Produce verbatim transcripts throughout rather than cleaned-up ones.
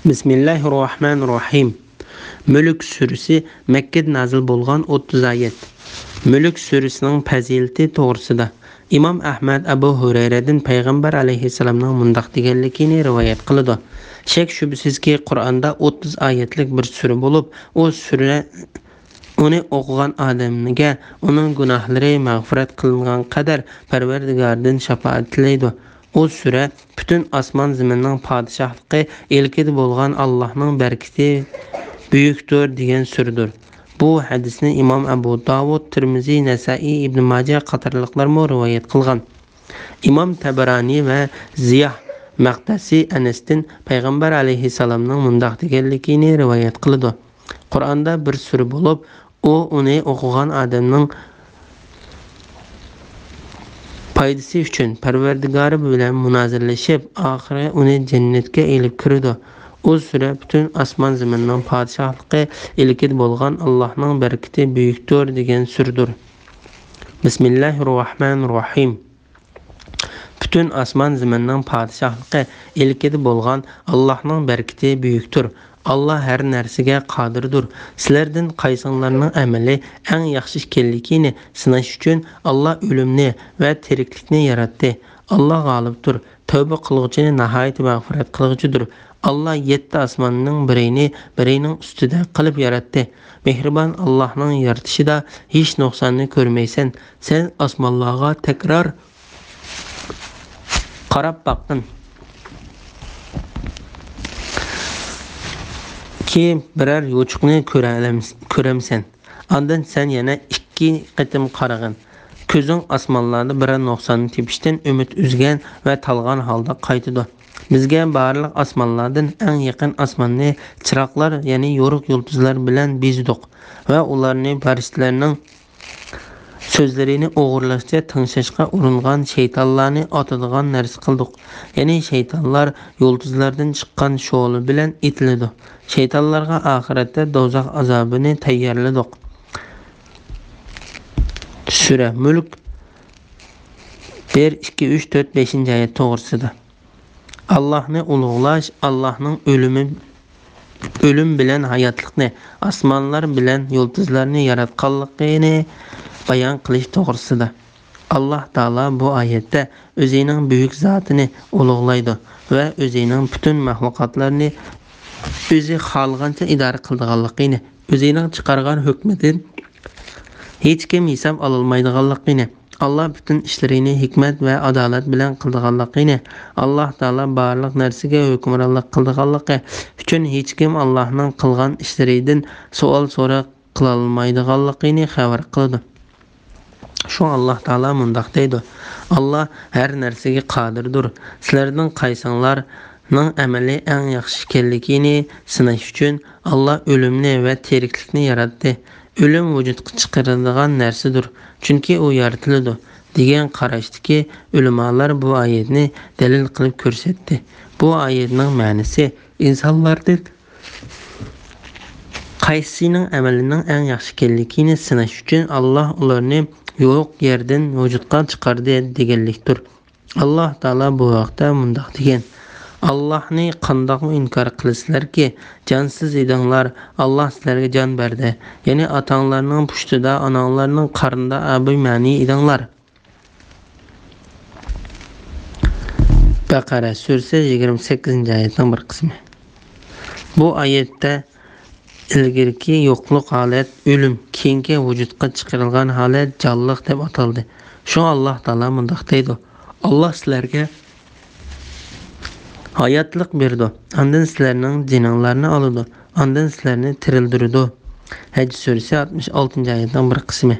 بىسمىللاھىررەھمانىررەھىم. مۈلۈك سۈرىسى مەككىدە نازىل بولغان ئوتتۇز ئايەت. مۈلۈك سۈرىسىنىڭ پەزىلىتى توغرىسىدا ئىمام ئەھمەد ئەبۇ ھۇرەيرەدىن پەيغەمبەر ئەلەيھىسسالامنىڭ مۇنداق دېگەنلىكىنى رىۋايەت قىلىدۇ: شەك-شۈبھىسىزكى، قۇرئاندا ئوتتۇز ئايەتلىك بىر سۈرە بولۇپ، ئۇ سۈرە ئۇنى ئوقۇغان ئادەمگە ئۇنىڭ گۇناھلىرى مەغپىرەت قىلىنغان قەدەر پەرۋەردىگاردىن شاپائەت تىلەيدۇ. ئۇ سۈرە پۈتۈن ئاسمان زېمىننىڭ پادىشاھلىقى ئىلكىدە بولغان ئاللاھنىڭ بەرىكىتى بۈيۈكتۇر دېگەن سۈرىدۇر. بۇ ھەدىسنى ئىمام ئەبۇ داۋۇد، تىرمىزى، نەسائىي، ئىبنى ماجە قاتارلىقلارمۇ رىۋايەت قىلغان. ئىمام تەبەرانى ۋە زىياھ مەقدەسى ئەنەستىن پەيغەمبەر ئەلەيھىسسالامنىڭ مۇنداق دېگەنلىكىنى رىۋايەت قىلىدۇ: قۇرئاندا بىر سۈرە بولۇپ، ئۇ ئۇنى ئوقۇغان ئادەمنىڭ پايدىسى ئۈچۈن پەرۋەردىگارى بىلەن مۇنازىرىلىشىپ، ئاخىرى ئۇنى جەننەتكە ئېلىپ كىرىدۇ. ئۇ سۈرە پۈتۈن ئاسمان زېمىننىڭ پادىشاھلىقى ئىلكىدە بولغان ئاللاھنىڭ بەرىكىتى بۈيۈكتۇر دېگەن سۈرىدۇر. بىسمىللاھىررەھمانىررەھىم. پۈتۈن ئاسمان زېمىننىڭ پادىشاھلىقى ئىلكىدە بولغان ئاللاھنىڭ بەرىكىتى بۈيۈكتۇر. ئاللا ھەر نەرسىگە قادىردۇر. سىلەردىن قايسىڭلارنىڭ ئەمىلى ئەڭ ياخشى ئىكەنلىكىنى سىناش ئۈچۈن ئاللا ئۆلۈمنى ۋە تىرىكلىكنى ياراتتى. ئاللا غالىبتۇر، تەۋبە قىلغۇچىنى ناھايىتى مەغپىرەت قىلغۇچىدۇر. ئاللا يەتتە ئاسماننىڭ بىرىنى بىرىنىڭ ئۈستىدە قىلىپ ياراتتى. مېھرىبان ئاللاھنىڭ يارىتىشىدا ھېچ نۇقساننى كۆرمەيسەن. سەن ئاسمانلارغا تەكرار قاراپ باققىن. كېيىن بىرەر يوچۇقنى كۆرەلەمس-، كۆرەمسەن. ئاندىن سەن يەنە ئىككى قېتىم قارىغىن. كۆزۈڭ ئاسمانلاردا بىرەر نۇقساننى تېپىشتىن ئۈمىد ئۈزگەن ۋە تالغان ھالدا قايتىدۇ. بىزگە بارلىق ئاسمانلاردىن ئەڭ يېقىن ئاسماننى چىراغلار، يەنى يورۇق يۇلتۇزلار بىلەن بېزىدۇق ۋە ئۇلارنى پەرىشتىلەرنىڭ سۆزلىرىنى ئوغرىلاشچە تىڭشاشقا ئۇرۇنغان شەيتانلارنى ئاتىدىغان نەرسە قىلدۇق. يەنى شەيتانلار يۇلتۇزلاردىن چىققان شولا بىلەن ئېتىلىدۇ. شەيتانلارغا ئاخىرەتتە دوزاخ ئازابىنى تەييارلىدۇق. سۈرە مۈلك بىر، ئىككى، ئۈچ، تۆت، بەشىنچى ئايەت توغرىسىدا. ئاللاھنى ئۇلۇغلاش، ئاللاھنىڭ ئۆلۈمى، ئۆلۈم بىلەن ھاياتلىقنى، ئاسمانلار بىلەن يۇلتۇزلارنى ياراتقانلىقىنى بايان قىلىش توغرىسىدا. ئاللاھ تائالا بۇ ئايەتتە ئۆزىنىڭ بۈيۈك زاتىنى ئۇلۇغلايدۇ ۋە ئۆزىنىڭ پۈتۈن مەخلۇقاتلارنى ئۆزى خالىغانچە ئىدارە قىلىدىغانلىقىنى، ئۆزىنىڭ چىقارغان ھۆكمىدىن ھېچكىم ھېساب ئالالمايدىغانلىقىنى، ئاللاھ پۈتۈن ئىشلىرىنى ھېكمەت ۋە ئادالەت بىلەن قىلىدىغانلىقىنى، ئاللاھ تائالا بارلىق نەرسىگە ھۆكۈمرانلىق قىلىدىغانلىقى ئۈچۈن ھېچكىم ئاللاھنىڭ قىلغان ئىشلىرىدىن سوئال سوراق قىلالمايدىغانلىقىنى خەۋەر قىلىدۇ. شۇڭا ئاللاھ تائالا مۇنداق دەيدۇ: ئاللاھ ھەر نەرسىگە قادىردۇر. سىلەردىن قايسىڭلارنىڭ ئەمەلى ئەڭ ياخشى ئىكەنلىكىنى سىناش ئۈچۈن ئاللاھ ئۆلۈمنى ۋە تىرىكلىكنى ياراتتى. ئۆلۈم ۋۇجۇدقا چىقىرىلىدىغان نەرسىدۇر، چۈنكى ئۇ يارىتىلىدۇ، دېگەن قاراشتىكى ئۆلىمالار بۇ ئايەتنى دەلىل قىلىپ كۆرسەتتى. بۇ ئايەتنىڭ مەنىسى ئىنسانلاردىن قايسىسىنىڭ ئەمەلىنىڭ ئەڭ ياخشى ئىكەنلىكىنى سىناش ئۈچۈن، ئاللاھ ئۇلارنى يورۇق يەردىن ۋۇجۇدقا چىقاردى، دېگەنلىكتۇر. ئاللاھ تائالا بۇ ھەقتە مۇنداق دېگەن: ئاللاھنى قانداقمۇ ئىنكار قىلىسىلەركى؟ جانسىز ئىدىڭلار، ئاللاھ سىلەرگە جان بەردى. يەنى ئاتاڭلارنىڭ پۇشتىدا، ئاناڭلارنىڭ قارنىدا ئابىمەنى ئىدىڭلار. بەقەرە سۈرىسى، يىگىرمە سەككىزىنچى ئايەتنىڭ بىر قىسمى. بۇ ئايەتتە ئىلگىرىكى يوقلۇق ھالەت ئۆلۈم، كېيىنكى ۋۇجۇدقا چىقىرىلغان ھالەت جانلىق دەپ ئاتالدى. شۇڭا ئاللاھ تائالا مۇنداق دەيدۇ: ئاللاھ سىلەرگە ھاياتلىق بېرىدۇ، ئاندىن سىلەرنىڭ جېنىڭلارنى ئالىدۇ، ئاندىن سىلەرنى تىرىلدۈرىدۇ. ھەج سۈرىسى، ئاتمىش ئالتىنچى ئايەتنىڭ بىر قىسمى.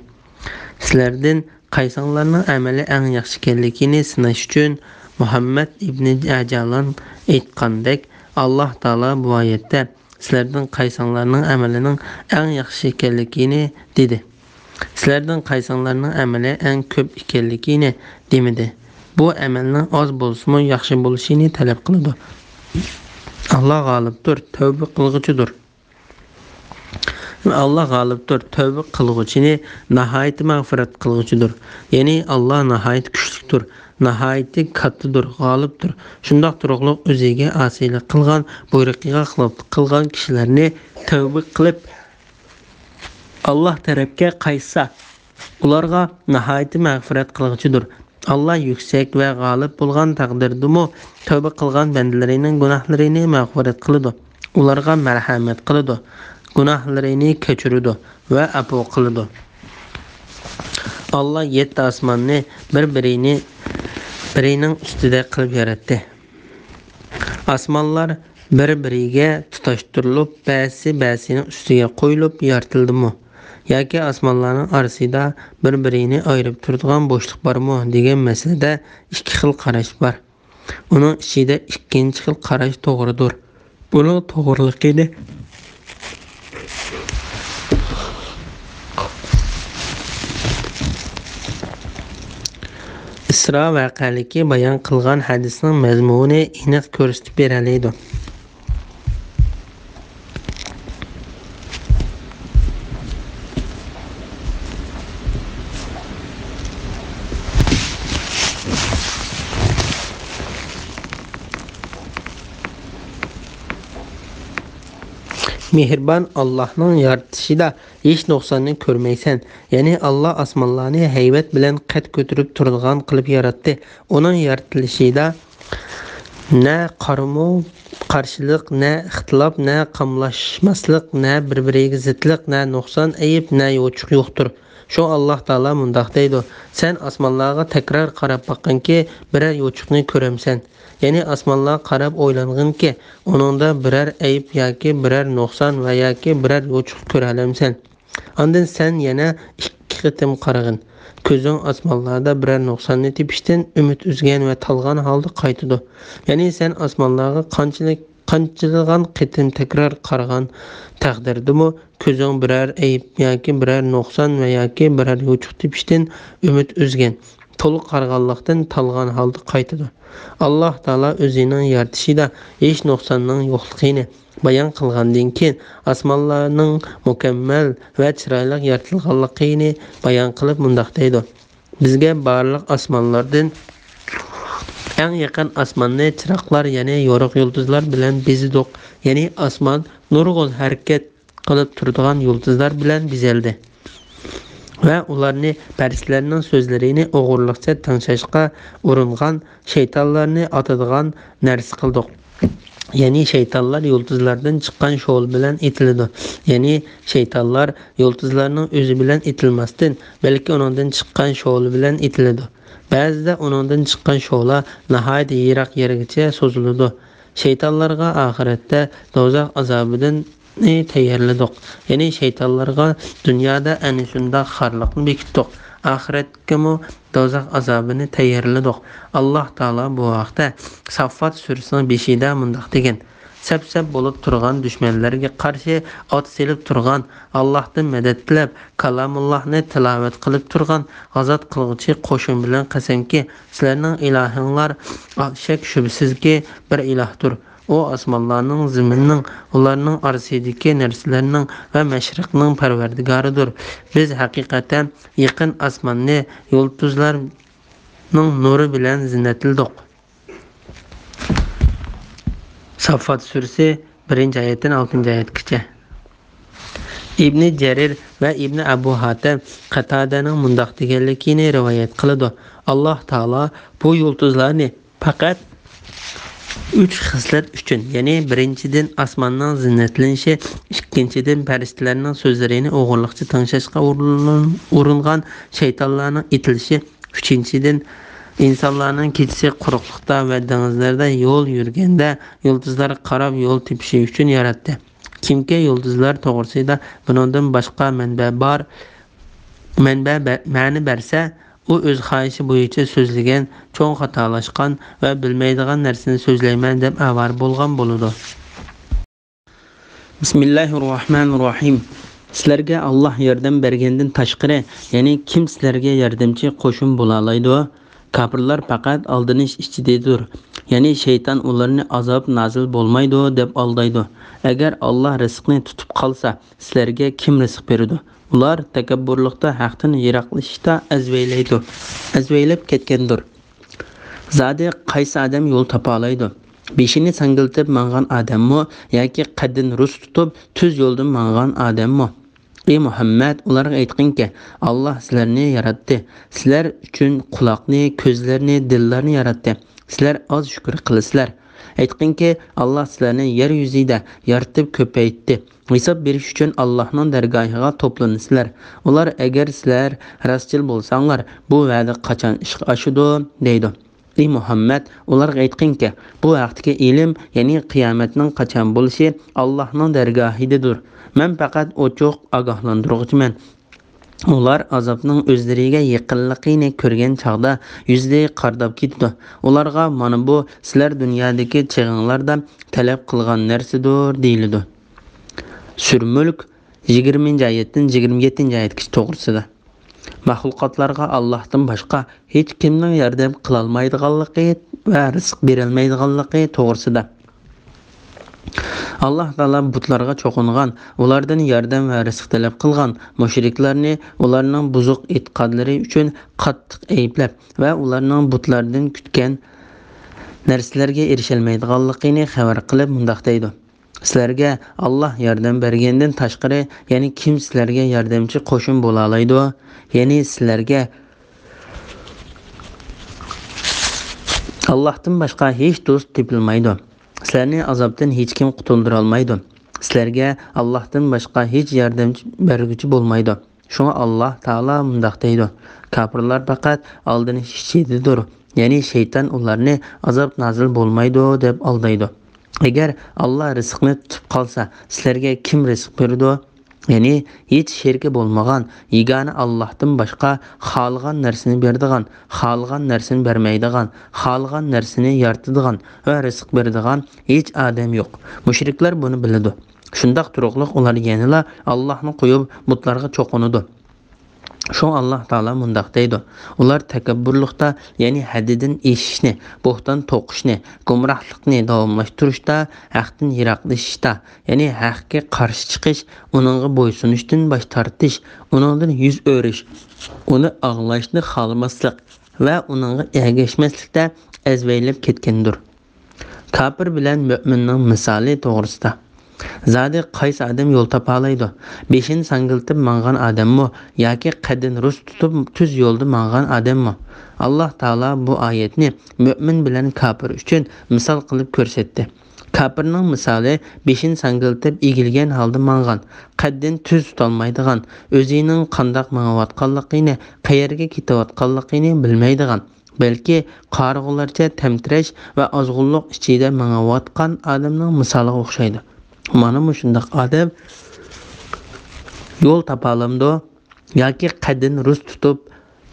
سىلەردىن قايسىڭلارنىڭ ئەمەلى ئەڭ ياخشى ئىكەنلىكىنى سىناش ئۈچۈن، مۇھەممەد ئىبنى ئەجلان ئېيتقاندەك، ئاللاھ تائالا بۇ ئايەتتە سىلەردىن قايسىڭلارنىڭ ئەمىلىنىڭ ئەڭ ياخشى ئىكەنلىكىنى دېدى. سىلەردىن قايسىڭلارنىڭ ئەمىلى ئەڭ كۆپ ئىكەنلىكىنى دېمىدى. بۇ ئەمەلنىڭ ئاز بولسىمۇ ياخشى بولۇشىنى تەلەپ قىلىدۇ. ئاللاھ غالىبتۇر، تەۋبە قىلغۇچىدۇر. ئاللاھ غالىبتۇر، تەۋبە قىلغۇچىنى ناھايىتى مەغپىرەت قىلغۇچىدۇر. يەنى ئاللاھ ناھايىتى كۈچلۈكتۇر، ناھايىتى كاتتىدۇر، غالىبتۇر. شۇنداق تۇرۇقلۇق ئۆزىگە ئاسىيلىق قىلغان، بۇيرۇقىغا خىلاپلىق قىلغان كىشىلەرنى تەۋبە قىلىپ، ئاللاھ تەرەپكە قايتسا، ئۇلارغا ناھايىتى مەغپىرەت قىلغۇچىدۇر. ئاللاھ يۈكسەك ۋە غالىب بولغان تەقدىردىمۇ، تەۋبە قىلغان بەندىلىرىنىڭ گۇناھلىرىنى مەغپىرەت قىلىدۇ، ئۇلارغا مەرھەمەت قىلىدۇ، گۇناھلىرىنى كەچۈرىدۇ ۋە ئەپۇ قىلىدۇ. ئاللاھ يەتتە ئاسماننى بىر-بىرىنى، بىرىنىڭ ئۈستىدە قىلىپ ياراتتى. ئاسمانلار بىر-بىرىگە تۇتاشتۇرۇلۇپ، بەزىسى بەزىسىنىڭ ئۈستىگە قويۇلۇپ يارىتىلدىمۇ؟ ياكى ئاسمانلارنىڭ ئارىسىدا بىر-بىرىنى ئايرىپ تۇرىدىغان بوشلۇق بارمۇ؟ دېگەن مەسىلىدە ئىككى خىل قاراش بار. ئۇنىڭ ئىچىدە ئىككىنچى خىل قاراش توغرىدۇر. بۇنىڭ توغرىلىقىنى ئىسرا ۋەقەلىكى بايان قىلغان ھەدىسنىڭ مەزمۇنى ئېنىق كۆرسىتىپ بېرەلەيدۇ. مېھرىبان ئاللاھنىڭ يارىتىشىدا ھېچ نۇقساننى كۆرمەيسەن. يەنى ئاللاھ ئاسمانلارنى ھەيۋەت بىلەن قەد كۆتۈرۈپ تۇرىدىغان قىلىپ ياراتتى. ئۇنىڭ يارىتىلىشىدا نە قارمۇ قارشىلىق، نە ئىختىلاپ، نە قاملاشماسلىق، نە بىر-بىرىگە زىتلىق، نە نۇقسان ئەيىب، نە يوچۇق يوقتۇر. شۇڭا ئاللاھ تائالا مۇنداق دەيدۇ: سەن ئاسمانلارغا تەكرار قاراپ باققىنكى، بىرەر يوچۇقنى كۆرەمسەن؟ يەنى ئاسمانلارغا قاراپ ئويلانغىنكى، ئۇنىڭدا بىرەر ئەيىب ياكى بىرەر نۇقسان ۋە ياكى بىرەر يوچۇق كۆرەلەمسەن؟ ئاندىن سەن يەنە ئىككى قېتىم قارىغىن. كۆزۈڭ ئاسمانلاردا بىرەر نۇقساننى تېپىشتىن ئۈمىد ئۈزگەن ۋە تالغان ھالدا قايتىدۇ. يەنى سەن ئاسمانلارغا قانچىلىك، قانچىلىغان قېتىم تەكرار قارىغان تەقدىردىمۇ، كۆزۈڭ بىرەر ئەيىب ياكى بىرەر نۇقسان ۋە ياكى بىرەر يوچۇق تېپىشتىن ئۈمىد ئۈزگەن، تولۇق قارىغانلىقتىن تالغان ھالدا قايتىدۇ. ئاللاھ تائالا ئۆزىنىڭ يارىتىشىدا ھېچ نۇقساننىڭ يوقلۇقىنى بايان قىلغاندىن كېيىن، ئاسمانلارنىڭ مۇكەممەل ۋە چىرايلىق يارىتىلغانلىقىنى بايان قىلىپ مۇنداق دەيدۇ: بىزگە بارلىق ئاسمانلاردىن ئەڭ يېقىن ئاسماننى چىراغلار، يەنى يورۇق يۇلتۇزلار بىلەن بېزىدۇق. يەنى ئاسمان نۇرغۇن ھەرىكەت قىلىپ تۇرىدىغان يۇلتۇزلار بىلەن بېزەلدى ۋە ئۇلارنى پەرىشتىلەرنىڭ سۆزلىرىنى ئوغرىلىقچە تىڭشاشقا ئۇرۇنغان شەيتانلارنى ئاتىدىغان نەرسە قىلدۇق. يەنى شەيتانلار يۇلتۇزلاردىن چىققان شولا بىلەن ئېتىلىدۇ. يەنى شەيتانلار يۇلتۇزلارنىڭ ئۆزى بىلەن ئېتىلماستىن، بەلكى ئۇنىڭدىن چىققان شولا بىلەن ئېتىلىدۇ. بەزىدە ئۇنىڭدىن چىققان شولا ناھايىتى يىراق يەرگىچە سوزۇلىدۇ. شەيتانلارغا ئاخىرەتتە دوزاخ ئازابىدىن تەييارلىدۇق. يەنى شەيتانلارغا دۇنيادا ئەنە شۇنداق خارلىقنى بېكىتتۇق. ئاخىرەتكىمۇ دوزاخ ئازابىنى تەييارلىدۇق. ئاللاھ تائالا بۇ ھەقتە ساففات سۈرىسىنىڭ بېشىدا مۇنداق دېگەن: سەپ-سەپ بولۇپ تۇرغان دۈشمەنلەرگە قارشى ئات سېلىپ تۇرغان، ئاللاھتىن مەدەت تىلەپ، كالامۇللاھنى تىلاۋەت قىلىپ تۇرغان غازات قىلغۇچى قوشۇن بىلەن قەسەمكى، سىلەرنىڭ ئىلاھىڭلار شەك-شۈبھىسىزكى بىر ئىلاھتۇر. ئۇ ئاسمانلارنىڭ، زېمىننىڭ، ئۇلارنىڭ ئارىسىدىكى نەرسىلەرنىڭ ۋە مەشرىقنىڭ پەرۋەردىگارىدۇر. بىز ھەقىقەتەن يېقىن ئاسماننى يۇلتۇزلارنىڭ نۇرى بىلەن زىننەتلىدۇق. ساففات سۈرىسى، بىرىنچى ئايەتتىن ئالتىنچى ئايەتكىچە. ئىبنى جەرىر ۋە ئىبنى ئەبۇ ھاتەم قاتادەنىڭ مۇنداق دېگەنلىكىنى رىۋايەت قىلىدۇ: ئاللاھ تائالا بۇ يۇلتۇزلارنى پەقەت ئۈچ خىسلەت ئۈچۈن، يەنى بىرىنچىدىن، ئاسماننىڭ زىننەتلىنىشى، ئىككىنچىدىن، پەرىشتىلەرنىڭ سۆزلىرىنى ئوغرىلىقچە تىڭشاشقا ئۇرۇن-، ئۇرۇنغان شەيتانلارنىڭ ئېتىلىشى، ئۈچىنچىدىن، ئىنسانلارنىڭ كېچىسى قۇرۇقلۇقتا ۋە دېڭىزلاردا يول يۈرگەندە يۇلتۇزلارغا قاراپ يول تېپىشى ئۈچۈن ياراتتى. كىمكى يۇلتۇزلار توغرىسىدا بۇنىڭدىن باشقا مەنبە بار، مەنبە بە-، مەنە بەرسە، ئۇ ئۆز خاھىشى بويىچە سۆزلىگەن، چوڭ خاتالاشقان ۋە بىلمەيدىغان نەرسىنى سۆزلەيمەن دەپ ئاۋارە بولغان بولىدۇ. بىسمىللاھىرراھمانىرراھىم. سىلەرگە ئاللاھ ياردەم بەرگەندىن تاشقىرى، يەنى كىم سىلەرگە ياردەمچى، قوشۇن بولالايدۇ؟ كاپىرلار پەقەت ئالدىنىش ئىچىدىدۇر. يەنى شەيتان ئۇلارنى ئازاب نازىل بولمايدۇ دەپ ئالدايدۇ. ئەگەر ئاللاھ رىزقىنى تۇتۇپ قالسا، سىلەرگە كىم رىزىق بېرىدۇ؟ ئۇلار تەكەببۇرلۇقتا، ھەقتىن يىراقلىشىشتا ئەزۋەيلەيدۇ، ئەزۋەيلەپ كەتكەندۇر. زادى قايسى ئادەم يول تاپالايدۇ؟ بېشىنى ساڭگىلىتىپ ماڭغان ئادەممۇ ياكى قەددىنى رۇس تۇتۇپ تۈز يولدا ماڭغان ئادەممۇ؟ ئى مۇھەممەد، ئۇلارغا ئېيتقىنكى، ئاللاھ سىلەرنى ياراتتى. سىلەر ئۈچۈن قۇلاقنى، كۆزلەرنى، دىللارنى ياراتتى. سىلەر ئاز شۈكۈر قىلىسىلەر. ئېيتقىنكى، ئاللاھ سىلەرنى يەر يۈزىدە يارىتىپ كۆپەيتتى. ھېساب بېرىش ئۈچۈن ئاللاھنىڭ دەرگاھىغا توپلىنىسىلەر. ئۇلار، ئەگەر سىلەر راستچىل بولساڭلار، بۇ ۋەدە قاچان ئىشقا ئاشىدۇ؟ دەيدۇ. ئى مۇھەممەد، ئۇلارغا ئېيتقىنكى، بۇ ھەقتىكى ئىلىم، يەنى قىيامەتنىڭ قاچان بولۇشى ئاللاھنىڭ دەرگاھىدىدۇر. مەن پەقەت ئوچۇق ئاگاھلاندۇرغۇچىمەن. ئۇلار ئازابنىڭ ئۆزلىرىگە يېقىنلىقىنى كۆرگەن چاغدا يۈزلىرى قارىداپ كېتىدۇ. ئۇلارغا، مانا بۇ سىلەر دۇنيادىكى چېغىڭلاردا تەلەپ قىلغان نەرسىدۇر، دېيىلىدۇ. سۈرە مۈلك، يىگىرمىنچى ئايەتتىن يىگىرمە يەتتىنچى ئايەتكىچە توغرىسىدا. مەخلۇقاتلارغا ئاللاھتىن باشقا ھېچكىمنىڭ ياردەم قىلالمايدىغانلىقى ۋە رىزىق بېرەلمەيدىغانلىقى توغرىسىدا. ئاللاھ تائالا بۇتلارغا چوقۇنغان، ئۇلاردىن ياردەم ۋە رىزىق تەلەپ قىلغان مۇشرىكلارنى ئۇلارنىڭ بۇزۇق ئېتىقادلىرى ئۈچۈن قاتتىق ئەيىبلەپ ۋە ئۇلارنىڭ بۇتلاردىن كۈتكەن نەرسىلەرگە ئېرىشەلمەيدىغانلىقىنى خەۋەر قىلىپ مۇنداق دەيدۇ: سىلەرگە ئاللاھ ياردەم بەرگەندىن تاشقىرى يەنە كىم سىلەرگە ياردەمچى قوشۇن بولالايدۇ؟ يەنى سىلەرگە ئاللاھتىن باشقا ھېچ دوست تېپىلمايدۇ. سىلەرنى ئازابتىن ھېچكىم قۇتۇلدۇرالمايدۇ. سىلەرگە ئاللاھتىن باشقا ھېچ ياردەمچى بەرگۈچى بولمايدۇ. شۇڭا ئاللاھ تائالا مۇنداق دەيدۇ: كاپىرلار پەقەت ئالدىنىش ئىچىدىدۇر. يەنى شەيتان ئۇلارنى ئازاب نازىل بولمايدۇ دەپ ئالدايدۇ. ئەگەر ئاللاھ رىزىقنى تۇتۇپ قالسا، سىلەرگە كىم رىزىق بېرىدۇ؟ يەنى ھېچ شېرىكى بولمىغان، يېگانە ئاللاھتىن باشقا خالىغان نەرسىنى بېرىدىغان، خالىغان نەرسىنى بەرمەيدىغان، خالىغان نەرسىنى يارىتىدىغان ۋە رىزىق بېرىدىغان ھېچ ئادەم يوق. مۇشرىكلار بۇنى بىلىدۇ. شۇنداق تۇرۇقلۇق ئۇلار يەنىلا ئاللاھنى قويۇپ بۇتلارغا چوقۇنىدۇ. شۇڭا ئاللاھ تائالا مۇنداق دەيدۇ: ئۇلار تەكەببۇرلۇقتا، يەنى ھەددىدىن ئېشىشنى، بوھتان توقۇشنى، گۇمراھلىقنى داۋاملاشتۇرۇشتا، ھەقتىن يىراقلىشىشتا، يەنى ھەققە قارشى چىقىش، ئۇنىڭغا بويسۇنۇشتىن باش تارتىش، ئۇنىڭدىن يۈز ئۆرۈش، ئۇنى ئاڭلاشنى خالىماسلىق ۋە ئۇنىڭغا ئەگەشمەسلىكتە ئەزۋەيلەپ كەتكەندۇر. كاپىر بىلەن مۆمىننىڭ مىسالى توغرىسىدا. زادى قايسى ئادەم يول تاپالايدۇ؟ بېشىنى ساڭگىلىتىپ ماڭغان ئادەممۇ ياكى قەددىنى رۇس تۇتۇپ تۈز يولدا ماڭغان ئادەممۇ؟ ئاللاھ تائالا بۇ ئايەتنى مۆمىن بىلەن كاپىر ئۈچۈن مىسال قىلىپ كۆرسەتتى. كاپىرنىڭ مىسالى بېشىنى ساڭگىلىتىپ ئېگىلگەن ھالدا ماڭغان، قەددىنى تۈز تۇتالمايدىغان، ئۆزىنىڭ قانداق مېڭىۋاتقانلىقىنى، قەيەرگە كېتىۋاتقانلىقىنى بىلمەيدىغان، بەلكى قارىغۇلارچە تەمتىرەش ۋە ئازغۇنلۇق ئىچىدە مېڭىۋاتقان ئادەمنىڭ مىسالىغا ئوخشايدۇ. مانا مۇشۇنداق ئادەم يول تاپالامدۇ؟ ياكى قەددىنى رۇس تۇتۇپ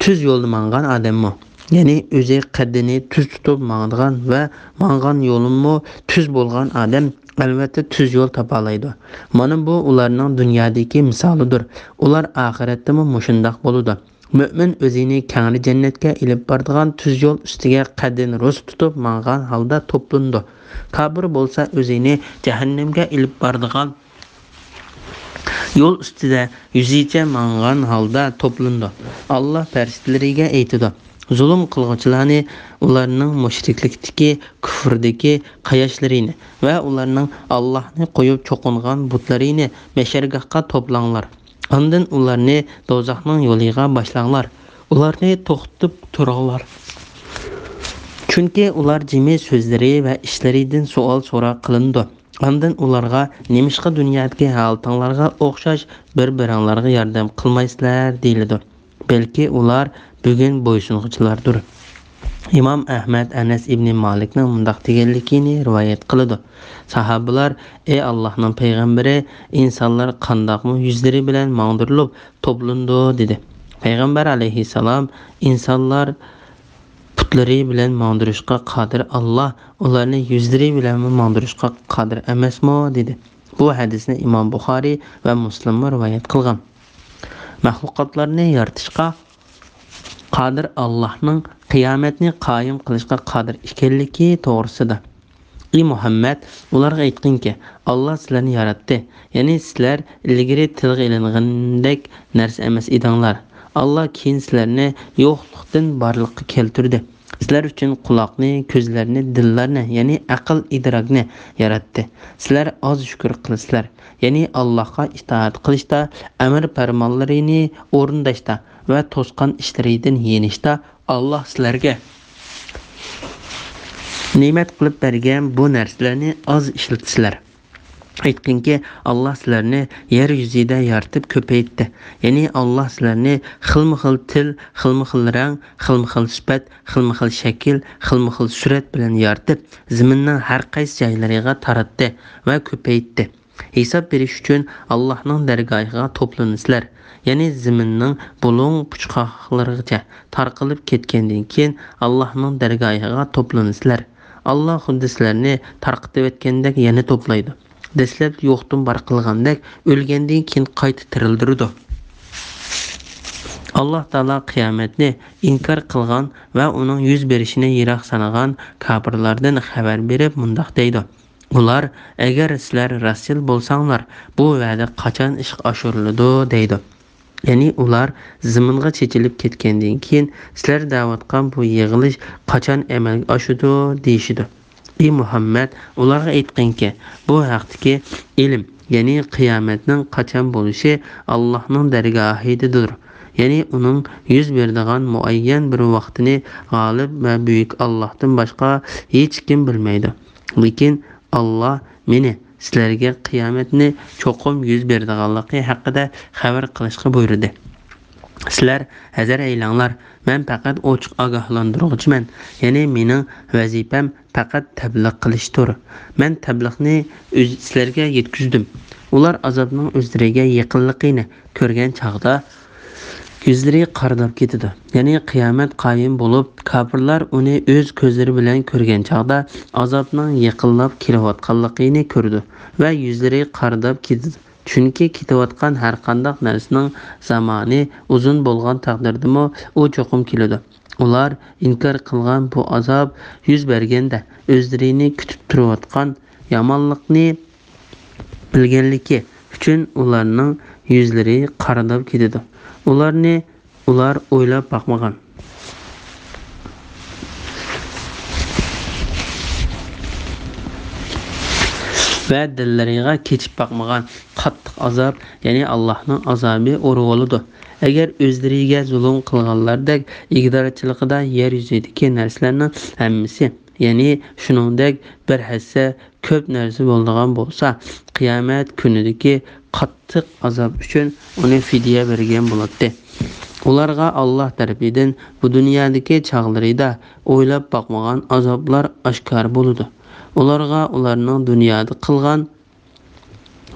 تۈز يولدا ماڭغان ئادەممۇ؟ يەنى ئۆزى قەددىنى تۈز تۇتۇپ ماڭىدىغان ۋە ماڭغان يولىمۇ تۈز بولغان ئادەم ئەلۋەتتە تۈز يول تاپالايدۇ. مانا بۇ ئۇلارنىڭ دۇنيادىكى مىسالىدۇر. ئۇلار ئاخىرەتتىمۇ مۇشۇنداق بولىدۇ. مۆمىن ئۆزىنى كەڭرى جەننەتكە ئېلىپ بارىدىغان تۈز يول ئۈستىگە قەددىنى رۇس تۇتۇپ ماڭغان ھالدا توپلىنىدۇ. كاپىر بولسا ئۆزىنى جەھەننەمگە ئېلىپ بارىدىغان يول ئۈستىدە يۈزىچە ماڭغان ھالدا توپلىنىدۇ. ئاللاھ پەرىشتىلىرىگە ئېيتىدۇ: زۇلۇم قىلغۇچىلارنى، ئۇلارنىڭ مۇشرىكلىكتىكى، كۇفردىكى قاياشلىرىنى ۋە ئۇلارنىڭ ئاللاھنى قويۇپ چوقۇنغان بۇتلىرىنى مەشەرگاھقا توپلاڭلار. ئاندىن ئۇلارنى دوزاخنىڭ يولىغا باشلاڭلار. ئۇلارنى توختىتىپ تۇرۇڭلار. چۈنكى ئۇلار جىمى سۆزلىرى ۋە ئىشلىرىدىن سوئال سوراق قىلىنىدۇ. ئاندىن ئۇلارغا، نېمىشقا دۇنيادىكى ھالىتىڭلارغا ئوخشاش بىر-بىرىڭلارغا ياردەم قىلمايسىلەر؟ دېيىلىدۇ. بەلكى ئۇلار بۈگۈن بويسۇنغۇچىلاردۇر. ئىمام ئەھمەد ئەنەس ئىبنى مالىكنىڭ مۇنداق دېگەنلىكىنى رىۋايەت قىلىدۇ: ساھابىلار، ئەي ئاللاھنىڭ پەيغەمبىرى، ئىنسانلار قانداقمۇ يۈزلىرى بىلەن ماڭدۇرۇلۇپ توپلىنىدۇ؟ دېدى. پەيغەمبەر ئەلەيھىسسالام، ئىنسانلار پۇتلىرى بىلەن ماڭدۇرۇشقا قادىر ئاللاھ ئۇلارنى يۈزلىرى بىلەنمۇ ماڭدۇرۇشقا قادىر ئەمەسمۇ؟ دېدى. بۇ ھەدىسنى ئىمام بۇخارىي ۋە مۇسلىممۇ رىۋايەت قىلغان. مەخلۇقاتلارنى يارىتىشقا قادىر ئاللاھنىڭ قىيامەتنى قايىم قىلىشقا قادىر ئىكەنلىكى توغرىسىدا. ئى مۇھەممەد، ئۇلارغا ئېيتقىنكى، ئاللاھ سىلەرنى ياراتتى، يەنى سىلەر ئىلگىرى تىلغا ئېلىنغىنىدەك نەرسە ئەمەس ئىدىڭلار. ئاللاھ كېيىن سىلەرنى يوقلۇقتىن بارلىققا كەلتۈردى. سىلەر ئۈچۈن قۇلاقنى، كۆزلەرنى، دىللارنى، يەنى ئەقىل-ئىدراكنى ياراتتى. سىلەر ئاز شۈكۈر قىلىسىلەر، يەنى ئاللاھقا ئىتائەت قىلىشتا، ئەمىر-پەرمانلىرىنى ئورۇنداشتا ۋە توسقان ئىشلىرىدىن يېنىشتا ئاللاھ سىلەرگە نېمەت قىلىپ بەرگەن بۇ نەرسىلەرنى ئاز ئىشلىتىسىلەر. ئېيتقىنكى، ئاللاھ سىلەرنى يەر يۈزىدە يارىتىپ كۆپەيتتى. يەنى ئاللاھ سىلەرنى خىلمۇ خىل تىل، خىلمۇ خىل رەڭ، خىلمۇ خىل سۈپەت، خىلمۇ خىل شەكىل، خىلمۇ خىل سۈرەت بىلەن يارىتىپ، زېمىننىڭ ھەر قايسى جايلىرىغا تاراتتى ۋە كۆپەيتتى. ھېساب بېرىش ئۈچۈن ئاللاھنىڭ دەرگاھىغا توپلىنىسىلەر. يەنى زېمىننىڭ بۇلۇڭ پۇچقاقلىرىغىچە تارقىلىپ كەتكەندىن كېيىن، ئاللاھنىڭ دەرگاھىغا توپلىنىسىلەر. ئاللاھ خۇددى سىلەرنى تارقىتىۋەتكەندەك يەنە توپلايدۇ. دەسلەپتە يوقتىن بار قىلغاندەك، ئۆلگەندىن كېيىن قايتا تىرىلدۈرىدۇ. ئاللاھ تائالا قىيامەتنى ئىنكار قىلغان ۋە ئۇنىڭ يۈز بېرىشىنى يىراق سانىغان كاپىرلاردىن خەۋەر بېرىپ مۇنداق دەيدۇ: ئۇلار، ئەگەر سىلەر راستچىل بولساڭلار، بۇ ۋەدە قاچان ئىشقا ئاشۇرۇلىدۇ؟ دەيدۇ. يەنى ئۇلار زېمىنغا چېچىلىپ كەتكەندىن كېيىن، سىلەر دەۋاتقان بۇ يىغىلىش قاچان ئەمەلگە ئاشىدۇ؟ دېيىشىدۇ. ئى مۇھەممەد، ئۇلارغا ئېيتقىنكى، بۇ ھەقتىكى ئىلىم، يەنى قىيامەتنىڭ قاچان بولۇشى ئاللاھنىڭ دەرگاھىدىدۇر. يەنى ئۇنىڭ يۈز بېرىدىغان مۇئەييەن بىر ۋاقتىنى غالىب ۋە بۈيۈك ئاللاھتىن باشقا ھېچكىم بىلمەيدۇ. لېكىن ئاللاھ مېنى سىلەرگە قىيامەتنى چوقۇم يۈز بېرىدىغانلىقى ھەققىدە خەۋەر قىلىشقا بۇيرۇدى. سىلەر ھەزەر ئەيلەڭلار، مەن پەقەت ئوچۇق ئاگاھلاندۇرغۇچىمەن، يەنى مېنىڭ ۋەزىپەم پەقەت تەبلىغ قىلىشتۇر. مەن تەبلىغنى ئۆز-، سىلەرگە يەتكۈزدۈم. ئۇلار ئازابنىڭ ئۆزلىرىگە يېقىنلىقىنى كۆرگەن چاغدا، يۈزلىرى قارىداپ كېتىدۇ. يەنى قىيامەت قايىم بولۇپ، كاپىرلار ئۇنى ئۆز كۆزلىرى بىلەن كۆرگەن چاغدا، ئازابنىڭ يېقىنلاپ كېلىۋاتقانلىقىنى كۆرىدۇ ۋە يۈزلىرى قارىداپ كېتىدۇ. چۈنكى كېتىۋاتقان ھەرقانداق نەرسىنىڭ زامانى ئۇزۇن بولغان تەقدىردىمۇ، ئۇ چوقۇم كېلىدۇ. ئۇلار ئىنكار قىلغان بۇ ئازاب يۈز بەرگەندە، ئۆزلىرىنى كۈتۈپ تۇرۇۋاتقان يامانلىقنى بىلگەنلىكى ئۈچۈن ئۇلارنىڭ يۈزلىرى قارىداپ كېتىدۇ. ئۇلارنى ئۇلار ئويلاپ باقمىغان ۋە دىللىرىغا كېچىپ باقمىغان قاتتىق ئازاب، يەنى ئاللاھنىڭ ئازابى ئۇرۇۋالىدۇ. ئەگەر ئۆزلىرىگە زۇلۇم قىلغانلاردەك ئىگىدارچىلىقىدا يەر يۈزىدىكى نەرسىلەرنىڭ ھەممىسى، يەنى شۇنىڭدەك بىر ھەسسە كۆپ نەرسە بولىدىغان بولسا، قىيامەت كۈنىدىكى قاتتىق ئازاب ئۈچۈن ئۇنى فىدىيە بەرگەن بولاتتى. ئۇلارغا ئاللاھ تەرىپىدىن بۇ دۇنيادىكى چاغلىرىدا ئويلاپ باقمىغان ئازابلار ئاشكارا بولىدۇ. ئۇلارغا ئۇلارنىڭ دۇنيادا قىلغان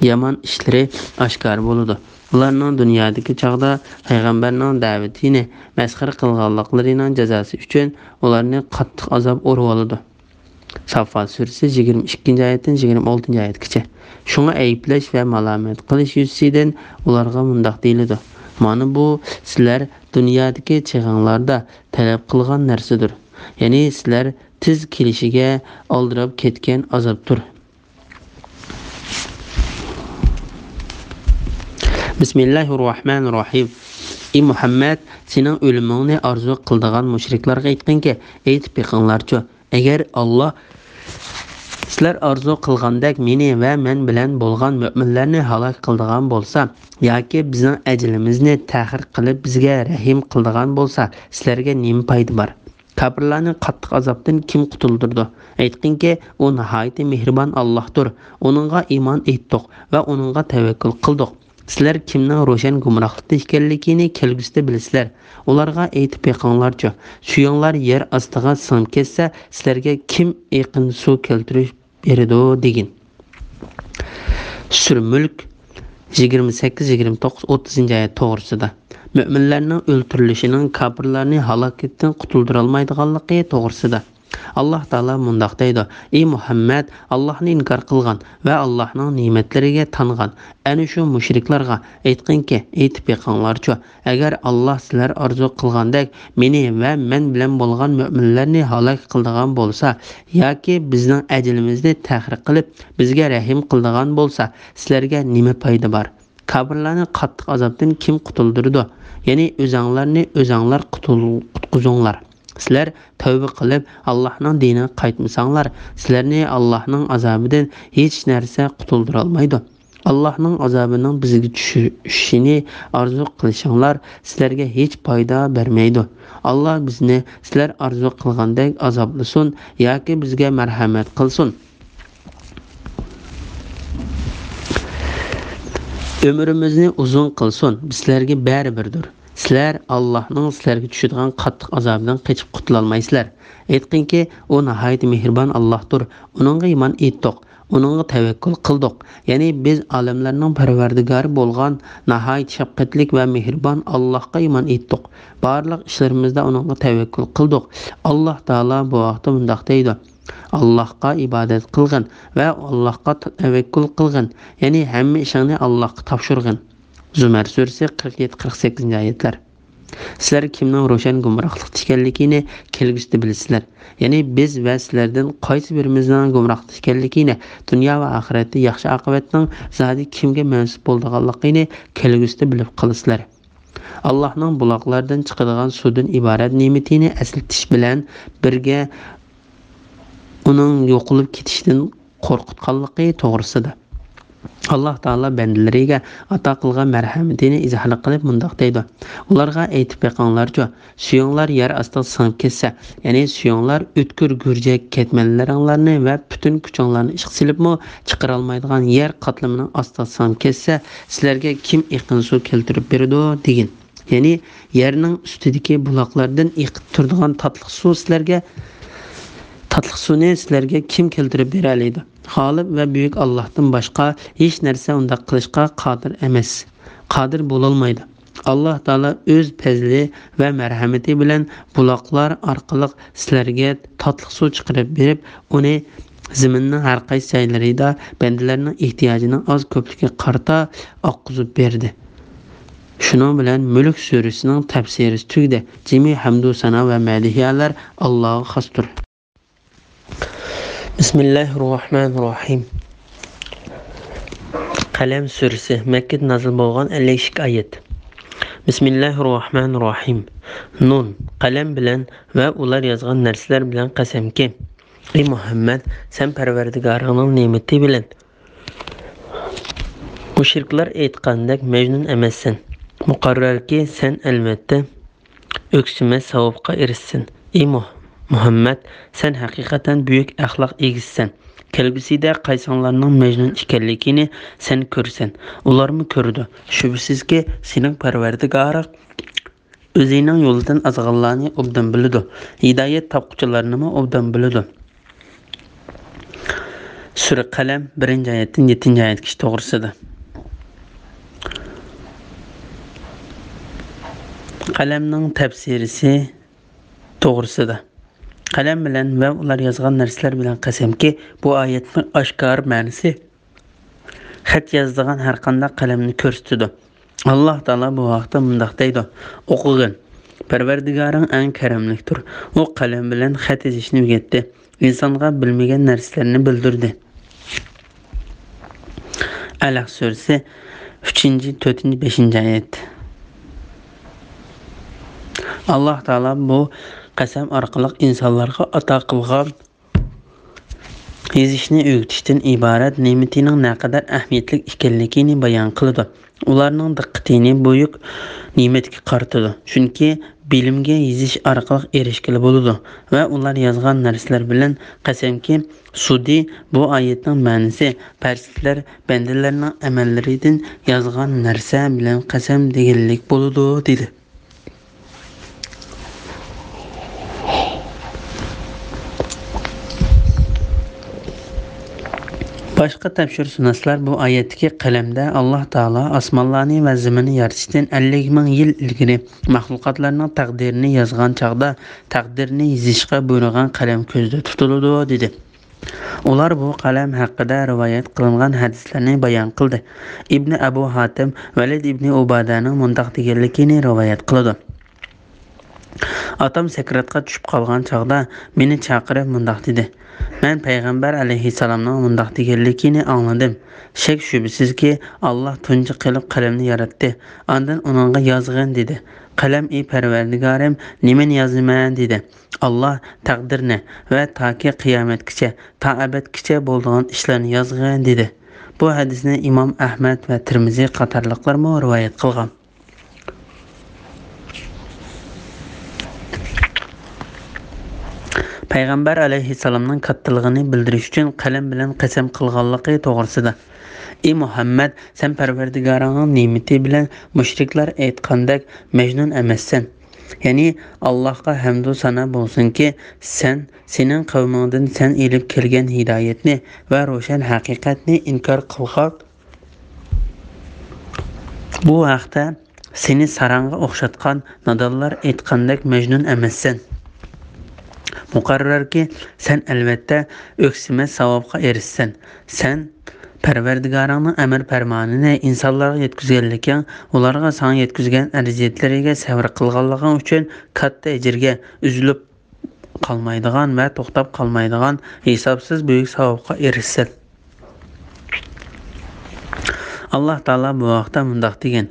يامان ئىشلىرى ئاشكارا بولىدۇ. ئۇلارنىڭ دۇنيادىكى چاغدا پەيغەمبەرنىڭ دەۋىتىنى مەسخىرە قىلغانلىقلىرىنىڭ جازاسى ئۈچۈن ئۇلارنى قاتتىق ئازاب ئۇرۇۋالىدۇ. ساففات سۈرىسى يىگىرمە ئىككىنچى ئايەتتىن يىگىرمە ئالتىنچى ئايەتكىچە. شۇڭا ئەيىبلەش ۋە مالامەت قىلىش يۈزىسىدىن ئۇلارغا مۇنداق دېيىلىدۇ: مانا بۇ سىلەر دۇنيادىكى چېغىڭلاردا تەلەپ قىلغان نەرسىدۇر. يەنى سىلەر تېز كېلىشىگە ئالدىراپ كەتكەن ئازابتۇر. بىسمىللاھىر راھمانىر راھىم. ئى مۇھەممەد، سېنىڭ ئۆلۈمۈڭنى ئارزۇ قىلىدىغان مۇشرىكلارغا ئېيتقىنكى، ئېيتىپ بېقىڭلارچۇ، ئەگەر ئاللاھ سىلەر ئارزۇ قىلغاندەك مېنى ۋە مەن بىلەن بولغان مۆمىنلەرنى ھالاك قىلىدىغان بولسا ياكى بىزنىڭ ئەجىلىمىزنى تەخىر قىلىپ بىزگە رەھىم قىلىدىغان بولسا، سىلەرگە نېمە پايدا بار؟ كاپىرلارنى قاتتىق ئازابتىن كىم قۇتۇلدۇرىدۇ؟ ئېيتقىنكى، ئۇ ناھايىتى مېھرىبان ئاللاھتۇر. ئۇنىڭغا ئىمان ئېيتتۇق ۋە ئۇنىڭغا تەۋەككۈل قىلدۇق. سىلەر كىمنىڭ روشەن گۇمراھلىقتا ئىكەنلىكىنى كەلگۈسىدە بىلىسىلەر. ئۇلارغا ئېيتىپ بېقىڭلارچۇ، سۈيۈڭلار يەر ئاستىغا سىڭىپ كەتسە، سىلەرگە كىم ئېقىن سۇ كەلتۈرۈپ بېرىدۇ؟ دېگىن. سۈرە مۈلك يىگىرمە سەككىز، يىگىرمە توققۇز، ئوتتۇزىنچى ئايەت توغرىسىدا. مۆمىنلەرنىڭ ئۆلتۈرۈلۈشىنىڭ كاپىرلارنى ھالاكەتتىن قۇتۇلدۇرالمايدىغانلىقى توغرىسىدا. ئاللاھ تائالا مۇنداق دەيدۇ: ئى مۇھەممەد، ئاللاھنى ئىنكار قىلغان ۋە ئاللاھنىڭ نېمەتلىرىگە تانغان ئەنە شۇ مۇشرىكلارغا ئېيتقىنكى، ئېيتىپ بېقىڭلارچۇ، ئەگەر ئاللاھ سىلەر ئارزۇ قىلغاندەك مېنى ۋە مەن بىلەن بولغان مۆمىنلەرنى ھالاك قىلىدىغان بولسا ياكى بىزنىڭ ئەجىلىمىزنى تەخىر قىلىپ بىزگە رەھىم قىلىدىغان بولسا، سىلەرگە نېمە پايدا بار؟ كاپىرلارنى قاتتىق ئازابتىن كىم قۇتۇلدۇرىدۇ؟ يەنى ئۆزەڭلارنى ئۆزەڭلار قۇتۇل-، قۇتقۇزۇڭلار. سىلەر تەۋبە قىلىپ، ئاللاھنىڭ دىنىغا قايتمىساڭلار، سىلەرنى ئاللاھنىڭ ئازابىدىن ھېچ نەرسە قۇتۇلدۇرالمايدۇ. ئاللاھنىڭ ئازابىنىڭ بىزگە چۈشۈشىنى ئارزۇ قىلىشىڭلار سىلەرگە ھېچ پايدا بەرمەيدۇ. ئاللاھ بىزنى سىلەر ئارزۇ قىلغاندەك ئازابلىسۇن ياكى بىزگە مەرھەمەت قىلسۇن. ئۆمرىمىزنى ئۇزۇن قىلسۇن، بىزلەرگە بەرىبىردۇر. سىلەر ئاللاھنىڭ سىلەرگە چۈشىدىغان قاتتىق ئازابىدىن قېچىپ قۇتۇلالمايسىلەر. ئېيتقىنكى، ئۇ ناھايىتى مېھرىبان ئاللاھتۇر. ئۇنىڭغا ئىمان ئېيتتۇق، ئۇنىڭغا تەۋەككۈل قىلدۇق. يەنى بىز ئالەملەرنىڭ پەرۋەردىگارى بولغان ناھايىتى شەپقەتلىك ۋە مېھرىبان ئاللاھقا ئىمان ئېيتتۇق. بارلىق ئىشلىرىمىزدا ئۇنىڭغا تەۋەككۈل قىلدۇق. ئاللاھ تائالا بۇ ھەقتە مۇنداق دەيدۇ، ئاللاھقا ئىبادەت قىلغىن ۋە ئاللاھقا تەۋەككۈل قىلغىن، يەنى ھەممە ئىشىڭنى ئاللاھقا تاپشۇرغىن. زۇمەر سۈرىسى، قىرىق يەتتە، قىرىق سەككىزىنچى ئايەتلەر. سىلەر كىمنىڭ روشەن گۇمراھلىقتا ئىكەنلىكىنى كەلگۈسىدە بىلىسىلەر. يەنى بىز ۋە سىلەردىن قايسى بىرىمىزنىڭ گۇمراھلىقتا ئىكەنلىكىنى، دۇنيا ۋە ئاخىرەتتە ياخشى ئاقىۋەتنىڭ زادى كىمگە مەنسۇپ بولىدىغانلىقىنى كەلگۈسىدە بىلىپ قالىسىلەر. ئاللاھنىڭ بۇلاقلاردىن چىقىدىغان سۇدىن ئىبارەت نېمىتىنى ئەسلىتىش بىلەن بىرگە، ئۇنىڭ يوقىلىپ كېتىشىدىن قورقۇتقانلىقى توغرىسىدا. ئاللاھ تائالا بەندىلىرىگە ئاتا قىلغان مەرھەمىتىنى ئىزھار قىلىپ مۇنداق دەيدۇ، ئۇلارغا ئېيتىپ بېقىڭلارچۇ، سۈيۈڭلار يەر ئاستىغا سىڭىپ كەتسە، يەنى سۈيۈڭلار ئۆتكۈر گۈرجەك كەتمەنلىرىڭلارنى ۋە پۈتۈن كۈچۈڭلارنى ئىشقا سېلىپمۇ چىقىرالمايدىغان يەر قاتلىمىنىڭ ئاستىغا سىڭىپ كەتسە، سىلەرگە كىم ئېقىن سۇ كەلتۈرۈپ بېرىدۇ؟ دېگىن. يەنى يەرنىڭ ئۈستىدىكى بۇلاقلاردىن ئېقىپ تۇرىدىغان تاتلىق سۇ سىلەرگە، تاتلىق سۇنى سىلەرگە كىم كەلتۈرۈپ بېرەلەيدۇ؟ غالىب ۋە بۈيۈك ئاللاھتىن باشقا ھېچ نەرسە ئۇنداق قىلىشقا قادىر ئەمەس. قادىر بولالمايدۇ. ئاللاھ تائالا ئۆز پەزلى ۋە مەرھەمىتى بىلەن بۇلاقلار ئارقىلىق سىلەرگە تاتلىق سۇ چىقىرىپ بېرىپ، ئۇنى زېمىننىڭ ھەر قايسى جايلىرىدا بەندىلەرنىڭ ئېھتىياجىنىڭ ئاز كۆپلۈكىگە قارىتا ئاققۇزۇپ بەردى. شۇنىڭ بىلەن مۈلۈك سۈرىسىنىڭ تەپسىرى تۈگىدى. جىمى ھەمدۇ سانا ۋە مەدھىيەلەر ئاللاغا خاستۇر. بىسمىللاھىر راھمانىر راھىم. قەلەم سۈرىسى، مەككىدە نازىل بولغان، ئەللىك ئىككى ئايەت. بىسمىللاھىر راھمانىر راھىم. نۇن، قەلەم بىلەن ۋە ئۇلار يازغان نەرسىلەر بىلەن قەسەمكى، ئەي مۇھەممەد، سەن پەرۋەردىگارىڭنىڭ نېمىتى بىلەن مۇشرىكلار ئېيتقاندەك مەجنۇن ئەمەسسەن. مۇقەررەركى، سەن ئەلۋەتتە ئۆكسۈمەس ساۋابقا ئېرىشىسەن. ئى مۇھ-، مۇھەممەد، سەن ھەقىقەتەن بۈيۈك ئەخلاق ئىگىسىسەن. كەلگۈسىدە قايسىڭلارنىڭ مەجنۇن ئىكەنلىكىنى سەن كۆرىسەن، ئۇلارمۇ كۆرىدۇ. شۈبھىسىزكى، سېنىڭ پەرۋەردىگارىڭ ئۆزىنىڭ يولىدىن ئازغانلارنى ئوبدان بىلىدۇ، ھىدايەت تاپقۇچىلارنىمۇ ئوبدان بىلىدۇ. سۈرە قەلەم، بىرىنچى ئايەتتىن يەتتىنچى ئايەتكىچە توغرىسىدا. قەلەمنىڭ تەپسىرىسى توغرىسىدا. قەلەم بىلەن ۋە ئۇلار يازغان نەرسىلەر بىلەن قەسەمكى، بۇ ئايەتنىڭ ئاشكارا مەنىسى خەت يازىدىغان ھەرقانداق قەلەمنى كۆرسىتىدۇ. ئاللاھ تائالا بۇ ھەقتە مۇنداق دەيدۇ، ئوقۇغىن، پەرۋەردىگارىڭ ئەڭ كەرەملىكتۇر. ئۇ قەلەم بىلەن خەت يېزىشنى ئۆگەتتى. ئىنسانغا بىلمىگەن نەرسىلەرنى بىلدۈردى. ئەلەق سۈرىسى، ئۈچىنچى، تۆتىنچى، بەشىنچى ئايەت. ئاللاھ تائالا بۇ قەسەم ئارقىلىق ئىنسانلارغا ئاتا قىلغان يېزىشنى ئۆگىتىشتىن ئىبارەت نېمىتىنىڭ نەقەدەر ئەھمىيەتلىك ئىكەنلىكىنى بايان قىلىدۇ. ئۇلارنىڭ دىققىتىنى بۈيۈك نېمەتكە قارىتىدۇ، چۈنكى بىلىمگە يېزىش ئارقىلىق ئېرىشكىلى بولىدۇ ۋە ئۇلار يازغان نەرسىلەر بىلەن قەسەمكى، سۇدى، بۇ ئايەتنىڭ مەنىسى پەرىشتىلەر بەندىلەرنىڭ ئەمەللىرىدىن يازغان نەرسە بىلەن قەسەم دېگەنلىك بولىدۇ، دېدى. باشقا تەپسىرشۇناسلار بۇ ئايەتتىكى قەلەمدە ئاللاھ تائالا ئاسمانلارنى ۋە زېمىننى يارىتىشتىن ئەللىك مىڭ يىل ئىلگىرى مەخلۇقاتلارنىڭ تەقدىرىنى يازغان چاغدا تەقدىرنى يېزىشقا بۇيرۇغان قەلەم كۆزدە تۇتۇلىدۇ، دېدى. ئۇلار بۇ قەلەم ھەققىدە رىۋايەت قىلىنغان ھەدىسلەرنى بايان قىلدى. ئىبنى ئەبۇ ھاتىم ۋەلىد ئىبنى ئۇبادەنىڭ مۇنداق دېگەنلىكىنى رىۋايەت قىلىدۇ. ئاتام سەكراتقا چۈشۈپ قالغان چاغدا مېنى چاقىرىپ مۇنداق دېدى، مەن پەيغەمبەر ئەلەيھىسسالامنىڭ مۇنداق دېگەنلىكىنى ئاڭلىدىم، شەك-شۈبھىسىزكى، ئاللاھ تۇنجى قېلىپ قەلەمنى ياراتتى، ئاندىن ئۇنىڭغا يازغىن دېدى. «قەلەم، ئى پەرۋەردىگارىم، نېمىنى يازىمەن؟» دېدى. «ئاللا تەقدىرنى ۋە تاكى قىيامەتكىچە، تا ئەبەدكىچە بولىدىغان ئىشلارنى يازغىن» دېدى. بۇ ھەدىسنى ئىمام ئەھمەد ۋە تىرمىزى قاتارلىقلارمۇ رىۋايەت قىلغان. پەيغەمبەر ئەلەيھىسسالامنىڭ كاتتىلىقىنى بىلدۈرۈش ئۈچۈن قەلەم بىلەن قەسەم قىلغانلىقى توغرىسىدا. ئى مۇھەممەد، سەن پەرۋەردىگارىڭنىڭ نېمىتى بىلەن مۇشرىكلار ئېيتقاندەك مەجنۇن ئەمەسسەن. يەنى، ئاللاھقا ھەمدۇ سانا بولسۇنكى، سەن، سېنىڭ قەۋمىڭدىن سەن ئېلىپ كەلگەن ھىدايەتنى ۋە روشەن ھەقىقەتنى ئىنكار قىلغان، بۇ ھەقتە سېنى ساراڭغا ئوخشاتقان نادانلار ئېيتقاندەك مەجنۇن ئەمەسسەن. مۇقەررەركى، سەن ئەلۋەتتە ئۆكسىمەس ساۋابقا ئېرىشىسەن. سەن پەرۋەردىگارىڭنىڭ ئەمر پەرمانىنى ئىنسانلارغا يەتكۈزگەنلىكىڭ، ئۇلارغا ساڭا يەتكۈزگەن ئەزىيەتلىرىگە سەۋر قىلغانلىقىڭ ئۈچۈن كاتتا ئەجىرگە، ئۈزۈلۈپ قالمايدىغان ۋە توختاپ قالمايدىغان ھېسابسىز بۈيۈك ساۋابقا ئېرىشىسەن. ئاللا تائالا بۇ ھەقتە مۇنداق دېگەن: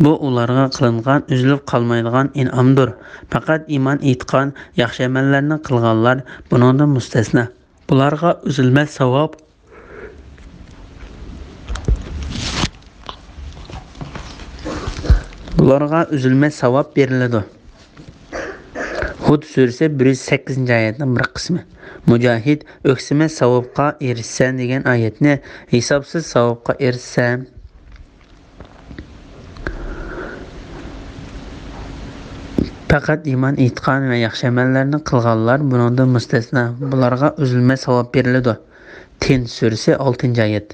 «بۇ ئۇلارغا قىلىنغان ئۈزۈلۈپ قالمايدىغان ئىنئامدۇر. پەقەت ئىمان ئېيتقان، ياخشى ئەمەللەرنى قىلغانلار بۇنىڭدىن مۇستەسنا. بۇلارغا ئۈزۈلمەس ساۋاب، بۇلارغا ئۈزۈلمەس ساۋاب بېرىلىدۇ.» ھۇد سۈرىسى بىر يۈز سەككىزىنچى ئايەتنىڭ بىر قىسمى. مۇجاھىد، «ئۆكسىمەس ساۋابقا ئېرىشىسەن» دېگەن ئايەتنى ھېسابسىز ساۋابقا ئېرىشىسەن. پەقەت ئىمان ئېيتقان ۋە ياخشى ئەمەللەرنى قىلغانلار بۇنىڭدىن مۇستەسنا. بۇلارغا ئۈزۈلمەس ساۋاب بېرىلىدۇ. تىن سۈرىسى ئالتىنچى ئايەت.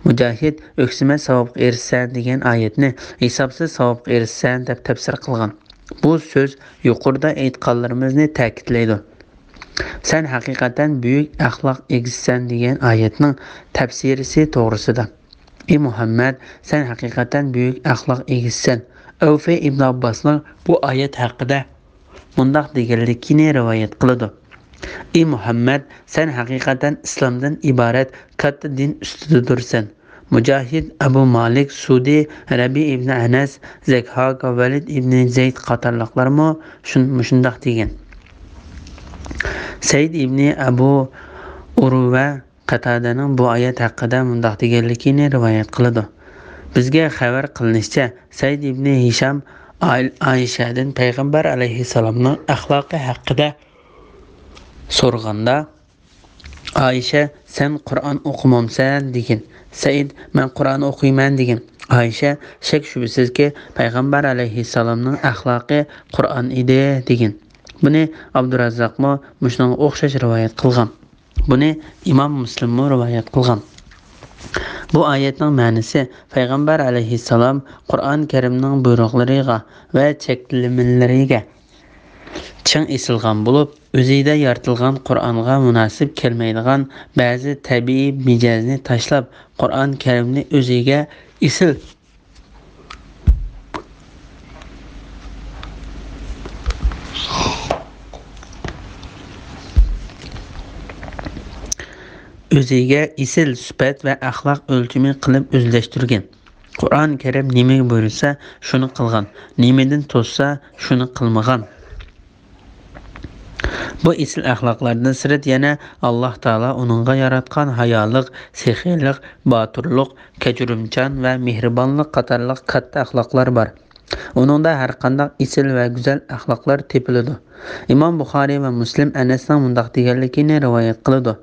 مۇجاھىد، «ئۆكسىمەس ساۋابقا ئېرىشىسەن» دېگەن ئايەتنى ھېسابسىز ساۋابقا ئېرىشىسەن دەپ تەپسىر قىلغان. بۇ سۆز يۇقىرىدا ئېيتقانلىرىمىزنى تەكىتلەيدۇ. «سەن ھەقىقەتەن بۈيۈك ئەخلاق ئىگىسىسەن» دېگەن ئايەتنىڭ تەپسىرىسى توغرىسىدا. ئى مۇھەممەد، سەن ھەقىقەتەن بۈيۈك ئەخلاق ئىگىسىسەن. ئەۋفى ئىبن ئابباسنىڭ بۇ ئايەت ھەققىدە مۇنداق دېگەنلىكىنى رىۋايەت قىلىدۇ: ئى مۇھەممەد، سەن ھەقىقەتەن ئىسلامدىن ئىبارەت كاتتا دىن ئۈستىدە تۇرىسەن. مۇجاھىد، ئەبۇ مالىك، سۇدى، رەبى ئىبنى ئەنەس، زەكھاك، ۋەلىد ئىبنى زەيد قاتارلىقلارمۇ شۇن-، مۇشۇنداق دېگەن. سەيىد ئىبنى ئەبۇ ئۇرۋە قەتادەنىڭ بۇ ئايەت ھەققىدە مۇنداق دېگەنلىكىنى رىۋايەت قىلىدۇ: بىزگە خەۋەر قىلىنىشىچە، سەيىد ئىبنى ھىشام ئاي-، ئائىشەدىن پەيغەمبەر ئەلەيھىسسالامنىڭ ئەخلاقى ھەققىدە سورىغاندا، ئائىشە، «سەن قۇرئان ئوقۇمامسەن؟» دېگەن. سەئىد، «مەن قۇرئان ئوقۇيمەن» دېگەن. ئائىشە، «شەك-شۈبھىسىزكى، پەيغەمبەر ئەلەيھىسسالامنىڭ ئەخلاقى قۇرئان ئىدى» دېگەن. بۇنى ئابدۇراززاقمۇ مۇشۇنىڭغا ئوخشاش رىۋايەت قىلغان. بۇنى ئىمام مۇسلىممۇ رىۋايەت قىلغان. بۇ ئايەتنىڭ مەنىسى، پەيغەمبەر ئەلەيھىسسالام قۇرئان كەرىمنىڭ بۇيرۇقلىرىغا ۋە چەكلىمىلىرىگە چىڭ ئېسىلغان بولۇپ، ئۆزىدە يارىتىلغان قۇرئانغا مۇناسىپ كەلمەيدىغان بەزى تەبىئىي مىجەزنى تاشلاپ، قۇرئان كەرىمنى ئۆزىگە ئېسىل ئۆزىگە ئېسىل سۈپەت ۋە ئەخلاق ئۆلچىمى قىلىپ ئۆزلەشتۈرگەن. قۇرئان كەرىم نېمىگە بۇيرۇسا، شۇنى قىلغان، نېمىدىن توسسا، شۇنى قىلمىغان. بۇ ئېسىل ئەخلاقلاردىن سىرت يەنە ئاللاھ تائالا ئۇنىڭغا ياراتقان ھايالىق، سېخىيلىق، باتۇرلۇق، كەچۈرۈمچان ۋە مېھرىبانلىق قاتارلىق كاتتا ئەخلاقلار بار. ئۇنىڭدا ھەر قانداق ئېسىل ۋە گۈزەل ئەخلاقلار تېپىلىدۇ. ئىمام بۇخارىي ۋە مۇسلىم ئەنەسنىڭ مۇنداق دېگەنلىكىنى رىۋايەت قىلىدۇ: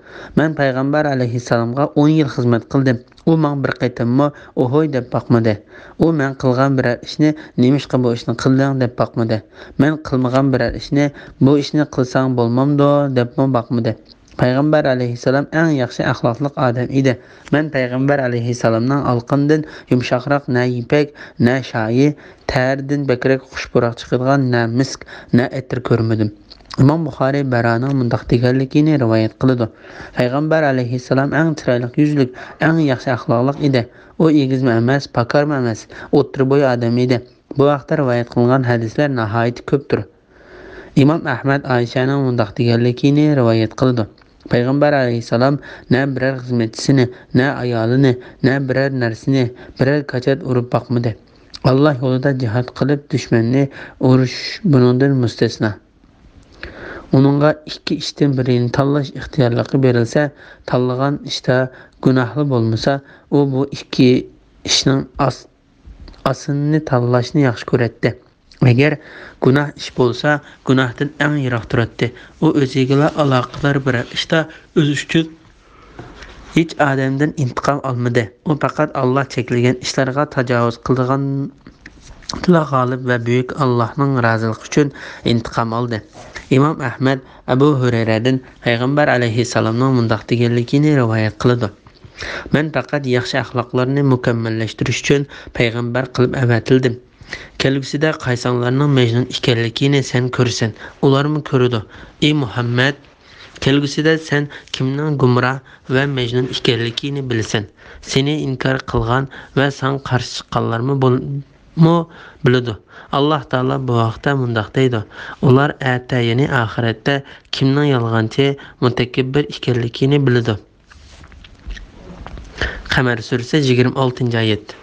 مەن پەيغەمبەر ئەلەيھىسسالامغا ئون يىل خىزمەت قىلدىم. ئۇ ماڭا بىر قېتىممۇ «ئوھوي» دەپ باقمىدى. ئۇ مەن قىلغان بىرەر ئىشنى «نېمىشقا بۇ ئىشنى قىلدىڭ؟» دەپ باقمىدى. مەن قىلمىغان بىرەر ئىشنى «بۇ ئىشنى قىلساڭ بولمامدۇ؟» دەپمۇ باقمىدى. پەيغەمبەر ئەلەيھىسسالام ئەڭ ياخشى ئەخلاقلىق ئادەم ئىدى. مەن پەيغەمبەر ئەلەيھىسسالامنىڭ ئالقىنىدىن يۇمشاقراق نە يىپەك، نە شايى، تەرىدىن بەكرەك خۇش پۇراق چىقىدىغان نە مىسك، نە ئەتىر كۆرمىدىم. ئىمام بۇخارىي بەرانىڭ مۇنداق دېگەنلىكىنى رىۋايەت قىلىدۇ: پەيغەمبەر ئەلەيھىسسالام ئەڭ چىرايلىق يۈزلۈك، ئەڭ ياخشى ئەخلاقلىق ئىدى. ئۇ ئېگىزمۇ ئەمەس، پاكارمۇ ئەمەس، ئوتتۇرا بوي ئادەم ئىدى. بۇ ھەقتە رىۋايەت قىلىنغان ھەدىسلەر ناھايىتى كۆپتۇر. ئىمام ئەھمەد ئائىشەنىڭ مۇنداق دېگەنلىكىنى رىۋايەت قىلىدۇ: پەيغەمبەر ئەلەيھىسسالام نە بىرەر خىزمەتچىسىنى، نە ئايالىنى، نە بىرەر نەرسىنى، بىرەر كاچات ئۇرۇپ باقمىدى. ئاللا يولىدا جىھاد قىلىپ، دۈشمەننى ئۇرۇش بۇنىڭدىن مۇستەسنا. ئۇنىڭغا ئىككى ئىشتىن بىرىنى تاللاش ئىختىيارلىقى بېرىلسە، تاللىغان ئىشتا گۇناھلا بولمىسا، ئۇ بۇ ئىككى ئىشنىڭ ئاس-، ئاسىنىنى تاللاشنى ياخشى كۆرەتتى. ئەگەر گۇناھ ئىش بولسا، گۇناھتىن ئەڭ يىراق تۇراتتى. ئۇ ئۆزىگىلا ئالاقىدار بىرەر ئىشتا ئۆزى ئۈچۈن ھېچ ئادەمدىن ئىنتىقام ئالمىدى. ئۇ پەقەت ئاللا چەكلىگەن ئىشلارغا تاجاۋۇز قىلىدىغان، غالىب ۋە بۈيۈك ئاللاھنىڭ رازىلىقى ئۈچۈن ئىنتىقام ئالدى. ئىمام ئەھمەد ئەبۇ ھۇرەيرەدىن پەيغەمبەر ئەلەيھىسسالامنىڭ مۇنداق دېگەنلىكىنى رىۋايەت قىلىدۇ: مەن پەقەت ياخشى ئەخلاقلارنى مۇكەممەللەشتۈرۈش ئۈچۈن پەيغەمبەر قىلىپ ئەۋەتىلدىم. كەلگۈسىدە قايسىڭلارنىڭ مەجنۇن ئىكەنلىكىنى سەن كۆرىسەن، ئۇلارمۇ كۆرىدۇ. ئى مۇھەممەد، كەلگۈسىدە سەن كىمنىڭ گۇمراھ ۋە مەجنۇن ئىكەنلىكىنى بىلىسەن. سېنى ئىنكار قىلغان ۋە ساڭا قارشى چىققانلارمۇ بول-، مۇ بىلىدۇ. ئاللا تائالا بۇ ھەقتە مۇنداق دەيدۇ: ئۇلار ئەتە، يەنى ئاخىرەتتە كىمنىڭ يالغانچى، مۇتەكەببىر ئىكەنلىكىنى بىلىدۇ. قەمەر سۈرىسى، يىگىرمە ئالتىنچى ئايەت.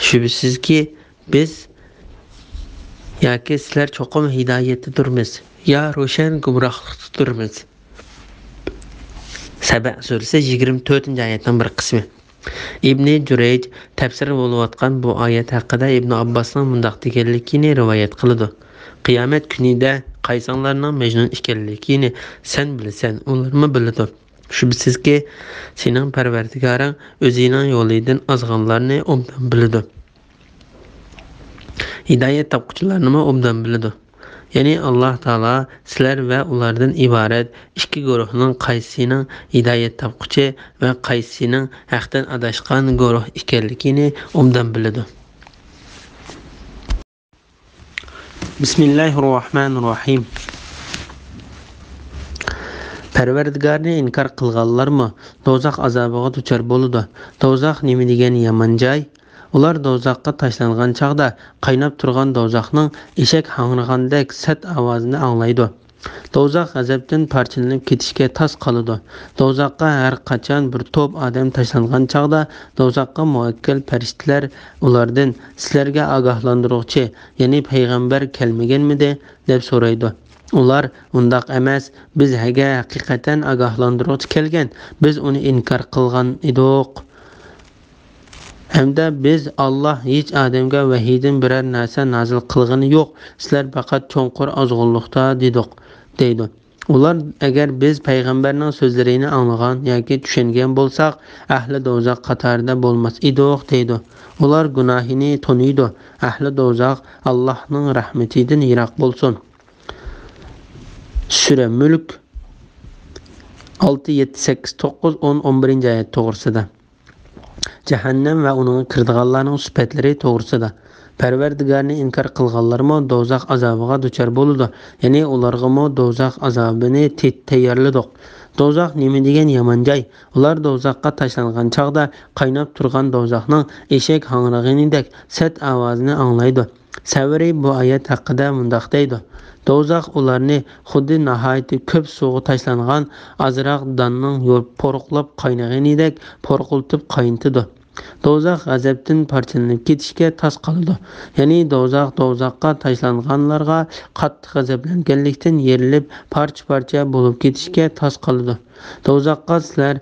شۈبھىسىزكى، بىز ياكى سىلەر چوقۇم ھىدايەتتىدۇرمىز يا روشەن گۇمراھلىقتىدۇرمىز. سەبە سۈرىسى، يىگىرمە تۆتىنچى ئايەتنىڭ بىر قىسمى. ئىبنى جۇرەيج تەپسىر بولۇۋاتقان بۇ ئايەت ھەققىدە ئىبنى ئابباسنىڭ مۇنداق دېگەنلىكىنى رىۋايەت قىلىدۇ: قىيامەت كۈنىدە قايسىڭلارنىڭ مەجنۇن ئىكەنلىكىنى سەن بىلىسەن، ئۇلارمۇ بىلىدۇ. شۈبھىسىزكى، سېنىڭ پەرۋەردىگارىڭ ئۆزىنىڭ يولىدىن ئازغانلارنى ئوبدان بىلىدۇ. ھىدايەت تاپقۇچىلارنىمۇ ئوبدان بىلىدۇ. يەنى ئاللا تائالا سىلەر ۋە ئۇلاردىن ئىبارەت ئىككى گۇرۇھنىڭ قايسىسىنىڭ ھىدايەت تاپقۇچى ۋە قايسىسىنىڭ ھەقتىن ئاداشقان گۇرۇھ ئىكەنلىكىنى ئوبدان بىلىدۇ. بىسمىللاھىررەھمانىررەھىم. پەرۋەردىگارنى ئىنكار قىلغانلارمۇ دوزاخ ئازابىغا دۇچار بولىدۇ. دوزاخ نېمە دېگەن يامان جاي! ئۇلار دوزاخقا تاشلانغان چاغدا قايناپ تۇرغان دوزاخنىڭ ئېشەك ھاڭرىغاندەك سەت ئاۋازىنى ئاڭلايدۇ. دوزاخ غەزەپتىن پارچىلىنىپ كېتىشكە تاس قالىدۇ. دوزاخقا ھەر قاچان بىر توپ ئادەم تاشلانغان چاغدا، دوزاخقا مۇئەككەل پەرىشتىلەر ئۇلاردىن: «سىلەرگە ئاگاھلاندۇرغۇچى، يەنى پەيغەمبەر كەلمىگەنمىدى؟» دەپ سورايدۇ. ئۇلار: «ئۇنداق ئەمەس، بىزگە ھەقىقەتەن ئاگاھلاندۇرغۇچى كەلگەن، بىز ئۇنى ئىنكار قىلغان ئىدۇق. ھەمدە بىز، ئاللا ھېچ ئادەمگە ۋەھىيدىن بىرەر نەرسە نازىل قىلغىنى يوق، سىلەر پەقەت چوڭقۇر ئازغۇنلۇقتا» دېدۇق، دەيدۇ. ئۇلار: «ئەگەر بىز پەيغەمبەرنىڭ سۆزلىرىنى ئاڭلىغان ياكى چۈشەنگەن بولساق، ئەھلى دوزاخ قاتارىدا بولماس ئىدۇق» دەيدۇ. ئۇلار گۇناھىنى تونۇيدۇ. ئەھلى دوزاخ ئاللاھنىڭ رەھمىتىدىن يىراق بولسۇن. سۈرە مۈلك، ئالتە، يەتتە، سەككىز، توققۇز، ئون، ئون بىرىنچى ئايەت توغرىسىدا. جەھەننەم ۋە ئۇنىڭغا كىرىدىغانلارنىڭ سۈپەتلىرى توغرىسىدا. پەرۋەردىگارنى ئىنكار قىلغانلارمۇ دوزاخ ئازابىغا دۇچار بولىدۇ. يەنى ئۇلارغىمۇ دوزاخ ئازابىنى تى-، تەييارلىدۇق. دوزاخ نېمە دېگەن يامان جاي! ئۇلار دوزاخقا تاشلانغان چاغدا قايناپ تۇرغان دوزاخنىڭ ئېشەك ھاڭرىغىنىدەك سەت ئاۋازىنى ئاڭلايدۇ. سەۋرى بۇ ئايەت ھەققىدە مۇنداق دەيدۇ: دوزاخ ئۇلارنى خۇددى ناھايىتى كۆپ سۇغا تاشلانغان ئازراق داننىڭ يورۇپ پورۇقلاپ قاينىغىنىدەك پورقۇلتىپ قاينىتىدۇ. دوزاخ غەزەپتىن پارچىلىنىپ كېتىشكە تاس قالىدۇ. يەنى دوزاخ دوزاخقا تاشلانغانلارغا قاتتىق غەزەپلەنگەنلىكتىن يېرىلىپ، پارچە-پارچە بولۇپ كېتىشكە تاس قالىدۇ. دوزاخقا سىلەر،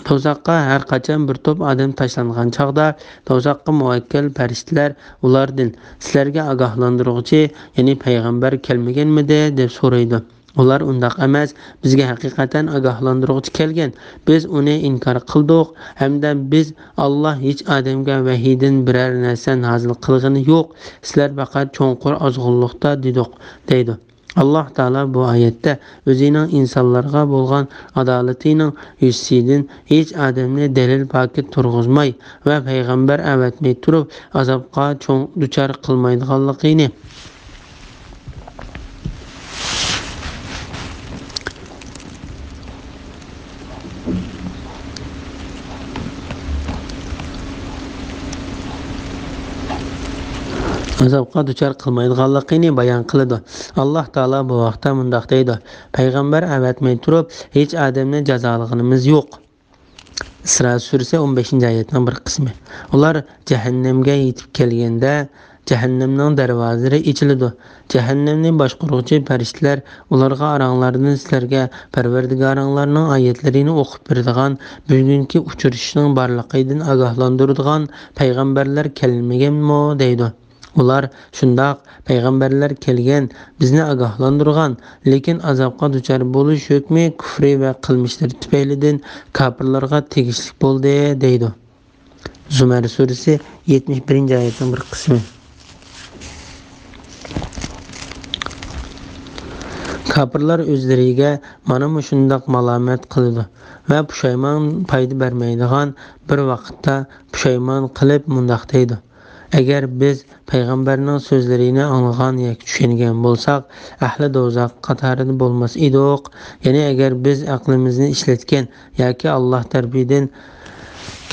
دوزاخقا ھەر قاچان بىر توپ ئادەم تاشلانغان چاغدا، دوزاخقا مۇۋەككىل پەرىشتىلەر ئۇلاردىن: «سىلەرگە ئاگاھلاندۇرغۇچى، يەنى پەيغەمبەر كەلمىگەنمىدى؟» دەپ سورايدۇ. ئۇلار: «ئۇنداق ئەمەس، بىزگە ھەقىقەتەن ئاگاھلاندۇرغۇچى كەلگەن، بىز ئۇنى ئىنكار قىلدۇق، ھەمدە بىز، ئاللا ھېچ ئادەمگە ۋەھىيدىن بىرەر نەرسە نازىل قىلغىنى يوق، سىلەر پەقەت چوڭقۇر ئازغۇنلۇقتا دېدۇق» دەيدۇ. ئاللا تائالا بۇ ئايەتتە ئۆزىنىڭ ئىنسانلارغا بولغان ئادالىتىنىڭ يۈزىسىدىن ھېچ ئادەمنى دەلىل پاكىت تۇرغۇزماي ۋە پەيغەمبەر ئەۋەتمەي تۇرۇپ ئازابقا چوڭ دۇچار قىلمايدىغانلىقىنى، ئازابقا دۇچار قىلمايدىغانلىقىنى بايان قىلىدۇ. ئاللا تائالا بۇ ھەقتە مۇنداق دەيدۇ: پەيغەمبەر ئەۋەتمەي تۇرۇپ ھېچ ئادەمنى جازالىغىنىمىز يوق. ئىسرا سۈرىسى ئون بەشىنچى ئايەتنىڭ بىر قىسمى. ئۇلار جەھەننەمگە يېتىپ كەلگەندە، جەھەننەمنىڭ دەرۋازىلىرى ئېچىلىدۇ. جەھەننەمنى باشقۇرغۇچى پەرىشتىلەر ئۇلارغا ئاراڭلاردىن سىلەرگە پەرۋەردىگارىڭلارنىڭ ئايەتلىرىنى ئوقۇپ بېرىدىغان، بۈگۈنكى ئۇچرىشىشنىڭ بارلىقىدىن ئاگاھلاندۇرىدىغان پەيغەمبەرلەر كەلمىگەنمۇ؟ دەيدۇ. ئۇلار، شۇنداق، پەيغەمبەرلەر كەلگەن، بىزنى ئاگاھلاندۇرغان، لېكىن ئازابقا دۇچار بولۇش ھۆكمى كۇفرى ۋە قىلمىشلىرى تۈپەيلىدىن كاپىرلارغا تېگىشلىك بولدى، دەيدۇ. زۇمەر سۈرىسى يەتمىش بىرىنچى ئايەتنىڭ بىر قىسمى. كاپىرلار ئۆزلىرىگە مانا مۇشۇنداق مالامەت قىلىدۇ ۋە پۇشايمان پايدا بەرمەيدىغان بىر ۋاقىتتا پۇشايمان قىلىپ مۇنداق دەيدۇ: ئەگەر بىز پەيغەمبەرنىڭ سۆزلىرىنى ئاڭلىغان ياكى چۈشەنگەن بولساق، ئەھلى دوزاخ قاتارىدا بولماس ئىدۇق. يەنى ئەگەر بىز ئەقلىمىزنى ئىشلەتكەن ياكى ئاللاھ تەرىپىدىن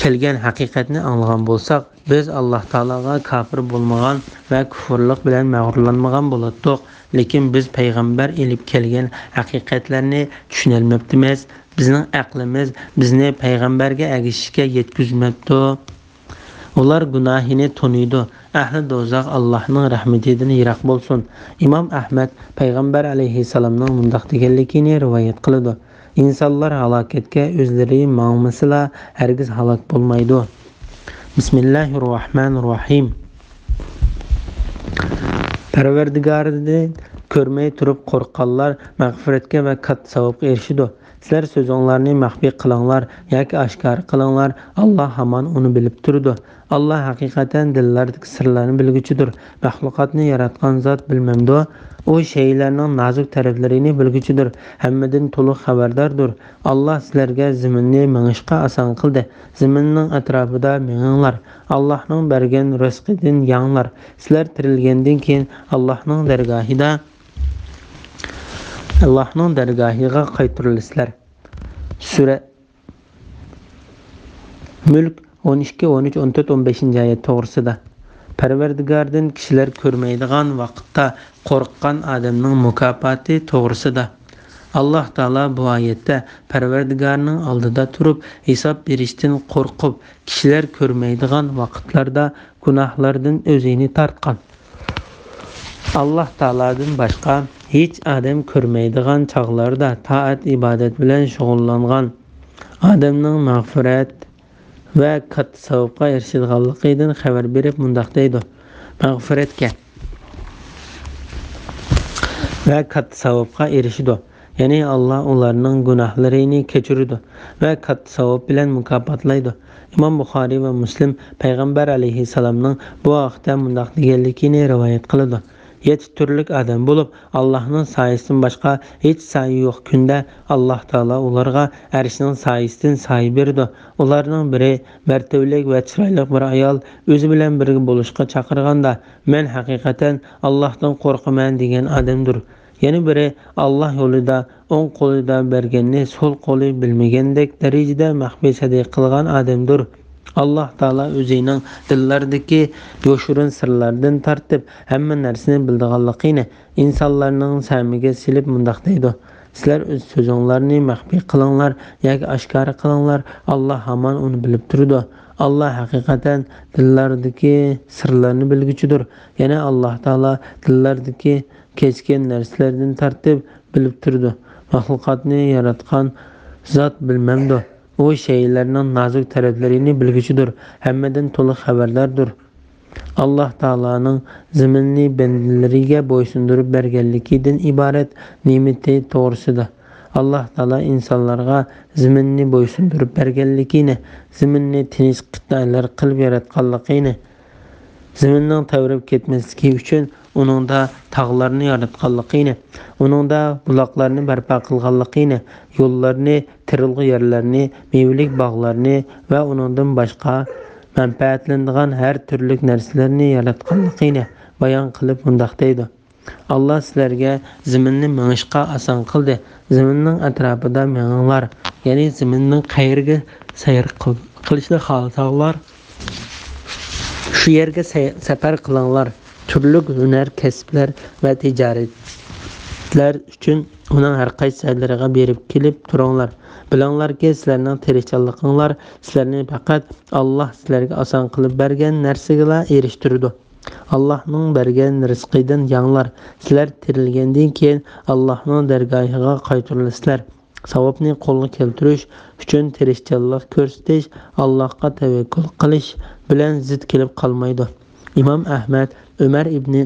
كەلگەن ھەقىقەتنى ئاڭلىغان بولساق، بىز ئاللاھ تائالاغا كاپىر بولمىغان ۋە كۇفۇرلۇق بىلەن مەغرۇرلانمىغان بولاتتۇق. لېكىن بىز پەيغەمبەر ئېلىپ كەلگەن ھەقىقەتلەرنى چۈشىنەلمەپتىمىز. بىزنىڭ ئەقلىمىز بىزنى پەيغەمبەرگە ئەگىشىشكە يەتكۈزمەپتۇ. ئۇلار گۇناھىنى تونۇيدۇ، ئەھلى دوزاخ ئاللاھنىڭ رەھمىتىدىن يىراق بولسۇن. ئىمام ئەھمەد پەيغەمبەر ئەلەيھىسسالامنىڭ مۇنداق دېگەنلىكىنى رىۋايەت قىلىدۇ: ئىنسانلار ھالاكەتكە ئۆزلىرى ماڭمىسىلا، ھەرگىز ھالاك بولمايدۇ. بىسمىللاھىرراھمانىرراھىم. پەرۋەردىگارىنى كۆرمەي تۇرۇپ قورققانلار مەغپىرەتكە ۋە كاتتا ساۋابقا ئېرىشىدۇ. سىلەر سۆزۈڭلارنى مەخپىي قىلىڭلار ياكى ئاشكارا قىلىڭلار، ئاللاھ ھامان ئۇنى بىلىپ تۇرىدۇ. ئاللاھ ھەقىقەتەن دىللاردىكى سىرلارنى بىلگۈچىدۇر. مەخلۇقاتنى ياراتقان زات بىلمەمدۇ؟ ئۇ شەيئىلەرنىڭ نازۇك تەرەپلىرىنى بىلگۈچىدۇر، ھەممىدىن تولۇق خەۋەرداردۇر. ئاللاھ سىلەرگە زېمىننى مېڭىشقا ئاسان قىلدى. زېمىننىڭ ئەتراپىدا مېڭىڭلار. ئاللاھنىڭ بەرگەن رىزقىدىن يەڭلار. سىلەر تىرىلگەندىن كېيىن ئاللاھنىڭ دەرگاھىدا، ئاللاھنىڭ دەرگاھىغا قايتۇرۇلىسىلەر. سۈرە مۈلك ئون ئىككى، ئون ئۈچ، ئون تۆت، ئون بەشىنچى ئايەت توغرىسىدا. پەرۋەردىگاردىن كىشىلەر كۆرمەيدىغان ۋاقىتتا قورققان ئادەمنىڭ مۇكاپاتى توغرىسىدا. ئاللاھ تائالا بۇ ئايەتتە پەرۋەردىگارنىڭ ئالدىدا تۇرۇپ ھېساب بېرىشتىن قورقۇپ، كىشىلەر كۆرمەيدىغان ۋاقىتلاردا گۇناھلاردىن ئۆزىنى تارتقان، ئاللاھ تائالادىن باشقا ھېچ ئادەم كۆرمەيدىغان چاغلاردا تائەت-ئىبادەت بىلەن شۇغۇللانغان ئادەمنىڭ مەغپىرەت ۋە كاتتا ساۋابقا ئېرىشىدىغانلىقىدىن خەۋەر بېرىپ مۇنداق دەيدۇ: مەغپىرەتكە ۋە كاتتا ساۋابقا ئېرىشىدۇ. يەنى ئاللاھ ئۇلارنىڭ گۇناھلىرىنى كەچۈرىدۇ ۋە كاتتا ساۋاب بىلەن مۇكاپاتلايدۇ. ئىمام بۇخارىي ۋە مۇسلىم پەيغەمبەر ئەلەيھىسسالامنىڭ بۇ ھەقتە مۇنداق دېگەنلىكىنى رىۋايەت قىلىدۇ: يەتتە تۈرلۈك ئادەم بولۇپ، ئاللاھنىڭ سايىسىدىن باشقا ھېچ سايە يوق كۈندە ئاللاھ تائالا ئۇلارغا ئەرشىنىڭ سايىسىدىن سايە بېرىدۇ. ئۇلارنىڭ بىرى مەرتىۋىلىك ۋە چىرايلىق بىر ئايال ئۆزى بىلەن بىرگە بولۇشقا چاقىرغاندا، مەن ھەقىقەتەن ئاللاھتىن قورقىمەن دېگەن ئادەمدۇر. يەنە بىرى ئاللاھ يولىدا ئوڭ قولىدا بەرگەننى سول قولى بىلمىگەندەك دەرىجىدە مەخپىي سەدىقە قىلغان ئادەمدۇر. ئاللاھ تائالا ئۆزىنىڭ دىللاردىكى يوشۇرۇن سىرلاردىن تارتىپ ھەممە نەرسىنى بىلىدىغانلىقىنى ئىنسانلارنىڭ سەمىگە سېلىپ مۇنداق دەيدۇ: سىلەر ئۆز سۆزۈڭلارنى مەخپىي قىلىڭلار ياكى ئاشكارا قىلىڭلار، ئاللاھ ھامان ئۇنى بىلىپ تۇرىدۇ. ئاللاھ ھەقىقەتەن دىللاردىكى سىرلارنى بىلگۈچىدۇر. يەنى ئاللاھ تائالا دىللاردىكى كەچكەن نەرسىلەردىن تارتىپ بىلىپ تۇرىدۇ. مەخلۇقاتنى ياراتقان زات بىلمەمدۇ؟ ئۇ شەيئىلەرنىڭ نازۇك تەرەپلىرىنى بىلگۈچىدۇر، ھەممىدىن تولۇق خەۋەرداردۇر. ئاللاھ تائالانىڭ زېمىننى بەندىلىرىگە بويسۇندۇرۇپ بەرگەنلىكىدىن ئىبارەت نېمىتى توغرىسىدا. ئاللاھ تائالا ئىنسانلارغا زېمىننى بويسۇندۇرۇپ بەرگەنلىكىنى، زېمىننى تىنچ قىتئەلەر قىلىپ ياراتقانلىقىنى، زېمىننىڭ تەۋرەپ كەتمەسلىكى ئۈچۈن ئۇنىڭدا تاغلارنى ياراتقانلىقىنى، ئۇنىڭدا بۇلاقلارنى بەرپا قىلغانلىقىنى، يوللارنى، تېرىلغۇ يەرلەرنى، مېۋىلىك باغلارنى ۋە ئۇنىڭدىن باشقا مەنپەئەتلىنىدىغان ھەر تۈرلۈك نەرسىلەرنى ياراتقانلىقىنى بايان قىلىپ مۇنداق دەيدۇ: ئاللاھ سىلەرگە زېمىننى مېڭىشقا ئاسان قىلدى. زېمىننىڭ ئەتراپىدا مېڭىڭلار، يەنى زېمىننىڭ قەيەرگە سەير قىل-، قىلىشنى خالىساڭلار، شۇ يەرگە سەي-، سەپەر قىلىڭلار. تۈرلۈك ھۈنەر، كەسىپلەر ۋە تىجارەت، سىلەر ئۈچۈن ئۇنىڭ ھەر قايسى سەھەرلىرىگە بېرىپ كېلىپ تۇرۇڭلار. بىلىڭلاركى، سىلەرنىڭ تىرىشچانلىقىڭلار سىلەرنى پەقەت ئاللاھ سىلەرگە ئاسان قىلىپ بەرگەن نەرسىگىلا ئېرىشتۈرىدۇ. ئاللاھنىڭ بەرگەن رىزقىدىن يەڭلار. سىلەر تىرىلگەندىن كېيىن ئاللاھنىڭ دەرگاھىغا قايتۇرۇلىسىلەر. ساۋابنى قولغا كەلتۈرۈش ئۈچۈن تىرىشچانلىق كۆرسىتىش، ئاللاھقا تەۋەككۈل قىلىش بىلەن زىت كېلىپ قالمايدۇ. ئىمام ئەھمەد ئۆمەر ئىبنى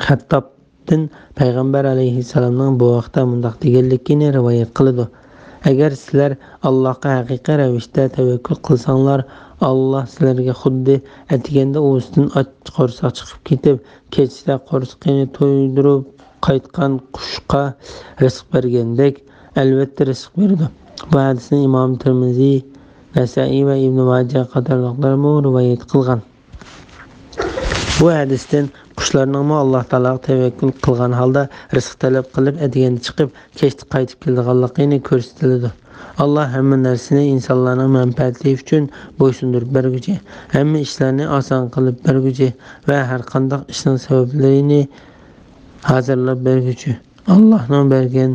خەتتابتىن پەيغەمبەر ئەلەيھىسسالامنىڭ بۇ ھەقتە مۇنداق دېگەنلىكىنى رىۋايەت قىلىدۇ: ئەگەر سىلەر ئاللاھقا ھەقىقىي رەۋىشتە تەۋەككۈل قىلساڭلار، ئاللاھ سىلەرگە خۇددى ئەتىگەندە ئۇۋىسىدىن ئاچ قورساق چىقىپ كېتىپ، كەچتە قورسىقىنى تويدۇرۇپ قايتقان قۇشقا رىزىق بەرگەندەك، ئەلۋەتتە رىزىق بېرىدۇ. بۇ ھەدىسنى ئىمام تىرمىزى، نەسائىي ۋە ئىبنى ماجە قاتارلىقلارمۇ رىۋايەت قىلغان. بۇ ھەدىستىن قۇشلارنىڭمۇ ئاللاھ تائالاغا تەۋەككۈل قىلغان ھالدا رىزىق تەلەپ قىلىپ، ئەتىگەندە چىقىپ، كەچتە قايتىپ كېلىدىغانلىقىنى كۆرسىتىلىدۇ. ئاللاھ ھەممە نەرسىنى ئىنسانلارنىڭ مەنپەئەتى ئۈچۈن بويسۇندۇرۇپ بەرگۈچى، ھەممە ئىشلارنى ئاسان قىلىپ بەرگۈچى ۋە ھەر قانداق ئىشنىڭ سەۋەبلىرىنى ھازىرلاپ بەرگۈچى. ئاللاھنىڭ بەرگەن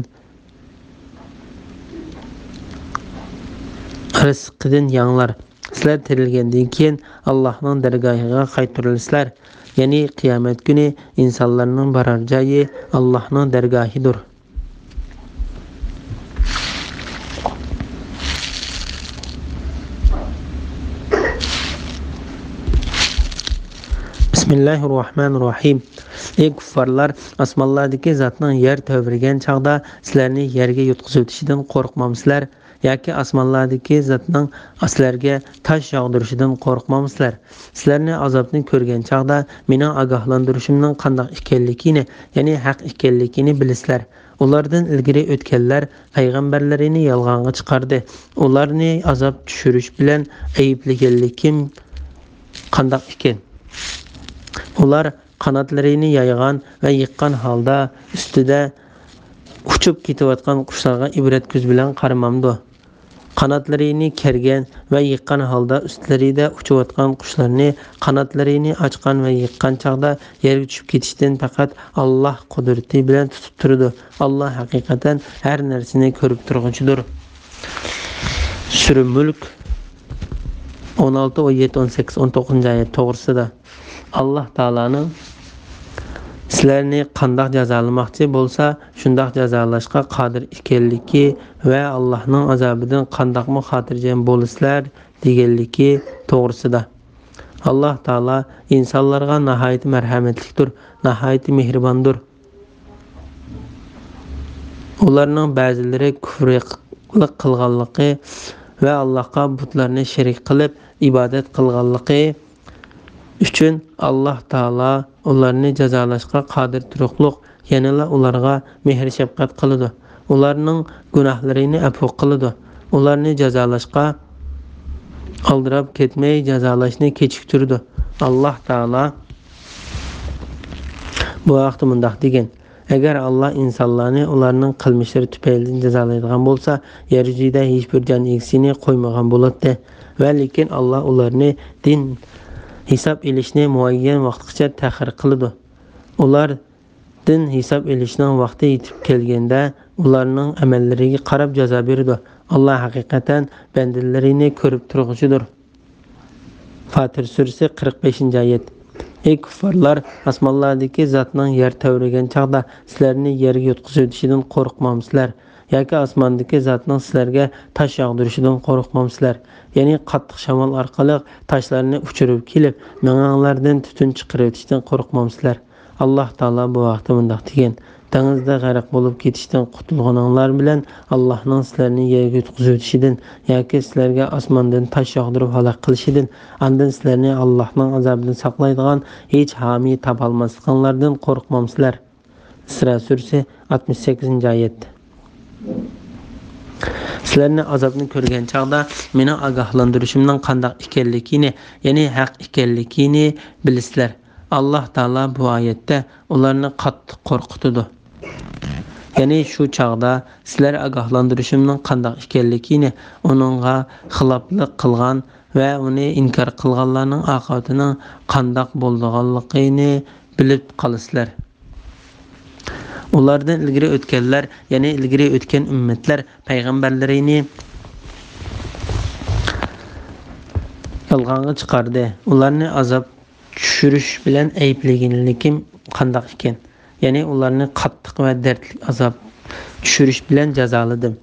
رىزقىدىن يەڭلار. سىلەر تىرىلگەندىن كېيىن ئاللاھنىڭ دەرگاھىغا قايتۇرۇلىسىلەر. يەنى قىيامەت كۈنى ئىنسانلارنىڭ بارار جايى ئاللاھنىڭ دەرگاھىدۇر. بىسمىللاھىررەھمانىررەھىم. ئەي كۇففارلار، ئاسمانلاردىكى زاتنىڭ يەر تەۋرىگەن چاغدا سىلەرنى يەرگە يۇتقۇزۇۋېتىشىدىن قورقمامسىلەر؟ ياكى ئاسمانلاردىكى زاتنىڭ سىلەرگە تاش ياغدۇرۇشىدىن قورقمامسىلەر؟ سىلەرنى ئازابنى كۆرگەن چاغدا مېنىڭ ئاگاھلاندۇرۇشۇمنىڭ قانداق ئىكەنلىكىنى، يەنى ھەق ئىكەنلىكىنى بىلىسىلەر. ئۇلاردىن ئىلگىرى ئۆتكەنلەر پەيغەمبەرلىرىنى يالغانغا چىقاردى. ئۇلارنى ئازاب چۈشۈرۈش بىلەن ئەيىبلىگەنلىكىم قانداق ئىكەن؟ ئۇلار قاناتلىرىنى يايغان ۋە يىغقان ھالدا ئۈستىدە ئۇچۇپ كېتىۋاتقان قۇشلارغا ئىبرەت كۆزى بىلەن قارىمامدۇ؟ قاناتلىرىنى كەرگەن ۋە يىغقان ھالدا ئۈستلىرىدە ئۇچۇۋاتقان قۇشلارنى قاناتلىرىنى ئاچقان ۋە يىغقان چاغدا يەرگە چۈشۈپ كېتىشتىن پەقەت ئاللاھ قۇدرىتى بىلەن تۇتۇپ تۇرىدۇ. ئاللاھ ھەقىقەتەن ھەر نەرسىنى كۆرۈپ تۇرغۇچىدۇر. سۈرە مۈلك، ئون ئالتە، ئون يەتتە، ئون سەككىز، ئون توققۇزىنچى ئايەت توغرىسىدا. ئاللاھ تائالانىڭ سىلەرنى قانداق جازالىماقچى بولسا، شۇنداق جازالاشقا قادىر ئىكەنلىكى ۋە ئاللاھنىڭ ئازابىدىن قانداقمۇ خاتىرجەم بولىسىلەر دېگەنلىكى توغرىسىدا. ئاللاھ تائالا ئىنسانلارغا ناھايىتى مەرھەمەتلىكتۇر، ناھايىتى مېھرىباندۇر. ئۇلارنىڭ بەزىلىرى كۇفرىيلىق قىلغانلىقى ۋە ئاللاھقا بۇتلارنى شېرىك قىلىپ ئىبادەت قىلغانلىقى ئۈچۈن ئاللاھ تائالا ئۇلارنى جازالاشقا قادىر تۇرۇقلۇق، يەنىلا ئۇلارغا مېھىر-شەپقەت قىلىدۇ. ئۇلارنىڭ گۇناھلىرىنى ئەپۇ قىلىدۇ. ئۇلارنى جازالاشقا ئالدىراپ كەتمەي، جازالاشنى كېچىكتۈرىدۇ. ئاللاھ تائالا بۇ ھەقتە مۇنداق دېگەن: ئەگەر ئاللاھ ئىنسانلارنى ئۇلارنىڭ قىلمىشلىرى تۈپەيلىدىن جازالايدىغان بولسا، يەر يۈزىدە ھېچبىر جان ئىگىسىنى قويمىغان بولاتتى. ۋە لېكىن ئاللاھ ئۇلارنى دىن ھېساب ئېلىشنى مۇئەييەن ۋاقىتقىچە تەخىر قىلىدۇ. ئۇلار دىن ھېساب ئېلىشنىڭ ۋاقتى يېتىپ كەلگەندە، ئۇلارنىڭ ئەمەللىرىگە قاراپ جازا بېرىدۇ. ئاللاھ ھەقىقەتەن بەندىلىرىنى كۆرۈپ تۇرغۇچىدۇر. فاتىر سۈرىسى، قىرىق بەشىنچى ئايەت. ئەي كۇففارلار، ئاسمانلاردىكى زاتنىڭ يەر تەۋرىگەن چاغدا سىلەرنى يەرگە يۇتقۇزۇۋېتىشىدىن قورقمامسىلەر؟ ياكى ئاسماندىكى زاتنىڭ سىلەرگە تاش ياغدۇرۇشىدىن قورقمامسىلەر؟ يەنى قاتتىق شامال ئارقىلىق تاشلارنى ئۇچۇرۇپ كېلىپ، مېڭەڭلاردىن تۈتۈن چىقىرىۋېتىشتىن قورقمامسىلەر؟ ئاللاھ تائالا بۇ ھەقتە مۇنداق دېگەن: دېڭىزدا غەرق بولۇپ كېتىشتىن قۇتۇلغىنىڭلار بىلەن ئاللاھنىڭ سىلەرنى يەرگە يۇتقۇزۇۋېتىشىدىن ياكى سىلەرگە ئاسماندىن تاش ياغدۇرۇپ ھالاك قىلىشىدىن، ئاندىن سىلەرنى ئاللاھنىڭ ئازابىدىن ساقلايدىغان ھېچ ھامىي تاپالماسلىقىڭلاردىن قورقمامسىلەر؟ ئىسرا سۈرىسى، ئاتمىش سەككىزىنچى ئايەت. سىلەرنى ئازابنى كۆرگەن چاغدا مېنىڭ ئاگاھلاندۇرۇشۇمنىڭ قانداق ئىكەنلىكىنى، يەنى ھەق ئىكەنلىكىنى بىلىسىلەر. ئاللاھ تائالا بۇ ئايەتتە ئۇلارنى قاتتىق قورقۇتىدۇ. يەنى شۇ چاغدا سىلەر ئاگاھلاندۇرۇشۇمنىڭ قانداق ئىكەنلىكىنى، ئۇنىڭغا خىلاپلىق قىلغان ۋە ئۇنى ئىنكار قىلغانلارنىڭ ئاقىۋىتىنىڭ قانداق بولىدىغانلىقىنى بىلىپ قالىسىلەر. ئۇلاردىن ئىلگىرى ئۆتكەنلەر، يەنى ئىلگىرى ئۆتكەن ئۈممەتلەر پەيغەمبەرلىرىنى يالغانغا چىقاردى. ئۇلارنى ئازاب چۈشۈرۈش بىلەن ئەيىبلىگىنىم قانداق ئىكەن؟ يەنى ئۇلارنى قاتتىق ۋە دەردلىك ئازاب چۈشۈرۈش بىلەن جازالىدىم.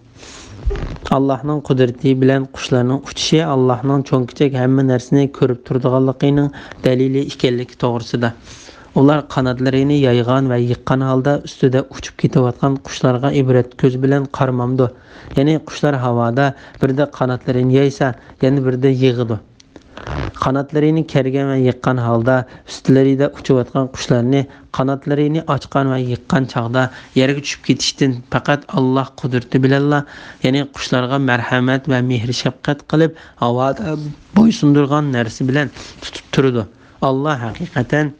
ئاللاھنىڭ قۇدرىتى بىلەن قۇشلارنىڭ ئۇچۇشى ئاللاھنىڭ چوڭ-كىچىك ھەممە نەرسىنى كۆرۈپ تۇرىدىغانلىقىنىڭ دەلىلى ئىكەنلىكى توغرىسىدا. ئۇلار قاناتلىرىنى يايغان ۋە يىغقان ھالدا ئۈستىدە ئۇچۇپ كېتىۋاتقان قۇشلارغا ئىبرەت كۆزى بىلەن قارىمامدۇ؟ يەنى قۇشلار ھاۋادا بىردە قاناتلىرىنى يايسا، يەنە بىردە يىغىدۇ. قاناتلىرىنى كەرگەن ۋە يىغقان ھالدا ئۈستلىرىدە ئۇچۇۋاتقان قۇشلارنى قاناتلىرىنى ئاچقان ۋە يىغقان چاغدا يەرگە چۈشۈپ كېتىشتىن پەقەت ئاللاھ قۇدرىتى بىلەنلا، يەنى قۇشلارغا مەرھەمەت ۋە مېھىر-شەپقەت قىلىپ، ھاۋادا بويسۇندۇرغان نەرسە بىلەن تۇتۇپ تۇرىدۇ. ئاللاھ ھەقىقەتەن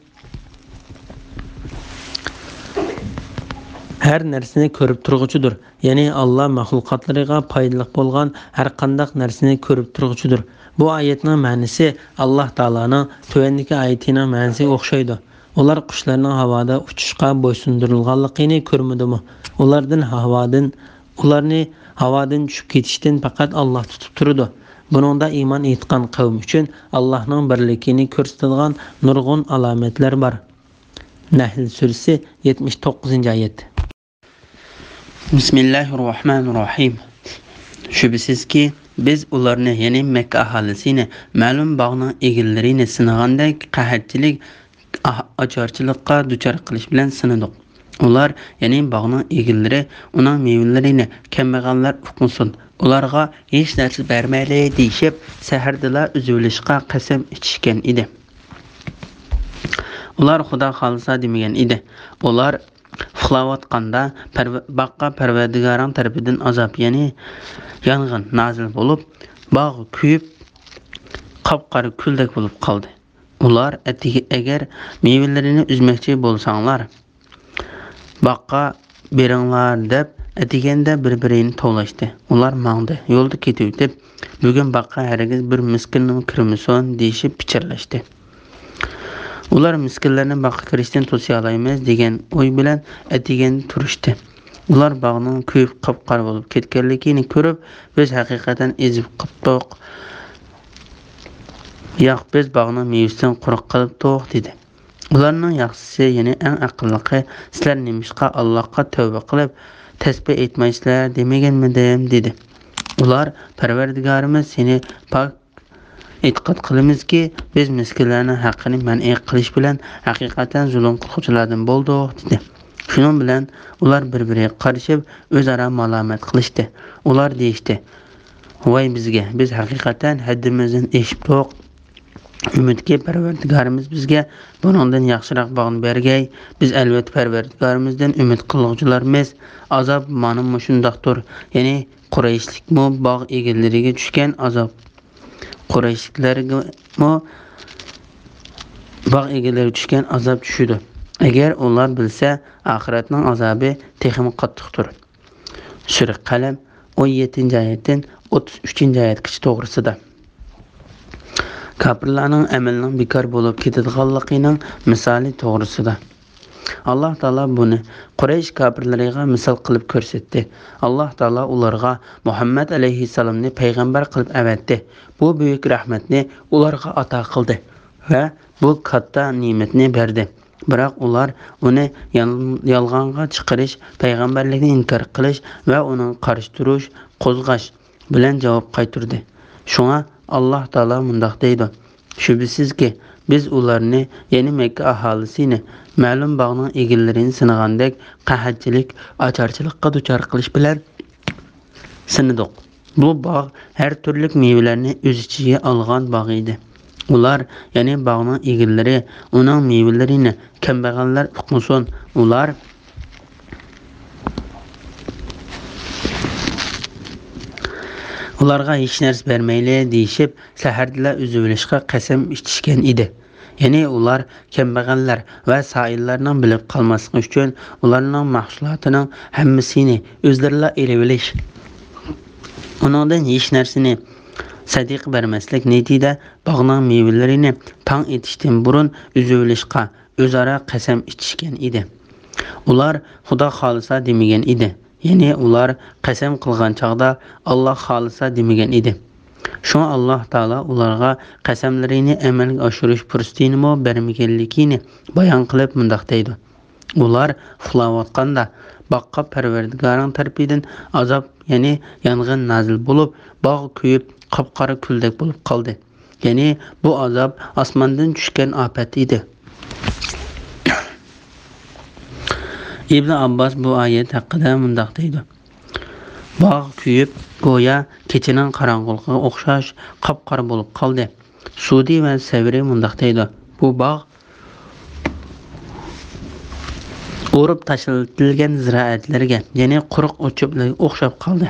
ھەر نەرسىنى كۆرۈپ تۇرغۇچىدۇر. يەنى ئاللاھ مەخلۇقاتلىرىغا پايدىلىق بولغان ھەر قانداق نەرسىنى كۆرۈپ تۇرغۇچىدۇر. بۇ ئايەتنىڭ مەنىسى ئاللاھ تائالانىڭ تۆۋەندىكى ئايىتىنىڭ مەنىسىگە ئوخشايدۇ. ئۇلار قۇشلارنىڭ ھاۋادا ئۇچۇشقا بويسۇندۇرۇلغانلىقىنى كۆرمىدىمۇ؟ ئۇلاردىن ھاۋادىن، ئۇلارنى ھاۋادىن چۈشۈپ كېتىشتىن پەقەت ئاللاھ تۇتۇپ تۇرىدۇ. بۇنىڭدا ئىمان ئېيتقان قەۋم ئۈچۈن ئاللاھنىڭ بىرلىكىنى كۆرسىتىدىغان نۇرغۇن ئالامەتلەر بار. نەھل سۈرىسى، يەتمىش توققۇزىنچى ئايەت. بىسمىللاھىررەھمانىررەھىم. شۈبھىسىزكى، بىز ئۇلارنى، يەنى مەككە ئاھالىسىنى، مەلۇم باغنىڭ ئىگىلىرىنى سىنىغاندەك قەھەتچىلىك، ئاھ-، ئاچارچىلىققا دۇچار قىلىش بىلەن سىنىدۇق. ئۇلار، يەنى باغنىڭ ئىگىلىرى، ئۇنىڭ مېۋىلىرىنى كەمبەغەللەر ئۇقمىسۇن، ئۇلارغا ھېچ نەرسە بەرمەيلى دېيىشىپ، سەھەردىلا ئۈزۈۋېلىشقا قەسەم ئىچىشكەن ئىدى. ئۇلار خۇدا خالىسا دېمىگەن ئىدى. ئۇلار ئۇخلاۋاتقاندا پەرۋە-، باغقا پەرۋەردىگارىڭ تەرىپىدىن ئازاب، يەنى يانغىن نازىل بولۇپ، باغ كۆيۈپ، قاپقارا كۈلدەك بولۇپ قالدى. ئۇلار ئەتىگە-، ئەگەر مېۋىلىرىنى ئۈزمەكچى بولساڭلار، باغقا بېرىڭلار دەپ ئەتىگەندە بىر-بىرىنى توۋلاشتى. ئۇلار ماڭدى، يولدا كېتىۋېتىپ، بۈگۈن باغقا ھەرگىز بىر مىسكىنمۇ كىرمىسۇن دېيىشىپ پىچىرلاشتى. ئۇلار مىسكىنلەرنى باغقا كىرىشتىن توسىيالايمىز دېگەن ئوي بىلەن ئەتىگەندە تۇرۇشتى. ئۇلار باغنىڭ كۆيۈپ قاپقارا بولۇپ كەتكەنلىكىنى كۆرۈپ، بىز ھەقىقەتەن ئېزىپ قاپتۇق. ياق، بىز باغنىڭ مېۋىسىدىن قۇرۇق قېلىپتۇق، دېدى. ئۇلارنىڭ ياخشىسى، يەنى ئەڭ ئەقىللىقى، سىلەر نېمىشقا ئاللاھقا تەۋبە قىلىپ، تەسبىھ ئېيتمايسىلەر دېمىگەنمىدىم؟ دېدى. ئۇلار، پەرۋەردىگارىمىز، سېنى پاك ئېتىقاد قىلىمىزكى، بىز مىسكىنلەرنىڭ ھەققىنى مەنئى قىلىش بىلەن ھەقىقەتەن زۇلۇم قىلغۇچىلاردىن بولدۇق، دېدى. شۇنىڭ بىلەن ئۇلار بىر-بىرىگە قارىشىپ، ئۆزئارا مالامەت قىلىشتى. ئۇلار دېيىشتى، ۋاي بىزگە! بىز ھەقىقەتەن ھەددىمىزدىن ئېشىپتۇق. ئۈمىدكى پەرۋەردىگارىمىز بىزگە بۇنىڭدىن ياخشىراق باغنى بەرگەي. بىز ئەلۋەتتە پەرۋەردىگارىمىزدىن ئۈمىد قىلغۇچىلاردىمىز. ئازاب مانا مۇشۇنداقتۇر. يەنى قۇرەيشلىكمۇ، باغ ئىگىلىرىگە چۈشكەن ئازاب. قۇرەيشلىكلەرگىمۇ باغ ئىگىلىرىگە چۈشكەن ئازاب چۈشىدۇ. ئەگەر ئۇلار بىلسە، ئاخىرەتنىڭ ئازابى تېخىمۇ قاتتىقتۇر. سۈرە قەلەم، ئون يەتتىنچى ئايەتتىن ئوتتۇز ئۈچىنچى ئايەتكىچە توغرىسىدا. كاپىرلارنىڭ ئەمىلىنىڭ بىكار بولۇپ كېتىدىغانلىقىنىڭ مىسالى توغرىسىدا. ئاللاھ تائالا بۇنى قۇرەيش كاپىرلىرىغا مىسال قىلىپ كۆرسەتتى. ئاللاھ تائالا ئۇلارغا مۇھەممەد ئەلەيھىسسالامنى پەيغەمبەر قىلىپ ئەۋەتتى. بۇ بۈيۈك رەھمەتنى ئۇلارغا ئاتا قىلدى ۋە بۇ كاتتا نېمەتنى بەردى. بىراق ئۇلار ئۇنى يال-، يالغانغا چىقىرىش، پەيغەمبەرلىكنى ئىنكار قىلىش ۋە ئۇنىڭغا قارشى تۇرۇش، قوزغاش بىلەن جاۋاب قايتۇردى. شۇڭا ئاللاھ تائالا مۇنداق دەيدۇ، شۈبھىسىزكى، بىز ئۇلارنى، يەنى مەككە ئاھالىسىنى، مەلۇم باغنىڭ ئىگىلىرىنى سىنىغاندەك قەھەتچىلىك، ئاچارچىلىققا دۇچار قىلىش بىلەن سىنىدۇق. بۇ باغ ھەر تۈرلۈك مېۋىلەرنى ئۆز ئىچىگە ئالغان باغ ئىدى. ئۇلار، يەنى باغنىڭ ئىگىلىرى، ئۇنىڭ مېۋىلىرىنى كەمبەغەللەر ئۇقمىسۇن. ئۇلار ئۇلارغا ھېچ نەرسە بەرمەيلى دېيىشىپ، سەھەردىلا ئۈزۈۋېلىشقا قەسەم ئىچىشكەن ئىدى. يەنى ئۇلار كەمبەغەللەر ۋە سائىللارنىڭ بىلىپ قالماسلىقى ئۈچۈن ئۇلارنىڭ مەھسۇلاتىنىڭ ھەممىسىنى ئۆزلىرىلا ئېلىۋېلىش، ئۇنىڭدىن ھېچ نەرسىنى سەدىقە بەرمەسلىك نىيىتىدە باغنىڭ مېۋىلىرىنى تاڭ ئېتىشتىن بۇرۇن ئۈزۈۋېلىشقا ئۆزئارا قەسەم ئىچىشكەن ئىدى. ئۇلار «خۇدا خالىسا» دېمىگەن ئىدى. يەنى ئۇلار قەسەم قىلغان چاغدا «ئاللا خالىسا» دېمىگەن ئىدى. شۇڭا ئاللا تائالا ئۇلارغا قەسەملىرىنى ئەمەلگە ئاشۇرۇش پۇرسىتىنىمۇ بەرمىگەنلىكىنى بايان قىلىپ مۇنداق دەيدۇ: ئۇلار ئۇخلاۋاتقاندا باغقا پەرۋەردىگارىڭ تەرىپىدىن ئازاب، يەنى يانغىن نازىل بولۇپ، باغ كۆيۈپ، قاپقارا كۈلدەك بولۇپ قالدى. يەنى بۇ ئازاب ئاسماندىن چۈشكەن ئاپەت ئىدى. ئىبن ئابباس بۇ ئايەت ھەققىدە مۇنداق دەيدۇ: باغ كۆيۈپ، گويا كېچىنىڭ قاراڭغۇلۇقىغا ئوخشاش قاپقارا بولۇپ قالدى. سۇدى ۋە سەۋرى مۇنداق دەيدۇ: بۇ باغ ئۇرۇپ تاشلىتىلگەن زىرائەتلەرگە، يەنى قۇرۇق ئوت-چۆپلەرگە ئوخشاپ قالدى.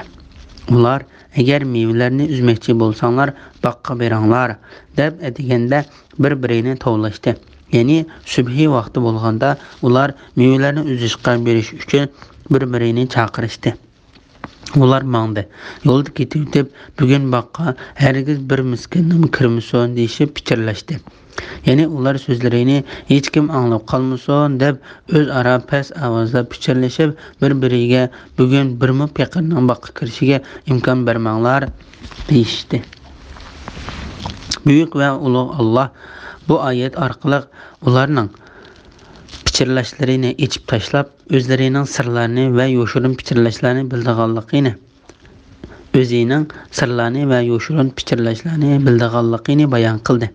ئۇلار: ئەگەر مېۋىلەرنى ئۈزمەكچى بولساڭلار، باغقا بېرىڭلار، دەپ ئەتىگەندە بىر-بىرىنى توۋلاشتى. يەنى سۈبھى ۋاقتى بولغاندا ئۇلار مېۋىلەرنى ئۈزۈشكە بېرىش ئۈچۈن بىر-بىرىنى چاقىرىشتى. ئۇلار ماڭدى. يولدا كېتىۋېتىپ، بۈگۈن باغقا ھەرگىز بىر مىسكىنمۇ كىرمىسۇن دېيىشىپ پىچىرلاشتى. يەنى ئۇلار سۆزلىرىنى ھېچكىم ئاڭلاپ قالمىسۇن دەپ ئۆزئارا پەس ئاۋازدا پىچىرلىشىپ، بىر-بىرىگە بۈگۈن بىرمۇ پېقىرنىڭ باغقا كىرىشىگە ئىمكان بەرمەڭلار دېيىشتى. بۈيۈك ۋە ئۇلۇغ ئاللا بۇ ئايەت ئارقىلىق ئۇلارنىڭ پىچىرلاشلىرىنى ئېچىپ تاشلاپ، ئۆزلىرىنىڭ سىرلارنى ۋە يوشۇرۇن پىچىرلاشلارنى بىلىدىغانلىقىنى، ئۆزىنىڭ سىرلارنى ۋە يوشۇرۇن پىچىرلاشلارنى بىلىدىغانلىقىنى بايان قىلدى.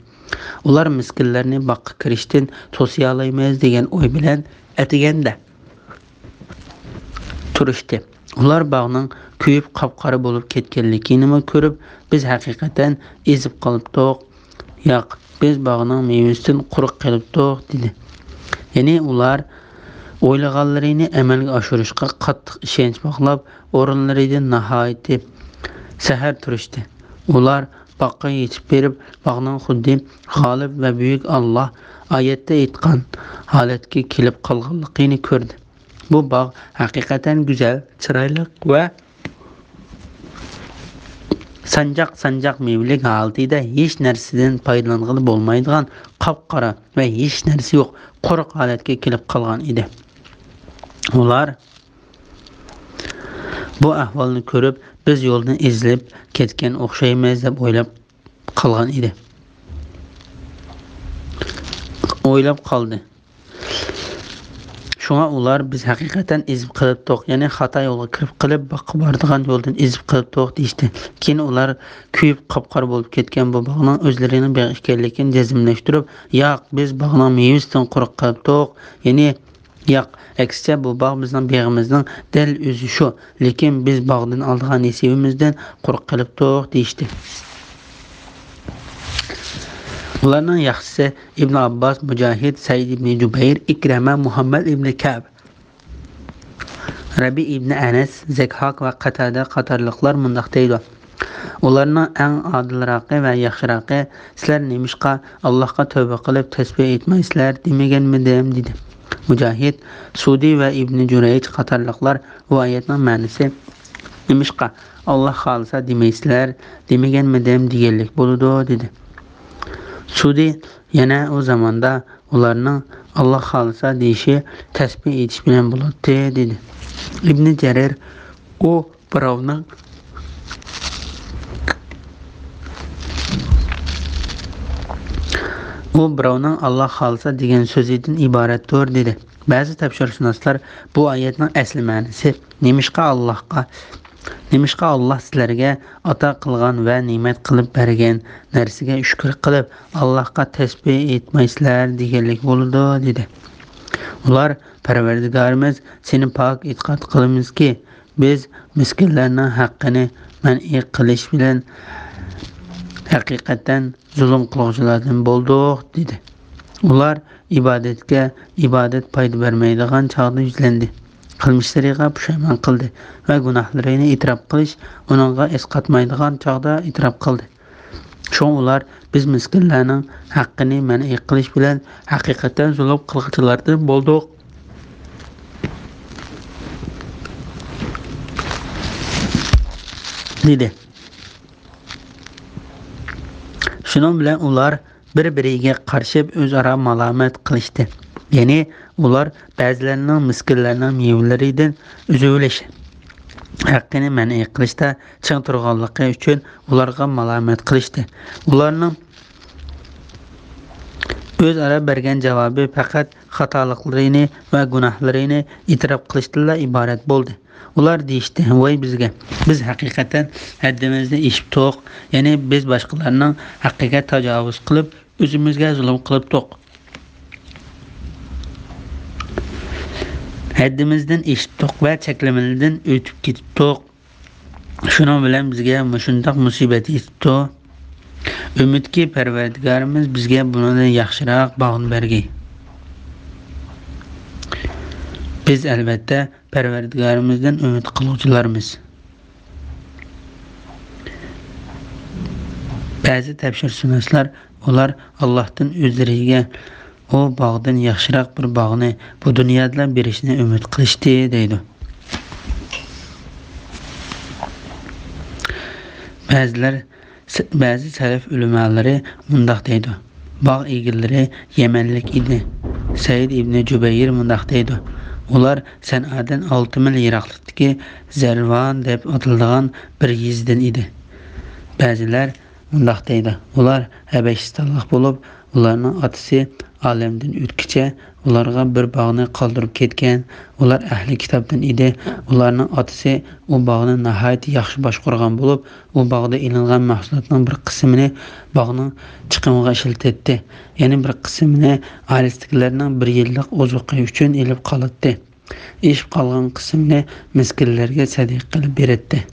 ئۇلار مىسكىنلەرنى باغقا كىرىشتىن توسىيالايمىز دېگەن ئوي بىلەن ئەتىگەندە تۇرۇشتى. ئۇلار باغنىڭ كۆيۈپ قاپقارا بولۇپ كەتكەنلىكىنىمۇ كۆرۈپ، بىز ھەقىقەتەن ئېزىپ قالىپتۇق. ياق، بىز باغنىڭ مېۋىسىدىن قۇرۇق قېلىپتۇق، دېدى. يەنى ئۇلار ئويلىغانلىرىنى ئەمەلگە ئاشۇرۇشقا قاتتىق ئىشەنچ باغلاپ، ئورۇنلىرىدىن ناھايىتى سەھەر تۇرۇشتى. ئۇلار باغقا يېتىپ بېرىپ، باغنىڭ خۇددى غالىب ۋە بۈيۈك ئاللا ئايەتتە ئېيتقان ھالەتكە كېلىپ قالغانلىقىنى كۆردى. بۇ باغ ھەقىقەتەن گۈزەل، چىرايلىق ۋە سانجاق-سانجاق مېۋىلىك ھالىتىدە ھېچ نەرسىدىن پايدىلانغىلى بولمايدىغان قاپقارا ۋە ھېچ نەرسە يوق، قۇرۇق ھالەتكە كېلىپ قالغان ئىدى. ئۇلار بۇ ئەھۋالنى كۆرۈپ، بىز يولدىن ئېزىلىپ كەتكەن ئوخشايمىز دەپ ئويلاپ قالغان ئىدى. ئويلاپ قالدى. شۇڭا ئۇلار، بىز ھەقىقەتەن ئېزىپ قېلىپتۇق، يەنى خاتا يولغا كىرىپ قېلىپ، باغقا بارىدىغان يولدىن ئېزىپ قېلىپتۇق، دېيىشتى. كېيىن ئۇلار كۆيۈپ قاپقارا بولۇپ كەتكەن بۇ باغنىڭ ئۆزلىرىنىڭ بېغى ئىكەنلىكىنى جەزملەشتۈرۈپ، ياق، بىز باغنىڭ مېۋىسىدىن قۇرۇق قېلىپتۇق، يەنى ياق، ئەكسىچە، بۇ باغ بىزنىڭ بېغىمىزنىڭ دەل ئۆزى شۇ، لېكىن بىز باغدىن ئالىدىغان نېسىۋىمىزدىن قۇرۇق قېلىپتۇق، دېيىشتى. ئۇلارنىڭ ياخشىسى ئىبن ئابباس، مۇجاھىد، سەئىد ئىبنى جۇبەير، ئىكرەمە، مۇھەممەد ئىبنى كەئب، رەبىئ ئىبنى ئەنەس، زەكھاك ۋە قەتادە قاتارلىقلار مۇنداق دەيدۇ: ئۇلارنىڭ ئەڭ ئادىلراقى ۋە ياخشىراقى، سىلەر نېمىشقا ئاللاھقا تەۋبە قىلىپ تەسبىھ ئېيتمايسىلەر دېمىگەنمىدىم؟ دېدى. مۇجاھىد، سۇدى ۋە ئىبنى جۇرەيج قاتارلىقلار بۇ ئايەتنىڭ مەنىسى، نېمىشقا ئاللاھ خالىسا دېمەيسىلەر دېمىگەنمىدىم دېگەنلىك بولىدۇ، دېدى. سۇدى يەنە ئۇ زاماندا ئۇلارنىڭ ئاللاھ خالىسا دېيىشى تەسبىھ ئېيتىش بىلەن بولاتتى، دېدى. ئىبنى جەرىر، ئۇ بىراۋنىڭ، ئۇ بىراۋنىڭ ئاللاھ خالىسا دېگەن سۆزىدىن ئىبارەتتۇر، دېدى. بەزى تەپسىرشۇناسلار بۇ ئايەتنىڭ ئەسلى مەنىسى، نېمىشقا ئاللاھقا، نېمىشقا ئاللاھ سىلەرگە ئاتا قىلغان ۋە نېمەت قىلىپ بەرگەن نەرسىگە شۈكۈر قىلىپ، ئاللاھقا تەسبىھ ئېيتمايسىلەر دېگەنلىك بولىدۇ، دېدى. ئۇلار، پەرۋەردىگارىمىز، سېنى پاك ئېتىقاد قىلىمىزكى، بىز مىسكىنلەرنىڭ ھەققىنى مەنئى قىلىش بىلەن ھەقىقەتەن زۇلۇم قىلغۇچىلاردىن بولدۇق، دېدى. ئۇلار ئىبادەتكە ئىبادەت پايدا بەرمەيدىغان چاغدا يۈزلەندى. قىلمىشلىرىغا پۇشايمان قىلدى ۋە گۇناھلىرىنى ئېتىراپ قىلىش ئۇنىڭغا ئەسقاتمايدىغان چاغدا ئېتىراپ قىلدى. شۇڭا ئۇلار، بىز مىسكىنلەرنىڭ ھەققىنى مەنئى قىلىش بىلەن ھەقىقەتەن زۇلۇم قىلغۇچىلاردىن بولدۇق، دېدى. شۇنىڭ بىلەن ئۇلار بىر-بىرىگە قارىشىپ ئۆزئارا مالامەت قىلىشتى. يەنى ئۇلار بەزىلەرنىڭ مىسكىنلەرنىڭ مېۋىلىرىدىن ئۈزۈۋېلىش ھەققىنى مەنئى قىلىشتا چىڭ تۇرغانلىقى ئۈچۈن ئۇلارغا مالامەت قىلىشتى. ئۇلارنىڭ ئۆزئارا بەرگەن جاۋابى پەقەت خاتالىقلىرىنى ۋە گۇناھلىرىنى ئېتىراپ قىلىشتىنلا ئىبارەت بولدى. ئۇلار دېيىشتى، ۋاي بىزگە! بىز ھەقىقەتەن ھەددىمىزدىن ئېشىپتۇق، يەنى بىز باشقىلارنىڭ ھەققىگە تاجاۋۇز قىلىپ، ئۆزىمىزگە زۇلۇم قىلىپتۇق. ھەددىمىزدىن ئېشىپتۇق ۋە چەكلىمىلەردىن ئۆتۈپ كېتىپتۇق. شۇنىڭ بىلەن بىزگە مۇشۇنداق مۇسىبەت يېتىپتۇ. ئۈمىدكى پەرۋەردىگارىمىز بىزگە بۇنىڭدىن ياخشىراق باغنى بەرگەي. بىز، ئەلۋەتتە، پەرۋەردىگارىمىزدىن ئۈمىد قىلغۇچىلارمىز. بەزى تەپسىرشۇناسلار، ئۇلار ئاللاھتىن ئۆزلىرىگە ئۇ باغدىن ياخشىراق بىر باغنى بۇ دۇنيادىلا بېرىشىنى ئۈمىد قىلىشتى، دەيدۇ. بەزىلەر، بەزى سەلەف ئۆلىمالىرى مۇنداق دەيدۇ: باغ ئىگىلىرى يەمەنلىك ئىدى. سەئىد ئىبنى جۇبەير مۇنداق دەيدۇ: ئۇلار سەنئادىن ئالتە مىل يىراقلىقتىكى زەرۋان دەپ ئاتىلىدىغان بىر يېزىدىن ئىدى. بەزىلەر مۇنداق دەيدۇ: ئۇلار ھەبەشىستانلىق بولۇپ، ئۇلارنىڭ ئاتىسى ئالەمدىن ئۆتكىچە ئۇلارغا بىر باغنى قالدۇرۇپ كەتكەن. ئۇلار ئەھلى كىتابتىن ئىدى. ئۇلارنىڭ ئاتىسى ئۇ باغنى ناھايىتى ياخشى باشقۇرغان بولۇپ، ئۇ باغدا ئېلىنغان مەھسۇلاتنىڭ بىر قىسمىنى باغنىڭ چىقىمىغا ئىشلىتەتتى. يەنە بىر قىسمىنى ئائىلىسىدىكىلەرنىڭ بىر يىللىق ئوزۇقى ئۈچۈن ئېلىپ قالاتتى. ئېشىپ قالغان قىسمىنى مىسكىنلەرگە سەدىقە قىلىپ بېرەتتى.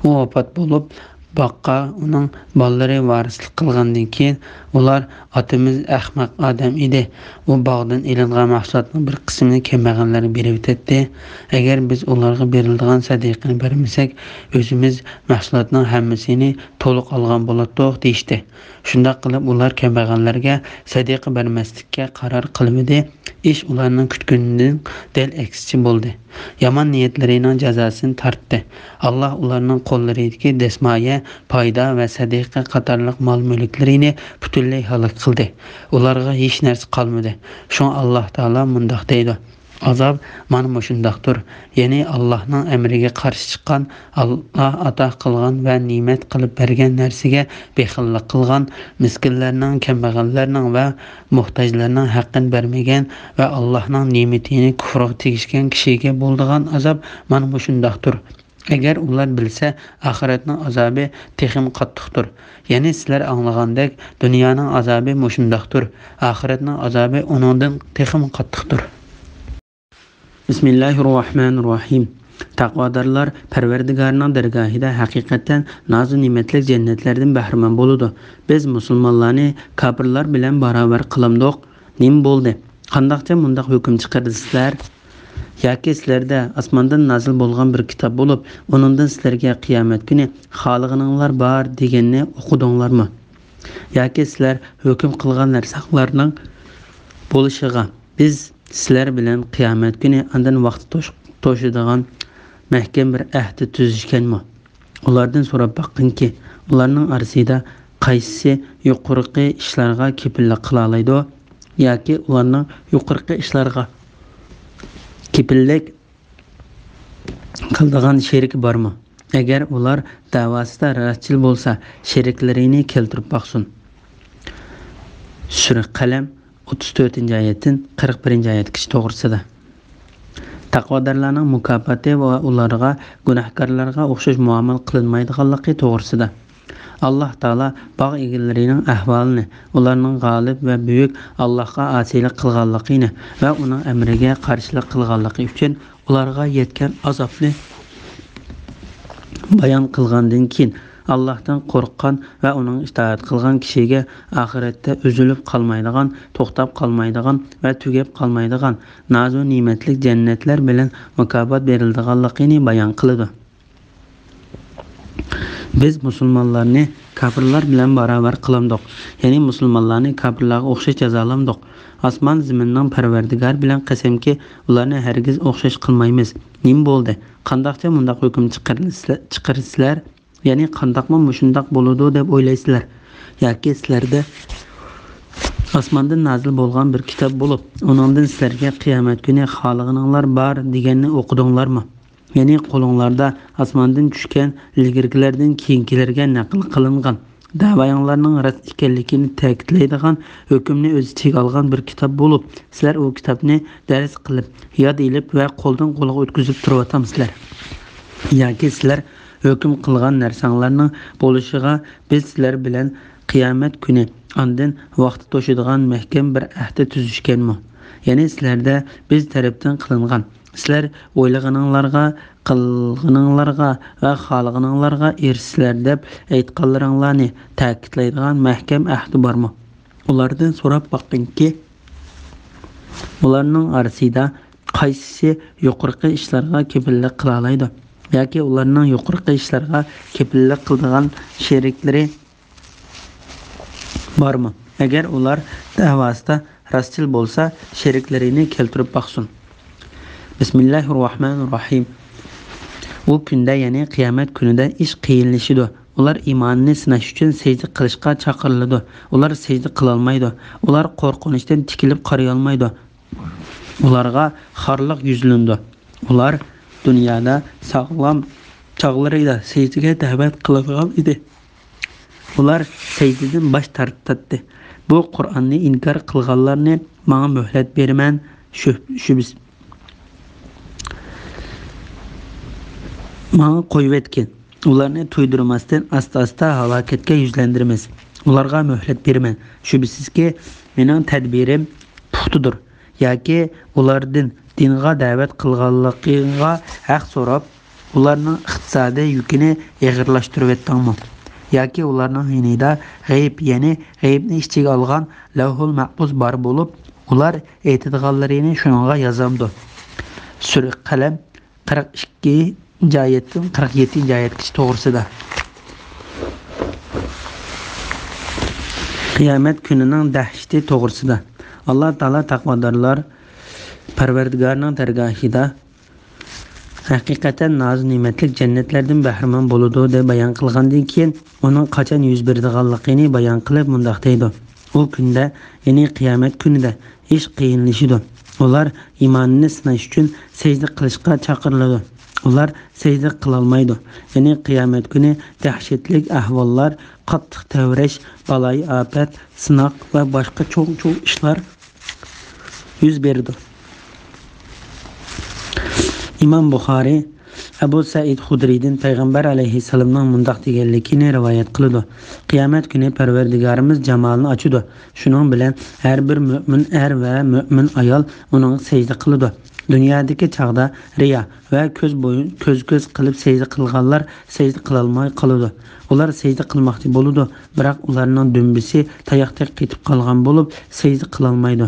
ئۇ ۋاپات بولۇپ، باغقا ئۇنىڭ بالىلىرى ۋارىسلىق قىلغاندىن كېيىن، ئۇلار: ئاتىمىز ئەخمەق ئادەم ئىدى. ئۇ باغدىن ئېلىنغان مەھسۇلاتنىڭ بىر قىسمىنى كەمبەغەللەرگە بېرىۋېتەتتى. ئەگەر بىز ئۇلارغا بېرىلىدىغان سەدىقىنى بەرمىسەك، ئۆزىمىز مەھسۇلاتنىڭ ھەممىسىنى تولۇق ئالغان بولاتتۇق، دېيىشتى. شۇنداق قىلىپ، ئۇلار كەمبەغەللەرگە سەدىقە بەرمەسلىككە قارار قىلىۋىدى. ئىش ئۇلارنىڭ كۈتكىنىدىن دەل ئەكسىچە بولدى. يامان نىيەتلىرىنىڭ جازاسىنى تارتتى. ئاللاھ ئۇلارنىڭ قوللىرىدىكى دەسمايە، پايدا ۋە سەدىقە قاتارلىق مال-مۈلۈكلىرىنى پۈتۈنلەي ھالاك قىلدى. ئۇلارغا ھېچ نەرسە قالمىدى. شۇڭا ئاللاھ تائالا مۇنداق دەيدۇ: ئازاب مانا مۇشۇنداقتۇر. يەنى ئاللاھنىڭ ئەمرىگە قارشى چىققان، ئاللاھ ئاتا قىلغان ۋە نېمەت قىلىپ بەرگەن نەرسىگە بېخىللىق قىلغان، مىسكىنلەرنىڭ، كەمبەغەللەرنىڭ ۋە موھتاجلارنىڭ ھەققىنى بەرمىگەن ۋە ئاللاھنىڭ نېمىتىنى كۇفرىغا تېگىشكەن كىشىگە بولىدىغان ئازاب مانا مۇشۇنداقتۇر. ئەگەر ئۇلار بىلسە، ئاخىرەتنىڭ ئازابى تېخىمۇ قاتتىقتۇر. يەنى سىلەر ئاڭلىغاندەك، دۇنيانىڭ ئازابى مۇشۇنداقتۇر، ئاخىرەتنىڭ ئازابى ئۇنىڭدىن تېخىمۇ قاتتىقتۇر. بىسمىللاھىررەھمانىررەھىم. تەقۋادارلار پەرۋەردىگارىنىڭ دەرگاھىدا ھەقىقەتەن نازۇ نېمەتلىك جەننەتلەردىن بەھرىمەن بولىدۇ. بىز مۇسۇلمانلارنى كاپىرلار بىلەن باراۋەر قىلامدۇق؟ نېمە بولدى؟ قانداقچە مۇنداق ھۆكۈم چىقىردى سىلەر؟ ياكى سىلەردە ئاسماندىن نازىل بولغان بىر كىتاب بولۇپ، ئۇنىڭدىن سىلەرگە قىيامەت كۈنى خالىغىنىڭلار بار دېگەننى ئوقۇدۇڭلارمۇ؟ ياكى سىلەر ھۆكۈم قىلغان نەرسەڭلارنىڭ بولۇشىغا بىز سىلەر بىلەن قىيامەت كۈنى ئاندىن ۋاقتى توش-، توشىدىغان مەھكەم بىر ئەھدى تۈزۈشكەنمۇ؟ ئۇلاردىن سوراپ باققىنكى، ئۇلارنىڭ ئارىسىدا قايسىسى يۇقىرىقى ئىشلارغا كېپىللىك قىلالايدۇ؟ ياكى ئۇلارنىڭ يۇقىرىقى ئىشلارغا كېپىللىك قىلىدىغان شېرىكى بارمۇ؟ ئەگەر ئۇلار دەۋاسىدا راستچىل بولسا، شېرىكلىرىنى كەلتۈرۈپ باقسۇن. سۈرە قەلەم، ئوتتۇز تۆتىنچى ئايەتتىن قىرىق بىرىنچى ئايەتكىچە توغرىسىدا. تەقۋادارلارنىڭ مۇكاپاتى ۋە ئۇلارغا گۇناھكارلارغا ئوخشاش مۇئامىلە قىلىنمايدىغانلىقى توغرىسىدا. ئاللاھ تائالا باغ ئىگىلىرىنىڭ ئەھۋالىنى، ئۇلارنىڭ غالىب ۋە بۈيۈك ئاللاھقا ئاسىيلىق قىلغانلىقىنى ۋە ئۇنىڭ ئەمرىگە قارشىلىق قىلغانلىقى ئۈچۈن ئۇلارغا يەتكەن ئازابنى بايان قىلغاندىن كېيىن، ئاللاھتىن قورققان ۋە ئۇنىڭغا ئىتائەت قىلغان كىشىگە ئاخىرەتتە ئۈزۈلۈپ قالمايدىغان، توختاپ قالمايدىغان ۋە تۈگەپ قالمايدىغان نازۇ نېمەتلىك جەننەتلەر بىلەن مۇكاپات بېرىلىدىغانلىقىنى بايان قىلىدۇ. بىز مۇسۇلمانلارنى كاپىرلار بىلەن باراۋەر قىلامدۇق؟ يەنى مۇسۇلمانلارنى كاپىرلارغا ئوخشاش جازالامدۇق؟ ئاسمان زېمىننىڭ پەرۋەردىگارى بىلەن قەسەمكى، ئۇلارنى ھەرگىز ئوخشاش قىلمايمىز. نېمە بولدى؟ قانداقچە مۇنداق ھۆكۈم چىقىرىسىلەر؟ يەنى قانداقمۇ مۇشۇنداق بولىدۇ دەپ ئويلايسىلەر؟ ياكى سىلەردە ئاسماندىن نازىل بولغان بىر كىتاب بولۇپ، ئۇنىڭدىن سىلەرگە قىيامەت كۈنى خالىغىنىڭلار بار دېگەننى ئوقۇدۇڭلارمۇ؟ يەنى قولۇڭلاردا ئاسماندىن چۈشكەن ئىلگىرىكىلەردىن كېيىنكىلەرگە نەقىل قىلىنغان، دەۋايىڭلارنىڭ راست ئىكەنلىكىنى تەكىتلەيدىغان ھۆكۈمنى ئۆز ئىچىگە ئالغان بىر كىتاب بولۇپ، سىلەر ئۇ كىتابنى دەرس قىلىپ، ياد ئېلىپ ۋە قولدىن قولغا ئۆتكۈزۈپ تۇرۇۋاتامسىلەر؟ ياكى سىلەر ھۆكۈم قىلغان نەرسەڭلارنىڭ بولۇشىغا بىز سىلەر بىلەن قىيامەت كۈنى، ئاندىن ۋاقتى توشىدىغان مەھكەم بىر ئەھدى تۈزۈشكەنمۇ؟ يەنى سىلەردە بىز تەرەپتىن قىلىنغان، سىلەر ئويلىغىنىڭلارغا، قىلغىنىڭلارغا ۋە خالىغىنىڭلارغا ئېرىشىسىلەر دەپ ئېيتقانلىرىڭلارنى تەكىتلەيدىغان مەھكەم ئەھدى بارمۇ؟ ئۇلاردىن سوراپ باققىنكى، ئۇلارنىڭ ئارىسىدا قايسىسى يۇقىرىقى ئىشلارغا كېپىللىك قىلالايدۇ؟ ياكى ئۇلارنىڭ يۇقىرىقى ئىشلارغا كېپىللىك قىلىدىغان شېرىكلىرى بارمۇ؟ ئەگەر ئۇلار دەۋاسىدا راستچىل بولسا، شېرىكلىرىنى كەلتۈرۈپ باقسۇن. بىسمىللاھىررەھمانىررەھىم. ئۇ كۈندە، يەنى قىيامەت كۈنىدە ئىش قىيىنلىشىدۇ. ئۇلار ئىمانىنى سىناش ئۈچۈن سەجدە قىلىشقا چاقىرىلىدۇ. ئۇلار سەجدە قىلالمايدۇ. ئۇلار قورقۇنچتىن تىكىلىپ قارىيالمايدۇ. ئۇلارغا خارلىق يۈزلىنىدۇ. ئۇلار دۇنيادا ساغلام چاغلىرىدا سەجدىگە دەۋەت قىلىنغان ئىدى. ئۇلار سەجدىدىن باش تارتاتتى. بۇ قۇرئاننى ئىنكار قىلغانلارنى ماڭا مۆھلەت بېرىمەن، شۈ-، شۈبھىسىز. ماڭا قويۇۋەتكىن. ئۇلارنى تۇيدۇرماستىن ئاستا-ئاستا ھالاكەتكە يۈزلەندۈرىمىز. ئۇلارغا مۆھلەت بېرىمەن. شۈبھىسىزكى، مېنىڭ تەدبىرىم پۇختىدۇر. ياكى ئۇلاردىن دىنغا دەۋەت قىلغانلىقىڭغا ھەق سوراپ، ئۇلارنىڭ ئىقتىسادىي يۈكىنى ئېغىرلاشتۇرۇۋەتتىڭمۇ؟ ياكى ئۇلارنىڭ يېنىدا غەيىب، يەنى غەيىبنى ئىچىگە ئالغان لەۋھۇل مەھپۇز بار بولۇپ، ئۇلار ئېيتىدىغانلىرىنى شۇنىڭغا يازامدۇ؟ سۈرە قەلەم، قىرىق ئىككىنچى ئايەتتىن قىرىق يەتتىنچى ئايەتكىچە توغرىسىدا. قىيامەت كۈنىنىڭ دەھشىتى توغرىسىدا. ئاللا تائالا تەقۋادارلار پەرۋەردىگارنىڭ دەرگاھىدا ھەقىقەتەن نازۇ نېمەتلىك جەننەتلەردىن بەھرىمەن بولىدۇ دەپ بايان قىلغاندىن كېيىن، ئۇنىڭ قاچان يۈز بېرىدىغانلىقىنى بايان قىلىپ مۇنداق دەيدۇ: ئۇ كۈندە، يەنى قىيامەت كۈنىدە ئىش قىيىنلىشىدۇ. ئۇلار ئىمانىنى سىناش ئۈچۈن سەجدە قىلىشقا چاقىرىلىدۇ. ئۇلار سەجدە قىلالمايدۇ. يەنى قىيامەت كۈنى دەھشەتلىك ئەھۋاللار، قاتتىق تەۋرەش، بالايىئاپەت، سىناق ۋە باشقا چوڭ-چوڭ ئىشلار يۈز بېرىدۇ. ئىمام بۇخارىي ئەبۇ سەئىد خۇدرىيدىن پەيغەمبەر ئەلەيھىسسالامنىڭ مۇنداق دېگەنلىكىنى رىۋايەت قىلىدۇ: قىيامەت كۈنى پەرۋەردىگارىمىز جامالىنى ئاچىدۇ. شۇنىڭ بىلەن ھەر بىر مۆمىن ئەر ۋە مۆمىن ئايال ئۇنىڭغا سەجدە قىلىدۇ. دۇنيادىكى چاغدا رىيا ۋە كۆز بويۇن، كۆز-كۆز قىلىپ سەجدە قىلغانلار سەجدە قىلالماي قالىدۇ. ئۇلار سەجدە قىلماقچى بولىدۇ، بىراق ئۇلارنىڭ دۈمبىسى تاياقتەك قېتىپ قالغان بولۇپ، سەجدە قىلالمايدۇ.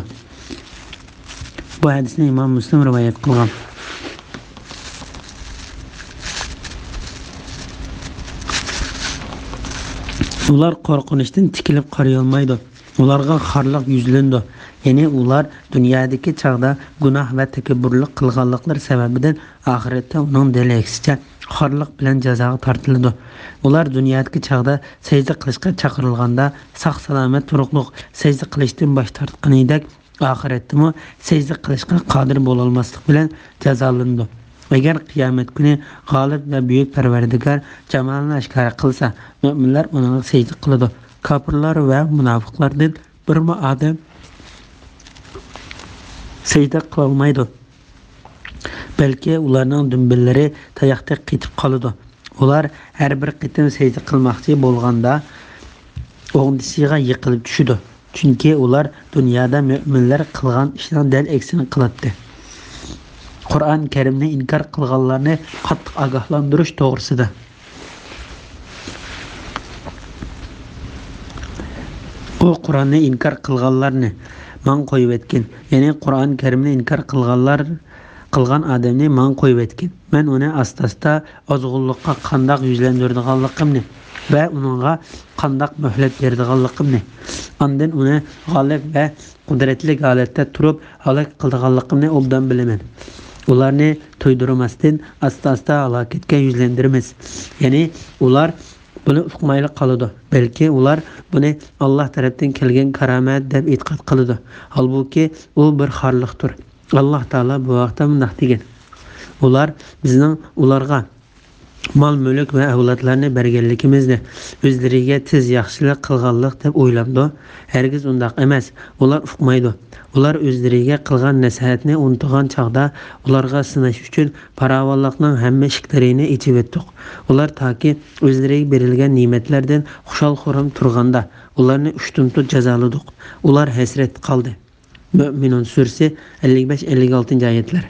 بۇ ھەدىسنى ئىمام مۇسلىم رىۋايەت قىلغان. ئۇلار قورقۇنچتىن تىكىلىپ قارىيالمايدۇ. ئۇلارغا خارلىق يۈزلىنىدۇ. يەنى ئۇلار دۇنيادىكى چاغدا گۇناھ ۋە تەكەببۇرلۇق قىلغانلىقلىرى سەۋەبىدىن ئاخىرەتتە ئۇنىڭ دەل ئەكسىچە خارلىق بىلەن جازاغا تارتىلىدۇ. ئۇلار دۇنيادىكى چاغدا سەجدە قىلىشقا چاقىرىلغاندا ساق-سالامەت تۇرۇقلۇق سەجدە قىلىشتىن باش تارتقىنىدەك، ئاخىرەتتىمۇ سەجدە قىلىشقا قادىر بولالماسلىق بىلەن جازالىنىدۇ. ئەگەر قىيامەت كۈنى غالىب ۋە بۈيۈك پەرۋەردىگار جامالىنى ئاشكارا قىلسا، مۆمىنلەر ئۇنىڭغا سەجدە قىلىدۇ. كاپىرلار ۋە مۇناپىقلاردىن بىرمۇ ئادەم سەجدە قىلالمايدۇ. بەلكى ئۇلارنىڭ دۈمبىلىرى تاياقتەك قېتىپ قالىدۇ. ئۇلار ھەر بىر قېتىم سەجدە قىلماقچى بولغاندا، ئوڭدىسىغا يىقىلىپ چۈشىدۇ. چۈنكى ئۇلار دۇنيادا مۆمىنلەر قىلغان ئىشنىڭ دەل ئەكسىنى قىلاتتى. قۇرئان كەرىمنى ئىنكار قىلغانلارنى قاتتىق ئاگاھلاندۇرۇش توغرىسىدا. ئۇ قۇرئاننى ئىنكار قىلغانلارنى ماڭا قويۇۋەتكىن. يەنى قۇرئان كەرىمنى ئىنكار قىلغانلار، قىلغان ئادەمنى ماڭا قويۇۋەتكىن. مەن ئۇنى ئاستا-ئاستا ئازغۇنلۇققا قانداق يۈزلەندۈرىدىغانلىقىمنى ۋە ئۇنىڭغا قانداق مۆھلەت بېرىدىغانلىقىمنى، ئاندىن ئۇنى غالىب ۋە قۇدرەتلىك ھالەتتە تۇرۇپ ھالاك قىلىدىغانلىقىمنى ئوبدان بىلىمەن. ئۇلارنى تۇيدۇرماستىن ئاستا-ئاستا ھالاكەتكە يۈزلەندۈرىمىز. يەنى ئۇلار بۇنى ئۇقمايلا قالىدۇ. بەلكى ئۇلار بۇنى ئاللاھ تەرەپتىن كەلگەن كارامەت دەپ ئېتىقاد قىلىدۇ. ھالبۇكى، ئۇ بىر خارلىقتۇر. ئاللاھ تائالا بۇ ھەقتە مۇنداق دېگەن: ئۇلار بىزنىڭ ئۇلارغا مال-مۈلۈك ۋە ئەۋلادلارنى بەرگەنلىكىمىزنى ئۆزلىرىگە تېز ياخشىلىق قىلغانلىق دەپ ئويلامدۇ؟ ھەرگىز ئۇنداق ئەمەس. ئۇلار ئۇقمايدۇ. ئۇلار ئۆزلىرىگە قىلغان نەسىھەتنى ئۇنتۇغان چاغدا ئۇلارغا سىناش ئۈچۈن پاراۋانلىقنىڭ ھەممە ئىشىكلىرىنى ئېچىۋەتتۇق. ئۇلار تاكى ئۆزلىرىگە بېرىلگەن نېمەتلەردىن خۇشال-خۇرام تۇرغاندا، ئۇلارنى ئۇشتۇمتۇت جازالىدۇق. ئۇلار ھەسرەتتە قالدى. مۆمىنۇن سۈرىسى ئەللىك بەش، ئەللىك ئالتىنچى ئايەتلەر.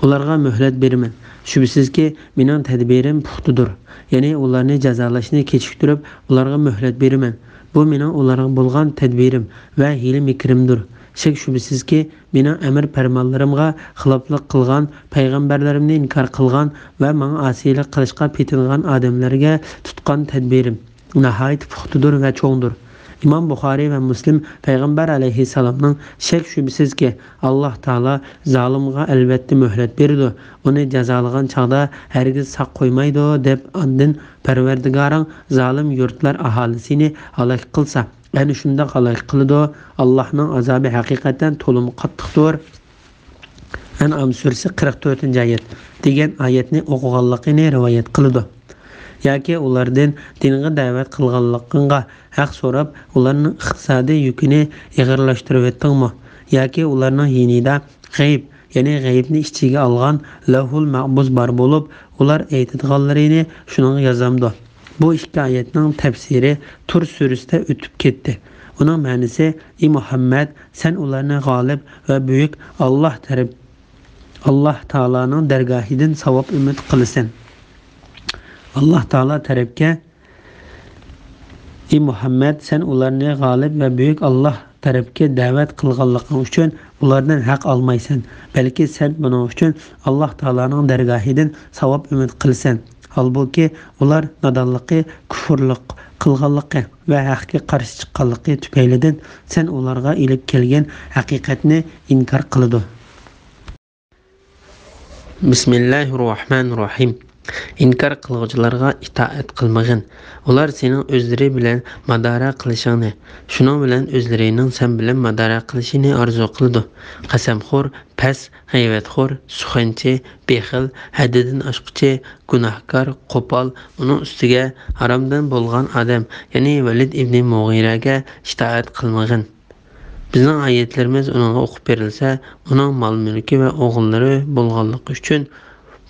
ئۇلارغا مۆھلەت بېرىمەن. شۈبھىسىزكى، مېنىڭ تەدبىرىم پۇختىدۇر. يەنى ئۇلارنى جازالاشنى كېچىكتۈرۈپ، ئۇلارغا مۆھلەت بېرىمەن. بۇ مېنىڭ ئۇلارغا بولغان تەدبىرىم ۋە ھىيلە-مىكرىمدۇر. شەك-شۈبھىسىزكى، مېنىڭ ئەمىر-پەرمانلىرىمغا خىلاپلىق قىلغان، پەيغەمبەرلىرىمنى ئىنكار قىلغان ۋە ماڭا ئاسىيلىق قىلىشقا پېتىنغان ئادەملەرگە تۇتقان تەدبىرىم ناھايىتى پۇختىدۇر ۋە چوڭدۇر. ئىمام بۇخارىي ۋە مۇسلىم پەيغەمبەر ئەلەيھىسسالامنىڭ، شەك-شۈبھىسىزكى، ئاللاھ تائالا زالىمغا ئەلۋەتتە مۆھلەت بېرىدۇ، ئۇنى جازالىغان چاغدا ھەرگىز ساق قويمايدۇ، دەپ ئاندىن، پەرۋەردىگارىڭ زالىم يۇرتلار ئاھالىسىنى ھالاك قىلسا، ئەنە شۇنداق ھالاك قىلىدۇ، ئاللاھنىڭ ئازابى ھەقىقەتەن تولىمۇ قاتتىقتۇر. ئەنئام سۈرىسى قىرىق تۆتىنچى ئايەت دېگەن ئايەتنى ئوقۇغانلىقىنى رىۋايەت قىلىدۇ. ياكى ئۇلاردىن دىنغا دەۋەت قىلغانلىقىڭغا ھەق سوراپ، ئۇلارنىڭ ئىقتىسادىي يۈكىنى ئېغىرلاشتۇرۇۋەتتىڭمۇ؟ ياكى ئۇلارنىڭ يېنىدا غەيىب، يەنى غەيىبنى ئىچىگە ئالغان لەۋھۇل مەھپۇز بار بولۇپ، ئۇلار ئېيتىدىغانلىرىنى شۇنىڭغا يازامدۇ؟ بۇ ئىككى ئايەتنىڭ تەپسىرى تۇر سۈرىسىدە ئۆتۈپ كەتتى. ئۇنىڭ مەنىسى، ئى مۇھەممەد، سەن ئۇلارنى غالىب ۋە بۈيۈك ئاللاھ تەرەپ، ئاللاھ تائالانىڭ دەرگاھىدىن ساۋاب ئۈمىد قىلىسەن. ئاللاھ تائالا تەرەپكە، ئى مۇھەممەد، سەن ئۇلارنى غالىب ۋە بۈيۈك ئاللاھ تەرەپكە دەۋەت قىلغانلىقىڭ ئۈچۈن ئۇلاردىن ھەق ئالمايسەن، بەلكى سەن بۇنىڭ ئۈچۈن ئاللاھ تائالانىڭ دەرگاھىدىن ساۋاب ئۈمىد قىلىسەن. ھالبۇكى، ئۇلار نادانلىقى، كۇفرلۇق قىلغانلىقى ۋە ھەققە قارشى چىققانلىقى تۈپەيلىدىن سەن ئۇلارغا ئېلىپ كەلگەن ھەقىقەتنى ئىنكار قىلىدۇ. بىسمىللاھىررەھمانىررەھىم. ئىنكار قىلغۇچىلارغا ئىتائەت قىلمىغىن. ئۇلار سېنىڭ ئۆزلىرى بىلەن مادارا قىلىشىڭنى، شۇنىڭ بىلەن ئۆزلىرىنىڭ سەن بىلەن مادارا قىلىشىنى ئارزۇ قىلىدۇ. قەسەمخور، پەس، غەيۋەتخور، سۇخەنچى، بېخىل، ھەددىدىن ئاشقۇچى، گۇناھكار، قوپال، ئۇنىڭ ئۈستىگە ھارامدىن بولغان ئادەم، يەنى ۋەلىد ئىبنى مۇغىرەگە ئىتائەت قىلمىغىن. بىزنىڭ ئايەتلىرىمىز ئۇنىڭغا ئوقۇپ بېرىلسە، ئۇنىڭ مال-مۈلكى ۋە ئوغۇللىرى بولغانلىقى ئۈچۈن،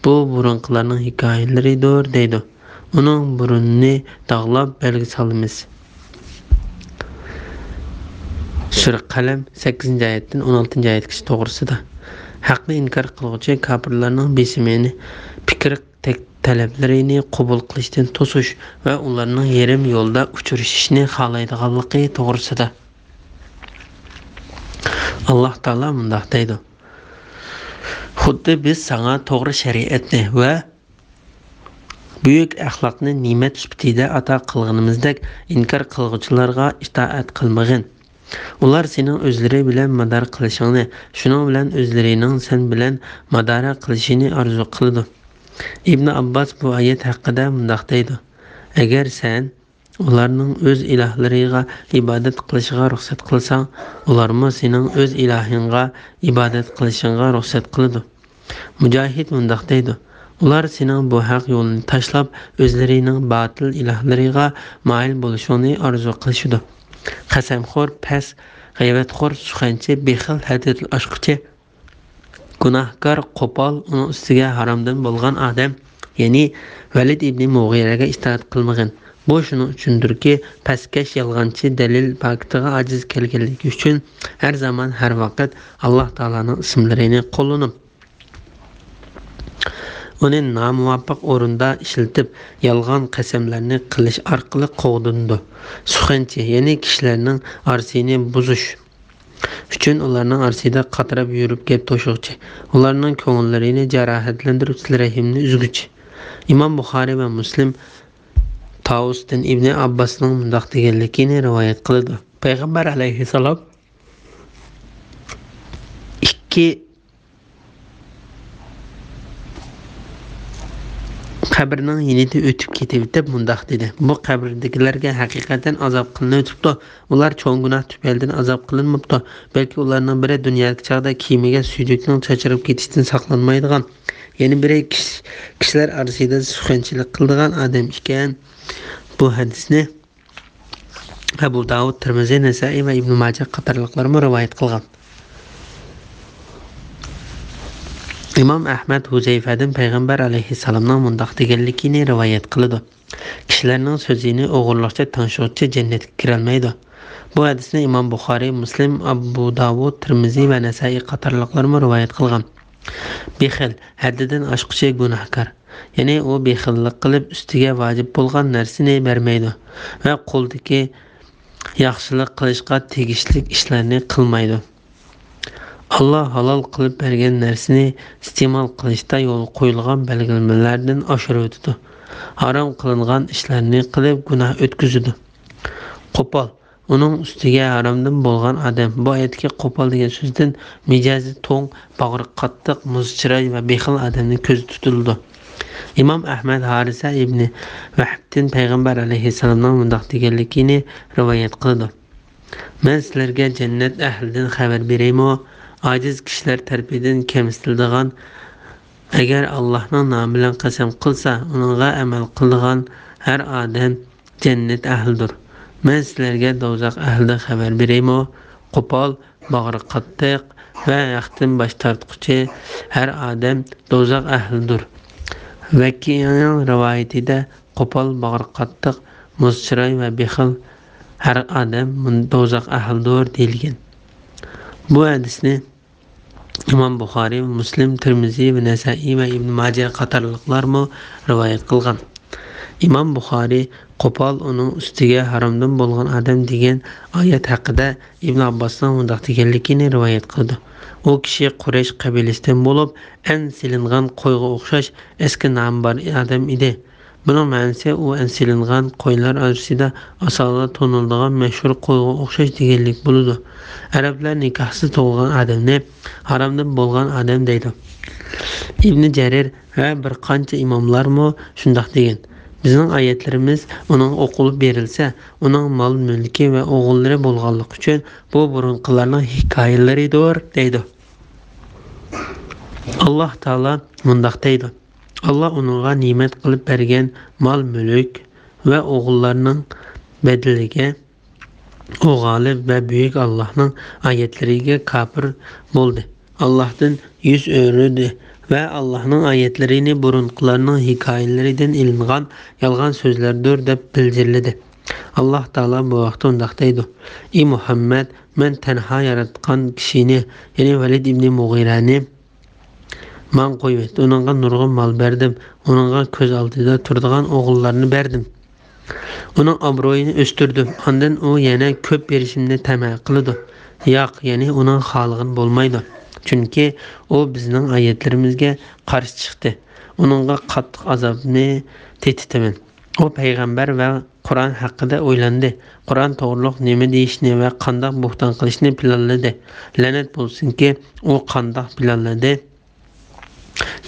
بۇ بۇرۇنقىلارنىڭ ھېكايىلىرىدۇر، دەيدۇ. ئۇنىڭ بۇرنىنى داغلاپ بەلگە سالىمىز. سۈرە قەلەم، سەككىزىنچى ئايەتتىن ئون ئالتىنچى ئايەتكىچە توغرىسىدا. ھەقنى ئىنكار قىلغۇچى كاپىرلارنىڭ بېسىمىنى، پىكىر تەك-، تەلەپلىرىنى قوبۇل قىلىشتىن توسۇش ۋە ئۇلارنىڭ يېرىم يولدا ئۇچرىشىشىنى خالايدىغانلىقى توغرىسىدا. ئاللاھ تائالا مۇنداق دەيدۇ: خۇددى بىز ساڭا توغرا شەرىئەتنى ۋە بۈيۈك ئەخلاقنى نېمەت سۈپىتىدە ئاتا قىلغىنىمىزدەك، ئىنكار قىلغۇچىلارغا ئىتائەت قىلمىغىن. ئۇلار سېنىڭ ئۆزلىرى بىلەن مادار قىلىشىڭنى، شۇنىڭ بىلەن ئۆزلىرىنىڭ سەن بىلەن مادارا قىلىشىنى ئارزۇ قىلىدۇ. ئىبنى ئابباس بۇ ئايەت ھەققىدە مۇنداق دەيدۇ: ئەگەر سەن ئۇلارنىڭ ئۆز ئىلاھلىرىغا ئىبادەت قىلىشىغا رۇخسەت قىلساڭ، ئۇلارمۇ سېنىڭ ئۆز ئىلاھىڭغا ئىبادەت قىلىشىڭغا رۇخسەت قىلىدۇ. مۇجاھىد مۇنداق دەيدۇ: ئۇلار سېنىڭ بۇ ھەق يولنى تاشلاپ، ئۆزلىرىنىڭ باتىل ئىلاھلىرىغا مايىل بولۇشۇڭنى ئارزۇ قىلىشىدۇ. قەسەمخور، پەس، غەيۋەتخور، سۇخەنچى، بېخىل، ھەددىدىن ئاشقۇچى، گۇناھكار، قوپال، ئۇنىڭ ئۈستىگە ھارامدىن بولغان ئادەم، يەنى ۋەلىد ئىبنى مۇغىرەگە ئىتائەت قىلمىغىن. بۇ شۇنىڭ ئۈچۈندۇركى، پەسكەش، يالغانچى، دەلىل پاكىتىغا ئاجىز كەلگەنلىكى ئۈچۈن ھەر زامان، ھەر ۋاقىت ئاللاھ تائالانىڭ ئىسىملىرىنى قوللىنىپ، ئۇنى نامۇۋاپىق ئورۇندا ئىشلىتىپ، يالغان قەسەملەرنى قىلىش ئارقىلىق قوغدىنىدۇ. سۇخەنچى، يەنى كىشىلەرنىڭ ئارىسىنى بۇزۇش ئۈچۈن ئۇلارنىڭ ئارىسىدا قاتراپ يۈرۈپ گەپ توشۇغۇچى، ئۇلارنىڭ كۆڭۈللىرىنى جاراھەتلەندۈرۈپ، سىلە رەھىمنى ئۈزگۈچى. ئىمام بۇخارىي ۋە مۇسلىم تاۋۇستىن ئىبنى ئابباسنىڭ مۇنداق دېگەنلىكىنى رىۋايەت قىلىدۇ: پەيغەمبەر ئەلەيھىسسالام ئىككى قەبرىنىڭ يېنىدا ئۆتۈپ كېتىۋېتىپ مۇنداق دېدى: «بۇ قەبرىدىكىلەرگە ھەقىقەتەن ئازاب قىلىنىۋېتىپتۇ. ئۇلار چوڭ گۇناھ تۈپەيلىدىن ئازاب قىلىنماپتۇ. بەلكى ئۇلارنىڭ بىرى دۇنيادىكى چاغدا كىيىمىگە سۈيدۈكنىڭ چاچراپ كېتىشىدىن ساقلانمايدىغان، يەنە بىرى كىش-، كىشىلەر ئارىسىدا سۇخەنچىلىك قىلىدىغان ئادەم ئىكەن.» بۇ ھەدىسنى ئەبۇ داۋۇد، تىرمىزى، نەسائىي ۋە ئىبنى ماجە قاتارلىقلارمۇ رىۋايەت قىلغان. ئىمام ئەھمەد ھۇزەيفەدىن پەيغەمبەر ئەلەيھىسسالامنىڭ مۇنداق دېگەنلىكىنى رىۋايەت قىلىدۇ: «كىشىلەرنىڭ سۆزىنى ئوغرىلىقچە تىڭشىغۇچى جەننەتكە كىرەلمەيدۇ.» بۇ ھەدىسنى ئىمام بۇخارىي، مۇسلىم، ئەبۇ داۋۇد، تىرمىزى ۋە نەسائىي قاتارلىقلارمۇ رىۋايەت قىلغان. بېخىل، ھەددىدىن ئاشقۇچى گۇناھكار. يەنى ئۇ بېخىللىق قىلىپ، ئۈستىگە ۋاجىپ بولغان نەرسىنى بەرمەيدۇ ۋە قولىدىكى ياخشىلىق قىلىشقا تېگىشلىك ئىشلارنى قىلمايدۇ. ئاللا ھالال قىلىپ بەرگەن نەرسىنى ئىستېمال قىلىشتا يولغا قويۇلغان بەلگىلىمىلەردىن ئاشۇرۇۋېتىدۇ. ھارام قىلىنغان ئىشلارنى قىلىپ گۇناھ ئۆتكۈزىدۇ. قوپال، ئۇنىڭ ئۈستىگە ھارامدىن بولغان ئادەم. بۇ ئايەتتىكى قوپال دېگەن سۆزدىن مىجەزى توڭ، باغرى قاتتىق، مۇز چىراي ۋە بېخىل ئادەمنى كۆزدە تۇتۇلىدۇ. ئىمام ئەھمەد ھارىسە ئىبنى ۋەھبتىن پەيغەمبەر ئەلەيھىسسالامنىڭ مۇنداق دېگەنلىكىنى رىۋايەت قىلىدۇ: «مەن سىلەرگە جەننەت ئەھلىدىن خەۋەر بېرەيمۇ؟ ئاجىز كىشىلەر تەرىپىدىن كەمسىتىلىدىغان، ئەگەر ئاللاھنىڭ نامى بىلەن قەسەم قىلسا، ئۇنىڭغا ئەمەل قىلىدىغان ھەر ئادەم جەننەت ئەھلىدۇر. مەن سىلەرگە دوزاخ ئەھلىدىن خەۋەر بېرەيمۇ؟ قوپال، باغرى قاتتىق ۋە ھەقتىن باش تارتقۇچى ھەر ئادەم دوزاخ ئەھلىدۇر.» ۋەكىئنىڭ رىۋايىتىدە، «قوپال، باغرى قاتتىق، مۇز چىراي ۋە بېخىل ھەر ئادەم مۇن-، دوزاخ ئەھلىدۇر» دېيىلگەن. بۇ ھەدىسنى ئىمام بۇخارىي، مۇسلىم، تىرمىزى ۋە نەسائىي ۋە ئىبن ماجە قاتارلىقلارمۇ رىۋايەت قىلغان. ئىمام بۇخارىي قوپال، ئۇنىڭ ئۈستىگە ھارامدىن بولغان ئادەم دېگەن ئايەت ھەققىدە ئىبن ئابباسنىڭ مۇنداق دېگەنلىكىنى رىۋايەت قىلىدۇ: «ئۇ كىشى قۇرەيش قەبىلىسىدىن بولۇپ، ئەن سېلىنغان قويغا ئوخشاش ئەسكى نامى بار ئادەم ئىدى.» بۇنىڭ مەنىسى، ئۇ ئەن سېلىنغان قويلار ئارىسىدا ئاسانلا تونۇلىدىغان مەشھۇر قويغا ئوخشاش دېگەنلىك بولىدۇ. ئەرەبلەر نىكاھسىز تۇغۇلغان ئادەمنى ھارامدىن بولغان ئادەم دەيدۇ. ئىبنى جەرىر ۋە بىر قانچە ئىماملارمۇ شۇنداق دېگەن. بىزنىڭ ئايەتلىرىمىز ئۇنىڭغا ئوقۇلۇپ بېرىلسە، ئۇنىڭ مال-مۈلكى ۋە ئوغۇللىرى بولغانلىقى ئۈچۈن بۇ بۇرۇنقىلارنىڭ ھېكايىلىرىدۇر دەيدۇ. ئاللاھ تائالا مۇنداق دەيدۇ: «ئاللاھ ئۇنىڭغا نېمەت قىلىپ بەرگەن مال-مۈلۈك ۋە ئوغۇللارنىڭ بەدىلىگە ئۇ غالىب ۋە بۈيۈك ئاللاھنىڭ ئايەتلىرىگە كاپىر بولدى، ئاللاھتىن يۈز ئۆرۈدى ۋە ئاللاھنىڭ ئايەتلىرىنى بۇرۇنقىلارنىڭ ھېكايىلىرىدىن ئېلىنغان يالغان سۆزلەردۇر» دەپ بىلجىرلىدى. ئاللاھ تائالا بۇ ھەقتە مۇنداق دەيدۇ: «ئى مۇھەممەد، مەن تەنھا ياراتقان كىشىنى، يەنى ۋەلىد ئىبنى مۇغىرەنى ماڭا قويۇۋەت. ئۇنىڭغا نۇرغۇن مال بەردىم، ئۇنىڭغا كۆز ئالدىدا تۇرىدىغان ئوغۇللارنى بەردىم. ئۇنىڭ ئابرۇيىنى ئۆستۈردۈم. ئاندىن ئۇ يەنە كۆپ بېرىشىمنى تەمە قىلىدۇ. ياق، يەنى ئۇنىڭ خالىغىنى بولمايدۇ. چۈنكى ئۇ بىزنىڭ ئايەتلىرىمىزگە قارشى چىقتى. ئۇنىڭغا قاتتىق ئازابنى تېتىتىمەن.» ئۇ پەيغەمبەر ۋە قۇرئان ھەققىدە ئويلاندى. قۇرئان توغرۇلۇق نېمە دېيىشنى ۋە قانداق بوھتان قىلىشنى پىلانلىدى. لەنەت بولسۇنكى، ئۇ قانداق پىلانلىدى.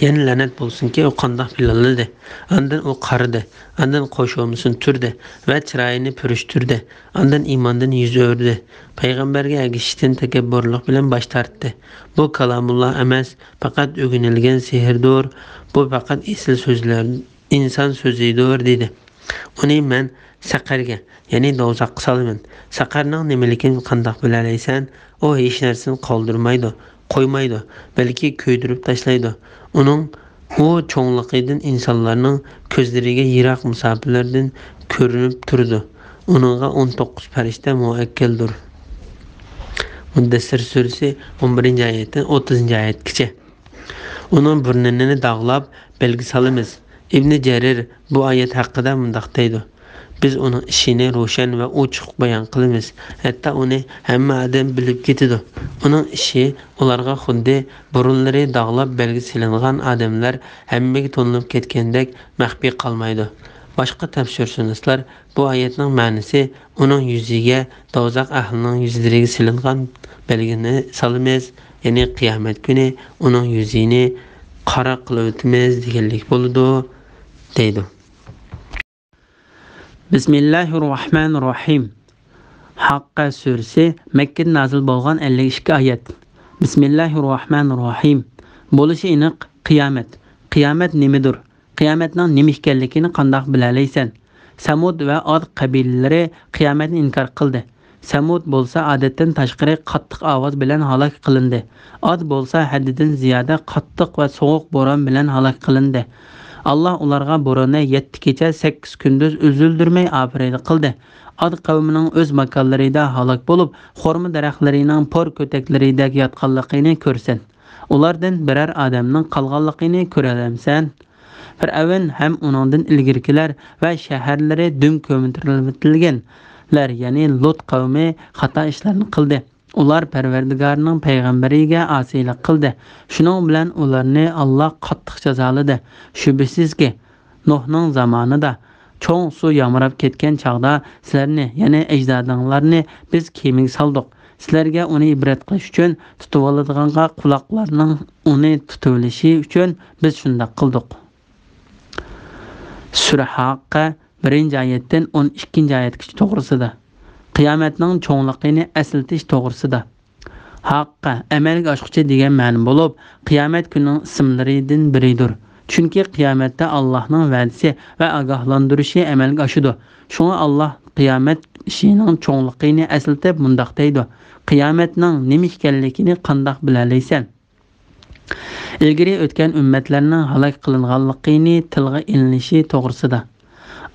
يەنە لەنەت بولسۇنكى، ئۇ قانداق پىلانلىدى. ئاندىن ئۇ قارىدى. ئاندىن خۇشۇمىسىنى تۈردى ۋە چىرايىنى پۈرۈشتۈردى. ئاندىن ئىماندىن يۈز ئۆرۈدى. پەيغەمبەرگە ئەگىشىشتىن تەكەببۇرلۇق بىلەن باش تارتتى. «بۇ كالامۇللا ئەمەس، پەقەت ئۆگىنىلگەن سېھىردۇر. بۇ پەقەت ئېسىل سۆزلەر، ئىنسان سۆزىدۇر» دېدى. «ئۇنى مەن سەقەرگە، يەنى دوزاخقا سالىمەن. سەقەرنىڭ نېمىلىكىنى قانداق بىلەلەيسەن؟ ئۇ ھېچ نەرسىنى قالدۇرمايدۇ، قويمايدۇ، بەلكى كۆيدۈرۈپ تاشلايدۇ. ئۇنىڭ، ئۇ چوڭلۇقىدىن ئىنسانلارنىڭ كۆزلىرىگە يىراق مۇساپىلەردىن كۆرۈنۈپ تۇرىدۇ. ئۇنىڭغا ئون توققۇز پەرىشتە مۇئەككەلدۇر.» مۇددەسسىر سۈرىسى، ئون بىرىنچى ئايەتتىن ئوتتۇزىنچى ئايەتكىچە. «ئۇنىڭ بۇرنىنى داغلاپ، بەلگە سالىمىز.» ئىبنى جەرىر بۇ ئايەت ھەققىدە مۇنداق دەيدۇ: «بىز ئۇنىڭ ئىشىنى روشەن ۋە ئوچۇق بايان قىلىمىز، ھەتتا ئۇنى ھەممە ئادەم بىلىپ كېتىدۇ. ئۇنىڭ ئىشى ئۇلارغا خۇددى بۇرۇنلىرى داغلاپ بەلگە سېلىنغان ئادەملەر ھەممىگە تونۇلۇپ كەتكەندەك مەخپىي قالمايدۇ.» باشقا تەپسىرشۇناسلار بۇ ئايەتنىڭ مەنىسى، «ئۇنىڭ يۈزىگە دوزاخ ئەھلىنىڭ يۈزلىرىگە سېلىنغان بەلگىنى سالىمىز، يەنى قىيامەت كۈنى ئۇنىڭ يۈزىنى قارا قىلىۋېتىمىز» دېگەنلىك بولىدۇ. دەيدۇ. بىسمىللاھىررەھمانىررەھىم. ھاققە سۈرىسى، مەككىدە نازىل بولغان، ئەللىك ئىككى ئايەت. بىسمىللاھىررەھمانىررەھىم. بولۇشى ئېنىق، قىيامەت. قىيامەت نېمىدۇر؟ قىيامەتنىڭ نېمە ئىكەنلىكىنى قانداق بىلەلەيسەن؟ سەمۇد ۋە ئاد قەبىلىلىرى قىيامەتنى ئىنكار قىلدى. سەمۇد بولسا ئادەتتىن تاشقىرى قاتتىق ئاۋاز بىلەن ھالاك قىلىندى. ئاد بولسا ھەددىدىن زىيادە قاتتىق ۋە سوغۇق بوران بىلەن ھالاك قىلىندى. ئاللاھ ئۇلارغا بوراننى يەتتە كېچە، سەككىز كۈندۈز ئۈزۈلدۈرمەي ئاپىرىدە قىلدى. ئاد قەۋمىنىڭ ئۆز ماكانلىرىدا ھالاك بولۇپ، خورما دەرەخلىرىنىڭ پور كۆتەكلىرىدەك ياتقانلىقىنى كۆرىسەن. ئۇلاردىن بىرەر ئادەمنىڭ قالغانلىقىنى كۆرەلەمسەن؟ پىرئەۋن ھەم ئۇنىڭدىن ئىلگىرىكىلەر ۋە شەھەرلىرى دۈم كۆمتۈرۈۋېتىلگەنلەر، يەنى لۇت قەۋمى خاتا ئىشلارنى قىلدى. ئۇلار پەرۋەردىگارىنىڭ پەيغەمبىرىگە ئاسىيلىق قىلدى. شۇنىڭ بىلەن ئۇلارنى ئاللاھ قاتتىق جازالىدى. شۈبھىسىزكى، نۇھنىڭ زامانىدا چوڭ سۇ يامراپ كەتكەن چاغدا سىلەرنى، يەنى ئەجدادىڭلارنى بىز كېمىگە سالدۇق. سىلەرگە ئۇنى ئىبرەت قىلىش ئۈچۈن، تۇتۇۋالىدىغانغا قۇلاقلارنىڭ ئۇنى تۇتۇۋېلىشى ئۈچۈن بىز شۇنداق قىلدۇق. سۈرە ھاققە، بىرىنچى ئايەتتىن ئون ئىككىنچى ئايەتكىچە توغرىسىدا. قىيامەتنىڭ چوڭلۇقىنى ئەسلىتىش توغرىسىدا. ھاققە، ئەمەلگە ئاشقۇچى دېگەن مەنە بولۇپ، قىيامەت كۈنىنىڭ ئىسىملىرىدىن بىرىدۇر. چۈنكى قىيامەتتە ئاللاھنىڭ ۋەدىسى ۋە ئاگاھلاندۇرۇشى ئەمەلگە ئاشىدۇ. شۇڭا ئاللاھ قىيامەت ئىشىنىڭ چوڭلۇقىنى ئەسلىتىپ مۇنداق دەيدۇ: قىيامەتنىڭ نېمە ئىكەنلىكىنى قانداق بىلەلەيسەن؟ ئىلگىرى ئۆتكەن ئۈممەتلەرنىڭ ھالاك قىلىنغانلىقىنى تىلغا ئېلىنىشى توغرىسىدا.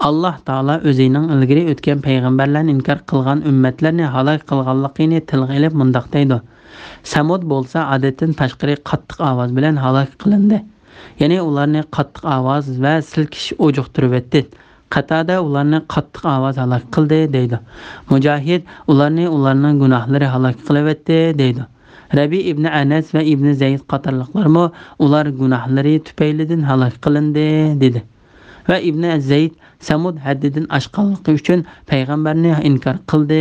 ئاللاھ تائالا ئۆزىنىڭ ئىلگىرى ئۆتكەن پەيغەمبەرلەرنى ئىنكار قىلغان ئۈممەتلەرنى ھالاك قىلغانلىقىنى تىلغا ئېلىپ مۇنداق دەيدۇ: سەمۇد بولسا ئادەتتىن تاشقىرى قاتتىق ئاۋاز بىلەن ھالاك قىلىندى. يەنى ئۇلارنى قاتتىق ئاۋاز ۋە سىلكىش ئۇجۇقتۇرۇۋەتتى. قاتادە ئۇلارنى قاتتىق ئاۋاز ھالاك قىلدى دەيدۇ. مۇجاھىد ئۇلارنى ئۇلارنىڭ گۇناھلىرى ھالاك قىلىۋەتتى دەيدۇ. رەبىئى ئىبنى ئەنەس ۋە ئىبنى زەيد قاتارلىقلارمۇ ئۇلار گۇناھلىرى تۈپەيلىدىن ھالاك قىلىندى دېدى. ۋە ئىبنى زەيد سەمۇد ھەددىدىن ئاشقانلىقى ئۈچۈن پەيغەمبەرنى ئىنكار قىلدى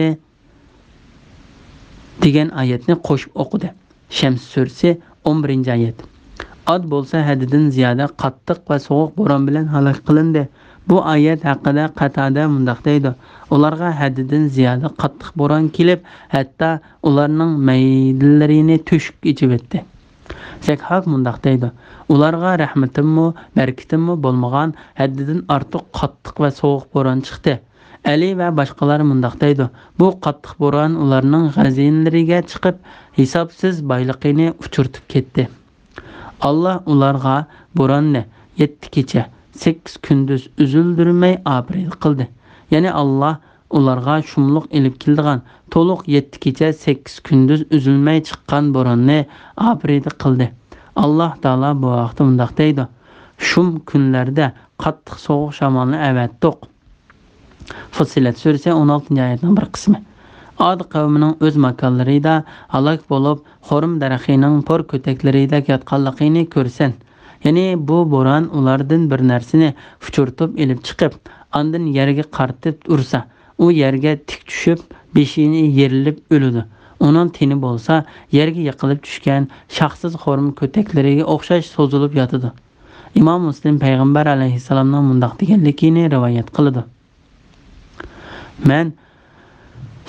دېگەن ئايەتنى قوشۇپ ئوقۇدى. شەمس سۈرىسى، ئون بىرىنچى ئايەت. ئاد بولسا ھەددىدىن زىيادە قاتتىق ۋە سوغۇق بوران بىلەن ھالاك قىلىندى. بۇ ئايەت ھەققىدە قاتادە مۇنداق دەيدۇ: ئۇلارغا ھەددىدىن زىيادە قاتتىق بوران كېلىپ، ھەتتا ئۇلارنىڭ مەيدىلىرىنى تۆشۈك ئېچىۋەتتى. زەكھاك مۇنداق دەيدۇ: ئۇلارغا رەھمىتىممۇ، بەرىكىتىممۇ بولمىغان، ھەددىدىن ئارتۇق قاتتىق ۋە سوغۇق بوران چىقتى. ئەلى ۋە باشقىلار مۇنداق دەيدۇ: بۇ قاتتىق بوران ئۇلارنىڭ خەزىنىلىرىگە چىقىپ، ھېسابسىز بايلىقىنى ئۇچۇرتۇپ كەتتى. ئاللاھ ئۇلارغا بوراننى يەتتە كېچە، سەككىز كۈندۈز ئۈزۈلدۈرمەي ئاپىرىدە قىلدى. يەنى ئاللاھ ئۇلارغا شۇملۇق ئېلىپ كېلىدىغان تولۇق يەتتە كېچە، سەككىز كۈندۈز ئۈزۈلمەي چىققان بوراننى ئاپىرىدە قىلدى. ئاللاھ تائالا بۇ ھەقتە مۇنداق دەيدۇ: شۇم كۈنلەردە قاتتىق سوغۇق شامالنى ئەۋەتتۇق. فۇسسىلەت سۈرىسى، ئون ئالتىنچى ئايەتنىڭ بىر قىسمى. ئاد قەۋمىنىڭ ئۆز ماكانلىرىدا ھالاك بولۇپ، خورما دەرىخىنىڭ پور كۆتەكلىرىدەك ياتقانلىقىنى كۆرىسەن. يەنى بۇ بوران ئۇلاردىن بىر نەرسىنى ئۇچۇرتۇپ ئېلىپ چىقىپ، ئاندىن يەرگە قارىتىپ ئۇرسا، ئۇ يەرگە تىك چۈشۈپ، بېشىنى يېرىلىپ ئۆلىدۇ. ئۇنىڭ تېنى بولسا يەرگە يىقىلىپ چۈشكەن شاخسىز خورما كۆتەكلىرىگە ئوخشاش سوزۇلۇپ ياتىدۇ. ئىمام مۇسلىم پەيغەمبەر ئەلەيھىسسالامنىڭ مۇنداق دېگەنلىكىنى رىۋايەت قىلىدۇ: مەن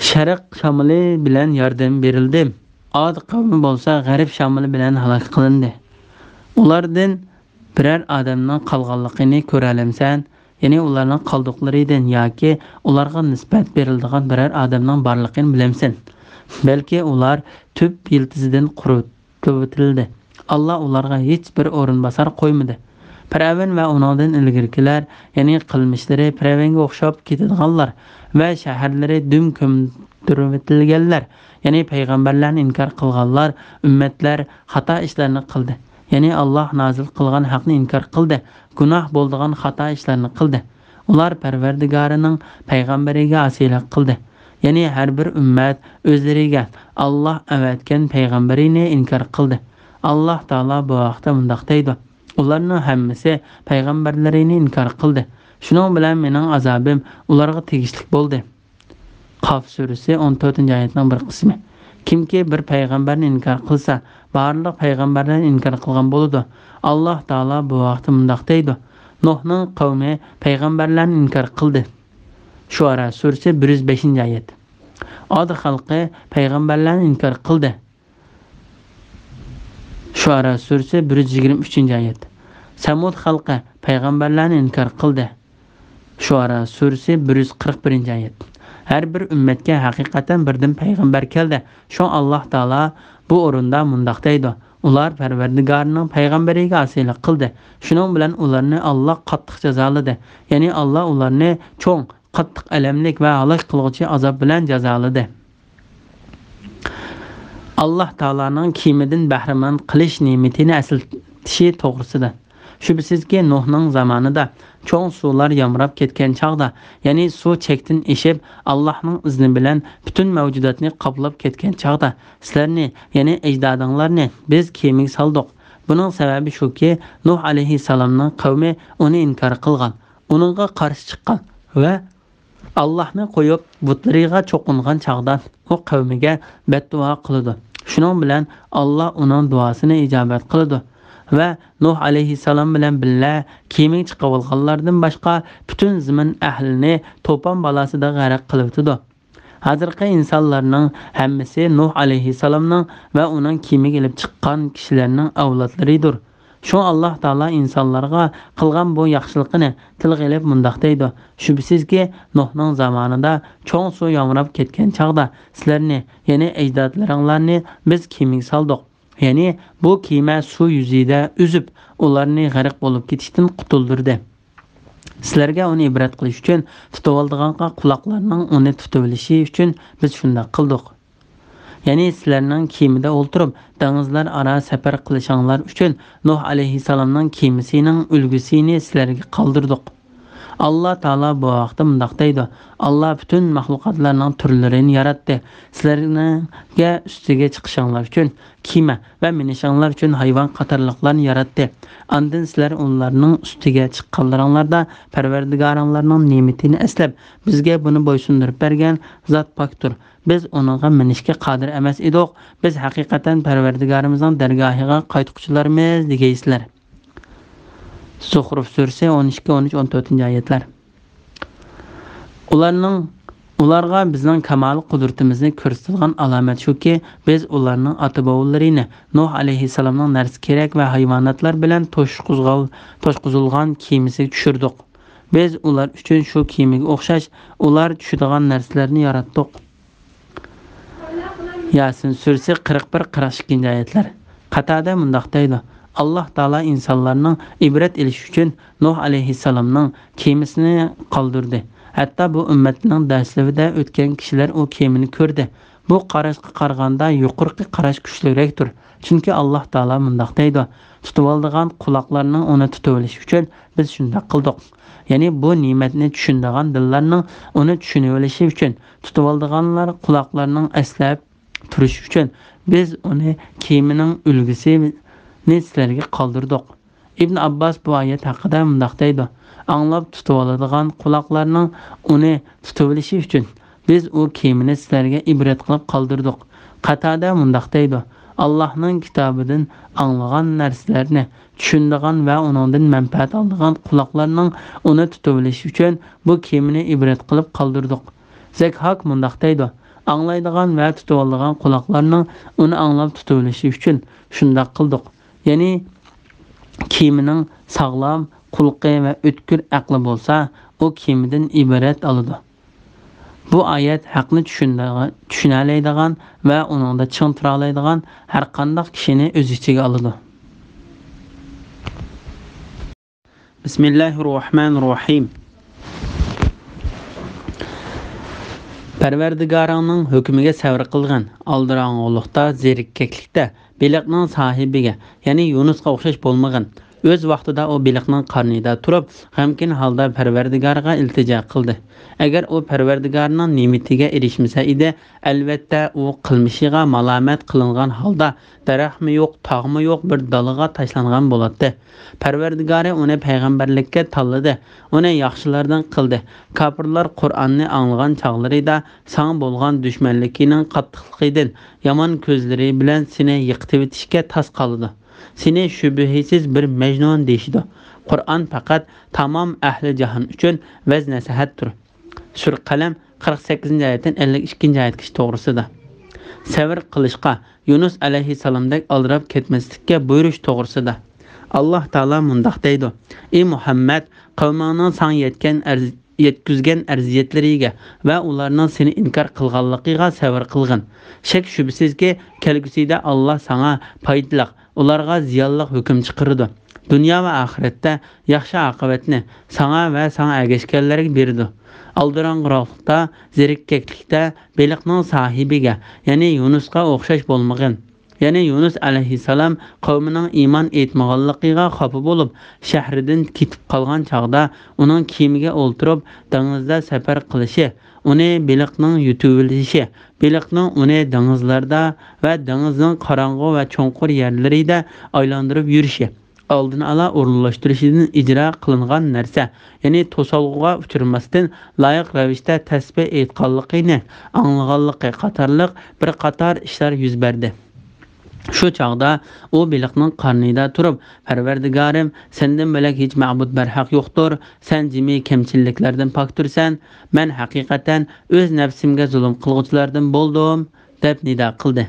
شەرق شامىلى بىلەن ياردەم بېرىلدىم. ئاد قەۋمى بولسا غەرب شامىلى بىلەن ھالاك قىلىندى. ئۇلاردىن بىرەر ئادەمنىڭ قالغانلىقىنى كۆرەلەمسەن؟ يەنى ئۇلارنىڭ قالدۇقلىرىدىن ياكى ئۇلارغا نىسبەت بېرىلىدىغان بىرەر ئادەمنىڭ بارلىقىنى بىلەمسەن؟ بەلكى ئۇلار تۈپ يىلتىزىدىن قۇرۇپ تۈگىتىلدى. ئاللا ئۇلارغا ھېچ بىر ئورۇنباسار قويمىدى. پىرئەۋن ۋە ئۇنىڭدىن ئىلگىرىكىلەر، يەنى قىلمىشلىرى پىرئەۋنگە ئوخشاپ كېتىدىغانلار ۋە شەھەرلىرى دۈم كۆمدۈرۈۋېتىلگەنلەر، يەنى پەيغەمبەرلەرنى ئىنكار قىلغانلار، ئۈممەتلەر خاتا ئىشلارنى قىلدى. يەنى ئاللا نازىل قىلغان ھەقنى ئىنكار قىلدى، گۇناھ بولىدىغان خاتا ئىشلارنى قىلدى. ئۇلار پەرۋەردىگارىنىڭ پەيغەمبىرىگە ئاسىيلىق قىلدى. يەنى ھەر بىر ئۈممەت ئۆزلىرىگە ئاللا ئەۋەتكەن پەيغەمبىرىنى ئىنكار قىلدى. ئاللا تائالا بۇ ھەقتە مۇنداق دەيدۇ: ئۇلارنىڭ ھەممىسى پەيغەمبەرلىرىنى ئىنكار قىلدى. شۇنىڭ بىلەن مېنىڭ ئازابىم ئۇلارغا تېگىشلىك بولدى. قاف سۈرىسى، ئون تۆتىنچى ئايەتنىڭ بىر قىسمى. كىمكى بىر پەيغەمبەرنى ئىنكار قىلسا، بارلىق پەيغەمبەرلەرنى ئىنكار قىلغان بولىدۇ. ئاللا تائالا بۇ ھەقتە مۇنداق دەيدۇ: نۇھنىڭ قەۋمى پەيغەمبەرلەرنى ئىنكار قىلدى. شۇئارا سۈرىسى بىر يۈز بەشىنچى ئايەت. ئاد خەلقى پەيغەمبەرلەرنى ئىنكار قىلدى. شۇئارا سۈرىسى بىر يۈز يىگىرمە ئۈچىنچى ئايەت. سەمۇد خەلقى پەيغەمبەرلەرنى ئىنكار قىلدى. شۇئارا سۈرىسى بىر يۈز قىرىق بىرىنچى ئايەت. ھەر بىر ئۈممەتكە ھەقىقەتەن بىردىن پەيغەمبەر كەلدى. شۇڭا ئاللاھ تائالا بۇ ئورۇندا مۇنداق دەيدۇ: ئۇلار پەرۋەردىگارىنىڭ پەيغەمبىرىگە ئاسىيلىق قىلدى. شۇنىڭ بىلەن ئۇلارنى ئاللاھ قاتتىق جازالىدى. يەنى ئاللاھ ئۇلارنى چوڭ، قاتتىق ئەلەملىك ۋە ھالاك قىلغۇچى ئازاب بىلەن جازالىدى. ئاللاھ تائالانىڭ كېمىدىن بەھرىمەن قىلىش نېمىتىنى ئەسلىتىشى توغرىسىدا. شۈبھىسىزكى، نۇھنىڭ زامانىدا چوڭ سۇلار يامراپ كەتكەن چاغدا، يەنى سۇ چەكتىن ئېشىپ، ئاللاھنىڭ ئىزنى بىلەن پۈتۈن مەۋجۇداتنى قاپلاپ كەتكەن چاغدا، سىلەرنى، يەنى ئەجدادىڭلارنى بىز كېمىگە سالدۇق. بۇنىڭ سەۋەبى شۇكى، نۇھ ئەلەيھىسسالامنىڭ قەۋمى ئۇنى ئىنكار قىلغان، ئۇنىڭغا قارشى چىققان ۋە ئاللاھنى قويۇپ، بۇتلىرىغا چوقۇنغان چاغدا ئۇ قەۋمىگە بەددۇئا قىلىدۇ. شۇنىڭ بىلەن ئاللاھ ئۇنىڭ دۇئاسىنى ئىجابەت قىلىدۇ ۋە نۇھ ئەلەيھىسسالام بىلەن بىللە كېمىگە چىقىۋالغانلاردىن باشقا پۈتۈن زېمىن ئەھلىنى توپان بالاسىدا غەرق قىلىۋېتىدۇ. ھازىرقى ئىنسانلارنىڭ ھەممىسى نۇھ ئەلەيھىسسالامنىڭ ۋە ئۇنىڭ كېمىگە ئېلىپ چىققان كىشىلەرنىڭ ئەۋلادلىرىدۇر. شۇڭا ئاللاھ تائالا ئىنسانلارغا قىلغان بۇ ياخشىلىقىنى تىلغا ئېلىپ مۇنداق دەيدۇ: شۈبھىسىزكى، نۇھنىڭ زامانىدا چوڭ سۇ يامراپ كەتكەن چاغدا سىلەرنى، يەنى ئەجدادلىرىڭلارنى بىز كېمىگە سالدۇق. يەنى بۇ كېمە سۇ يۈزىدە ئۈزۈپ، ئۇلارنى غەرق بولۇپ كېتىشتىن قۇتۇلدۇردى. سىلەرگە ئۇنى ئىبرەت قىلىش ئۈچۈن، تۇتۇۋالىدىغانغا قۇلاقلارنىڭ ئۇنى تۇتۇۋېلىشى ئۈچۈن بىز شۇنداق قىلدۇق. يەنى سىلەرنىڭ كېمىدە ئولتۇرۇپ، دېڭىزلار ئارا سەپەر قىلىشىڭلار ئۈچۈن نۇھ ئەلەيھىسسالامنىڭ كېمىسىنىڭ ئۈلگىسىنى سىلەرگە قالدۇردۇق. ئاللا تائالا بۇ ھەقتە مۇنداق دەيدۇ: ئاللا پۈتۈن مەخلۇقاتلارنىڭ تۈرلىرىنى ياراتتى. سىلەرگە ئۈستىگە چىقىشىڭلار ئۈچۈن كېمە ۋە مىنىشىڭلار ئۈچۈن ھايۋان قاتارلىقلارنى ياراتتى. ئاندىن سىلەر ئۇلارنىڭ ئۈستىگە چىققانلىرىڭلاردا پەرۋەردىگارىڭلارنىڭ نېمىتىنى ئەسلەپ، بىزگە بۇنى بويسۇندۇرۇپ بەرگەن زات پاكتۇر. بىز ئۇنىڭغا مىنىشكە قادىر ئەمەس ئىدۇق. بىز ھەقىقەتەن پەرۋەردىگارىمىزنىڭ دەرگاھىغا قايتقۇچىلارمىز دېگەيسىلەر. زۇخرۇف سۈرىسى ئون ئىككى، ئون ئۈچ، ئون تۆتىنچى ئايەتلەر. ئۇلارنىڭ، ئۇلارغا بىزنىڭ كامالىي قۇدرىتىمىزنى كۆرسىتىدىغان ئالامەت شۇكى، بىز ئۇلارنىڭ ئاتا-بوۋىلىرىنى نۇھ ئەلەيھىسسالامنىڭ نەرسە-كېرەك ۋە ھايۋاناتلار بىلەن توشقۇزغان، توشقۇزۇلغان كېمىسىگە چۈشۈردۇق. بىز ئۇلار ئۈچۈن شۇ كېمىگە ئوخشاش ئۇلار چۈشىدىغان نەرسىلەرنى ياراتتۇق. ياسىن سۈرىسى قىرىق بىر، قىرىق ئىككىنچى ئايەتلەر. قاتادە مۇنداق دەيدۇ: ئاللا تائالا ئىنسانلارنىڭ ئىبرەت ئېلىشى ئۈچۈن نۇھ ئەلەيھىسسالامنىڭ كېمىسىنى قالدۇردى. ھەتتا بۇ ئۈممەتنىڭ دەسلىپىدە ئۆتكەن كىشىلەر ئۇ كېمىنى كۆردى. بۇ قاراشقا قارىغاندا يۇقىرىقى قاراش كۈچلۈكرەكتۇر. چۈنكى ئاللا تائالا مۇنداق دەيدۇ: تۇتۇۋالىدىغان قۇلاقلارنىڭ ئۇنى تۇتۇۋېلىشى ئۈچۈن بىز شۇنداق قىلدۇق. يەنى بۇ نېمەتنى چۈشىنىدىغان دىللارنىڭ ئۇنى چۈشىنىۋېلىشى ئۈچۈن، تۇتۇۋالىدىغانلار قۇلاقلارنىڭ ئەسلەپ تۇرۇشى ئۈچۈن بىز ئۇنى كېمىنىڭ ئۈلگىسىنى سىلەرگە قالدۇردۇق. ئىبن ئابباس بۇ ئايەت ھەققىدە مۇنداق دەيدۇ: ئاڭلاپ تۇتۇۋالىدىغان قۇلاقلارنىڭ ئۇنى تۇتۇۋېلىشى ئۈچۈن بىز ئۇ كېمىنى سىلەرگە ئىبرەت قىلىپ قالدۇردۇق. قاتادە مۇنداق دەيدۇ: ئاللاھنىڭ كىتابىدىن ئاڭلىغان نەرسىلەرنى چۈشىنىدىغان ۋە ئۇنىڭدىن مەنپەئەت ئالىدىغان قۇلاقلارنىڭ ئۇنى تۇتۇۋېلىشى ئۈچۈن بۇ كېمىنى ئىبرەت قىلىپ قالدۇردۇق. زەكھاك مۇنداق دەيدۇ: ئاڭلايدىغان ۋە تۇتۇۋالىدىغان قۇلاقلارنىڭ ئۇنى ئاڭلاپ تۇتۇۋېلىشى ئۈچۈن شۇنداق قىلدۇق. يەنى كېمىنىڭ ساغلام قۇلىقى ۋە ئۆتكۈر ئەقلى بولسا، ئۇ كېمىدىن ئىبرەت ئالىدۇ. بۇ ئايەت ھەقنى چۈشىنىدىغان، چۈشىنەلەيدىغان ۋە ئۇنىڭدا چىڭ تۇرالايدىغان ھەرقانداق كىشىنى ئۆز ئىچىگە ئالىدۇ. بىسمىللاھىررەھمانىررەھىم. پەرۋەردىگارىڭنىڭ ھۆكمىگە سەۋر قىلغىن، ئالدىراڭغۇلۇقتا، زېرىككەكلىكتە، بېلىقنىڭ ساھىبىگە، يەنى يۇنۇسقا ئوخشاش بولمىغىن. ئۆز ۋاقتىدا ئۇ بېلىقنىڭ قارنىدا تۇرۇپ، غەمكىن ھالدا پەرۋەردىگارىغا ئىلتىجا قىلدى. ئەگەر ئۇ پەرۋەردىگارىنىڭ نېمىتىگە ئېرىشمىسە ئىدى، ئەلۋەتتە، ئۇ قىلمىشىغا مالامەت قىلىنغان ھالدا، دەرەخمۇ يوق، تاغمۇ يوق بىر دالىغا تاشلانغان بولاتتى. پەرۋەردىگارى ئۇنى پەيغەمبەرلىككە تاللىدى، ئۇنى ياخشىلاردىن قىلدى. كاپىرلار قۇرئاننى ئاڭلىغان چاغلىرىدا ساڭا بولغان دۈشمەنلىكىنىڭ قاتتىقلىقىدىن يامان كۆزلىرى بىلەن سېنى يىقىتىۋېتىشكە تاس قالىدۇ. سېنى شۈبھىسىز بىر مەجنۇن دېيىشىدۇ. قۇرئان پەقەت تامام ئەھلى جاھان ئۈچۈن ۋەز-نەسىھەتتۇر. سۈرە قەلەم، قىرىق سەككىزىنچى ئايەتتىن ئەللىك ئىككىنچى ئايەتكىچە توغرىسىدا. سەۋر قىلىشقا، يۇنۇس ئەلەيھىسسالامدەك ئالدىراپ كەتمەسلىككە بۇيرۇش توغرىسىدا. ئاللاھ تائالا مۇنداق دەيدۇ: ئى مۇھەممەد، قەۋمىڭنىڭ ساڭا يەتكەن ئەرز-، يەتكۈزگەن ئەزىيەتلىرىگە ۋە ئۇلارنىڭ سېنى ئىنكار قىلغانلىقىغا سەۋر قىلغىن. شەك-شۈبھىسىزكى، كەلگۈسىدە ئاللاھ ساڭا پايدىلىق، ئۇلارغا زىيانلىق ھۆكۈم چىقىرىدۇ. دۇنيا ۋە ئاخىرەتتە ياخشى ئاقىۋەتنى ساڭا ۋە ساڭا ئەگەشكەنلەرگە بېرىدۇ. ئالدىراڭغۇلۇقتا، زېرىككەكلىكتە بېلىقنىڭ ساھىبىگە، يەنى يۇنۇسقا ئوخشاش بولمىغىن. يەنى يۇنۇس ئەلەيھىسسالام قەۋمىنىڭ ئىمان ئېيتمىغانلىقىغا خاپا بولۇپ، شەھىرىدىن كېتىپ قالغان چاغدا ئۇنىڭ كېمىگە ئولتۇرۇپ دېڭىزدا سەپەر قىلىشى، ئۇنى بېلىقنىڭ يۇتۇۋېلىشى، بېلىقنىڭ ئۇنى دېڭىزلاردا ۋە دېڭىزنىڭ قاراڭغۇ ۋە چوڭقۇر يەرلىرىدە ئايلاندۇرۇپ يۈرۈشى، ئالدىن ئالا ئورۇنلاشتۇرۇشىدىن ئىجرا قىلىنغان نەرسە، يەنى توسالغۇغا ئۇچرىماستىن لايىق رەۋىشتە تەسبىھ ئېيتقانلىقىنى ئاڭلىغانلىقى قاتارلىق بىر قاتار ئىشلار يۈز بەردى. شۇ چاغدا ئۇ بېلىقنىڭ قارنىدا تۇرۇپ، پەرۋەردىگارىم، سەندىن بۆلەك ھېچ مەبۇد بەرھەق يوقتۇر، سەن جىمى كەمچىلىكلەردىن پاكتۇرسەن، مەن ھەقىقەتەن ئۆز نەپسىمگە زۇلۇم قىلغۇچىلاردىن بولدۇم، دەپ نىدا قىلدى.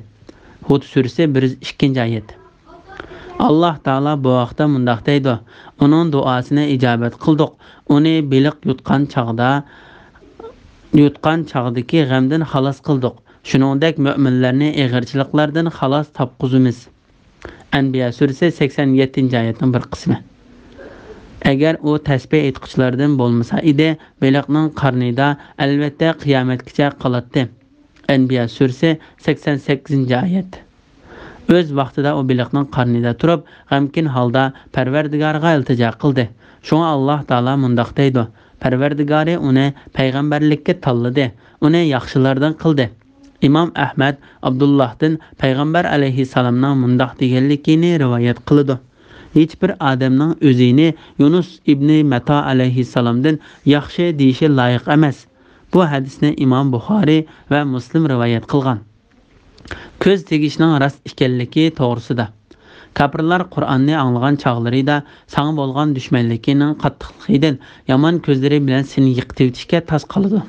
ھۇد سۈرىسى، بىر يۈز ئىككىنچى ئايەت. ئاللاھ تائالا بۇ ھەقتە مۇنداق دەيدۇ: ئۇنىڭ دۇئاسىنى ئىجابەت قىلدۇق، ئۇنى بېلىق يۇتقان چاغدا، يۇتقان چاغدىكى غەمدىن خالاس قىلدۇق. شۇنىڭدەك مۆمىنلەرنى ئېغىرچىلىقلاردىن خالاس تاپقۇزىمىز. ئەنبىيا سۈرىسى، سەكسەن يەتتىنچى ئايەتنىڭ بىر قىسمى. ئەگەر ئۇ تەسبىھ ئېيتقۇچىلاردىن بولمىسا ئىدى، بېلىقنىڭ قارنىدا ئەلۋەتتە قىيامەتكىچە قالاتتى. ئەنبىيا سۈرىسى، سەكسەن سەككىزىنچى ئايەت. ئۆز ۋاقتىدا ئۇ بېلىقنىڭ قارنىدا تۇرۇپ، غەمكىن ھالدا پەرۋەردىگارىغا ئىلتىجا قىلدى. شۇڭا ئاللاھ تائالا مۇنداق دەيدۇ: پەرۋەردىگارى ئۇنى پەيغەمبەرلىككە تاللىدى، ئۇنى ياخشىلاردىن قىلدى. ئىمام ئەھمەد ئابدۇللاھتىن پەيغەمبەر ئەلەيھىسسالامنىڭ مۇنداق دېگەنلىكىنى رىۋايەت قىلىدۇ: ھېچبىر ئادەمنىڭ ئۆزىنى يۇنۇس ئىبنى مەتا ئەلەيھىسسالامدىن ياخشى دېيىشى لايىق ئەمەس. بۇ ھەدىسنى ئىمام بۇخارىي ۋە مۇسلىم رىۋايەت قىلغان. كۆز تېگىشنىڭ راست ئىكەنلىكى توغرىسىدا. كاپىرلار قۇرئاننى ئاڭلىغان چاغلىرىدا ساڭا بولغان دۈشمەنلىكىنىڭ قاتتىقلىقىدىن يامان كۆزلىرى بىلەن سېنى يىقىتىۋېتىشكە تاس قالىدۇ.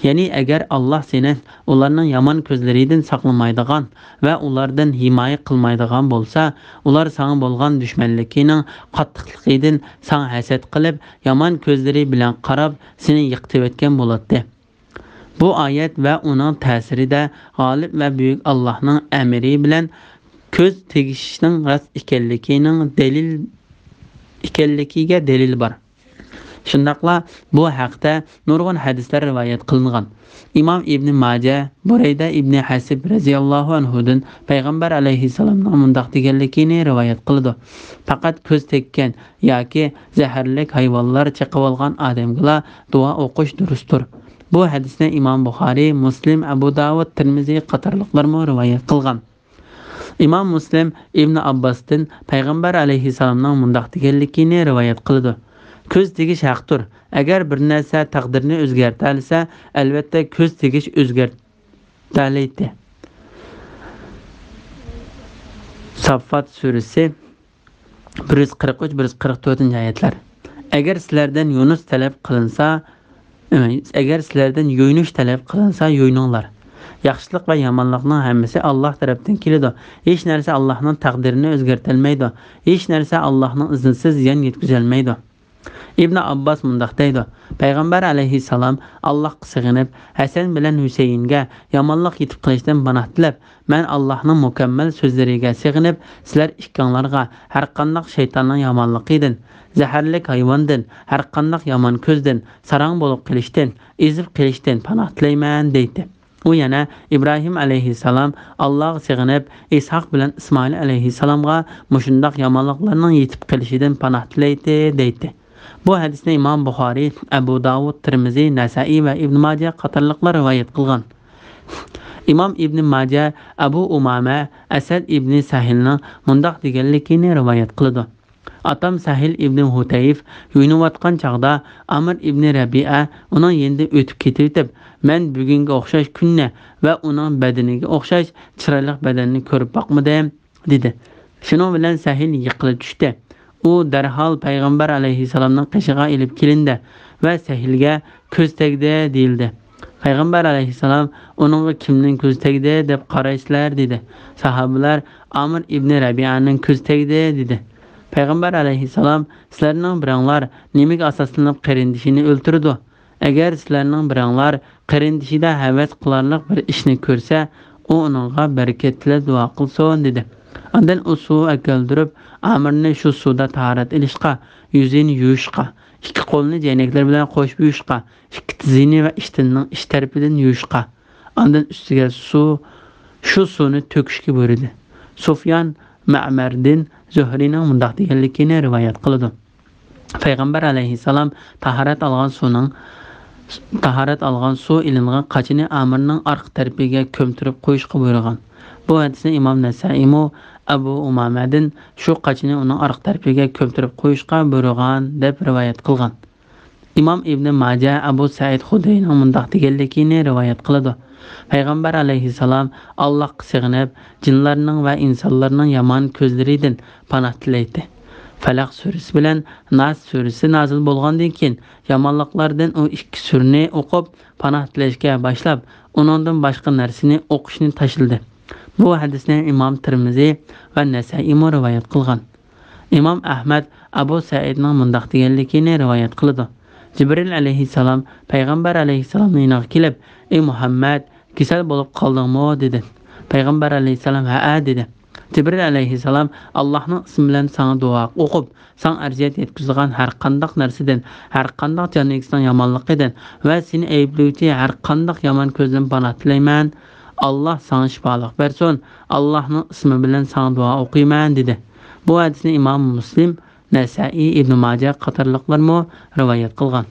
يەنى ئەگەر ئاللاھ سېنى ئۇلارنىڭ يامان كۆزلىرىدىن ساقلىمايدىغان ۋە ئۇلاردىن ھىمايە قىلمايدىغان بولسا، ئۇلار ساڭا بولغان دۈشمەنلىكىنىڭ قاتتىقلىقىدىن ساڭا ھەسەت قىلىپ، يامان كۆزلىرى بىلەن قاراپ سېنى يىقىتىۋەتكەن بولاتتى. بۇ ئايەت ۋە ئۇنىڭ تەسىرىدە غالىب ۋە بۈيۈك ئاللاھنىڭ ئەمرى بىلەن كۆز تېگىشىشنىڭ راست ئىكەنلىكىنىڭ دەلىل، ئىكەنلىكىگە دەلىل بار. شۇنداقلا بۇ ھەقتە نۇرغۇن ھەدىسلەر رىۋايەت قىلىنغان. ئىمام ئىبنى ماجە، بۇرەيدە ئىبنى ھەسىب رەزىياللاھۇ ئەنھۇدىن پەيغەمبەر ئەلەيھىسسالامنىڭ مۇنداق دېگەنلىكىنى رىۋايەت قىلىدۇ: پەقەت كۆز تەگكەن ياكى زەھەرلىك ھايۋانلار چېقىۋالغان ئادەمگىلا دۇئا ئوقۇش دۇرۇستۇر. بۇ ھەدىسنى ئىمام بۇخارىي، مۇسلىم، ئەبۇ داۋۇد، تىرمىزى قاتارلىقلارمۇ رىۋايەت قىلغان. ئىمام مۇسلىم ئىبنى ئابباستىن پەيغەمبەر ئەلەيھىسسالامنىڭ مۇنداق دېگەنلىكىنى رىۋايەت قىلىدۇ: كۆز تېگىش ھەقتۇر. ئەگەر بىر نەرسە تەقدىرنى ئۆزگەرتەلىسە، ئەلۋەتتە كۆز تېگىش ئۆزگەرتەلەيتتى. ساففات سۈرىسى، بىر يۈز قىرىق ئۈچ، بىر يۈز قىرىق تۆتىنچى ئايەتلەر. ئەگەر سىلەردىن يۇنۇس تەلەپ قىلىنسا، ئەگەر سىلەردىن يۇيۇنۇش تەلەپ قىلىنسا، يۇيۇنۇڭلار. ياخشىلىق ۋە يامانلىقنىڭ ھەممىسى ئاللاھ تەرەپتىن كېلىدۇ. ھېچ نەرسە ئاللاھنىڭ تەقدىرىنى ئۆزگەرتەلمەيدۇ. ھېچ نەرسە ئاللاھنىڭ ئىزنىسىز زىيان يەتكۈزەلمەيدۇ. ئىبنى ئابباس مۇنداق دەيدۇ: پەيغەمبەر ئەلەيھىسسالام ئاللاھقا سېغىنىپ، ھەسەن بىلەن ھۈسەيىنگە يامانلىق يېتىپ قېلىشتىن پاناھ تىلەپ، مەن ئاللاھنىڭ مۇكەممەل سۆزلىرىگە سېغىنىپ، سىلەر ئىككىڭلارغا ھەرقانداق شەيتاننىڭ يامانلىقىدىن، زەھەرلىك ھايۋاندىن، ھەرقانداق يامان كۆزدىن، ساراڭ بولۇپ قېلىشتىن، ئېزىپ قېلىشتىن پاناھ تىلەيمەن، دەيتتى. ئۇ يەنە ئىبراھىم ئەلەيھىسسالام ئاللاھقا سېغىنىپ، ئىسھاق بىلەن ئىسمائىل ئەلەيھىسسالامغا مۇشۇنداق يامانلىقلارنىڭ يېتىپ قېلىشىدىن پاناھ تىلەيتتى، دەيتتى. بۇ ھەدىسنى ئىمام بۇخارىي، ئەبۇ داۋۇد، تىرمىزى، نەسائىي ۋە ئىبن ماجە قاتارلىقلار رىۋايەت قىلغان. ئىمام ئىبن ماجە ئەبۇ ئۇمامە ئەسەد ئىبنى سەھىلنىڭ مۇنداق دېگەنلىكىنى رىۋايەت قىلىدۇ: ئاتام سەھىل ئىبنى ھۇتەيف يۇيۇنۇۋاتقان چاغدا ئامىر ئىبنى رەبىئە ئۇنىڭ يېنىدىن ئۆتۈپ كېتىۋېتىپ، مەن بۈگۈنگە ئوخشاش كۈننى ۋە ئۇنىڭ بەدىنىگە ئوخشاش چىرايلىق بەدەننى كۆرۈپ باقمىدىم، دېدى. شۇنىڭ بىلەن سەھىل يىقىلىپ چۈشتى. ئۇ دەرھال پەيغەمبەر ئەلەيھىسسالامنىڭ قېشىغا ئېلىپ كېلىندى ۋە سەھىلگە «كۆز تەگدى» دېيىلدى. پەيغەمبەر ئەلەيھىسسالام ئۇنىڭغا «كىمنىڭ كۆزى تەگدى دەپ قارايسىلەر؟» دېدى. ساھابىلەر «ئامىر ئىبنى رەبىئەنىڭ كۆزى تەگدى» دېدى. پەيغەمبەر ئەلەيھىسسالام «سىلەرنىڭ بىرەڭلار نېمىگە ئاساسلىنىپ قېرىندىشىنى ئۆلتۈرىدۇ؟ ئەگەر سىلەرنىڭ بىرەڭلار قېرىندىشىدا ھەۋەس قىلارلىق بىر ئىشنى كۆرسە، ئۇ ئۇنىڭغا بەرىكەت تىلەپ دۇئا قىلسۇن» دېدى. ئاندىن ئۇ سۇ ئەكەلدۈرۈپ، ئامىرنى شۇ سۇدا تاھارەت ئېلىشقا، يۈزىنى يۇيۇشقا، ئىككى قولىنى جەينەكلىرى بىلەن قوشۇپ يۇيۇشقا، ئىككى تىزىنى ۋە ئىشتىنىنىڭ ئىچ تەرىپىدىن يۇيۇشقا، ئاندىن ئۈستىگە سۇ، شۇ سۇنى تۆكۈشكە بۇيرۇدى. سۇفيان مەمەردىن زۆھرىنىڭ مۇنداق دېگەنلىكىنى رىۋايەت قىلىدۇ. پەيغەمبەر ئەلەيھىسسالام تاھارەت ئالغان سۇنىڭ، تاھارەت ئالغان سۇ ئېلىنغان قاچىنى ئامىرنىڭ ئارقا تەرىپىگە كۆمتۈرۈپ قويۇشقا بۇيرۇغان. بۇ ھەدىسنى ئىمام نەسەئىمۇ ئەبۇ ئۇمامەدىن شۇ قاچىنى ئۇنىڭ ئارقا تەرىپىگە كۆمتۈرۈپ قويۇشقا بۇيرۇغان دەپ رىۋايەت قىلغان. ئىمام ئىبنى ماجە ئەبۇ سەئىد خۇدرىينىڭ مۇنداق دېگەنلىكىنى رىۋايەت قىلىدۇ. پەيغەمبەر ئەلەيھىسسالام ئاللاھقا سېغىنىپ، جىنلارنىڭ ۋە ئىنسانلارنىڭ يامان كۆزلىرىدىن پاناھ تىلەيتتى. پەلەق سۈرىسى بىلەن ناس سۈرىسى نازىل بولغاندىن كېيىن، يامانلىقلاردىن ئۇ ئىككى سۈرىنى ئوقۇپ، پاناھ تىلەشكە باشلاپ، ئۇنىڭدىن باشقا نەرسىنى ئوقۇشنى تاشلىدى. بۇ ھەدىسنى ئىمام تىرمىزى ۋە نەسەئىمۇ رىۋايەت قىلغان. ئىمام ئەھمەد ئەبۇ سەئىدنىڭ مۇنداق دېگەنلىكىنى رىۋايەت قىلىدۇ. جىبرىل ئەلەيھىسسالام پەيغەمبەر ئەلەيھىسسالامنىڭ يېنىغا كېلىپ، «ئەي مۇھەممەد، كېسەل بولۇپ قالدىڭمۇ؟» دېدى. پەيغەمبەر ئەلەيھىسسالام «ھەئە» دېدى. جىبرىل ئەلەيھىسسالام ئاللاھنىڭ ئىسمى بىلەن ساڭا دۇئا ئوقۇپ، ساڭا ئەزىيەت يەتكۈزىدىغان ھەر قانداق نەرسىدىن، ھەر قانداق جان ئىگىسىنىڭ يامانلىقىدىن ۋە سېنى ئەيىبلىگۈچى ھەر قانداق يامان كۆزدىن پاناھ تىلەيمەن. ئاللاھ ساڭا شىپالىق بەرسۇن. ئاللاھنىڭ ئىسمى بىلەن ساڭا دۇئا ئوقۇيمەن، دېدى. بۇ ھەدىسنى ئىمام مۇسلىم، نەسەئىي، ئىبنى ماجە قاتارلىقلارمۇ رىۋايەت قىلغان.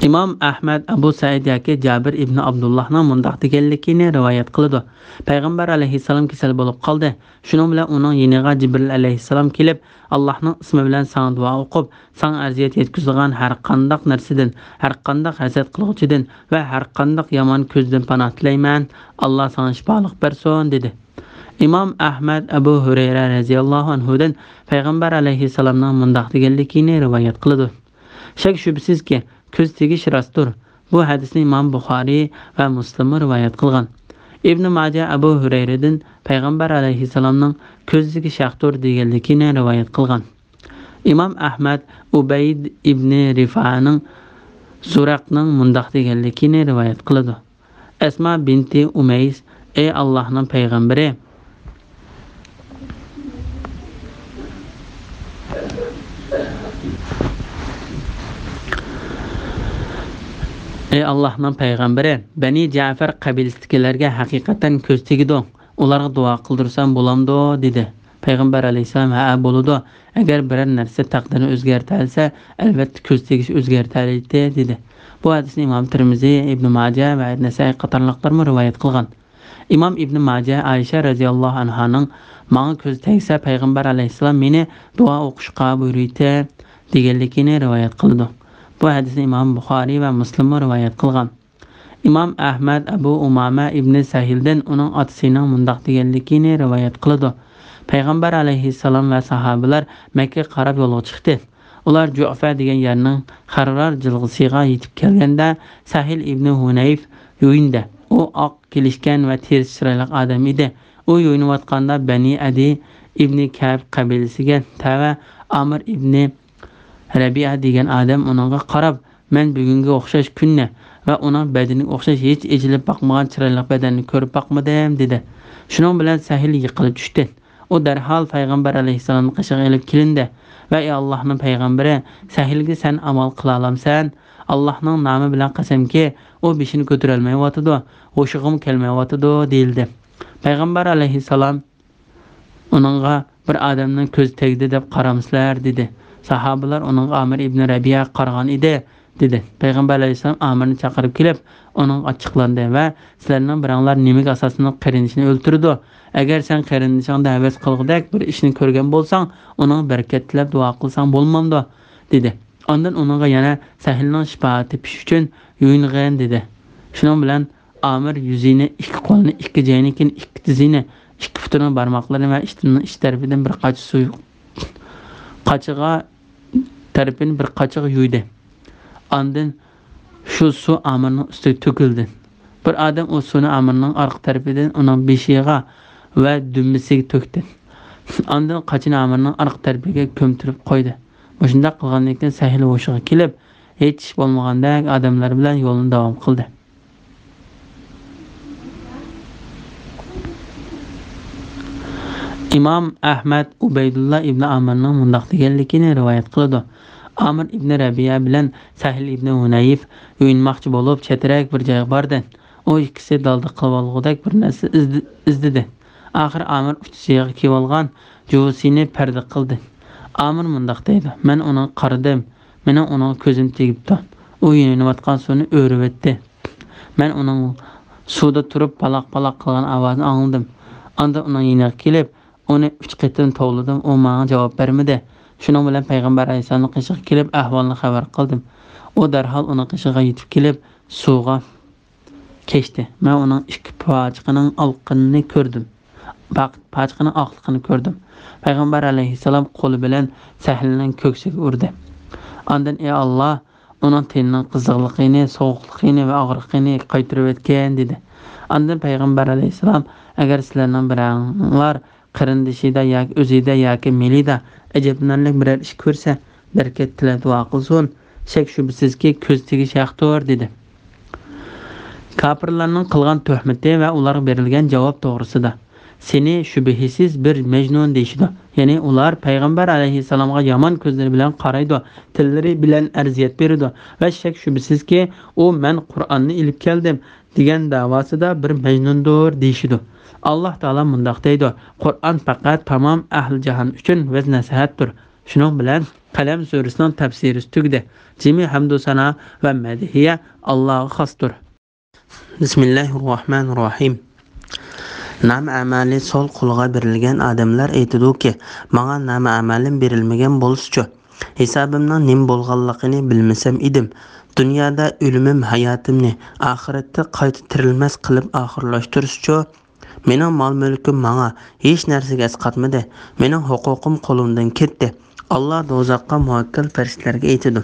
ئىمام ئەھمەد ئەبۇ سەئىد ياكى جابىر ئىبنى ئابدۇللاھنىڭ مۇنداق دېگەنلىكىنى رىۋايەت قىلىدۇ. پەيغەمبەر ئەلەيھىسسالام كېسەل بولۇپ قالدى. شۇنىڭ بىلەن ئۇنىڭ يېنىغا جىبرىل ئەلەيھىسسالام كېلىپ، «ئاللاھنىڭ ئىسمى بىلەن ساڭا دۇئا ئوقۇپ، ساڭا ئەزىيەت يەتكۈزىدىغان ھەر قانداق نەرسىدىن، ھەر قانداق ھەسەت قىلغۇچىدىن ۋە ھەر قانداق يامان كۆزدىن پاناھ تىلەيمەن. ئاللاھ ساڭا شىپالىق بەرسۇن» دېدى. ئىمام ئەھمەد ئەبۇ ھۇرەيرە رەزىياللاھۇ ئەنھۇدىن پەيغەمبەر ئەلەيھىسسالامنىڭ مۇنداق دېگەنلىكىنى رىۋايەت قىلىدۇ. شەك شۈبھىسىزكى، كۆز تېگىش راستتۇر. بۇ ھەدىسنى ئىمام بۇخارىي ۋە مۇسلىممۇ رىۋايەت قىلغان. ئىبنى ماجە ئەبۇ ھۇرەيرىدىن پەيغەمبەر ئەلەيھىسسالامنىڭ «كۆز تېگىش ھەقتۇر» دېگەنلىكىنى رىۋايەت قىلغان. ئىمام ئەھمەد ئۇبەيد ئىبنى رىفائنىڭ زۇراقنىڭ مۇنداق دېگەنلىكىنى رىۋايەت قىلىدۇ. ئەسما بىنتى ئۇمەيس، ئەي ئاللاھنىڭ پەيغەمبىرى! ئەي ئاللاھنىڭ پەيغەمبىرى، بەنى جەفەر قەبىلىسىدىكىلەرگە ھەقىقەتەن كۆز تېگىدۇ. ئۇلارغا دۇئا قىلدۇرسام بولامدۇ؟ دېدى. پەيغەمبەر ئەلەيھىسسالام، ھەئە، بولىدۇ. ئەگەر بىرەر نەرسە تەقدىرنى ئۆزگەرتەلىسە، ئەلۋەتتە كۆز تېگىش ئۆزگەرتەلەيتتى، دېدى. بۇ ھەدىسنى ئىمام تىرمىزى، ئىبنى ماجە ۋە نەسائىي قاتارلىقلارمۇ رىۋايەت قىلغان. ئىمام ئىبنى ماجە ئائىشە رەزىياللاھۇ ئەنھانىڭ «ماڭا كۆز تەگسە، پەيغەمبەر ئەلەيھىسسالام مېنى دۇئا ئوقۇشقا بۇيرۇيتتى» دېگەنلىكىنى رىۋايەت قىلىدۇ. بۇ ھەدىسنى ئىمام بۇخارىي ۋە مۇسلىممۇ رىۋايەت قىلغان. ئىمام ئەھمەد ئەبۇ ئۇمامە ئىبنى سەھىلدىن ئۇنىڭ ئاتىسىنىڭ مۇنداق دېگەنلىكىنى رىۋايەت قىلىدۇ. پەيغەمبەر ئەلەيھىسسالام ۋە ساھابىلەر مەككىگە قاراپ يولغا چىقتى. ئۇلار جۇئفە دېگەن يەرنىڭ خەررار جىلغىسىغا يېتىپ كەلگەندە، سەھىل ئىبنى ھۇنەيف يۇيۇندى. ئۇ ئاق كېلىشكەن ۋە تېرىسى چىرايلىق ئادەم ئىدى. ئۇ يۇيۇنۇۋاتقاندا بەنى ئەدى ئىبنى كەئب قەبىلىسىگە تەۋە ئامىر ئىبنى رەبىئە دېگەن ئادەم ئۇنىڭغا قاراپ، «مەن بۈگۈنگە ئوخشاش كۈننى ۋە ئۇنىڭ بەدىنىگە ئوخشاش ھېچ ئېچىلىپ باقمىغان چىرايلىق بەدەننى كۆرۈپ باقمىدىم» دېدى. شۇنىڭ بىلەن سەھىل يىقىلىپ چۈشتى. ئۇ دەرھال پەيغەمبەر ئەلەيھىسسالامنىڭ قېشىغا ئېلىپ كېلىندى ۋە «ئەي ئاللاھنىڭ پەيغەمبىرى، سەھىلگە سەن ئامال قىلالامسەن؟ ئاللاھنىڭ نامى بىلەن قەسەمكى، ئۇ بېشىنى كۆتۈرەلمەيۋاتىدۇ، ھوشىغىمۇ كەلمەيۋاتىدۇ» دېيىلدى. پەيغەمبەر ئەلەيھىسسالام ئۇنىڭغا «بىر ئادەمنىڭ كۆزى تەگدى دەپ قارامسىلەر؟» دېدى. ساھابىلەر ئۇنىڭغا «ئامىر ئىبنى رەبىئە قارىغان ئىدى» دېدى. پەيغەمبەر ئەلەيھىسسالام ئامىرنى چاقىرىپ كېلىپ، ئۇنىڭغا ئاچچىقلاندى ۋە «سىلەرنىڭ بىرەڭلار نېمىگە ئاساسلىنىپ قېرىندىشىنى ئۆلتۈرىدۇ؟ ئەگەر سەن قېرىندىشىڭدا ھەۋەس قىلغۇدەك بىر ئىشنى كۆرگەن بولساڭ، ئۇنىڭغا بەرىكەت تىلەپ دۇئا قىلساڭ بولمامدۇ؟» دېدى. ئاندىن ئۇنىڭغا يەنە «سەھىلنىڭ شىپا تېپىشى ئۈچۈن يۇيۇنغىن» دېدى. شۇنىڭ بىلەن ئامىر يۈزىنى، ئىككى قولىنى، ئىككى جەينىكىنى، ئىككى تىزىنى، ئىككى پۇتىنىڭ بارماقلىرىنى ۋە ئىچىنىڭ ئىچ تەرىپىدىن بىر قاچا سۇ قاچىغا تەرىپىنى بىر قاچىغا يۇيدى. ئاندىن شۇ سۇ ئامىرنىڭ ئۈستىگە تۆكۈلدى. بىر ئادەم ئۇ سۇنى ئامىرنىڭ ئارقا تەرىپىدىن ئۇنىڭ بېشىغا ۋە دۈمبىسىگە تۆكتى. ئاندىن قاچىنى ئامىرنىڭ ئارقا تەرىپىگە كۆمتۈرۈپ قويدى. مۇشۇنداق قىلغاندىن كېيىن سەھىل ھوشىغا كېلىپ، ھېچ ئىش بولمىغاندەك ئادەملەر بىلەن يولىنى داۋام قىلدى. ئىمام ئەھمەد ئۇبەيدۇللا ئىبنى ئامىرنىڭ مۇنداق دېگەنلىكىنى رىۋايەت قىلىدۇ: ئامىر ئىبنى رەبىئە بىلەن سەھىل ئىبنى ھۇنەيف يۇيۇنماقچى بولۇپ، چەترەك بىر جايغا باردى. ئۇ ئىككىسى دالدا قىلىۋالغۇدەك بىر نەرسە ئىزدى-، ئىزدىدى. ئاخىر ئامىر ئۇچىسىغا كىيىۋالغان جۇۋىسىنى پەردە قىلدى. ئامىر مۇنداق دەيدۇ: مەن ئۇنىڭغا قارىدىم. مېنىڭ ئۇنىڭغا كۆزۈم تېگىپتۇ. ئۇ يۇيۇنۇۋاتقان سۇنى ئۆرۈۋەتتى. مەن ئۇنىڭ سۇدا تۇرۇپ پالاق-پالاق قىلغان ئاۋازىنى ئاڭلىدىم. ئاندىن ئۇنىڭ يېنىغا كېلىپ، ئۇنى ئۈچ قېتىم توۋلىدىم، ئۇ ماڭا جاۋاب بەرمىدى. شۇنىڭ بىلەن پەيغەمبەر ئەلەيھىسسالامنىڭ قېشىغا كېلىپ، ئەھۋالنى خەۋەر قىلدىم. ئۇ دەرھال ئۇنىڭ قېشىغا يېتىپ كېلىپ، سۇغا كەچتى. مەن ئۇنىڭ ئىككى پاچىقىنىڭ ئالقىنىنى كۆردۈم. پاق-، پاچىقىنىڭ ئاقلىقىنى كۆردۈم. پەيغەمبەر ئەلەيھىسسالام قولى بىلەن سەھلىنىڭ كۆكسىگە ئۇردى. ئاندىن، ئى ئاللا، ئۇنىڭ تېنىنىڭ قىزىقلىقىنى، سوغۇقلۇقىنى ۋە ئاغرىقىنى قايتۇرۇۋەتكىن، دېدى. ئاندىن پەيغەمبەر ئەلەيھىسسالام، ئەگەر سىلەرنىڭ بىرەڭلار قېرىندىشىدا ياكى ئۆزىدە ياكى مېلىدا ئەجەبلىنەرلىك بىرەر ئىش كۆرسە، بەرىكەت تىلەپ دۇئا قىلسۇن. شەك-شۈبھىسىزكى، كۆز تېگىش ھەقتۇر، دېدى. كاپىرلارنىڭ قىلغان تۆھمىتى ۋە ئۇلارغا بېرىلگەن جاۋاب توغرىسىدا. سېنى شۈبھىسىز بىر مەجنۇن دېيىشىدۇ. يەنى ئۇلار پەيغەمبەر ئەلەيھىسسالامغا يامان كۆزلىرى بىلەن قارايدۇ، تىللىرى بىلەن ئەرزىيەت بېرىدۇ ۋە شەك-شۈبھىسىزكى، ئۇ مەن قۇرئاننى ئېلىپ كەلدىم دېگەن دەۋاسىدا بىر مەجنۇندۇر دېيىشىدۇ. ئاللاھ تائالا مۇنداق دەيدۇ: قۇرئان پەقەت تامام ئەھلى جاھان ئۈچۈن ۋەز-نەسىھەتتۇر. شۇنىڭ بىلەن قەلەم سۈرىسىنىڭ تەپسىرى تۈگىدى. جىمى ھەمدۇ سانا ۋە مەدھىيە ئاللاغا خاستۇر. بىسمىللاھىررەھمانىررەھىم. نامە ئەمەلى سول قولىغا بېرىلگەن ئادەملەر ئېيتىدۇكى، ماڭا نامە ئەمەلىم بېرىلمىگەن بولسىچۇ؟ ھېسابىمنىڭ نېمە بولغانلىقىنى بىلمىسەم ئىدىم. دۇنيادا ئۆلۈمۈم ھاياتىمنى، ئاخىرەتتە قايتا تىرىلمەس قىلىپ ئاخىرلاشتۇرسىچۇ؟ مېنىڭ مال-مۈلكۈم ماڭا ھېچ نەرسىگە ئەسقاتمىدى. مېنىڭ ھوقۇقۇم قولۇمدىن كەتتى. ئاللا دوزاخقا مۇۋەككىل پەرىشتىلەرگە ئېيتىدۇ: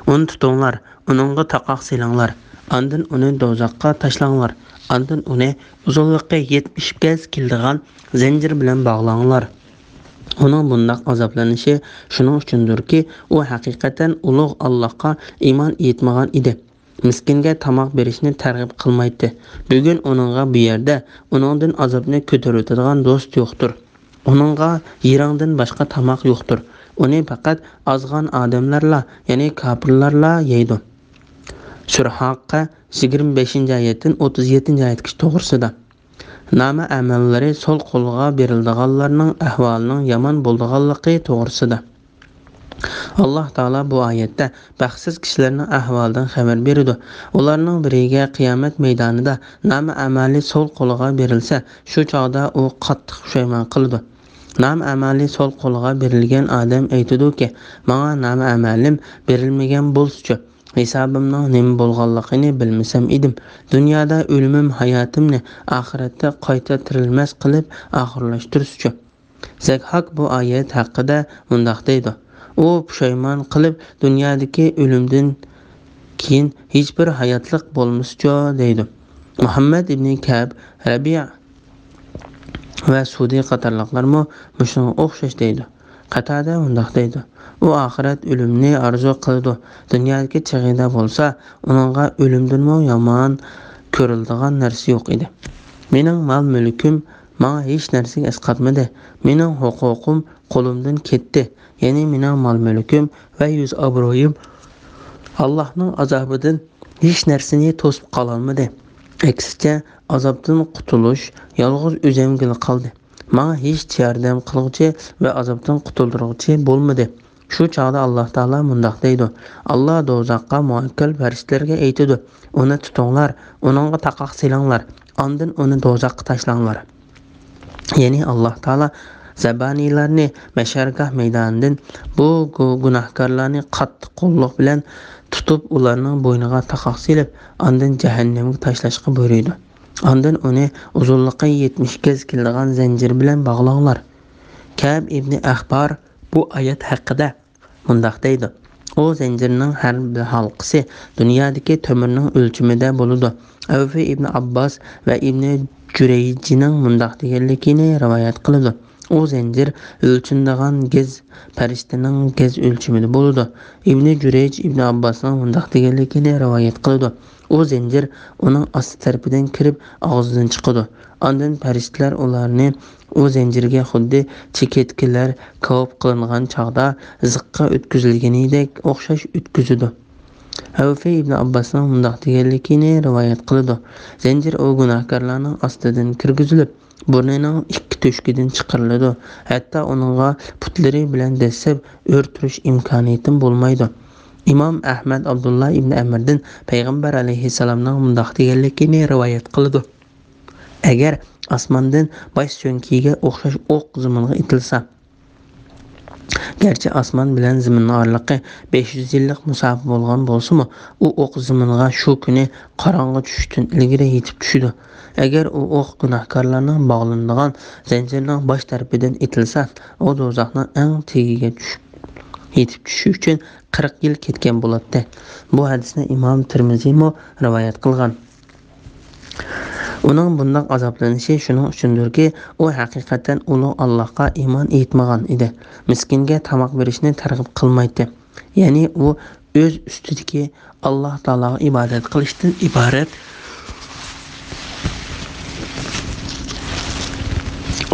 ئۇنى تۇتۇڭلار، ئۇنىڭغا تاقاق سېلىڭلار، ئاندىن ئۇنى دوزاخقا تاشلاڭلار، ئاندىن ئۇنى ئۇزۇنلۇقى يەتمىش گەز كېلىدىغان زەنجىر بىلەن باغلاڭلار. ئۇنىڭ بۇنداق ئازابلىنىشى شۇنىڭ ئۈچۈندۇركى، ئۇ ھەقىقەتەن ئۇلۇغ ئاللاھقا ئىمان ئېيتمىغان ئىدى. مىسكىنگە تاماق بېرىشنى تەرغىب قىلمايتتى. بۈگۈن ئۇنىڭغا بۇ يەردە ئۇنىڭدىن ئازابنى كۆتۈرۈۋېتىدىغان دوست يوقتۇر. ئۇنىڭغا يېرىڭدىن باشقا تاماق يوقتۇر. ئۇنى پەقەت ئازغان ئادەملەرلا، يەنى كاپىرلارلا يەيدۇ. سۈرە ھاققە يىگىرمە بەشىنچى ئايەتتىن ئوتتۇز يەتتىنچى ئايەتكىچە توغرىسىدا. نامە ئەمەللىرى سول قولغا بېرىلىدىغانلارنىڭ ئەھۋالىنىڭ يامان بولىدىغانلىقى توغرىسىدا. ئاللاھ تائالا بۇ ئايەتتە بەختسىز كىشىلەرنىڭ ئەھۋالىدىن خەۋەر بېرىدۇ. ئۇلارنىڭ بىرىگە قىيامەت مەيدانىدا نامە ئەمەلى سول قولىغا بېرىلسە، شۇ چاغدا ئۇ قاتتىق پۇشايمان قىلىدۇ. نامە ئەمەلى سول قولىغا بېرىلگەن ئادەم ئېيتىدۇكى، ماڭا نامە ئەمەلىم بېرىلمىگەن بولسىچۇ؟ ھېسابىمنىڭ نېمە بولغانلىقىنى بىلمىسەم ئىدىم. دۇنيادا ئۆلۈمۈم ھاياتىمنى، ئاخىرەتتە قايتا تىرىلمەس قىلىپ ئاخىرلاشتۇرسىچۇ؟ زەكھاك بۇ ئايەت ھەققىدە مۇنداق دەيدۇ: ئۇ پۇشايمان قىلىپ، دۇنيادىكى ئۆلۈمدىن كېيىن ھېچبىر ھاياتلىق بولمىسىچۇ؟ دەيدۇ. مۇھەممەد ئىبنى كەب، رەبىئە ۋە سۇدى قاتارلىقلارمۇ مۇشۇنىڭغا ئوخشاش دەيدۇ. قاتادە مۇنداق دەيدۇ: ئۇ ئاخىرەت ئۆلۈمنى ئارزۇ قىلىدۇ. دۇنيادىكى چېغىدا بولسا، ئۇنىڭغا ئۆلۈمدىنمۇ يامان كۆرۈلىدىغان نەرسە يوق ئىدى. مېنىڭ مال-مۈلكۈم ماڭا ھېچ نەرسىگە ئەسقاتمىدى. مېنىڭ ھوقۇقۇم قولۇمدىن كەتتى. يەنى مېنىڭ مال-مۈلكۈم ۋە يۈز-ئابرۇيۇم ئاللاھنىڭ ئازابىدىن ھېچ نەرسىنى توسۇپ قالالمىدى. ئەكسىچە، ئازابتىن قۇتۇلۇش يالغۇز ئۆزۈمگىلا قالدى. ماڭا ھېچ ياردەم قىلغۇچى ۋە ئازابتىن قۇتۇلدۇرغۇچى بولمىدى. شۇ چاغدا ئاللاھ تائالا مۇنداق دەيدۇ: ئاللاھ دوزاخقا مۇۋەككىل پەرىشتىلەرگە ئېيتىدۇ: ئۇنى تۇتۇڭلار، ئۇنىڭغا تاقاق سېلىڭلار، ئاندىن ئۇنى دوزاخقا تاشلاڭلار. يەنى ئاللاھ تائالا زەبانىيلارنى مەشەرگاھ مەيدانىدىن بۇ گۇ-، گۇناھكارلارنى قاتتىق قوللۇق بىلەن تۇتۇپ، ئۇلارنىڭ بوينىغا تاقاق سېلىپ، ئاندىن جەھەننەمگە تاشلاشقا بۇيرۇيدۇ. ئاندىن ئۇنى ئۇزۇنلۇقى يەتمىش گەز كېلىدىغان زەنجىر بىلەن باغلاڭلار. كەئب ئىبنى ئەخبار بۇ ئايەت ھەققىدە مۇنداق دەيدۇ: ئۇ زەنجىرنىڭ ھەر بىر ھالقىسى دۇنيادىكى تۆمۈرنىڭ ئۆلچىمىدە بولىدۇ. ئەۋفى ئىبنى ئابباس ۋە ئىبنى جۈرەيجنىڭ مۇنداق دېگەنلىكىنى رىۋايەت قىلىدۇ: ئۇ زەنجىر ئۆلچىنىدىغان گەز پەرىشتىنىڭ گەز ئۆلچىمىدە بولىدۇ. ئىبنى جۈرەيج ئىبنى ئابباسنىڭ مۇنداق دېگەنلىكىنى رىۋايەت قىلىدۇ: ئۇ زەنجىر ئۇنىڭ ئاستى تەرىپىدىن كىرىپ، ئاغزىدىن چىقىدۇ. ئاندىن پەرىشتىلەر ئۇلارنى ئۇ زەنجىرگە خۇددى چېكەتكىلەر كاۋاپ قىلىنغان چاغدا زىققا ئۆتكۈزۈلگىنىدەك ئوخشاش ئۆتكۈزىدۇ. ئەۋفى ئىبنى ئابباسنىڭ مۇنداق دېگەنلىكىنى رىۋايەت قىلىدۇ: زەنجىر ئۇ گۇناھكارلارنىڭ ئاستىدىن كىرگۈزۈلۈپ، بۇرنىنىڭ ئىككى تۆشۈكىدىن چىقىرىلىدۇ، ھەتتا ئۇنىڭغا پۇتلىرى بىلەن دەسسەپ ئۆرە تۇرۇش ئىمكانىيىتىمۇ بولمايدۇ. ئىمام ئەھمەد ئابدۇللا ئىبنى ئەمىردىن پەيغەمبەر ئەلەيھىسسالامنىڭ مۇنداق دېگەنلىكىنى رىۋايەت قىلىدۇ: ئەگەر ئاسماندىن باش سۆڭىكىگە ئوخشاش ئوق زېمىنغا ئېتىلسا، گەرچە ئاسمان بىلەن زېمىننىڭ ئارىلىقى بەش يۈز يىللىق مۇساپە بولغان بولسىمۇ، ئۇ ئوق زېمىنغا شۇ كۈنى قاراڭغۇ چۈشۈشتىن ئىلگىرى يېتىپ چۈشىدۇ. ئەگەر ئۇ ئوق گۇناھكارلارنىڭ باغلىنىدىغان زەنجىرنىڭ باش تەرىپىدىن ئېتىلسا، ئۇ دوزاخنىڭ ئەڭ تېگىگە چۈشۈپ، يېتىپ چۈشۈش ئۈچۈن قىرىق يىل كەتكەن بولاتتى. بۇ ھەدىسنى ئىمام تىرمىزىمۇ رىۋايەت قىلغان. ئۇنىڭ بۇنداق ئازابلىنىشى شۇنىڭ ئۈچۈندۇركى، ئۇ ھەقىقەتەن ئۇلۇغ ئاللاھقا ئىمان ئېيتمىغان ئىدى. مىسكىنگە تاماق بېرىشنى تەرغىب قىلمايتتى. يەنى ئۇ ئۆز ئۈستىدىكى ئاللاھ تائالاغا ئىبادەت قىلىشتىن ئىبارەت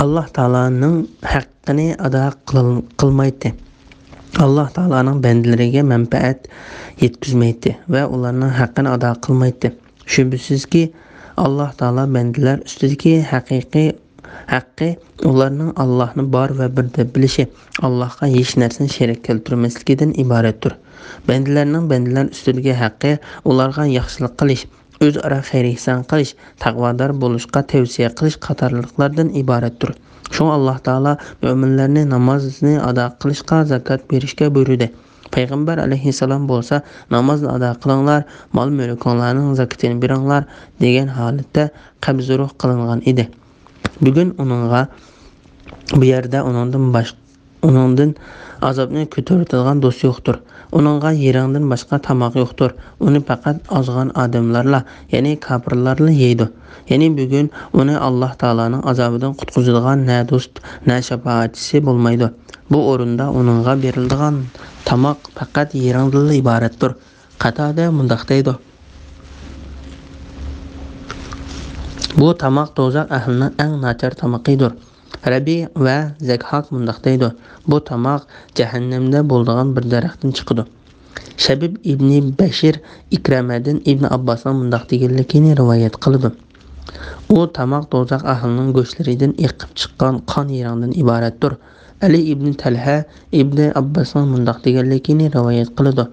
ئاللاھ تائالانىڭ ھەققىنى ئادا قىلىل-، قىلمايتتى. ئاللاھ تائالانىڭ بەندىلىرىگە مەنپەئەت يەتكۈزمەيتتى ۋە ئۇلارنىڭ ھەققىنى ئادا قىلمايتتى. شۈبھىسىزكى، ئاللاھ تائالا بەندىلەر ئۈستىدىكى ھەقىقىي ھەققى ئۇلارنىڭ ئاللاھنى بار ۋە بىر دەپ بىلىشى، ئاللاھقا ھېچ نەرسىنى شېرىك كەلتۈرمەسلىكىدىن ئىبارەتتۇر. بەندىلەرنىڭ بەندىلەر ئۈستىدىكى ھەققى ئۇلارغا ياخشىلىق قىلىش، ئۆزئارا خەير-ئېھسان قىلىش، تەقۋادار بولۇشقا تەۋسىيە قىلىش قاتارلىقلاردىن ئىبارەتتۇر. شۇڭا ئاللاھ تائالا مۆمىنلەرنى نامازنى ئادا قىلىشقا، زاكات بېرىشكە بۇيرۇدى. پەيغەمبەر ئەلەيھىسسالام بولسا، «نامازنى ئادا قىلىڭلار، مال-مۈلكۈڭلارنىڭ زاكىتىنى بېرىڭلار» دېگەن ھالەتتە قەبزى روھ قىلىنغان ئىدى. بۈگۈن ئۇنىڭغا بۇ يەردە ئۇنىڭدىن باش-، ئۇنىڭدىن ئازابنى كۆتۈرۈۋېتىدىغان دوست يوقتۇر. ئۇنىڭغا يېرىڭدىن باشقا تاماق يوقتۇر. ئۇنى پەقەت ئازغان ئادەملەرلا، يەنى كاپىرلارلا يەيدۇ. يەنى بۈگۈن ئۇنى ئاللاھ تائالانىڭ ئازابىدىن قۇتقۇزىدىغان نە دوست، نە شاپائەتچىسى بولمايدۇ. بۇ ئورۇندا ئۇنىڭغا بېرىلىدىغان تاماق پەقەت يېرىڭدىنلا ئىبارەتتۇر. قاتادە مۇنداق دەيدۇ: بۇ تاماق دوزاخ ئەھلىنىڭ ئەڭ ناچار تامىقىدۇر. رەبىئ ۋە زەكھاك مۇنداق دەيدۇ: بۇ تاماق جەھەننەمدە بولىدىغان بىر دەرەختىن چىقىدۇ. شەبىب ئىبنى بەشىر ئىكرەمەدىن ئىبنى ئابباسنىڭ مۇنداق دېگەنلىكىنى رىۋايەت قىلىدۇ: ئۇ تاماق دوزاخ ئەھلىنىڭ گۆشلىرىدىن ئېقىپ چىققان قان يېرىڭدىن ئىبارەتتۇر. ئەلى ئىبنى تەلھە ئىبنى ئابباسنىڭ مۇنداق دېگەنلىكىنى رىۋايەت قىلىدۇ: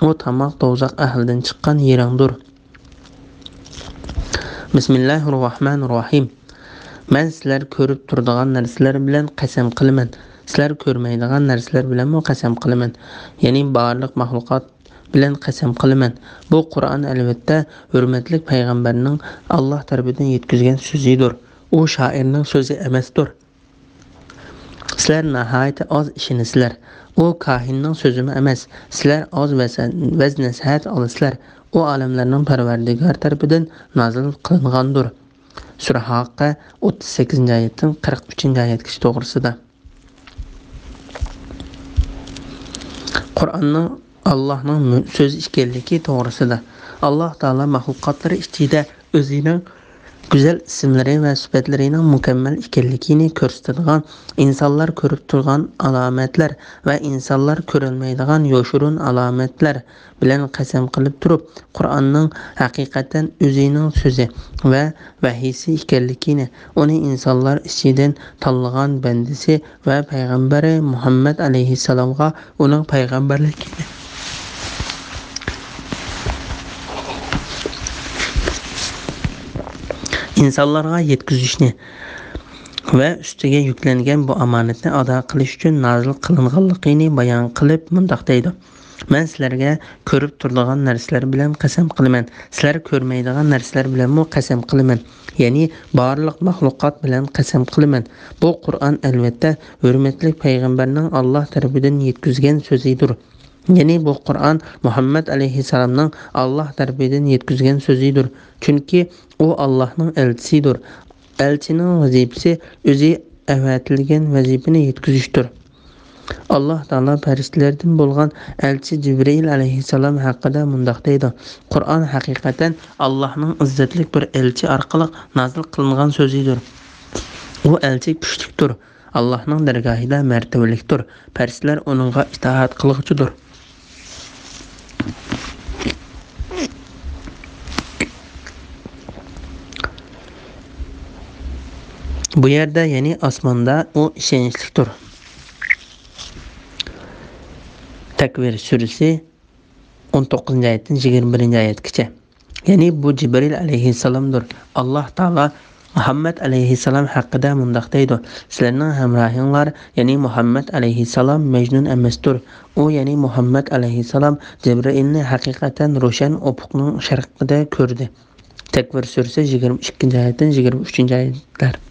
ئۇ تاماق دوزاخ ئەھلىدىن چىققان يېرىڭدۇر. بىسمىللاھىررەھمانىررەھىم. مەن سىلەر كۆرۈپ تۇرىدىغان نەرسىلەر بىلەن قەسەم قىلىمەن. سىلەر كۆرمەيدىغان نەرسىلەر بىلەنمۇ قەسەم قىلىمەن. يەنى بارلىق مەخلۇقات بىلەن قەسەم قىلىمەن. بۇ قۇرئان ئەلۋەتتە ھۆرمەتلىك پەيغەمبەرنىڭ ئاللاھ تەرىپىدىن يەتكۈزگەن سۆزىدۇر. ئۇ شائىرنىڭ سۆزى ئەمەستۇر. سىلەر ناھايىتى ئاز ئىشىنىسىلەر. ئۇ كاھىننىڭ سۆزىمۇ ئەمەس. سىلەر ئاز ۋەز-، ۋەز-نەسىھەت ئالىسىلەر. ئۇ ئالەملەرنىڭ پەرۋەردىگارى تەرىپىدىن نازىل قىلىنغاندۇر. سۈرە ھاققە ئوتتۇز سەككىزىنچى ئايەتتىن قىرىق ئۈچىنچى ئايەتكىچە توغرىسىدا. قۇرئاننىڭ ئاللاھنىڭ مۈ-، سۆزى ئىكەنلىكى توغرىسىدا. ئاللاھ تائالا مەخلۇقاتلىرى ئىچىدە ئۆزىنىڭ گۈزەل ئىسىملىرى ۋە سۈپەتلىرىنىڭ مۇكەممەل ئىكەنلىكىنى كۆرسىتىدىغان، ئىنسانلار كۆرۈپ تۇرغان ئالامەتلەر ۋە ئىنسانلار كۆرەلمەيدىغان يوشۇرۇن ئالامەتلەر بىلەن قەسەم قىلىپ تۇرۇپ، قۇرئاننىڭ ھەقىقەتەن ئۆزىنىڭ سۆزى ۋە ۋەھىيسى ئىكەنلىكىنى، ئۇنى ئىنسانلار ئىچىدىن تاللىغان بەندىسى ۋە پەيغەمبىرى مۇھەممەد ئەلەيھىسسالامغا ئۇنىڭ پەيغەمبەرلىكىنى، ئىنسانلارغا يەتكۈزۈشنى ۋە ئۈستىگە يۈكلەنگەن بۇ ئامانەتنى ئادا قىلىش ئۈچۈن نازىل قىلىنغانلىقىنى بايان قىلىپ مۇنداق دەيدۇ: مەن سىلەرگە كۆرۈپ تۇرىدىغان نەرسىلەر بىلەن قەسەم قىلىمەن، سىلەر كۆرمەيدىغان نەرسىلەر بىلەنمۇ قەسەم قىلىمەن، يەنى بارلىق مەخلۇقات بىلەن قەسەم قىلىمەن. بۇ قۇرئان ئەلۋەتتە ھۆرمەتلىك پەيغەمبەرنىڭ ئاللاھ تەرىپىدىن يەتكۈزگەن سۆزىدۇر. يەنى بۇ قۇرئان مۇھەممەد ئەلەيھىسسالامنىڭ ئاللاھ تەرىپىدىن يەتكۈزگەن سۆزىدۇر. چۈنكى ئۇ ئاللاھنىڭ ئەلچىسىدۇر. ئەلچىنىڭ ۋەزىپىسى ئۆزى ئەۋەتىلگەن ۋەزىپىنى يەتكۈزۈشتۇر. ئاللاھ تائالا پەرىشتىلەردىن بولغان ئەلچى جىبرىئىل ئەلەيھىسسالام ھەققىدە مۇنداق دەيدۇ: قۇرئان ھەقىقەتەن ئاللاھنىڭ ئىززەتلىك بىر ئەلچى ئارقىلىق نازىل قىلىنغان سۆزىدۇر. ئۇ ئەلچى كۈچلۈكتۇر، ئاللاھنىڭ دەرگاھىدا مەرتىۋىلىكتۇر، پەرىشتىلەر ئۇنىڭغا ئىتائەت قىلغۇچىدۇر. بۇ يەردە، يەنى ئاسماندا ئۇ ئىشەنچلىكتۇر. تەكۋىر سۈرىسى ئون توققۇزىنچى ئايەتتىن يىگىرمە بىرىنچى ئايەتكىچە. يەنى بۇ جىبرىل ئەلەيھىسسالامدۇر. ئاللاھ تائالا مۇھەممەد ئەلەيھىسسالام ھەققىدە مۇنداق دەيدۇ: سىلەرنىڭ ھەمراھىڭلار، يەنى مۇھەممەد ئەلەيھىسسالام مەجنۇن ئەمەستۇر. ئۇ، يەنى مۇھەممەد ئەلەيھىسسالام جىبرىئىلنى ھەقىقەتەن روشەن ئۇپۇقنىڭ شەرقىدە كۆردى. تەكۋىر سۈرىسى يىگىرمە ئىككىنچى ئايەتتىن يىگىرمە ئۈچىنچى ئايەتلەر.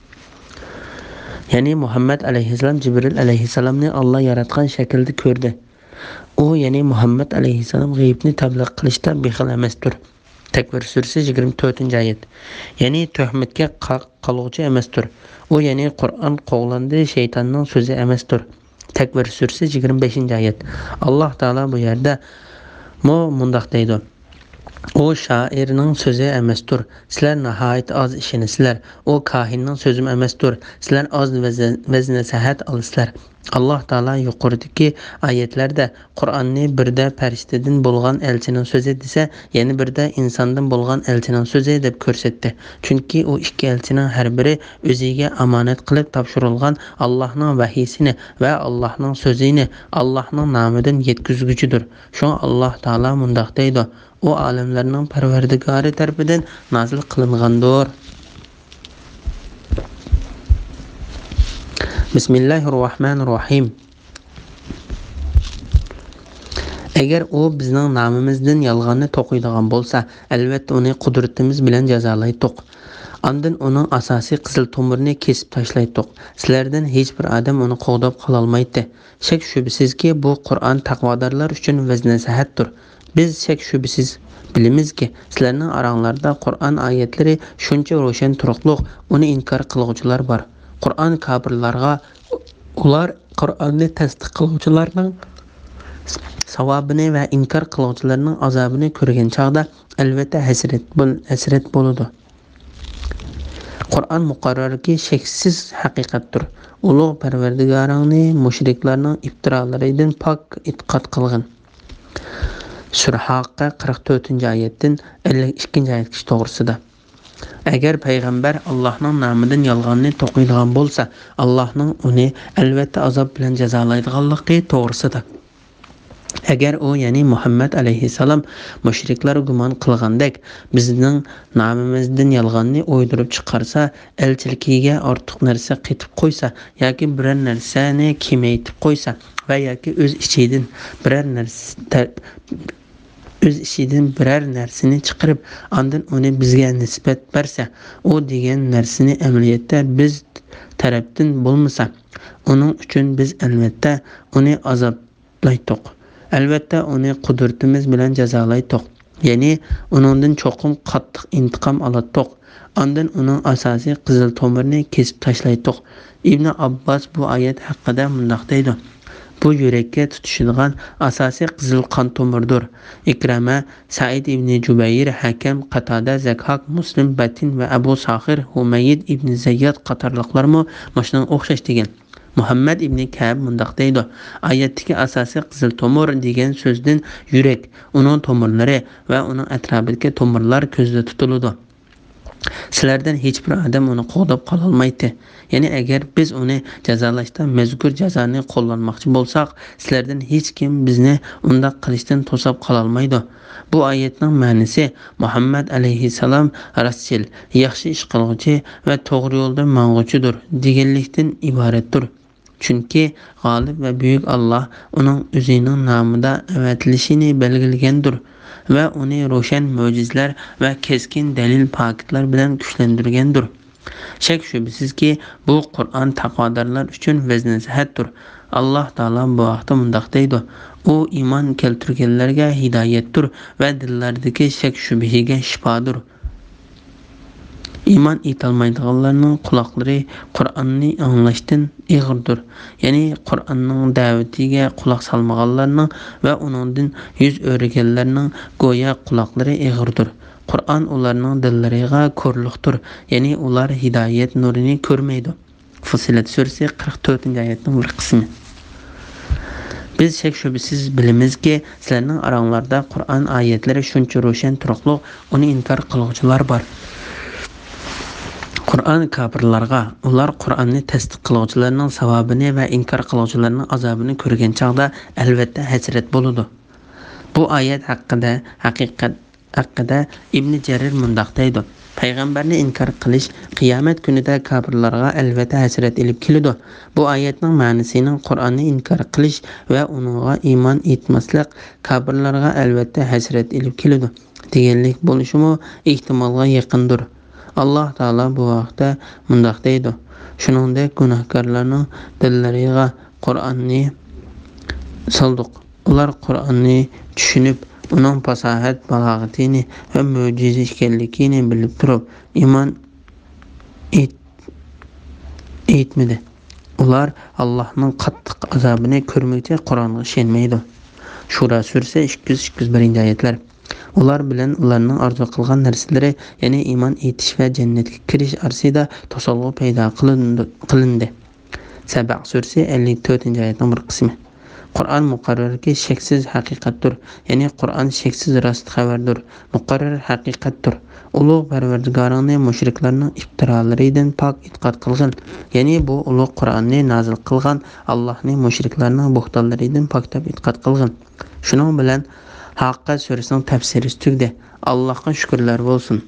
يەنى مۇھەممەد ئەلەيھىسسالام جىبرىل ئەلەيھىسسالامنى ئاللا ياراتقان شەكىلدە كۆردى. ئۇ، يەنى مۇھەممەد ئەلەيھىسسالام غەيىبنى تەبلىغ قىلىشتا بېخىل ئەمەستۇر. تەكۋىر سۈرىسى يىگىرمە تۆتىنچى ئايەت. يەنى تۆھمەتكە قا-، قالغۇچى ئەمەستۇر. ئۇ، يەنى قۇرئان قوغلاندى، شەيتاننىڭ سۆزى ئەمەستۇر. تەكۋىر سۈرىسى يىگىرمە بەشىنچى ئايەت. ئاللاھ تائالا بۇ يەردە مۇ-، مۇنداق دەيدۇ: ئۇ شائىرنىڭ سۆزى ئەمەستۇر، سىلەر ناھايىتى ئاز ئىشىنىسىلەر. ئۇ كاھىننىڭ سۆزىمۇ ئەمەستۇر، سىلەر ئاز ۋەز-، ۋەز-نەسىھەت ئالىسىلەر. ئاللاھ تائالا يۇقىرىدىكى ئايەتلەردە قۇرئاننى بىردە پەرىشتىدىن بولغان ئەلچىنىڭ سۆزى دېسە، يەنە بىردە ئىنساندىن بولغان ئەلچىنىڭ سۆزى دەپ كۆرسەتتى. چۈنكى ئۇ ئىككى ئەلچىنىڭ ھەر بىرى ئۆزىگە ئامانەت قىلىپ تاپشۇرۇلغان ئاللاھنىڭ ۋەھىيسىنى ۋە ئاللاھنىڭ سۆزىنى ئاللاھنىڭ نامىدىن يەتكۈزگۈچىدۇر. شۇڭا ئاللاھ تائالا مۇنداق دەيدۇ: ئۇ ئالەملەرنىڭ پەرۋەردىگارى تەرىپىدىن نازىل قىلىنغاندۇر. بىسمىللاھىررەھمانىررەھىم. ئەگەر ئۇ بىزنىڭ نامىمىزدىن يالغاننى توقۇيدىغان بولسا، ئەلۋەتتە ئۇنى قۇدرىتىمىز بىلەن جازالايتتۇق. ئاندىن ئۇنىڭ ئاساسىي قىزىل تومۇرىنى كېسىپ تاشلايتتۇق. سىلەردىن ھېچبىر ئادەم ئۇنى قوغداپ قالالمايتتى. شەك-شۈبھىسىزكى، بۇ قۇرئان تەقۋادارلار ئۈچۈن ۋەز-نەسىھەتتۇر. بىز شەك-شۈبھىسىز بىلىمىزكى، سىلەرنىڭ ئاراڭلاردا قۇرئان ئايەتلىرى شۇنچە روشەن تۇرۇقلۇق، ئۇنى ئىنكار قىلغۇچىلار بار. قۇرئان كاپىرلارغا، ئۇلار قۇرئاننى تەستىق قىلغۇچىلارنىڭ ساۋابىنى ۋە ئىنكار قىلغۇچىلارنىڭ ئازابىنى كۆرگەن چاغدا، ئەلۋەتتە، ھەسرەت بول-، ھەسرەت بولىدۇ. قۇرئان مۇقەررەركى شەكسىز ھەقىقەتتۇر. ئۇلۇغ پەرۋەردىگارىڭنى مۇشرىكلارنىڭ ئىپتىرالىرىدىن پاك ئېتىقاد قىلغىن. سۈرە ھاققە قىرىق تۆتىنچى ئايەتتىن ئەللىك ئىككىنچى ئايەتكىچە توغرىسىدا. ئەگەر پەيغەمبەر ئاللاھنىڭ نامىدىن يالغاننى توقۇيدىغان بولسا، ئاللاھنىڭ ئۇنى ئەلۋەتتە ئازاب بىلەن جازالايدىغانلىقى توغرىسىدا. ئەگەر ئۇ، يەنى مۇھەممەد ئەلەيھىسسالام، مۇشرىكلار گۇمان قىلغاندەك، بىزنىڭ نامىمىزدىن يالغاننى ئويدۇرۇپ چىقارسا، ئەلچىلىكىگە ئارتۇق نەرسە قېتىپ قويسا ياكى بىرەر نەرسىنى كېمەيتىپ قويسا ۋە ياكى ئۆز ئىچىدىن بىرەر نەرسە تە-، ئۆز ئىچىدىن بىرەر نەرسىنى چىقىرىپ، ئاندىن ئۇنى بىزگە نىسبەت بەرسە، ئۇ دېگەن نەرسىنى ئەمەلىيەتتە بىز تەرەپتىن بولمىسا، ئۇنىڭ ئۈچۈن بىز ئەلۋەتتە ئۇنى ئازاب لايتتۇق. ئەلۋەتتە، ئۇنى قۇدرىتىمىز بىلەن جازالايتتۇق. يەنى ئۇنىڭدىن چوقۇم قاتتىق ئىنتىقام ئالاتتۇق. ئاندىن ئۇنىڭ ئاساسىي قىزىل تومۇرىنى كېسىپ تاشلايتتۇق. ئىبنى ئابباس بۇ ئايەت ھەققىدە مۇنداق دەيدۇ: بۇ يۈرەككە تۇتىشىدىغان ئاساسىي قىزىل قان تومۇردۇر. ئىكرەمە، سەئىد ئىبنى جۇبەير، ھەكەم، قاتادە، زەكھاك، مۇسلىم، بەتىن ۋە ئەبۇ ساخىر، ھۇمەيد ئىبنى زەيياد قاتارلىقلارمۇ مۇشۇنىڭغا ئوخشاش دېگەن. مۇھەممەد ئىبنى كەئب مۇنداق دەيدۇ: ئايەتتىكى ئاساسىي قىزىل تومۇر دېگەن سۆزدىن يۈرەك، ئۇنىڭ تومۇرلىرى ۋە ئۇنىڭ ئەتراپىدىكى تومۇرلار كۆزدە تۇتۇلىدۇ. سىلەردىن ھېچبىر ئادەم ئۇنى قوغداپ قالالمايتتى. يەنى ئەگەر بىز ئۇنى جازالاشتا مەزكۇر جازانى قوللانماقچى بولساق، سىلەردىن ھېچكىم بىزنى ئۇنداق قىلىشتىن توساپ قالالمايدۇ. بۇ ئايەتنىڭ مەنىسى مۇھەممەد ئەلەيھىسسالام راستچىل، ياخشى ئىش قىلغۇچى ۋە توغرا يولدا ماڭغۇچىدۇر دېگەنلىكتىن ئىبارەتتۇر. چۈنكى غالىب ۋە بۈيۈك ئاللاھ ئۇنىڭ ئۆزىنىڭ نامىدا ئەۋەتىلىشىنى بەلگىلىگەندۇر ۋە ئۇنى روشەن مۆجىزىلەر ۋە كەسكىن دەلىل پاكىتلار بىلەن كۈچلەندۈرگەندۇر. شەك-شۈبھىسىزكى، بۇ قۇرئان تەقۋادارلار ئۈچۈن ۋەز-نەسىھەتتۇر. ئاللاھ تائالا بۇ ھەقتە مۇنداق دەيدۇ: ئۇ ئىمان كەلتۈرگەنلەرگە ھىدايەتتۇر ۋە دىللاردىكى شەك-شۈبھىگە شىپادۇر. ئىمان ئېيتالمايدىغانلارنىڭ قۇلاقلىرى قۇرئاننى ئاڭلاشتىن ئېغىردۇر. يەنى قۇرئاننىڭ دەۋىتىگە قۇلاق سالمىغانلارنىڭ ۋە ئۇنىڭدىن يۈز ئۆرۈگەنلەرنىڭ گويا قۇلاقلىرى ئېغىردۇر. قۇرئان ئۇلارنىڭ دىللىرىغا كورلۇقتۇر، يەنى ئۇلار ھىدايەت نۇرىنى كۆرمەيدۇ. فۇسسىلەت سۈرىسى، قىرىق تۆتىنچى ئايەتنىڭ بىر قىسمى. بىز شەك-شۈبھىسىز بىلىمىزكى، سىلەرنىڭ ئاراڭلاردا قۇرئان ئايەتلىرى شۇنچە روشەن تۇرۇقلۇق، ئۇنى ئىنكار قىلغۇچىلار بار. قۇرئان كاپىرلارغا، ئۇلار قۇرئاننى تەستىق قىلغۇچىلارنىڭ ساۋابىنى ۋە ئىنكار قىلغۇچىلارنىڭ ئازابىنى كۆرگەن چاغدا، ئەلۋەتتە، ھەسرەت بولىدۇ. بۇ ئايەت ھەققىدە ھەقىقەت ھەققىدە ئىبنى جەرىر مۇنداق دەيدۇ: پەيغەمبەرنى ئىنكار قىلىش قىيامەت كۈنىدە كاپىرلارغا ئەلۋەتتە ھەسرەت ئېلىپ كېلىدۇ. بۇ ئايەتنىڭ مەنىسىنىڭ قۇرئاننى ئىنكار قىلىش ۋە ئۇنىڭغا ئىمان ئېيتماسلىق كاپىرلارغا ئەلۋەتتە ھەسرەت ئېلىپ كېلىدۇ دېگەنلىك بولۇشىمۇ ئېھتىمالغا يېقىندۇر. ئاللاھ تائالا بۇ ھەقتە مۇنداق دەيدۇ: شۇنىڭدەك گۇناھكارلارنىڭ دىللىرىغا قۇرئاننى سالدۇق. ئۇلار قۇرئاننى چۈشىنىپ، ئۇنىڭ پاساھەت، بالاغىتىنى ۋە مۆجىزە ئىكەنلىكىنى بىلىپ تۇرۇپ، ئىمان ئېيت-، ئېيتمىدى. ئۇلار ئاللاھنىڭ قاتتىق ئازابىنى كۆرمىگۈچە قۇرئانغا ئىشەنمەيدۇ. شۇرا سۈرىسى، ئىككى يۈز، ئىككى يۈز بىرىنچى ئايەتلەر. ئۇلار بىلەن ئۇلارنىڭ ئارزۇ قىلغان نەرسىلىرى، يەنى ئىمان ئېيتىش ۋە جەننەتكە كىرىش ئارىسىدا توسالغۇ پەيدا قىلىندى، قىلىندى. سەبەء سۈرىسى، ئەللىك تۆتىنچى ئايەتنىڭ بىر قىسمى. قۇرئان مۇقەررەركى شەكسىز ھەقىقەتتۇر، يەنى قۇرئان شەكسىز راست خەۋەردۇر، مۇقەررەر ھەقىقەتتۇر. ئۇلۇغ پەرۋەردىگارىڭنى مۇشرىكلارنىڭ ئىپتىرالىرىدىن پاك ئېتىقاد قىلغىن. يەنى بۇ ئۇلۇغ قۇرئاننى نازىل قىلغان ئاللاھنى مۇشرىكلارنىڭ بوھتانلىرىدىن پاكلاپ ئېتىقاد قىلغىن. شۇنىڭ بىلەن ھاققە سۈرىسىنىڭ تەپسىرى تۈگىدى. ئاللاھقا شۈكۈرلەر بولسۇن.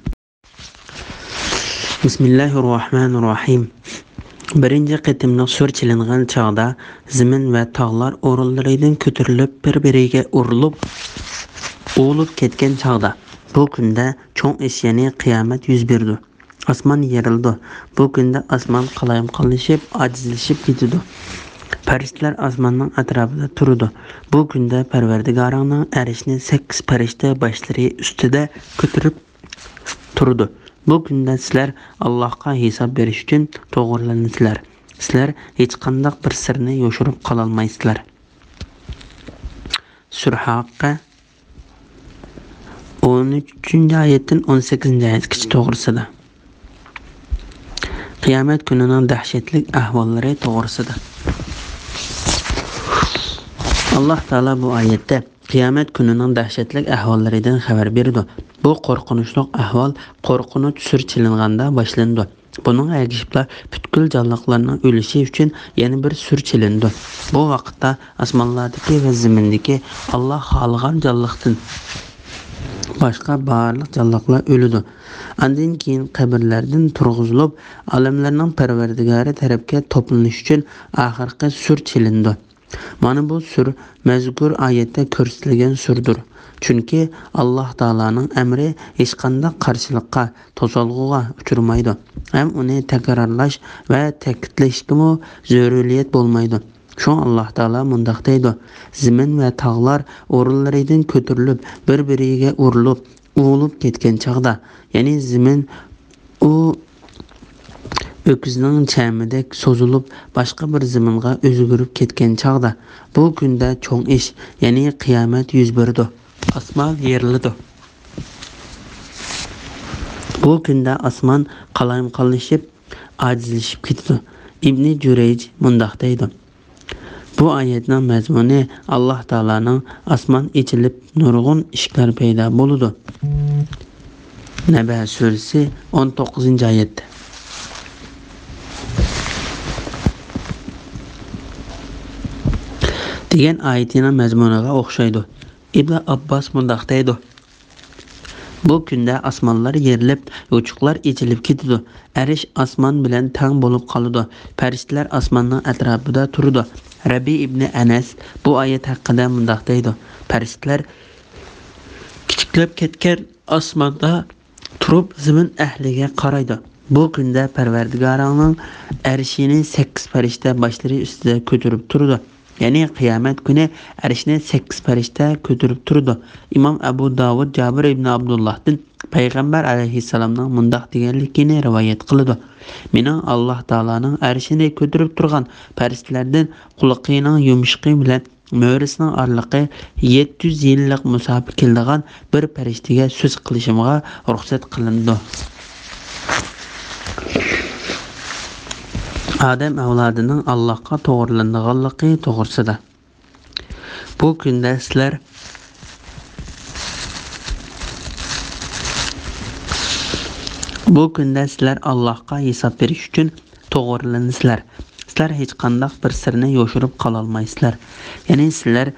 بىسمىللاھىررەھمانىررەھىم. بىرىنچى قېتىملىق سۈر چېلىنغان چاغدا، زېمىن ۋە تاغلار ئورۇنلىرىدىن كۆتۈرۈلۈپ، بىر-بىرىگە ئۇرۇلۇپ، ئۇۋۇلۇپ كەتكەن چاغدا، بۇ كۈندە چوڭ ئىش، يەنى قىيامەت يۈز بېرىدۇ. ئاسمان يېرىلىدۇ. بۇ كۈندە ئاسمان قالايمىقانلىشىپ، ئاجىزلىشىپ كېتىدۇ. پەرىشتىلەر ئاسماننىڭ ئەتراپىدا تۇرىدۇ. بۇ كۈندە پەرۋەردىگارىڭنىڭ ئەرشىنى سەككىز پەرىشتە باشلىرى ئۈستىدە كۆتۈرۈپ تۇرىدۇ. بۇ كۈندە سىلەر ئاللاھقا ھېساب بېرىش ئۈچۈن توغرىلىنىسىلەر. سىلەر ھېچقانداق بىر سىرنى يوشۇرۇپ قالالمايسىلەر. سۈرە ھاققە، ئون ئۈچىنچى ئايەتتىن ئون سەككىزىنچى ئايەتكىچە توغرىسىدا. قىيامەت كۈنىنىڭ دەھشەتلىك ئەھۋاللىرى توغرىسىدا. ئاللاھ تائالا بۇ ئايەتتە قىيامەت كۈنىنىڭ دەھشەتلىك ئەھۋاللىرىدىن خەۋەر بېرىدۇ. بۇ قورقۇنچلۇق ئەھۋال قورقۇنچ سۈر چېلىنغاندا باشلىنىدۇ. بۇنىڭغا ئەگىشىپلا پۈتكۈل جانلىقلارنىڭ ئۆلۈشى ئۈچۈن يەنە بىر سۈر چېلىنىدۇ. بۇ ۋاقىتتا ئاسمانلاردىكى ۋە زېمىندىكى ئاللاھ خالىغان جانلىقتىن باشقا بارلىق جانلىقلار ئۆلىدۇ. ئاندىن كېيىن قەبرىلەردىن تۇرغۇزۇلۇپ، ئالەملەرنىڭ پەرۋەردىگارى تەرەپكە توپلىنىش ئۈچۈن ئاخىرقى سۈر چېلىنىدۇ. مانا بۇ سۈر مەزكۇر ئايەتتە كۆرسىتىلگەن سۈردۇر. چۈنكى ئاللاھ تائالانىڭ ئەمرى ھېچقانداق قارشىلىققا، توسالغۇغا ئۇچرىمايدۇ ھەم ئۇنى تەكرارلاش ۋە تەكىتلەشكىمۇ زۆرۈرىيەت بولمايدۇ. شۇڭا ئاللاھ تائالا مۇنداق دەيدۇ: زېمىن ۋە تاغلار ئورۇنلىرىدىن كۆتۈرۈلۈپ، بىر-بىرىگە ئۇرۇلۇپ، ئۇۋۇلۇپ كەتكەن چاغدا، يەنى زېمىن ئۇ ئۆكۈزنىڭ چەمىدەك سوزۇلۇپ، باشقا بىر زېمىنغا ئۆزگىرىپ كەتكەن چاغدا، بۇ كۈندە چوڭ ئىش، يەنى قىيامەت يۈز بېرىدۇ. ئاسمان يېرىلىدۇ. بۇ كۈندە ئاسمان قالايمىقانلىشىپ، ئاجىزلىشىپ كېتىدۇ. ئىبنى جۈرەيج مۇنداق دەيدۇ: بۇ ئايەتنىڭ مەزمۇنى، ئاللاھ تائالانىڭ ئاسمان ئېچىلىپ، نۇرغۇن ئىشىكلەر پەيدا بولىدۇ. نەبە سۈرىسى ئون توققۇزىنچى ئايەت دېگەن ئايىتىنىڭ مەزمۇنىغا ئوخشايدۇ. ئىبن ئابباس مۇنداق دەيدۇ: بۇ كۈندە ئاسمانلار يېرىلىپ، يوچۇقلار ئېچىلىپ كېتىدۇ. ئەرش ئاسمان بىلەن تەڭ بولۇپ قالىدۇ. پەرىشتىلەر ئاسماننىڭ ئەتراپىدا تۇرىدۇ. رەبىي ئىبنى ئەنەس بۇ ئايەت ھەققىدە مۇنداق دەيدۇ: پەرىشتىلەر كىچىكلەپ كەتكەن ئاسماندا تۇرۇپ، زېمىن ئەھلىگە قارايدۇ. بۇ كۈندە پەرۋەردىگارىڭنىڭ ئەرشىنى سەككىز پەرىشتە باشلىرى ئۈستىدە كۆتۈرۈپ تۇرىدۇ. يەنى قىيامەت كۈنى ئەرشنى سەككىز پەرىشتە كۆتۈرۈپ تۇرىدۇ. ئىمام ئەبۇ داۋۇد جابىر ئىبن ئابدۇللاھتىن پەيغەمبەر ئەلەيھىسسالامنىڭ مۇنداق دېگەنلىكىنى رىۋايەت قىلىدۇ: مېنىڭ ئاللاھ تائالانىڭ ئەرشىنى كۆتۈرۈپ تۇرغان پەرىشتىلەردىن قۇلىقىنىڭ يۇمشىقى بىلەن مۈرىسىنىڭ ئارىلىقى يەتتە يۈز يىللىق مۇساپە كېلىدىغان بىر پەرىشتىگە سۆز قىلىشىمغا رۇخسەت قىلىنىدۇ. ئادەم ئەۋلادىنىڭ ئاللاھقا توغرىلىنىدىغانلىقى توغرىسىدا. بۇ كۈندە سىلەر، بۇ كۈندە سىلەر ئاللاھقا ھېساب بېرىش ئۈچۈن توغرىلىنىسىلەر. سىلەر ھېچقانداق بىر سىرنى يوشۇرۇپ قالالمايسىلەر. يەنى سىلەر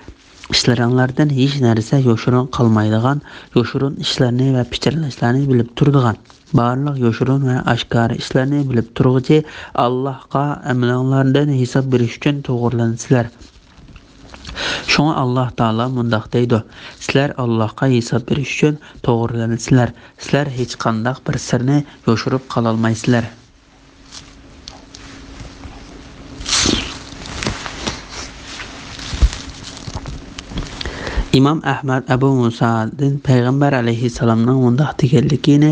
ئىشلىرىڭلاردىن ھېچ نەرسە يوشۇرۇن قالمايدىغان يوشۇرۇن ئىشلارنى ۋە پىچىرلاشلارنى بىلىپ تۇرىدىغان، بارلىق يوشۇرۇن ۋە ئاشكارا ئىشلارنى بىلىپ تۇرغۇچى ئاللاھقا ئەمىلىڭلاردىن ھېساب بېرىش ئۈچۈن توغرىلىنىسىلەر. شۇڭا ئاللاھ تائالا مۇنداق دەيدۇ: سىلەر ئاللاھقا ھېساب بېرىش ئۈچۈن توغرىلىنىسىلەر. سىلەر ھېچقانداق بىر سىرنى يوشۇرۇپ قالالمايسىلەر. ئىمام ئەھمەد ئەبۇ مۇسادىن پەيغەمبەر ئەلەيھىسسالامنىڭ مۇنداق دېگەنلىكىنى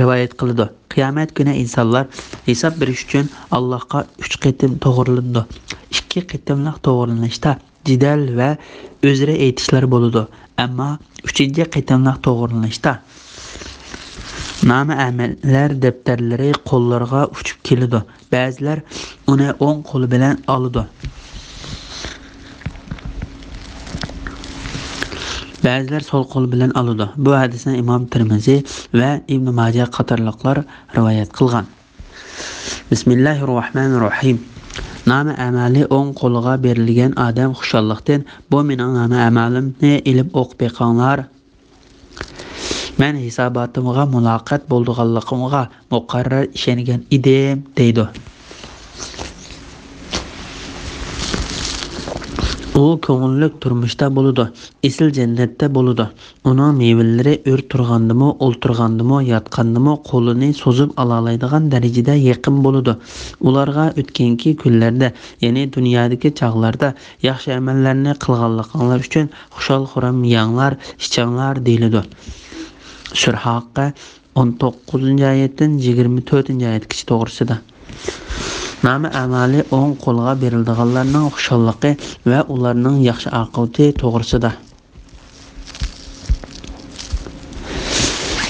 رىۋايەت قىلىدۇ: قىيامەت كۈنى ئىنسانلار ھېساب بېرىش ئۈچۈن ئاللاھقا ئۈچ قېتىم توغرىلىنىدۇ. ئىككى قېتىملىق توغرىلىنىشتا جېدەل ۋە ئۆزرە ئېيتىشلار بولىدۇ. ئەمما ئۈچىنچى قېتىملىق توغرىلىنىشتا نامە ئەمەللەر دەپتەرلىرى قوللىرىغا ئۇچۇپ كېلىدۇ. بەزىلەر ئۇنى ئوڭ قولى بىلەن ئالىدۇ. بەزىلەر سول قول بىلەن ئالىدۇ. بۇ ھەدىسنى ئىمام تىرمىزى ۋە ئىبن ماجە قاتارلىقلار رىۋايەت قىلغان. بىسمىللاھىررەھمانىررەھىم. نامە ئەمەلى ئوڭ قولىغا بېرىلگەن ئادەم خۇشاللىقتىن: بۇ مېنىڭ نامە ئەمەلىمنى ئېلىپ ئوقۇپ بېقىڭلار. مەن ھېساباتىمغا مۇلاقات بولىدىغانلىقىمغا مۇقەررەر ئىشەنگەن ئىدىم، دەيدۇ. ئۇ كۆڭۈللۈك تۇرمۇشتا بولىدۇ، ئېسىل جەننەتتە بولىدۇ. ئۇنىڭ مېۋىلىرى ئۆر تۇرغاندىمۇ، ئولتۇرغاندىمۇ، ياتقاندىمۇ قولىنى سوزۇپ ئالالايدىغان دەرىجىدە يېقىم بولىدۇ. ئۇلارغا ئۆتكەنكى كۈنلەردە، يەنى دۇنيادىكى چاغلاردا ياخشى ئەمەللەرنى قىلغانلىقىڭلار ئۈچۈن خۇشال-خۇرام يەڭلار، ئىچىڭلار دېيىلىدۇ. سۈرە ھاققە ئون توققۇزىنچى ئايەتتىن يىگىرمە تۆتىنچى ئايەتكىچە توغرىسىدا. نامە ئەمالى ئوڭ قولغا بېرىلىدىغانلارنىڭ خۇشاللىقى ۋە ئۇلارنىڭ ياخشى ئاقىۋىتى توغرىسىدا.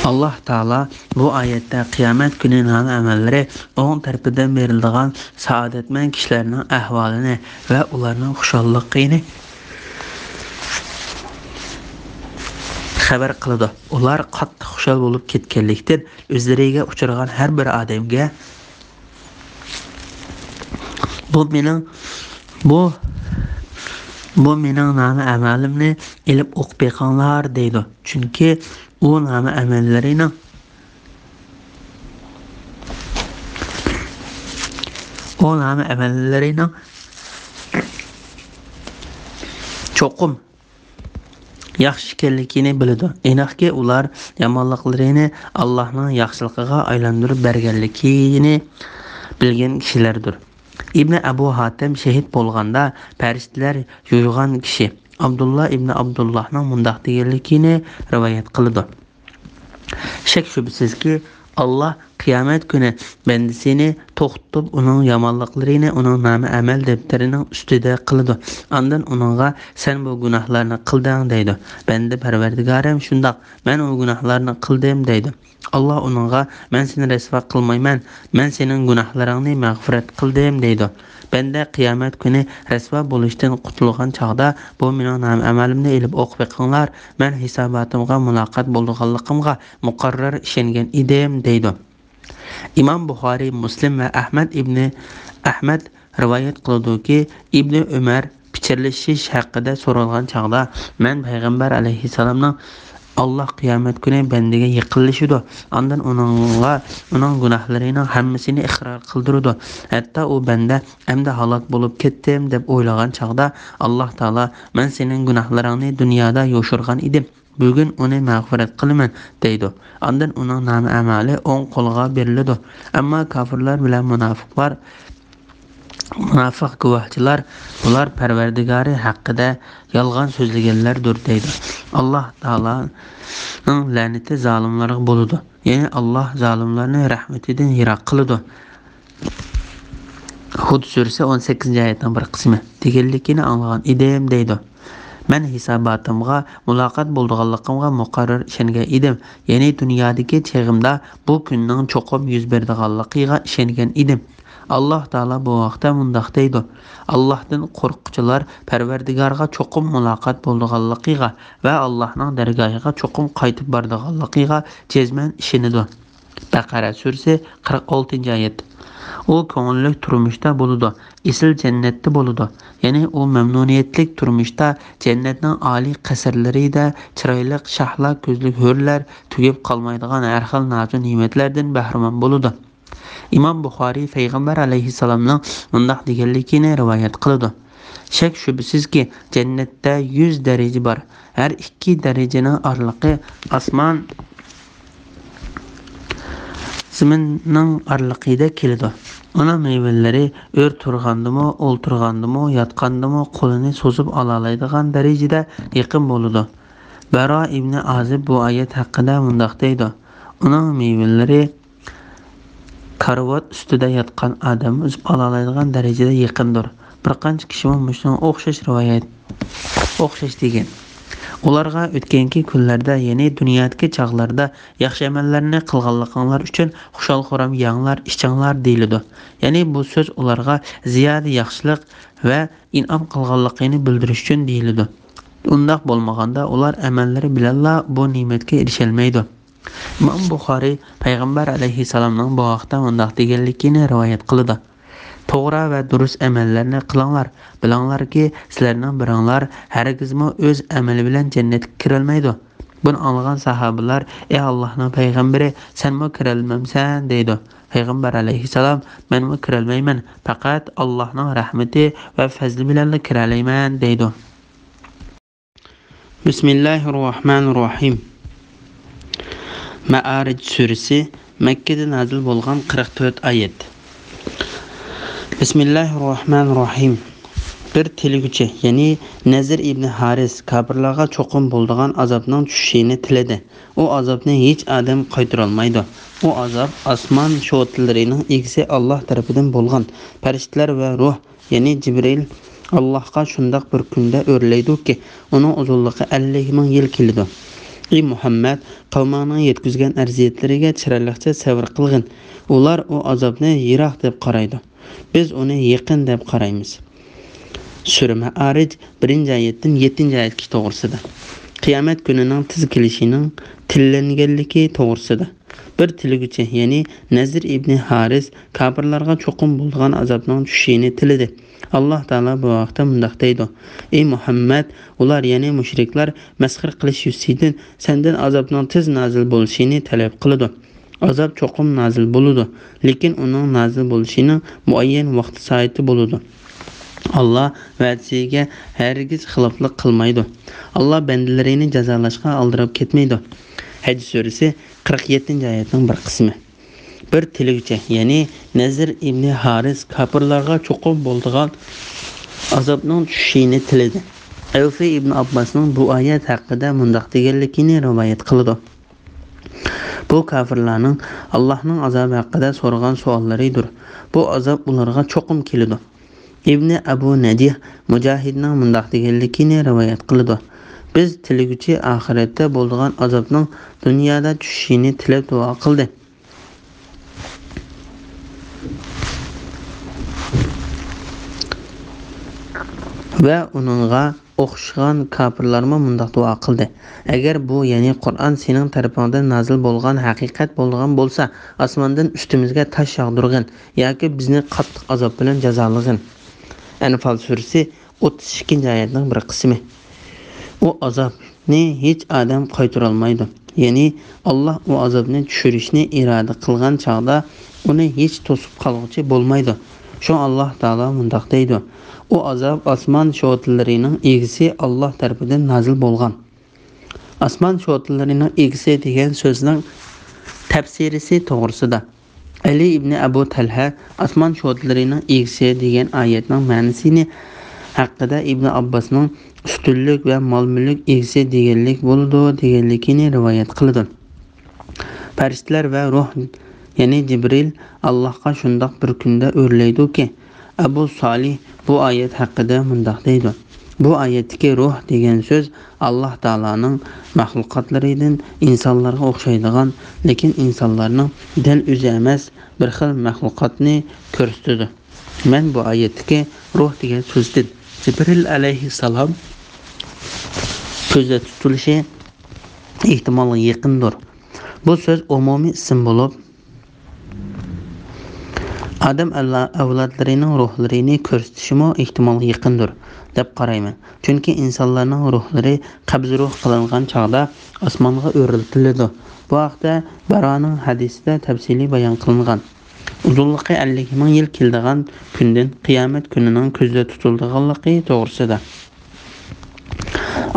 ئاللاھ تائالا بۇ ئايەتتە قىيامەت كۈنى نامە ئەمەللىرى ئوڭ تەرىپىدىن بېرىلىدىغان سائادەتمەن كىشىلەرنىڭ ئەھۋالىنى ۋە ئۇلارنىڭ خۇشاللىقىنى خەۋەر قىلىدۇ. ئۇلار قاتتىق خۇشال بولۇپ كەتكەنلىكتىن، ئۆزلىرىگە ئۇچرىغان ھەر بىر ئادەمگە، بۇ مېنىڭ، بۇ، بۇ مېنىڭ نامە ئەمەلىمنى ئېلىپ ئوقۇپ بېقىڭلار، دەيدۇ. چۈنكى ئۇ نامە ئەمەللىرىنىڭ، ئۇ نامە ئەمەللىرىنىڭ چوقۇم ياخشى ئىكەنلىكىنى بىلىدۇ. ئېنىقكى، ئۇلار يامانلىقلىرىنى ئاللاھنىڭ ياخشىلىقىغا ئايلاندۇرۇپ بەرگەنلىكىنى بىلگەن كىشىلەردۇر. ئىبنى ئەبۇ ھاتەم شېھىت بولغاندا، پەرىشتىلەر يۇيغان كىشى ئابدۇللا ئىبنى ئابدۇللاھنىڭ مۇنداق دېگەنلىكىنى رىۋايەت قىلىدۇ. شەك-شۈبھىسىزكى، ئاللاھ قىيامەت كۈنى بەندىسىنى توختىتىپ، ئۇنىڭ يامانلىقلىرىنى ئۇنىڭ نامە ئەمەل دەپتىرىنىڭ ئۈستىدە قىلىدۇ. ئاندىن ئۇنىڭغا، سەن بۇ گۇناھلارنى قىلدىڭ، دەيدۇ. بەندە، پەرۋەردىگارىم، شۇنداق، مەن ئۇ گۇناھلارنى قىلدىم، دەيدۇ. ئاللاھ ئۇنىڭغا، مەن سېنى رەسۋا قىلمايمەن، مەن سېنىڭ گۇناھلىرىڭنى مەغپىرەت قىلدىم، دەيدۇ. بەندە قىيامەت كۈنى رەسۋا بولۇشتىن قۇتۇلغان چاغدا، بۇ مېنىڭ نامە ئەمەلىمنى ئېلىپ ئوقۇپ بېقىڭلار، مەن ھېساباتىمغا مۇلاقات بولىدىغانلىقىمغا مۇقەررەر ئىشەنگەن ئىدىم، دەيدۇ. ئىمام بۇخارىي، مۇسلىم ۋە ئەھمەد ئىبنى ئەھمەد رىۋايەت قىلىدۇكى، ئىبنى ئۆمەر پىچىرلىشىش ھەققىدە سورالغان چاغدا، مەن پەيغەمبەر ئەلەيھىسسالامنىڭ، ئاللاھ قىيامەت كۈنى بەندىگە يېقىنلىشىدۇ، ئاندىن ئۇنىڭغا ئۇنىڭ گۇناھلىرىنىڭ ھەممىسىنى ئىقرار قىلدۇرىدۇ، ھەتتا ئۇ بەندە ئەمدى ھالاك بولۇپ كەتتىم دەپ ئويلىغان چاغدا، ئاللاھ تائالا، مەن سېنىڭ گۇناھلىرىڭنى دۇنيادا يوشۇرغان ئىدىم، بۈگۈن ئۇنى مەغپىرەت قىلىمەن، دەيدۇ. ئاندىن ئۇنىڭ نامە ئەمەلى ئوڭ قولىغا بېرىلىدۇ. ئەمما كاپىرلار بىلەن مۇناپىقلار، مۇناپىق گۇۋاھچىلار، بۇلار پەرۋەردىگارى ھەققىدە يالغان سۆزلىگەنلەردۇر، دەيدۇ. ئاللاھ تائالانىڭ لەنىتى زالىملارغا بولىدۇ. يەنى ئاللاھ زالىملارنى رەھمىتىدىن يىراق قىلىدۇ. ھۇد سۈرىسى ئون سەككىزىنچى ئايەتنىڭ بىر قىسمى. دېگەنلىكىنى ئاڭلىغان ئىدىم، دەيدۇ. مەن ھېساباتىمغا مۇلاقات بولىدىغانلىقىمغا مۇقەررەر ئىشەنگەن ئىدىم. يەنى دۇنيادىكى چېغىمدا بۇ كۈننىڭ چوقۇم يۈز بېرىدىغانلىقىغا ئىشەنگەن ئىدىم. ئاللاھ تائالا بۇ ھەقتە مۇنداق دەيدۇ، ئاللاھتىن قورققۇچىلار پەرۋەردىگارغا چوقۇم مۇلاقات بولىدىغانلىقىغا ۋە ئاللاھنىڭ دەرگاھىغا چوقۇم قايتىپ بارىدىغانلىقىغا جەزمەن ئىشىنىدۇ. بەقەرە سۈرىسى، قىرىق ئالتىنچى ئايەت. ئۇ كۆڭۈللۈك تۇرمۇشتا بولىدۇ، ئېسىل جەننەتتە بولىدۇ. يەنى ئۇ مەمنۇنىيەتلىك تۇرمۇشتا جەننەتنىڭ ئالىي قەسىرلىرىدە چىرايلىق شاھلار، كۆزلۈك ھۆرلەر، تۈگەپ قالمايدىغان ھەر خىل نازۇ نېمەتلەردىن بەھرىمەن بولىدۇ. ئىمام بۇخارىي پەيغەمبەر ئەلەيھىسسالامنىڭ مۇنداق دېگەنلىكىنى رىۋايەت قىلىدۇ، شەك-شۈبھىسىزكى، جەننەتتە يۈز دەرىجە بار. ھەر ئىككى دەرىجىنىڭ ئارىلىقى ئاسمان زېمىننىڭ ئارىلىقىدەك كېلىدۇ. ئۇنىڭ مېۋىلىرى ئۆرە تۇرغاندىمۇ، ئولتۇرغاندىمۇ، ياتقاندىمۇ قولىنى سوزۇپ ئالالايدىغان دەرىجىدە يېقىن بولىدۇ. بەرا ئىبنى ئازىب بۇ ئايەت ھەققىدە مۇنداق دەيدۇ، ئۇنىڭ مېۋىلىرى كارىۋات ئۈستىدە ياتقان ئادەممۇ ئۈزۈپ ئالالايدىغان دەرىجىدە يېقىندۇر. بىر قانچە كىشىمۇ مۇشۇنىڭغا ئوخشاش رىۋايەت، ئوخشاش دېگەن. ئۇلارغا ئۆتكەنكى كۈنلەردە، يەنى دۇنيادىكى چاغلاردا ياخشى ئەمەللەرنى قىلغانلىقىڭلار ئۈچۈن خۇشال-خۇرام يەڭلار، ئىچىڭلار دېيىلىدۇ. يەنى بۇ سۆز ئۇلارغا زىيادە ياخشىلىق ۋە ئىنئام قىلغانلىقىنى بىلدۈرۈش ئۈچۈن دېيىلىدۇ. ئۇنداق بولمىغاندا ئۇلار ئەمەللىرى بىلەنلا بۇ نېمەتكە ئېرىشەلمەيدۇ. ئىمام بۇخارىي پەيغەمبەر ئەلەيھىسسالامنىڭ بۇ ھەقتە مۇنداق دېگەنلىكىنى رىۋايەت قىلىدۇ، توغرا ۋە دۇرۇس ئەمەللەرنى قىلىڭلار، بىلىڭلاركى، سىلەرنىڭ بىرىڭلار ھەرگىزمۇ ئۆز ئەمىلى بىلەن جەننەتكە كىرەلمەيدۇ. بۇنى ئاڭلىغان ساھابىلار، ئەي ئاللاھنىڭ پەيغەمبىرى، سەنمۇ كىرەلمەمسەن؟ دەيدۇ. پەيغەمبەر ئەلەيھىسسالام، مەنمۇ كىرەلمەيمەن، پەقەت ئاللاھنىڭ رەھمىتى ۋە پەزلى بىلەنلا كىرەلەيمەن، دەيدۇ. بىسمىللاھىررەھمانىررەھىم. مەئارىج سۈرىسى، مەككىدە نازىل بولغان، قىرىق تۆت ئايەت. بىسمىللاھىررەھمانىررەھىم. بىر تىلىگۈچى، يەنى نەزىر ئىبنى ھارىس كاپىرلارغا چوقۇم بولىدىغان ئازابنىڭ چۈشۈشىنى تىلىدى. ئۇ ئازابنى ھېچ ئادەم قايتۇرالمايدۇ. ئۇ ئازاب ئاسمان شوتىلىرىنىڭ ئىگىسى ئاللاھ تەرىپىدىن بولغان پەرىشتىلەر ۋە روھ، يەنى جىبرىئىل ئاللاھقا شۇنداق بىر كۈندە ئۆرلەيدۇكى، ئۇنىڭ ئۇزۇنلۇقى ئەللىك مىڭ يىل كېلىدۇ. ئى مۇھەممەد، قەۋمىڭنىڭ يەتكۈزگەن ئەزىيەتلىرىگە چىرايلىقچە سەۋر قىلغىن. ئۇلار ئۇ ئازابنى يىراق دەپ قارايدۇ. بىز ئۇنى يېقىن دەپ قارايمىز. سۈرە مەئارىج، بىرىنچى ئايەتتىن يەتتىنچى ئايەتكىچە توغرىسىدا. قىيامەت كۈنىنىڭ تېز كېلىشىنىڭ تىللەنگەنلىكى توغرىسىدا. بىر تىلىگۈچى، يەنى نەزىر ئىبنى ھارىس كاپىرلارغا چوقۇم بولىدىغان ئازابنىڭ چۈشۈشىنى تىلىدى. ئاللاھ تائالا بۇ ھەقتە مۇنداق دەيدۇ، ئى مۇھەممەد، ئۇلار، يەنى مۇشرىكلار، مەسخىرە قىلىش يۈزىسىدىن سەندىن ئازابنىڭ تېز نازىل بولۇشىنى تەلەپ قىلىدۇ. ئازاب چوقۇم نازىل بولىدۇ، لېكىن ئۇنىڭ نازىل بولۇشىنىڭ مۇئەييەن ۋاقتى سائىتى بولىدۇ. ئاللاھ ۋەدىسىگە ھەرگىز خىلاپلىق قىلمايدۇ. ئاللاھ بەندىلىرىنى جازالاشقا ئالدىراپ كەتمەيدۇ. ھەج سۈرىسى، قىرىق يەتتىنچى ئايەتنىڭ بىر قىسمى. بىر تىلىگۈچى، يەنى نەزىر ئىبنى ھارىس كاپىرلارغا چوقۇم بولىدىغان ئازابنىڭ چۈشۈشىنى تىلىدى. ئەۋفى ئىبن ئابباسنىڭ بۇ ئايەت ھەققىدە مۇنداق دېگەنلىكىنى رىۋايەت قىلىدۇ، بۇ كاپىرلارنىڭ ئاللاھنىڭ ئازابى ھەققىدە سورىغان سوئاللىرىدۇر. بۇ ئازاب ئۇلارغا چوقۇم كېلىدۇ. ئىبنى ئەبۇ نەجىھ مۇجاھىدنىڭ مۇنداق دېگەنلىكىنى رىۋايەت قىلىدۇ، بىز تىلىگۈچى ئاخىرەتتە بولىدىغان ئازابنىڭ دۇنيادا چۈشۈشىنى تىلەپ دۇئا قىلدى. ۋە ئۇنىڭغا ئوخشىغان كاپىرلارمۇ مۇنداق دۇئا قىلدى: ئەگەر بۇ، يەنى قۇرئان سېنىڭ تەرىپىڭدىن نازىل بولغان ھەقىقەت بولىدىغان بولسا، ئاسماندىن ئۈستىمىزگە تاش ياغدۇرغىن ياكى بىزنى قاتتىق ئازاب بىلەن جازالىغىن. ئەنفال سۈرىسى، ئوتتۇز ئىككىنچى ئايەتنىڭ بىر قىسمى. ئۇ ئازابنى ھېچ ئادەم قايتۇرالمايدۇ. يەنى ئاللاھ ئۇ ئازابنى چۈشۈرۈشنى ئىرادە قىلغان چاغدا ئۇنى ھېچ توسۇپ قالغۇچى بولمايدۇ. شۇڭا ئاللاھ تائالا مۇنداق دەيدۇ: ئۇ ئازاب ئاسمان شوتىلىرىنىڭ ئىگىسى ئاللاھ تەرىپىدىن نازىل بولغان. ئاسمان شوتىلىرىنىڭ ئىگىسى دېگەن سۆزنىڭ تەپسىرىسى توغرىسىدا. ئەلى ئىبنى ئەبۇ تەلھە ئاسمان شوتىلىرىنىڭ ئىگىسى دېگەن ئايەتنىڭ مەنىسىنى ھەققىدە ئىبنى ئابباسنىڭ ئۈستۈنلۈك ۋە مال-مۈلۈك ئىگىسى دېگەنلىك بولىدۇ دېگەنلىكىنى رىۋايەت قىلىدۇ. پەرىشتىلەر ۋە روھ، يەنى جىبرىل، ئاللاھقا شۇنداق بىر كۈندە ئۆرلەيدۇكى، ئەبۇ سالىھ بۇ ئايەت ھەققىدە مۇنداق دەيدۇ: بۇ ئايەتتىكى روھ دېگەن سۆز ئاللاھ تائالانىڭ مەخلۇقاتلىرىدىن ئىنسانلارغا ئوخشايدىغان، لېكىن ئىنسانلارنىڭ دەل ئۆزى ئەمەس، بىر خىل مەخلۇقاتنى كۆرسىتىدۇ. مەن بۇ ئايەتتىكى روھ دېگەن سۆزدىن جىبرىل ئەلەيھىسسالام كۆزدە تۇتۇلۇشى ئېھتىمالغا يېقىندۇر. بۇ سۆز ئومۇمىي ئىسىم بولۇپ، ئادەم ئەلا-، ئەۋلادلىرىنىڭ روھلىرىنى كۆرسىتىشىمۇ ئېھتىمالغا يېقىندۇر، دەپ قارايمەن. چۈنكى ئىنسانلارنىڭ روھلىرى قەبزى روھ قىلىنغان چاغدا ئاسمانغا ئۆرلىتىلىدۇ. بۇ ھەقتە بارانىڭ ھەدىسىدە تەپسىلىي بايان قىلىنغان. ئۇزۇنلۇقى ئەللىك مىڭ يىل كېلىدىغان كۈندىن قىيامەت كۈنىنىڭ كۆزدە تۇتۇلىدىغانلىقى توغرىسىدا.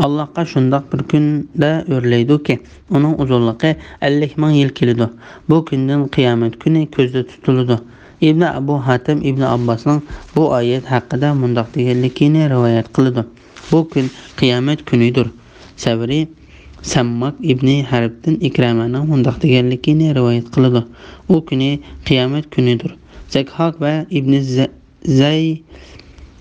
ئاللاھقا شۇنداق بىر كۈندە ئۆرلەيدۇكى، ئۇنىڭ ئۇزۇنلۇقى ئەللىك مىڭ يىل كېلىدۇ. بۇ كۈندىن قىيامەت كۈنى كۆزدە تۇتۇلىدۇ. ئىبنى ئەبۇ ھاتىم ئىبنى ئابباسنىڭ بۇ ئايەت ھەققىدە مۇنداق دېگەنلىكىنى رىۋايەت قىلىدۇ: بۇ كۈن قىيامەت كۈنىدۇر. سەۋرى سەمماك ئىبنى ھەربتىن ئىكرەمەنىڭ مۇنداق دېگەنلىكىنى رىۋايەت قىلىدۇ: ئۇ كۈنى قىيامەت كۈنىدۇر. زەكھاك ۋە ئىبنى زە-، زەي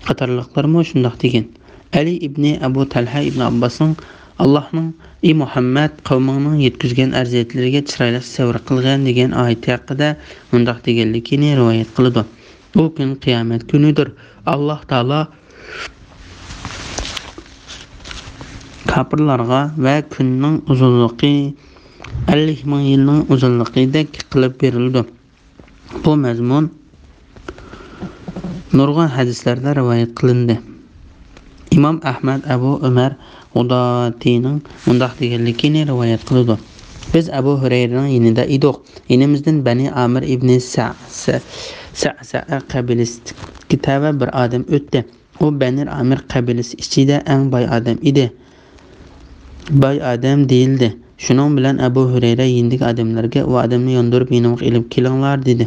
قاتارلىقلارمۇ شۇنداق دېگەن. ئەلى ئىبنى ئەبۇ تەلھە ئىبنى ئابباسنىڭ، ئاللاھنىڭ، ئى مۇھەممەد، قەۋمىڭنىڭ يەتكۈزگەن ئەزىيەتلىرىگە چىرايلىق سەۋر قىلغىن دېگەن ئايىتى ھەققىدە مۇنداق دېگەنلىكىنى رىۋايەت قىلىدۇ: بۇ كۈن قىيامەت كۈنىدۇر. ئاللاھ تائالا كاپىرلارغا ۋە كۈننىڭ ئۇزۇنلۇقى ئەللىك مىڭ يىلنىڭ ئۇزۇنلۇقىدەك قىلىپ بېرىلىدۇ. بۇ مەزمۇن نۇرغۇن ھەدىسلەردە رىۋايەت قىلىندى. ئىمام ئەھمەد ئەبۇ ئۆمەر غۇداتىنىڭ مۇنداق دېگەنلىكىنى رىۋايەت قىلىدۇ: بىز ئەبۇ ھۇرەيرىنىڭ يېنىدا ئىدۇق. يېنىمىزدىن بەنى ئامىر ئىبنى سەسە قەبىلىسىدىكى تەۋە بىر ئادەم ئۆتتى. ئۇ بەنى ئامىر قەبىلىسى ئىچىدە ئەڭ باي ئادەم ئىدى. باي ئادەم دېيىلدى. شۇنىڭ بىلەن ئەبۇ ھۇرەيرە يېنىدىكى ئادەملەرگە: ئۇ ئادەمنى ياندۇرۇپ يېنىمغا ئېلىپ كېلىڭلار، دېدى.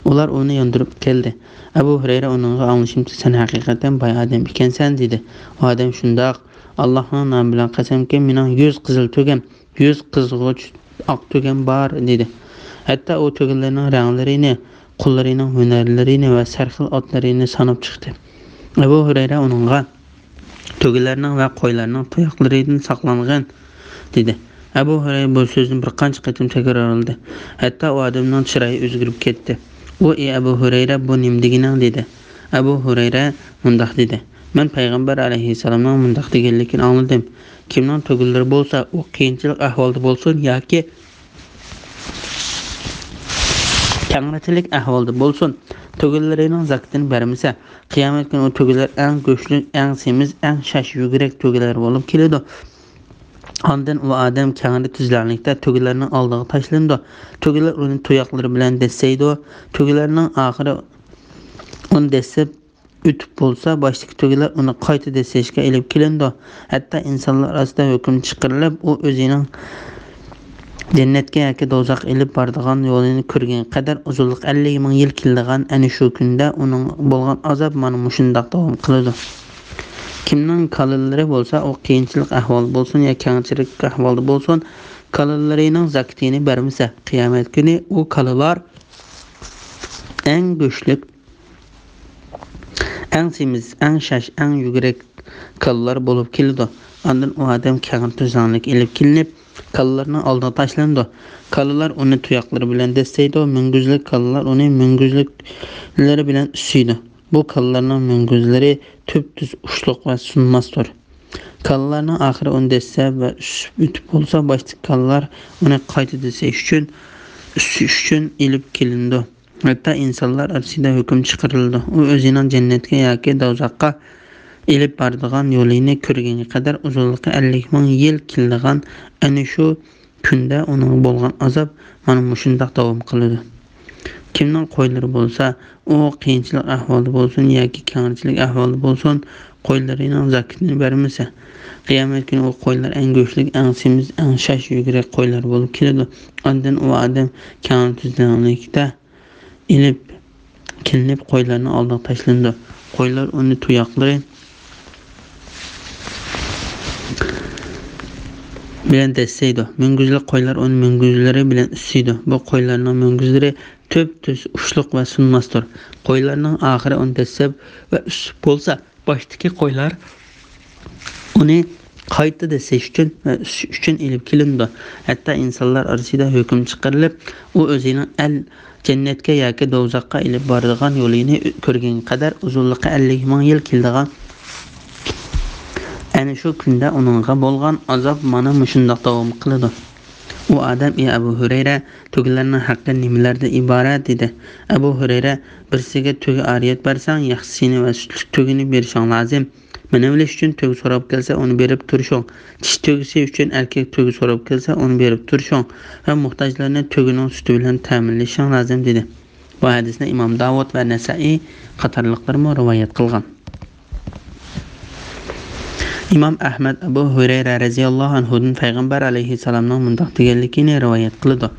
ئۇلار ئۇنى ياندۇرۇپ كەلدى. ئەبۇ ھۇرەيرە ئۇنىڭغا: ئاڭلىشىمچە، سەن ھەقىقەتەن باي ئادەم ئىكەنسەن، دېدى. ئۇ ئادەم: شۇنداق، ئاللاھنىڭ نامى بىلەن قەسەمكى، مېنىڭ يۈز قىزىل تۆگەم، يۈز قىزغۇچ ئاق تۆگەم بار، دېدى. ھەتتا ئۇ تۆگىلەرنىڭ رەڭلىرىنى، قۇللىرىنىڭ ھۈنەرلىرىنى ۋە سەرخىل ئاتلىرىنى ساناپ چىقتى. ئەبۇ ھۇرەيرە ئۇنىڭغا: تۆگىلەرنىڭ ۋە قويلارنىڭ تۇياقلىرىدىن ساقلانغىن، دېدى. ئەبۇ ھۇرەيرە بۇ سۆزنى بىر قانچە قېتىم تەكرارلىدى. ھەتتا ئۇ ئادەمنىڭ چىرايى ئۆزگىرىپ كەتتى. ئۇ: ئى ئەبۇ ھۇرەيرە، بۇ نېمە دېگىنىڭ؟ دېدى. ئەبۇ ھۇرەيرە مۇنداق دېدى: مەن پەيغەمبەر ئەلەيھىسسالامنىڭ مۇنداق دېگەنلىكىنى ئاڭلىدىم: كىمنىڭ تۆگىلىرى بولسا، ئۇ قىيىنچىلىق ئەھۋالدا بولسۇن ياكى كەڭرىچىلىك ئەھۋالدا بولسۇن، تۆگىلىرىنىڭ زاكىتىنى بەرمىسە، قىيامەت كۈنى ئۇ تۆگىلەر ئەڭ كۈچلۈك، ئەڭ سېمىز، ئەڭ شاش يۈگۈرەك تۆگىلەر بولۇپ كېلىدۇ. ئاندىن ئۇ ئادەم كەڭرى تۈزلەڭلىكتە تۆگىلەرنىڭ ئالدىغا تاشلىنىدۇ. تۆگىلەر ئۇنى تۇياقلىرى بىلەن دەسسەيدۇ. تۆگىلەرنىڭ ئاخىرى ئۇنى دەسسەپ ئۆتۈپ بولسا، باشتىكى تۆگىلەر ئۇنى قايتا دەسسەشكە ئېلىپ كېلىنىدۇ. ھەتتا ئىنسانلار ئارىسىدا ھۆكۈم چىقىرىلىپ، ئۇ ئۆزىنىڭ جەننەتكە ياكى دوزاخقا ئېلىپ بارىدىغان يولىنى كۆرگەن قەدەر ئۇزۇنلۇق ئەللىك مىڭ يىل كېلىدىغان ئەنە شۇ كۈندە ئۇنىڭ بولغان ئازاب مانا مۇشۇنداق داۋام قىلىدۇ. كىمنىڭ كالىلىرى بولسا، ئۇ قىيىنچىلىق ئەھۋالدا بولسۇن يا كەڭچىلىك ئەھۋالدا بولسۇن، كالىلىرىنىڭ زاكىتىنى بەرمىسە، قىيامەت كۈنى ئۇ كالىلار ئەڭ كۈچلۈك، ئەڭ سېمىز، ئەڭ شاش، ئەڭ يۈگۈرەك كالىلار بولۇپ كېلىدۇ. ئاندىن ئۇ ئادەم كەڭرى تۈزلەڭلىككە ئېلىپ كېلىنىپ، كالىلارنىڭ ئالدىغا تاشلىنىدۇ. كالىلار ئۇنى تۇياقلىرى بىلەن دەسسەيدۇ، مۈڭگۈزلۈك كالىلار ئۇنى مۈڭگۈزلۈكلىرى بىلەن ئۈسسىيدۇ. بۇ كالىلارنىڭ مۈڭگۈزلىرى تۈپتۈز ئۇچلۇق ۋە سۇنماستۇر. كالىلارنىڭ ئاخىرى ئۇنى دەسسەپ ۋە ئۈسۈپ ئۆتۈپ بولسا، باشتىكى كالىلار ئۇنى قايتا دەسسەش ئۈچۈن، ئۈسۈش ئۈچۈن ئېلىپ كېلىنىدۇ. ھەتتا ئىنسانلار ئارىسىدا ھۆكۈم چىقىرىلىدۇ. ئۇ ئۆزىنىڭ جەننەتكە ياكى دوزاخقا ئېلىپ بارىدىغان يولىنى كۆرگەنگە قەدەر ئۇزۇنلۇقى ئەللىك مىڭ يىل كېلىدىغان ئەنە شۇ كۈندە ئۇنىڭغا بولغان ئازاب مانا مۇشۇنداق داۋام قىلىدۇ. كىمنىڭ قويلىرى بولسا، ئۇ قىيىنچىلىق ئەھۋالدا بولسۇن ياكى كەڭرىچىلىك ئەھۋالدا بولسۇن، قويلىرىنىڭ زاكىتىنى بەرمىسە، قىيامەت كۈنى ئۇ قويلار ئەڭ گۆشلۈك، ئەڭ سېمىز، ئەڭ شاش يۈگۈرەك قويلار بولۇپ كېلىدۇ. ئاندىن ئۇ ئادەم كەڭرى تۈزلەڭلىكتە ئېلىپ كېلىنىپ، قويلارنىڭ ئالدىغا تاشلىنىدۇ. قويلار ئۇنى تۇياقلىرى بىلەن دەسسەيدۇ. مۈڭگۈزلۈك قويلار ئۇنى مۈڭگۈزلىرى بىلەن ئۈسسىيدۇ. بۇ قويلارنىڭ مۈڭگۈزلىرى تۈپتۈز ئۇچلۇق ۋە سۇنماستۇر. قويلارنىڭ ئاخىرى ئۇنى دەسسەپ ۋە ئۈسۈپ بولسا، باشتىكى قويلار ئۇنى قايتا دەسسەش ئۈچۈن ۋە ئۈسۈش ئۈچۈن ئېلىپ كېلىنىدۇ. ھەتتا ئىنسانلار ئارىسىدا ھۆكۈم چىقىرىلىپ، ئۇ ئۆزىنىڭ ئەل جەننەتكە ياكى دوزاخقا ئېلىپ بارىدىغان يولىنى كۆرگەنگە قەدەر ئۇزۇنلۇقى ئەللىك مىڭ يىل كېلىدىغان ئەنە شۇ كۈندە ئۇنىڭغا بولغان ئازاب مانا مۇشۇنداق داۋام قىلىدۇ. ئۇ ئادەم: «ئى ئەبۇ ھۈرەيرە، تۆگىلەرنىڭ ھەققى نېمىلەردىن ئىبارەت؟» دېدى. ئەبۇ ھۈرەيرە: «بىرسىگە تۆگە ئارىيەت بەرسەڭ، ياخشىسىنى ۋە سۈتلۈك تۆگىنى بېرىشىڭ لازىم. مېنى بىلىش ئۈچۈن تۆگە سوراپ كەلسە، ئۇنى بېرىپ تۇرۇشۇڭ. چىشى تۆگىسى ئۈچۈن ئەركەك تۆگە سوراپ كەلسە، ئۇنى بېرىپ تۇرۇشۇڭ ۋە موھتاجلارنى تۆگىنىڭ سۈتى بىلەن تەمىنلىشىڭ لازىم» دېدى. بۇ ھەدىسنى ئىمام داۋۇت ۋە نەسائىي قاتارلىقلارمۇ رىۋايەت قىلغان. ئىمام ئەھمەد ئەبۇ ھۇرەيرە رەزىياللاھۇ ئەنھۇدىن پەيغەمبەر ئەلەيھىسسالامنىڭ مۇنداق دېگەنلىكىنى رىۋايەت قىلىدۇ: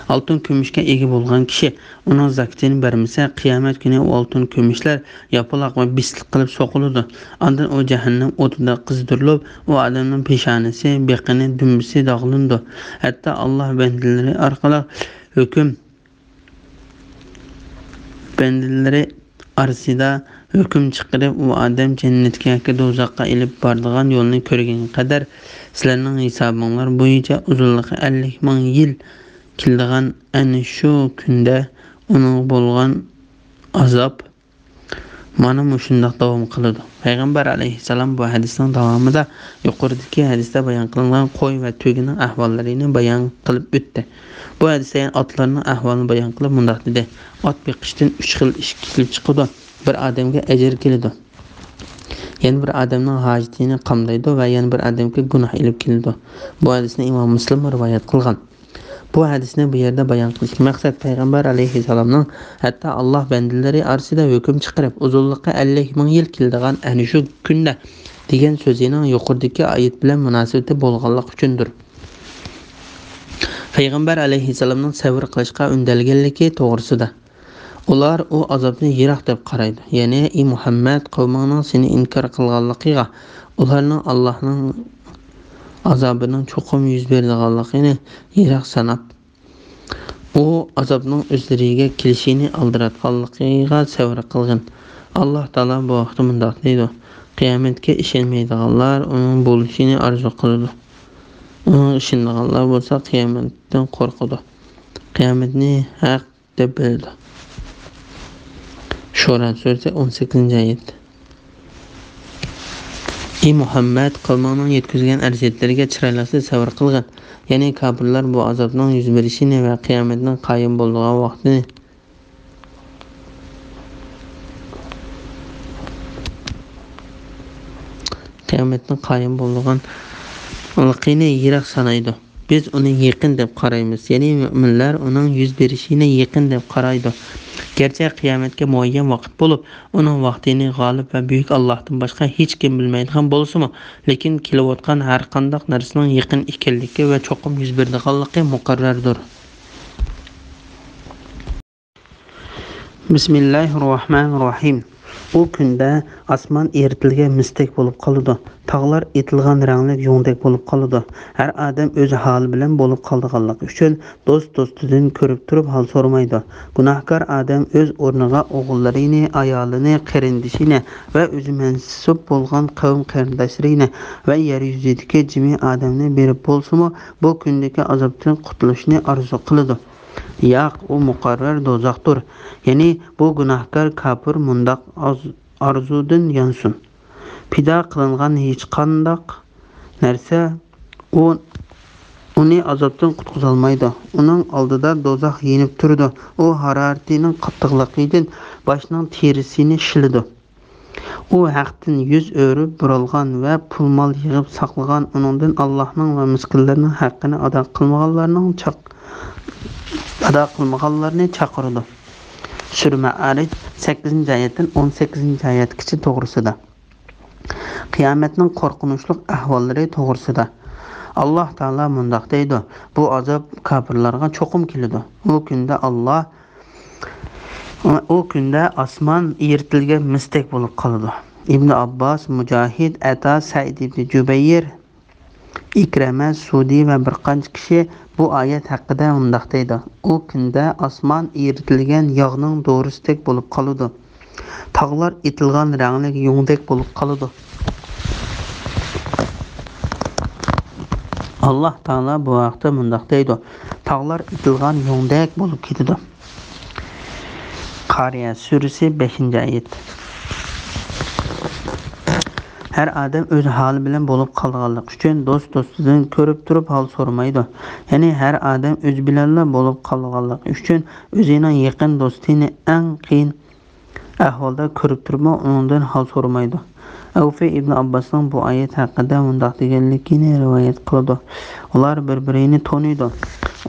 «ئالتۇن كۈمۈشكە ئىگە بولغان كىشى ئۇنىڭ زاكىتىنى بەرمىسە، قىيامەت كۈنى ئۇ ئالتۇن كۈمۈشلەر ياپىلاق ۋە بىسلىق قىلىپ سوقۇلىدۇ. ئاندىن ئۇ جەھەننەم ئوتىدا قىزدۇرۇلۇپ، ئۇ ئادەمنىڭ پېشانىسى، بېقىنى، دۈمبىسى داغلىنىدۇ. ھەتتا ئاللاھ بەندىلىرى ئارقىلىق ھۆكۈم بەندىلىرى ئارىسىدا ھۆكۈم چىقىرىپ، ئۇ ئادەم جەننەتكە ياكى دوزاخقا ئېلىپ بارىدىغان يولنى كۆرگەنگە قەدەر سىلەرنىڭ ھېسابىڭلار بويىچە ئۇزۇنلۇقى ئەللىك مىڭ يىل كېلىدىغان ئەنە شۇ كۈندە ئۇنىڭغا بولغان ئازاب مانا مۇشۇنداق داۋام قىلىدۇ.» پەيغەمبەر ئەلەيھىسسالام بۇ ھەدىسنىڭ داۋامىدا يۇقىرىدىكى ھەدىستە بايان قىلىنغان قوي ۋە تۆگىنىڭ ئەھۋاللىرىنى بايان قىلىپ ئۆتتى. بۇ ھەدىستە يەنە ئاتلارنىڭ ئەھۋالىنى بايان قىلىپ مۇنداق دېدى: «ئات بېقىشتىن ئۈچ خىل ئىش كېلىپ چىقىدۇ. بىر ئادەمگە ئەجىر كېلىدۇ. يەنە بىر ئادەمنىڭ ھاجىتىنى قامدايدۇ ۋە يەنە بىر ئادەمگە گۇناھ ئېلىپ كېلىدۇ.» بۇ ھەدىسنى ئىمام مۇسلىم رىۋايەت قىلغان. بۇ ھەدىسنى بۇ يەردە بايان قىلىشتىن مەقسەت پەيغەمبەر ئەلەيھىسسالامنىڭ ھەتتا ئاللاھ بەندىلىرى ئارىسىدا ھۆكۈم چىقىرىپ، ئۇزۇنلۇقى ئەللىك مىڭ يىل كېلىدىغان ئەنە شۇ كۈندە دېگەن سۆزىنىڭ يۇقىرىدىكى ئايەت بىلەن مۇناسىۋىتى بولغانلىقى ئۈچۈندۇر. پەيغەمبەر ئەلەيھىسسالامنىڭ سەۋر قىلىشقا ئۈندەلگەنلىكى توغرىسىدا. ئۇلار ئۇ ئازابنى يىراق دەپ قارايدۇ. يەنى: «ئى مۇھەممەد، قەۋمىڭنىڭ سېنى ئىنكار قىلغانلىقىغا، ئۇلارنىڭ ئاللاھنىڭ ئازابىنىڭ چوقۇم يۈز بېرىدىغانلىقىنى يىراق ساناپ، ئۇ ئازابنىڭ ئۆزلىرىگە كېلىشىنى ئالدىراتقانلىقىغا سەۋر قىلغىن. ئاللاھ تائالا بۇ ھەقتە مۇنداق دەيدۇ: قىيامەتكە ئىشەنمەيدىغانلار ئۇنىڭ بولۇشىنى ئارزۇ قىلىدۇ. ئۇنىڭغا ئىشىنىدىغانلار بولسا قىيامەتتىن قورقىدۇ. قىيامەتنى ھەق دەپ بىلىدۇ.» شورا سۈرىسى، ئون سەككىزىنچى ئايەت. ئى مۇھەممەد، قەۋمىڭنىڭ يەتكۈزگەن ئەزىيەتلىرىگە چىرايلىقچە سەۋر قىلغىن. يەنى كاپىرلار بۇ ئازابنىڭ يۈز بېرىشىنى ۋە قىيامەتنىڭ قايىم بولىدىغان ۋاقتىنى، قىيامەتنىڭ قايىم بولىدىغانلىقىنى يىراق سانايدۇ. بىز ئۇنى يېقىن دەپ قارايمىز. يەنى مۆمىنلەر ئۇنىڭ يۈز بېرىشىنى يېقىن دەپ قارايدۇ. گەرچە قىيامەتكە مۇئەييەن ۋاقىت بولۇپ، ئۇنىڭ ۋاقتىنى غالىب ۋە بۈيۈك ئاللاھتىن باشقا ھېچكىم بىلمەيدىغان بولسىمۇ، لېكىن كېلىۋاتقان ھەرقانداق نەرسىنىڭ يېقىن ئىكەنلىكى ۋە چوقۇم يۈز بېرىدىغانلىقى مۇقەررەردۇر. بىسمىللاھىررەھمانىررەھىم. ئۇ كۈندە ئاسمان ئېرىتىلگەن مىستەك بولۇپ قالىدۇ. تاغلار ئېتىلغان رەڭلىك يۇڭدەك بولۇپ قالىدۇ. ھەر ئادەم ئۆز ھالى بىلەن بولۇپ قالىدىغانلىقى ئۈچۈن، دوست دوستىدىن كۆرۈپ تۇرۇپ ھال سورىمايدۇ. گۇناھكار ئادەم ئۆز ئورنىغا ئوغۇللىرىنى، ئايالىنى، قېرىندىشىنى ۋە ئۆزى مەنسۇپ بولغان قەۋم قېرىنداشلىرىنى ۋە يەر يۈزىدىكى جىمى ئادەمنى بېرىپ بولسىمۇ، بۇ كۈندىكى ئازابتىن قۇتۇلۇشنى ئارزۇ قىلىدۇ. ياق، ئۇ مۇقەررەر دوزاختۇر. يەنى بۇ گۇناھكار كاپىر مۇنداق ئاز-، ئارزۇدىن يانسۇن. پىدا قىلىنغان ھېچقانداق نەرسە ئۇ، ئۇنى ئازابتىن قۇتقۇزالمايدۇ. ئۇنىڭ ئالدىدا دوزاخ يېنىپ تۇرىدۇ. ئۇ ھارارىتىنىڭ قاتتىقلىقىدىن باشنىڭ تېرىسىنى شىلىدۇ. ئۇ ھەقتىن يۈز ئۆرۈپ بۇرۇلغان ۋە پۇل-مال يىغىپ ساقلىغان، ئۇنىڭدىن ئاللاھنىڭ ۋە مىسكىنلەرنىڭ ھەققىنى ئادا قىلمىغانلارنىڭ چاق-، ئادا قىلمىغانلارنى چاقىرىدۇ. سۈرە مائارىج، سەككىزىنچى ئايەتتىن ئون سەككىزىنچى ئايەتكىچە توغرىسىدا. قىيامەتنىڭ قورقۇنچلۇق ئەھۋاللىرى توغرىسىدا. ئاللاھ تائالا مۇنداق دەيدۇ: بۇ ئازاب كاپىرلارغا چوقۇم كېلىدۇ. ئۇ كۈندە ئاللاھ، ئۇ كۈندە ئاسمان ئېرىتىلگەن مىستەك بولۇپ قالىدۇ. ئىبنى ئابباس، مۇجاھىد، ئەتا، سەئىد ئىبنى جۇبەير، ئىكرەمە، سۇدى ۋە بىر قانچە كىشى بۇ ئايەت ھەققىدە مۇنداق دەيدۇ: ئۇ كۈندە ئاسمان ئېرىتىلگەن ياغنىڭ دورىسىدەك بولۇپ قالىدۇ. تاغلار ئېتىلغان رەڭلىك يۇڭدەك بولۇپ قالىدۇ. ئاللاھ تائالا بۇ ھەقتە مۇنداق دەيدۇ: تاغلار ئېتىلغان يۇڭدەك بولۇپ كېتىدۇ. قارىيە سۈرىسى، بەشىنچى ئايەت. ھەر ئادەم ئۆز ھالى بىلەن بولۇپ قالىدىغانلىقى ئۈچۈن دوست دوستىدىن كۆرۈپ تۇرۇپ ھال سورىمايدۇ. يەنى ھەر ئادەم ئۆزى بىلەنلا بولۇپ قالىدىغانلىقى ئۈچۈن ئۆزىنىڭ يېقىن دوستىنى ئەڭ قىيىن ئەھۋالدا كۆرۈپ تۇرۇپمۇ ئۇنىڭدىن ھال سورىمايدۇ. ئەۋفى ئىبن ئابباسنىڭ بۇ ئايەت ھەققىدە مۇنداق دېگەنلىكىنى رىۋايەت قىلىدۇ: ئۇلار بىر-بىرىنى تونۇيدۇ.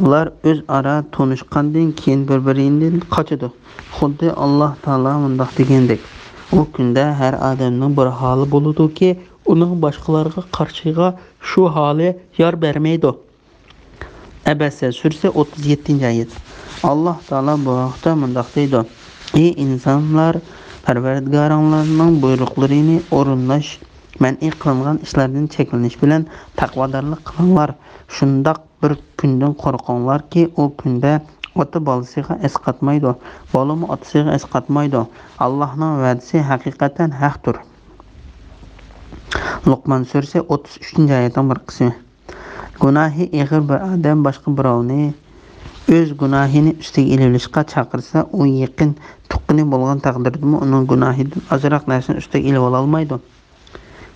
ئۇلار ئۆزئارا تونۇشقاندىن كېيىن بىر-بىرىدىن قاچىدۇ. خۇددى ئاللاھ تائالا مۇنداق دېگەندەك: ئۇ كۈندە ھەر ئادەمنىڭ بىر ھالى بولىدۇكى، ئۇنىڭ باشقىلارغا قارشىغا شۇ ھالى يار بەرمەيدۇ. ئەبەسە سۈرىسى، ئوتتۇز يەتتىنچى ئايەت. ئاللاھ تائالا بۇ ھەقتە مۇنداق دەيدۇ: ئى ئىنسانلار، پەرۋەردىگارىڭلارنىڭ بۇيرۇقلىرىنى ئورۇنلاش، مەنئى قىلىنغان ئىشلاردىن چەكلىنىش بىلەن تەقۋادارلىق قىلىڭلار. شۇنداق بىر كۈندىن قورقۇڭلاركى، ئۇ كۈندە ئاتا بالىسىغا ئەسقاتمايدۇ، بالىمۇ ئاتىسىغا ئەسقاتمايدۇ. ئاللاھنىڭ ۋەدىسى ھەقىقەتەن ھەقتۇر. لوقمان سۈرىسى، ئوتتۇز ئۈچىنچى ئايەتنىڭ بىر قىسمى. گۇناھى ئېغىر بىر ئادەم باشقا بىراۋنى ئۆز گۇناھىنى ئۈستىگە ئېلىۋېلىشقا چاقىرسا، ئۇ يېقىن تۇغقىنى بولغان تەقدىردىمۇ ئۇنىڭ گۇناھىدىن ئازراق نەرسىنى ئۈستىگە ئېلىۋالالمايدۇ.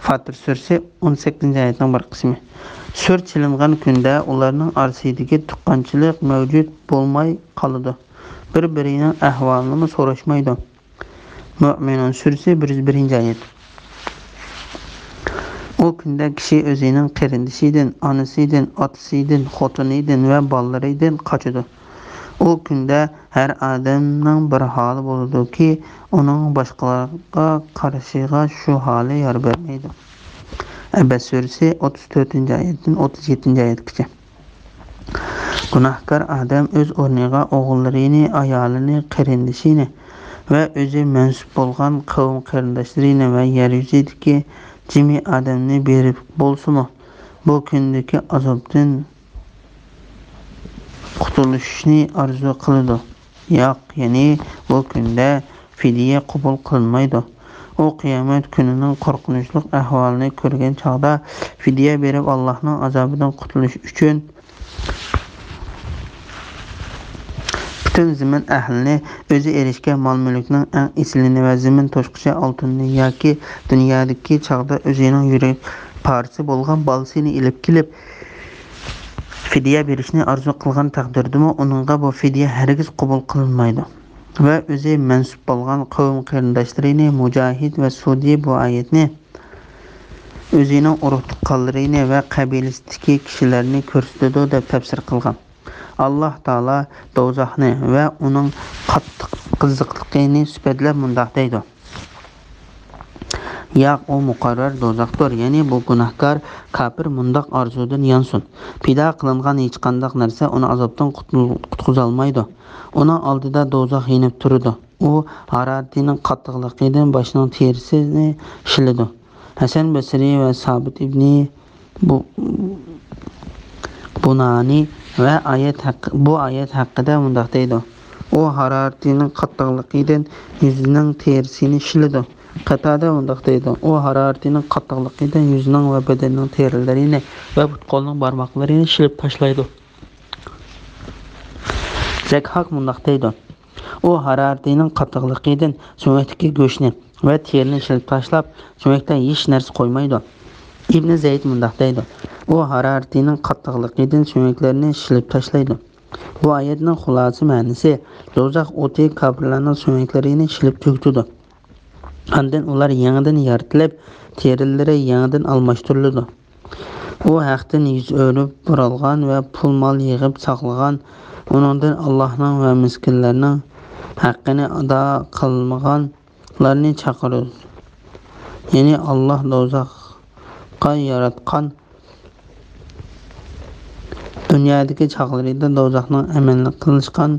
فاتىر سۈرىسى، ئون سەككىزىنچى ئايەتنىڭ بىر قىسمى. سۈر چېلىنغان كۈندە ئۇلارنىڭ ئارىسىدىكى تۇغقانچىلىق مەۋجۇت بولماي قالىدۇ. بىر-بىرىنىڭ ئەھۋالىنىمۇ سوراشمايدۇ. مۆمىنۇن سۈرىسى، بىر يۈز بىرىنچى ئايەت. ئۇ كۈندە كىشى ئۆزىنىڭ قېرىندىشىدىن، ئانىسىدىن، ئاتىسىدىن، خوتۇنىدىن ۋە بالىلىرىدىن قاچىدۇ. ئۇ كۈندە ھەر ئادەمنىڭ بىر ھالى بولىدۇكى، ئۇنىڭ باشقىلارغا قارىشىغا شۇ ھالى يار بەرمەيدۇ. ئەبەس سۈرىسى، ئوتتۇز تۆتىنچى ئايەتتىن ئوتتۇز يەتتىنچى ئايەتكىچە. گۇناھكار ئادەم ئۆز ئورنىغا ئوغۇللىرىنى، ئايالىنى، قېرىندىشىنى ۋە ئۆزى مەنسۇپ بولغان قەۋم قېرىنداشلىرىنى ۋە يەر يۈزىدىكى جىمى ئادەمنى بېرىپ بولسىمۇ، بۇ كۈندىكى ئازابتىن قۇتۇلۇشنى ئارزۇ قىلىدۇ. ياق، يەنى بۇ كۈندە فىدىيە قوبۇل قىلىنمايدۇ. ئۇ قىيامەت كۈنىنىڭ قورقۇنچلۇق ئەھۋالىنى كۆرگەن چاغدا، فىدىيە بېرىپ، ئاللاھنىڭ ئازابىدىن قۇتۇلۇش ئۈچۈن پۈتۈن زېمىن ئەھلىنى، ئۆزى ئېرىشكەن مال-مۈلۈكنىڭ ئەڭ ئېسىلىنى ۋە زېمىن توشقۇچى ئالتۇننى ياكى دۇنيادىكى چاغدا ئۆزىنىڭ يۈرەك پارىسى بولغان بالىسىنى ئېلىپ كېلىپ، فىدىيە بېرىشنى ئارزۇ قىلغان تەقدىردىمۇ، ئۇنىڭغا بۇ فىدىيە ھەرگىز قوبۇل قىلىنمايدۇ. ۋە ئۆزى مەنسۇپ بولغان قەۋم قېرىنداشلىرىنى، مۇجاھىد ۋە سۇدى بۇ ئايەتنى ئۆزىنىڭ ئۇرۇق-تۇغقانلىرىنى ۋە قەبىلىسىدىكى كىشىلەرنى كۆرسىتىدۇ، دەپ تەپسىر قىلغان. ئاللاھ تائالا دوزاخنى ۋە ئۇنىڭ قاتتىق قىزىقلىقىنى سۈپەتلەپ مۇنداق دەيدۇ: ياق، ئۇ مۇقەررەر دوزاختۇر، يەنى بۇ گۇناھكار كاپىر مۇنداق ئارزۇدىن يانسۇن: پىدا قىلىنغان ھېچقانداق نەرسە ئۇنى ئازابتىن قۇتۇل-، قۇتقۇزالمايدۇ. ئۇنىڭ ئالدىدا دوزاخ يېنىپ تۇرىدۇ. ئۇ ھارارىتىنىڭ قاتتىقلىقىدىن باشنىڭ تېرىسىنى شىلىدۇ. ھەسەن بەسرى ۋە سابىت ئىبنى بۇ، بۇنانى ۋە ئايەت ھەق-، بۇ ئايەت ھەققىدە مۇنداق دەيدۇ: ئۇ ھارارىتىنىڭ قاتتىقلىقىدىن يۈزىنىڭ تېرىسىنى شىلىدۇ. قاتادە مۇنداق دەيدۇ: ئۇ ھارارىتىنىڭ قاتتىقلىقىدىن يۈزىنىڭ ۋە بەدەننىڭ تېرىلىرىنى ۋە پۇت-قولنىڭ بارماقلىرىنى شىلىپ تاشلايدۇ. زەكھاك مۇنداق دەيدۇ: ئۇ ھارارىتىنىڭ قاتتىقلىقىدىن سۆڭەكتىكى گۆشنى ۋە تېرىنى شىلىپ تاشلاپ، سۆڭەكتە ھېچ نەرسە قويمايدۇ. ئىبنى زەيد مۇنداق دەيدۇ، ئۇ ھارارىتىنىڭ قاتتىقلىقىدىن سۆڭەكلەرنى شىلىپ تاشلايدۇ. بۇ ئايەتنىڭ خۇلاسە مەنىسى، دوزاخ ئوتى كاپىرلارنىڭ سۆڭەكلىرىنى شىلىپ تۈگىتىدۇ. ئاندىن ئۇلار يېڭىدىن يارىتىلىپ، تېرىلىرى يېڭىدىن ئالماشتۇرۇلىدۇ. ئۇ ھەقتىن يۈز ئۆرۈپ بۇرالغان ۋە پۇل-مال يىغىپ ساقلىغان، ئۇنىڭدىن ئاللاھنىڭ ۋە مىسكىنلەرنىڭ ھەققىنى ئادا قىلمىغانلارنى چاقىرىدۇ. يەنى ئاللاھ دوزاخقا ياراتقان دۇنيادىكى چاغلىرىدا دوزاخنىڭ ئەمەلنى قىلىشقان،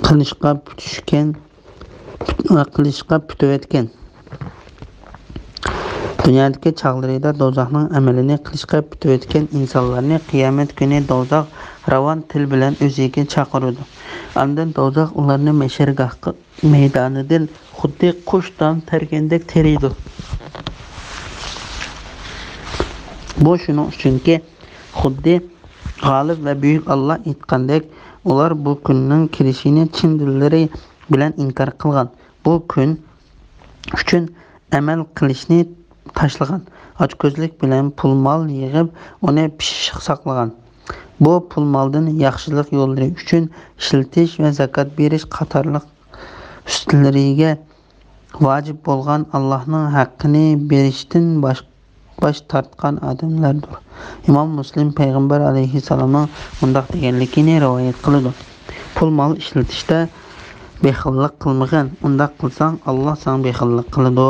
قىلىشقا پۈتۈشكەن، قىلىشقا پۈتۈۋەتكەن. دۇنيادىكى چاغلىرىدا دوزاخنىڭ ئەمەلىنى قىلىشقا پۈتۈۋەتكەن ئىنسانلارنى قىيامەت كۈنى دوزاخ راۋان تىل بىلەن ئۆزىگە چاقىرىدۇ. ئاندىن دوزاخ ئۇلارنى مەھشەرگاھقا مەيدانىدىن خۇددى قۇش دان تەرگەندەك تېرىيدۇ. بۇ شۇنىڭ ئۈچۈنكى، خۇددى غالىب ۋە بۈيۈك ئاللاھ ئېيتقاندەك، ئۇلار بۇ كۈننىڭ كېلىشىنى چىن دىللىرى بىلەن ئىنكار قىلغان. بۇ كۈن ئۈچۈن ئەمەل قىلىشنى تاشلىغان. ئاچكۆزلۈك بىلەن پۇل-مال يىغىپ، ئۇنى پىششىق ساقلىغان. بۇ پۇل-مالدىن ياخشىلىق يوللىرى ئۈچۈن ئىشلىتىش ۋە زاكات بېرىش قاتارلىق ئۈستىلىرىگە ۋاجىپ بولغان ئاللاھنىڭ ھەققىنى بېرىشتىن باش، باش تارتقان ئادەملەردۇر. ئىمام مۇسلىم پەيغەمبەر ئەلەيھىسسالامنىڭ مۇنداق دېگەنلىكىنى رىۋايەت قىلىدۇ، پۇل-مال ئىشلىتىشتە بېخىللىق قىلمىغىن، ئۇنداق قىلساڭ، ئاللاھ ساڭا بېخىللىق قىلىدۇ.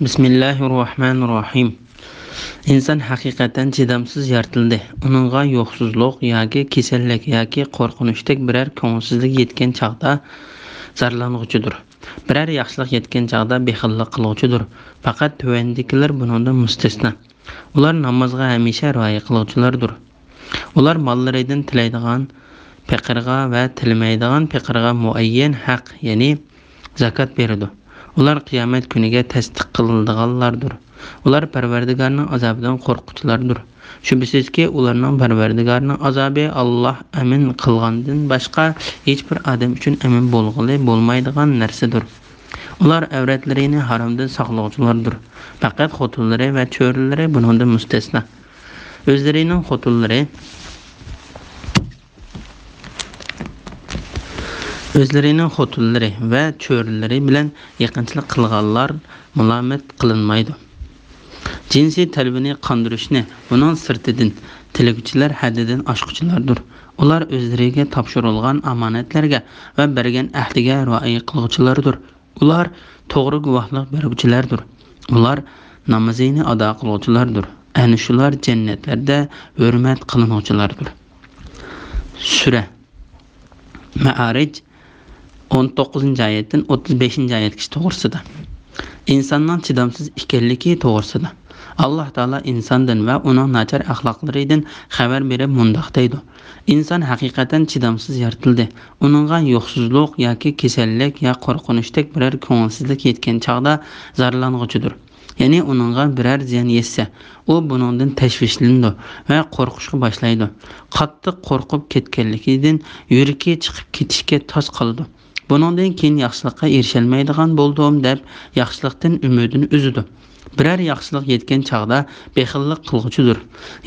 بىسمىللاھىررەھمانىررەھىم. ئىنسان ھەقىقەتەن چىدامسىز يارىتىلدى. ئۇنىڭغا يوقسۇزلۇق ياكى كېسەللىك ياكى قورقۇنچتەك بىرەر كۆڭۈلسىزلىك يەتكەن چاغدا زارلانغۇچىدۇر. بىرەر ياخشىلىق يەتكەن چاغدا بېخىللىق قىلغۇچىدۇر. پەقەت تۆۋەندىكىلەر بۇنىڭدىن مۇستەسنا. ئۇلار نامازغا ھەمىشە رىئايە قىلغۇچىلاردۇر. ئۇلار ماللىرىدىن تىلەيدىغان پېقىرغا ۋە تىلىمەيدىغان پېقىرغا مۇئەييەن ھەق، يەنى زاكات بېرىدۇ. ئۇلار قىيامەت كۈنىگە تەستىق قىلىدىغانلاردۇر. ئۇلار پەرۋەردىگارنىڭ ئازابىدىن قورققۇچىلاردۇر. شۈبھىسىزكى، ئۇلارنىڭ پەرۋەردىگارىنىڭ ئازابى ئاللاھ ئەمىن قىلغاندىن باشقا ھېچبىر ئادەم ئۈچۈن ئەمىن بولغىلى بولمايدىغان نەرسىدۇر. ئۇلار ئەۋرەتلىرىنى ھارامدىن ساقلىغۇچىلاردۇر. پەقەت خوتۇنلىرى ۋە چۆرىلىرى بۇنىڭدىن مۇستەسنا. ئۆزلىرىنىڭ خوتۇنلىرى، ئۆزلىرىنىڭ خوتۇنلىرى ۋە چۆرىلىرى بىلەن يېقىنچىلىق قىلغانلار مۇلامەت قىلىنمايدۇ. جىنسىي تەلىپىنى قاندۇرۇشنى بۇنىڭ سىرتىدىن تىلىگۈچىلەر ھەددىدىن ئاشقۇچىلاردۇر. ئۇلار ئۆزلىرىگە تاپشۇرۇلغان ئامانەتلەرگە ۋە بەرگەن ئەھدىگە رىئايە قىلغۇچىلاردۇر. ئۇلار توغرا گۇۋاھلىق بەرگۈچىلەردۇر. ئۇلار نامىزىنى ئادا قىلغۇچىلاردۇر. ئەنە شۇلار جەننەتلەردە ھۆرمەت قىلىنغۇچىلاردۇر. سۈرە مەئارىج، ئون توققۇزىنچى ئايەتتىن ئوتتۇز بەشىنچى ئايەتكىچە توغرىسىدا. ئىنساننىڭ چىدامسىز ئىكەنلىكى توغرىسىدا. ئاللاھ تائالا ئىنساندىن ۋە ئۇنىڭ ناچار ئەخلاقلىرىدىن خەۋەر بېرىپ مۇنداق دەيدۇ: ئىنسان ھەقىقەتەن چىدامسىز يارىتىلدى. ئۇنىڭغا يوقسۇزلۇق ياكى كېسەللىك يا قورقۇنچتەك بىرەر كۆڭۈلسىزلىك يەتكەن چاغدا زارلانغۇچىدۇر. يەنى ئۇنىڭغا بىرەر زىيان يەتسە، ئۇ بۇنىڭدىن تەشۋىشلىنىدۇ ۋە قورقۇشقا باشلايدۇ. قاتتىق قورقۇپ كەتكەنلىكىدىن يۈرىكى چىقىپ كېتىشكە تاس قالىدۇ. بۇنىڭدىن كېيىن ياخشىلىققا ئېرىشەلمەيدىغان بولدۇم دەپ، ياخشىلىقتىن ئۈمىدىنى ئۈزىدۇ. بىرەر ياخشىلىق يەتكەن چاغدا بېخىللىق قىلغۇچىدۇر.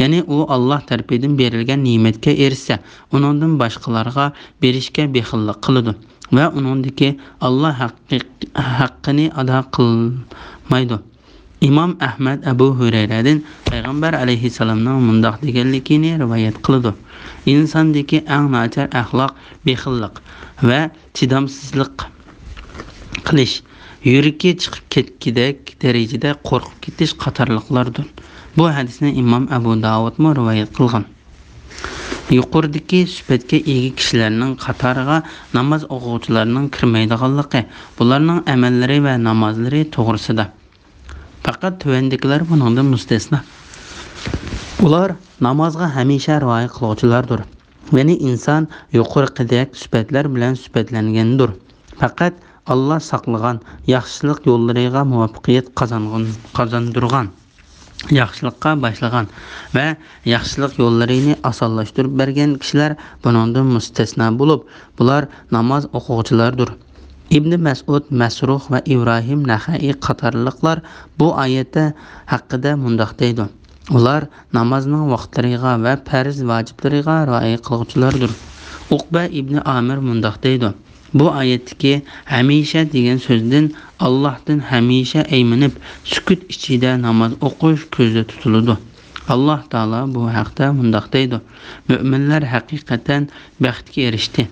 يەنى ئۇ ئاللاھ تەرىپىدىن بېرىلگەن نېمەتكە ئېرىشسە، ئۇنىڭدىن باشقىلارغا بېرىشكە بېخىللىق قىلىدۇ ۋە ئۇنىڭدىكى ئاللاھ ھەققى، ھەققىنى ئادا قىلمايدۇ. ئىمام ئەھمەد ئەبۇ ھۇرەيرەدىن پەيغەمبەر ئەلەيھىسسالامنىڭ مۇنداق دېگەنلىكىنى رىۋايەت قىلىدۇ: ئىنساندىكى ئەڭ ناچار ئەخلاق بېخىللىق ۋە چىدامسىزلىق قىلىش، يۈرىكى چىقىپ كەتكۈدەك دەرىجىدە قورقۇپ كېتىش قاتارلىقلاردۇر. بۇ ھەدىسنى ئىمام ئەبۇ داۋۇدمۇ رىۋايەت قىلغان. يۇقىرىدىكى سۈپەتكە ئىگە كىشىلەرنىڭ قاتارىغا ناماز ئوقۇغۇچىلارنىڭ كىرمەيدىغانلىقى، بۇلارنىڭ ئەمەللىرى ۋە نامازلىرى توغرىسىدا. پەقەت تۆۋەندىكىلەر بۇنىڭدىن مۇستەسنا. ئۇلار نامازغا ھەمىشە رىئايە قىلغۇچىلاردۇر. يەنى ئىنسان يۇقىرىقىدەك سۈپەتلەر بىلەن سۈپەتلەنگەندۇر. پەقەت ئاللاھ ساقلىغان، ياخشىلىق يوللىرىغا مۇۋەپپەقىيەت قازانغان، قازاندۇرغان. ياخشىلىققا باشلىغان ۋە ياخشىلىق يوللىرىنى ئاسانلاشتۇرۇپ بەرگەن كىشىلەر بۇنىڭدىن مۇستەسنا بولۇپ، بۇلار ناماز ئوقۇغۇچىلاردۇر. ئىبنى مەسئۇد، مەسرۇخ ۋە ئىبراھىم نەخەئى قاتارلىقلار بۇ ئايەتتە ھەققىدە مۇنداق دەيدۇ: ئۇلار نامازنىڭ ۋاقىتلىرىغا ۋە پەرز ۋاجىپلىرىغا رىئايە قىلغۇچىلاردۇر. ئۇقبە ئىبنى ئامىر مۇنداق دەيدۇ: بۇ ئايەتتىكى ھەمىشە دېگەن سۆزدىن ئاللاھتىن ھەمىشە ئەيمىنىپ، سۈكۈت ئىچىدە ناماز ئوقۇش كۆزدە تۇتۇلىدۇ. ئاللاھ تائالا بۇ ھەقتە مۇنداق دەيدۇ: مۆمىنلەر ھەقىقەتەن بەختكە ئېرىشتى.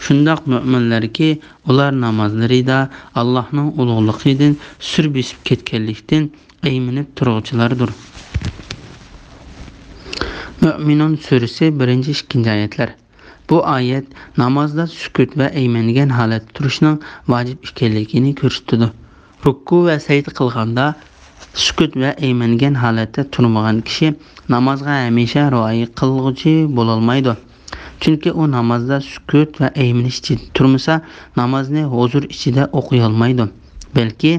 شۇنداق مۆمىنلەركى، ئۇلار نامازلىرىدا ئاللاھنىڭ ئۇلۇغلۇقىدىن سۈر بېسىپ كەتكەنلىكتىن ئەيمىنىپ تۇرغۇچىلاردۇر. مۆمىنۇن سۈرىسى، بىرىنچى، ئىككىنچى ئايەتلەر. بۇ ئايەت نامازدا سۈكۈت ۋە ئەيمەنگەن ھالەتتە تۇرۇشنىڭ ۋاجىپ ئىكەنلىكىنى كۆرسىتىدۇ. رۇكۇ ۋە سەجدە قىلغاندا سۈكۈت ۋە ئەيمەنگەن ھالەتتە تۇرمىغان كىشى نامازغا ھەمىشە رىئايە قىلغۇچى بولالمايدۇ. چۈنكى ئۇ نامازدا سۈكۈت ۋە ئەيمىنىش ئىچىدە تۇرمىسا، نامازنى ھۇزۇر ئىچىدە ئوقۇيالمايدۇ، بەلكى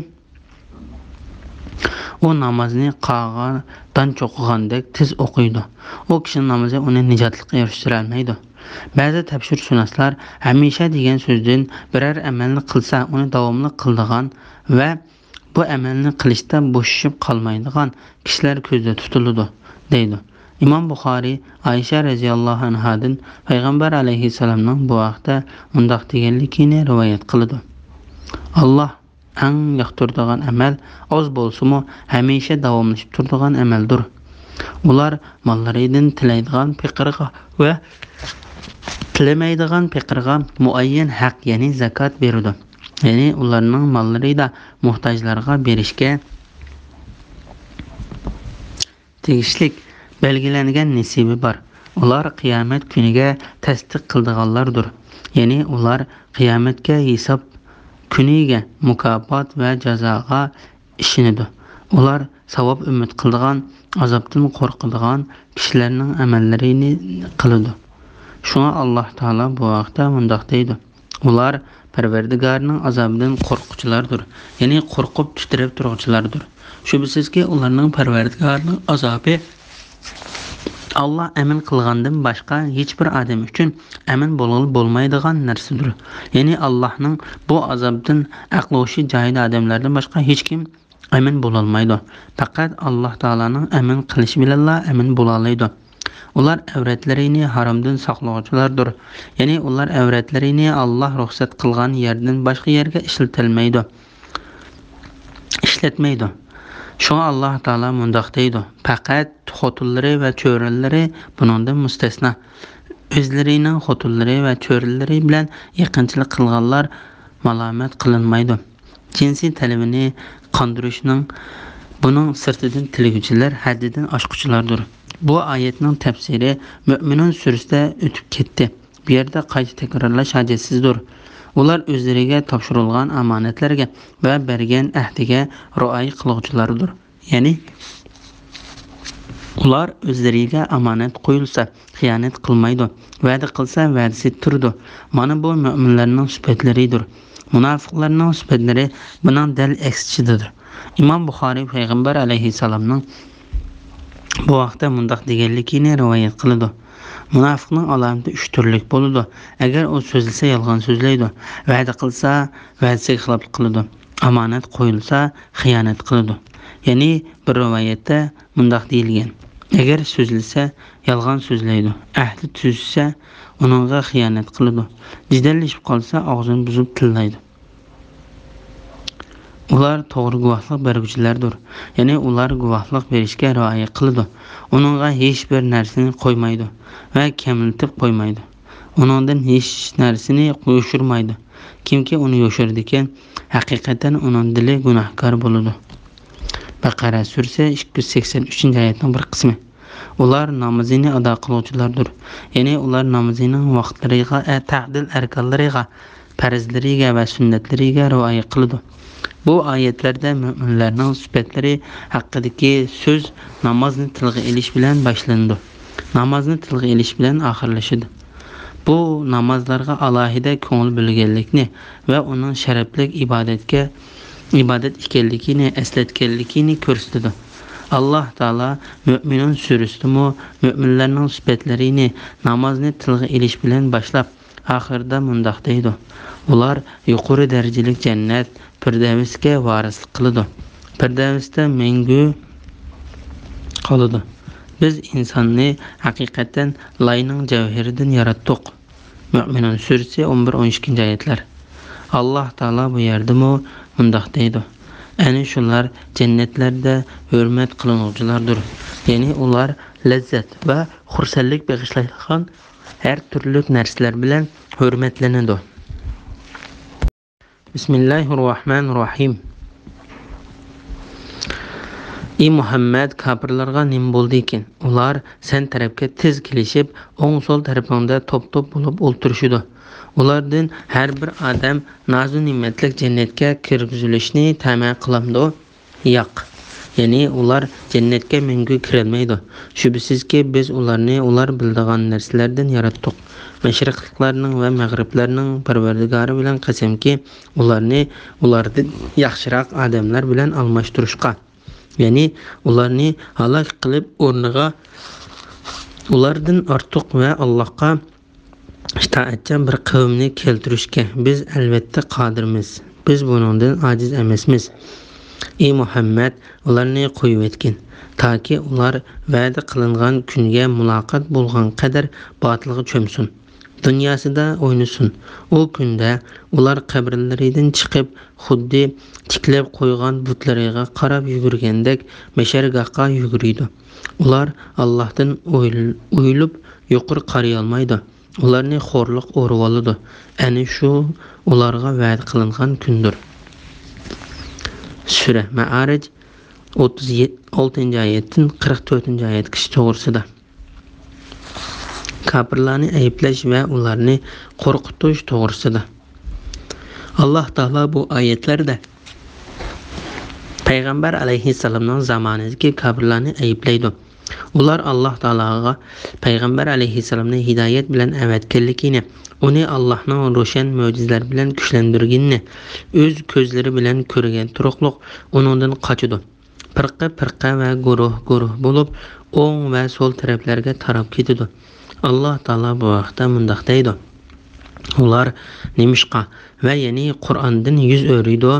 ئۇ نامازنى قاغا دان چوقۇغاندەك تېز ئوقۇيدۇ. ئۇ كىشىنىڭ نامىزى ئۇنى نىجاتلىققا ئېرىشتۈرەلمەيدۇ. بەزى تەپسىرشۇناسلار ھەمىشە دېگەن سۆزدىن بىرەر ئەمەلنى قىلسا، ئۇنى داۋاملىق قىلىدىغان ۋە بۇ ئەمەلنى قىلىشتا بوشىشىپ قالمايدىغان كىشىلەر كۆزدە تۇتۇلىدۇ، دەيدۇ. ئىمام بۇخارىي ئائىشە رەزىياللاھۇ ئەنھادىن پەيغەمبەر ئەلەيھىسسالامنىڭ بۇ ھەقتە مۇنداق دېگەنلىكىنى رىۋايەت قىلىدۇ: ئاللاھ ئەڭ ياقتۇرىدىغان ئەمەل ئاز بولسىمۇ ھەمىشە داۋاملىشىپ تۇرىدىغان ئەمەلدۇر. ئۇلار ماللىرىدىن تىلەيدىغان پېقىرغا ۋە تىلىمەيدىغان پېقىرغا مۇئەييەن ھەق، يەنى زاكات بېرىدۇ. يەنى ئۇلارنىڭ ماللىرىدا موھتاجلارغا بېرىشكە تېگىشلىك بەلگىلەنگەن نېسىۋى بار. ئۇلار قىيامەت كۈنىگە تەستىق قىلىدىغانلاردۇر. يەنى ئۇلار قىيامەتكە، ھېساب كۈنىگە، مۇكاپات ۋە جازاغا ئىشىنىدۇ. ئۇلار ساۋاب ئۈمىد قىلىدىغان، ئازابتىن قورقىدىغان كىشىلەرنىڭ ئەمەللىرىنى قىلىدۇ. شۇڭا ئاللاھ تائالا بۇ ھەقتە مۇنداق دەيدۇ: ئۇلار پەرۋەردىگارىنىڭ ئازابىدىن قورققۇچىلاردۇر، يەنى قورقۇپ تىترەپ تۇرغۇچىلاردۇر. شۈبھىسىزكى، ئۇلارنىڭ پەرۋەردىگارىنىڭ ئازابى ئاللاھ ئەمىن قىلغاندىن باشقا ھېچبىر ئادەم ئۈچۈن ئەمىن بولغىلى بولمايدىغان نەرسىدۇر. يەنى ئاللاھنىڭ بۇ ئازابىدىن ھەقلىشى جايىدا ئادەملەردىن باشقا ھېچكىم ئەمىن بولالمايدۇ. پەقەت ئاللاھ تائالانىڭ ئەمىن قىلىشى بىلەنلا ئەمىن بولالايدۇ. ئۇلار ئەۋرەتلىرىنى ھارامدىن ساقلىغۇچىلاردۇر. يەنى ئۇلار ئەۋرەتلىرىنى ئاللاھ رۇخسەت قىلغان يەردىن باشقا يەرگە ئىشلىتەلمەيدۇ، ئىشلەتمەيدۇ. شۇڭا ئاللاھ تائالا مۇنداق دەيدۇ: پەقەت خوتۇنلىرى ۋە چۆرىلىرى بۇنىڭدىن مۇستەسنا. ئۆزلىرىنىڭ خوتۇنلىرى ۋە چۆرىلىرى بىلەن يېقىنچىلىق قىلغانلار مالامەت قىلىنمايدۇ. جىنسىي تەلىپىنى قاندۇرۇشنىڭ بۇنىڭ سىرتىدىن تىلىگۈچىلەر ھەددىدىن ئاشقۇچىلاردۇر. بۇ ئايەتنىڭ تەپسىرى مۆمىنۇن سۈرىسىدە ئۆتۈپ كەتتى. بۇ يەردە قايتا تەكرارلاش ھاجەتسىزدۇر. ئۇلار ئۆزلىرىگە تاپشۇرۇلغان ئامانەتلەرگە ۋە بەرگەن ئەھدىگە رىئايە قىلغۇچىلاردۇر. يەنى ئۇلار ئۆزلىرىگە ئامانەت قويۇلسا، خىيانەت قىلمايدۇ. ۋەدە قىلسا، ۋەدىسىدە تۇرىدۇ. مانا بۇ مۆمىنلەرنىڭ سۈپەتلىرىدۇر. مۇناپىقلارنىڭ سۈپەتلىرى بۇنىڭ دەل ئەكسىچىدىدۇر. ئىمام بۇخارىي پەيغەمبەر ئەلەيھىسسالامنىڭ بۇ ھەقتە مۇنداق دېگەنلىكىنى رىۋايەت قىلىدۇ: مۇناپىقنىڭ ئالامىتى ئۈچ تۈرلۈك بولىدۇ. ئەگەر ئۇ سۆزلىسە، يالغان سۆزلەيدۇ. ۋەدە قىلسا، ۋەدىسىگە خىلاپلىق قىلىدۇ. ئامانەت قويۇلسا، خىيانەت قىلىدۇ. يەنى بىر رىۋايەتتە مۇنداق دېيىلگەن: ئەگەر سۆزلىسە، يالغان سۆزلەيدۇ. ئەھدى تۈزسە، ئۇنىڭغا خىيانەت قىلىدۇ. جېدەللىشىپ قالسا، ئاغزىنى بۇزۇپ تىللايدۇ. ئۇلار توغرا گۇۋاھلىق بەرگۈچىلەردۇر. يەنى ئۇلار گۇۋاھلىق بېرىشكە رىئايە قىلىدۇ. ئۇنىڭغا ھېچبىر نەرسىنى قويمايدۇ ۋە كەملىتىپ قويمايدۇ. ئۇنىڭدىن ھېچ نەرسىنى يوشۇرمايدۇ. كىمكى ئۇنى يوشۇرىدىكەن، ھەقىقەتەن ئۇنىڭ دىلى گۇناھكار بولىدۇ. بەقەرە سۈرىسى، ئىككى يۈز سەكسەن ئۈچىنچى ئايەتنىڭ بىر قىسمى. ئۇلار نامىزىنى ئادا قىلغۇچىلاردۇر. يەنى ئۇلار نامىزىنىڭ ۋاقىتلىرىغا، ئە، تەدىل ئەركانلىرىغا، پەرزلىرىگە ۋە سۈننەتلىرىگە رىئايە قىلىدۇ. بۇ ئايەتلەردە مۆمىنلەرنىڭ سۈپەتلىرى ھەققىدىكى سۆز نامازنى تىلغا ئېلىش بىلەن باشلىنىدۇ. نامازنى تىلغا ئېلىش بىلەن ئاخىرلىشىدۇ. بۇ نامازلارغا ئالاھىدە كۆڭۈل بۆلگەنلىكنى ۋە ئۇنىڭ شەرەپلىك ئىبادەتكە، ئىبادەت ئىكەنلىكىنى ئەسلەتكەنلىكىنى كۆرسىتىدۇ. ئاللاھ تائالا مۆمىنۇن سۈرىسىدىمۇ مۆمىنلەرنىڭ سۈپەتلىرىنى نامازنى تىلغا ئېلىش بىلەن باشلاپ، ئاخىرىدا مۇنداق دەيدۇ: ئۇلار يۇقىرى دەرىجىلىك جەننەت پىردەۋسكە ۋارىسلىق قىلىدۇ. پىردەۋستە مەڭگۈ قالىدۇ. بىز ئىنساننى ھەقىقەتەن لاينىڭ جەۋھىرىدىن ياراتتۇق. مۆمىنۇن سۈرىسى ئون بىر، ئون ئىككىنچى ئايەتلەر. ئاللاھ تائالا بۇ يەردىمۇ مۇنداق دەيدۇ: ئەنە شۇلار جەننەتلەردە ھۆرمەت قىلىنغۇچىلاردۇر. يەنى ئۇلار لەززەت ۋە خۇرسەنلىك بېغىشلايدىغان ھەر تۈرلۈك نەرسىلەر بىلەن ھۆرمەتلىنىدۇ. بىسمىللاھىررەھمانىررەھىم. ئى مۇھەممەد، كاپىرلارغا نېمە بولدىكىن؟ ئۇلار سەن تەرەپكە تېز كېلىشىپ، ئوڭ-سول تەرىپىڭدە توپ-توپ بولۇپ ئولتۇرۇشىدۇ. ئۇلاردىن ھەر بىر ئادەم نازۇ نېمەتلىك جەننەتكە كىرگۈزۈلۈشنى تەمە قىلامدۇ؟ ياق. يەنى ئۇلار جەننەتكە مەڭگۈ كىرەلمەيدۇ. شۈبھىسىزكى، بىز ئۇلارنى ئۇلار بىلىدىغان نەرسىلەردىن ياراتتۇق. مەشرىقلىقلارنىڭ ۋە مەغرىبلەرنىڭ پەرۋەردىگارى بىلەن قەسەمكى، ئۇلارنى ئۇلاردىن ياخشىراق ئادەملەر بىلەن ئالماشتۇرۇشقا، يەنى ئۇلارنى ھالاك قىلىپ، ئورنىغا ئۇلاردىن ئارتۇق ۋە ئاللاھقا ئىتائەتچان بىر قەۋمنى كەلتۈرۈشكە بىز ئەلۋەتتە قادىرمىز. بىز بۇنىڭدىن ئاجىز ئەمەسمىز. ئى مۇھەممەد، ئۇلارنى قويۇۋەتكىن، تاكى ئۇلار ۋەدە قىلىنغان كۈنگە مۇلاقات بولغان قەدەر باتىلغا چۆمسۇن. دۇنياسىدا ئوينىسۇن. ئۇ كۈندە ئۇلار قەبرىلىرىدىن چىقىپ، خۇددى تىكلەپ قويغان بۇتلىرىغا قاراپ يۈگۈرگەندەك مەشەرگاھقا يۈگۈرىدۇ. ئۇلار ئاللاھتىن ئويل-، ئويۇلۇپ يۇقىرى قارىيالمايدۇ. ئۇلارنى خورلۇق ئورىۋالىدۇ. ئەنە شۇ ئۇلارغا ۋەدە قىلىنغان كۈندۇر. سۈرە مەئارىج، ئوتتۇز ئالتىنچى ئايەتتىن قىرىق تۆتىنچى ئايەتكىچە توغرىسىدا. كاپىرلارنى ئەيىبلەش ۋە ئۇلارنى قورقۇتۇش توغرىسىدا. ئاللاھ تائالا بۇ ئايەتلەردە پەيغەمبەر ئەلەيھىسسالامنىڭ زامانىدىكى كاپىرلارنى ئەيىبلەيدۇ. ئۇلار ئاللاھ تائالاغا پەيغەمبەر ئەلەيھىسسالامنى ھىدايەت بىلەن ئەۋەتكەنلىكىنى، ئۇنى ئاللاھنىڭ روشەن مۆجىزىلەر بىلەن كۈچلەندۈرگىنىنى ئۆز كۆزلىرى بىلەن كۆرگەن تۇرۇقلۇق ئۇنىڭدىن قاچىدۇ. پىرقە پىرقە ۋە گۇرۇھ گۇرۇھ بولۇپ، ئوڭ ۋە سول تەرەپلەرگە تاراپ كېتىدۇ. ئاللاھ تائالا بۇ ھەقتە مۇنداق دەيدۇ: ئۇلار نېمىشقا ۋە يەنى قۇرئاندىن يۈز ئۆرۈيدۇ؟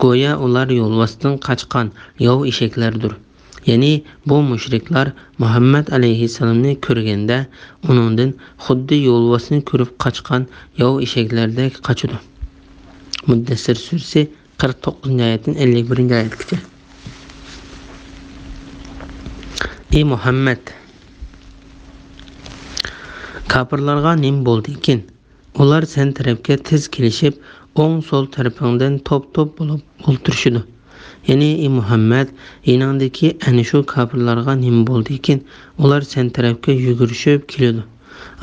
گويا ئۇلار يولۋاستىن قاچقان ياۋ ئېشەكلەردۇر. يەنى بۇ مۇشرىكلار مۇھەممەد ئەلەيھىسسالامنى كۆرگەندە، ئۇنىڭدىن خۇددى يولۋاسنى كۆرۈپ قاچقان ياۋ ئېشەكلەردەك قاچىدۇ. مۇددەسسىر سۈرىسى، قىرىق توققۇزىنچى ئايەتتىن ئەللىك بىرىنچى ئايەتكىچە. ئى مۇھەممەد، كاپىرلارغا نېمە بولدىكىن؟ ئۇلار سەن تەرەپكە تېز كېلىشىپ، ئوڭ سول تەرىپىڭدىن توپ-توپ بولۇپ ئولتۇرۇشىدۇ. يەنى، ئى مۇھەممەد، يېنىڭدىكى ئەنە شۇ كاپىرلارغا نېمە بولدىكىن؟ ئۇلار سەن تەرەپكە يۈگۈرۈشۈپ كېلىدۇ.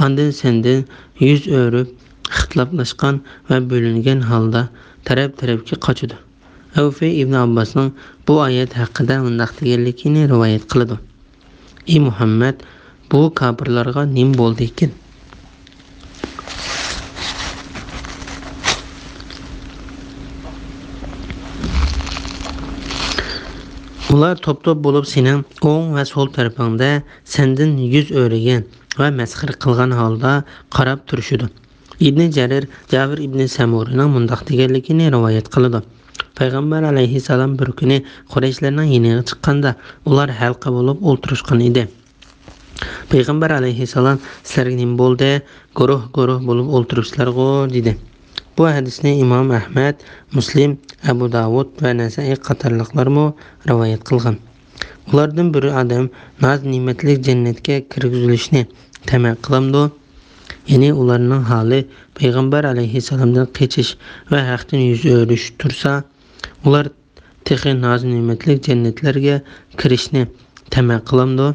ئاندىن سەندىن يۈز ئۆرۈپ، ئىختىلاپلاشقان ۋە بۆلۈنگەن ھالدا تەرەپ-تەرەپكە قاچىدۇ. ئەۋفى ئىبنى ئابباسنىڭ بۇ ئايەت ھەققىدە مۇنداق دېگەنلىكىنى رىۋايەت قىلىدۇ: ئى مۇھەممەد، بۇ كاپىرلارغا نېمە بولدىكىن؟ ئۇلار توپ-توپ بولۇپ سېنىڭ ئوڭ ۋە سول تەرىپىڭدە سەندىن يۈز ئۆرۈگەن ۋە مەسخىرە قىلغان ھالدا قاراپ تۇرۇشىدۇ. ئىبنى جەرىر جابىر ئىبنى سەمۇرىنىڭ مۇنداق دېگەنلىكىنى رىۋايەت قىلىدۇ: پەيغەمبەر ئەلەيھىسسالام بىر كۈنى قۇرەيشلەرنىڭ يېنىغا چىققاندا، ئۇلار ھەلقە بولۇپ ئولتۇرۇشقان ئىدى. پەيغەمبەر ئەلەيھىسسالام: «سىلەرگە نېمە بولدى؟ گۇرۇھ-گۇرۇھ بولۇپ ئولتۇرۇپسىلەرغۇ؟» دېدى. بۇ ھەدىسنى ئىمام ئەھمەد، مۇسلىم، ئەبۇ داۋۇد ۋە نەسائىي قاتارلىقلارمۇ رىۋايەت قىلغان. ئۇلاردىن بىر ئادەم ناز-نېمەتلىك جەننەتكە كىرگۈزۈلۈشنى تەمە قىلامدۇ؟ يەنى ئۇلارنىڭ ھالى پەيغەمبەر ئەلەيھىسسالامدىن قېچىش ۋە ھەقتىن يۈز ئۆرۈش تۇرسا، ئۇلار تېخى ناز-نېمەتلىك جەننەتلەرگە كىرىشنى تەمە قىلامدۇ؟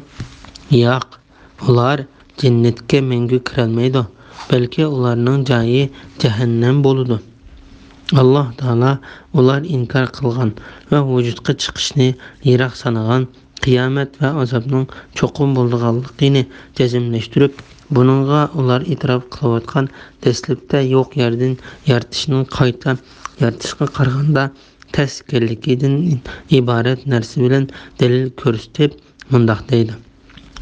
ياق، ئۇلار جەننەتكە مەڭگۈ كىرەلمەيدۇ، بەلكى ئۇلارنىڭ جايى جەھەننەم بولىدۇ. ئاللاھ تائالا ئۇلار ئىنكار قىلغان ۋە ۋۇجۇدقا چىقىشنى يىراق سانىغان قىيامەت ۋە ئازابنىڭ چوقۇم بولىدىغانلىقىنى جەزملەشتۈرۈپ، بۇنىڭغا ئۇلار ئېتىراپ قىلىۋاتقان دەسلەپتە يوق يەردىن يارىتىشنىڭ قايتا يارىتىشقا قارىغاندا تەس ئىكەنلىكىدىن ئىبارەت نەرسە بىلەن دەلىل كۆرسىتىپ مۇنداق دەيدۇ: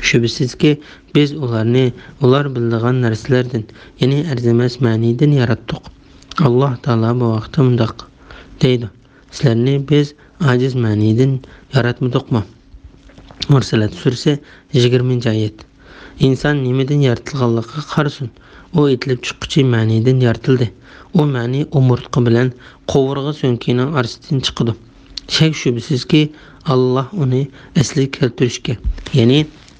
شۈبھىسىزكى، بىز ئۇلارنى ئۇلار بىلىدىغان نەرسىلەردىن، يەنى ئەرزىمەس مەنىدىن ياراتتۇق. ئاللاھ تائالا بۇ ھەقتە مۇنداق دەيدۇ: سىلەرنى بىز ئاجىز مەنىدىن ياراتمىدۇقمۇ؟ مۇرسەلەت سۈرىسى، يىگىرمىنچى ئايەت. ئىنسان نېمىدىن يارىتىلغانلىقىغا قارىسۇن، ئۇ ئېتىلىپ چىققۇچى مەنىدىن يارىتىلدى. ئۇ مەنى ئومۇرتقا بىلەن قوۋۇرغا سۆڭىكىنىڭ ئارىسىدىن چىقىدۇ. شەك-شۈبھىسىزكى، ئاللاھ ئۇنى ئەسلىگە كەلتۈرۈشكە، يەنى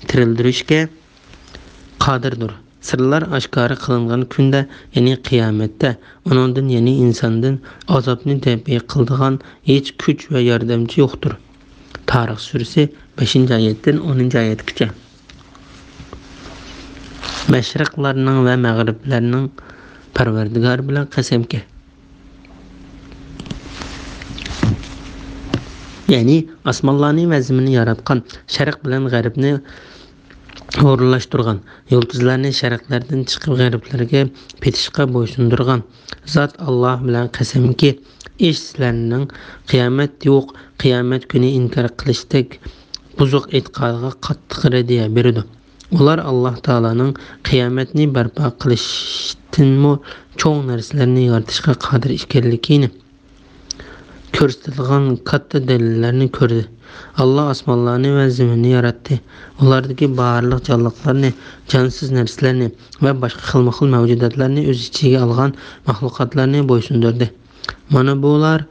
تىرىلدۈرۈشكە قادىردۇر. سىرلار ئاشكارا قىلىنغان كۈندە، يەنى قىيامەتتە، ئۇنىڭدىن، يەنى ئىنساندىن ئازابنى دەپئى قىلىدىغان ھېچ كۈچ ۋە ياردەمچى يوقتۇر. تارىخ سۈرىسى، بەشىنچى ئايەتتىن ئونىنچى ئايەتكىچە. مەشرىقلارنىڭ ۋە مەغرىبلەرنىڭ پەرۋەردىگارى بىلەن قەسەمكى. يەنى ئاسمانلارنى ۋە زېمىننى ياراتقان، شەرق بىلەن غەربنى ئورۇنلاشتۇرغان، يۇلتۇزلارنى شەرقلەردىن چىقىپ غەربلەرگە پېتىشقا بويسۇندۇرغان زات ئاللاھ بىلەن قەسەمكى، ئىش سىلەرنىڭ قىيامەت يوق، قىيامەت كۈنى ئىنكار قىلىشتەك بۇزۇق ئېتىقادىغا قاتتىق رەددىيە بېرىدۇ. ئۇلار ئاللاھ تائالانىڭ قىيامەتنى بەرپا قىلىشتىنمۇ چوڭ نەرسىلەرنى يارىتىشقا قادىر ئىكەنلىكىنى، كۆرسىتىدىغان كاتتا دەلىللەرنى كۆردى. ئاللاھ ئاسمانلارنى ۋە زېمىننى ياراتتى. ئۇلاردىكى بارلىق جانلىقلارنى، جانسىز نەرسىلەرنى ۋە باشقا خىلمۇخىل مەۋجۇداتلارنى ئۆز ئىچىگە ئالغان مەخلۇقاتلارنى بويسۇندۇردى. مانا بۇلار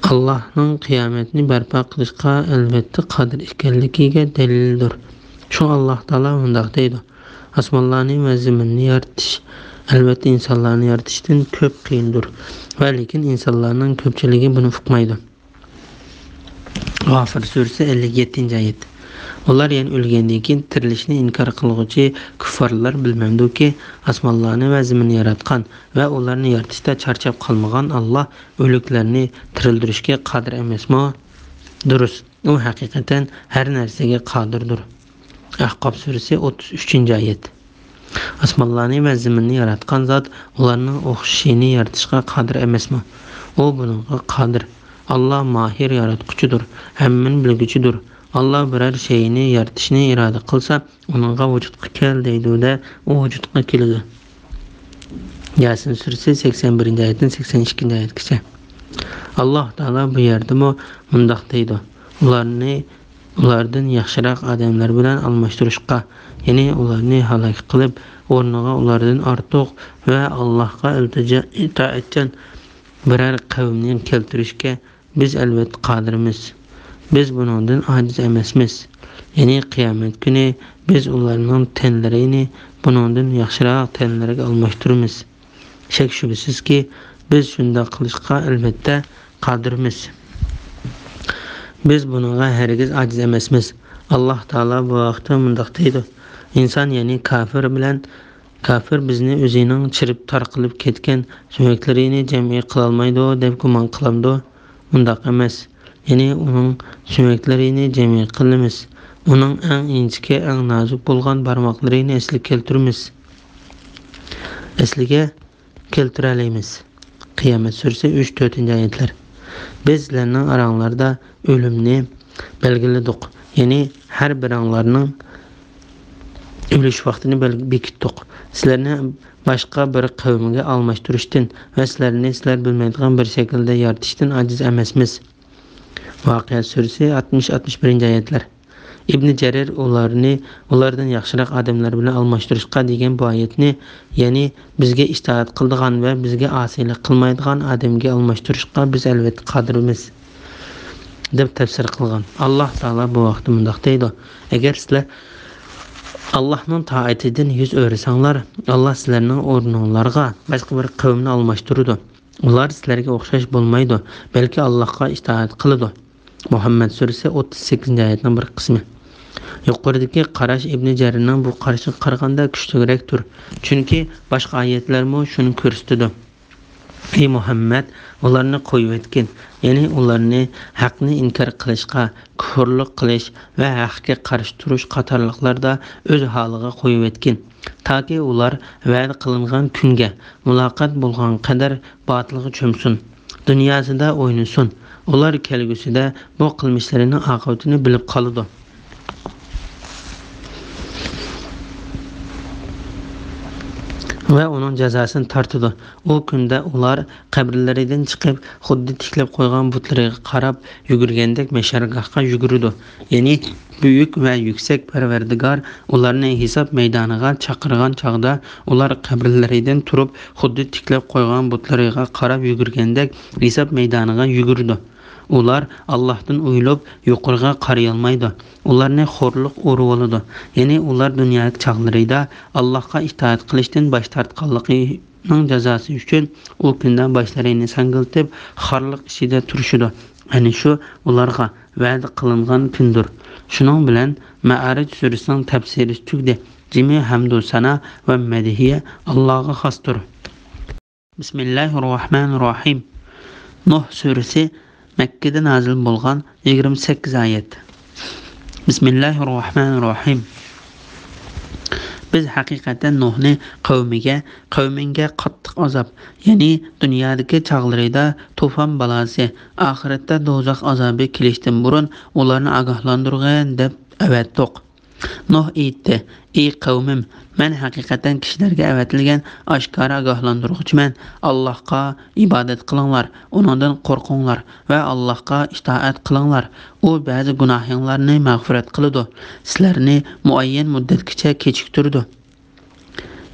ئاللاھنىڭ قىيامەتنى بەرپا قىلىشقا ئەلۋەتتە قادىر ئىكەنلىكىگە دەلىلدۇر. شۇڭا ئاللاھ تائالا مۇنداق دەيدۇ: ئاسمانلارنى ۋە زېمىننى يارىتىش، ئەلۋەتتە، ئىنسانلارنى يارىتىشتىن كۆپ قىيىندۇر ۋە لېكىن ئىنسانلارنىڭ كۆپچىلىكى بۇنى ئۇقمايدۇ. غافىر سۈرىسى، ئەللىك يەتتىنچى ئايەت. ئۇلار يەنە ئۆلگەندىن كېيىن تىرىلىشنى ئىنكار قىلغۇچى كۇففارلار بىلمەمدۇكى، ئاسمانلارنى ۋە زېمىننى ياراتقان ۋە ئۇلارنى يارىتىشتا چارچاپ قالمىغان ئاللاھ ئۆلۈكلەرنى تىرىلدۈرۈشكە قادىر ئەمەسمۇ؟ دۇرۇس، ئۇ ھەقىقەتەن ھەر نەرسىگە قادىردۇر. ئەھقاف سۈرىسى، ئوتتۇز ئۈچىنچى ئايەت. ئاسمانلارنى ۋە زېمىننى ياراتقان زات ئۇلارنىڭ ئوخشىشىنى يارىتىشقا قادىر ئەمەسمۇ؟ ئۇ بۇنىڭغا قادىر. ئاللاھ ماھىر ياراتقۇچىدۇر، ھەممىنى بىلگۈچىدۇر. ئاللاھ بىرەر شەيئىنى يارىتىشنى ئىرادە قىلسا، ئۇنىڭغا ۋۇجۇدقا كەل دەيدۇ-دە، ئۇ ۋۇجۇدقا كېلىدۇ. ياسىن سۈرىسى، سەكسەن بىرىنچى ئايەتتىن سەكسەن ئىككىنچى ئايەتكىچە. ئاللاھ تائالا بۇ يەردىمۇ مۇنداق دەيدۇ: ئۇلارنى ئۇلاردىن ياخشىراق ئادەملەر بىلەن ئالماشتۇرۇشقا، يەنى ئۇلارنى ھالاك قىلىپ، ئورنىغا ئۇلاردىن ئارتۇق ۋە ئاللاھقا ئىلتىجا، ئىتائەتچان بىرەر قەۋمنى كەلتۈرۈشكە بىز ئەلۋەتتە قادىرمىز. بىز بۇنىڭدىن ئاجىز ئەمەسمىز. يەنى قىيامەت كۈنى بىز ئۇلارنىڭ تەنلىرىنى بۇنىڭدىن ياخشىراق تەنلەرگە ئالماشتۇرىمىز. شەك-شۈبھىسىزكى، بىز شۇنداق قىلىشقا ئەلۋەتتە قادىرمىز. بىز بۇنىڭغا ھەرگىز ئاجىز ئەمەسمىز. ئاللاھ تائالا بۇ ھەقتە مۇنداق دەيدۇ: ئىنسان، يەنى كاپىر بىلەن، كاپىر بىزنى ئۆزىنىڭ چىرىپ تارقىلىپ كەتكەن سۆڭەكلىرىنى جەمئىي قىلالمايدۇ دەپ گۇمان قىلامدۇ؟ ئۇنداق ئەمەس. يەنى ئۇنىڭ سۆڭەكلىرىنى جەمئىي قىلىمىز. ئۇنىڭ ئەڭ ئىنچىكە، ئەڭ نازۇك بولغان بارماقلىرىنى ئەسلىگە كەلتۈرىمىز. ئەسلىگە كەلتۈرەلەيمىز. قىيامەت سۈرىسى، ئۈچ، تۆتىنچى ئايەتلەر. بىز سىلەرنىڭ ئاراڭلاردا ئۆلۈمنى بەلگىلىدۇق. يەنى ھەر بىرىڭلارنىڭ ئۆلۈش ۋاقتىنى بەل-، بېكىتتۇق. سىلەرنى باشقا بىر قەۋمگە ئالماشتۇرۇشتىن ۋە سىلەرنى سىلەر بىلمەيدىغان بىر شەكىلدە يارىتىشتىن ئاجىز ئەمەسمىز. ۋاقىئە سۈرىسى، ئاتمىش، ئاتمىش بىرىنچى ئايەتلەر. ئىبنى جەرىر ئۇلارنى ئۇلاردىن ياخشىراق ئادەملەر بىلەن ئالماشتۇرۇشقا دېگەن بۇ ئايەتنى، يەنى بىزگە ئىتائەت قىلىدىغان ۋە بىزگە ئاسىيلىق قىلمايدىغان ئادەمگە ئالماشتۇرۇشقا بىز ئەلۋەتتە قادىرمىز، دەپ تەپسىر قىلغان. ئاللاھ تائالا بۇ ھەقتە مۇنداق دەيدۇ: ئەگەر سىلەر ئاللاھنىڭ تائىتىدىن يۈز ئۆرۈسەڭلار، ئاللاھ سىلەرنىڭ ئورنۇڭلارغا باشقا بىر قەۋمنى ئالماشتۇرىدۇ. ئۇلار سىلەرگە ئوخشاش بولمايدۇ، بەلكى ئاللاھقا ئىتائەت قىلىدۇ. مۇھەممەد سۈرىسى، ئوتتۇز سەككىزىنچى ئايەتنىڭ بىر قىسمى. يۇقىرىدىكى قاراش ئىبنى جەرىرنىڭ بۇ قارىشىغا قارىغاندا كۈچلۈكرەكتۇر، چۈنكى باشقا ئايەتلەرمۇ شۇنى كۆرسىتىدۇ. ئەي مۇھەممەد، ئۇلارنى قويۇۋەتكىن، يەنى ئۇلارنى ھەقنى ئىنكار قىلىشقا، كۇفرلۇق قىلىش ۋە ھەققە قارشى تۇرۇش قاتارلىقلاردا ئۆز ھالىغا قويۇۋەتكىن، تاكى ئۇلار ۋەدە قىلىنغان كۈنگە مۇلاقات بولغان قەدەر باتىلغا چۆمسۇن. دۇنياسىدا ئوينىسۇن. ئۇلار كەلگۈسىدە بۇ قىلمىشلىرىنىڭ ئاقىۋىتىنى بىلىپ قالىدۇ ۋە ئۇنىڭ جازاسىنى تارتىدۇ. ئۇ كۈندە ئۇلار قەبرىلىرىدىن چىقىپ، خۇددى تىكلەپ قويغان بۇتلىرىغا قاراپ يۈگۈرگەندەك مەھشەرگاھقا يۈگۈرىدۇ. يەنى بۈيۈك ۋە يۈكسەك پەرۋەردىگار ئۇلارنى ھېساب مەيدانىغا چاقىرغان چاغدا، ئۇلار قەبرىلىرىدىن تۇرۇپ، خۇددى تىكلەپ قويغان بۇتلىرىغا قاراپ يۈگۈرگەندەك ھېساب مەيدانىغا يۈگۈرىدۇ. ئۇلار ئاللاھتىن ئۇيىلىپ يۇقىرىغا قارىيالمايدۇ. ئۇلارنى خورلۇق ئورىۋالىدۇ. يەنى ئۇلار دۇنيادىكى چاغلىرىدا ئاللاھقا ئىتائەت قىلىشتىن باش تارتقانلىقىنىڭ جازاسى ئۈچۈن ئۇ كۈندە باشلىرىنى ساڭگىلىتىپ، خارلىق ئىچىدە تۇرۇشىدۇ. ئەنە شۇ ئۇلارغا ۋەدە قىلىنغان كۈندۇر. شۇنىڭ بىلەن مەئارىج سۈرىسىنىڭ تەپسىرى تۈگىدى. جىمى ھەمدۇ سانا ۋە مەدھىيە ئاللاغا خاستۇر. بىسمىللاھىررەھمانىررەھىم. نۇھ سۈرىسى، مەككىدە نازىل بولغان، يىگىرمە سەككىز ئايەت. بىسمىللاھىررەھمانىررەھىم. بىز ھەقىقەتەن نۇھنى قەۋمىگە، قەۋمىڭگە قاتتىق ئازاب، يەنى دۇنيادىكى چاغلىرىدا توپان بالاسى، ئاخىرەتتە دوزاخ ئازابى كېلىشتىن بۇرۇن ئۇلارنى ئاگاھلاندۇرغىن دەپ ئەۋەتتۇق. نۇھ ئېيتتى: «ئى قەۋمىم، مەن ھەقىقەتەن كىشىلەرگە ئەۋەتىلگەن ئاشكارا ئاگاھلاندۇرغۇچىمەن. ئاللاھقا ئىبادەت قىلىڭلار، ئۇنىڭدىن قورقۇڭلار ۋە ئاللاھقا ئىتائەت قىلىڭلار. ئۇ بەزى گۇناھىڭلارنى مەغپىرەت قىلىدۇ، سىلەرنى مۇئەييەن مۇددەتكىچە كېچىكتۈرىدۇ.»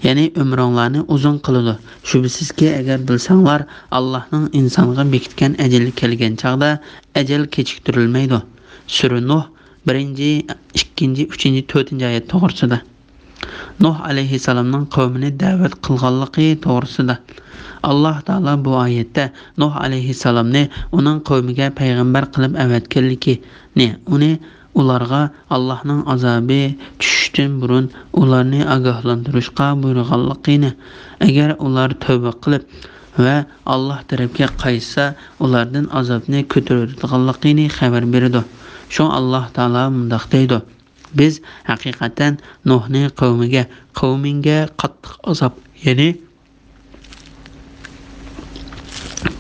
يەنى ئۆمرۈڭلارنى ئۇزۇن قىلىدۇ. شۈبھىسىزكى، ئەگەر بىلسەڭلار، ئاللاھنىڭ ئىنسانغا بېكىتكەن ئەجىلى كەلگەن چاغدا ئەجەل كېچىكتۈرۈلمەيدۇ. سۈرە نۇھ، بىرىنچى، ئىككىنچى، ئۈچىنچى، تۆتىنچى ئايەت توغرىسىدا. نۇھ ئەلەيھىسسالامنىڭ قەۋمىنى دەۋەت قىلغانلىقى توغرىسىدا. ئاللاھ تائالا بۇ ئايەتتە نۇھ ئەلەيھىسسالامنى ئۇنىڭ قەۋمىگە پەيغەمبەر قىلىپ ئەۋەتكەنلىكىنى، ئۇنى ئۇلارغا ئاللاھنىڭ ئازابى چۈشۈشتىن بۇرۇن ئۇلارنى ئاگاھلاندۇرۇشقا بۇيرۇغانلىقىنى، ئەگەر ئۇلار تەۋبە قىلىپ ۋە ئاللاھ تەرەپكە قايتسا، ئۇلاردىن ئازابنى كۆتۈرۈۋېتىدىغانلىقىنى خەۋەر بېرىدۇ. شۇڭا ئاللاھ تائالا مۇنداق دەيدۇ: «بىز ھەقىقەتەن نۇھنى قەۋمىگە، قەۋمىڭگە قاتتىق ئازاب، يەنى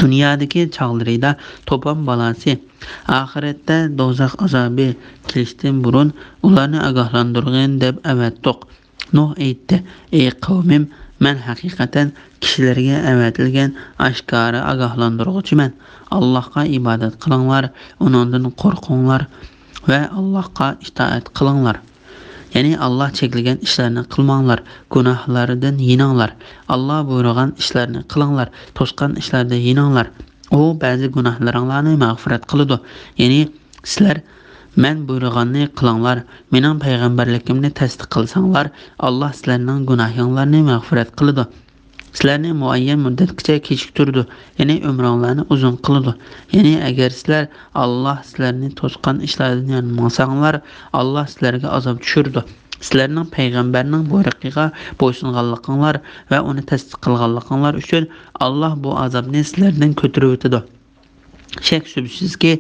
دۇنيادىكى چاغلىرىدا توپان بالاسى، ئاخىرەتتە دوزاخ ئازابى كېلىشتىن بۇرۇن ئۇلارنى ئاگاھلاندۇرغىن دەپ ئەۋەتتۇق.» نۇھ ئېيتتى: «ئى قەۋمىم، مەن ھەقىقەتەن كىشىلەرگە ئەۋەتىلگەن ئاشكارا ئاگاھلاندۇرغۇچىمەن. ئاللاھقا ئىبادەت قىلىڭلار، ئۇنىڭدىن قورقۇڭلار ۋە ئاللاھقا ئىتائەت قىلىڭلار.» يەنى ئاللاھ چەكلىگەن ئىشلارنى قىلماڭلار، گۇناھلاردىن يېنىڭلار. ئاللاھ بۇيرۇغان ئىشلارنى قىلىڭلار، توسقان ئىشلاردىن يېنىڭلار. ئۇ بەزى گۇناھلىرىڭلارنى مەغپىرەت قىلىدۇ. يەنى سىلەر مەن بۇيرۇغاننى قىلىڭلار، مېنىڭ پەيغەمبەرلىكىمنى تەستىق قىلساڭلار، ئاللاھ سىلەرنىڭ گۇناھىڭلارنى مەغپىرەت قىلىدۇ. سىلەرنى مۇئەييەن مۇددەتكىچە كېچىكتۈرىدۇ، يەنى ئۆمرۈڭلارنى ئۇزۇن قىلىدۇ. يەنى ئەگەر سىلەر ئاللاھ سىلەرنى توسقان ئىشلاردىن يانمىساڭلار، ئاللاھ سىلەرگە ئازاب چۈشۈرىدۇ. سىلەرنىڭ پەيغەمبەرنىڭ بۇيرۇقىغا بويسۇنغانلىقىڭلار ۋە ئۇنى تەستىق قىلغانلىقىڭلار ئۈچۈن ئاللاھ بۇ ئازابنى سىلەردىن كۆتۈرۈۋېتىدۇ. شەك-شۈبھىسىزكى،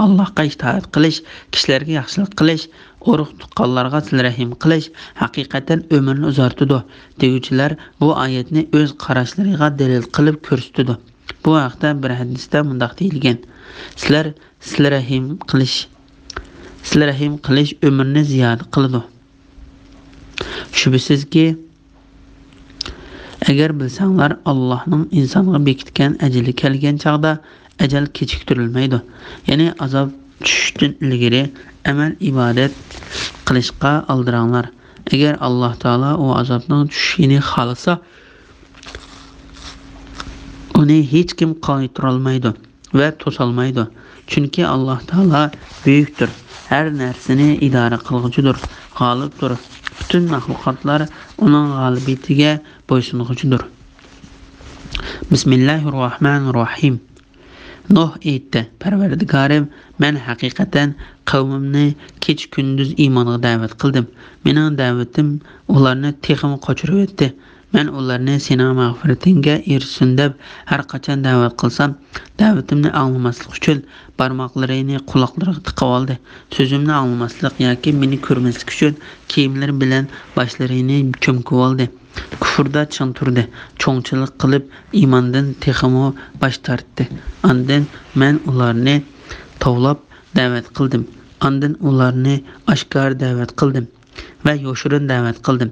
ئاللاھقا ئىتائەت قىلىش، كىشىلەرگە ياخشىلىق قىلىش، ئۇرۇق-تۇغقانلارغا سىلە رەھىم قىلىش ھەقىقەتەن ئۆمۈرنى ئۇزارتىدۇ، دېگۈچىلەر بۇ ئايەتنى ئۆز قاراشلىرىغا دەلىل قىلىپ كۆرسىتىدۇ. بۇ ھەقتە بىر ھەدىستە مۇنداق دېيىلگەن: «سىلەر سىلە رەھىم قىلىش، سىلە رەھىم قىلىش ئۆمۈرنى زىيادە قىلىدۇ.» شۈبھىسىزكى، ئەگەر بىلسەڭلار، ئاللاھنىڭ ئىنسانغا بېكىتكەن ئەجىلى كەلگەن چاغدا ئەجەل كېچىكتۈرۈلمەيدۇ. يەنى ئازاب چۈشۈشتىن ئىلگىرى ئەمەل ئىبادەت قىلىشقا ئالدىراڭلار. ئەگەر ئاللاھ تائالا ئۇ ئازابنىڭ چۈشۈشىنى خالىسا، ئۇنى ھېچكىم قايتۇرالمايدۇ ۋە توسالمايدۇ. چۈنكى ئاللاھ تائالا بۈيۈكتۇر، ھەر نەرسىنى ئىدارە قىلغۇچىدۇر، غالىبتۇر. پۈتۈن مەخلۇقاتلار ئۇنىڭ غالىبىيىتىگە بويسۇنغۇچىدۇر. بىسمىللاھىررەھمانىررەھىم. نۇھ ئېيتتى: «پەرۋەردىگارىم، مەن ھەقىقەتەن قەۋمىمنى كېچە-كۈندۈز ئىمانغا دەۋەت قىلدىم. مېنىڭ دەۋىتىم ئۇلارنى تېخىمۇ قاچۇرۇۋەتتى. مەن ئۇلارنى سېنىڭ مەغپىرىتىڭگە ئېرىشسۇن دەپ ھەر قاچان دەۋەت قىلسام، دەۋىتىمنى ئاڭلىماسلىق ئۈچۈن بارماقلىرىنى قۇلاقلىرىغا تىقىۋالدى. سۆزۈمنى ئاڭلىماسلىق ياكى مېنى كۆرمەسلىك ئۈچۈن كىيىملىرى بىلەن باشلىرىنى چۆمكىۋالدى. كۇفردا چىڭ تۇردى. چوڭچىلىق قىلىپ، ئىماندىن تېخىمۇ باش تارتتى. ئاندىن مەن ئۇلارنى توۋلاپ دەۋەت قىلدىم. ئاندىن ئۇلارنى ئاشكارا دەۋەت قىلدىم ۋە يوشۇرۇن دەۋەت قىلدىم.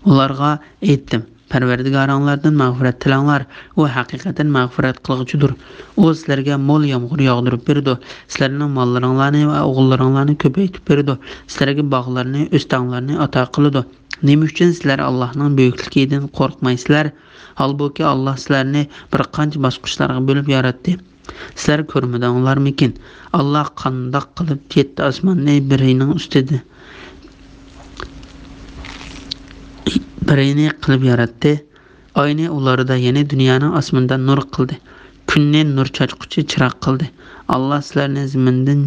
ئۇلارغا ئېيتتىم، پەرۋەردىگارىڭلاردىن مەغپىرەت تىلەڭلار، ئۇ ھەقىقەتەن مەغپىرەت قىلغۇچىدۇر. ئۇ سىلەرگە مول يامغۇر ياغدۇرۇپ بېرىدۇ. سىلەرنىڭ ماللىرىڭلارنى ۋە ئوغۇللىرىڭلارنى كۆپەيتىپ بېرىدۇ. سىلەرگە باغلارنى، ئۆستەڭلارنى ئاتا قىلىدۇ. نېمە ئۈچۈن سىلەر ئاللاھنىڭ بۈيۈكلۈكىدىن قورقمايسىلەر؟ ھالبۇكى، ئاللاھ سىلەرنى بىر قانچە باسقۇچلارغا بۆلۈپ ياراتتى. سىلەر كۆرمىدىڭلارمىكىن؟ ئاللاھ قانداق قىلىپ يەتتە ئاسماننى بىرىنىڭ ئۈستىدە بىرىنى قىلىپ ياراتتى؟ ئاينى ئۇلاردا، يەنى دۇنيانىڭ ئاسمىنىدا نۇر قىلدى. كۈننى نۇر چاچقۇچى چىراغ قىلدى. ئاللاھ سىلەرنى زېمىندىن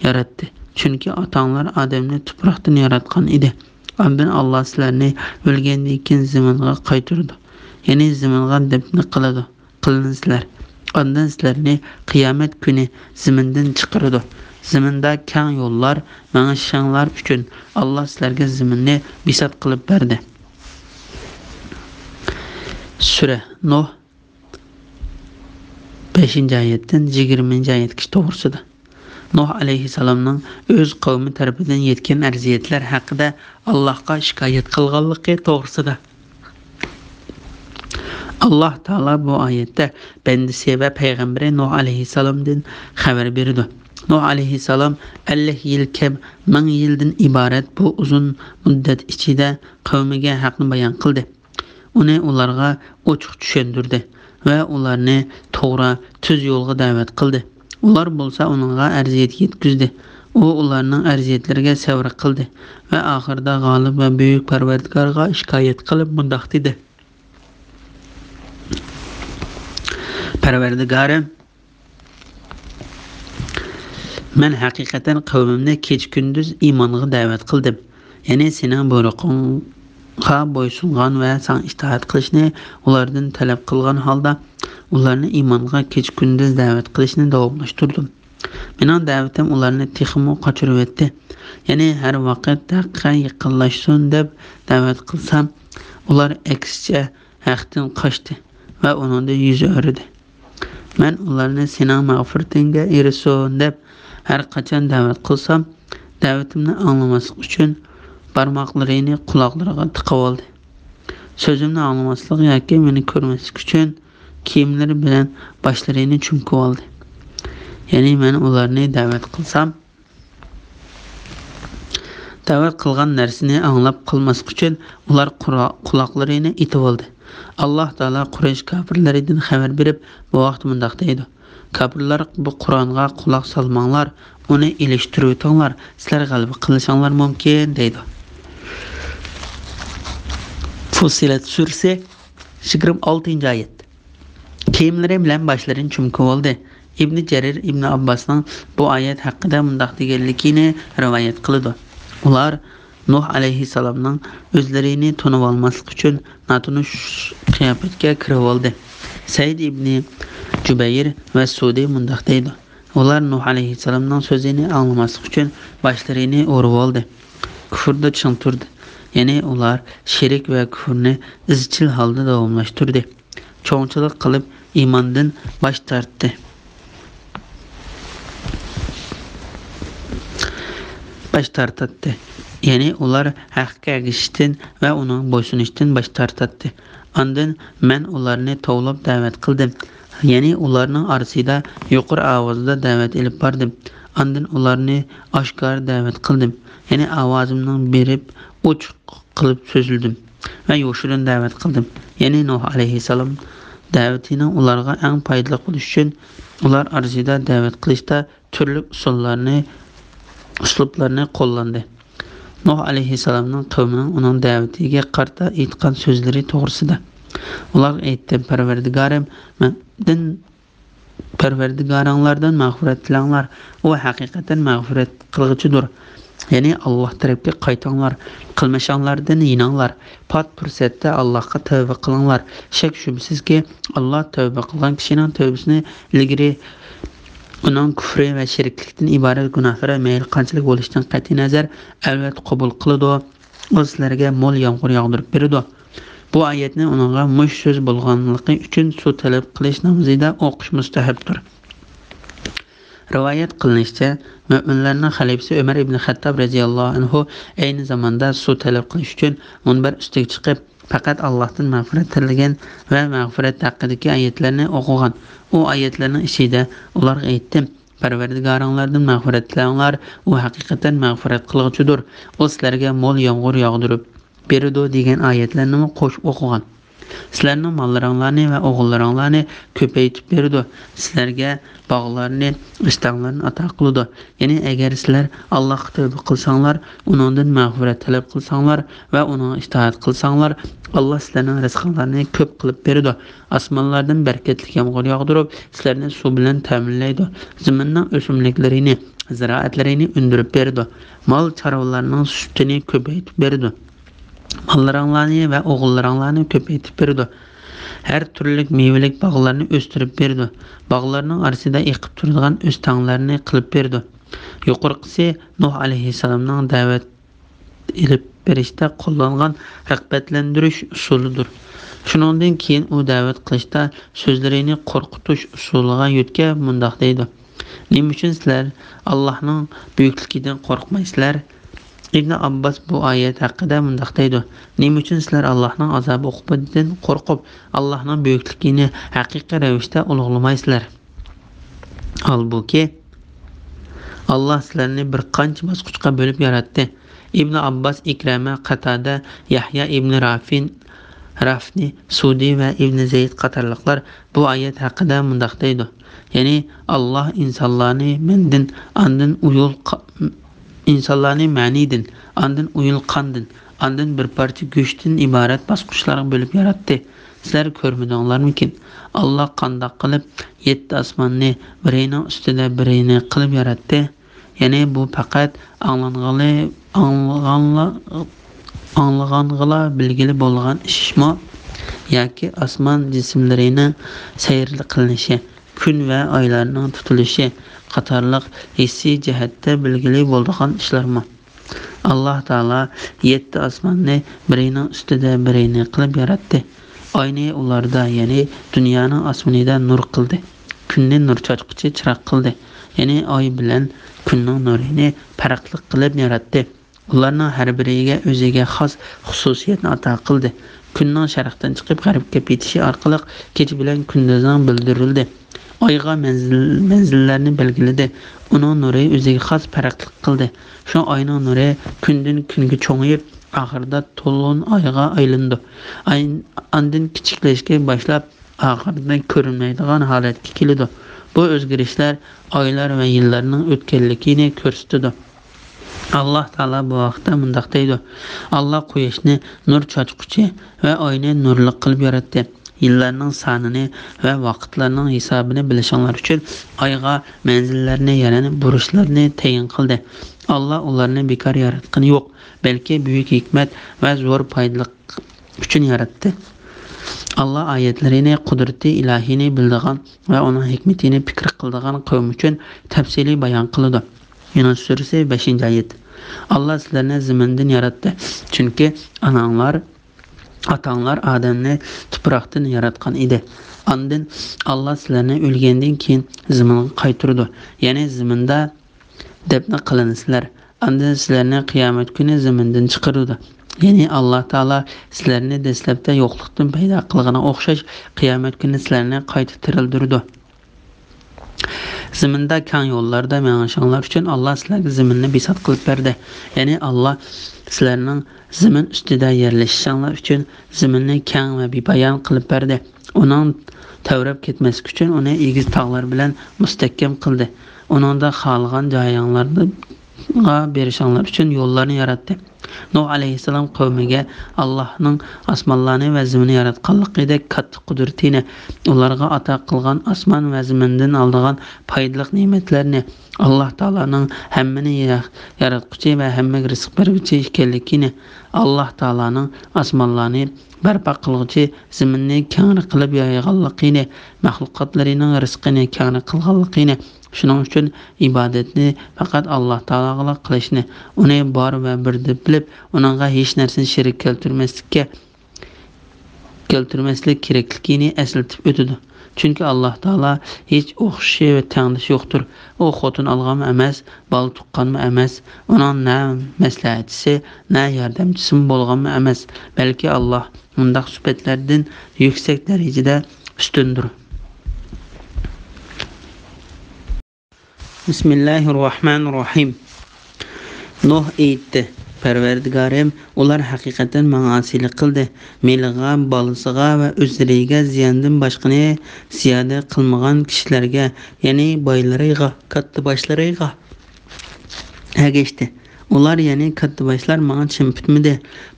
ياراتتى، چۈنكى ئاتاڭلار ئادەمنى تۇپراقتىن ياراتقان ئىدى. ئاندىن ئاللاھ سىلەرنى ئۆلگەندىن كېيىن زېمىنغا قايتۇرىدۇ، يەنى زېمىنغا دەپنە قىلىدۇ، قىلىنىسىلەر. ئاندىن سىلەرنى قىيامەت كۈنى زېمىندىن چىقىرىدۇ. زېمىندا كەڭ يوللار، مېڭىشىڭلار ئۈچۈن ئاللاھ سىلەرگە زېمىننى بىسات قىلىپ بەردى. سۈرە نۇھ، بەشىنچى ئايەتتىن يىگىرمىنچى ئايەتكىچە توغرىسىدا. نۇھ ئەلەيھىسسالامنىڭ ئۆز قەۋمى تەرىپىدىن يەتكەن ئەزىيەتلەر ھەققىدە ئاللاھقا شىكايەت قىلغانلىقى توغرىسىدا. ئاللاھ تائالا بۇ ئايەتتە بەندىسى ۋە پەيغەمبىرى نۇھ ئەلەيھىسسالامدىن خەۋەر بېرىدۇ. نۇھ ئەلەيھىسسالام ئەللىك يىل كەم مىڭ يىلدىن ئىبارەت بۇ ئۇزۇن مۇددەت ئىچىدە قەۋمىگە ھەقنى بايان قىلدى. ئۇنى ئۇلارغا ئوچۇق چۈشەندۈردى ۋە ئۇلارنى توغرا، تۈز يولغا دەۋەت قىلدى. ئۇلار بولسا ئۇنىڭغا ئەرزىيەت يەتكۈزدى. ئۇ ئۇلارنىڭ ئەرزىيەتلىرىگە سەۋر قىلدى ۋە ئاخىرىدا غالىب ۋە بۈيۈك پەرۋەردىگارغا شىكايەت قىلىپ مۇنداق دېدى: پەرۋەردىگارىم، مەن ھەقىقەتەن قەۋمىمنى كېچە-كۈندۈز ئىمانغا دەۋەت قىلدىم. يەنى سېنىڭ بۇيرۇقۇڭغا بويسۇنغان ۋە ساڭا ئىتائەت قىلىشنى ئۇلاردىن تەلەپ قىلغان ھالدا، ئۇلارنى ئىمانغا كېچە-كۈندۈز دەۋەت قىلىشنى داۋاملاشتۇردۇم. مېنىڭ دەۋىتىم ئۇلارنى تېخىمۇ قاچۇرۇۋەتتى. يەنى ھەر ۋاقىت ھەققە يېقىنلاشسۇن دەپ دەۋەت قىلسام، ئۇلار ئەكسىچە ھەقتىن قاچتى ۋە ئۇنىڭدىن يۈز ئۆرۈدى. مەن ئۇلارنى سېنىڭ مەغپىرىتىڭگە ئېرىشسۇن دەپ ھەر قاچان دەۋەت قىلسام، دەۋىتىمنى ئاڭلىماسلىق ئۈچۈن بارماقلىرىنى قۇلاقلىرىغا تىقىۋالدى. سۆزۈمنى ئاڭلىماسلىق ياكى مېنى كۆرمەسلىك ئۈچۈن كىيىملىرى بىلەن باشلىرىنى چۈمكۈۋالدى. يەنى مەن ئۇلارنى دەۋەت قىلسام، دەۋەت قىلغان نەرسىنى ئاڭلاپ قالماسلىق ئۈچۈن ئۇلار قۇرا-، قۇلاقلىرىنى ئېتىۋالدى. ئاللاھ تائالا قۇرەيش كاپىرلىرىدىن خەۋەر بېرىپ، بۇ ۋاقىتتا مۇنداق دەيدۇ: كاپىرلار، بۇ قۇرئانغا قۇلاق سالماڭلار، ئۇنى ئېلىشتۇرۇۋېتىڭلار، سىلەر غەلىبە قىلىشىڭلار مۇمكىن، دەيدۇ. فۇسسىلەت سۈرىسى، يىگىرمە ئالتىنچى ئايەت. كىيىملىرى بىلەن باشلىرىنى چۈمكۈۋالدى. ئىبنى جەرىر ئىبنى ئابباسنىڭ بۇ ئايەت ھەققىدە مۇنداق دېگەنلىكىنى رىۋايەت قىلىدۇ: ئۇلار نۇھ ئەلەيھىسسالامنىڭ ئۆزلىرىنى تونۇۋالماسلىق ئۈچۈن ناتونۇش قىياپەتكە كىرىۋالدى. سەئىد ئىبنى جۇبەير ۋە سۇدى مۇنداق دەيدۇ: ئۇلار نۇھ ئەلەيھىسسالامنىڭ سۆزىنى ئاڭلىماسلىق ئۈچۈن باشلىرىنى ئورىۋالدى. كۇفردا چىڭ تۇردى. يەنى ئۇلار شىرك ۋە كۇفرنى ئىزچىل ھالدا داۋاملاشتۇردى. چوڭچىلىق قىلىپ ئىماندىن باش تارتتى. باش تارتاتتى. يەنى ئۇلار ھەققە ئەگىشىشتىن ۋە ئۇنىڭغا بويسۇنۇشتىن باش تارتاتتى. ئاندىن مەن ئۇلارنى توۋلاپ دەۋەت قىلدىم. يەنى ئۇلارنىڭ ئارىسىدا يۇقىرى ئاۋازدا دەۋەت ئېلىپ باردىم. ئاندىن ئۇلارنى ئاشكارا دەۋەت قىلدىم. يەنى ئاۋازىمنىڭ بېرىپ ئوچۇق قىلىپ سۆزلىدىم ۋە يوشۇرۇن دەۋەت قىلدىم. يەنى نۇھ ئەلەيھىسسالام دەۋىتىنىڭ ئۇلارغا ئەڭ پايدىلىق بولۇشى ئۈچۈن ئۇلار ئارىسىدا دەۋەت قىلىشتا تۈرلۈك ئۇسۇللارنى، ئۇسلۇبلارنى قوللاندى. نۇھ ئەلەيھىسسالامنىڭ قەۋمىنىڭ ئۇنىڭ دەۋىتىگە قارىتا ئېيتقان سۆزلىرى توغرىسىدا. ئۇلار ئېيتتى: پەرۋەردىگارىم، مەندىن پەرۋەردىگارىڭلاردىن مەغپىرەت تىلەڭلار، ئۇ ھەقىقەتەن مەغپىرەت قىلغۇچىدۇر. يەنى ئاللاھ تەرەپكە قايتىڭلار، قىلمىشىڭلاردىن يېنىڭلار، پات پۇرسەتتە ئاللاھقا تەۋبە قىلىڭلار. شەك شۈبھىسىزكى، ئاللاھ تەۋبە قىلغان كىشىنىڭ تەۋبىسىنى ئىلگىرى ئۇنىڭ كۇفرى ۋە شېرىكلىكتىن ئىبارەت گۇناھلىرى مەيلى قانچىلىك بولۇشىدىن قەتئىينەزەر، ئەلۋەتتە قوبۇل قىلىدۇ. ئۇ سىلەرگە مول يامغۇر ياغدۇرۇپ بېرىدۇ. بۇ ئايەتنى ئۇنىڭغا مۇش سۆز بولغانلىقى ئۈچۈن سۇ تەلەپ قىلىش نامىزىدا ئوقۇش مۇستەھەپتۇر. رىۋايەت قىلىنىشىچە، مۆمىنلەرنىڭ خەلىپىسى ئۆمەر ئىبنى خەتتاب رەزىياللاھۇ ئەنھۇ ئەينى زاماندا سۇ تەلەپ قىلىش ئۈچۈن مۇنبەر ئۈستىگە چىقىپ، پەقەت ئاللاھتىن مەغپىرەت تىلىگەن ۋە مەغپىرەت ھەققىدىكى ئايەتلەرنى ئوقۇغان. ئۇ ئايەتلەرنىڭ ئىچىدە ئۇلارغا ئېيتتى، پەرۋەردىگارىڭلاردىن مەغپىرەت تىلەڭلار، ئۇ ھەقىقەتەن مەغپىرەت قىلغۇچىدۇر. ئۇ سىلەرگە مول يامغۇر ياغدۇرۇپ بېرىدۇ دېگەن ئايەتلەرنىمۇ قوشۇپ ئوقۇغان. سىلەرنىڭ ماللىرىڭلارنى ۋە ئوغۇللىرىڭلارنى كۆپەيتىپ بېرىدۇ. سىلەرگە باغلارنى، ئۆستەڭلارنى ئاتا قىلىدۇ. يەنى ئەگەر سىلەر ئاللاھقا تەۋبە قىلساڭلار، ئۇنىڭدىن مەغپىرەت تەلەپ قىلساڭلار ۋە ئۇنىڭغا ئىتائەت قىلساڭلار، ئاللاھ سىلەرنىڭ رىزقىڭلارنى كۆپ قىلىپ بېرىدۇ. ئاسمانلاردىن بەرىكەتلىك يامغۇر ياغدۇرۇپ، سىلەرنى سۇ بىلەن تەمىنلەيدۇ. زېمىننىڭ ئۆسۈملۈكلىرىنى، زىرائەتلىرىنى ئۈندۈرۈپ بېرىدۇ. مال چارۋىلارنىڭ سۈتىنى كۆپەيتىپ بېرىدۇ. ماللىرىڭلارنى ۋە ئوغۇللىرىڭلارنى كۆپەيتىپ بېرىدۇ. ھەر تۈرلۈك مېۋىلىك باغلارنى ئۆستۈرۈپ بېرىدۇ. باغلارنىڭ ئارىسىدا ئېقىپ تۇرىدىغان ئۆستەڭلەرنى قىلىپ بېرىدۇ. يۇقىرىقىسى نۇھ ئەلەيھىسسالامنىڭ دەۋەت ئېلىپ بېرىشتە قوللانغان رىغبەتلەندۈرۈش ئۇسۇلىدۇر. شۇنىڭدىن كېيىن ئۇ دەۋەت قىلىشتا سۆزلىرىنى قورقۇتۇش ئۇسۇلىغا يۆتكەپ مۇنداق دەيدۇ: نېمە ئۈچۈن سىلەر ئاللاھنىڭ بۈيۈكلۈكىدىن قورقمايسىلەر؟ ئىبنى ئابباس بۇ ئايەت ھەققىدە مۇنداق دەيدۇ: نېمە ئۈچۈن سىلەر ئاللاھنىڭ ئازابى ئوقۇبىتىدىن قورقۇپ، ئاللاھنىڭ بۈيۈكلۈكىنى ھەقىقىي رەۋىشتە ئۇلۇغلىمايسىلەر؟ ھالبۇكى، ئاللاھ سىلەرنى بىر قانچە باسقۇچقا بۆلۈپ ياراتتى. ئىبنى ئابباس، ئىكرەمە، قاتادە، يەھيا ئىبنى رافىن، رافنى، سۇدى ۋە ئىبنى زەيد قاتارلىقلار بۇ ئايەت ھەققىدە مۇنداق دەيدۇ: يەنى ئاللاھ ئىنسانلارنى مەندىن، ئاندىن ئۇيۇل قا-، ئىنسانلارنى مەنىدىن، ئاندىن ئۇيۇل قاندىن، ئاندىن بىر پارچە گۆشتىن ئىبارەت باسقۇچلارغا بۆلۈپ ياراتتى. سىلەر كۆرمىدىڭلارمىكىن؟ ئاللاھ قانداق قىلىپ يەتتە ئاسماننى بىرىنىڭ ئۈستىدە بىرىنى قىلىپ ياراتتى؟ يەنى بۇ پەقەت ئاڭلانغىلى، ئاڭلىغانلا-، ئاڭلىغانغىلا بىلگىلى بولغان ئىشمۇ؟ ياكى ئاسمان جىسىملىرىنىڭ سەير قىلىنىشى، كۈن ۋە ئايلارنىڭ تۇتۇلۇشى قاتارلىق ھېسسىي جەھەتتە بىلگىلى بولىدىغان ئىشلارمۇ؟ ئاللاھ تائالا يەتتە ئاسماننى بىرىنىڭ ئۈستىدە بىرىنى قىلىپ ياراتتى. ئاينى ئۇلاردا، يەنى دۇنيانىڭ ئاسمىنىدا نۇر قىلدى. كۈننى نۇر چاچقۇچى چىراغ قىلدى. يەنى ئاي بىلەن كۈننىڭ نۇرىنى پەرقلىق قىلىپ ياراتتى. ئۇلارنىڭ ھەر بىرىگە ئۆزىگە خاس خۇسۇسىيەتنى ئاتا قىلدى. كۈننىڭ شەرقتىن چىقىپ غەربكە پېتىشى ئارقىلىق كېچە بىلەن كۈندۈزنىڭ بىلدۈرۈلدى. ئايغا مەنزىل، مەنزىللەرنى بەلگىلىدى. ئۇنىڭ نۇرى ئۆزىگە خاس پەرقلىق قىلدى. شۇ ئاينىڭ نۇرى كۈندىن كۈنگە چوڭىيىپ، ئاخىرىدا تولۇن ئايغا ئايلىنىدۇ. ئاي-، ئاندىن كىچىكلەشكە باشلاپ، ئاخىرىدا كۆرۈنمەيدىغان ھالەتكە كېلىدۇ. بۇ ئۆزگىرىشلەر ئايلار ۋە يىللارنىڭ ئۆتكەنلىكىنى كۆرسىتىدۇ. ئاللاھ تائالا بۇ ھەقتە مۇنداق دەيدۇ: ئاللاھ قۇياشنى نۇر چاچقۇچى ۋە ئاينى نۇرلۇق قىلىپ ياراتتى. يىللارنىڭ سانىنى ۋە ۋاقىتلارنىڭ ھېسابىنى بىلىشىڭلار ئۈچۈن ئايغا مەنزىللەرنى، يەنى بۇرۇچلارنى تەيىن قىلدى. ئاللاھ ئۇلارنى بىكار ياراتقىنى يوق، بەلكى بۈيۈك ھېكمەت ۋە زور پايدىلىق ئۈچۈن ياراتتى. ئاللاھ ئايەتلىرىنى، قۇدرىتى ئىلاھىينى بىلىدىغان ۋە ئۇنىڭ ھېكمىتىنى پىكىر قىلىدىغان قەۋم ئۈچۈن تەپسىلىي بايان قىلىدۇ. يۇنۇس سۈرىسى، بەشىنچى ئايەت. ئاللاھ سىلەرنى زېمىندىن ياراتتى، چۈنكى ئاناڭلار، ئاتاڭلار ئادەمنى تۇپراقتىن ياراتقان ئىدى. ئاندىن ئاللاھ سىلەرنى ئۆلگەندىن كېيىن زېمىنغا قايتۇرىدۇ، يەنى زېمىندا دەپنە قىلىنىسىلەر. ئاندىن سىلەرنى قىيامەت كۈنى زېمىندىن چىقىرىدۇ. يەنى ئاللاھ تائالا سىلەرنى دەسلەپتە يوقلۇقتىن پەيدا قىلغىنىغا ئوخشاش، قىيامەت كۈنى سىلەرنى قايتا تىرىلدۈرىدۇ. زېمىندا كەڭ يوللاردا مېڭىشىڭلار ئۈچۈن ئاللاھ سىلەرگە زېمىننى بىسات قىلىپ بەردى. يەنى ئاللاھ سىلەرنىڭ زېمىن ئۈستىدە يەرلىشىشىڭلار ئۈچۈن زېمىننى كەڭ ۋە بىپايان قىلىپ بەردى. ئۇنىڭ تەۋرەپ كەتمەسلىكى ئۈچۈن ئۇنى ئېگىز تاغلار بىلەن مۇستەھكەم قىلدى. ئۇنىڭدا خالىغان جايىڭلارغا بېرىشىڭلار ئۈچۈن يوللارنى ياراتتى. نۇھ ئەلەيھىسسالام قەۋمىگە ئاللاھنىڭ ئاسمانلارنى ۋە زېمىننى ياراتقانلىقىدەك كاتتا قۇدرىتىنى، ئۇلارغا ئاتا قىلغان ئاسمان ۋە زېمىندىن ئالىدىغان پايدىلىق نېمەتلەرنى، ئاللاھ تائالانىڭ ھەممىنى يا-، ياراتقۇچى ۋە ھەممىگە رىزىق بەرگۈچى ئىكەنلىكىنى، ئاللاھ تائالانىڭ ئاسمانلارنى بەرپا قىلغۇچى، زېمىننى كەڭرى قىلىپ يايغانلىقىنى، مەخلۇقاتلىرىنىڭ رىزقىنى كەڭرى قىلغانلىقىنى، شۇنىڭ ئۈچۈن ئىبادەتنى پەقەت ئاللاھ تائالاغىلا قىلىشنى، ئۇنى بار ۋە بىر دەپ بىلىپ، ئۇنىڭغا ھېچ نەرسىنى شېرىك كەلتۈرمەسلىككە، ئۆلتۈرمەسلىك كېرەكلىكىنى ئەسلىتىپ ئۆتىدۇ. چۈنكى ئاللاھ تائالا ھېچ ئوخشىشى ۋە تەڭدىشى يوقتۇر. ئۇ خوتۇن ئالغانمۇ ئەمەس، بالا تۇغقانمۇ ئەمەس. ئۇنىڭ نە مەسلىھەتچىسى، نە ياردەمچىسىمۇ بولغانمۇ ئەمەس. بەلكى ئاللاھ مۇنداق سۈپەتلەردىن يۈكسەك دەرىجىدە ئۈستۈندۇر. بىسمىللاھىررەھمانىررەھىم. نۇھ ئېيتتى: پەرۋەردىگارىم، ئۇلار ھەقىقەتەن ماڭا ئاسىيلىق قىلدى. مېلىغا، بالىسىغا ۋە ئۆزلىرىگە زىياندىن باشقىنى زىيادە قىلمىغان كىشىلەرگە، يەنى بايلىرىغا، كاتتىباشلىرىغا ئەگەشتى. ئۇلار، يەنى كاتتىباشلار ماڭا چىم پۈتمىدى.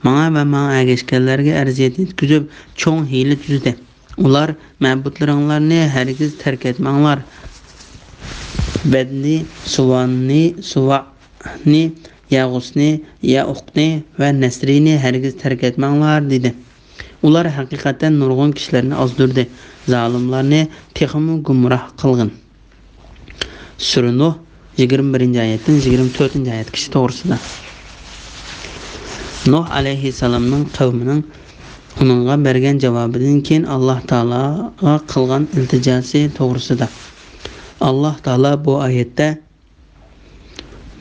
ماڭا ۋە ماڭا ئەگەشكەنلەرگە ئەزىيەت يەتكۈزۈپ، چوڭ ھىيلە تۈزدى. ئۇلار، مەبۇدلىرىڭلارنى ھەرگىز تەرك ئەتمەڭلار. ۋەدنى، سۇۋاننى، سۇۋانى، يەغۇسنى، يەئۇقنى ۋە نەسرىنى ھەرگىز تەرك ئەتمەڭلار، دېدى. ئۇلار ھەقىقەتەن نۇرغۇن كىشىلەرنى ئازدۇردى، زالىملارنى تېخىمۇ گۇمراھ قىلغىن. سۈرە نۇھ، يىگىرمە بىرىنچى ئايەتتىن يىگىرمە تۆتىنچى ئايەتكىچە توغرىسىدا. نۇھ ئەلەيھىسسالامنىڭ قەۋمىنىڭ ئۇنىڭغا بەرگەن جاۋابىدىن كېيىن ئاللاھ تائالاغا قىلغان ئىلتىجاسى توغرىسىدا. ئاللاھ تائالا بۇ ئايەتتە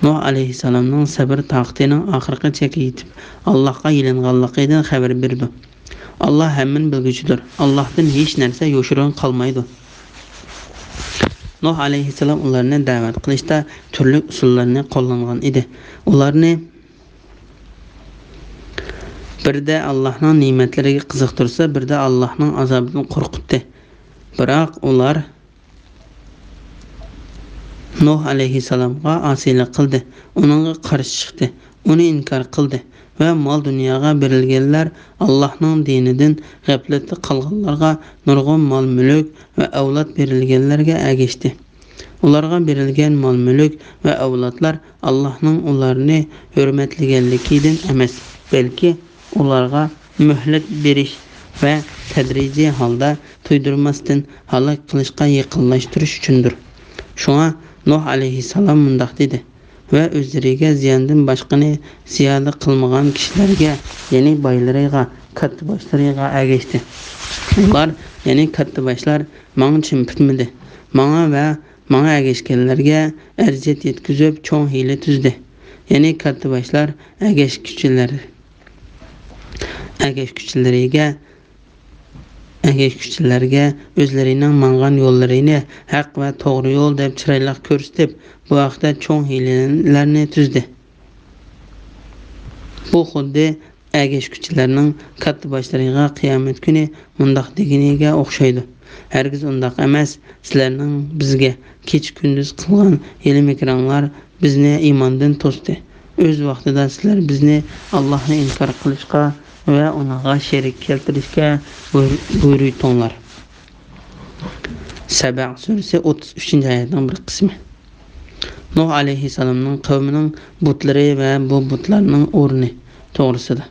نۇھ ئەلەيھىسسالامنىڭ سەبرى تاقىتىنىڭ ئاخىرقى چەككە يېتىپ، ئاللاھقا يېلىنغانلىقىدىن خەۋەر بېرىدۇ. ئاللاھ ھەممىنى بىلگۈچىدۇر. ئاللاھتىن ھېچ نەرسە يوشۇرۇن قالمايدۇ. نۇھ ئەلەيھىسسالام ئۇلارنى دەۋەت قىلىشتا تۈرلۈك ئۇسۇللارنى قوللانغان ئىدى. ئۇلارنى بىردە ئاللاھنىڭ نېمەتلىرىگە قىزىقتۇرسا، بىردە ئاللاھنىڭ ئازابىدىن قورقۇتتى. بىراق ئۇلار نۇھ ئەلەيھىسسالامغا ئاسىيلىق قىلدى، ئۇنىڭغا قارشى چىقتى، ئۇنى ئىنكار قىلدى ۋە مال-دۇنياغا بېرىلگەنلەر، ئاللاھنىڭ دىنىدىن غەپلەتتە قالغانلارغا نۇرغۇن مال-مۈلۈك ۋە ئەۋلاد بېرىلگەنلەرگە ئەگەشتى. ئۇلارغا بېرىلگەن مال-مۈلۈك ۋە ئەۋلادلار ئاللاھنىڭ ئۇلارنى ھۆرمەتلىگەنلىكىدىن ئەمەس، بەلكى ئۇلارغا مۆھلەت بېرىش ۋە تەدرىجىي ھالدا تۇيدۇرماستىن ھالاك قىلىشقا يېقىنلاشتۇرۇش ئۈچۈندۇر. شۇڭا نۇھ ئەلەيھىسسالام مۇنداق دېدى ۋە ئۆزلىرىگە زىياندىن باشقىنى زىيادە قىلمىغان كىشىلەرگە، يەنى بايلىرىغا، كاتتىباشلىرىغا ئەگەشتى. ئۇلار، يەنى كاتتىباشلار، ماڭا چىم پۈتمىدى. ماڭا ۋە ماڭا ئەگەشكەنلەرگە ئەزىيەت يەتكۈزۈپ، چوڭ ھىيلە تۈزدى. يەنى كاتتىباشلار ئەگەشكۈچىلەر، ئەگەشكۈچىلىرىگە، ئەگەشكۈچىلەرگە ئۆزلىرىنىڭ ماڭغان يوللىرىنى ھەق ۋە توغرا يول دەپ چىرايلىق كۆرسىتىپ، بۇ ھەقتە چوڭ ھىيلىلەرنى تۈزدى. بۇ خۇددى ئەگەشكۈچىلەرنىڭ كاتتىباشلىرىغا قىيامەت كۈنى مۇنداق دېگىنىگە ئوخشايدۇ: ھەرگىز ئۇنداق ئەمەس، سىلەرنىڭ بىزگە كېچە-كۈندۈز قىلغان ھىيلە-مىكرىڭلار بىزنى ئىماندىن توستى. ئۆز ۋاقتىدا سىلەر بىزنى ئاللاھنى ئىنكار قىلىشقا ۋە ئۇنىڭغا شېرىك كەلتۈرۈشكە بۇير-، بۇيرۇيتتۇڭلار. سەبە سۈرىسى ئوتتۇز ئۈچىنچى ئايەتنىڭ بىر قىسمى. نۇھ ئەلەيھىسسالامنىڭ قەۋمىنىڭ بۇتلىرى ۋە بۇ بۇتلارنىڭ ئورنى توغرىسىدا.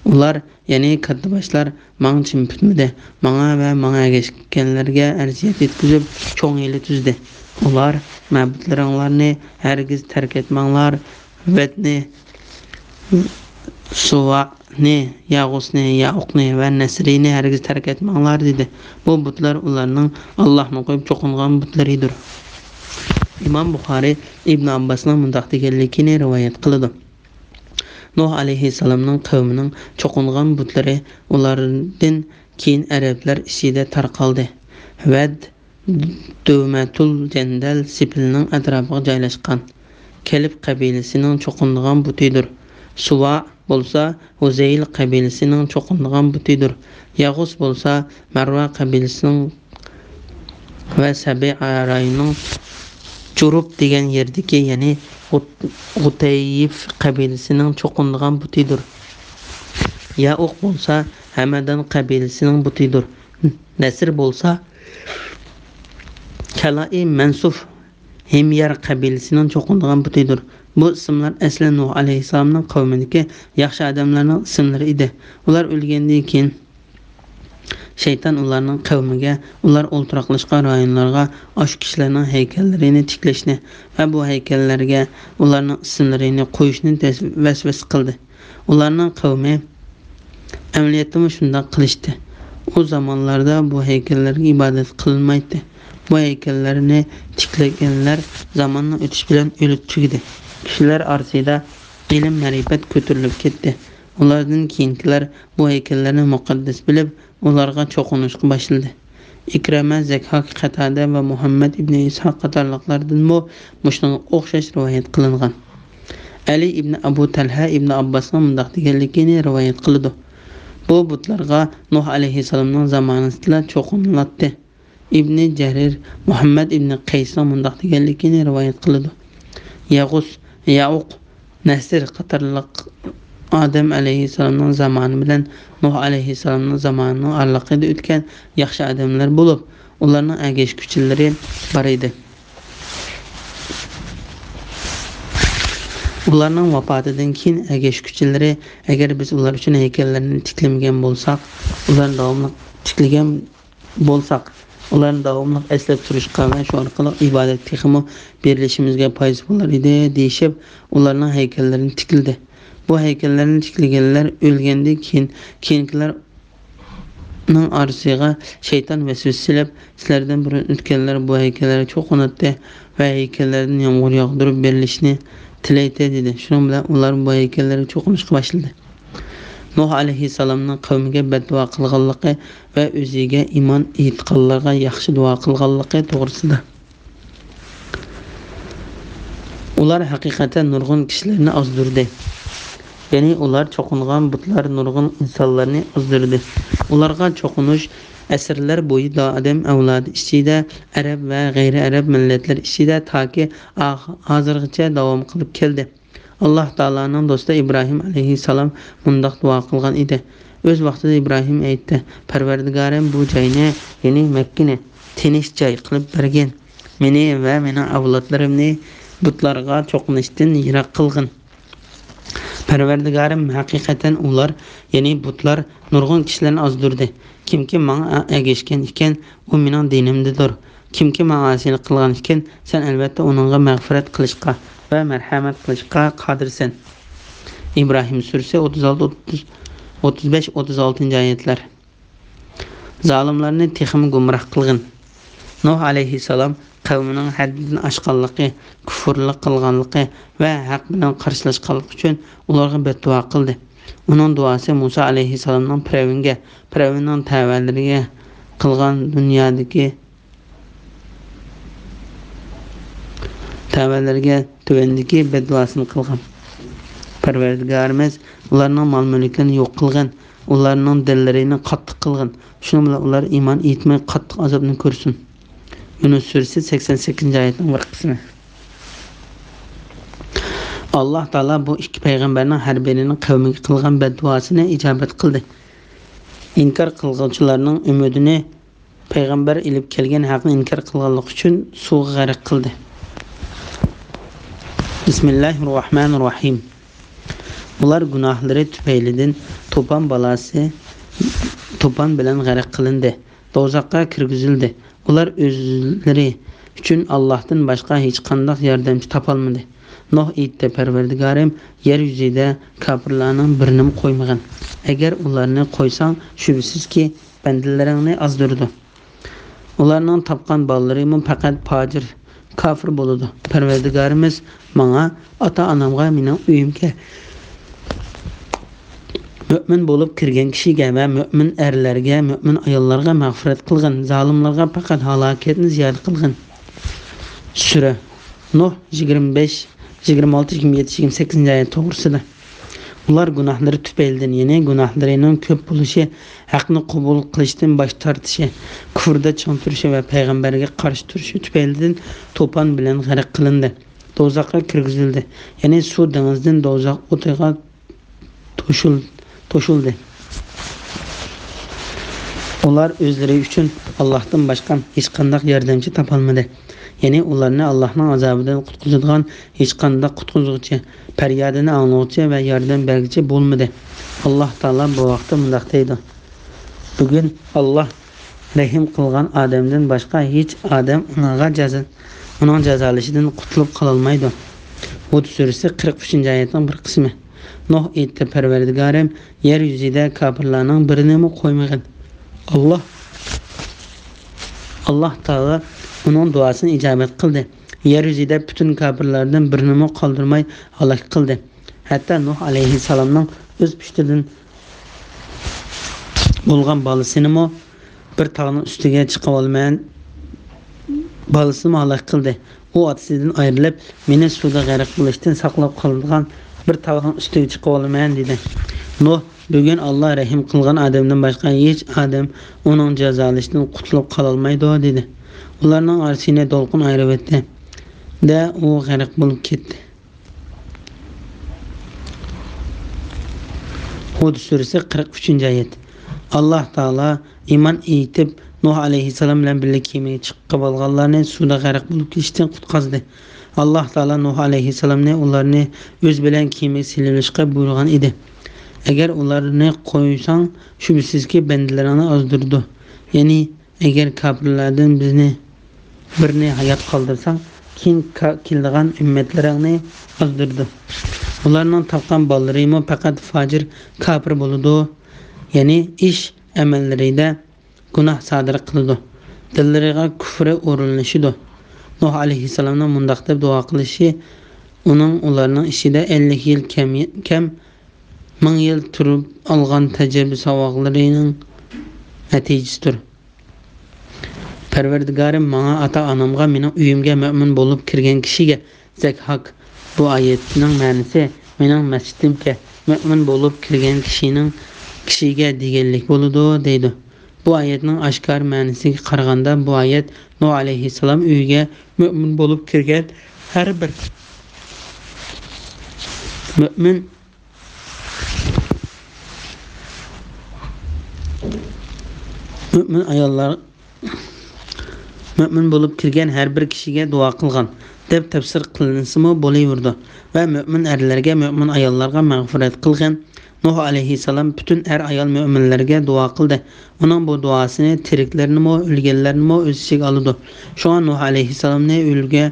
ئۇلار، يەنى كاتتىباشلار، ماڭا چىم پۈتمىدى. ماڭا ۋە ماڭا ئەگەشكەنلەرگە ئەزىيەت يەتكۈزۈپ، چوڭ ھىيلە تۈزدى. ئۇلار، مەبۇدلىرىڭلارنى ھەرگىز تەرك ئەتمەڭلار، ۋەدنى، سۇۋانى، يەغۇسنى، يەئۇقنى ۋە نەسرىنى ھەرگىز تەرك ئەتمەڭلار، دېدى. بۇ بۇتلار ئۇلارنىڭ ئاللاھنى قويۇپ چوقۇنغان بۇتلىرىدۇر. ئىمام بۇخارىي ئىبن ئابباسنىڭ مۇنداق دېگەنلىكىنى رىۋايەت قىلىدۇ: نۇھ ئەلەيھىسسالامنىڭ قەۋمىنىڭ چوقۇنغان بۇتلىرى ئۇلاردىن كېيىن ئەرەبلەر ئىچىدە تارقالدى. ۋەد دۇمەتۇل جەندەل سېپىلنىڭ ئەتراپىغا جايلاشقان كەلب قەبىلىسىنىڭ چوقۇنىدىغان بۇتىدۇر. سۇۋا بولسا ھۇزەيل قەبىلىسىنىڭ چوقۇنىدىغان بۇتىدۇر. ياغۇس بولسا مەرۋا قەبىلىسىنىڭ ۋە سەبىئە رايونىنىڭ جۇرۇپ دېگەن يېرىدىكى، يەنى غۇت-، غۇتەيف قەبىلىسىنىڭ چوقۇنىدىغان بۇتىدۇر. يائۇق بولسا ھەمەدان قەبىلىسىنىڭ بۇتىدۇر. نەسر بولسا كەلائى مەنسۇف ھىميار قەبىلىسىنىڭ چوقۇنىدىغان بۇتىدۇر. بۇ ئىسىملار ئەسلى نۇھ ئەلەيھىسسالامنىڭ قەۋمىدىكى ياخشى ئادەملەرنىڭ ئىسىملىرى ئىدى. ئۇلار ئۆلگەندىن كېيىن شەيتان ئۇلارنىڭ قەۋمىگە، ئۇلار ئولتۇراقلاشقان رايونلارغا ئاشۇ كىشىلەرنىڭ ھەيكەللىرىنى تىكلەشنى ۋە بۇ ھەيكەللەرگە ئۇلارنىڭ ئىسىملىرىنى قويۇشنى تەس-، ۋەسۋەسە قىلدى. ئۇلارنىڭ قەۋمى ئەمەلىيەتتىمۇ شۇنداق قىلىشتى. ئۇ زامانلاردا بۇ ھەيكەللەرگە ئىبادەت قىلىنمايتتى. بۇ ھەيكەللەرنى تىكلىگەنلەر زاماننىڭ ئۆتۈشى بىلەن ئۆلۈپ تۈگىدى. كىشىلەر ئارىسىدا ئىلىم-مەرىپەت كۆتۈرۈلۈپ كەتتى. ئۇلاردىن كېيىنكىلەر بۇ ھەيكەللەرنى مۇقەددەس بىلىپ، ئۇلارغا چوقۇنۇشقا باشلىدى. ئىكرىمە، زەكھاك، قاتادە ۋە مۇھەممەد ئىبنى ئىسھاق قاتارلىقلاردىنمۇ مۇشۇنىڭغا ئوخشاش رىۋايەت قىلىنغان. ئەلى ئىبنى ئەبۇ تەلھە ئىبنى ئابباسنىڭ مۇنداق دېگەنلىكىنى رىۋايەت قىلىدۇ: بۇ بۇتلارغا نۇھ ئەلەيھىسسالامنىڭ زامانىسىدىلا چوقۇنۇلاتتى. ئىبنى جەرىر مۇھەممەد ئىبنى قەيسنىڭ مۇنداق دېگەنلىكىنى رىۋايەت قىلىدۇ: يەغۇس، يەئۇق، نەسر قاتارلىق ئادەم ئەلەيھىسسالامنىڭ زامانى بىلەن نۇھ ئەلەيھىسسالامنىڭ زامانىنىڭ ئارىلىقىدا ئۆتكەن ياخشى ئادەملەر بولۇپ، ئۇلارنىڭ ئەگەشكۈچىلىرى بار ئىدى. ئۇلارنىڭ ۋاپاتىدىن كېيىن ئەگەشكۈچىلىرى، ئەگەر بىز ئۇلار ئۈچۈن ھەيكەللەرنى تىكلىمىگەن بولساق، ئۇلارنى داۋاملىق تىكلىگەن بولساق، ئۇلارنى داۋاملىق ئەسلەپ تۇرۇشقا ۋە شۇ ئارقىلىق ئىبادەت تېخىمۇ بېرىلىشىمىزگە پايدىسى بولار ئىدى، دېيىشىپ، ئۇلارنىڭ ھەيكەللىرىنى تىكلىدى. بۇ ھەيكەللەرنى تىكلىگەنلەر ئۆلگەندىن كېيىن، كېيىنكىلەرنىڭ ئارىسىغا شەيتان ۋەسۋەسە سېلىپ، سىلەردىن بۇرۇن ئۆتكەنلەر بۇ ھەيكەللەرگە چوقۇناتتى ۋە ھەيكەللەردىن يامغۇر ياغدۇرۇپ بېرىلىشىنى تىلەيتتى، دېدى. شۇنىڭ بىلەن ئۇلار بۇ ھەيكەللەرگە چوقۇنۇشقا باشلىدى. نۇھ ئەلەيھىسسالامنىڭ قەۋمىگە بەددۇئا قىلغانلىقى ۋە ئۆزىگە ئىمان ئېيتقانلارغا ياخشى دۇئا قىلغانلىقى توغرىسىدا. ئۇلار ھەقىقەتەن نۇرغۇن كىشىلەرنى ئازدۇردى. يەنى ئۇلار چوقۇنغان بۇتلار نۇرغۇن ئىنسانلارنى ئازدۇردى. ئۇلارغا چوقۇنۇش ئەسىرلەر بويى ئادەم ئەۋلادى ئىچىدە، ئەرەب ۋە غەيرىي ئەرەب مىللەتلەر ئىچىدە تاكى ئاخ-، ھازىرغىچە داۋام قىلىپ كەلدى. ئاللاھ تائالانىڭ دوستى ئىبراھىم ئەلەيھىسسالام مۇنداق دۇئا قىلغان ئىدى. ئۆز ۋاقتىدا ئىبراھىم ئېيتتى: پەرۋەردىگارىم، بۇ جاينى، يەنى مەككىنى، تىنچ جاي قىلىپ بەرگىن. مېنى ۋە مېنىڭ ئەۋلادلىرىمنى بۇتلارغا چوقۇنۇشتىن يىراق قىلغىن. پەرۋەردىگارىم، ھەقىقەتەن ئۇلار، يەنى بۇتلار، نۇرغۇن كىشىلەرنى ئازدۇردى. كىمكى ماڭا ئەگەشكەن ئىكەن، ئۇ مېنىڭ دىنىمدىدۇر. كىمكى ماڭا ئاسىيلىق قىلغان ئىكەن، سەن ئەلۋەتتە ئۇنىڭغا مەغپىرەت قىلىشقا ۋە مەرھەمەت قىلىشقا قادىرسەن. ئىبراھىم سۈرىسى ئوتتۇز ئالتە، ئوتتۇز، ئوتتۇز بەش، ئوتتۇز ئالتىنچى ئايەتلەر. زالىملارنى تېخىمۇ گۇمراھ قىلغىن. نۇھ ئەلەيھىسسالام قەۋمىنىڭ ھەددىدىن ئاشقانلىقى، كۇفۇرلۇق قىلغانلىقى ۋە ھەق بىلەن قارشىلاشقانلىقى ئۈچۈن ئۇلارغا بەددۇئا قىلدى. ئۇنىڭ دۇئاسى مۇسا ئەلەيھىسسالامنىڭ پىرئەۋنگە، پىرئەۋننىڭ تەۋەلىرىگە قىلغان دۇنيادىكى، تەۋەلىرىگە تۆۋەندىكى بەددۇئاسىنى قىلغان. پەرۋەردىگارىمىز، ئۇلارنىڭ مال-مۈلۈكلىرىنى يوق قىلغىن، ئۇلارنىڭ دىللىرىنى قاتتىق قىلغىن. شۇنىڭ بىلەن ئۇلار ئىمان ئېيتماي قاتتىق ئازابنى كۆرسۇن. يۇنۇس سۈرىسى سەكسەن سەككىزىنچى ئايەتنىڭ بىر قىسمى. ئاللاھ تائالا بۇ ئىككى پەيغەمبەرنىڭ ھەر بىرىنىڭ قەۋمىگە قىلغان بەددۇئاسىنى ئىجابەت قىلدى. ئىنكار قىلغۇچىلارنىڭ ئۈمىدىنى پەيغەمبەر ئېلىپ كەلگەن ھەقنى ئىنكار قىلغانلىقى ئۈچۈن سۇغا غەرق قىلدى. بىسمىللاھىررەھمانىررەھىم. ئۇلار گۇناھلىرى تۈپەيلىدىن توپان بالاسى، توپان بىلەن غەرق قىلىندى، دوزاخقا كىرگۈزۈلدى. ئۇلار ئۆزلىرى ئۈچۈن ئاللاھتىن باشقا ھېچقانداق ياردەمچى تاپالمىدى. نۇھ ئېيتتى: پەرۋەردىگارىم، يەر يۈزىدە كاپىرلارنىڭ بىرىنىمۇ قويمىغىن. ئەگەر ئۇلارنى قويساڭ، شۈبھىسىزكى، بەندىلىرىڭنى ئازدۇرىدۇ. ئۇلارنىڭ تاپقان بالىلىرىمۇ پەقەت پاجىر، كاپىر بولىدۇ. پەرۋەردىگارىمىز، ماڭا، ئاتا-ئانامغا، مېنىڭ ئۆيۈمگە، مۆمىن بولۇپ كىرگەن كىشىگە ۋە مۆمىن ئەرلەرگە، مۆمىن ئاياللارغا مەغپىرەت قىلغىن، زالىملارغا پەقەت ھالاكەتنى زىيادە قىلغىن. سۈرە نۇھ، يىگىرمە بەش، يىگىرمە ئالتە، يىگىرمە يەتتە، يىگىرمە سەككىزىنچى ئايەت توغرىسىدا. ئۇلار گۇناھلىرى تۈپەيلىدىن، يەنى گۇناھلىرىنىڭ كۆپ بولۇشى، ھەقنى قوبۇل قىلىشتىن باش تارتىشى، كۇفردا چىڭ تۇرۇشى ۋە پەيغەمبەرگە قارشى تۇرۇشى تۈپەيلىدىن توپان بىلەن غەرق قىلىندى. دوزاخقا كىرگۈزۈلدى. يەنى سۇ دېڭىزدىن دوزاخ ئوتىغا توشۇل-، توشۇلدى. ئۇلار ئۆزلىرى ئۈچۈن ئاللاھتىن باشقا ھېچقانداق ياردەمچى تاپالمىدى. يەنى ئۇلارنى ئاللاھنىڭ ئازابىدىن قۇتقۇزىدىغان ھېچقانداق قۇتقۇزغۇچى، پەريادىنى ئاڭلىغۇچى ۋە ياردەم بەرگۈچى بولمىدى. ئاللاھ تائالا بۇ ھەقتە مۇنداق دەيدۇ: بۈگۈن ئاللاھ رەھىم قىلغان ئادەمدىن باشقا ھېچ ئادەم ئۇنىڭغا جازا-، ئۇنىڭ جازالىشىدىن قۇتۇلۇپ قالالمايدۇ. ھۇد سۈرىسى قىرىق ئۈچىنچى ئايەتنىڭ بىر قىسمى. نۇھ ئېيتتى: پەرۋەردىگارىم، يەر يۈزىدە كاپىرلارنىڭ بىرىنىمۇ قويمىغىن. ئاللاھ، ئاللاھ تائالا ئۇنىڭ دۇئاسىنى ئىجابەت قىلدى. يەر يۈزىدە پۈتۈن كاپىرلاردىن بىرىنىمۇ قالدۇرماي ھالاك قىلدى. ھەتتا نۇھ ئەلەيھىسسالامنىڭ ئۆز پۇشتىدىن بولغان بالىسىنىمۇ بىر تاغنىڭ ئۈستىگە چىقىۋالىمەن، بالىسىنىمۇ ھالاك قىلدى. ئۇ ئاتىسىدىن ئايرىلىپ، مېنى سۇدا غەرق بولۇشتىن ساقلاپ قالىدىغان بىر تاغنىڭ ئۈستىگە چىقىۋالىمەن، دېدى. نۇھ، بۈگۈن ئاللاھ رەھىم قىلغان ئادەمدىن باشقا ھېچ ئادەم ئۇنىڭ جازالىشىدىن قۇتۇلۇپ قالالمايدۇ، دېدى. ئۇلارنىڭ ئارىسىنى دولقۇن ئايرىۋەتتى دە، ئۇ غەرق بولۇپ كەتتى. ھۇد سۈرىسى، قىرىق ئۈچىنچى ئايەت. ئاللاھ تائالا ئىمان ئېيتىپ، نۇھ ئەلەيھىسسالام بىلەن بىللە كېمىگە چىقىپ ئالغانلارنى سۇدا غەرق بولۇپ كېتىشتىن قۇتقازدى. ئاللاھ تائالا نۇھ ئەلەيھىسسالامنى ئۇلارنى ئۆزى بىلەن كېمىگە سېلىۋېلىشقا بۇيرۇغان ئىدى. ئەگەر ئۇلارنى قويساڭ، شۈبھىسىزكى، بەندىلىرىڭنى ئازدۇرىدۇ. يەنى، ئەگەر كاپىرلاردىن بىزنى، بىرنى ھايات قالدۇرساڭ، كېيىن كا-، كېلىدىغان ئۈممەتلىرىڭنى ئازدۇرىدۇ. ئۇلارنىڭ تاپقان بالىلىرىمۇ پەقەت فاجىر، كاپىر بولىدۇ. يەنى ئىش، ئەمەللىرىدە گۇناھ سادىر قىلىدۇ. دىللىرىغا كۇفرى ئورۇنلىشىدۇ. نۇھ ئەلەيھىسسالامنىڭ مۇنداق دەپ دۇئا قىلىشى ئۇنىڭ ئۇلارنىڭ ئىچىدە ئەللىك يىل كەم، كەم مىڭ يىل تۇرۇپ ئالغان تەجرىبە ساۋاقلىرىنىڭ نەتىجىسىدۇر. پەرۋەردىگارىم، ماڭا، ئاتا-ئانامغا، مېنىڭ ئۆيۈمگە مۆمىن بولۇپ كىرگەن كىشىگە زەكھاك. بۇ ئايەتنىڭ مەنىسى، مېنىڭ مەسچىتىمگە مۆمىن بولۇپ كىرگەن كىشىنىڭ، كىشىگە دېگەنلىك بولىدۇ، دەيدۇ. بۇ ئايەتنىڭ ئاشكارا مەنىسىگە قارىغاندا، بۇ ئايەت نۇھ ئەلەيھىسسالام ئۆيىگە مۆمىن بولۇپ كىرگەن ھەر بىر مۆمىن مۆمىن ئاياللار، مۆمىن بولۇپ كىرگەن ھەر بىر كىشىگە دۇئا قىلغان، دەپ تەپسىر قىلىنسىمۇ بولۇۋېرىدۇ ۋە مۆمىن ئەرلەرگە، مۆمىن ئاياللارغا مەغپىرەت قىلغىن. نۇھ ئەلەيھىسسالام پۈتۈن ئەر-ئايال مۆمىنلەرگە دۇئا قىلدى. ئۇنىڭ بۇ دۇئاسىنى تىرىكلەرنىمۇ، ئۆلگەنلەرنىمۇ ئۆز ئىچىگە ئالىدۇ. شۇڭا نۇھ ئەلەيھىسسالامنى ئۈلگە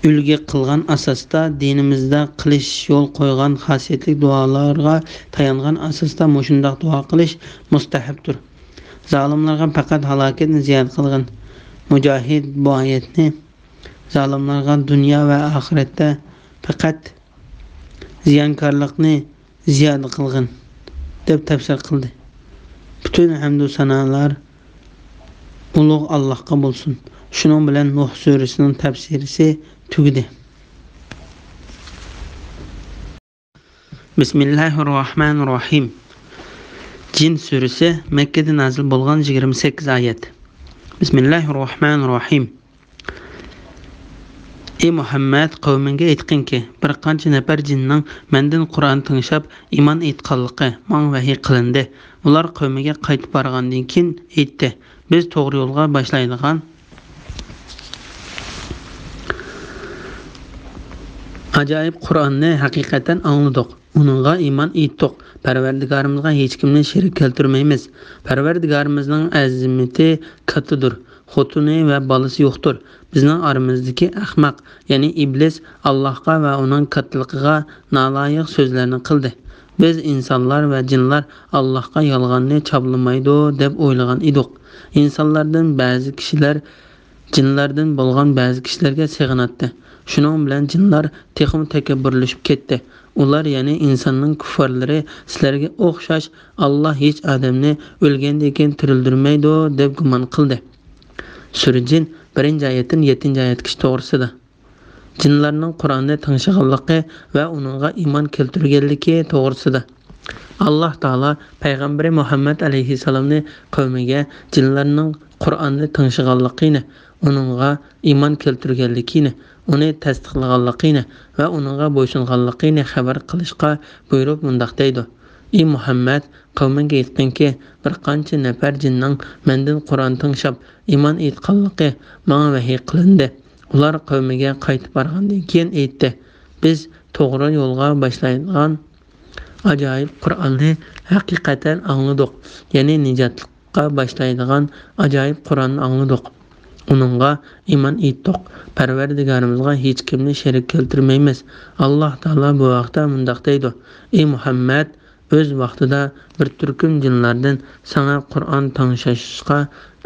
ئۈلگە قىلغان ئاساستا، دىنىمىزدا قىلىش يول قويغان خاسىيەتلىك دۇئالارغا تايانغان ئاساستا مۇشۇنداق دۇئا قىلىش مۇستەھەپتۇر. زالىملارغا پەقەت ھالاكەتنى زىيادە قىلغىن. مۇجاھىد بۇ ئايەتنى زالىملارغا دۇنيا ۋە ئاخىرەتتە پەقەت زىيانكارلىقنى زىيادە قىلغىن، دەپ تەپسىر قىلدى. پۈتۈن ھەمدۇ سانالار ئۇلۇغ ئاللاھقا بولسۇن. شۇنىڭ بىلەن نۇھ سۈرىسىنىڭ تەپسىرىسى تۈگىدى. بىسمىللاھىررەھمانىررەھىم. جىن سۈرىسى، مەككىدە نازىل بولغان، يىگىرمە سەككىز ئايەت. بىسمىللاھىررەھمانىررەھىم. ئى مۇھەممەد، قەۋمىڭگە ئېيتقىنكى، بىر قانچە نەپەر جىننىڭ مەندىن قۇرئان تىڭشاپ ئىمان ئېيتقانلىقى ماڭا ۋەھىي قىلىندى. ئۇلار قەۋمىگە قايتىپ بارغاندىن كېيىن ئېيتتى، بىز توغرا يولغا باشلايدىغان ئاجايىپ قۇرئاننى ھەقىقەتەن ئاڭلىدۇق. ئۇنىڭغا ئىمان ئېيتتۇق. پەرۋەردىگارىمىزغا ھېچكىمنى شېرىك كەلتۈرمەيمىز. پەرۋەردىگارىمىزنىڭ ئەزىمىتى كاتتىدۇر. خوتۇنى ۋە بالىسى يوقتۇر. بىزنىڭ ئارىمىزدىكى ئەخمەق، يەنى ئىبلىس، ئاللاھقا ۋە ئۇنىڭ كاتتىلىقىغا نالايىق سۆزلەرنى قىلدى. بىز ئىنسانلار ۋە جىنلار ئاللاھقا يالغاننى چاپلىمايدۇ دەپ ئويلىغان ئىدۇق. ئىنسانلاردىن بەزى كىشىلەر جىنلاردىن بولغان بەزى كىشىلەرگە سېغىناتتى. شۇنىڭ بىلەن جىنلار تېخىمۇ تەكەببۇرلىشىپ كەتتى. ئۇلار، يەنى ئىنساننىڭ كۇففارلىرى، سىلەرگە ئوخشاش، ئاللاھ ھېچ ئادەمنى ئۆلگەندىن كېيىن تىرىلدۈرمەيدۇ، دەپ گۇمان قىلدى. سۈرە جىن، بىرىنچى ئايەتتىن يەتتىنچى ئايەتكىچە توغرىسىدا. جىنلارنىڭ قۇرئاننى تىڭشىغانلىقى ۋە ئۇنىڭغا ئىمان كەلتۈرگەنلىكى توغرىسىدا. ئاللاھ تائالا پەيغەمبىرى مۇھەممەد ئەلەيھىسسالامنى قەۋمىگە جىنلارنىڭ قۇرئاننى تىڭشىغانلىقىنى، ئۇنىڭغا ئىمان كەلتۈرگەنلىكىنى، ئۇنى تەستىقلىغانلىقىنى ۋە ئۇنىڭغا بويسۇنغانلىقىنى خەۋەر قىلىشقا بۇيرۇپ مۇنداق دەيدۇ: ئى مۇھەممەد، قەۋمىڭگە ئېيتقىنكى، بىر قانچە نەپەر جىننىڭ مەندىن قۇرئان تىڭشاپ ئىمان ئېيتقانلىقى ماڭا ۋەھىي قىلىندى. ئۇلار قەۋمىگە قايتىپ بارغاندىن كېيىن ئېيتتى، بىز توغرا يولغا باشلايدىغان ئاجايىپ قۇرئاننى ھەقىقەتەن ئاڭلىدۇق، يەنى نىجاتلىققا باشلايدىغان ئاجايىپ قۇرئاننى ئاڭلىدۇق. ئۇنىڭغا ئىمان ئېيتتۇق. پەرۋەردىگارىمىزغا ھېچكىمنى شېرىك كەلتۈرمەيمىز. ئاللاھ تائالا بۇ ھەقتە مۇنداق دەيدۇ: ئى مۇھەممەد، ئۆز ۋاقتىدا بىر تۈركۈم جىنلاردىن ساڭا قۇرئان تىڭشاشقا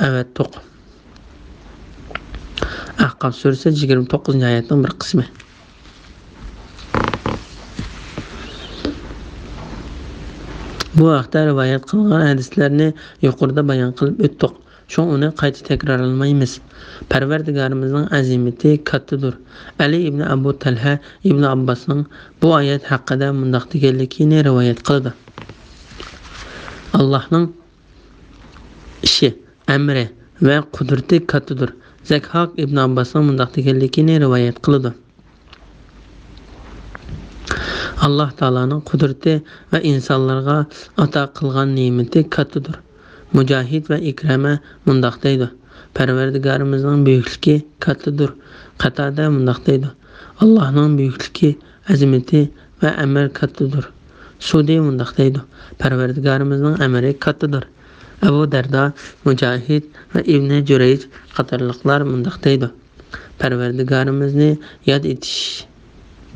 ئەۋەتتۇق. ئەھقاف سۈرىسى يىگىرمە توققۇزىنچى ئايەتنىڭ بىر قىسمى. بۇ ھەقتە رىۋايەت قىلغان ھەدىسلەرنى يۇقىرىدا بايان قىلىپ ئۆتتۇق. شۇڭا ئۇنى قايتا تەكرارلىمايمىز. پەرۋەردىگارىمىزنىڭ ئەزىمىتى كاتتىدۇر. ئەلى ئىبنى ئەبۇ تەلھە ئىبنى ئابباسنىڭ بۇ ئايەت ھەققىدە مۇنداق دېگەنلىكىنى رىۋايەت قىلىدۇ. ئاللاھنىڭ ئىشى، ئەمرى ۋە قۇدرىتى كاتتىدۇر. زەكھاق ئىبنى ئابباسنىڭ مۇنداق دېگەنلىكىنى رىۋايەت قىلىدۇ. ئاللاھ تائالانىڭ قۇدرىتى ۋە ئىنسانلارغا ئاتا قىلغان نېمىتى كاتتىدۇر. مۇجاھىد ۋە ئىكرەمە مۇنداق دەيدۇ: پەرۋەردىگارىمىزنىڭ بۈيۈكلۈكى كاتتىدۇر. قەتادە مۇنداق دەيدۇ: ئاللاھنىڭ بۈيۈكلۈكى، ئەزىمىتى ۋە ئەمرى كاتتىدۇر. سۇدى مۇنداق دەيدۇ: پەرۋەردىگارىمىزنىڭ ئەمرى كاتتىدۇر. ئەبۇ دەردا، مۇجاھىد ۋە ئىبنى جۈرەيج قاتارلىقلار مۇنداق دەيدۇ: پەرۋەردىگارىمىزنى ياد ئېتىش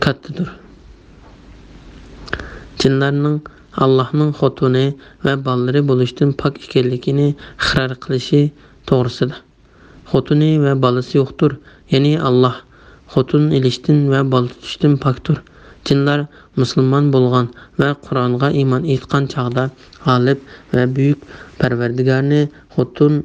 كاتتىدۇر. جىنلارنىڭ ئاللاھنىڭ خوتۇنى ۋە بالىلىرى بولۇشتىن پاك ئىكەنلىكىنى ئىقرار قىلىشى توغرىسىدا. خوتۇنى ۋە بالىسى يوقتۇر، يەنى ئاللاھ خوتۇن ئېلىشتىن ۋە بالا تۇتۇشتىن پاكتۇر. جىنلار مۇسۇلمان بولغان ۋە قۇرئانغا ئىمان ئېيتقان چاغدا غالىب ۋە بۈيۈك پەرۋەردىگارنى خوتۇن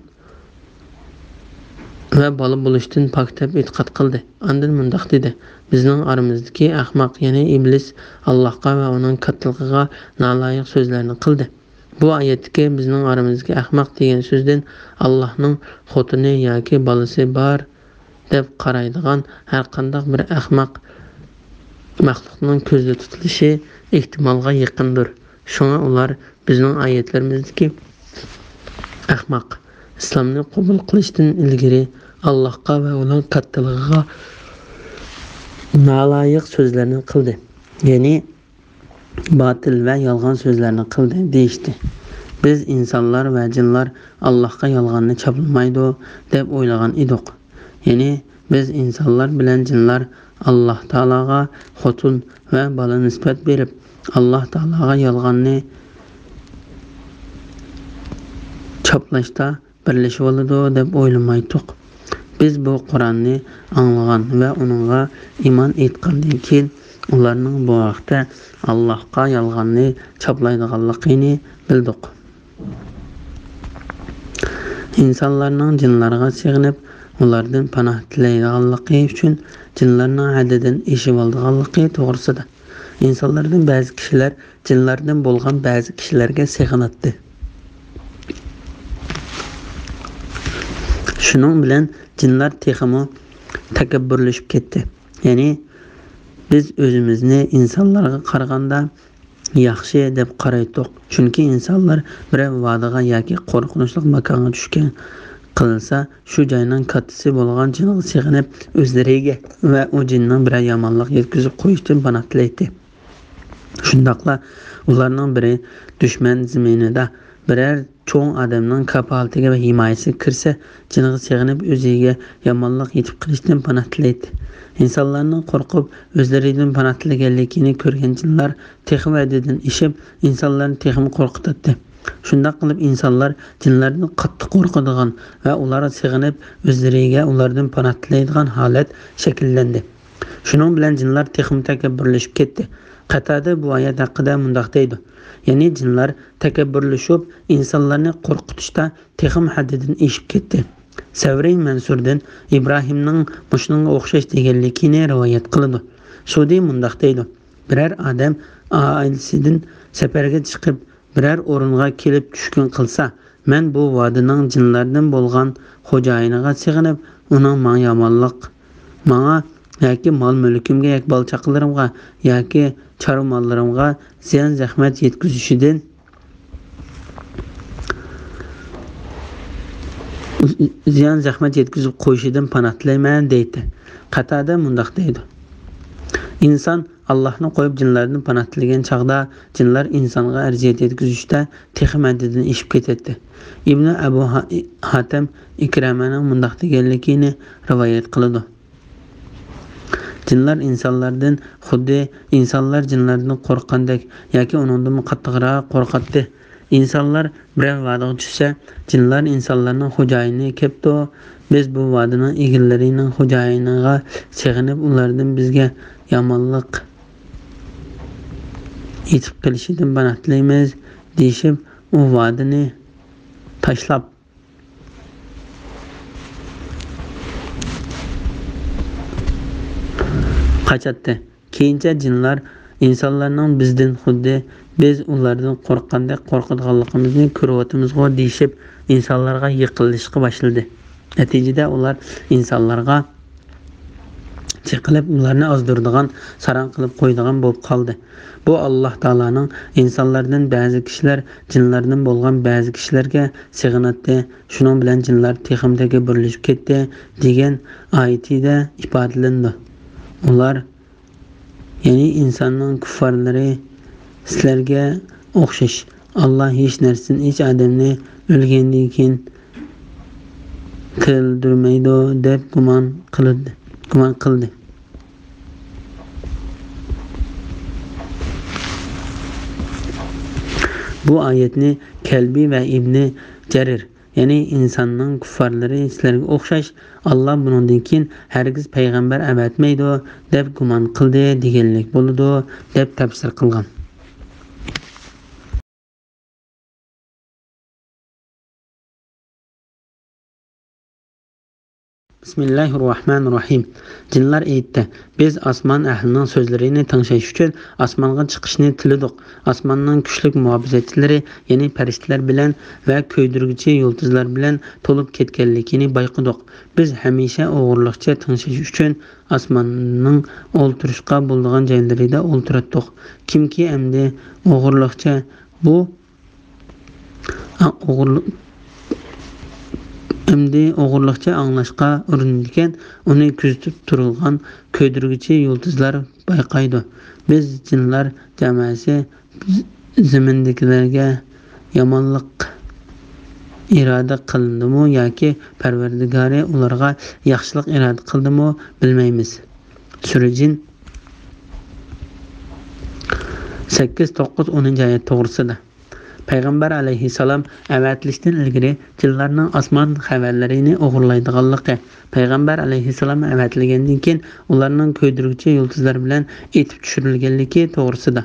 ۋە بالا بولۇشتىن پاك دەپ ئېتىقاد قىلدى. ئاندىن مۇنداق دېدى: بىزنىڭ ئارىمىزدىكى ئەخمەق، يەنى ئىبلىس، ئاللاھقا ۋە ئۇنىڭ كاتتىلىقىغا نالايىق سۆزلەرنى قىلدى. بۇ ئايەتتىكى «بىزنىڭ ئارىمىزدىكى ئەخمەق» دېگەن سۆزدىن ئاللاھنىڭ خوتۇنى ياكى بالىسى بار دەپ قارايدىغان ھەرقانداق بىر ئەخمەق مەخلۇقنىڭ كۆزدە تۇتۇلۇشى ئېھتىمالغا يېقىندۇر. شۇڭا ئۇلار بىزنىڭ ئايەتلىرىمىزدىكى ئەخمەق، ئىسلامنى قوبۇل قىلىشتىن ئىلگىرى ئاللاھقا ۋە ئۇنىڭ كاتتىلىقىغا نالايىق سۆزلەرنى قىلدى. يەنى باتىل ۋە يالغان سۆزلەرنى قىلدى، دېيىشتى. بىز ئىنسانلار ۋە جىنلار ئاللاھقا يالغاننى چاپلىمايدۇ، دەپ ئويلىغان ئىدۇق. يەنى بىز ئىنسانلار بىلەن جىنلار ئاللاھ تائالاغا خوتۇن ۋە بالا نىسبەت بېرىپ، ئاللاھ تائالاغا يالغاننى چاپلاشتا بىرلىشىۋالىدۇ دەپ ئويلىمايتتۇق. بىز بۇ قۇرئاننى ئاڭلىغان ۋە ئۇنىڭغا ئىمان ئېيتقاندىن كېيىن، ئۇلارنىڭ بۇ ھەقتە ئاللاھقا يالغاننى چاپلايدىغانلىقىنى بىلدۇق. ئىنسانلارنىڭ جىنلارغا سېغىنىپ، ئۇلاردىن پاناھ تىلەيدىغانلىقى ئۈچۈن جىنلارنىڭ ھەددىدىن ئېشىۋالىدىغانلىقى توغرىسىدا. ئىنسانلاردىن بەزى كىشىلەر جىنلاردىن بولغان بەزى كىشىلەرگە سېغىناتتى. شۇنىڭ بىلەن جىنلار تېخىمۇ تەكەببۇرلىشىپ كەتتى. يەنى، بىز ئۆزىمىزنى ئىنسانلارغا قارىغاندا ياخشى دەپ قارايتتۇق. چۈنكى ئىنسانلار بىرەر ۋادىغا ياكى قورقۇنچلۇق ماكانغا چۈشكەن قىلسا، شۇ جاينىڭ كاتتىسى بولغان جىنغا سېغىنىپ، ئۆزلىرىگە ۋە ئۇ جىننىڭ بىرەر يامانلىق يەتكۈزۈپ قويۇشتىن پاناھ تىلەيتتى. شۇنداقلا ئۇلارنىڭ بىرى دۈشمەن زېمىنىدا بىرەر چوڭ ئادەمنىڭ كاپالىتىگە ۋە ھىمايىسىگە كىرسە، جىنىغا سېغىنىپ، ئۆزىگە يامانلىق يېتىپ قېلىشتىن پاناھ تىلەيتتى. ئىنسانلارنىڭ قورقۇپ، ئۆزلىرىدىن پاناھ تىلىگەنلىكىنى كۆرگەن جىنلار تېخىمۇ ھەددىدىن ئېشىپ، ئىنسانلارنى تېخىمۇ قورقۇتاتتى. شۇنداق قىلىپ، ئىنسانلار جىنلاردىن قاتتىق قورقىدىغان ۋە ئۇلارغا سېغىنىپ، ئۆزلىرىگە ئۇلاردىن پاناھ تىلەيدىغان ھالەت شەكىللەندى. شۇنىڭ بىلەن جىنلار تېخىمۇ تەكەببۇرلىشىپ كەتتى. قەتادە بۇ ئايەت ھەققىدە مۇنداق دەيدۇ: يەنى جىنلار تەكەببۇرلىشىپ، ئىنسانلارنى قورقۇتۇشتا تېخىمۇ ھەددىدىن ئېشىپ كەتتى. سەۋرى مەنسۇردىن ئىبراھىمنىڭ مۇشۇنىڭغا ئوخشاش دېگەنلىكىنى رىۋايەت قىلىدۇ. سۇدى مۇنداق دەيدۇ: بىرەر ئادەم ئائىلىسىدىن سەپەرگە چىقىپ، بىرەر ئورۇنغا كېلىپ چۈشكۈن قىلسا، مەن بۇ ۋادىنىڭ جىنلاردىن بولغان خوجايىنىغا سېغىنىپ، ئۇنىڭ ماڭا يامانلىق، ماڭا ياكى مال-مۈلكۈمگە ياكى بالا-چاقىلىرىمغا ياكى چارۋا ماللىرىمغا زىيان-زەخمەت يەتكۈزۈشىدىن، زىيان-زەخمەت يەتكۈزۈپ قويۇشىدىن پاناھ تىلەيمەن، دەيتتى. قەتادە مۇنداق دەيدۇ: ئىنسان ئاللاھنى قويۇپ، جىنلاردىن پاناھ تىلىگەن چاغدا، جىنلار ئىنسانغا ئەزىيەت يەتكۈزۈشتە تېخىمۇ ھەددىدىن ئېشىپ كېتەتتى. ئىبنى ئەبۇ ھا-، ھاتەم ئىكرەمەنىڭ مۇنداق دېگەنلىكىنى رىۋايەت قىلىدۇ: جىنلار ئىنسانلاردىن خۇددى ئىنسانلار جىنلاردىن قورققاندەك ياكى ئۇنىڭدىنمۇ قاتتىقراق قورقاتتى. ئىنسانلار بىرەر ۋادىغا چۈشسە، جىنلار ئىنسانلارنىڭ خوجايىنى كەپتۇ، بىز بۇ ۋادىنىڭ ئىگىلىرىنىڭ خوجايىنىغا سېغىنىپ، ئۇلاردىن بىزگە يامانلىق يېتىپ قېلىشىدىن پاناھ تىلەيمىز، دېيىشىپ، ئۇ ۋادىنى تاشلاپ، قاچاتتى. كېيىنچە جىنلار ئىنسانلارنىڭ بىزدىن خۇددى بىز ئۇلاردىن قورققاندەك قورقىدىغانلىقىمىزنى كۆرۈۋاتىمىزغۇ دېيىشىپ، ئىنسانلارغا يېقىنلىشىشقا باشلىدى. نەتىجىدە ئۇلار ئىنسانلارغا چېقىلىپ، ئۇلارنى ئازدۇرىدىغان، ساراڭ قىلىپ قويىدىغان بولۇپ قالدى. بۇ ئاللاھ تائالانىڭ ئىنسانلاردىن بەزى كىشىلەر جىنلاردىن بولغان بەزى كىشىلەرگە سېغىناتتى، شۇنىڭ بىلەن جىنلار تېخىمۇ تەكەببۇرلىشىپ كەتتى، دېگەن ئايىتىدە ئىپادىلىنىدۇ. ئۇلار، يەنى ئىنساننىڭ كۇففارلىرى سىلەرگە ئوخشاش، ئاللاھ ھېچ نەرسىدىن ھېچ ئادەمنى ئۆلگەندىن كېيىن تىرىلدۈرمەيدۇ، دەپ گۇمان قىلدى، گۇمان قىلدى. بۇ ئايەتنى كەلبى ۋە ئىبنى جەرىر، يەنى ئىنساننىڭ كۇففارلىرى سىلەرگە ئوخشاش، ئاللاھ بۇنىڭدىن كېيىن ھەرگىز پەيغەمبەر ئەۋەتمەيدۇ، دەپ گۇمان قىلدى دېگەنلىك بولىدۇ، دەپ تەپسىر قىلغان. بىسمىللاھىررەھمانىررەھىم. جىنلار ئېيتتى، بىز ئاسمان ئەھلىنىڭ سۆزلىرىنى تىڭشاش ئۈچۈن ئاسمانغا چىقىشنى تىلىدۇق. ئاسماننىڭ كۈچلۈك مۇھاپىزەتچىلىرى، يەنى پەرىشتىلەر بىلەن ۋە كۆيدۈرگۈچى يۇلتۇزلار بىلەن تولۇپ كەتكەنلىكىنى بايقىدۇق. بىز ھەمىشە ئوغرىلىقچە تىڭشاش ئۈچۈن ئاسماننىڭ ئولتۇرۇشقا بولىدىغان جايلىرىدا ئولتۇراتتۇق. كىمكى ئەمدى ئوغرىلىقچە بۇ ئوغرىلىق، ئەمدى ئوغرىلىقچە ئاڭلاشقا ئۇرۇنىدىكەن، ئۇنى كۆزىتىپ تۇرغان كۆيدۈرگۈچى يۇلتۇزلار بايقايدۇ. بىز جىنلار جامائەسى زېمىندىكىلەرگە يامانلىق ئىرادە قىلدىمۇ ياكى پەرۋەردىگارى ئۇلارغا ياخشىلىق ئىرادە قىلدىمۇ بىلمەيمىز. سۈرە جىن سەككىز، توققۇز، ئونىنچى ئايەت توغرىسىدا. پەيغەمبەر ئەلەيھىسسالام ئەۋەتىلىشتىن ئىلگىرى جىنلارنىڭ ئاسمان خەۋەرلىرىنى ئوغرىلايدىغانلىقى، پەيغەمبەر ئەلەيھىسسالام ئەۋەتىلگەندىن كېيىن ئۇلارنىڭ كۆيدۈرگۈچى يۇلتۇزلار بىلەن ئېتىپ چۈشۈرۈلگەنلىكى توغرىسىدا.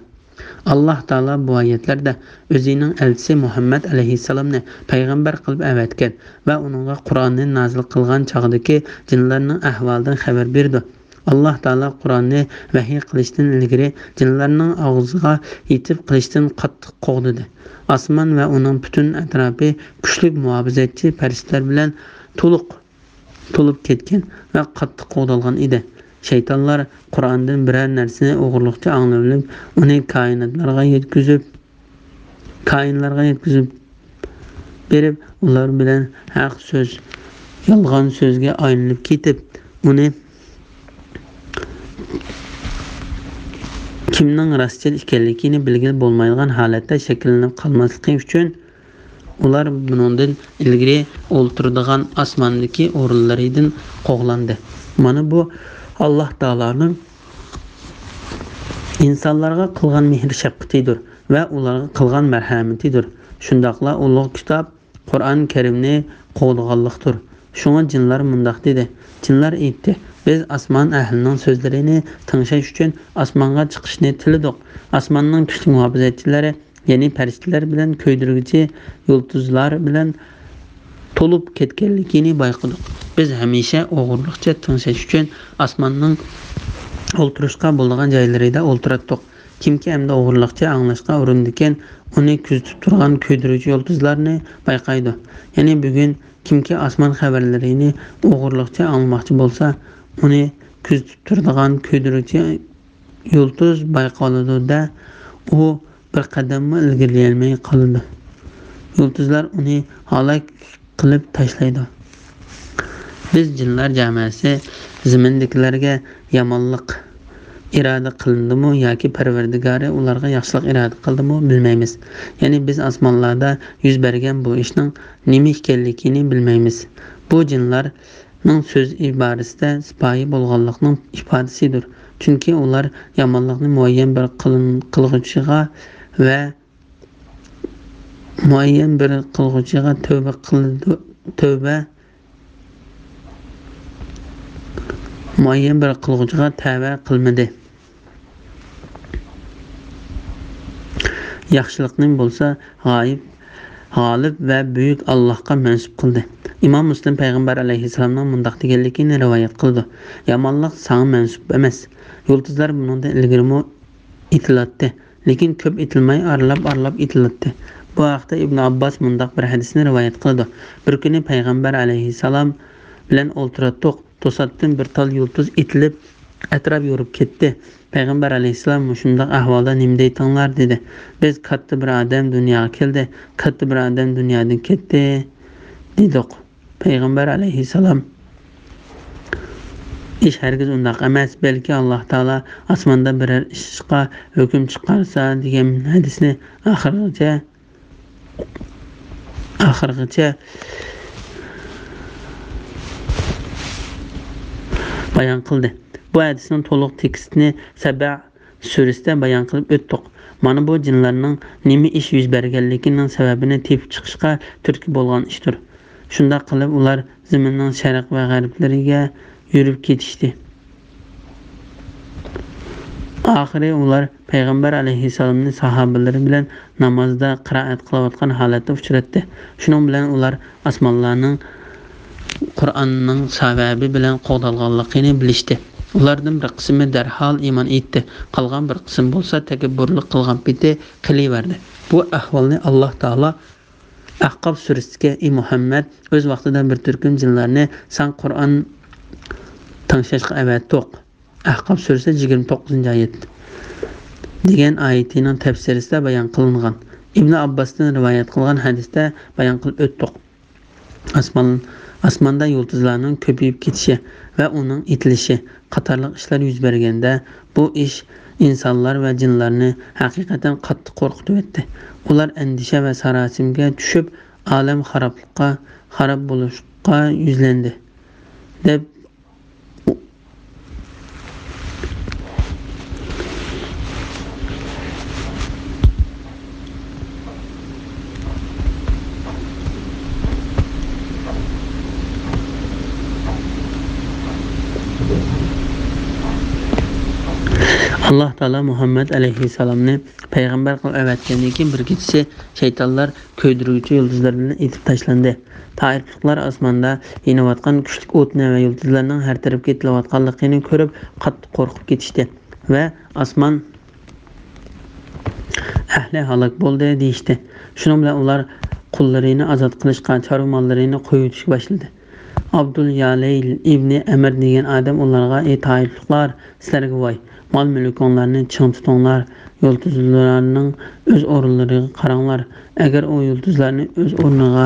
ئاللاھ تائالا بۇ ئايەتلەردە ئۆزىنىڭ ئەلچىسى مۇھەممەد ئەلەيھىسسالامنى پەيغەمبەر قىلىپ ئەۋەتكەن ۋە ئۇنىڭغا قۇرئاننى نازىل قىلغان چاغدىكى جىنلارنىڭ ئەھۋالىدىن خەۋەر بېرىدۇ. ئاللاھ تائالا قۇرئاننى ۋەھىي قىلىشتىن ئىلگىرى جىنلارنىڭ ئاغزىغا يېتىپ قېلىشتىن قاتتىق قوغدىدى. ئاسمان ۋە ئۇنىڭ پۈتۈن ئەتراپى كۈچلۈك مۇھاپىزەتچى پەرىشتىلەر بىلەن تولۇق، تولۇپ كەتكەن ۋە قاتتىق قوغدالغان ئىدى. شەيتانلار قۇرئاندىن بىرەر نەرسىنى ئوغرىلىقچە ئاڭلىۋېلىپ، ئۇنى كائىناتلارغا يەتكۈزۈپ، كائىنلارغا يەتكۈزۈپ بېرىپ، ئۇلار بىلەن ھەق سۆز يالغان سۆزگە ئايلىنىپ كېتىپ، ئۇنى كىمنىڭ راستچىل ئىكەنلىكىنى بىلگىلى بولمايدىغان ھالەتتە شەكىللىنىپ قالماسلىقى ئۈچۈن، ئۇلار بۇنىڭدىن ئىلگىرى ئولتۇرىدىغان ئاسماندىكى ئورۇنلىرىدىن قوغلاندى. مانا بۇ ئاللاھ تائالانىڭ ئىنسانلارغا قىلغان مېھىر-شەپقىتىدۇر ۋە ئۇلارغا قىلغان مەرھەمىتىدۇر. شۇنداقلا ئۇلۇغ كىتاب قۇرئان كەرىمنى قوغدىغانلىقتۇر. شۇڭا جىنلار مۇنداق دېدى، جىنلار ئېيتتى، بىز ئاسمان ئەھلىنىڭ سۆزلىرىنى تىڭشاش ئۈچۈن ئاسمانغا چىقىشنى تىلىدۇق. ئاسماننىڭ كۈچلۈك مۇھاپىزەتچىلىرى، يەنى پەرىشتىلەر بىلەن كۆيدۈرگۈچى يۇلتۇزلار بىلەن تولۇپ كەتكەنلىكىنى بايقىدۇق. بىز ھەمىشە ئوغرىلىقچە تىڭشاش ئۈچۈن ئاسماننىڭ ئولتۇرۇشقا بولىدىغان جايلىرىدا ئولتۇراتتۇق. كىمكى ئەمدى ئوغرىلىقچە ئاڭلاشقا ئۇرۇنىدىكەن، ئۇنى كۆزىتىپ تۇرغان كۆيدۈرگۈچى يۇلتۇزلارنى بايقايدۇ. يەنى بۈگۈن كىمكى ئاسمان خەۋەرلىرىنى ئوغرىلىقچە ئاڭلىماقچى بولسا، ئۇنى كۆزىتىپ تۇرىدىغان كۆيدۈرگۈچى يۇلتۇز بايقىلىدۇ-دە، ئۇ بىر قەدەممۇ ئىلگىرىلىيەلمەي قالىدۇ. يۇلتۇزلار ئۇنى ھالاك قىلىپ تاشلايدۇ. بىز جىنلار جامائەسى زېمىندىكىلەرگە يامانلىق ئىرادە قىلدىمۇ ياكى پەرۋەردىگارى ئۇلارغا ياخشىلىق ئىرادە قىلدىمۇ بىلمەيمىز. يەنى بىز ئاسمانلاردا يۈز بەرگەن بۇ ئىشنىڭ نېمە ئىكەنلىكىنى بىلمەيمىز. بۇ جىنلار نىڭ سۆز ئىبارىسىدە سىپايى بولغانلىقنىڭ ئىپادىسىدۇر. چۈنكى ئۇلار يامانلىقنى مۇئەييەن بىر قىلىن-، قىلغۇچىغا ۋە مۇئەييەن بىر قىلغۇچىغا تەۋبە قىلىدۇ، تەۋبە، مۇئەييەن بىر قىلغۇچىغا تەۋە قىلمىدى. ياخشىلىقنى بولسا غايىب، غالىب ۋە بۈيۈك ئاللاھقا مەنسۇپ قىلدى. ئىمام مۇسلىم پەيغەمبەر ئەلەيھىسسالامنىڭ مۇنداق دېگەنلىكىنى رىۋايەت قىلىدۇ: يامانلىق ساڭا مەنسۇپ ئەمەس. يۇلتۇزلار بۇنىڭدىن ئىلگىرىمۇ ئېتىلاتتى، لېكىن كۆپ ئېتىلماي، ئارىلاپ-ئارىلاپ ئېتىلاتتى. بۇ ھەقتە ئىبن ئابباس مۇنداق بىر ھەدىسنى رىۋايەت قىلىدۇ: بىر كۈنى پەيغەمبەر ئەلەيھىسسالام بىلەن ئولتۇراتتۇق. توساتتىن بىر تال يۇلتۇز ئېتىلىپ، ئەتراپ يورۇپ كەتتى. پەيغەمبەر ئەلەيھىسسالام: مۇشۇنداق ئەھۋالدا نېمە دەيتىڭلار؟ دېدى. بىز: كاتتا بىر ئادەم دۇنياغا كەلدى، كاتتا بىر ئادەم دۇنيادىن كەتتى، دېدۇق. پەيغەمبەر ئەلەيھىسسالام: ئىش ھەرگىز ئۇنداق ئەمەس، بەلكى ئاللاھ تائالا ئاسماندا بىرەر ئىشقا ھۆكۈم چىقارسا، دېگەن ھەدىسنى ئاخىرغىچە ئاخىرغىچە بايان قىلدى. بۇ ھەدىسنىڭ تولۇق تېكىستىنى سەبە سۈرىسىدە بايان قىلىپ ئۆتتۇق. مانا بۇ جىنلارنىڭ نېمە ئىش يۈز بەرگەنلىكىنىڭ سەۋەبىنى تېپىپ چىقىشقا تۈرتكە بولغان ئىشتۇر. شۇنداق قىلىپ، ئۇلار زېمىننىڭ شەرق ۋە غەربلىرىگە يۈرۈپ كېتىشتى. ئاخىرى ئۇلار پەيغەمبەر ئەلەيھىسسالامنى ساھابىلىرى بىلەن نامازدا قىرائەت قىلىۋاتقان ھالەتتە ئۇچراتتى. شۇنىڭ بىلەن ئۇلار ئاسمانلارنىڭ قۇرئاننىڭ سەۋەبى بىلەن قوغدالغانلىقىنى بىلىشتى. ئۇلاردىن بىر قىسمى دەرھال ئىمان ئېيتتى، قالغان بىر قىسىم بولسا تەكەببۇرلۇق قىلغان پېتى قېلىۋەردى. بۇ ئەھۋالنى ئاللاھ تائالا ئەھقاف سۈرىسىدىكى: ئى مۇھەممەد، ئۆز ۋاقتىدا بىر تۈركۈم جىنلارنى ساڭا قۇرئان تىڭشاشقا ئەۋەتتۇق. ئەھقاف سۈرىسى، يىگىرمە توققۇزىنچى ئايەت، دېگەن ئايىتىنىڭ تەپسىرىسىدە بايان قىلىنغان. ئىبن ئابباستىن رىۋايەت قىلغان ھەدىستە بايان قىلىپ ئۆتتۇق. ئاسمان، ئاسماندا يۇلتۇزلارنىڭ كۆپىيىپ كېتىشى ۋە ئۇنىڭ ئېتىلىشى قاتارلىق ئىشلار يۈز بەرگەندە، بۇ ئىش ئىنسانلار ۋە جىنلارنى ھەقىقەتەن قاتتىق قورقۇتۇۋەتتى. ئۇلار ئەندىشە ۋە ساراسىمىگە چۈشۈپ، ئالەم خارابلىققا، خاراب بولۇشقا يۈزلەندى، دەپ ئاللاھ تائالا مۇھەممەد ئەلەيھىسسالامنى پەيغەمبەر قىلىپ ئەۋەتكەندىن كېيىن، بىر كېچىسى شەيتانلار كۆيدۈرگۈچى يۇلتۇزلار بىلەن ئېتىپ تاشلاندى. تائىپلىقلار ئاسماندا يېنىۋاتقان كۈچلۈك ئوتنى ۋە يۇلتۇزلارنىڭ ھەر تەرەپكە ئېتىلىۋاتقانلىقىنى كۆرۈپ، قاتتىق قورقۇپ كېتىشتى ۋە ئاسمان ئەھلى ھالاك بولدى، دېيىشتى. شۇنىڭ بىلەن ئۇلار قۇللىرىنى ئازاد قىلىشقا، چارۋا ماللىرىنى قويۇۋېتىشكە باشلىدى. ئابدۇليالەيل ئىبنى ئەمر دېگەن ئادەم ئۇلارغا: ئى تائىپلىقلار، سىلەرگە ۋاي! مال-مۈلكۈڭلارنى چىڭ تۇتۇڭلار، يۇلتۇزلارنىڭ ئۆز ئورۇنلىرىغا قاراڭلار. ئەگەر ئۇ يۇلتۇزلارنى ئۆز ئورنىغا،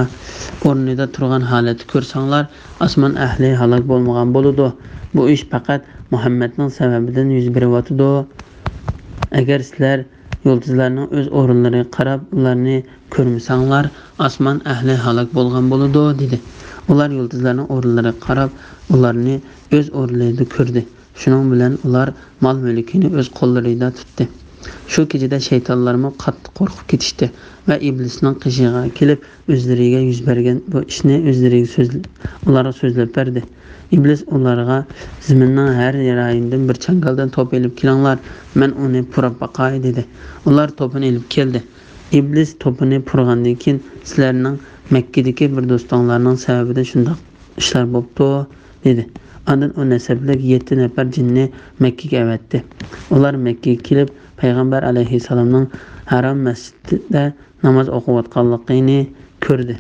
ئورنىدا تۇرغان ھالەتتە كۆرسەڭلار، ئاسمان ئەھلى ھالاك بولمىغان بولىدۇ. بۇ ئىش پەقەت مۇھەممەدنىڭ سەۋەبىدىن يۈز بېرىۋاتىدۇ. ئەگەر سىلەر يۇلتۇزلارنىڭ ئۆز ئورۇنلىرىغا قاراپ ئۇلارنى كۆرمىسەڭلار، ئاسمان ئەھلى ھالاك بولغان بولىدۇ، دېدى. ئۇلار يۇلتۇزلارنىڭ ئورۇنلىرىغا قاراپ ئۇلارنى ئۆز ئورۇنلىرىدا كۆردى. شۇنىڭ بىلەن ئۇلار مال-مۈلكىنى ئۆز قوللىرىدا تۇتتى. شۇ كېچىدە شەيتانلارمۇ قاتتىق قورقۇپ كېتىشتى ۋە ئىبلىسنىڭ قېشىغا كېلىپ، ئۆزلىرىگە يۈز بەرگەن بۇ ئىشنى ئۆزلىرىگە سۆزل-، ئۇلارغا سۆزلەپ بەردى. ئىبلىس ئۇلارغا: زېمىننىڭ ھەر رايىدىن بىر چاڭگالدىن توپا ئېلىپ كېلىڭلار، مەن ئۇنى پۇراپ باقاي، دېدى. ئۇلار توپىنى ئېلىپ كەلدى. ئىبلىس توپىنى پۇرىغاندىن كېيىن، سىلەرنىڭ مەككىدىكى بىر دوستۇڭلارنىڭ سەۋەبىدىن شۇنداق ئىشلار بوپتۇ، دېدى. ئاندىن ئۇ نەسەبلىك يەتتە نەپەر جىننى مەككىگە ئەۋەتتى. ئۇلار مەككىگە كېلىپ، پەيغەمبەر ئەلەيھىسسالامنىڭ ھەرام مەسچىتىدە ناماز ئوقۇۋاتقانلىقىنى كۆردى.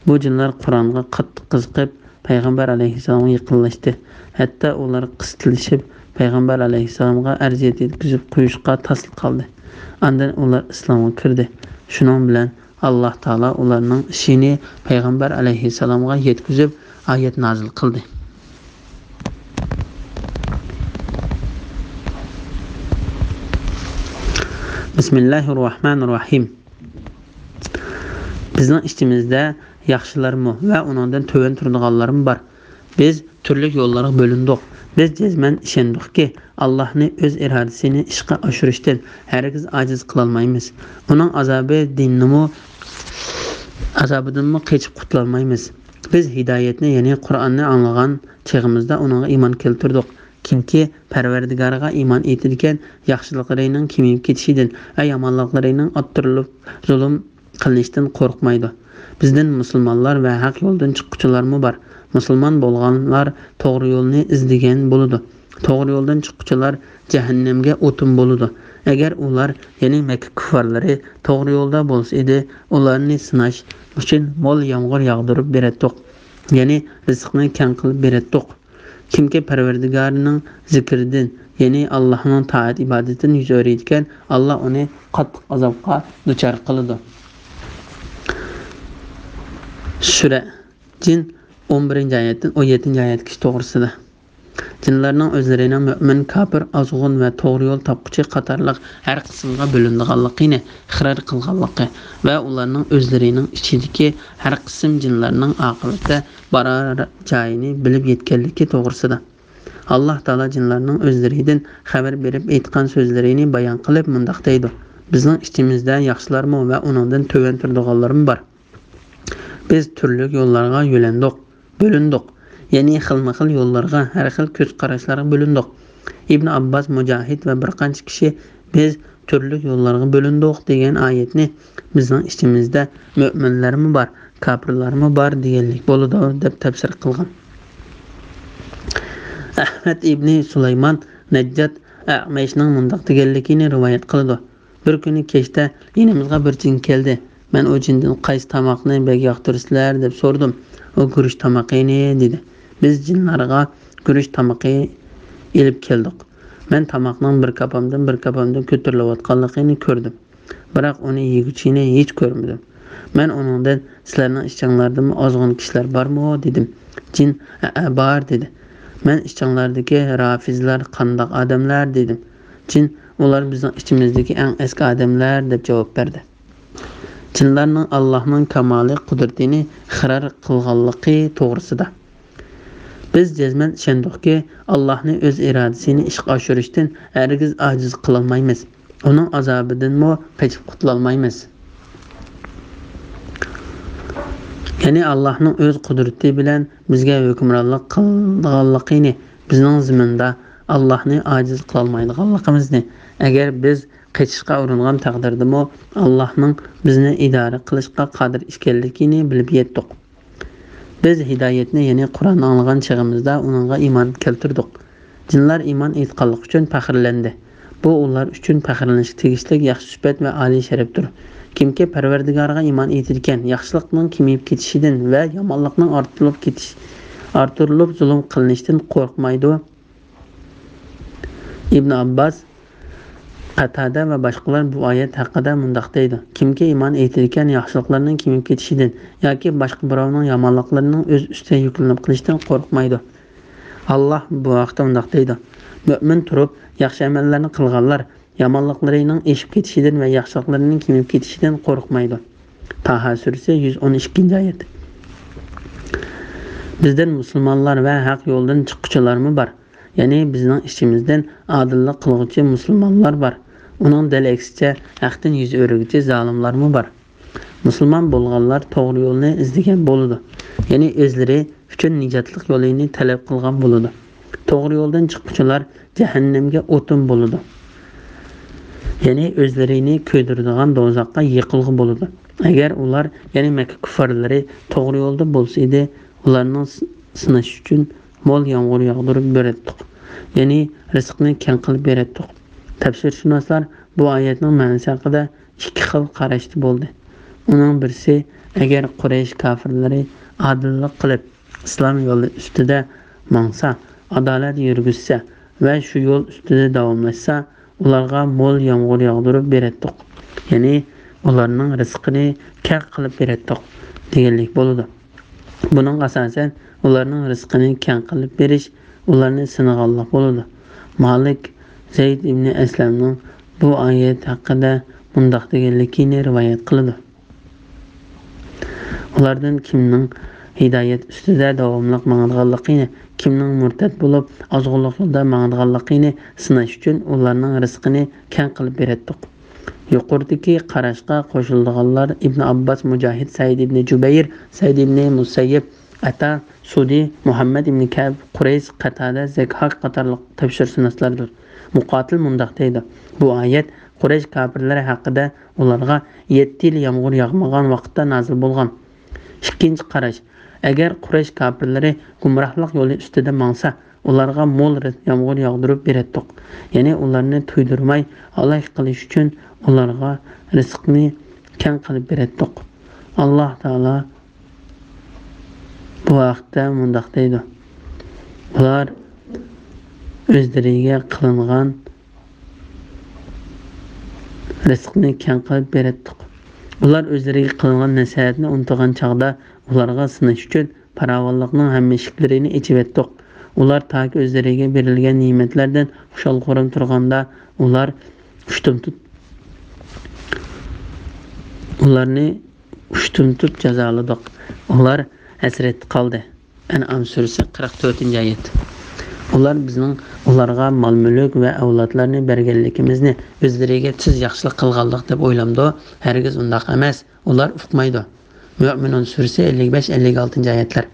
بۇ جىنلار قۇرئانغا قاتتىق قىزىقىپ، پەيغەمبەر ئەلەيھىسسالامغا يېقىنلاشتى. ھەتتا ئۇلار قىستىلىشىپ، پەيغەمبەر ئەلەيھىسسالامغا ئەرزىيەت يەتكۈزۈپ قويۇشقا تاسلا قالدى. ئاندىن ئۇلار ئىسلامغا كىردى. شۇنىڭ بىلەن ئاللاھ تائالا ئۇلارنىڭ ئىشىنى پەيغەمبەر ئەلەيھىسسالامغا يەتكۈزۈپ، ئايەت نازىل قىلدى. بىسمىللاھىررەھمانىررەھىم. بىزنىڭ ئىچىمىزدە ياخشىلارمۇ ۋە ئۇنىڭدىن تۆۋەن تۇرىدىغانلارمۇ بار. بىز تۈرلۈك يوللارغا بۆلۈندۇق. بىز جەزمەن ئىشەندۇقكى، ئاللاھنى ئۆز ئىرادىسىنى ئىشقا ئاشۇرۇشتىن ھەرگىز ئاجىز قىلالمايمىز. ئۇنىڭ ئازابى دىننىمۇ، ئازابىدىنمۇ قېچىپ قۇتۇلالمايمىز. بىز ھىدايەتنى، يەنى قۇرئاننى ئاڭلىغان چېغىمىزدا ئۇنىڭغا ئىمان كەلتۈردۇق. كىمكى پەرۋەردىگارىغا ئىمان ئېيتىدىكەن، ياخشىلىقلىرىنىڭ كېمىيىپ كېتىشىدىن ۋە يامانلىقلىرىنىڭ ئارتتۇرۇلۇپ زۇلۇم قىلىنىشتىن قورقمايدۇ. بىزدىن مۇسۇلمانلار ۋە ھەق يولدىن چىققۇچىلارمۇ بار. مۇسۇلمان بولغانلار توغرا يولنى ئىزدىگەن بولىدۇ. توغرا يولدىن چىققۇچىلار جەھەننەمگە ئوتۇن بولىدۇ. ئەگەر ئۇلار، يەنى مەككە كۇففارلىرى توغرا يولدا بولسا ئىدى، ئۇلارنى سىناش ئۈچۈن مول يامغۇر ياغدۇرۇپ بېرەتتۇق. يەنى رىزىقنى كەڭ قىلىپ بېرەتتۇق. كىمكى پەرۋەردىگارىنىڭ زىكرىدىن، يەنى ئاللاھنىڭ تائەت ئىبادىتىدىن يۈز ئۆرۈيدىكەن، ئاللا ئۇنى قاتتىق ئازابقا دۇچار قىلىدۇ. سۈرە جىن، ئون بىرىنچى ئايەتتىن ئون يەتتىنچى ئايەتكىچە توغرىسىدا. جىنلارنىڭ ئۆزلىرىنىڭ مۆمىن، كاپىر، ئازغۇن ۋە توغرا يول تاپقۇچى قاتارلىق ھەر قىسىمغا بۆلۈنىدىغانلىقىنى ئىقرار قىلغانلىقى ۋە ئۇلارنىڭ ئۆزلىرىنىڭ ئىچىدىكى ھەر قىسىم جىنلارنىڭ ئاقىۋەتتە بارار جايىنى بىلىپ يەتكەنلىكى توغرىسىدا. ئاللاھ تائالا جىنلارنىڭ ئۆزلىرىدىن خەۋەر بېرىپ ئېيتقان سۆزلىرىنى بايان قىلىپ مۇنداق دەيدۇ: بىزنىڭ ئىچىمىزدە ياخشىلارمۇ ۋە ئۇنىڭدىن تۆۋەن تۇرىدىغانلارمۇ بار. بىز تۈرلۈك يوللارغا يۆلەندۇق، بۆلۈندۇق. يەنى خىلمۇ خىل يوللارغا، ھەر خىل كۆز قاراشلارغا بۆلۈندۇق. ئىبن ئابباس، مۇجاھىد ۋە بىر قانچە كىشى بىز تۈرلۈك يوللارغا بۆلۈندۇق دېگەن ئايەتنى بىزنىڭ ئىچىمىزدە مۆمىنلەرمۇ بار، كاپىرلارمۇ بار دېگەنلىك بولىدۇ، دەپ تەپسىر قىلغان. ئەھمەد ئىبنى سۇلايمان نەججات ئەمەشنىڭ مۇنداق دېگەنلىكىنى رىۋايەت قىلىدۇ: بىر كۈنى كەچتە يېنىمىزغا بىر جىن كەلدى. مەن ئۇ جىندىن: «قايسى تاماقنى بەك ياقتۇرىسىلەر؟» دەپ سورىدىم. ئۇ: «گۈرۈچ تامىقىنى» دېدى. بىز جىنلارغا گۈرۈچ تامىقى ئېلىپ كەلدۇق. مەن تاماقنىڭ بىر كاپامدىن بىر كاپامدىن كۆتۈرۈلۈۋاتقانلىقىنى كۆردۈم. بىراق ئۇنى يېگۈچىنى ھېچ كۆرمىدىم. مەن ئۇنىڭدىن: «سىلەرنىڭ ئىچىڭلاردىمۇ ئازغۇن كىشىلەر بارمۇ؟» دېدىم. جىن: «ھەئە، بار» دېدى. مەن: «ئىچىڭلاردىكى رافىزلار قانداق ئادەملەر؟» دېدىم. جىن: «ئۇلار بىزنىڭ ئىچىمىزدىكى ئەڭ ئەسكى ئادەملەر» دەپ جاۋاب بەردى. جىنلارنىڭ ئاللاھنىڭ كامالى قۇدرىتىنى ئىقرار قىلغانلىقى توغرىسىدا. بىز جەزمەن ئىشەندۇقكى، ئاللاھنى ئۆز ئىرادىسىنى ئىشقا ئاشۇرۇشتىن ھەرگىز ئاجىز قىلالمايمىز. ئۇنىڭ ئازابىدىنمۇ قېچىپ قۇتۇلالمايمىز. يەنى ئاللاھنىڭ ئۆز قۇدرىتى بىلەن بىزگە ھۆكۈمرانلىق قىلىدىغانلىقىنى، بىزنىڭ زېمىندا ئاللاھنى ئاجىز قىلالمايدىغانلىقىمىزنى، ئەگەر بىز قېچىشقا ئۇرۇنغان تەقدىردىمۇ ئاللاھنىڭ بىزنى ئىدارە قىلىشقا قادىر ئىكەنلىكىنى بىلىپ يەتتۇق. بىز ھىدايەتنى، يەنى قۇرئاننى ئاڭلىغان چېغىمىزدا ئۇنىڭغا ئىمان كەلتۈردۇق. جىنلار ئىمان ئېيتقانلىقى ئۈچۈن پەخىرلەندى. بۇ ئۇلار ئۈچۈن پەخىرلىنىشكە تېگىشلىك ياخشى سۈپەت ۋە ئالىي شەرەپتۇر. كىمكى پەرۋەردىگارىغا ئىمان ئېيتىدىكەن، ياخشىلىقنىڭ كېمىيىپ كېتىشىدىن ۋە يامانلىقنىڭ ئارتۇرۇلۇپ كېتىش، ئارتۇرۇلۇپ زۇلۇم قىلىنىشتىن قورقمايدۇ. ئىبن ئابباس، قاتادە ۋە باشقىلار بۇ ئايەت ھەققىدە مۇنداق دەيدۇ: كىمكى ئىمان ئېيتىدىكەن، ياخشىلىقلىرىنىڭ كېمىيىپ كېتىشىدىن ياكى باشقا بىراۋنىڭ يامانلىقلىرىنىڭ ئۆز ئۈستىگە يۈكلىنىپ قېلىشتىن قورقمايدۇ. ئاللاھ بۇ ھەقتە مۇنداق دەيدۇ: مۆمىن تۇرۇپ ياخشى ئەمەللەرنى قىلغانلار يامانلىقلىرىنىڭ ئېشىپ كېتىشىدىن ۋە ياخشىلىقلىرىنىڭ كېمىيىپ كېتىشىدىن قورقمايدۇ. تاھا سۈرىسى، يۈز ئون ئىككىنچى ئايەت. بىزدىن مۇسۇلمانلار ۋە ھەق يولدىن چىققۇچىلارمۇ بار. يەنى بىزنىڭ ئىچىمىزدىن ئادىللىق قىلغۇچى مۇسۇلمانلار بار. ئۇنىڭ دەل ئەكسىچە، ھەقتىن يۈز ئۆرۈگۈچى زالىملارمۇ بار. مۇسۇلمان بولغانلار توغرا يولنى ئىزدىگەن بولىدۇ. يەنى ئۆزلىرى ئۈچۈن نىجاتلىق يولىنى تەلەپ قىلغان بولىدۇ. توغرا يولدىن چىققۇچىلار جەھەننەمگە ئوتۇن بولىدۇ. يەنى ئۆزلىرىنى كۆيدۈرىدىغان دوزاخقا يېقىلغۇ بولىدۇ. ئەگەر ئۇلار، يەنى مەككە كۇففارلىرى توغرا يولدا بولسا ئىدى، ئۇلارنىڭ س-، سىناش ئۈچۈن مول يامغۇر ياغدۇرۇپ بېرەتتۇق. يەنى رىزقنى كەڭ قىلىپ بېرەتتۇق. تەپسىرشۇناسلار بۇ ئايەتنىڭ مەنىسى ھەققىدە ئىككى خىل قاراشتا بولدى. ئۇنىڭ بىرسى، ئەگەر قۇرەيش كاپىرلىرى ئادىللىق قىلىپ، ئىسلام يولى ئۈستىدە ماڭسا، ئادالەت يۈرگۈزسە ۋە شۇ يول ئۈستىدە داۋاملاشسا، ئۇلارغا مول يامغۇر ياغدۇرۇپ بېرەتتۇق. يەنى ئۇلارنىڭ رىزقىنى كەڭ قىلىپ بېرەتتۇق، دېگەنلىك بولىدۇ. بۇنىڭغا ئاساسەن، ئۇلارنىڭ رىزقىنى كەڭ قىلىپ بېرىش ئۇلارنى سىنىغانلىق بولىدۇ. مالىك زەيد ئىبنى ئەسلەمنىڭ بۇ ئايەت ھەققىدە مۇنداق دېگەنلىكىنى رىۋايەت قىلىدۇ: ئۇلاردىن كىمنىڭ ھىدايەت ئۈستىدە داۋاملىق ماڭىدىغانلىقىنى، كىمنىڭ مۇرتەت بولۇپ، ئازغۇنلۇق يولدا ماڭىدىغانلىقىنى سىناش ئۈچۈن ئۇلارنىڭ رىزقىنى كەڭ قىلىپ بېرەتتۇق. يۇقىرىدىكى قاراشقا قوشۇلىدىغانلار ئىبن ئابباس، مۇجاھىد، سەئىد ئىبن جۇبەير، سەئىد ئىبن مۇسەييىب، ئەتا، سۇدى، مۇھەممەد ئىبن كەئب، قۇرەيش، قەتادە، زەكھاك قاتارلىق تەپسىرشۇناسلاردۇر. مۇقاتىل مۇنداق دەيدۇ: بۇ ئايەت قۇرەيش كاپىرلىرى ھەققىدە ئۇلارغا يەتتە يىل يامغۇر ياغمىغان ۋاقىتتا نازىل بولغان. ئىككىنچى قاراش، ئەگەر قۇرەيش كاپىرلىرى گۇمراھلىق يولى ئۈستىدە ماڭسا، ئۇلارغا مول رىز-، يامغۇر ياغدۇرۇپ بېرەتتۇق. يەنى ئۇلارنى تويدۇرماي، ھالاك قىلىش ئۈچۈن ئۇلارغا رىزىقنى كەڭ قىلىپ بېرەتتۇق. ئاللاھ تائالا بۇ ھەقتە مۇنداق دەيدۇ: ئۇلار ئۆزلىرىگە قىلىنغان رىزىقنى كەڭ قىلىپ بېرەتتۇق. ئۇلار ئۆزلىرىگە قىلىنغان نەسىھەتنى ئۇنتۇغان چاغدا ئۇلارغا سىناش ئۈچۈن پاراۋانلىقنىڭ ھەممە ئىشىكلىرىنى ئېچىۋەتتۇق. ئۇلار تاكى ئۆزلىرىگە بېرىلگەن نېمەتلەردىن خۇشال-خۇرام تۇرغاندا، ئۇلار ئۇشتۇمتۇت-، ئۇلارنى ئۇشتۇمتۇت جازالىدۇق. ئۇلار ھەسرەتتە قالدى. ئەنئام سۈرىسى، قىرىق تۆتىنچى ئايەت. ئۇلار بىزنىڭ ئۇلارغا مال-مۈلۈك ۋە ئەۋلادلارنى بەرگەنلىكىمىزنى ئۆزلىرىگە تېز ياخشىلىق قىلغانلىق دەپ ئويلامدۇ؟ ھەرگىز ئۇنداق ئەمەس. ئۇلار ئۇقمايدۇ. مۆمىنۇن سۈرىسى، ئەللىك بەش، ئەللىك ئالتىنچى ئايەتلەر.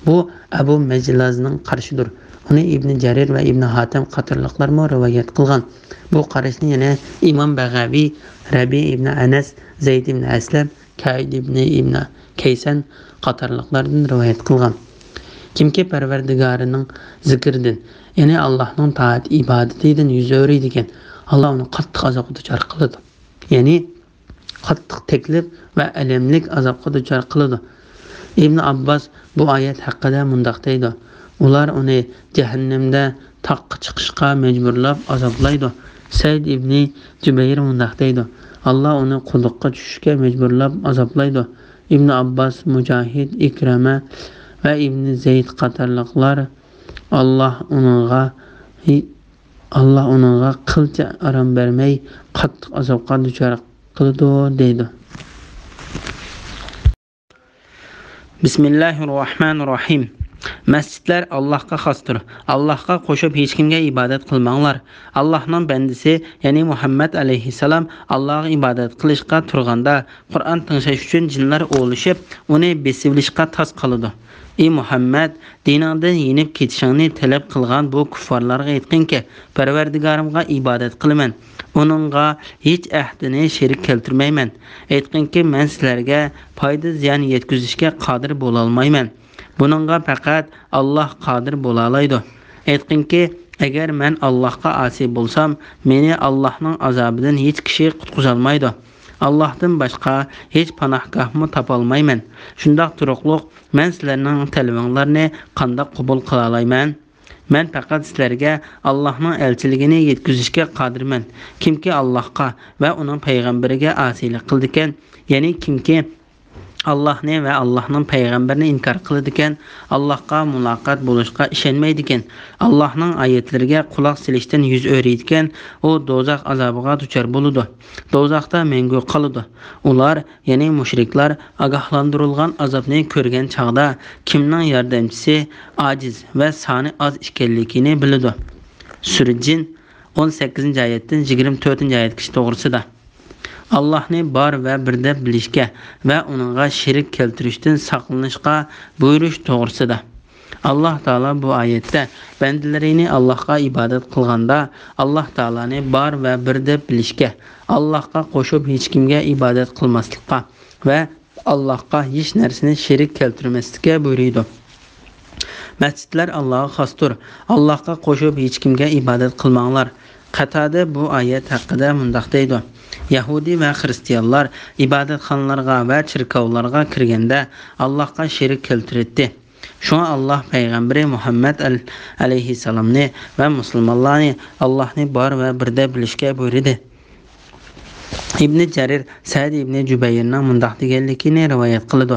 بۇ ئەبۇ مەجلازنىڭ قارىشىدۇر. ئۇنى ئىبنى جەرىر ۋە ئىبنى ھاتەم قاتارلىقلارمۇ رىۋايەت قىلغان. بۇ قاراشنى يەنە ئىمام بەغەۋى، رەبىئە ئىبنى ئەنەس، زەيد ئىبنى ئەسلەم، كەئىد ئىبنى ئىبنى كەيسەن قاتارلىقلاردىن رىۋايەت قىلغان. كىمكى پەرۋەردىگارىنىڭ زىكرىدىن، يەنى ئاللاھنىڭ تائەت ئىبادىتىدىن يۈز ئۆرۈيدىكەن، ئاللاھ ئۇنى قاتتىق ئازابقا دۇچار قىلىدۇ. يەنى قاتتىق تەكلىپ ۋە ئەلەملىك ئازابقا دۇچار قىلىدۇ. ئىبن ئابباس بۇ ئايەت ھەققىدە مۇنداق دەيدۇ: ئۇلار ئۇنى جەھەننەمدە تاغقا چىقىشقا مەجبۇرلاپ ئازابلايدۇ. سەئىد ئىبنى جۇبەير مۇنداق دەيدۇ: ئاللاھ ئۇنى قۇدۇققا چۈشۈشكە مەجبۇرلاپ ئازابلايدۇ. ئىبن ئابباس، مۇجاھىد، ئىكرىمە ۋە ئىبنى زەيد قاتارلىقلار، ئاللاھ ئۇنىڭغا، ئاللاھ ئۇنىڭغا قىلچە ئارام بەرمەي، قاتتىق ئازابقا دۇچار قىلىدۇ، دەيدۇ. بىسمىللاھىررەھمانىررەھىم. مەسچىتلەر ئاللاھقا خاستۇر. ئاللاھقا قوشۇپ ھېچكىمگە ئىبادەت قىلماڭلار. ئاللاھنىڭ بەندىسى، يەنى مۇھەممەد ئەلەيھىسسالام ئاللاھقا ئىبادەت قىلىشقا تۇرغاندا، قۇرئان تىڭشاش ئۈچۈن جىنلار ئولىشىپ، ئۇنى بېسىۋېلىشقا تاس قالىدۇ. ئى مۇھەممەد، دىنىڭدىن يېنىپ كېتىشىڭنى تەلەپ قىلغان بۇ كۇففارلارغا ئېيتقىنكى، پەرۋەردىگارىمغا ئىبادەت قىلىمەن. ئۇنىڭغا ھېچ ئەھدىنى شېرىك كەلتۈرمەيمەن. ئېيتقىنكى، مەن سىلەرگە پايدا-زىيان يەتكۈزۈشكە قادىر بولالمايمەن. بۇنىڭغا پەقەت ئاللاھ قادىر بولالايدۇ. ئېيتقىنكى، ئەگەر مەن ئاللاھقا ئاسىي بولسام، مېنى ئاللاھنىڭ ئازابىدىن ھېچ كىشى قۇتقۇزالمايدۇ. ئاللاھتىن باشقا ھېچ پاناھگاھمۇ تاپالمايمەن. شۇنداق تۇرۇقلۇق، مەن سىلەرنىڭ تەلىپىڭلارنى قانداق قوبۇل قىلالايمەن؟ مەن پەقەت سىلەرگە ئاللاھنىڭ ئەلچىلىكىنى يەتكۈزۈشكە قادىرمەن. كىمكى ئاللاھقا ۋە ئۇنىڭ پەيغەمبىرىگە ئاسىيلىق قىلىدىكەن، يەنى كىمكى ئاللاھنى ۋە ئاللاھنىڭ پەيغەمبىرىنى ئىنكار قىلىدىكەن، ئاللاھقا مۇلاقات بولۇشقا ئىشەنمەيدىكەن، ئاللاھنىڭ ئايەتلىرىگە قۇلاق سېلىشتىن يۈز ئۆرۈيدىكەن، ئۇ دوزاخ ئازابىغا دۇچار بولىدۇ. دوزاختا مەڭگۈ قالىدۇ. ئۇلار، يەنى مۇشرىكلار ئاگاھلاندۇرۇلغان ئازابنى كۆرگەن چاغدا كىمنىڭ ياردەمچىسى ئاجىز ۋە سانى ئاز ئىكەنلىكىنى بىلىدۇ. سۈرە جىن، ئون سەككىزىنچى ئايەتتىن يىگىرمە تۆتىنچى ئايەتكىچە توغرىسىدا. ئاللاھنى بار ۋە بىر دەپ بىلىشكە ۋە ئۇنىڭغا شېرىك كەلتۈرۈشتىن ساقلىنىشقا بۇيرۇش توغرىسىدا. ئاللاھ تائالا بۇ ئايەتتە بەندىلىرىنى ئاللاھقا ئىبادەت قىلغاندا، ئاللاھ تائالانى بار ۋە بىر دەپ بىلىشكە، ئاللاھقا قوشۇپ ھېچكىمگە ئىبادەت قىلماسلىققا ۋە ئاللاھقا ھېچ نەرسىنى شېرىك كەلتۈرمەسلىككە بۇيرۇيدۇ. مەسچىتلەر ئاللاھقا خاستۇر. ئاللاھقا قوشۇپ ھېچكىمگە ئىبادەت قىلماڭلار. قەتادە بۇ ئايەت ھەققىدە مۇنداق دەيدۇ: يەھۇدىي ۋە خىرىستىيانلار ئىبادەتخانىلارغا ۋە چېركاۋلارغا كىرگەندە ئاللاھقا شېرىك كەلتۈرەتتى. شۇڭا ئاللاھ پەيغەمبىرى مۇھەممەد ئەل-، ئەلەيھىسسالامنى ۋە مۇسۇلمانلارنى ئاللاھنى بار ۋە بىر دەپ بىلىشكە بۇيرۇدى. ئىبنى جەرىر سەئىد ئىبنى جۇبەيرنىڭ مۇنداق دېگەنلىكىنى رىۋايەت قىلىدۇ: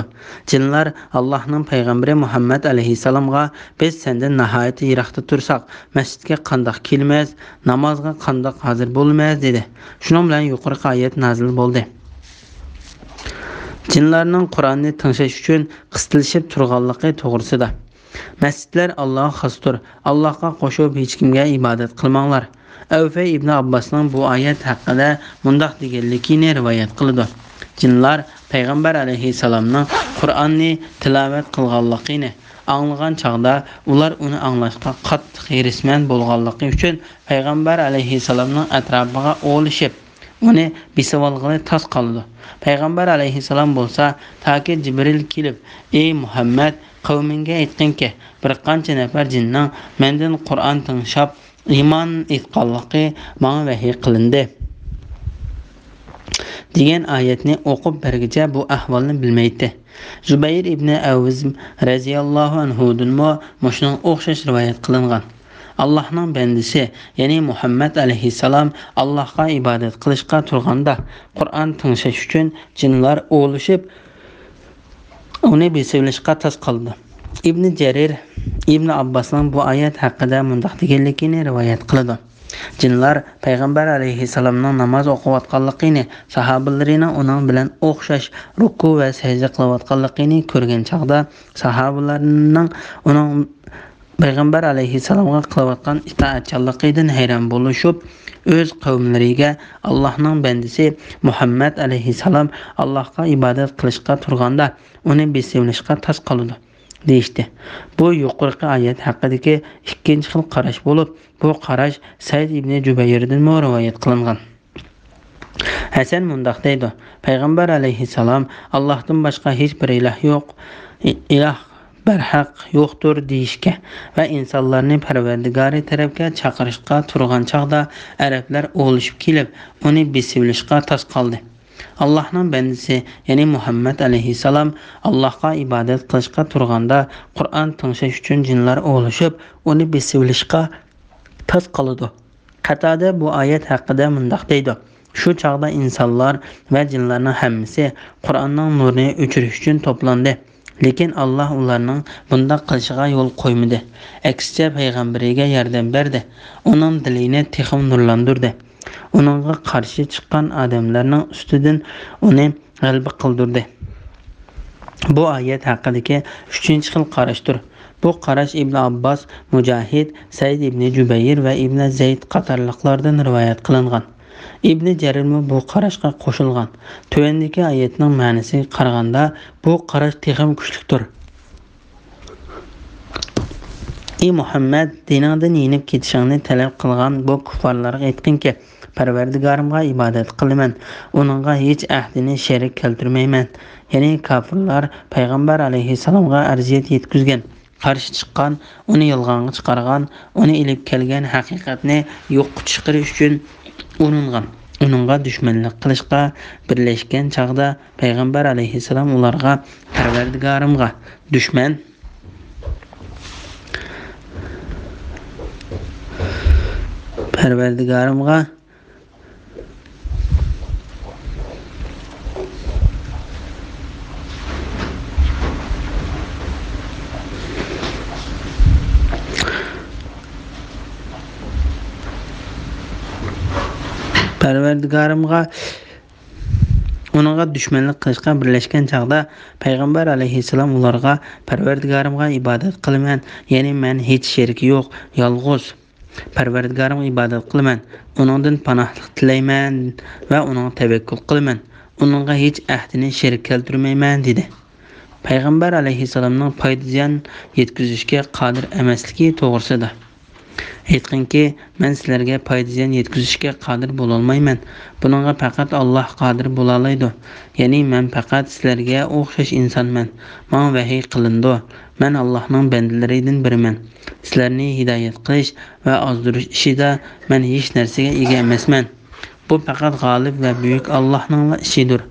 جىنلار ئاللاھنىڭ پەيغەمبىرى مۇھەممەد ئەلەيھىسسالامغا، بىز سەندىن ناھايىتى يىراقتا تۇرساق، مەسچىتكە قانداق كېلىمىز، نامازغا قانداق ھازىر بولىمىز؟ دېدى. شۇنىڭ بىلەن يۇقىرىقى ئايەت نازىل بولدى. جىنلارنىڭ قۇرئاننى تىڭشاش ئۈچۈن قىستىلىشىپ تۇرغانلىقى توغرىسىدا. مەسچىتلەر ئاللاغا خاستۇر، ئاللاغا قوشۇپ ھېچكىمگە ئىبادەت قىلماڭلار. ئەۋفەي ئىبنى ئابباسنىڭ بۇ ئايەت ھەققىدە مۇنداق دېگەنلىكىنى رىۋايەت قىلىدۇ: جىنلار پەيغەمبەر ئەلەيھىسسالامنىڭ قۇرئاننى تىلاۋەت قىلغانلىقىنى ئاڭلىغان چاغدا، ئۇلار ئۇنى ئاڭلاشقا قاتتىق ھېرىسمەن بولغانلىقى ئۈچۈن، پەيغەمبەر ئەلەيھىسسالامنىڭ ئەتراپىغا ئولىشىپ، ئۇنى بېسىۋالغىلى تاس قالىدۇ. پەيغەمبەر ئەلەيھىسسالام بولسا، تاكى جىبرىل كېلىپ، ئى مۇھەممەد، قەۋمىڭگە ئېيتقىنكى، بىر قانچە نەپەر جىننىڭ مەندىن قۇرئان تىڭشاپ، ئىمان ئېيتقانلىقى ماڭا ۋەھىي قىلىندى، دېگەن ئايەتنى ئوقۇپ بەرگىچە بۇ ئەھۋالنى بىلمەيتتى. زۇبەير ئىبنى ئەۋز رەزىياللاھۇ ئەنھۇدىنمۇ مۇشۇنىڭغا ئوخشاش رىۋايەت قىلىنغان. ئاللاھنىڭ بەندىسى، يەنى مۇھەممەد ئەلەيھىسسالام ئاللاھقا ئىبادەت قىلىشقا تۇرغاندا، قۇرئان تىڭشاش ئۈچۈن جىنلار ئولىشىپ، ئۇنى بېسىۋېلىشقا تاس قالىدۇ. ئىبنى جەرىر ئىبنى ئابباسنىڭ بۇ ئايەت ھەققىدە مۇنداق دېگەنلىكىنى رىۋايەت قىلىدۇ: جىنلار پەيغەمبەر ئەلەيھىسسالامنىڭ ناماز ئوقۇۋاتقانلىقىنى، ساھابىلىرىنىڭ ئۇنىڭ بىلەن ئوخشاش رۇكۇ ۋە سەجدە قىلىۋاتقانلىقىنى كۆرگەن چاغدا، ساھابىلەرنىڭ ئۇنىڭ پەيغەمبەر ئەلەيھىسسالامغا قىلىۋاتقان ئىتائەتچانلىقىدىن ھەيران بولۇشۇپ، ئۆز قەۋملىرىگە، ئاللاھنىڭ بەندىسى مۇھەممەد ئەلەيھىسسالام ئاللاھقا ئىبادەت قىلىشقا تۇرغاندا، ئۇنى بېسىۋېلىشقا تاس قالىدۇ، دېيىشتى. بۇ يۇقىرىقى ئايەت ھەققىدىكى ئىككىنچى خىل قاراش بولۇپ، بۇ قاراش سەئىد ئىبنى جۇبەيردىنمۇ رىۋايەت قىلىنغان. ھەسەن مۇنداق دەيدۇ: پەيغەمبەر ئەلەيھىسسالام «ئاللاھتىن باشقا ھېچ بىر ئىلاھ يوق، ئىلاھ بەرھەق يوقتۇر» دېيىشكە ۋە ئىنسانلارنى پەرۋەردىگارى تەرەپكە چاقىرىشقا تۇرغان چاغدا، ئەرەبلەر ئولىشىپ كېلىپ، ئۇنى بېسىۋېلىشقا تاس قالدى. ئاللاھنىڭ بەندىسى، يەنى مۇھەممەد ئەلەيھىسسالام ئاللاھقا ئىبادەت قىلىشقا تۇرغاندا، قۇرئان تىڭشاش ئۈچۈن جىنلار ئولىشىپ، ئۇنى بېسىۋېلىشقا تاس قالىدۇ. قەتادە بۇ ئايەت ھەققىدە مۇنداق دەيدۇ: شۇ چاغدا ئىنسانلار ۋە جىنلارنىڭ ھەممىسى قۇرئاننىڭ نۇرىنى ئۆچۈرۈش ئۈچۈن توپلاندى. لېكىن ئاللاھ ئۇلارنىڭ بۇنداق قىلىشىغا يول قويمىدى. ئەكسىچە، پەيغەمبىرىگە ياردەم بەردى. ئۇنىڭ دىلىنى تېخىمۇ نۇرلاندۇردى. ئۇنىڭغا قارشى چىققان ئادەملەرنىڭ ئۈستىدىن ئۇنى غەلىبە قىلدۇردى. بۇ ئايەت ھەققىدىكى ئۈچىنچى خىل قاراشتۇر. بۇ قاراش ئىبن ئابباس، مۇجاھىد، سەئىد ئىبنى جۇبەير ۋە ئىبن زەيد قاتارلىقلاردىن رىۋايەت قىلىنغان. ئىبنى جەرىرمۇ بۇ قاراشقا قوشۇلغان. تۆۋەندىكى ئايەتنىڭ مەنىسىگە قارىغاندا، بۇ قاراش تېخىمۇ كۈچلۈكتۇر. ئى مۇھەممەد، دىنىڭدىن يېنىپ كېتىشىڭنى تەلەپ قىلغان بۇ كۇففارلارغا ئېيتقىنكى، پەرۋەردىگارىمغا ئىبادەت قىلىمەن، ئۇنىڭغا ھېچ ئەھدىنى شېرىك كەلتۈرمەيمەن. يەنى كاپىرلار پەيغەمبەر ئەلەيھىسسالامغا ئەزىيەت يەتكۈزگەن، قارشى چىققان، ئۇنى يالغانغا چىقارغان، ئۇنى ئېلىپ كەلگەن ھەقىقەتنى يوققا چىقىرىش ئۈچۈن ئۇرۇنغان، ئۇنىڭغا دۈشمەنلىك قىلىشقا بىرلەشكەن چاغدا، پەيغەمبەر ئەلەيھىسسالام ئۇلارغا، پەرۋەردىگارىمغا دۈشمەن، پەرۋەردىگارىمغا، پەرۋەردىگارىمغا ئۇنىڭغا دۈشمەنلىك قىلىشقا بىرلەشكەن چاغدا، پەيغەمبەر ئەلەيھىسسالام ئۇلارغا، پەرۋەردىگارىمغا ئىبادەت قىلىمەن، يەنى مەن ھېچ شېرىكى يوق، يالغۇز پەرۋەردىگارىمغا ئىبادەت قىلىمەن، ئۇنىڭدىن پاناھلىق تىلەيمەن ۋە ئۇنىڭغا تەۋەككۈل قىلىمەن، ئۇنىڭغا ھېچ ئەھدىنى شېرىك كەلتۈرمەيمەن، دېدى. پەيغەمبەر ئەلەيھىسسالامنىڭ پايدا-زىيان يەتكۈزۈشكە قادىر ئەمەسلىكى توغرىسىدا. ئېيتقىنكى، مەن سىلەرگە پايدا-زىيان يەتكۈزۈشكە قادىر بولالمايمەن. بۇنىڭغا پەقەت ئاللاھ قادىر بولالايدۇ. يەنى مەن پەقەت سىلەرگە ئوخشاش ئىنسانمەن. ماڭا ۋەھىي قىلىنىدۇ. مەن ئاللاھنىڭ بەندىلىرىدىن بىرىمەن. سىلەرنى ھىدايەت قىلىش ۋە ئازدۇرۇش ئىشىدا مەن ھېچ نەرسىگە ئىگە ئەمەسمەن. بۇ پەقەت غالىب ۋە بۈيۈك ئاللاھنىڭلا ئىشىدۇر.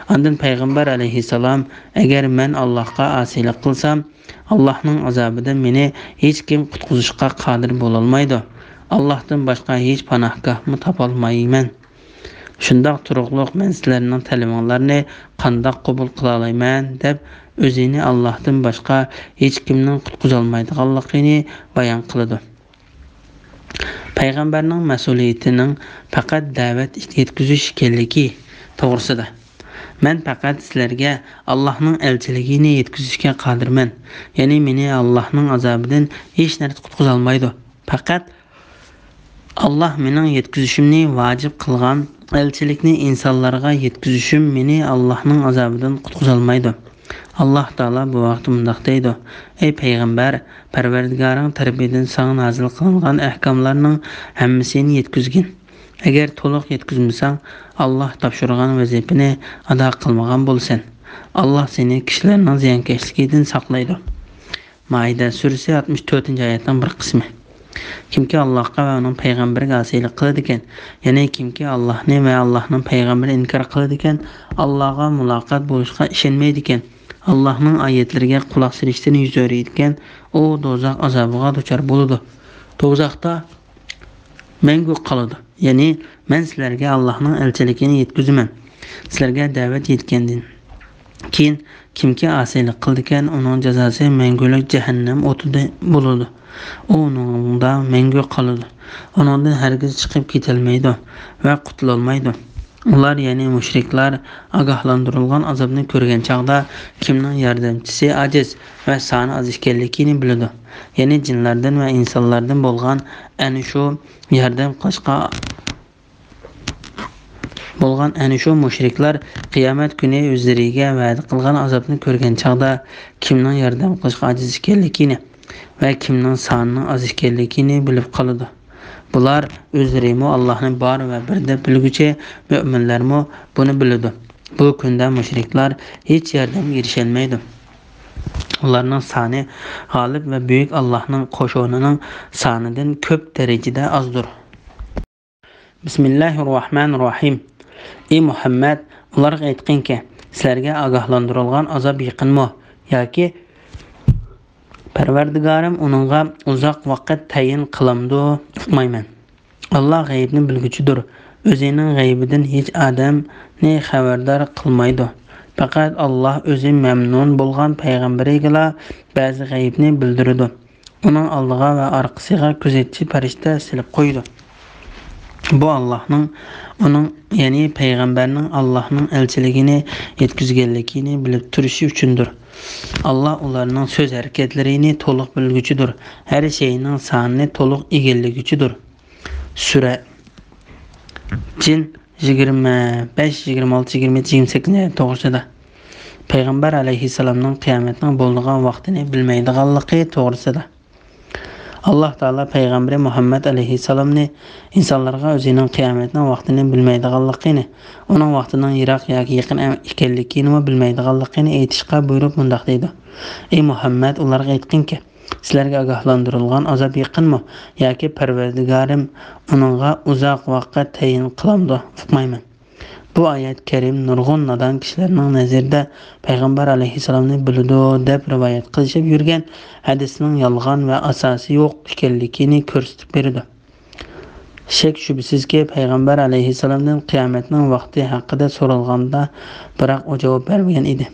ئاندىن پەيغەمبەر ئەلەيھىسسالام، ئەگەر مەن ئاللاھقا ئاسىيلىق قىلسام، ئاللاھنىڭ ئازابىدىن مېنى ھېچكىم قۇتقۇزۇشقا قادىر بولالمايدۇ. ئاللاھتىن باشقا ھېچ پاناھگاھمۇ تاپالمايمەن. شۇنداق تۇرۇقلۇق مەن سىلەرنىڭ تەلىپىڭلارنى قانداق قوبۇل قىلالايمەن؟ دەپ، ئۆزىنى ئاللاھتىن باشقا ھېچكىمنىڭ قۇتقۇزالمايدىغانلىقىنى بايان قىلىدۇ. پەيغەمبەرنىڭ مەسئۇلىيىتىنىڭ پەقەت دەۋەت يەتكۈزۈش ئىكەنلىكى توغرىسىدا. مەن پەقەت سىلەرگە ئاللاھنىڭ ئەلچىلىكىنى يەتكۈزۈشكە قادىرمەن. يەنى مېنى ئاللاھنىڭ ئازابىدىن ھېچ نەرسە قۇتقۇزالمايدۇ. پەقەت ئاللاھ مېنىڭ يەتكۈزۈشۈمنى ۋاجىپ قىلغان ئەلچىلىكنى ئىنسانلارغا يەتكۈزۈشۈم مېنى ئاللاھنىڭ ئازابىدىن قۇتقۇزالمايدۇ. ئاللاھ تائالا بۇ ھەقتە مۇنداق دەيدۇ: ئەي پەيغەمبەر، پەرۋەردىگارىڭ تەرىپىدىن ساڭا نازىل قىلىنغان ئەھكاملارنىڭ ھەممىسىنى يەتكۈزگىن. ئەگەر تولۇق يەتكۈزمىسەڭ، ئاللاھ تاپشۇرغان ۋەزىپىنى ئادا قىلمىغان بولىسەن. ئاللاھ سېنى كىشىلەرنىڭ زىيانكەشلىكىدىن ساقلايدۇ. مائىدە سۈرىسى، ئاتمىش تۆتىنچى ئايەتنىڭ بىر قىسمى. كىمكى ئاللاھقا ۋە ئۇنىڭ پەيغەمبىرىگە ئاسىيلىق قىلىدىكەن، يەنى كىمكى ئاللاھنى ۋە ئاللاھنىڭ پەيغەمبىرىنى ئىنكار قىلىدىكەن، ئاللاھقا مۇلاقات بولۇشقا ئىشەنمەيدىكەن، ئاللاھنىڭ ئايەتلىرىگە قۇلاق سېلىشتىن يۈز ئۆرۈيدىكەن، ئۇ دوزاخ ئازابىغا دۇچار بولىدۇ. دوزاختا مەڭگۈ قالىدۇ. يەنى مەن سىلەرگە ئاللاھنىڭ ئەلچىلىكىنى يەتكۈزىمەن. سىلەرگە دەۋەت يەتكەندىن كېيىن كىمكى ئاسىيلىق قىلىدىكەن، ئۇنىڭ جازاسى مەڭگۈلۈك جەھەننەم ئوتىدا بولىدۇ. ئۇ ئۇنىڭدا مەڭگۈ قالىدۇ. ئۇنىڭدىن ھەرگىز چىقىپ كېتەلمەيدۇ ۋە قۇتۇلالمايدۇ. ئۇلار، يەنى مۇشرىكلار، ئاگاھلاندۇرۇلغان ئازابنى كۆرگەن چاغدا كىمنىڭ ياردەمچىسى ئاجىز ۋە سانى ئاز ئىكەنلىكىنى بىلىدۇ. يەنى جىنلاردىن ۋە ئىنسانلاردىن بولغان ئەنە شۇ ياردەم قىلىشقا بولغان ئەنە شۇ مۇشرىكلار قىيامەت كۈنى ئۆزلىرىگە ۋەدە قىلغان ئازابنى كۆرگەن چاغدا كىمنىڭ ياردەم قىلىشقا ئاجىز ئىكەنلىكىنى ۋە كىمنىڭ سانىنىڭ ئاز ئىكەنلىكىنى بىلىپ قالىدۇ. بۇلار ئۆزلىرىمۇ ئاللاھنى بار ۋە بىر دەپ بىلگۈچى، مۆمىنلەرمۇ بۇنى بىلىدۇ. بۇ كۈندە مۇشرىكلار ھېچ ياردەمگە ئېرىشەلمەيدۇ. ئۇلارنىڭ سانى غالىب ۋە بۈيۈك ئاللاھنىڭ قوشۇنىنىڭ سانىدىن كۆپ دەرىجىدە ئازدۇر. بىسمىللاھىررەھمانىررەھىم. ئى مۇھەممەد، ئۇلارغا ئېيتقىنكى، سىلەرگە ئاگاھلاندۇرۇلغان ئازاب يېقىنمۇ ياكى پەرۋەردىگارىم ئۇنىڭغا ئۇزاق ۋاقىت تەيىن قىلامدۇ؟ ئۇقمايمەن. ئاللاھ غەيىبنى بىلگۈچىدۇر. ئۆزىنىڭ غەيىبىدىن ھېچ ئادەمنى خەۋەردار قىلمايدۇ. پەقەت ئاللاھ ئۆزى مەمنۇن بولغان پەيغەمبىرىگىلا بەزى غەيىبنى بىلدۈرىدۇ. ئۇنىڭ ئالدىغا ۋە ئارقىسىغا كۆزەتچى پەرىشتە سېلىپ قويىدۇ. بۇ ئاللاھنىڭ، ئۇنىڭ، يەنى پەيغەمبەرنىڭ ئاللاھنىڭ ئەلچىلىكىنى يەتكۈزگەنلىكىنى بىلىپ تۇرۇشى ئۈچۈندۇر. ئاللاھ ئۇلارنىڭ سۆز ھەرىكەتلىرىنى تولۇق بىلگۈچىدۇر، ھەر شەينىڭ سانىنى تولۇق ئىگىلىگۈچىدۇر. سۈرە جىن، يىگىرمە بەش، يىگىرمە ئالتە، يىگىرمە يەتتە، يىگىرمە سەككىزىنچى ئايەت توغرىسىدا. پەيغەمبەر ئەلەيھىسسالامنىڭ قىيامەتنىڭ بولىدىغان ۋاقتىنى بىلمەيدىغانلىقى توغرىسىدا. ئاللاھ تائالا پەيغەمبىرى مۇھەممەد ئەلەيھىسسالامنى ئىنسانلارغا ئۆزىنىڭ قىيامەتنىڭ ۋاقتىنى بىلمەيدىغانلىقىنى، ئۇنىڭ ۋاقتىنىڭ يىراق ياكى يېقىن ئەم-، ئىكەنلىكىنىمۇ بىلمەيدىغانلىقىنى ئېيتىشقا بۇيرۇپ مۇنداق دەيدۇ: ئى مۇھەممەد، ئۇلارغا ئېيتقىنكى، سىلەرگە ئاگاھلاندۇرۇلغان ئازاب يېقىنمۇ ياكى پەرۋەردىگارىم ئۇنىڭغا ئۇزاق ۋاقىت تەيىن قىلامدۇ؟ ئۇقمايمەن. بۇ ئايەت كەرىم نۇرغۇن نادان كىشىلەرنىڭ نەزىرىدە پەيغەمبەر ئەلەيھىسسالامنى بىلىدۇ دەپ رىۋايەت قىلىشىپ يۈرگەن ھەدىسنىڭ يالغان ۋە ئاساسى يوق ئىكەنلىكىنى كۆرسىتىپ بېرىدۇ. شەك-شۈبھىسىزكى، پەيغەمبەر ئەلەيھىسسالامدىن قىيامەتنىڭ ۋاقتى ھەققىدە سورالغاندا، بىراق ئۇ جاۋاب بەرمىگەن ئىدى.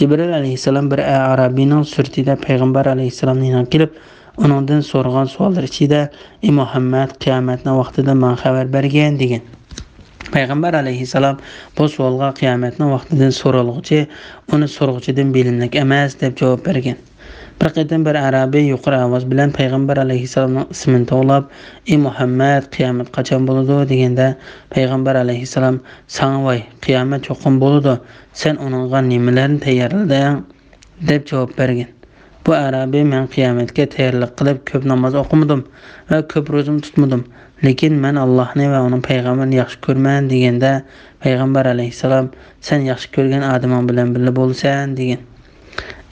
جىبرىل ئەلەيھىسسالام بىر ئەرەبىينىڭ سۈرىتىدە پەيغەمبەر ئەلەيھىسسالامنىڭ يېنىغا كېلىپ، ئۇنىڭدىن سورىغان سوئاللىرى ئىچىدە، ئى مۇھەممەد، قىيامەتنىڭ ۋاقتىدىن ماڭا خەۋەر بەرگىن، دېگەن. پەيغەمبەر ئەلەيھىسسالام بۇ سوئالغا قىيامەتنىڭ ۋاقتىدىن سورالغۇچى ئۇنى سورىغۇچىدىن بىلىملىك ئەمەس، دەپ جاۋاب بەرگەن. بىر قېتىم بىر ئەرەبىي يۇقىرى ئاۋاز بىلەن پەيغەمبەر ئەلەيھىسسالامنىڭ ئىسمىنى توۋلاپ، ئى مۇھەممەد، قىيامەت قاچان بولىدۇ؟ دېگەندە، پەيغەمبەر ئەلەيھىسسالام، ساڭا ۋاي، قىيامەت چوقۇم بولىدۇ، سەن ئۇنىڭغا نېمىلەرنى تەييارلىدىڭ؟ دەپ جاۋاب بەرگەن. بۇ ئەرەبىي، مەن قىيامەتكە تەييارلىق قىلىپ كۆپ ناماز ئوقۇمىدىم ۋە كۆپ روزىمۇ تۇتمىدىم، لېكىن مەن ئاللاھنى ۋە ئۇنىڭ پەيغەمبىرىنى ياخشى كۆرىمەن، دېگەندە، پەيغەمبەر ئەلەيھىسسالام، سەن ياخشى كۆرگەن ئادىمىڭ بىلەن بىللە بولىسەن، دېگەن.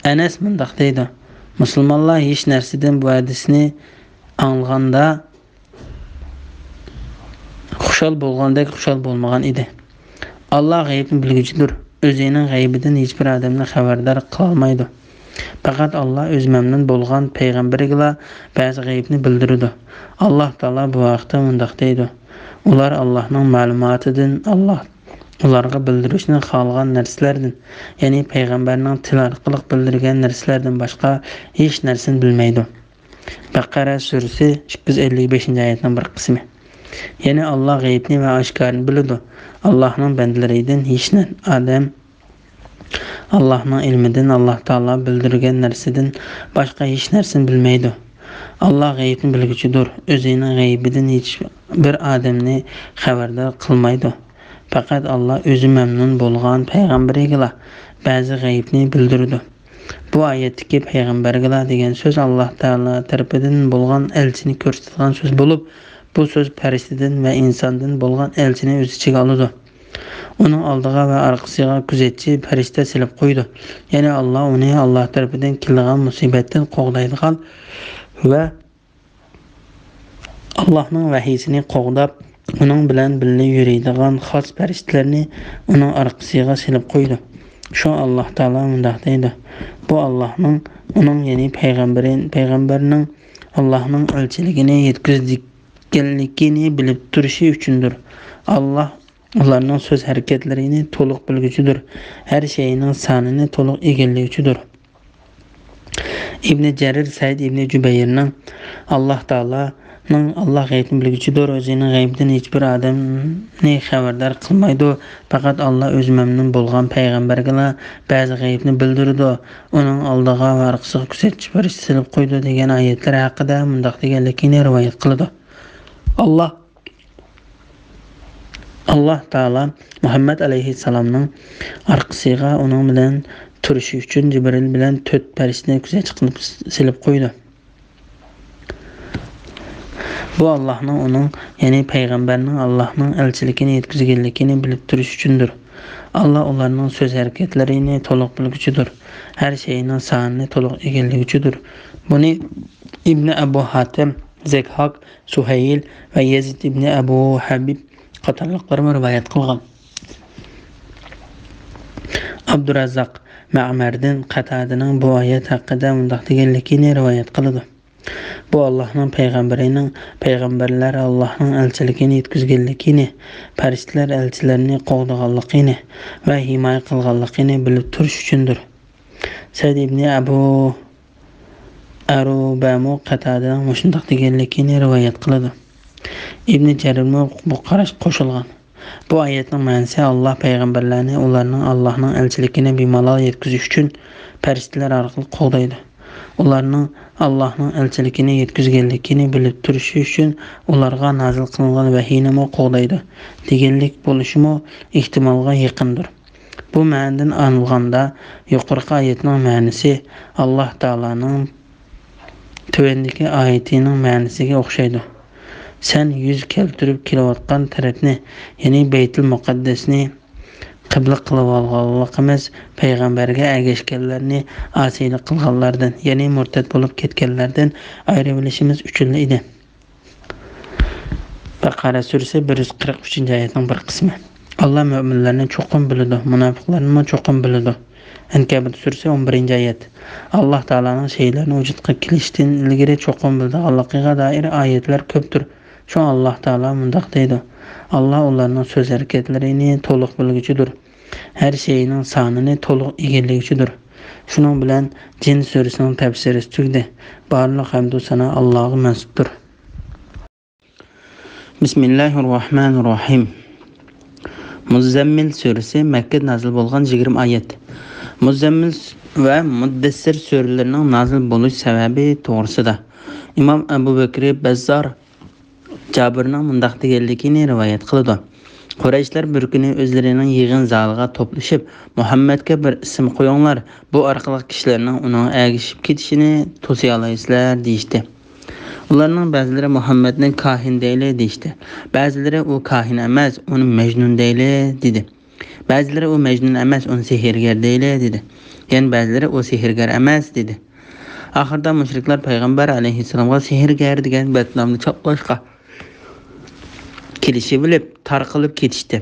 ئەنەس مۇنداق دەيدۇ، مۇسۇلمانلار ھېچ نەرسىدىن بۇ ھەدىسنى ئاڭلىغاندا خۇشال بولغاندەك خۇشال بولمىغان ئىدى. ئاللاھ غەيىبنى بىلگۈچىدۇر. ئۆزىنىڭ غەيبىدىن ھېچبىر ئادەمنى خەۋەردار قىلالمايدۇ. پەقەت ئاللاھ ئۆزى مەمنۇن بولغان پەيغەمبىرىگىلا بەزى غەيىبنى بىلدۈرىدۇ. ئاللاھ تائالا بۇ ھەقتە مۇنداق دەيدۇ، ئۇلار ئاللاھنىڭ مەلۇماتىدىن، ئاللاھ ئۇلارغا بىلدۈرۈشنى خالىغان نەرسىلەردىن، يەنى پەيغەمبەرنىڭ تىلى ئارقىلىق بىلدۈرگەن نەرسىلەردىن باشقا ھېچ نەرسىنى بىلمەيدۇ. بەقەرە سۈرىسى ئىككى يۈز ئەللىك بەشىنچى ئايەتنىڭ بىر قىسمى. يەنى ئاللاھ غەيىبنى ۋە ئاشكارىنى بىلىدۇ. ئاللاھنىڭ بەندىلىرىدىن ھېچ نە-، ئادەم ئاللاھنىڭ ئىلمىدىن، ئاللاھ تائالا بىلدۈرگەن نەرسىدىن باشقا ھېچ نەرسىنى بىلمەيدۇ. ئاللاھ غەيىبنى بىلگۈچىدۇر. ئۆزىنىڭ غەيىبىدىن ھېچ بىر ئادەمنى خەۋەردار قىلمايدۇ. پەقەت ئاللاھ ئۆزى مەمنۇن بولغان پەيغەمبىرىگىلا بەزى غەيىبنى بىلدۈرىدۇ. بۇ ئايەتتىكى پەيغەمبەرگىلا دېگەن سۆز ئاللاھ تائالا تەرىپىدىن بولغان ئەلچىنى كۆرسىتىدىغان سۆز بولۇپ، بۇ سۆز پەرىشتىدىن ۋە ئىنساندىن بولغان ئەلچىنى ئۆز ئىچىگە ئالىدۇ. ئۇنىڭ ئالدىغا ۋە ئارقىسىغا كۆزەتچى پەرىشتە سېلىپ قويىدۇ. يەنى ئاللاھ ئۇنى ئاللاھ تەرىپىدىن كېلىدىغان مۇسىبەتتىن قوغدايدىغان ۋە ئاللاھنىڭ ۋەھىيسىنى قوغداپ، ئۇنىڭ بىلەن بىللە يۈرىدىغان خاس پەرىشتىلەرنى ئۇنىڭ ئارقىسىغا سېلىپ قويىدۇ. شۇ ئاللاھ تائالا مۇنداق دەيدۇ: بۇ ئاللاھنىڭ، ئۇنىڭ، يەنى پەيغەمبىرى، پەيغەمبەرنىڭ ئاللاھنىڭ ئەلچىلىكىنى يەتكۈزگەنلىكىنى بىلىپ تۇرۇشى ئۈچۈندۇر. ئاللاھ ئۇلارنىڭ سۆز ھەرىكەتلىرىنى تولۇق بىلگۈچىدۇر، ھەر شەيئىنىڭ سانىنى تولۇق ئىگىلىگۈچىدۇر. ئىبنى جەرىر سەئىد ئىبنى جۇبەيرنىڭ، ئاللاھ تائالانىڭ، ئاللاھ غەيىبنى بىلگۈچىدۇر، ئۆزىنىڭ غەيبىدىن ھېچبىر ئادەمنى خەۋەردار قىلمايدۇ، پەقەت ئاللاھ ئۆزى مەمنۇن بولغان پەيغەمبەرگىلا بەزى غەيىبنى بىلدۈرىدۇ، ئۇنىڭ ئالدىغا ۋە ئارقىسىغا كۆزەتچى پەرىشتە سېلىپ قويىدۇ دېگەن ئايەتلەر ھەققىدە مۇنداق دېگەنلىكىنى رىۋايەت قىلىدۇ: ئاللاھ ئاللاھ تائالا مۇھەممەد ئەلەيھىسسالامنىڭ ئارقىسىغا ئۇنىڭ بىلەن تۇرۇشى ئۈچۈن جىبرىل بىلەن تۆت پەرىشتىنى كۆزەتچى قىلىپ سېلىپ قويىدۇ. بۇ ئاللاھنىڭ ئۇنىڭ، يەنى پەيغەمبەرنىڭ ئاللاھنىڭ ئەلچىلىكىنى يەتكۈزگەنلىكىنى بىلىپ تۇرۇش ئۈچۈندۇر. ئاللاھ ئۇلارنىڭ سۆز ھەرىكەتلىرىنى تولۇق بىلگۈچىدۇر، ھەر شەيئىنىڭ سانىنى تولۇق ئىگىلىگۈچىدۇر. بۇنى ئىبنى ئەبۇ ھاتىم، زەكھاك، سۇھەيل ۋە يەزىد ئىبنى ئەبۇ ھەبىب قاتارلىقلارمۇ رىۋايەت قىلغان. ئابدۇراززاق مەمەردىن قەتادىنىڭ بۇ ئايەت ھەققىدە مۇنداق دېگەنلىكىنى رىۋايەت قىلىدۇ: بۇ ئاللاھنىڭ پەيغەمبىرىنىڭ، پەيغەمبەرلەر ئاللاھنىڭ ئەلچىلىكىنى يەتكۈزگەنلىكىنى، پەرىشتىلەر ئەلچىلەرنى قوغدىغانلىقىنى ۋە ھىمايە قىلغانلىقىنى بىلىپ تۇرۇش ئۈچۈندۇر. سەئىد ئىبنى ئەبۇ ئەرۇبەمۇ قەتادىنىڭ مۇشۇنداق دېگەنلىكىنى رىۋايەت قىلىدۇ. ئىبنى جەرىرمۇ بۇ قاراشقا قوشۇلغان. بۇ ئايەتنىڭ مەنىسى، ئاللاھ پەيغەمبەرلەرنى ئۇلارنىڭ ئاللاھنىڭ ئەلچىلىكىنى بىمالال يەتكۈزۈش ئۈچۈن پەرىشتىلەر ئارقىلىق قوغدايدۇ. ئۇلارنىڭ ئاللاھنىڭ ئەلچىلىكىنى يەتكۈزگەنلىكىنى بىلىپ تۇرۇشى ئۈچۈن ئۇلارغا نازىل قىلىنغان ۋەھىينىمۇ قوغدايدۇ دېگەنلىك بولۇشىمۇ ئېھتىمالغا يېقىندۇر. بۇ مەنىدىن ئاڭلىغاندا، يۇقىرىقى ئايەتنىڭ مەنىسى ئاللاھ تائالانىڭ تۆۋەندىكى ئايىتىنىڭ مەنىسىگە ئوخشايدۇ: سەن يۈز كەلتۈرۈپ كېلىۋاتقان تەرەپنى، يەنى بەيتۇل مۇقەددەسنى قىبلە قىلىۋالغانلىقىمىز پەيغەمبەرگە ئەگەشكەنلەرنى ئاسىيلىق قىلغانلاردىن، يەنى مۇرتەت بولۇپ كەتكەنلەردىن ئايرىۋېلىشىمىز ئۈچۈنلا ئىدى. بەقەرە سۈرىسى بىر يۈز قىرىق ئۈچىنچى ئايەتنىڭ بىر قىسمى. ئاللا مۆمىنلەرنى چوقۇم بىلىدۇ، مۇناپىقلارنىمۇ چوقۇم بىلىدۇ. ئەنكەبۇت سۈرىسى ئون بىرىنچى ئايەت. ئاللا تائالانىڭ شەيئىلەرنى ۋۇجۇدقا كېلىشتىن ئىلگىرى چوقۇم بىلىدىغانلىقىغا دائىر ئايەتلەر كۆپتۇر. شۇڭا ئاللا تائالا مۇنداق دەيدۇ: ئاللا ئۇلارنىڭ سۆز ھەرىكەتلىرىنى تولۇق بىلگۈچىدۇر، ھەر شەيئىنىڭ سانىنى تولۇق ئىگىلىگۈچىدۇر. شۇنىڭ بىلەن جىن سۈرىسىنىڭ تەپسىرى تۈگىدى. بارلىق ھەمدۇ سانا ئاللاغا مەنسۇپتۇر. بىسمىللاھىر راھمانىر راھىم. مۇززەممىل سۈرىسى مەككىدە نازىل بولغان يىگىرمە ئايەت. مۇززەممىل ۋە مۇددەسسىر سۈرىلىرىنىڭ نازىل بولۇش سەۋەبى توغرىسىدا ئىمام ئەبۇ بەكرى بەززار جابىرنىڭ مۇنداق دېگەنلىكىنى رىۋايەت قىلىدۇ: قۇرەيشلەر بىر كۈنى ئۆزلىرىنىڭ يىغىن زالىغا توپلىشىپ، مۇھەممەدكە بىر ئىسىم قويۇڭلار، بۇ ئارقىلىق كىشىلەرنىڭ ئۇنىڭغا ئەگىشىپ كېتىشىنى توسىيالايسىلەر، دېيىشتى. ئۇلارنىڭ بەزىلىرى مۇھەممەدنى كاھىن دەيلى، دېيىشتى. بەزىلىرى ئۇ كاھىن ئەمەس، ئۇنى مەجنۇن دەيلى، دېدى. بەزىلىرى ئۇ مەجنۇن ئەمەس، ئۇنى سېھىرگەر دەيلى، دېدى. يەنە بەزىلىرى ئۇ سېھىرگەر ئەمەس، دېدى. ئاخىرىدا مۇشرىكلار پەيغەمبەر ئەلەيھىسسالامغا سېھىرگەر دېگەن بەتنامنى چاپلاشقا كېلىشىۋېلىپ، تارقىلىپ كېتىشتى.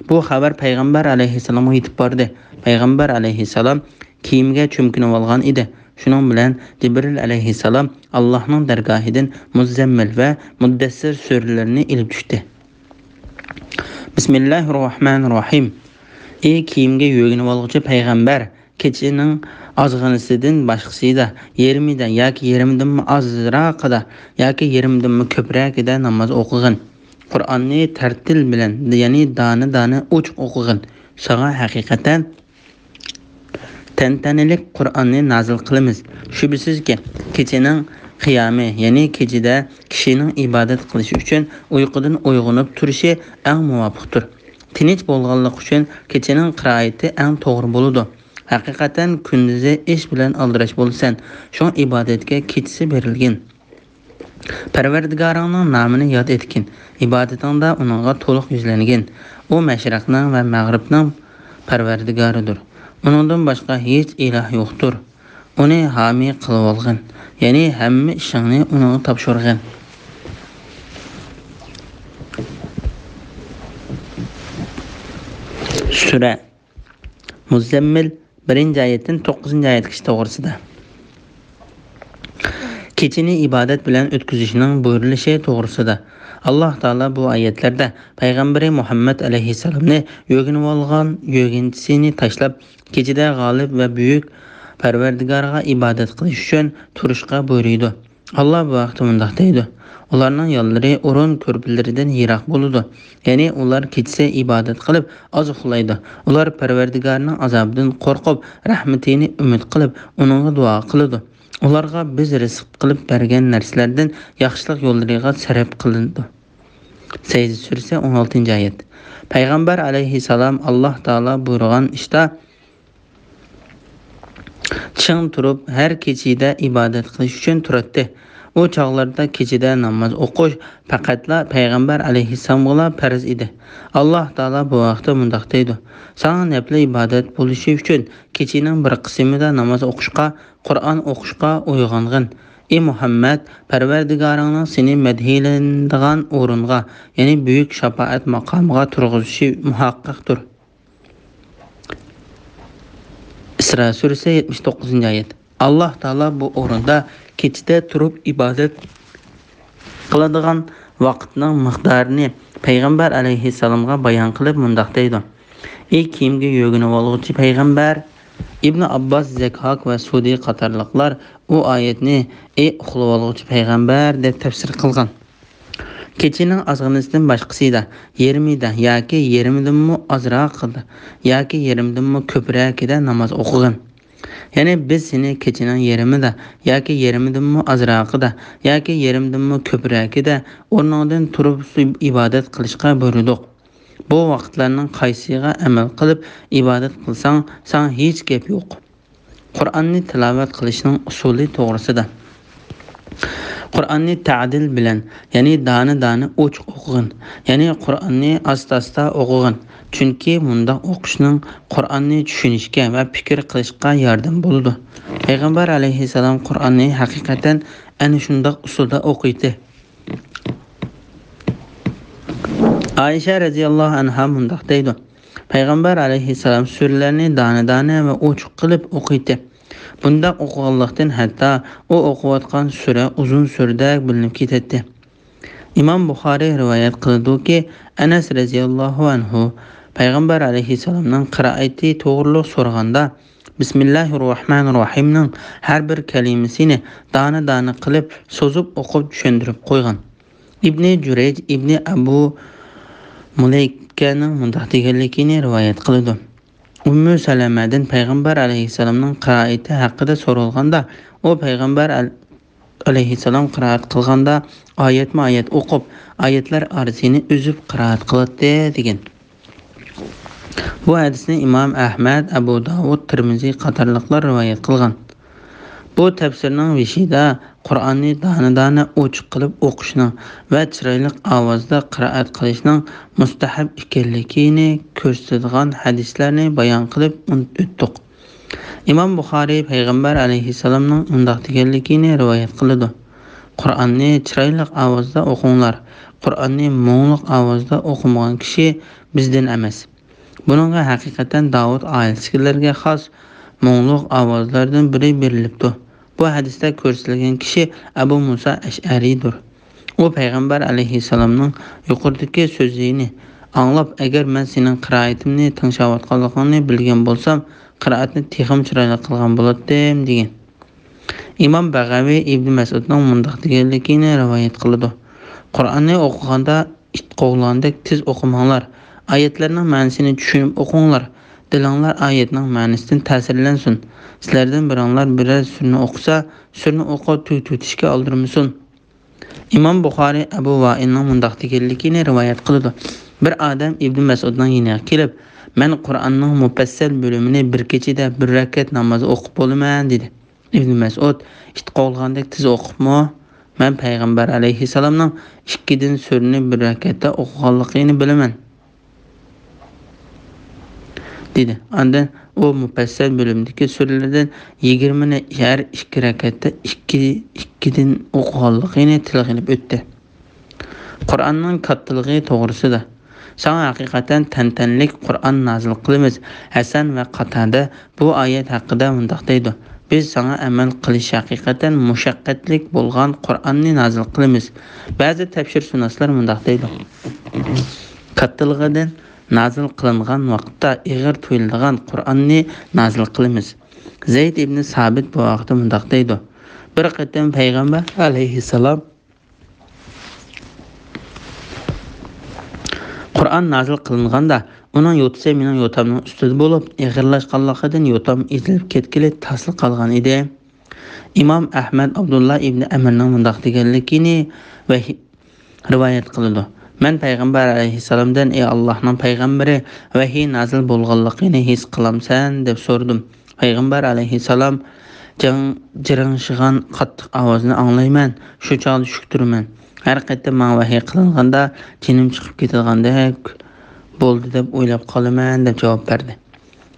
بۇ خەۋەر پەيغەمبەر ئەلەيھىسسالامغا يېتىپ باردى. پەيغەمبەر ئەلەيھىسسالام كىيىمگە چۆمكىنىۋالغان ئىدى. شۇنىڭ بىلەن جىبرىل ئەلەيھىسسالام ئاللاھنىڭ دەرگاھىدىن مۇززەممىل ۋە مۇددەسسىر سۈرىلىرىنى ئېلىپ چۈشتى. بىسمىللاھىر راھمانىر راھىم. ئى كىيىمگە يۆگىنىۋالغۇچى پەيغەمبەر! كېچىنىڭ ئازغىنىسىدىن باشقىسىدا، يېرىمىدا ياكى يېرىمىدىنمۇ ئازراقىدا ياكى يېرىمىدىنمۇ كۆپرەكىدە ناماز ئوقۇغىن. قۇرئاننى تەرتىل بىلەن، يەنى دانە-دانە ئوچۇق ئوقۇغىن. ساڭا ھەقىقەتەن تەنتەنىلىك قۇرئاننى نازىل قىلىمىز. شۈبھىسىزكى، كېچىنىڭ قىيامى، يەنى كېچىدە كىشىنىڭ ئىبادەت قىلىشى ئۈچۈن ئۇيقۇدىن ئويغىنىپ تۇرۇشى ئەڭ مۇۋاپىقتۇر. تىنچ بولغانلىق ئۈچۈن كېچىنىڭ قىرائىتى ئەڭ توغرا بولىدۇ. ھەقىقەتەن كۈندۈزى ئىش بىلەن ئالدىراش بولىسەن، شۇڭا ئىبادەتكە كېچىسى بېرىلگىن. پەرۋەردىگارىڭنىڭ نامىنى ياد ئەتكىن، ئىبادىتىڭدە ئۇنىڭغا تولۇق يۈزلەنگىن. ئۇ مەشرىقنىڭ ۋە مەغرىبنىڭ پەرۋەردىگارىدۇر. ئۇنىڭدىن باشقا ھېچ ئىلاھ يوقتۇر. ئۇنى ھامىي قىلىۋالغىن، يەنى ھەممە ئىشىڭنى ئۇنىڭغا تاپشۇرغىن. سۈرە مۇزەممىل، بىرىنچى ئايەتتىن توققۇزىنچى ئايەتكىچە توغرىسىدا. كېچىنى ئىبادەت بىلەن ئۆتكۈزۈشنىڭ بۇيرۇلۇشى توغرىسىدا. ئاللاھ تائالا بۇ ئايەتلەردە پەيغەمبىرى مۇھەممەد ئەلەيھىسسالامنى يۆگىنىۋالغان يۆگىنچىسىنى تاشلاپ، كېچىدە غالىب ۋە بۈيۈك پەرۋەردىگارغا ئىبادەت قىلىش ئۈچۈن تۇرۇشقا بۇيرۇيدۇ. ئاللاھ بۇ ھەقتە مۇنداق دەيدۇ: ئۇلارنىڭ ياللىرى ئورۇن كۆرپىلىرىدىن يىراق بولىدۇ. يەنى ئۇلار كېچىسى ئىبادەت قىلىپ، ئاز ئۇخلايدۇ. ئۇلار پەرۋەردىگارىنىڭ ئازابىدىن قورقۇپ، رەھمىتىنى ئۈمىد قىلىپ، ئۇنىڭغا دۇئا قىلىدۇ. ئۇلارغا بىز رىزىق قىلىپ بەرگەن نەرسىلەردىن ياخشىلىق يوللىرىغا سەرپ قىلىنىدۇ. سەجدە سۈرىسى، ئون ئالتىنچى ئايەت. پەيغەمبەر ئەلەيھىسسالام ئاللاھ تائالا بۇيرۇغان ئىشتا چىڭ تۇرۇپ، ھەر كېچىدە ئىبادەت قىلىش ئۈچۈن تۇراتتى. ئۇ چاغلاردا كېچىدە ناماز ئوقۇش پەقەتلا پەيغەمبەر ئەلەيھىسسالامغىلا پەرز ئىدى. ئاللاھ تائالا بۇ ھەقتە مۇنداق دەيدۇ: ساڭا نەپلى ئىبادەت بولۇشى ئۈچۈن كېچىنىڭ بىر قىسمىدا ناماز ئوقۇشقا، قۇرئان ئوقۇشقا ئويغانغىن. ئى مۇھەممەد، پەرۋەردىگارىڭنىڭ سېنى مەدھىيلىنىدىغان ئورۇنغا، يەنى بۈيۈك شاپائەت ماقامىغا تۇرغۇزۇشى مۇھەققەقتۇر. ئىسرا سۈرىسى، يەتمىش توققۇزىنچى ئايەت. ئاللاھ تائالا بۇ ئورۇندا كېچىدە تۇرۇپ ئىبادەت قىلىدىغان ۋاقىتنىڭ مىقدارىنى پەيغەمبەر ئەلەيھىسسالامغا بايان قىلىپ مۇنداق دەيدۇ: ئى كىيىمگە يۆگىنىۋالغۇچى پەيغەمبەر! ئىبنى ئابباس، زەكھاك ۋە سۇدى قاتارلىقلار ئۇ ئايەتنى ئى ئۇخلىۋالغۇچى پەيغەمبەر دەپ تەپسىر قىلغان. كېچىنىڭ ئازغىنىسىدىن باشقىسىدا، يېرىمىدا ياكى يېرىمىدىنمۇ ئازراقىدا ياكى يېرىمدىنمۇ كۆپرەكىدە ناماز ئوقۇغىن. يەنى بىز سېنى كېچىنىڭ يېرىمىدا ياكى يېرىمىدىنمۇ ئازراقىدا ياكى يېرىمدىنمۇ كۆپرەكىدە ئورنۇڭدىن تۇرۇپ ئىبادەت قىلىشقا بۇيرۇدۇق. بۇ ۋاقىتلارنىڭ قايسىغا ئەمەل قىلىپ ئىبادەت قىلساڭ، ساڭا ھېچ گەپ يوق. قۇرئاننى تىلاۋەت قىلىشنىڭ ئۇسۇلى توغرىسىدا. قۇرئاننى تەدىل بىلەن، يەنى دانە-دانە ئوچۇق ئوقۇغىن. يەنى قۇرئاننى ئاستا-ئاستا ئوقۇغىن. چۈنكى مۇنداق ئوقۇشنىڭ قۇرئاننى چۈشىنىشكە ۋە پىكىر قىلىشقا ياردەم بولىدۇ. پەيغەمبەر ئەلەيھىسسالام قۇرئاننى ھەقىقەتەن ئەنە شۇنداق ئۇسۇلدا ئوقۇيتتى. ئائىشە رەزىياللاھۇ ئەنھا مۇنداق دەيدۇ: پەيغەمبەر ئەلەيھىسسالام سۈرىلەرنى دانە-دانە ۋە ئوچۇق قىلىپ ئوقۇيتتى. بۇنداق ئوقۇغانلىقتىن ھەتتا ئۇ ئوقۇۋاتقان سۈرە ئۇزۇن سۈرىدەك بىلىنىپ كېتەتتى. ئىمام بۇخارىي رىۋايەت قىلىدۇكى، ئەنەس رەزىياللاھۇ ئەنھۇ پەيغەمبەر ئەلەيھىسسالامنىڭ قىرائىتى توغرۇلۇق سورىغاندا، بىسمىللاھىررەھمانىررەھىمنىڭ ھەر بىر كەلىمىسىنى دانە-دانە قىلىپ سوزۇپ ئوقۇپ چۈشەندۈرۈپ قويغان. ئىبنى جۈرەيج ئىبنى ئەبۇ مۇلەيكەنىڭ مۇنداق دېگەنلىكىنى رىۋايەت قىلىدۇ: ئۇممۇ سەلەمەدىن پەيغەمبەر ئەلەيھىسسالامنىڭ قىرائىتى ھەققىدە سورالغاندا، ئۇ پەيغەمبەر ئەل-، ئەلەيھىسسالام قىرائەت قىلغاندا ئايەتمۇ ئايەت ئوقۇپ، ئايەتلەر ئارىسىنى ئۈزۈپ قىرائەت قىلاتتى، دېگەن. بۇ ھەدىسنى ئىمام ئەھمەد، ئەبۇ داۋۇد، تىرمىزى قاتارلىقلار رىۋايەت قىلغان. بۇ تەپسىرنىڭ بېشىدا قۇرئاننى دانە-دانە ئوچۇق قىلىپ ئوقۇشنىڭ ۋە چىرايلىق ئاۋازدا قىرائەت قىلىشنىڭ مۇستەھەب ئىكەنلىكىنى كۆرسىتىدىغان ھەدىسلەرنى بايان قىلىپ ئۆتتۇق. ئىمام بۇخارىي پەيغەمبەر ئەلەيھىسسالامنىڭ مۇنداق دېگەنلىكىنى رىۋايەت قىلىدۇ: قۇرئاننى چىرايلىق ئاۋازدا ئوقۇڭلار. قۇرئاننى مۇڭلۇق ئاۋازدا ئوقۇمىغان كىشى بىزدىن ئەمەس. بۇنىڭغا ھەقىقەتەن داۋۇت ئائىلىسىدىكىلەرگە خاس مۇڭلۇق ئاۋازلاردىن بىرى بېرىلىپتۇ. بۇ ھەدىستە كۆرسىتىلگەن كىشى ئەبۇ مۇسا ئەشئەرىدۇر. ئۇ پەيغەمبەر ئەلەيھىسسالامنىڭ يۇقىرىدىكى سۆزىنى ئاڭلاپ، ئەگەر مەن سېنىڭ قىرائىتىمنى تىڭشاۋاتقانلىقىڭنى بىلگەن بولسام، قىرائەتنى تېخىمۇ چىرايلىق قىلغان بولاتتىم، دېگەن. ئىمام بەغەۋى ئىبنى مەسئۇدنىڭ مۇنداق دېگەنلىكىنى رىۋايەت قىلىدۇ: قۇرئاننى ئوقۇغاندا ئىت قوغلىغاندەك تېز ئوقۇماڭلار. ئايەتلەرنىڭ مەنىسىنى چۈشىنىپ ئوقۇڭلار. دىلىڭلار ئايەتنىڭ مەنىسىدىن تەسىرلەنسۇن. سىلەردىن بىرىڭلار بىرەر سۈرىنى ئوقۇسا، سۈرىنى ئوقۇپ تۈگىتىۋېتىشكە ئالدىرىمىسۇن. ئىمام بۇخارىي ئەبۇ ۋائىلنىڭ مۇنداق دېگەنلىكىنى رىۋايەت قىلىدۇ. بىر ئادەم ئىبن مەسئۇدنىڭ يېنىغا كېلىپ، «مەن قۇرئاننىڭ مۇپەسسەل بۆلۈمىنى بىر كېچىدە بىر رەكەت ناماز ئوقۇپ بولىمەن» دېدى. ئىبن مەسئۇد، «ئىت قوغلىغاندەك تېز ئوقۇپمۇ؟ مەن پەيغەمبەر ئەلەيھىسسالامنىڭ ئىككىدىن سۈرىنى بىر رەكەتتە ئوقۇغانلىقىنى بىلىمەن» دېدى. ئاندىن ئۇ مۇپەسسەل بۆلۈمدىكى سۈرىلەردىن يىگىرمىنى ھەر ئىككى رەكەتتە ئىككى، ئىككىدىن ئوقۇغانلىقىنى تىلغا ئېلىپ ئۆتتى. قۇرئاننىڭ كاتتىلىقى توغرىسىدا. ساڭا ھەقىقەتەن تەنتەنىلىك قۇرئان نازىل قىلىمىز. ھەسەن ۋە قاتادە بۇ ئايەت ھەققىدە مۇنداق دەيدۇ: «بىز ساڭا ئەمەل قىلىش ھەقىقەتەن مۇشەققەتلىك بولغان قۇرئاننى نازىل قىلىمىز.» بەزى تەپسىرشۇناسلار مۇنداق دەيدۇ: «كاتتىلىقىدىن نازىل قىلىنغان ۋاقىتتا ئېغىر تۇيۇلىدىغان قۇرئاننى نازىل قىلىمىز.» زەيد ئىبنى سابىت بۇ ھەقتە مۇنداق دەيدۇ: «بىر قېتىم پەيغەمبەر ئەلەيھىسسالام قۇرئان نازىل قىلىنغاندا، ئۇنىڭ يوتىسى مېنىڭ يوتامنىڭ ئۈستىدە بولۇپ، ئېغىرلاشقانلىقىدىن يوتام ئېزىلىپ كەتكىلى تاسلا قالغان ئىدى.» ئىمام ئەھمەد ئابدۇللا ئىبنى ئەمىرنىڭ مۇنداق دېگەنلىكىنى ۋەھىي رىۋايەت قىلىدۇ: «مەن پەيغەمبەر ئەلەيھىسسالامدىن، ئى ئاللاھنىڭ پەيغەمبىرى، ۋەھىي نازىل بولغانلىقىنى ھېس قىلامسەن؟» دەپ سورىدىم. پەيغەمبەر ئەلەيھىسسالام جىرىڭ-، جىرىڭشىغان قاتتىق ئاۋازنى ئاڭلايمەن، شۇ چاغدا شۈكتۈرىمەن. ھەر قېتىم ماڭا ۋەھىي قىلىنغاندا جېنىم چىقىپ كېتىدىغاندەك بولدى دەپ ئويلاپ قالىمەن، دەپ جاۋاب بەردى.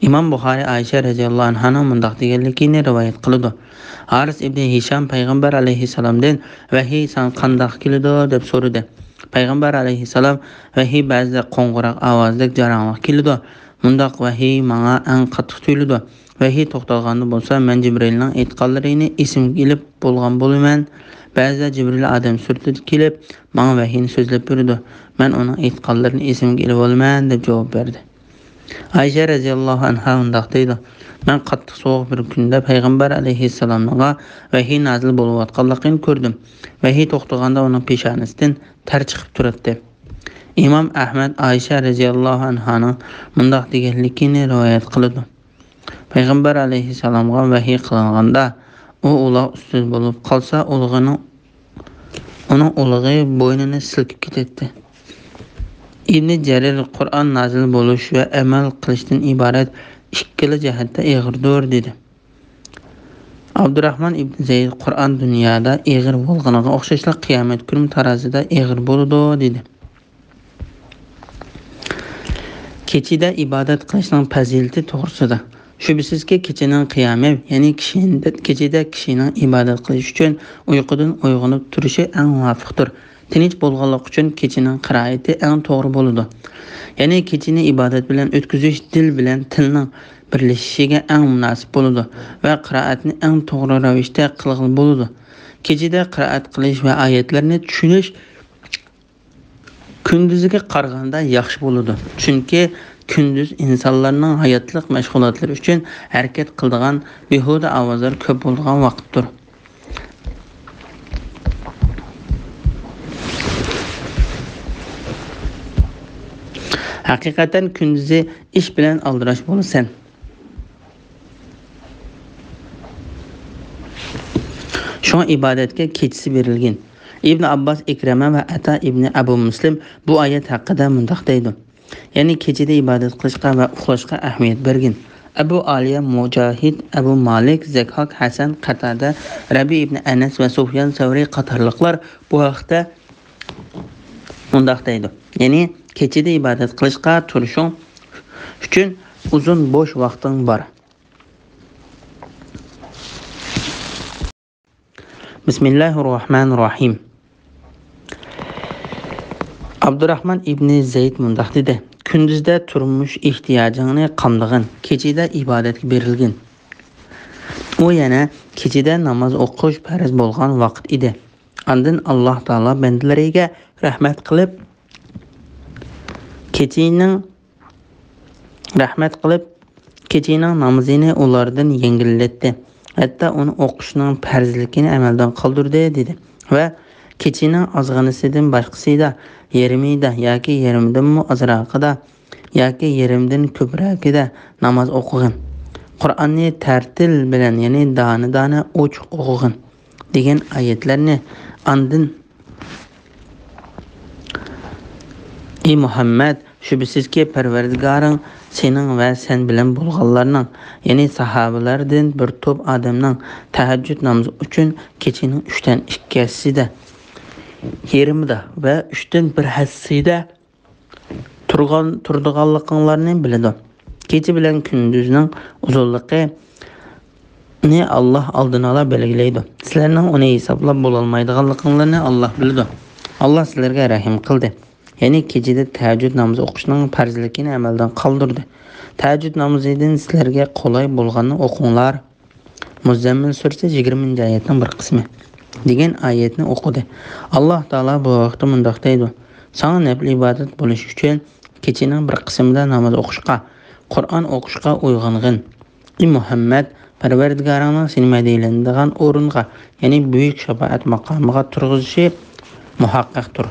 ئىمام بۇخارىي ئائىشە رەزىياللاھۇ ئەنھانىڭ مۇنداق دېگەنلىكىنى رىۋايەت قىلىدۇ: ھارىس ئىبنى ھىشام پەيغەمبەر ئەلەيھىسسالامدىن، «ۋەھىي ساڭا قانداق كېلىدۇ؟» دەپ سورىدى. پەيغەمبەر ئەلەيھىسسالام، «ۋەھىي بەزىدە قوڭغۇراق ئاۋازىدەك جاراڭلىق كېلىدۇ. مۇنداق ۋەھىي ماڭا ئەڭ قاتتىق تۇيۇلىدۇ. ۋەھىي توختالغاندا بولسا، مەن جىبرىئىلنىڭ ئېيتقانلىرىنى ئېسىمگە ئېلىپ بولغان بولىمەن. بەزىدە جىبرىئىل ئادەم سۈرىتىدە كېلىپ، ماڭا ۋەھىينى سۆزلەپ بېرىدۇ. مەن ئۇنىڭ ئېيتقانلىرىنى ئېسىمگە ئېلىۋالىمەن» دەپ جاۋاب بەردى. ئائىشە رەزىياللاھۇ ئەنھا مۇنداق دەيدۇ: «مەن قاتتىق سوغۇق بىر كۈندە پەيغەمبەر ئەلەيھىسسالامغا ۋەھىي نازىل بولۇۋاتقانلىقىنى كۆردۈم. ۋەھىي توختىغاندا ئۇنىڭ پېشانىسىدىن تەر چىقىپ تۇراتتى.» ئىمام ئەھمەد ئائىشە رەزىياللاھۇ ئەنھانىڭ مۇنداق دېگەنلىكىنى رىۋايەت قىلىدۇ: پەيغەمبەر ئەلەيھىسسالامغا ۋەھىي قىلىنغاندا، ئۇ ئۇلاغ ئۈستىدە بولۇپ قالسا، ئۇلىغىنىڭ، ئۇنىڭ ئۇلىغى بوينىنى سىلكىپ كېتەتتى. ئىبنى جەرىر قۇرئان نازىل بولۇش ۋە ئەمەل قىلىشتىن ئىبارەت ئىككىلا جەھەتتە ئېغىردۇر، دېدى. ئابدۇراخمان ئىبنى زەيد قۇرئان دۇنيادا ئېغىر بولغىنىغا ئوخشاشلا قىيامەت كۈنىمۇ تارازىدا ئېغىر بولىدۇ، دېدى. كېچىدە ئىبادەت قىلىشنىڭ پەزىلىتى توغرىسىدا. شۈبھىسىزكى، كېچىنىڭ قىيامى، يەنى كىشىنى، كېچىدە كىشىنىڭ ئىبادەت قىلىش ئۈچۈن ئۇيقۇدىن ئويغىنىپ تۇرۇشى ئەڭ مۇۋاپىقتۇر. تىنچ بولغانلىق ئۈچۈن كېچىنىڭ قىرائىتى ئەڭ توغرا بولىدۇ. يەنى كېچىنى ئىبادەت بىلەن ئۆتكۈزۈش دىل بىلەن تىلنىڭ بىرلىشىشىگە ئەڭ مۇناسىپ بولىدۇ ۋە قىرائەتنى ئەڭ توغرا رەۋىشتە قىلغىلى بولىدۇ. كېچىدە قىرائەت قىلىش ۋە ئايەتلەرنى چۈشىنىش كۈندۈزگە قارىغاندا ياخشى بولىدۇ. چۈنكى كۈندۈز ئىنسانلارنىڭ ھاياتلىق مەشغۇلاتلىرى ئۈچۈن ھەرىكەت قىلىدىغان، بىھۇدە ئاۋازلار كۆپ بولىدىغان ۋاقىتتۇر. ھەقىقەتەن كۈندۈزى ئىش بىلەن ئالدىراش بولىسەن. شۇڭا ئىبادەتكە كېچىسى بېرىلگەن. ئىبن ئابباس، ئىكرىمە ۋە ئەتا ئىبنى ئەبۇ مۇسلىم بۇ ئايەت ھەققىدە مۇنداق دەيدۇ: يەنى كېچىدە ئىبادەت قىلىشقا ۋە ئۇخلاشقا ئەھمىيەت بەرگىن. ئەبۇ ئالىيە، مۇجاھىد، ئەبۇ مالىك، زەكھاك، ھەسەن، قەتادە، رەبىئ ئىبنى ئەنەس ۋە سۇفيان سەۋرى قاتارلىقلار بۇ ھەقتە مۇنداق دەيدۇ: يەنى كېچىدە ئىبادەت قىلىشقا تۇرۇشۇڭ ئۈچۈن ئۇزۇن بوش ۋاقتىڭ بار. بىسمىللاھىررەھمانىررەھىم. ئابدۇراخمان ئىبنى زەيد مۇنداق دېدى: كۈندۈزدە تۇرمۇش ئېھتىياجىڭنى قامدىغىن، كېچىدە ئىبادەتكە بېرىلگىن. ئۇ يەنە كېچىدە ناماز ئوقۇش پەرز بولغان ۋاقىت ئىدى. ئاندىن ئاللاھ تائالا بەندىلىرىگە رەھمەت قىلىپ، كېچىنىڭ، رەھمەت قىلىپ، كېچىنىڭ نامىزىنى ئۇلاردىن يەڭگىللەتتى. ھەتتا ئۇنى ئوقۇشنىڭ پەرزلىكىنى ئەمەلدىن قالدۇردى، دېدى. ۋە كېچىنىڭ ئازغىنىسىدىن باشقىسىدا، يېرىمىدا ياكى يېرىمىدىنمۇ ئازراقىدا ياكى يېرىمدىن كۆپرەكىدە ناماز ئوقۇغىن. قۇرئاننى تەرتىل بىلەن، يەنى دانە-دانە ئوچۇق ئوقۇغىن، دېگەن ئايەتلەرنى. ئاندىن، ئى مۇھەممەد، شۈبھىسىزكى، پەرۋەردىگارىڭ سېنىڭ ۋە سەن بىلەن بولغانلارنىڭ، يەنى ساھابىلەردىن بىر توپ ئادەمنىڭ تەھەججۇد نامىزى ئۈچۈن كېچىنىڭ ئۈچتىن ئىككى ھەسسىسىدە، يېرىمىدا ۋە ئۈچتىن بىر ھەسسىسىدە تۇرغان، تۇرىدىغانلىقىڭلارنى بىلىدۇ. كېچە بىلەن كۈندۈزنىڭ ئۇزۇنلۇقىنى ئاللاھ ئالدىنئالا بەلگىلەيدۇ. سىلەرنىڭ ئۇنى ھېسابلاپ بولالمايدىغانلىقىڭلارنى ئاللاھ بىلىدۇ. ئاللاھ سىلەرگە رەھىم قىلدى. يەنى كېچىدە تەھەججۇد نامىزى ئوقۇشنىڭ پەرزلىكىنى ئەمەلدىن قالدۇردى. تەھەججۇد نامىزىدىن سىلەرگە قولاي بولغاننى ئوقۇڭلار. مۇززەممىل سۈرىسى يىگىرمىنچى ئايەتنىڭ بىر قىسمى دېگەن ئايەتنى ئوقۇدى. ئاللاھ تائالا بۇ ھەقتە مۇنداق دەيدۇ: ساڭا نەپلى ئىبادەت بولۇش ئۈچۈن كېچىنىڭ بىر قىسمىدا ناماز ئوقۇشقا، قۇرئان ئوقۇشقا ئويغانغىن. ئى مۇھەممەد، پەرۋەردىگارىڭنىڭ سېنى مەدھىيەلىنىدىغان ئورۇنغا، يەنى بۈيۈك شاپائەت ماقامىغا تۇرغۇزۇشى مۇھەققەقتۇر.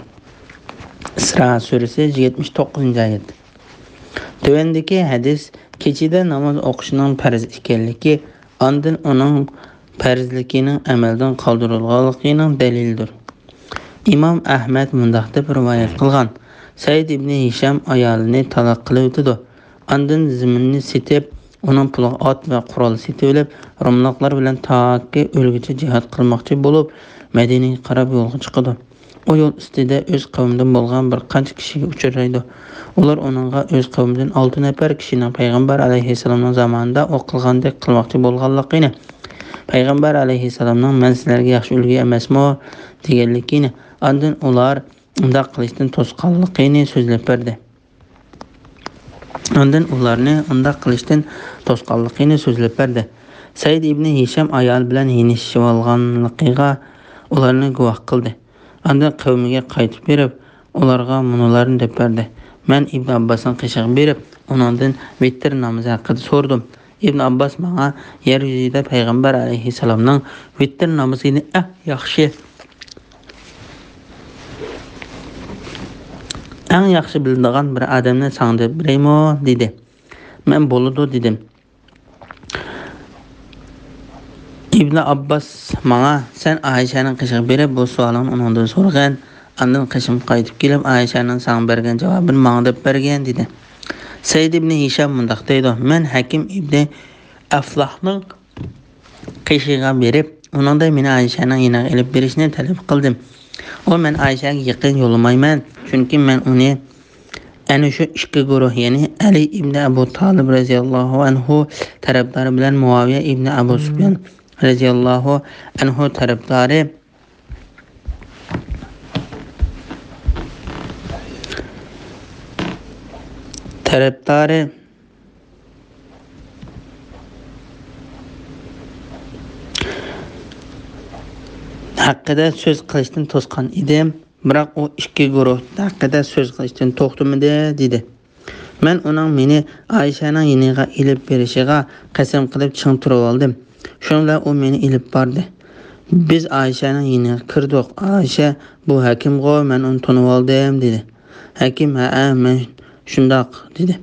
ئىسرا سۈرىسى يەتمىش توققۇزىنچى ئايەت. تۆۋەندىكى ھەدىس كېچىدە ناماز ئوقۇشنىڭ پەرز ئىكەنلىكى، ئاندىن ئۇنىڭ پەرزلىكىنىڭ ئەمەلدىن قالدۇرۇلغانلىقىنىڭ دەلىلىدۇر. ئىمام ئەھمەد مۇنداق دەپ رىۋايەت قىلغان: سەئىد ئىبنى ھىشام ئايالىنى تالاق قىلىۋېتىدۇ. ئاندىن زېمىننى سېتىپ، ئۇنىڭ پۇلىغا ئات ۋە قورال سېتىۋېلىپ، روملۇقلار بىلەن تاكى ئۆلگۈچە جىھاد قىلماقچى بولۇپ، مەدىنىگە قاراپ يولغا چىقىدۇ. ئۇ يول ئۈستىدە ئۆز قەۋمىدىن بولغان بىر قانچە كىشىگە ئۇچرايدۇ. ئۇلار ئۇنىڭغا ئۆز قەۋمىدىن ئالتە نەپەر كىشىنىڭ پەيغەمبەر ئەلەيھىسسالامنىڭ زامانىدا ئۇ قىلغاندەك قىلماقچى بولغانلىقىنى، پەيغەمبەر ئەلەيھىسسالامنىڭ «مەن سىلەرگە ياخشى ئۈلگە ئەمەسمۇ؟» دېگەنلىكىنى، ئاندىن ئۇلار ئۇنداق قىلىشتىن توسقانلىقىنى سۆزلەپ بەردى. ئاندىن ئۇلارنى ئۇنداق قىلىشتىن توسقانلىقىنى سۆزلەپ بەردى. سەئىد ئىبنى ھىشام ئايال بىلەن يېنىشىۋالغانلىقىغا ئۇلارنى گۇۋاھ قىلدى. ئاندىن قەۋمىگە قايتىپ بېرىپ، ئۇلارغا مۇنۇلارنى دەپ بەردى: مەن ئىبن ئابباسنىڭ قېشىغا بېرىپ، ئۇنىڭدىن ۋىتىر نامىزى ھەققىدە سورىدىم. ئىبن ئابباس ماڭا يەر يۈزىدە پەيغەمبەر ئەلەيھىسسالامنىڭ ۋىتىر نامىزىنى ئەڭ ياخشى، ئەڭ ياخشى بىلىدىغان بىر ئادەمنى ساڭا دەپ بېرەيمۇ؟ دېدى. مەن بولىدۇ دېدىم. ئىبن ئابباس ماڭا، سەن ئائىشەنىڭ قېشىغا بېرىپ، بۇ سوئالىڭنى ئۇنىڭدىن سورىغىن. ئاندىن قېشىمغا قايتىپ كېلىپ، ئائىشەنىڭ ساڭا بەرگەن جاۋابىنى ماڭا دەپ بەرگىن، دېدى. سەئىد ئىبنى ھىشام مۇنداق دەيدۇ: مەن ھەكىم ئىبنى ئەفلاھنىڭ قېشىغا بېرىپ، ئۇنىڭدىن مېنى ئائىشەنىڭ يېنىغا ئېلىپ بېرىشنى تەلەپ قىلدىم. ئۇ مەن ئائىشەگە يېقىن يولىمايمەن، چۈنكى مەن ئۇنى ئەنە شۇ ئىككى گۇرۇھ، يەنى ئەلى ئىبنى ئەبۇ تالىب رەزىياللاھۇ ئەنھۇ تەرەپدارى بىلەن مۇئاۋىيە ئىبنى ئەبۇ سۇپيان رەزىياللاھۇ ئەنھۇ تەرەپدارى، تەرەپدارى ھەققىدە سۆز قىلىشتىن توسقان ئىدىم. بىراق ئۇ ئىككى گۇرۇھ ھەققىدە سۆز قىلىشتىن توختىمىدى، دېدى. مەن ئۇنىڭ مېنى ئائىشەنىڭ يېنىغا ئېلىپ بېرىشىغا قەسەم قىلىپ چىڭ تۇرۇۋالدىم. شۇنىڭ بىلەن ئۇ مېنى ئېلىپ باردى. بىز ئائىشەنىڭ يېنىغا كىردۇق. ئائىشە بۇ ھەكىمغۇ، مەن ئۇنى تونۇۋالدىم، دېدى. ھەكىم ھەئە، مەن شۇنداق، دېدى.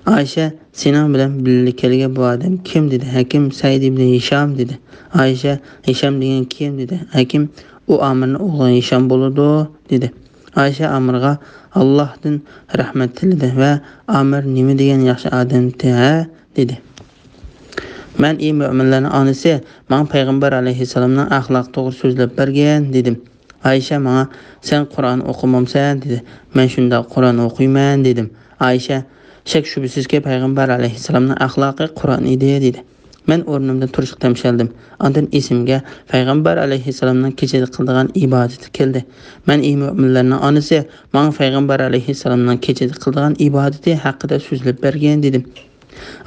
ئائىشە سېنىڭ بىلەن بىللە كەلگەن بۇ ئادەم كىم؟ دېدى. ھەكىم سەئىد ئىبنى ھىشام، دېدى. ئائىشە ھىشام دېگەن كىم؟ دېدى. ھەكىم ئۇ ئامىرنىڭ ئوغلى ھىشام بولىدۇ، دېدى. ئائىشە ئامىرغا ئاللاھتىن رەھمەت تىلىدى ۋە ئامىر نېمە دېگەن ياخشى ئادەمتى ھە؟ دېدى. مەن ئى مۆمىنلەرنىڭ ئانىسى، ماڭا پەيغەمبەر ئەلەيھىسسالامنىڭ ئەخلاقى توغرا سۆزلەپ بەرگىن، دېدىم. ئائىشە ماڭا سەن قۇرئان ئوقۇمامسەن؟ دېدى. مەن شۇنداق قۇرئان ئوقۇيمەن، دېدىم. ئائىشە شەك شۈبھىسىزكى پەيغەمبەر ئەلەيھىسسالامنىڭ ئەخلاقى قۇرئان ئىدى، دېدى. مەن ئورنۇمدىن تۇرۇشقا تەمشەلدىم. ئاندىن ئېسىمگە پەيغەمبەر ئەلەيھىسسالامنىڭ كېچىدە قىلىدىغان ئىبادىتى كەلدى. مەن ئى مۆمىنلەرنىڭ ئانىسى، ماڭا پەيغەمبەر ئەلەيھىسسالامنىڭ كېچىدە قىلىدىغان ئىبادىتى ھەققىدە سۆزلەپ بەرگىن، دېدىم.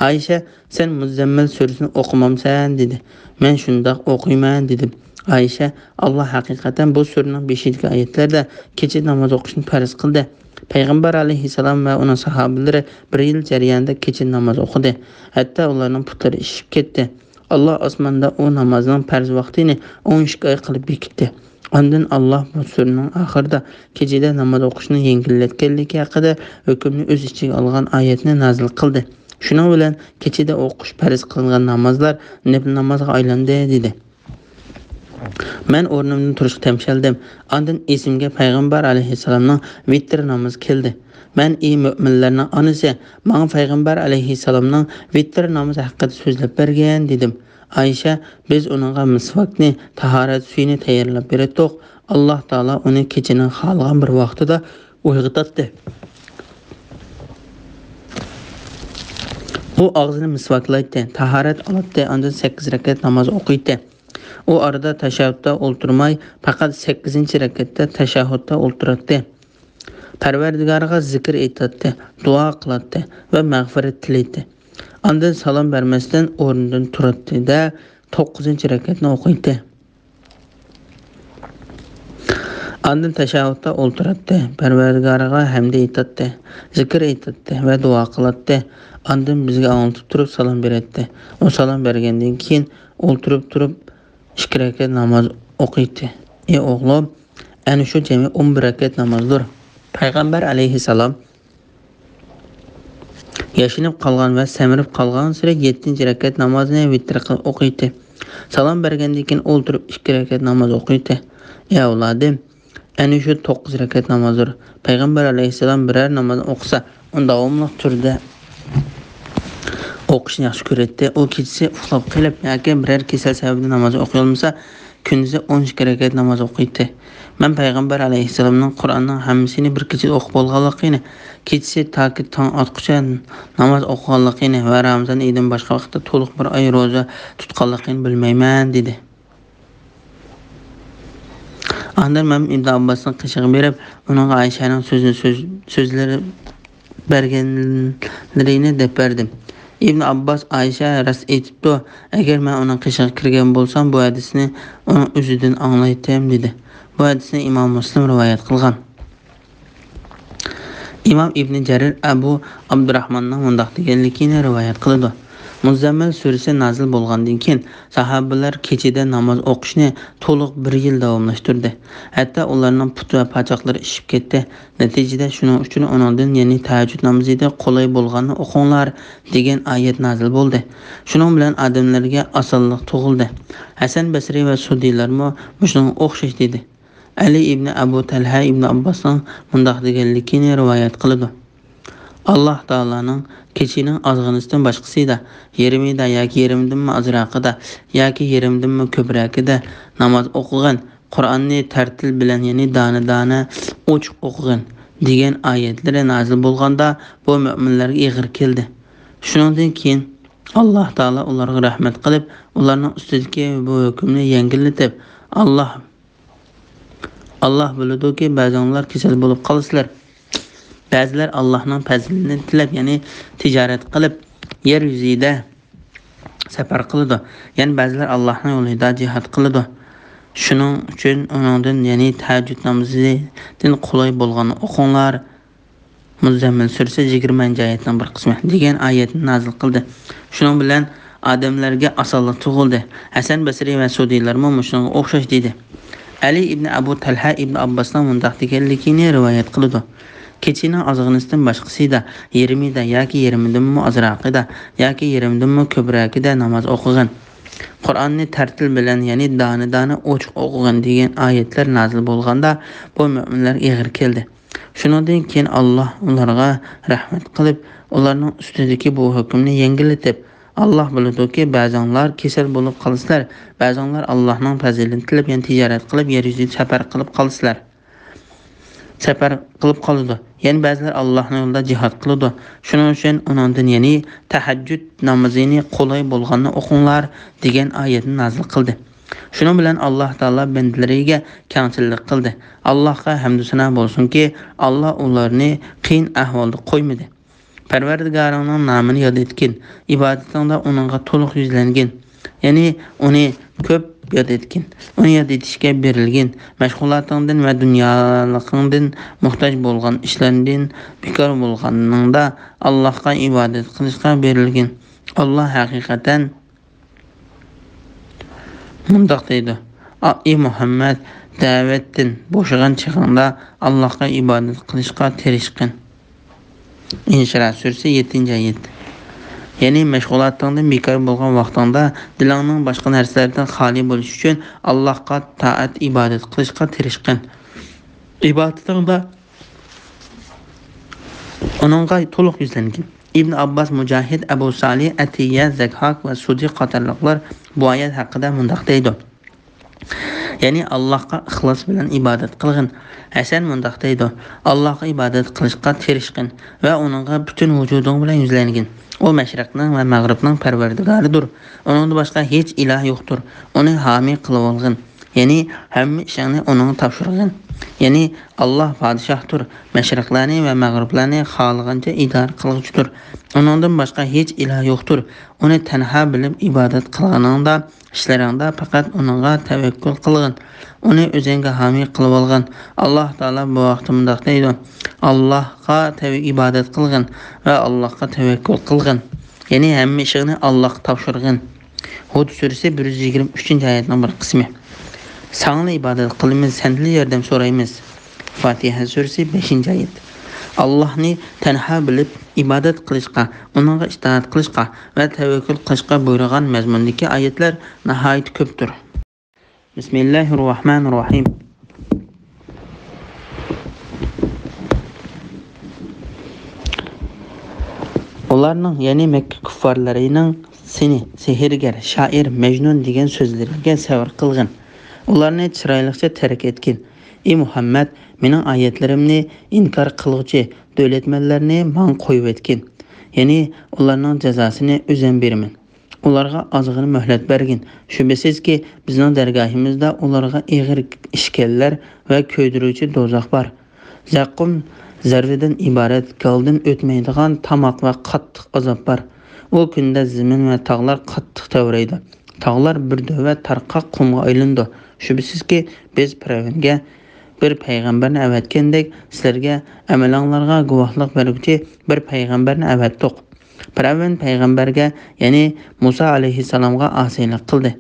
ئائىشە سەن مۇززەممىل سۈرىسىنى ئوقۇمامسەن؟ دېدى. مەن شۇنداق ئوقۇيمەن، دېدىم. ئائىشە ئاللا ھەقىقەتەن بۇ سۈرىنىڭ بېشىدىكى ئايەتلەردە كېچە ناماز ئوقۇشنى پەرز قىلدى. پەيغەمبەر ئەلەيھىسسالام ۋە ئۇنىڭ ساھابىلىرى بىر يىل جەريانىدا كېچە ناماز ئوقۇدى. ھەتتا ئۇلارنىڭ پۇتلىرى ئىششىپ كەتتى. ئاللا ئاسماندا ئۇ نامازنىڭ پەرز ۋاقتىنى ئون ئىككى ئاي قىلىپ بېكىتتى. ئاندىن ئاللاھ بۇ سۈرىنىڭ ئاخىرىدا كېچىدە ناماز ئوقۇشنى يەڭگىللەتكەنلىكى ھەققىدە ھۆكۈمنى ئۆز ئىچىگە ئالغان ئايەتنى نازىل قىلدى. شۇنىڭ بىلەن كېچىدە ئوقۇش پەرز قىلىنغان نامازلار نەپلى نامازغا ئايلاندى، دېدى. مەن ئورنۇمدىن تۇرۇشقا تەمشەلدىم. ئاندىن ئېسىمگە پەيغەمبەر ئەلەيھىسسالامنىڭ ۋىتىر نامىزى كەلدى. مەن: «ئى مۆمىنلەرنىڭ ئانىسى، ماڭا پەيغەمبەر ئەلەيھىسسالامنىڭ ۋىتىر نامىزى ھەققىدە سۆزلەپ بەرگىن» دېدىم. ئائىشە: «بىز ئۇنىڭغا مىسۋاكنى، تاھارەت سۈيىنى تەييارلاپ بېرەتتۇق. ئاللاھ تائالا ئۇنى كېچىنىڭ خالىغان بىر ۋاقتىدا ئويغىتاتتى. ئۇ ئاغزىنى مىسۋاكلايتتى، تاھارەت ئالاتتى، ئاندىن سەككىز رەكەت ناماز ئوقۇيتتى. ئۇ ئارىدا تەشەھھۇدتا ئولتۇرماي، پەقەت سەككىزىنچى رەكەتتە تەشەھھۇدتا ئولتۇراتتى. پەرۋەردىگارىغا زىكىر ئېيتاتتى، دۇئا قىلاتتى ۋە مەغپىرەت تىلەيتتى. ئاندىن سالام بەرمەستىن ئورنىدىن تۇراتتى-دە، توققۇزىنچى رەكەتنى ئوقۇيتتى. ئاندىن تەشەھھۇدتا ئولتۇراتتى، پەرۋەردىگارىغا ھەمدە ئېيتاتتى، زىكىر ئېيتاتتى ۋە دۇئا قىلاتتى. ئاندىن بىزگە ئاڭلىتىپ تۇرۇپ سالام بېرەتتى. ئۇ سالام بەرگەندىن كېيىن ئولتۇرۇپ تۇرۇپ ئىككى رەكەت ناماز ئوقۇيتتى. ئى ئوغلۇم، ئەنە شۇ جەمئىي ئون بىر رەكەت نامازدۇر. پەيغەمبەر ئەلەيھىسسالام ياشىنىپ قالغان ۋە سەمرىپ قالغانسېرى يەتتىنچى رەكەت نامازنى ۋىتىر قىلىپ ئوقۇيتتى. سالام بەرگەندىن كېيىن ئولتۇرۇپ ئىككى رەكەت ناماز ئوقۇيتتى. ئى ئەۋلادىم، ئەنە شۇ توققۇز رەكەت نامازدۇر. پەيغەمبەر ئەلەيھىسسالام بىرەر نامازنى ئوقۇسا، ئۇنى داۋاملىق تۈردە ئوقۇشنى ياخشى كۆرەتتى. ئۇ كېچىسى ئۇخلاپ قېلىپ ياكى بىرەر كېسەل سەۋەبىدىن ناماز ئوقۇيالمىسا، كۈندۈزى ئون ئىككى رەكەت ناماز ئوقۇيتتى. مەن پەيغەمبەر ئەلەيھىسسالامنىڭ قۇرئاننىڭ ھەممىسىنى بىر كېچىدە ئوقۇپ بولغانلىقىنى، كېچىسى تاكى تاڭ ئاتقۇچە ناماز ئوقۇغانلىقىنى ۋە رامىزان ئېيىدىن باشقا ۋاقىتتا تولۇق بىر ئاي روزا تۇتقانلىقىنى بىلمەيمەن، دېدى. ئاندىن مەن ئىبن ئابباسنىڭ قېشىغا بېرىپ، ئۇنىڭغا ئائىشەنىڭ سۆزىنى سۆز-، سۆزلىرى بەرگەنلىرىنى دەپ بەردىم. ئىبن ئابباس: «ئائىشە راست ئېيتىپتۇ، ئەگەر مەن ئۇنىڭ قېشىغا كىرگەن بولسام، بۇ ھەدىسنى ئۇنىڭ ئۆزىدىن ئاڭلايتتىم» دېدى. بۇ ھەدىسنى ئىمام مۇسلىم رىۋايەت قىلغان. ئىمام ئىبنى جەرىر ئەبۇ ئابدۇراھماننىڭ مۇنداق دېگەنلىكىنى رىۋايەت قىلىدۇ: مۇززەممىل سۈرىسى نازىل بولغاندىن كېيىن، ساھابىلەر كېچىدە ناماز ئوقۇشنى تولۇق بىر يىل داۋاملاشتۇردى. ھەتتا ئۇلارنىڭ پۇت ۋە پاچاقلىرى ئىششىپ كەتتى. نەتىجىدە، شۇنىڭ ئۈچۈن ئۇنىڭدىن، يەنى تەھەججۇد نامىزىدا قولاي بولغاننى ئوقۇڭلار، دېگەن ئايەت نازىل بولدى. شۇنىڭ بىلەن ئادەملەرگە ئاسانلىق تۇغۇلدى. ھەسەن بەسرى ۋە سۇدىيلارمۇ مۇشۇنىڭغا ئوخشاش دېدى. ئەلى ئىبنى ئەبۇ تەلھە ئىبنى ئابباسنىڭ مۇنداق دېگەنلىكىنى رىۋايەت قىلىدۇ: ئاللاھ تائالانىڭ كېچىنىڭ ئازغىنىسىدىن باشقىسىدا، يېرىمىدا ياكى يېرىمدىنمۇ ئازراقىدا ياكى يېرىمدىنمۇ كۆپرەكىدە ناماز ئوقۇغىن، قۇرئاننى تەرتىل بىلەن، يەنى دانە-دانە ئوچۇق ئوقۇغىن، دېگەن ئايەتلىرى نازىل بولغاندا، بۇ مۆمىنلەرگە ئېغىر كەلدى. شۇنىڭدىن كېيىن ئاللاھ تائالا ئۇلارغا رەھمەت قىلىپ، ئۇلارنىڭ ئۈستىدىكى بۇ ھۆكۈمنى يەڭگىللىتىپ، ئاللاھ، ئاللاھ بىلىدۇكى، بەزىڭلار كېسەل بولۇپ قالىسىلەر. بەزىلەر ئاللاھنىڭ پەزلىنى تىلەپ، يەنى تىجارەت قىلىپ، يەر يۈزىدە سەپەر قىلىدۇ. يەنە بەزىلەر ئاللاھنىڭ يولىدا جىھاد قىلىدۇ. شۇنىڭ ئۈچۈن ئۇنىڭدىن، يەنى تەھەججۇد نامىزىدىن قولاي بولغاننى ئوقۇڭلار. مۇززەممىل سۈرىسى يىگىرمىنچى ئايەتنىڭ بىر قىسمى دېگەن ئايەتنى نازىل قىلدى. شۇنىڭ بىلەن ئادەملەرگە ئاسانلىق تۇغۇلدى. ھەسەن بەسرى ۋە سۇدىيلارمۇ مۇشۇنىڭغا ئوخشاش دېدى. ئەلى ئىبنى ئەبۇ تەلھە ئىبنى ئابباسنىڭ مۇنداق دېگەنلىكىنى رىۋايەت قىلىدۇ: كېچىنىڭ ئازغىنىسىدىن باشقىسىدا، يېرىمىدا ياكى يېرىمىدىنمۇ ئازراقىدا ياكى يېرىمدىنمۇ كۆپرەكىدە ناماز ئوقۇغىن. قۇرئاننى تەرتىل بىلەن، يەنى دانە-دانە ئوچۇق ئوقۇغىن، دېگەن ئايەتلەر نازىل بولغاندا، بۇ مۆمىنلەرگە ئېغىر كەلدى. شۇنىڭدىن كېيىن ئاللاھ ئۇلارغا رەھمەت قىلىپ، ئۇلارنىڭ ئۈستىدىكى بۇ ھۆكۈمنى يەڭگىللىتىپ، ئاللاھ بىلىدۇكى، بەزىڭلار كېسەل بولۇپ قالىسىلەر، بەزىڭلار ئاللاھنىڭ پەزلىنى تىلەپ، يەنى تىجارەت قىلىپ، يەر يۈزىدە سەپەر قىلىپ قالىسىلەر. سەپەر قىلىپ قالىدۇ. يەنە بەزىلەر ئاللاھنىڭ يولىدا جىھاد قىلىدۇ. شۇنىڭ ئۈچۈن ئۇنىڭدىن، يەنى تەھەججۇد نامىزىنى قولاي بولغاننى ئوقۇڭلار، دېگەن ئايەتنى نازىل قىلدى. شۇنىڭ بىلەن ئاللاھ تائالا بەندىلىرىگە كەڭچىللىك قىلدى. ئاللاھقا ھەمدۇ سانا بولسۇنكى، ئاللاھ ئۇلارنى قىيىن ئەھۋالدا قويمىدى. پەرۋەردىگارىڭنىڭ نامىنى ياد ئەتكىن، ئىبادىتىڭدە ئۇنىڭغا تولۇق يۈزلەنگىن، يەنى ئۇنى كۆپ ياد ئەتكىن. ئۇنى ياد ئېتىشكە بېرىلگىن. مەشغۇلاتىڭدىن ۋە دۇنيالىقىڭدىن، موھتاج بولغان ئىشلاردىن بىكار بولغىنىڭدا، ئاللاھقا ئىبادەت قىلىشقا بېرىلگىن. ئاللاھ ھەقىقەتەن مۇنداق دەيدۇ: ئا، ئى مۇھەممەد، دەۋەتتىن بوشىغان چېغىڭدا ئاللاھقا ئىبادەت قىلىشقا تىرىشقىن. ئىنشىرا سۈرىسى، يەتتىنچى ئايەت. يەنى مەشغۇلاتىڭدىن بىكار بولغان ۋاقتىڭدا دىلىڭنىڭ باشقا نەرسىلەردىن خالىي بولۇشى ئۈچۈن ئاللاھقا تائەت ئىبادەت قىلىشقا تىرىشقىن. ئىبادىتىڭدە ئۇنىڭغا تولۇق يۈزلەنگىن. ئىبن ئابباس، مۇجاھىد، ئەبۇ سالىھ، ئەتىيە، زەكھاك ۋە سۇدى قاتارلىقلار بۇ ئايەت ھەققىدە مۇنداق دەيدۇ. يەنى ئاللاھقا ئىخلاس بىلەن ئىبادەت قىلغىن. ھەسەن مۇنداق دەيدۇ، ئاللاھقا ئىبادەت قىلىشقا تىرىشقىن ۋە ئۇنىڭغا پۈتۈن ۋۇجۇدۇڭ بىلەن يۈزلەنگىن. ئۇ مەشرىقنىڭ ۋە مەغرىبنىڭ پەرۋەردىگارىدۇر. ئۇنىڭدىن باشقا ھېچ ئىلاھ يوقتۇر. ئۇنى ھامىي قىلىۋالغىن. يەنى ھەممە ئىشىڭنى ئۇنىڭغا تاپشۇرغىن. يەنى ئاللاھ پادىشاھتۇر، مەشرىقلەرنى ۋە مەغرىبلەرنى خالىغانچە ئىدارە قىلغۇچىدۇر. ئۇنىڭدىن باشقا ھېچ ئىلاھ يوقتۇر. ئۇنى تەنھا بىلىپ ئىبادەت قىلغىنىڭدا، ئىشلىرىڭدا پەقەت ئۇنىڭغا تەۋەككۈل قىلغىن. ئۇنى ئۆزۈڭگە ھامىي قىلىۋالغىن. ئاللاھ تائالا بۇ ھەقتە مۇنداق دەيدۇ، ئاللاھقا تەۋ-، ئىبادەت قىلغىن ۋە ئاللاھقا تەۋەككۈل قىلغىن. يەنى ھەممە ئىشىڭنى ئاللاھقا تاپشۇرغىن. ھۇد سۈرىسى، بىر يۈز يىگىرمە ئۈچىنچى ئايەتنىڭ بىر قىسمى. ساڭىلا ئىبادەت قىلىمىز، سەندىلا ياردەم سورايمىز. فاتىھە سۈرىسى، بەشىنچى ئايەت. ئاللاھنى تەنھا بىلىپ ئىبادەت قىلىشقا، ئۇنىڭغا ئىتائەت قىلىشقا ۋە تەۋەككۈل قىلىشقا بۇيرۇغان مەزمۇندىكى ئايەتلەر ناھايىتى كۆپتۇر. بىسمىللاھىر راھمانىر راھىم. ئۇلارنىڭ، يەنى مەككە كۇففارلىرىنىڭ، سېنى سېھىرگەر، شائىر، مەجنۇن دېگەن سۆزلىرىگە سەۋر قىلغىن. ئۇلارنى چىرايلىقچە تەرك ئەتكىن. ئى مۇھەممەد، مېنىڭ ئايەتلىرىمنى ئىنكار قىلغۇچى دۆلەتمەنلەرنى ماڭا قويۇۋەتكىن. يەنى ئۇلارنىڭ جازاسىنى ئۆزۈم بېرىمەن. ئۇلارغا ئازغىنە مۆھلەت بەرگىن. شۈبھىسىزكى، بىزنىڭ دەرگاھىمىزدا ئۇلارغا ئېغىر ئىشكەنلەر ۋە كۆيدۈرگۈچى دوزاخ بار. زەققۇم زەرۋىدىن ئىبارەت گالدىن ئۆتمەيدىغان تاماق ۋە قاتتىق ئازاب بار. ئۇ كۈندە زېمىن ۋە تاغلار قاتتىق تەۋرەيدۇ. تاغلار بىر دۆۋە تارقاق قۇمغا ئايلىنىدۇ. شۈبھىسىزكى، بىز پىرئەۋنگە بىر پەيغەمبەرنى ئەۋەتكەندەك، سىلەرگە ئەمىلىڭلارغا گۇۋاھلىق بەرگۈچى بىر پەيغەمبەرنى ئەۋەتتۇق. پىرئەۋن پەيغەمبەرگە، يەنى مۇسا ئەلەيھىسسالامغا ئاسىيلىق قىلدى.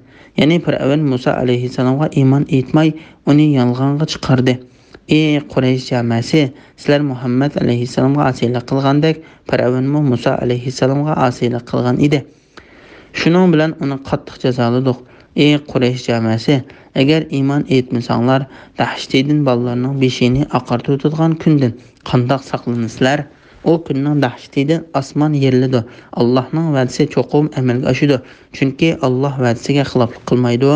يەنى پىرئەۋن مۇسا ئەلەيھىسسالامغا ئىمان ئېيتماي، ئۇنى يالغانغا چىقاردى. ئى قۇرەيش جامەسى، سىلەر مۇھەممەد ئەلەيھىسسالامغا ئاسىيلىق قىلغاندەك، پىرئەۋنمۇ مۇسا ئەلەيھىسسالامغا ئاسىيلىق قىلغان ئىدى. شۇنىڭ بىلەن ئۇنى قاتتىق جازالىدۇق. ئى قۇرەيش جامەسى، ئەگەر ئىمان ئېيتمىساڭلار، دەھشىتىدىن بالىلارنىڭ بېشىنى ئاقارتىۋېتىدىغان كۈندىن قانداق ساقلىنىسىلەر؟ ئۇ كۈننىڭ دەھشىتىدىن ئاسمان يېرىلىدۇ. ئاللاھنىڭ ۋەدىسى چوقۇم ئەمەلگە ئاشىدۇ، چۈنكى ئاللاھ ۋەدىسىگە خىلاپلىق قىلمايدۇ.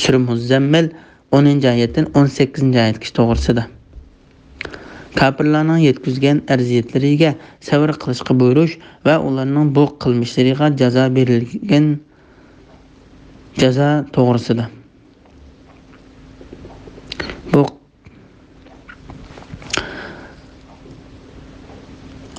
سۈرە مۇززەممىل، ئونىنچى ئايەتتىن ئون سەككىزىنچى ئايەتكىچە توغرىسىدا. كاپىرلارنىڭ يەتكۈزگەن ئەزىيەتلىرىگە سەۋر قىلىشقا بۇيرۇش ۋە ئۇلارنىڭ بۇ قىلمىشلىرىغا جازا بېرىلگەن جازا توغرىسىدا. بۇ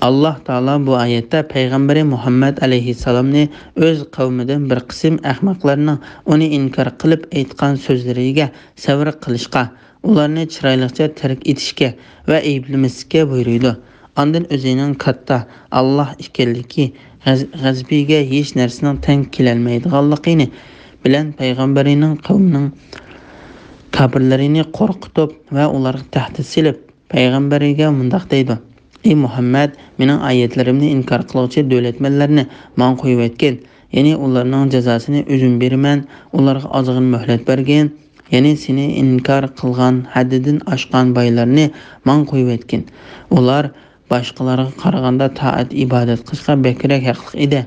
ئاللاھ تائالا بۇ ئايەتتە پەيغەمبىرى مۇھەممەد ئەلەيھىسسالامنى ئۆز قەۋمىدىن بىر قىسىم ئەخمەقلەرنىڭ ئۇنى ئىنكار قىلىپ ئېيتقان سۆزلىرىگە سەۋر قىلىشقا، ئۇلارنى چىرايلىقچە تەرك ئېتىشكە ۋە ئەيىبلىمەسلىككە بۇيرۇيدۇ. ئاندىن ئۆزىنىڭ كاتتا ئاللاھ ئىكەنلىكى، غەز-، غەزىپىگە ھېچ نەرسىنىڭ تەڭ كېلەلمەيدىغانلىقىنى بىلەن پەيغەمبىرىنىڭ قەۋمىنىڭ كاپىرلىرىنى قورقۇتۇپ ۋە ئۇلارغا تەھدىت سېلىپ، پەيغەمبىرىگە مۇنداق دەيدۇ: ئى مۇھەممەد، مېنىڭ ئايەتلىرىمنى ئىنكار قىلغۇچى دۆلەتمەنلەرنى ماڭا قويۇۋەتكىن. يەنى ئۇلارنىڭ جازاسىنى ئۆزۈم بېرىمەن، ئۇلارغا ئازغىنە مۆھلەت بەرگىن. يەنى سېنى ئىنكار قىلغان، ھەددىدىن ئاشقان بايلارنى ماڭا قويۇۋەتكىن. ئۇلار باشقىلارغا قارىغاندا تائەت ئىبادەت قىلىشقا بەكرەك ھەقلىق ئىدى.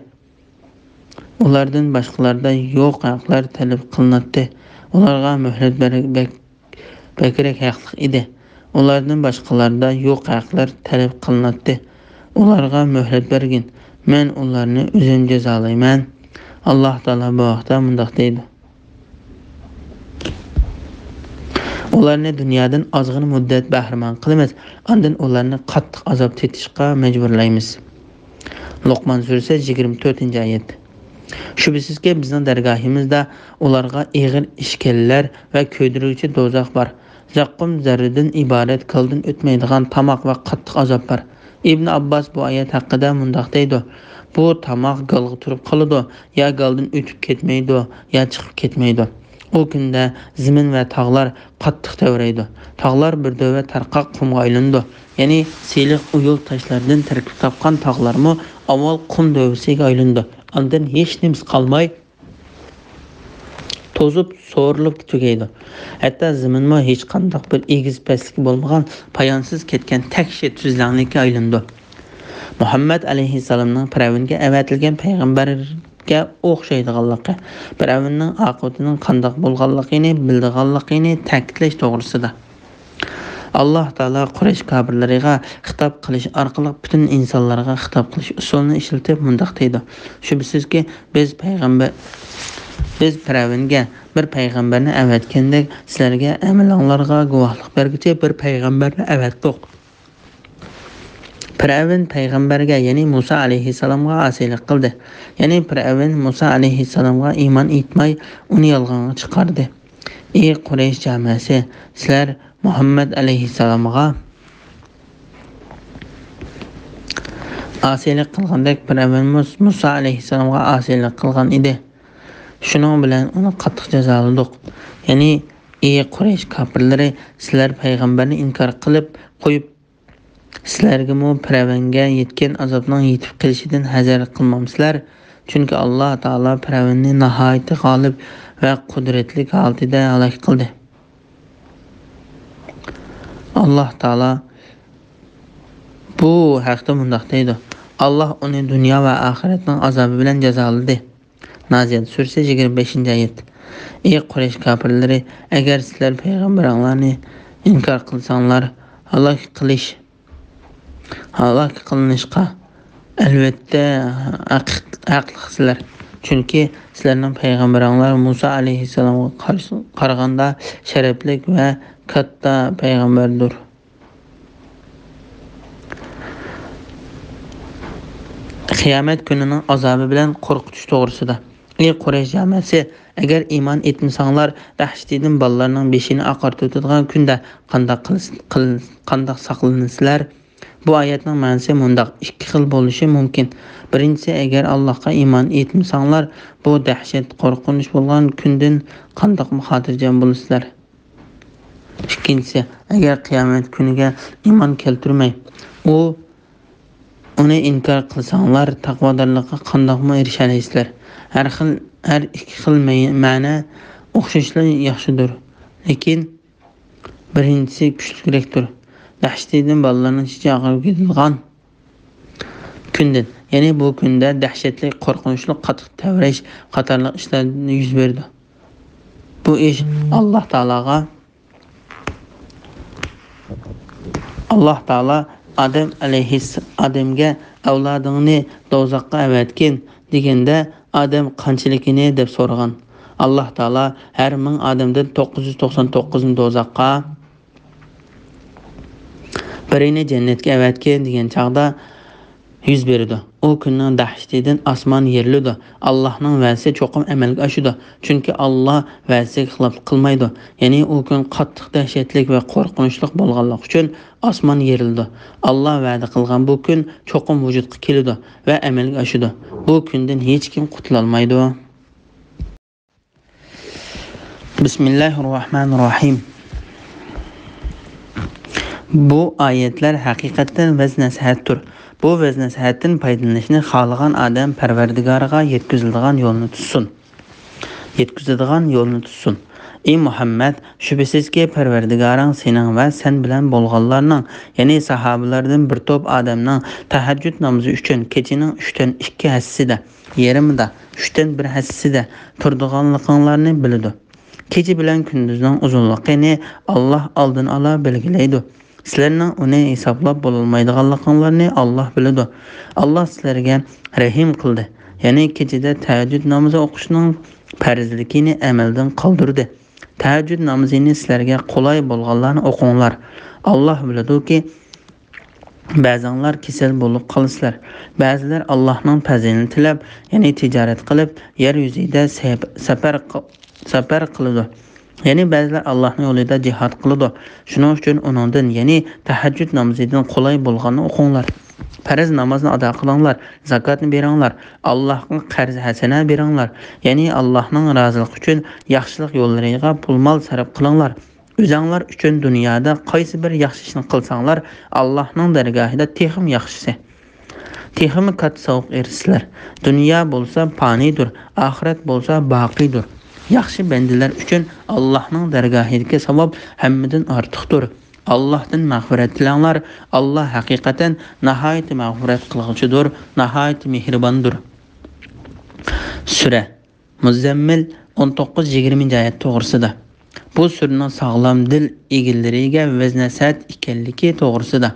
ئۇلاردىن باشقىلاردا يوق ھەقلەر تەلەپ قىلىناتتى. ئۇلارغا مۆھلەت بەر-، بەك-، بەكرەك ھەقلىق ئىدى. ئۇلاردىن باشقىلاردا يوق ھەقلەر تەلەپ قىلىناتتى. ئۇلارغا مۆھلەت بەرگىن. مەن ئۇلارنى ئۆزۈم جازالايمەن. ئاللاھ تائالا بۇ ھەقتە مۇنداق دەيدۇ. ئۇلارنى دۇنيادىن ئازغىنە مۇددەت بەھرىمەن قىلىمىز، ئاندىن ئۇلارنى قاتتىق ئازاب تېتىشقا مەجبۇرلايمىز. لوقمان سۈرىسى، يىگىرمە تۆتىنچى ئايەت. شۈبھىسىزكى، بىزنىڭ دەرگاھىمىزدا ئۇلارغا ئېغىر ئىشكەنلەر ۋە كۆيدۈرگۈچى دوزاخ بار. زەققۇم زەررىدىن ئىبارەت گالدىن ئۆتمەيدىغان تاماق ۋە قاتتىق ئازاب بار. ئىبن ئابباس بۇ ئايەت ھەققىدە مۇنداق دەيدۇ: بۇ تاماق گالغا تۇرۇپ قالىدۇ، يا گالدىن ئۆتۈپ كەتمەيدۇ، يا چىقىپ كەتمەيدۇ. ئۇ كۈندە زېمىن ۋە تاغلار قاتتىق تەۋرەيدۇ. تاغلار بىر دۆۋە تارقاق قۇمغا ئايلىنىدۇ. يەنى سىلىق ئويۇل تاشلاردىن تەركىب تاپقان تاغلارمۇ ئاۋۋال قۇم دۆۋىسىگە ئايلىنىدۇ. ئاندىن ھېچنېمىسى قالماي، توزۇپ، سورۇلۇپ تۈگەيدۇ. ھەتتا زېمىنمۇ ھېچقانداق بىر ئېگىز پەسلىكى بولمىغان پايانسىز كەتكەن تەكشى تۈزلەڭلىككە ئايلىنىدۇ. مۇھەممەد ئەلەيھىسسالامنىڭ پىرئەۋنگە ئەۋەتىلگەن پەيغەمبەرگە ئوخشايدىغانلىقى، پىرئەۋننىڭ ئاقىۋىتىنىڭ قانداق بولغانلىقىنى بىلىدىغانلىقىنى تەكىتلەش توغرىسىدا. ئاللاھ تائالا قۇرەيش كاپىرلىرىغا خىتاب قىلىش ئارقىلىق پۈتۈن ئىنسانلارغا خىتاب قىلىش ئۇسۇلىنى ئىشلىتىپ مۇنداق دەيدۇ: شۈبھىسىزكى، بىز پەيغەمبەر، بىز پىرئەۋنگە بىر پەيغەمبەرنى ئەۋەتكەندەك، سىلەرگە ئەمىلىڭلارغا گۇۋاھلىق بەرگۈچى بىر پەيغەمبەرنى ئەۋەتتۇق. پىرئەۋن پەيغەمبەرگە، يەنى مۇسا ئەلەيھىسسالامغا ئاسىيلىق قىلدى. يەنى پىرئەۋن مۇسا ئەلەيھىسسالامغا ئىمان ئېيتماي، ئۇنى يالغانغا چىقاردى. ئى قۇرەيش جامەسى، سىلەر مۇھەممەد ئەلەيھىسسالامغا ئاسىيلىق قىلغاندەك، پىرئەۋنمۇ مۇسا ئەلەيھىسسالامغا ئاسىيلىق قىلغان ئىدى. شۇنىڭ بىلەن ئۇنى قاتتىق جازالىدۇق. يەنى، ئى قۇرەيش كاپىرلىرى، سىلەر پەيغەمبەرنى ئىنكار قىلىپ قويۇپ، سىلەرگىمۇ پىرئەۋنگە يەتكەن ئازابنىڭ يېتىپ قېلىشىدىن ھەزەر قىلمامسىلەر؟ چۈنكى ئاللاھ تائالا پىرئەۋننى ناھايىتى غالىب ۋە قۇدرەتلىك ھالىتىدە ھالاك قىلدى. ئاللاھ تائالا بۇ ھەقتە مۇنداق دەيدۇ: ئاللاھ ئۇنى دۇنيا ۋە ئاخىرەتنىڭ ئازابى بىلەن جازالىدى. نازىيەت سۈرىسى، يىگىرمە بەشىنچى ئايەت. ئى قۇرەيش كاپىرلىرى، ئەگەر سىلەر پەيغەمبىرىڭلارنى ئىنكار قىلساڭلار، ھالاك قىلىش، ھالاك قىلىنىشقا ئەلۋەتتە ھەق-، ھەقلىقسىلەر. چۈنكى سىلەرنىڭ پەيغەمبىرىڭلار مۇسا ئەلەيھىسسالامغا قار-، قارىغاندا شەرەپلىك ۋە كاتتا پەيغەمبەردۇر. قىيامەت كۈنىنىڭ ئازابى بىلەن قورقۇتۇش توغرىسىدا. ئى قۇرەيش جامەسى، ئەگەر ئىمان ئېيتمىساڭلار، دەھشىتىدىن بالىلارنىڭ بېشىنى ئاقارتىۋېتىدىغان كۈندە قانداق قىلىس-، قىل-، قانداق ساقلىنىسىلەر؟ بۇ ئايەتنىڭ مەنىسى مۇنداق، ئىككى خىل بولۇشى مۇمكىن. بىرىنچىسى، ئەگەر ئاللاھقا ئىمان ئېيتمىساڭلار، بۇ دەھشەت، قورقۇنچ بولغان كۈندىن قانداقمۇ خاتىرجەم بولىسىلەر؟ ئىككىنچىسى، ئەگەر قىيامەت كۈنىگە ئىمان كەلتۈرمەي، ئۇ، ئۇنى ئىنكار قىلساڭلار، تەقۋادارلىققا قانداقمۇ ئېرىشەلەيسىلەر؟ ھەر خىل، ھەر ئىككى خىل مەي-، مەنە ئوخشاشلا ياخشىدۇر، لېكىن بىرىنچىسى كۈچلۈكرەكتۇر. دەھشىتىدىن بالىلارنىڭ چېچى ئاغرىپ كېتىدىغان كۈندىن، يەنى بۇ كۈندە دەھشەتلىك، قورقۇنچلۇق، قاتتىق تەۋرەش قاتارلىق ئىشلار يۈز بېرىدۇ. بۇ ئىش ئاللاھ تائالاغا، ئاللاھ تائالا ئادەم ئەلەيھىس-، ئادەمگە، ئەۋلادىڭنى دوزاخقا ئەۋەتكىن، دېگەندە، ئادەم قانچىلىكىنى دەپ سورىغان. ئاللاھ تائالا ھەر مىڭ ئادەمدىن توققۇز يۈز توقسان توققۇزنى دوزاخقا، بىرىنى جەننەتكە ئەۋەتكىن دېگەن چاغدا يۈز بېرىدۇ. ئۇ كۈننىڭ دەھشىتىدىن ئاسمان يېرىلىدۇ. ئاللاھنىڭ ۋەدىسى چوقۇم ئەمەلگە ئاشىدۇ. چۈنكى ئاللاھ ۋەدىسىگە خىلاپلىق قىلمايدۇ. يەنى ئۇ كۈن قاتتىق دەھشەتلىك ۋە قورقۇنچلۇق بولغانلىقى ئۈچۈن ئاسمان يېرىلىدۇ. ئاللاھ ۋەدە قىلغان بۇ كۈن چوقۇم ۋۇجۇدقا كېلىدۇ ۋە ئەمەلگە ئاشىدۇ. بۇ كۈندىن ھېچكىم قۇتۇلالمايدۇ. بىسمىللاھىررەھمانىررەھىم. بۇ ئايەتلەر ھەقىقەتەن ۋەز-نەسىھەتتۇر. بۇ ۋەز-نەسىھەتتىن پايدىلىنىشنى خالىغان ئادەم پەرۋەردىگارىغا يەتكۈزىدىغان يولنى تۇتسۇن. يەتكۈزىدىغان يولنى تۇتسۇن. ئى مۇھەممەد، شۈبھىسىزكى، پەرۋەردىگارىڭ سېنىڭ ۋە سەن بىلەن بولغانلارنىڭ، يەنى ساھابىلەردىن بىر توپ ئادەمنىڭ تەھەججۇد نامىزى ئۈچۈن كېچىنىڭ ئۈچتىن ئىككى ھەسسىسىدە، يېرىمىدا، ئۈچتىن بىر ھەسسىسىدە تۇرىدىغانلىقىڭلارنى بىلىدۇ. كېچە بىلەن كۈندۈزنىڭ ئۇزۇنلۇقىنى ئاللاھ ئالدىن ئالا بەلگىلەيدۇ. سىلەرنىڭ ئۇنى ھېسابلاپ بولالمايدىغانلىقىڭلارنى ئاللاھ بىلىدۇ. ئاللاھ سىلەرگە رەھىم قىلدى. يەنى كېچىدە تەھەججۇد نامىزى ئوقۇشنىڭ پەرزلىكىنى ئەمەلدىن قالدۇردى. تەھەججۇد نامىزىنى سىلەرگە قولاي بولغانلارنى ئوقۇڭلار. ئاللاھ بىلىدۇكى، بەزىڭلار كېسەل بولۇپ قالىسىلەر. بەزىلەر ئاللاھنىڭ پەزلىنى تىلەپ، يەنى تىجارەت قىلىپ، يەر يۈزىدە سەپ-، سەپەر قىل-، سەپەر قىلىدۇ. يەنى بەزىلەر ئاللاھنىڭ يولىدا جىھاد قىلىدۇ. شۇنىڭ ئۈچۈن ئۇنىڭدىن، يەنى تەھەججۇد نامىزىدىن قولاي بولغاننى ئوقۇڭلار. پەرز نامازنى ئادا قىلىڭلار، زاكاتنى بېرىڭلار، ئاللاھقا قەرز ھەسەنە بېرىڭلار، يەنى ئاللاھنىڭ رازىلىقى ئۈچۈن ياخشىلىق يوللىرىغا پۇل-مال سەرپ قىلىڭلار. ئۆزەڭلار ئۈچۈن دۇنيادا قايسى بىر ياخشى ئىشنى قىلساڭلار، ئاللاھنىڭ دەرگاھىدا تېخىمۇ ياخشىسى، تېخىمۇ كاتتا ساۋابقا ئېرىشىسىلەر. دۇنيا بولسا پانىيدۇر، ئاخىرەت بولسا باقىيدۇر. ياخشى بەندىلەر ئۈچۈن ئاللاھنىڭ دەرگاھىدىكى ساۋاب ھەممىدىن ئارتۇقتۇر. ئاللاھتىن مەغپىرەت تىلەڭلار، ئاللاھ ھەقىقەتەن ناھايىتى مەغپىرەت قىلغۇچىدۇر، ناھايىتى مېھرىباندۇر. سۈرە مۇزەممىل، ئون توققۇز يىگىرمىنچى ئايەت توغرىسىدا. بۇ سۈرىنىڭ ساغلام دىل ئىگىلىرىگە ۋەز-نەسىھەت ئىكەنلىكى توغرىسىدا.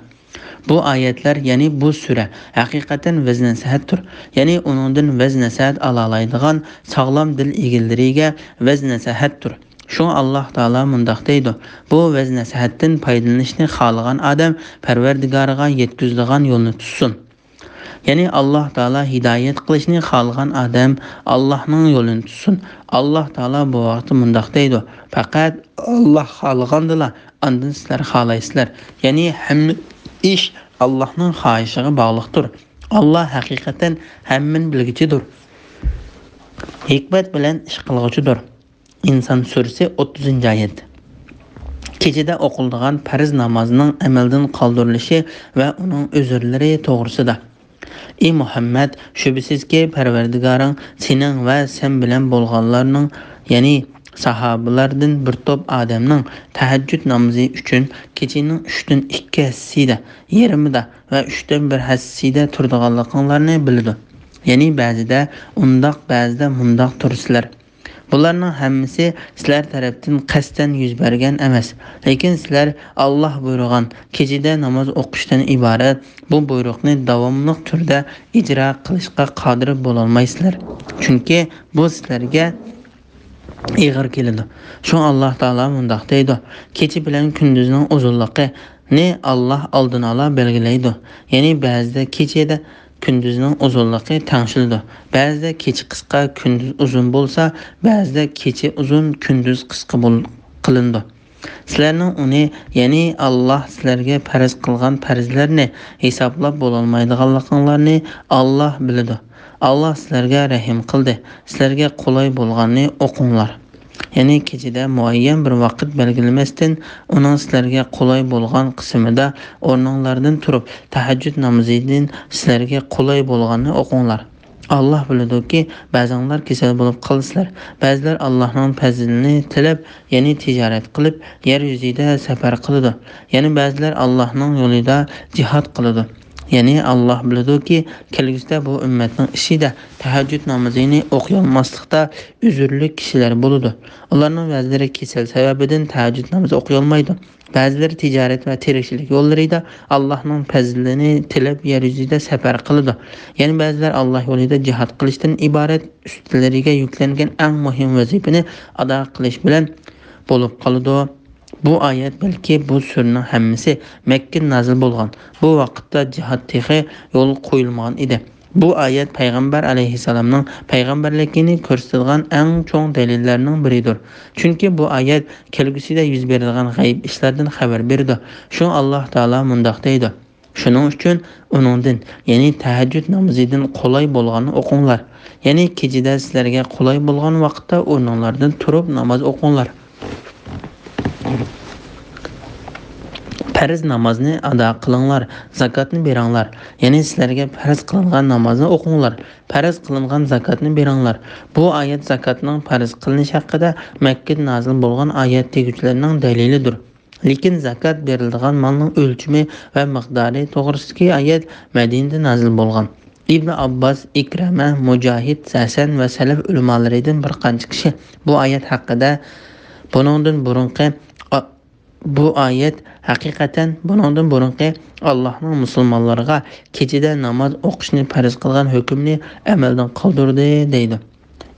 بۇ ئايەتلەر، يەنى بۇ سۈرە ھەقىقەتەن ۋەز-نەسىھەتتۇر. يەنى ئۇنىڭدىن ۋەز-نەسىھەت ئالالايدىغان ساغلام دىل ئىگىلىرىگە ۋەز-نەسىھەتتۇر. شۇڭا ئاللاھ تائالا مۇنداق دەيدۇ: بۇ ۋەز-نەسىھەتتىن پايدىلىنىشنى خالىغان ئادەم پەرۋەردىگارىغا يەتكۈزىدىغان يولنى تۇتسۇن. يەنى ئاللاھ تائالا ھىدايەت قىلىشنى خالىغان ئادەم ئاللاھنىڭ يولىنى تۇتسۇن. ئاللاھ تائالا بۇ ۋاقىتتا مۇنداق دەيدۇ: پەقەت ئاللاھ خالىغاندىلا ئاندىن سىلەر خالايسىلەر. يەنى ھەممە ئىش ئاللاھنىڭ خاھىشىغا باغلىقتۇر. ئاللاھ ھەقىقەتەن ھەممىنى بىلگۈچىدۇر، ھېكمەت بىلەن ئىش قىلغۇچىدۇر. ئىنسان سۈرىسى، ئوتتۇزىنچى ئايەت. كېچىدە ئوقۇلىدىغان پەرز نامازنىڭ ئەمەلدىن قالدۇرۇلۇشى ۋە ئۇنىڭ ئۆزۈرلىرى توغرىسىدا. ئى مۇھەممەد، شۈبھىسىزكى، پەرۋەردىگارىڭ سېنىڭ ۋە سەن بىلەن بولغانلارنىڭ، يەنى ساھابىلاردىن بىر توپ ئادەمنىڭ تەھەججۇد نامىزى ئۈچۈن كېچىنىڭ ئۈچتىن ئىككى ھەسسىسىدە، يېرىمىدا ۋە ئۈچتىن بىر ھەسسىسىدە تۇرىدىغانلىقىڭلارنى بىلىدۇ. يەنى بەزىدە ئۇنداق، بەزىدە مۇنداق تۇرىسىلەر. بۇلارنىڭ ھەممىسى سىلەر تەرەپتىن قەستەن يۈز بەرگەن ئەمەس، لېكىن سىلەر ئاللاھ بۇيرۇغان كېچىدە ناماز ئوقۇشتىن ئىبارەت بۇ بۇيرۇقنى داۋاملىق تۈردە ئىجرا قىلىشقا قادىر بولالمايسىلەر. چۈنكى بۇ سىلەرگە ئېغىر كېلىدۇ. شۇڭا ئاللاھ تائالا مۇنداق دەيدۇ: كېچە بىلەن كۈندۈزنىڭ ئۇزۇنلۇقىنى ئاللاھ ئالدىن ئالا بەلگىلەيدۇ. يەنى بەزىدە كېچىدە كۈندۈزنىڭ ئۇزۇنلۇقى تەڭشىلىدۇ. بەزىدە كېچە قىسقا، كۈندۈز ئۇزۇن بولسا، بەزىدە كېچە ئۇزۇن، كۈندۈز قىسقا بول-، قىلىنىدۇ. سىلەرنىڭ ئۇنى، يەنى ئاللاھ سىلەرگە پەرز قىلغان پەرزلەرنى ھېسابلاپ بولالمايدىغانلىقىڭلارنى ئاللاھ بىلىدۇ. ئاللاھ سىلەرگە رەھىم قىلدى. سىلەرگە قولاي بولغاننى ئوقۇڭلار. يەنى كېچىدە مۇئەييەن بىر ۋاقىت بەلگىلىمەستىن، ئۇنىڭ سىلەرگە قولاي بولغان قىسمىدا ئورنۇڭلاردىن تۇرۇپ، تەھەججۇد نامىزىدىن سىلەرگە قولاي بولغاننى ئوقۇڭلار. ئاللاھ بىلىدۇكى، بەزىڭلار كېسەل بولۇپ قالىسىلەر. بەزىلەر ئاللاھنىڭ پەزلىنى تىلەپ، يەنى تىجارەت قىلىپ، يەر يۈزىدە سەپەر قىلىدۇ. يەنە بەزىلەر ئاللاھنىڭ يولىدا جىھاد قىلىدۇ. يەنى ئاللاھ بىلىدۇكى، كەلگۈسىدە بۇ ئۈممەتنىڭ ئىچىدە تەھەججۇد نامىزىنى ئوقۇيالماسلىقتا ئۆزۈرلۈك كىشىلەر بولىدۇ. ئۇلارنىڭ بەزىلىرى كېسەل سەۋەبىدىن تەھەججۇد نامىزى ئوقۇيالمايدۇ. بەزىلىرى تىجارەت ۋە تىرىكچىلىك يوللىرىدا ئاللاھنىڭ پەزلىنى تىلەپ يەر يۈزىدە سەپەر قىلىدۇ. يەنە بەزىلەر ئاللاھ يولىدا جىھاد قىلىشتىن ئىبارەت ئۈستىلىرىگە يۈكلەنگەن ئەڭ مۇھىم ۋەزىپىنى ئادا قىلىش بىلەن بولۇپ قالىدۇ. بۇ ئايەت، بەلكى بۇ سۈرىنىڭ ھەممىسى مەككىدە نازىل بولغان. بۇ ۋاقىتتا جىھاد تېخى يولغا قويۇلمىغان ئىدى. بۇ ئايەت پەيغەمبەر ئەلەيھىسسالامنىڭ پەيغەمبەرلىكىنى كۆرسىتىدىغان ئەڭ چوڭ دەلىللەرنىڭ بىرىدۇر. چۈنكى بۇ ئايەت كەلگۈسىدە يۈز بېرىدىغان غەيىب ئىشلاردىن خەۋەر بېرىدۇ. شۇڭا ئاللاھ تائالا مۇنداق دەيدۇ: شۇنىڭ ئۈچۈن ئۇنىڭدىن، يەنى تەھەججۇد نامىزىدىن قولاي بولغاننى ئوقۇڭلار. يەنى كېچىدە سىلەرگە قولاي بولغان ۋاقىتتا ئورنۇڭلاردىن تۇرۇپ ناماز ئوقۇڭلار. پەرز نامازنى ئادا قىلىڭلار، زاكاتنى بېرىڭلار. يەنى سىلەرگە پەرز قىلىنغان نامازنى ئوقۇڭلار، پەرز قىلىنغان زاكاتنى بېرىڭلار. بۇ ئايەت زاكاتنىڭ پەرز قىلىنىشى ھەققىدە مەككىدە نازىل بولغان ئايەت دېگۈچىلەرنىڭ دەلىلىدۇر. لېكىن زاكات بېرىلىدىغان مالنىڭ ئۆلچىمى ۋە مىقدارى توغرىسىدىكى ئايەت مەدىنىدە نازىل بولغان. ئىبن ئابباس، ئىكرەمە، مۇجاھىد، ھەسەن ۋە سەلەف ئۆلىمالىرىدىن بىر قانچە كىشى بۇ ئايەت ھەققىدە، بۇنىڭدىن بۇرۇنقى، ئا-، بۇ ئايەت ھەقىقەتەن بۇنىڭدىن بۇرۇنقى ئاللاھنىڭ مۇسۇلمانلارغا كېچىدە ناماز ئوقۇشنى پەرز قىلغان ھۆكۈمنى ئەمەلدىن قالدۇردى، دەيدۇ.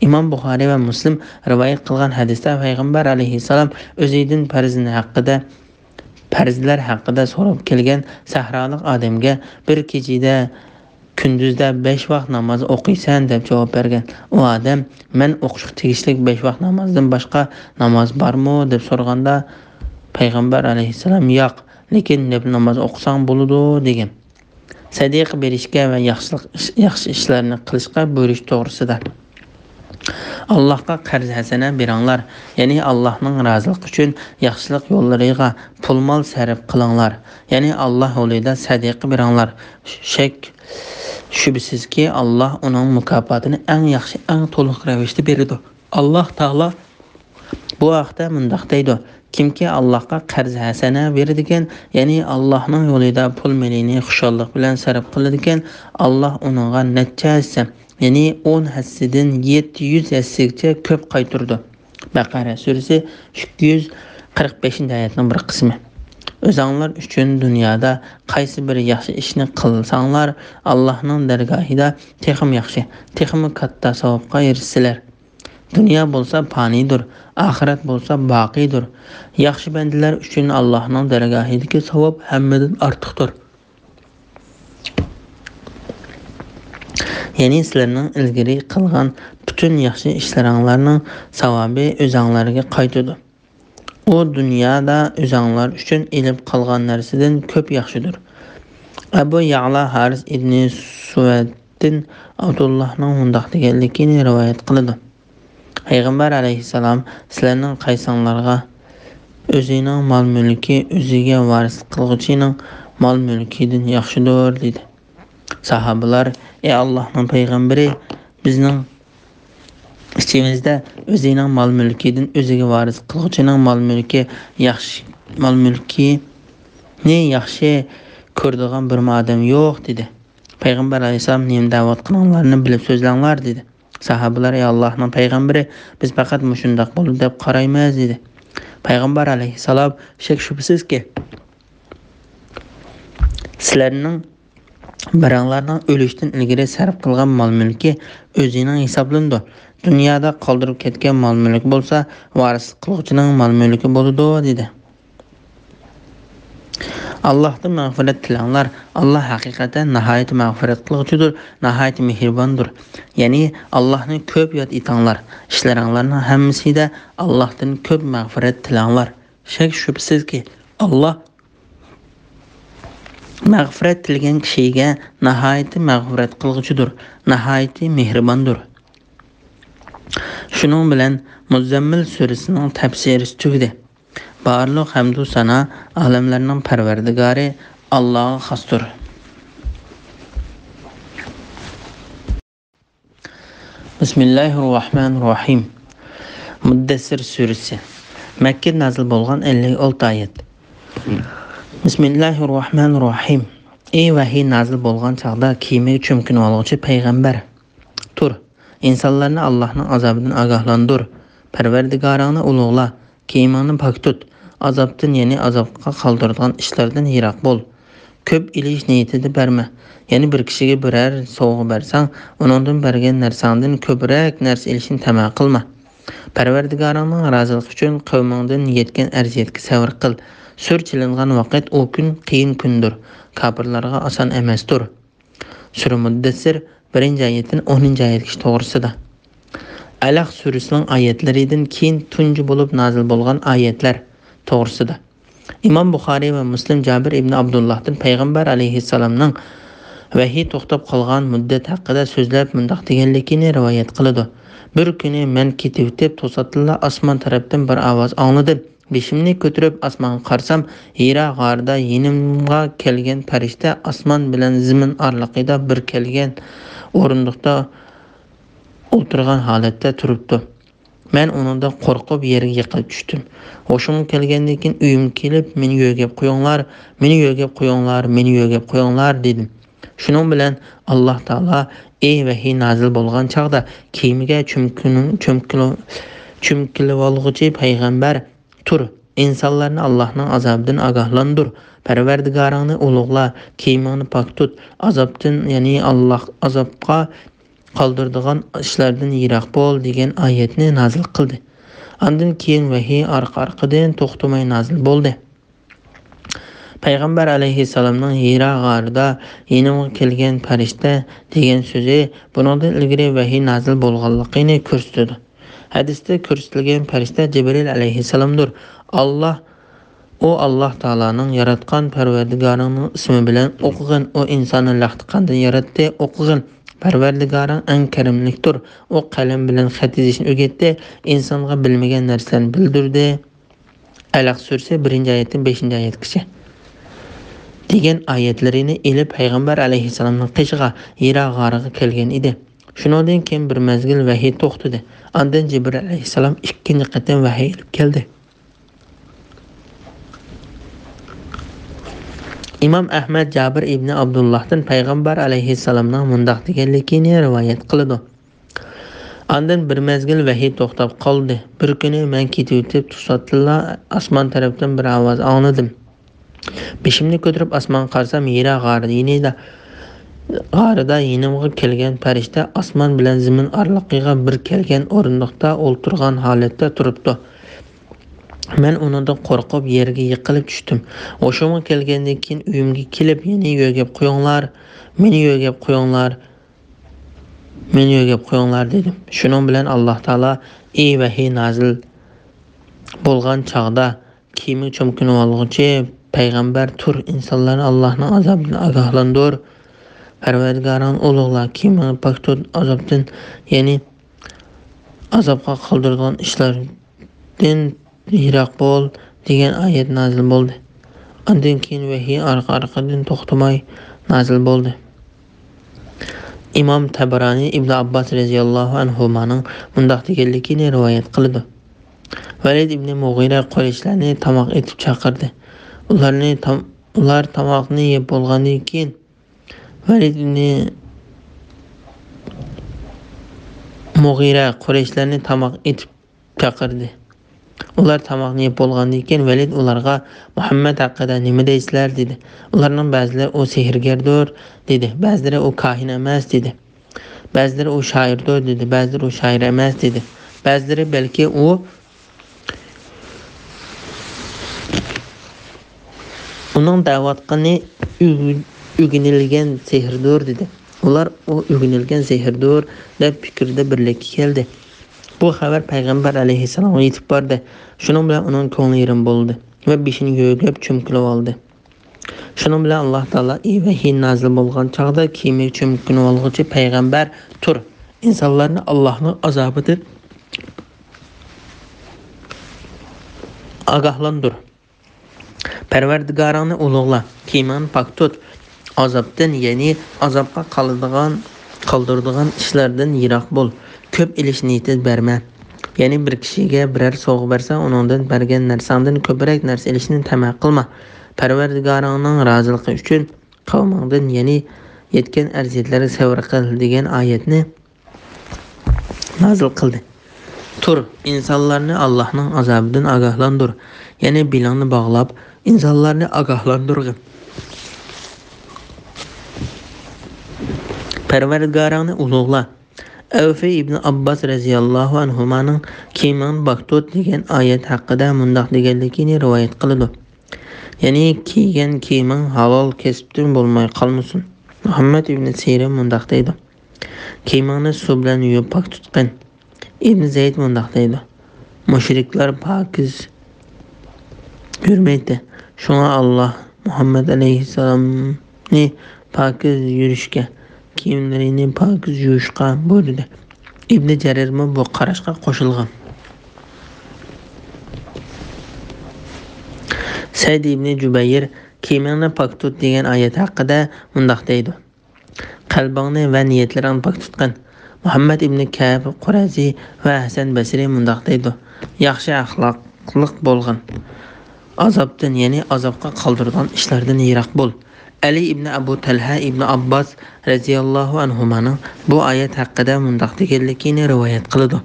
ئىمام بۇخارىي ۋە مۇسلىم رىۋايەت قىلغان ھەدىستە پەيغەمبەر ئەلەيھىسسالام ئۆزىدىن پەرزنى ھەققىدە، پەرزلەر ھەققىدە سوراپ كەلگەن سەھرالىق ئادەمگە، بىر كېچىدە، كۈندۈزدە بەش ۋاق ناماز ئوقۇيسەن، دەپ جاۋاب بەرگەن. ئۇ ئادەم، مەن ئوقۇشقا تېگىشلىك بەش ۋاق نامازدىن باشقا ناماز بارمۇ؟ دەپ سورىغاندا، پەيغەمبەر ئەلەيھىسسالام، ياق، لېكىن نەپلى ناماز ئوقۇساڭ بولىدۇ، دېگەن. سەدىقە بېرىشكە ۋە ياخشىلىق ئىش-، ياخشى ئىشلارنى قىلىشقا بۇيرۇش توغرىسىدا. ئاللاھقا قەرز ھەسەنە بېرىڭلار، يەنى ئاللاھنىڭ رازىلىقى ئۈچۈن ياخشىلىق يوللىرىغا پۇل-مال سەرپ قىلىڭلار، يەنى ئاللاھ يولىدا سەدىقە بېرىڭلار. شەك، شۈبھىسىزكى، ئاللاھ ئۇنىڭ مۇكاپاتىنى ئەڭ ياخشى، ئەڭ تولۇق رەۋىشتە بېرىدۇ. ئاللاھ تائالا بۇ ھەقتە مۇنداق دەيدۇ: كىمكى ئاللاھقا قەرز ھەسەنە بېرىدىكەن، يەنى ئاللاھنىڭ يولىدا پۇل-مېلىنى خۇشاللىق بىلەن سەرپ قىلىدىكەن، ئاللاھ ئۇنىڭغا نەچچە ھەسسە، يەنى ئون ھەسسىدىن يەتتە يۈز ھەسسىگىچە كۆپ قايتۇرىدۇ. بەقەرە سۈرىسى ئىككى يۈز قىرىق بەشىنچى ئايەتنىڭ بىر قىسمى. ئۆزەڭلار ئۈچۈن دۇنيادا قايسى بىر ياخشى ئىشنى قىلساڭلار، ئاللاھنىڭ دەرگاھىدا تېخىمۇ ياخشى، تېخىمۇ كاتتا ساۋابقا ئېرىشىسىلەر. دۇنيا بولسا پانىيدۇر، ئاخىرەت بولسا باقىيدۇر. ياخشى بەندىلەر ئۈچۈن ئاللاھنىڭ دەرگاھىدىكى ساۋاب ھەممىدىن ئارتۇقتۇر. يەنى سىلەرنىڭ ئىلگىرى قىلغان پۈتۈن ياخشى ئىشلىرىڭلارنىڭ ساۋابى ئۆزەڭلارگە قايتىدۇ. ئۇ دۇنيادا ئۆزەڭلار ئۈچۈن ئېلىپ قالغان نەرسىدىن كۆپ ياخشىدۇر. ئەبۇ يەئلا ھارىس ئىبنى سۇۋەدتىن ئابدۇللاھنىڭ مۇنداق دېگەنلىكىنى رىۋايەت قىلىدۇ. پەيغەمبەر ئەلەيھىسسالام: «سىلەرنىڭ قايسىڭلارغا ئۆزىنىڭ مال-مۈلكى ئۆزىگە ۋارىسلىق قىلغۇچىنىڭ مال-مۈلكىدىن ياخشىدۇر؟» دېدى. ساھابىلار: «ئەي ئاللاھنىڭ پەيغەمبىرى، بىزنىڭ ئىچىمىزدە ئۆزىنىڭ مال-مۈلكىدىن ئۆزىگە ۋارىسلىق قىلغۇچىنىڭ مال-مۈلكى ياخشى، مال-مۈلكىنى ياخشى كۆرىدىغان بىرمۇ ئادەم يوق» دېدى. پەيغەمبەر ئەلەيھىسسالام: «نېمە دەۋاتقىنىڭلارنى بىلىپ سۆزلەڭلار» دېدى. ساھابىلار: «ئەي ئاللاھنىڭ پەيغەمبىرى، بىز پەقەت مۇشۇنداق بولىدۇ دەپ قارايمىز» دېدى. پەيغەمبەر ئەلەيھىسسالام: «شەك-شۈبھىسىزكى، سىلەرنىڭ بىرىڭلارنىڭ ئۆلۈشتىن ئىلگىرى سەرپ قىلغان مال-مۈلكى ئۆزىنىڭ ھېسابلىنىدۇ. دۇنيادا قالدۇرۇپ كەتكەن مال-مۈلكى بولسا ۋارىسلىق قىلغۇچىنىڭ مال-مۈلكى بولىدۇ» دېدى. «ئاللاھتىن مەغپىرەت تىلەڭلار. ئاللاھ ھەقىقەتەن ناھايىتى مەغپىرەت قىلغۇچىدۇر، ناھايىتى مېھرىباندۇر.» يەنى ئاللاھنى كۆپ ياد ئېتىڭلار. ئىشلىرىڭلارنىڭ ھەممىسىدە ئاللاھتىن كۆپ مەغپىرەت تىلەڭلار. شەك-شۈبھىسىزكى، ئاللاھ مەغپىرەت تىلىگەن كىشىگە ناھايىتى مەغپىرەت قىلغۇچىدۇر، ناھايىتى مېھرىباندۇر. شۇنىڭ بىلەن مۇززەممىل سۈرىسىنىڭ تەپسىرى تۈگىدى. بارلىق ھەمدۇ سانا ئالەملەرنىڭ پەرۋەردىگارى ئاللاغا خاستۇر. بىسمىللاھىررەھمانىررەھىم. مۇددەسسىر سۈرىسى. مەككىدە نازىل بولغان، ئەللىك ئالتە ئايەت. بىسمىللاھىررەھمانىررەھىم. ئەي ۋەھىي نازىل بولغان چاغدا كىيىمىگە چۆمكۈنۈۋالغۇچى پەيغەمبەر، تۇر، ئىنسانلارنى ئاللاھنىڭ ئازابىدىن ئاگاھلاندۇر، پەرۋەردىگارىڭنى ئۇلۇغلا، كىيىمىڭنى پاك تۇت، ئازابتىن، يەنى ئازابقا قالدۇرىدىغان ئىشلاردىن يىراق بول. كۆپ ئېلىش نىيىتىدە بەرمە. يەنى بىر كىشىگە بىرەر سوۋغا بەرسەڭ، ئۇنىڭدىن بەرگەن نەرسەڭدىن كۆپرەك نەرسە ئېلىشنى تەمە قىلما. پەرۋەردىگارىڭنىڭ رازىلىقى ئۈچۈن قەۋمىڭدىن يەتكەن ئەزىيەتكە سەۋر قىل. سۈر چېلىنغان ۋاقىت ئۇ كۈن قىيىن كۈندۇر، كاپىرلارغا ئاسان ئەمەستۇر. سۈرە مۇددەسسىر، بىرىنچى ئايەتتىن ئونىنچى ئايەتكىچە توغرىسىدا. ئەلەق سۈرىسىنىڭ ئايەتلىرىدىن كېيىن تۇنجى بولۇپ نازىل بولغان ئايەتلەر توغرىسىدا. ئىمام بۇخارىي ۋە مۇسلىم جابىر ئىبنى ئابدۇللاھتىن پەيغەمبەر ئەلەيھىسسالامنىڭ ۋەھىي توختاپ قالغان مۇددەت ھەققىدە سۆزلەپ مۇنداق دېگەنلىكىنى رىۋايەت قىلىدۇ: بىر كۈنى مەن كېتىۋېتىپ، توساتتىنلا ئاسمان تەرەپتىن بىر ئاۋاز ئاڭلىدىم. بېشىمنى كۆتۈرۈپ ئاسمانغا قارىسام، ھىرا غارىدا يېنىمغا كەلگەن پەرىشتە ئاسمان بىلەن زېمىن ئارىلىقىدا بىر كەلگەن ئورۇندۇقتا ئولتۇرغان ھالەتتە تۇرۇپتۇ. مەن ئۇنىڭدىن قورقۇپ يەرگە يىقىلىپ چۈشتۈم. ھوشۇمغا كەلگەندىن كېيىن ئۆيۈمگە كېلىپ، مېنى يۆگەپ قويۇڭلار، مېنى يۆگەپ قويۇڭلار، مېنى يۆگەپ قويۇڭلار دېدىم. شۇنىڭ بىلەن ئاللاھ تائالا ئەي ۋەھىي نازىل بولغان چاغدا كىيىمىگە چۆمكىنىڭ-، چۆمكىلىۋ-، چۆمكىلىۋالغۇچى پەيغەمبەر، تۇر، ئىنسانلارنى ئاللاھنىڭ ئازابىدىن ئاگاھلاندۇر، پەرۋەردىگارىڭنى ئۇلۇغلا، كىيىمىڭنى پاك تۇت، ئازابتىن، يەنى ئاللاھ ئازابقا قالدۇرىدىغان ئىشلاردىن يىراق بول دېگەن ئايەتنى نازىل قىلدى. ئاندىن كېيىن ۋەھىي ئارقا-ئارقىدىن توختىماي نازىل بولدى. پەيغەمبەر ئەلەيھىسسالامنىڭ ھىرا غارىدا يېنىمغا كەلگەن پەرىشتە دېگەن سۆزى بۇنىڭدىن ئىلگىرى ۋەھىي نازىل بولغانلىقىنى كۆرسىتىدۇ. ھەدىستە كۆرسىتىلگەن پەرىشتە جىبرىل ئەلەيھىسسالامدۇر. ئاللاھ ئۇ ئاللاھ تائالانىڭ ياراتقان پەرۋەردىگارىڭنىڭ ئىسمى بىلەن ئوقۇغىن، ئۇ ئىنساننى لەختە قاندىن ياراتتى، ئوقۇغىن، پەرۋەردىگارىڭ ئەڭ كەرەملىكتۇر، ئۇ قەلەم بىلەن خەت يېزىشنى ئۆگەتتى، ئىنسانغا بىلمىگەن نەرسىلەرنى بىلدۈردى. ئەلەق سۈرىسى بىرىنچى ئايەتتىن بەشىنچى ئايەتكىچە دېگەن ئايەتلىرىنى ئېلىپ پەيغەمبەر ئەلەيھىسسالامنىڭ قېشىغا، ھىرا غارىغا كەلگەن ئىدى. شۇنىڭدىن كېيىن بىر مەزگىل ۋەھىي توختىدى. ئاندىن جىبرىل ئەلەيھىسسالام ئىككىنچى قېتىم ۋەھىي ئېلىپ كەلدى. ئىمام ئەھمەد جابىر ئىبنى ئابدۇللاھتىن پەيغەمبەر ئەلەيھىسسالامنىڭ مۇنداق دېگەنلىكىنى رىۋايەت قىلىدۇ. ئاندىن بىر مەزگىل ۋەھىي توختاپ قالدى. بىر كۈنى مەن كېتىۋېتىپ، توساتتىنلا ئاسمان تەرەپتىن بىر ئاۋاز ئاڭلىدىم. بېشىمنى كۆتۈرۈپ ئاسمانغا قارىسام، ھىرا غارى يېنىدا، غارىدا يېنىمغا كەلگەن پەرىشتە ئاسمان بىلەن زېمىن ئارىلىقىغا بىر كەلگەن ئورۇندۇقتا ئولتۇرغان ھالەتتە تۇرۇپتۇ. مەن ئۇنىڭدىن قورقۇپ، يەرگە يىقىلىپ چۈشتۈم. ھوشۇمغا كەلگەندىن كېيىن ئۆيۈمگە كېلىپ، يەنە يۆگەپ قويۇڭلار، مېنى يۆگەپ قويۇڭلار، مېنى يۆگەپ قويۇڭلار دېدىم. شۇنىڭ بىلەن ئاللاھ تائالا: ئى ۋەھىي نازىل بولغان چاغدا كېمىگە چۆمكۈنۈۋالغۇچى پەيغەمبەر، تۇر، ئىنسانلارنى ئاللاھنىڭ ئازابىدىن ئاگاھلاندۇر. پەرۋەردىگارىڭنى ئۇلۇغلا، كېمىڭنى پاك تۇت، ئازابتىن، يەنى ئازابقا قالدۇرىدىغان ئىشلاردىن يىراق بول دېگەن ئايەت نازىل بولدى. ئاندىن كېيىن ۋەھىي ئارقا-ئارقىدىن توختىماي نازىل بولدى. ئىمام تەبرانى ئىبن ئابباس رەزىياللاھۇ ئەنھۇمانىڭ مۇنداق دېگەنلىكىنى رىۋايەت قىلىدۇ. ۋەلىد ئىبنى مۇغىرە قۇرەيشلەرنى تاماق ئېتىپ چاقىردى. ئۇلارنى تام-، ئۇلار تاماقنى يەپ بولغاندىن كېيىن، ۋەلىد ئىبنى مۇغىرە قۇرەيشلەرنى تاماق ئېتىپ چاقىردى. ئۇلار تاماقنى يەپ بولغاندىن كېيىن، ۋەلىد ئۇلارغا: «مۇھەممەد ھەققىدە نېمە دەيسىلەر؟» دېدى. ئۇلارنىڭ بەزىلىرى: «ئۇ سېھىرگەردۇر» دېدى. بەزىلىرى: «ئۇ كاھىن ئەمەس» دېدى. بەزىلىرى: «ئۇ شائىردۇر» دېدى. بەزىلىرى: «ئۇ شائىر ئەمەس» دېدى. بەزىلىرى: «بەلكى ئۇ، ئۇنىڭ دەۋاتقىنى ئۆگ-، ئۆگىنىلگەن سېھىردۇر» دېدى. ئۇلار: «ئۇ ئۆگىنىلگەن سېھىردۇر» دەپ پىكىردە بىرلىككە كەلدى. بۇ خەۋەر پەيغەمبەر ئەلەيھىسسالامغا يېتىپ باردى. شۇنىڭ بىلەن ئۇنىڭ كۆڭلى يېرىم بولدى ۋە بېشىنى يۆگەپ چۆمكۈلۈۋالدى. شۇنىڭ بىلەن ئاللاھ تائالا: ئى ۋەھىي نازىل بولغان چاغدا كېمىگە چۆمكۈنۈۋالغۇچى پەيغەمبەر، تۇر، ئىنسانلارنى ئاللاھنىڭ ئازابىدىن ئاگاھلاندۇر. پەرۋەردىگارىڭنى ئۇلۇغلا، كېمىڭنى پاك تۇت. ئازابتىن، يەنى ئازابقا قالىدىغان، قالدۇرىدىغان ئىشلاردىن يىراق بول. كۆپ ئېلىش نىيىتى بەرمە. يەنى بىر كىشىگە بىرەر سوۋغا بەرسەڭ، ئۇنىڭدىن بەرگەن نەرسەڭدىن كۆپرەك نەرسە ئېلىشنى تەمە قىلما. پەرۋەردىگارىڭنىڭ رازىلىقى ئۈچۈن قەۋمىڭدىن، يەنى يەتكەن ئەزىيەتلەرگە سەۋر قىل، دېگەن ئايەتنى نازىل قىلدى. تۇر، ئىنسانلارنى ئاللاھنىڭ ئازابىدىن ئاگاھلاندۇر. يەنى بېلىڭنى باغلاپ، ئىنسانلارنى ئاگاھلاندۇرغىن. پەرۋەردىگارىڭنى ئۇلۇغلا. ئەۋفى ئىبنى ئابباس رەزىياللاھۇ ئەنھۇمانىڭ «كېمىڭنى پاك تۇت» دېگەن ئايەت ھەققىدە مۇنداق دېگەنلىكىنى رىۋايەت قىلىدۇ. يەنى كىيگەن كىيىمىڭ ھالال كەسىپتىن بولماي قالمىسۇن. مۇھەممەد ئىبنى سىرىن مۇنداق دەيدۇ: «كىيىمىڭنى سۇ بىلەن يۇيۇپ پاك تۇتقىن.» ئىبنى زەيد مۇنداق دەيدۇ: «مۇشرىكلار پاكىز يۈرمەيتتى. شۇڭا ئاللاھ مۇھەممەد ئەلەيھىسسالامنى پاكىز يۈرۈشكە، كىيىملىرىنى پاكىز يۇيۇشقا بۇيرۇدى.» ئىبنى جەرىرمۇ بۇ قاراشقا قوشۇلغان. سەئىد ئىبنى جۇبەير «كىيىمىڭنى پاك تۇت» دېگەن ئايەت ھەققىدە مۇنداق دەيدۇ: «قەلبىڭنى ۋە نىيەتلىرىڭنى پاك تۇتقىن.» مۇھەممەد ئىبنى كەئب قۇرەزى ۋە ھەسەن بەسرى مۇنداق دەيدۇ: «ياخشى ئەخلاقلىق بولغىن. ئازابتىن، يەنى ئازابقا قالدۇرىدىغان ئىشلاردىن يىراق بول.» ئەلى ئىبنى ئەبۇ تەلھە ئىبنى ئابباس رەزىياللاھۇ ئەنھۇمانىڭ بۇ ئايەت ھەققىدە مۇنداق دېگەنلىكىنى رىۋايەت قىلىدۇ: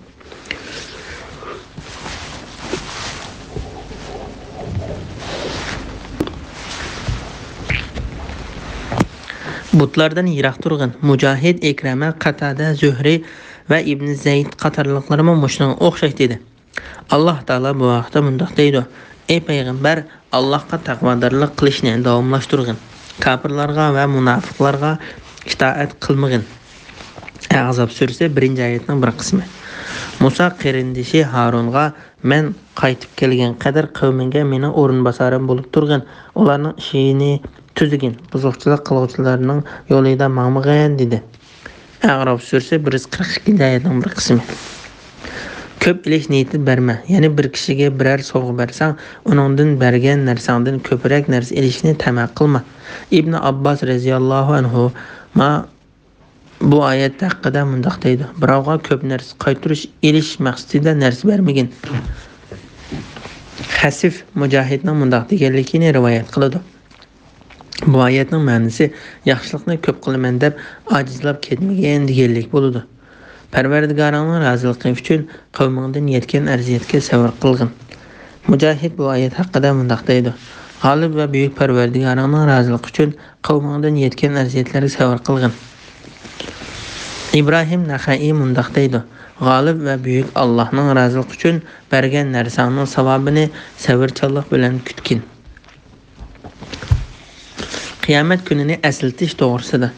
بۇتلاردىن يىراق تۇرغىن. مۇجاھىد، ئىكرىمە، قاتادە، زۆھرى ۋە ئىبنى زەيد قاتارلىقلىرىمۇ مۇشۇنىڭغا ئوخشاش دېدى. ئاللاھ تائالا بۇ ھەقتە مۇنداق دەيدۇ: «ئەي پەيغەمبەر، ئاللاھقا تەقۋادارلىق قىلىشنى داۋاملاشتۇرغىن. كاپىرلارغا ۋە مۇناپىقلارغا ئىتائەت قىلمىغىن.» ئەھزاب سۈرىسى، بىرىنچى ئايەتنىڭ بىر قىسمى. مۇسا قېرىندىشى ھارۇنغا، مەن قايتىپ كەلگەن قەدەر قەۋمىڭگە مېنىڭ ئورۇنباسارىم بولۇپ تۇرغىن، ئۇلارنىڭ ئىشىنى تۈزىگىن، بۇزۇقچىلىق قىلغۇچىلارنىڭ يولىدا ماڭمىغىن، دېدى. ئەئراف سۈرىسى بىر يۈز قىرىق ئىككىنچى ئايەتنىڭ بىر قىسمى. كۆپ ئېلىش نىيىتى بەرمە، يەنى بىر كىشىگە بىرەر سوۋغا بەرسەڭ، ئۇنىڭدىن بەرگەن نەرسەڭدىن كۆپرەك نەرسە ئېلىشنى تەمە قىلما. ئىبنى ئابباس رەزىياللاھۇ ئەنھۇما بۇ ئايەت ھەققىدە مۇنداق دەيدۇ، بىراۋغا كۆپ نەرسە قايتۇرۇش، ئېلىش مەقسىتىدە نەرسە بەرمىگىن. خەسىف مۇجاھىدنىڭ مۇنداق دېگەنلىكىنى رىۋايەت قىلىدۇ. بۇ ئايەتنىڭ مەنىسى، ياخشىلىقنى كۆپ قىلىمەن دەپ ئاجىزلاپ كەتمىگىن دېگەنلىك بولىدۇ. پەرۋەردىگارىڭنىڭ رازىلىقى ئۈچۈن قەۋمىڭدىن يەتكەن ئەزىيەتكە سەۋر قىلغىن. مۇجاھىد بۇ ئايەت ھەققىدە مۇنداق دەيدۇ، غالىب ۋە بۈيۈك پەرۋەردىگارىڭنىڭ رازىلىقى ئۈچۈن قەۋمىڭدىن يەتكەن ئەزىيەتلەرگە سەۋر قىلغىن. ئىبراھىم نەخەئىي مۇنداق دەيدۇ، غالىب ۋە بۈيۈك ئاللاھنىڭ رازىلىقى ئۈچۈن بەرگەن نەرسەڭنىڭ ساۋابىنى سەۋرچانلىق بىلەن كۈتكىن. قىيامەت كۈنىنى ئەسلىتىش توغرىسىدا.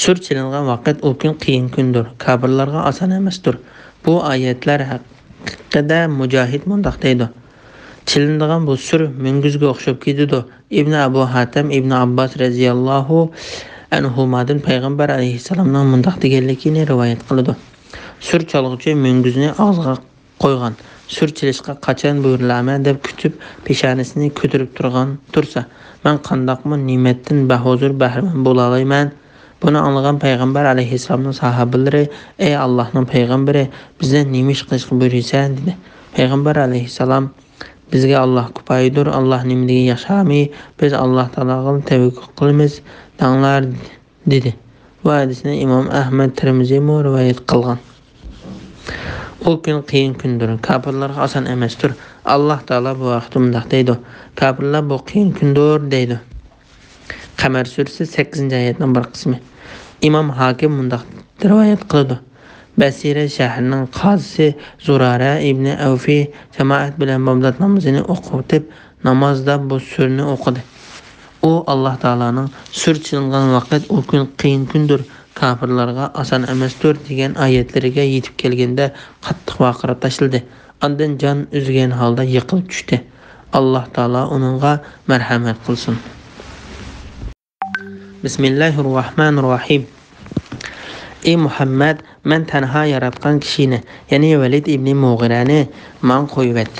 سۈر چېلىنغان ۋاقىت ئۇ كۈن قىيىن كۈندۇر، كاپىرلارغا ئاسان ئەمەستۇر. بۇ ئايەتلەر ھەققىدە مۇجاھىد مۇنداق دەيدۇ، چېلىنىدىغان بۇ سۈر مۈڭگۈزگە ئوخشاپ كېتىدۇ. ئىبنى ئەبۇ ھاتەم ئىبنى ئابباس رەزىياللاھۇ ئەنھۇمادىن پەيغەمبەر ئەلەيھىسسالامنىڭ مۇنداق دېگەنلىكىنى رىۋايەت قىلىدۇ، سۈر چالغۇچى مۈڭگۈزنى ئاغزىغا قويغان، سۈر چېلىشقا قاچان بۇيرۇلارمەن دەپ كۈتۈپ، پېشانىسىنى كۆتۈرۈپ تۇرغان تۇرسا، مەن قانداقمۇ نېمەتتىن بەھۇزۇر بەھرىمەن بولالايمەن؟ بۇنى ئاڭلىغان پەيغەمبەر ئەلەيھىسسالامنىڭ ساھابىلىرى، ئەي ئاللاھنىڭ پەيغەمبىرى، بىزدىن نېمە ئىش قىلىشقا بۇيرۇيسەن؟ دېدى. پەيغەمبەر ئەلەيھىسسالام، بىزگە ئاللاھ كۇپايىدۇر، ئاللاھ نېمە دېگەن ياخشىمۇ، بىز ئاللاھ تائالاغا تەۋەككۈل قىلىمىز، دەڭلار، دېدى. بۇ ھەدىسنى ئىمام ئەھمەد، تىرمىزىمۇ رىۋايەت قىلغان. ئۇ كۈن قىيىن كۈندۇر، كاپىرلارغا ئاسان ئەمەستۇر. ئاللاھ تائالا بۇ ھەقتە مۇنداق دەيدۇ، كاپىرلار بۇ قىيىن كۈندۇر دەيدۇ. قەمەر سۈرىسى سەككىزىنچى ئايەتنىڭ بىر قىسمى. ئىمام ھاكىم مۇنداق رىۋايەت قىلىدۇ، بەسىرە شەھىرىنىڭ قازىسى زۇرارە ئىبنى ئەۋفى جامائەت بىلەن بامدات نامىزىنى ئوقۇۋېتىپ، نامازدا بۇ سۈرىنى ئوقۇدى. ئۇ ئاللاھ تائالانىڭ سۈر چېلىنغان ۋاقىت ئۇ كۈن قىيىن كۈندۇر، كاپىرلارغا ئاسان ئەمەستۇر دېگەن ئايەتلىرىگە يېتىپ كەلگەندە قاتتىق ۋارقىراپ تاشلىدى. ئاندىن جان ئۈزگەن ھالدا يىقىلىپ چۈشتى. ئاللاھ تائالا ئۇنىڭغا مەرھەمەت قىلسۇن. بىسمىللاھىر راھمانىر راھىم. ئى مۇھەممەد، مەن تەنھا ياراتقان كىشىنى، يەنى ۋەلىد ئىبنى مۇغىرەنى ماڭا قويۇۋەت.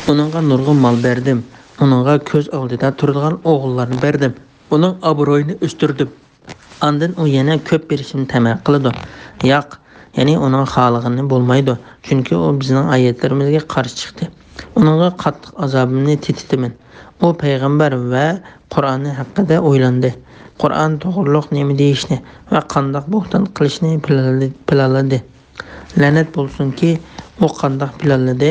ئۇنىڭغا نۇرغۇن مال بەردىم. ئۇنىڭغا كۆز ئالدىدا تۇرىدىغان ئوغۇللارنى بەردىم. ئۇنىڭ ئابرۇيىنى ئۆستۈردۈم. ئاندىن ئۇ يەنە كۆپ بېرىشنى تەمە قىلىدۇ. ياق، يەنى ئۇنىڭ خالىغىنى بولمايدۇ، چۈنكى ئۇ بىزنىڭ ئايەتلىرىمىزگە قارشى چىقتى. ئۇنىڭغا قاتتىق ئازابىمنى تېتىتىمەن. ئۇ پەيغەمبەر ۋە قۇرئانى ھەققىدە ئويلاندى. قۇرئان توغرۇلۇق نېمە دېيىشنى ۋە قانداق بوھتان قىلىشنى پىلانلىدى. لەنەت بولسۇنكى، ئۇ قانداق پىلانلىدى؟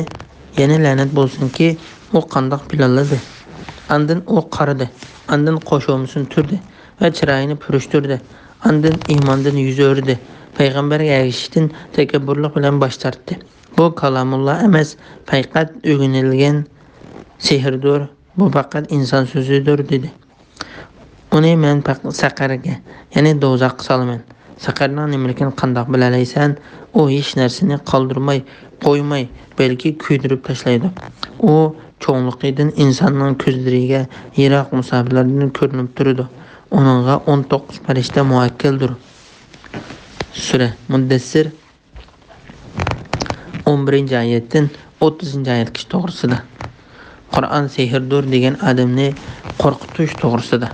يەنى لەنەت بولسۇنكى، ئۇ قانداق پىلانلىدى؟ ئاندىن ئۇ قارىدى، ئاندىن قوشۇمىسىنى تۈردى ۋە چىرايىنى پۈرۈشتۈردى، ئاندىن ئىماندىن يۈز ئۆرۈدى، پەيغەمبەرگە ئەگىشىشتىن تەكەببۇرلۇق بىلەن باش تارتتى. بۇ كالامۇللا ئەمەس، پەقەت ئۆگىنىلگەن سېھىردۇر، بۇ پەقەت ئىنسان سۆزىدۇر، دېدى. ئۇنى مەن پەق-، سەقەرگە، يەنى دوزاخقا سالىمەن. سەقەرنىڭ نېمىلىكىنى قانداق بىلەلەيسەن؟ ئۇ ھېچ نەرسىنى قالدۇرماي، قويماي، بەلكى كۆيدۈرۈپ تاشلايدۇ. ئۇ چوڭلۇقىدىن ئىنساننىڭ كۆزلىرىگە يىراق مۇساپىلەردىن كۆرۈنۈپ تۇرىدۇ. ئۇنىڭغا ئون توققۇز پەرىشتە مۇئەككەلدۇر. سۈرە مۇددەسسىر. ئون بىرىنچى ئايەتتىن ئوتتۇزىنچى ئايەتكىچە توغرىسىدا. قۇرئان سېھىردۇر دېگەن ئادەمنى قورقۇتۇش توغرىسىدا.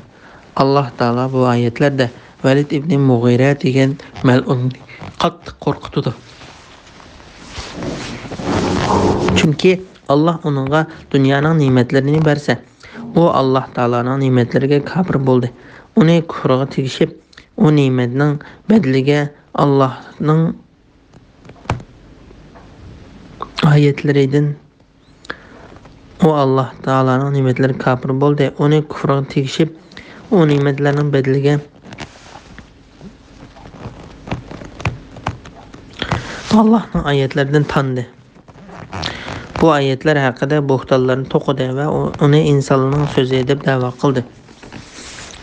ئاللاھ تائالا بۇ ئايەتلەردە ۋەلىد ئىبنى مۇغىرە دېگەن مەلئۇننى قاتتىق قورقۇتىدۇ. چۈنكى ئاللاھ ئۇنىڭغا دۇنيانىڭ نېمەتلىرىنى بەرسە، ئۇ ئاللاھ تائالانىڭ نېمەتلىرىگە كاپىر بولدى. ئۇنى كۇفرىغا تېگىشىپ، ئۇ نېمەتنىڭ بەدىلىگە ئاللاھنىڭ ئايەتلىرىدىن، ئۇ ئاللاھ تائالانىڭ نېمەتلىرىگە كاپىر بولدى. ئۇنى كۇفرىغا تېگىشىپ، ئۇ نېمەتلەرنىڭ بەدىلىگە ئاللاھنىڭ ئايەتلىرىدىن تاندى. بۇ ئايەتلەر ھەققىدە بوھتانلارنى توقۇدى ۋە ئۇ-، ئۇنى ئىنسانلارنىڭ سۆزى دەپ دەۋا قىلدى.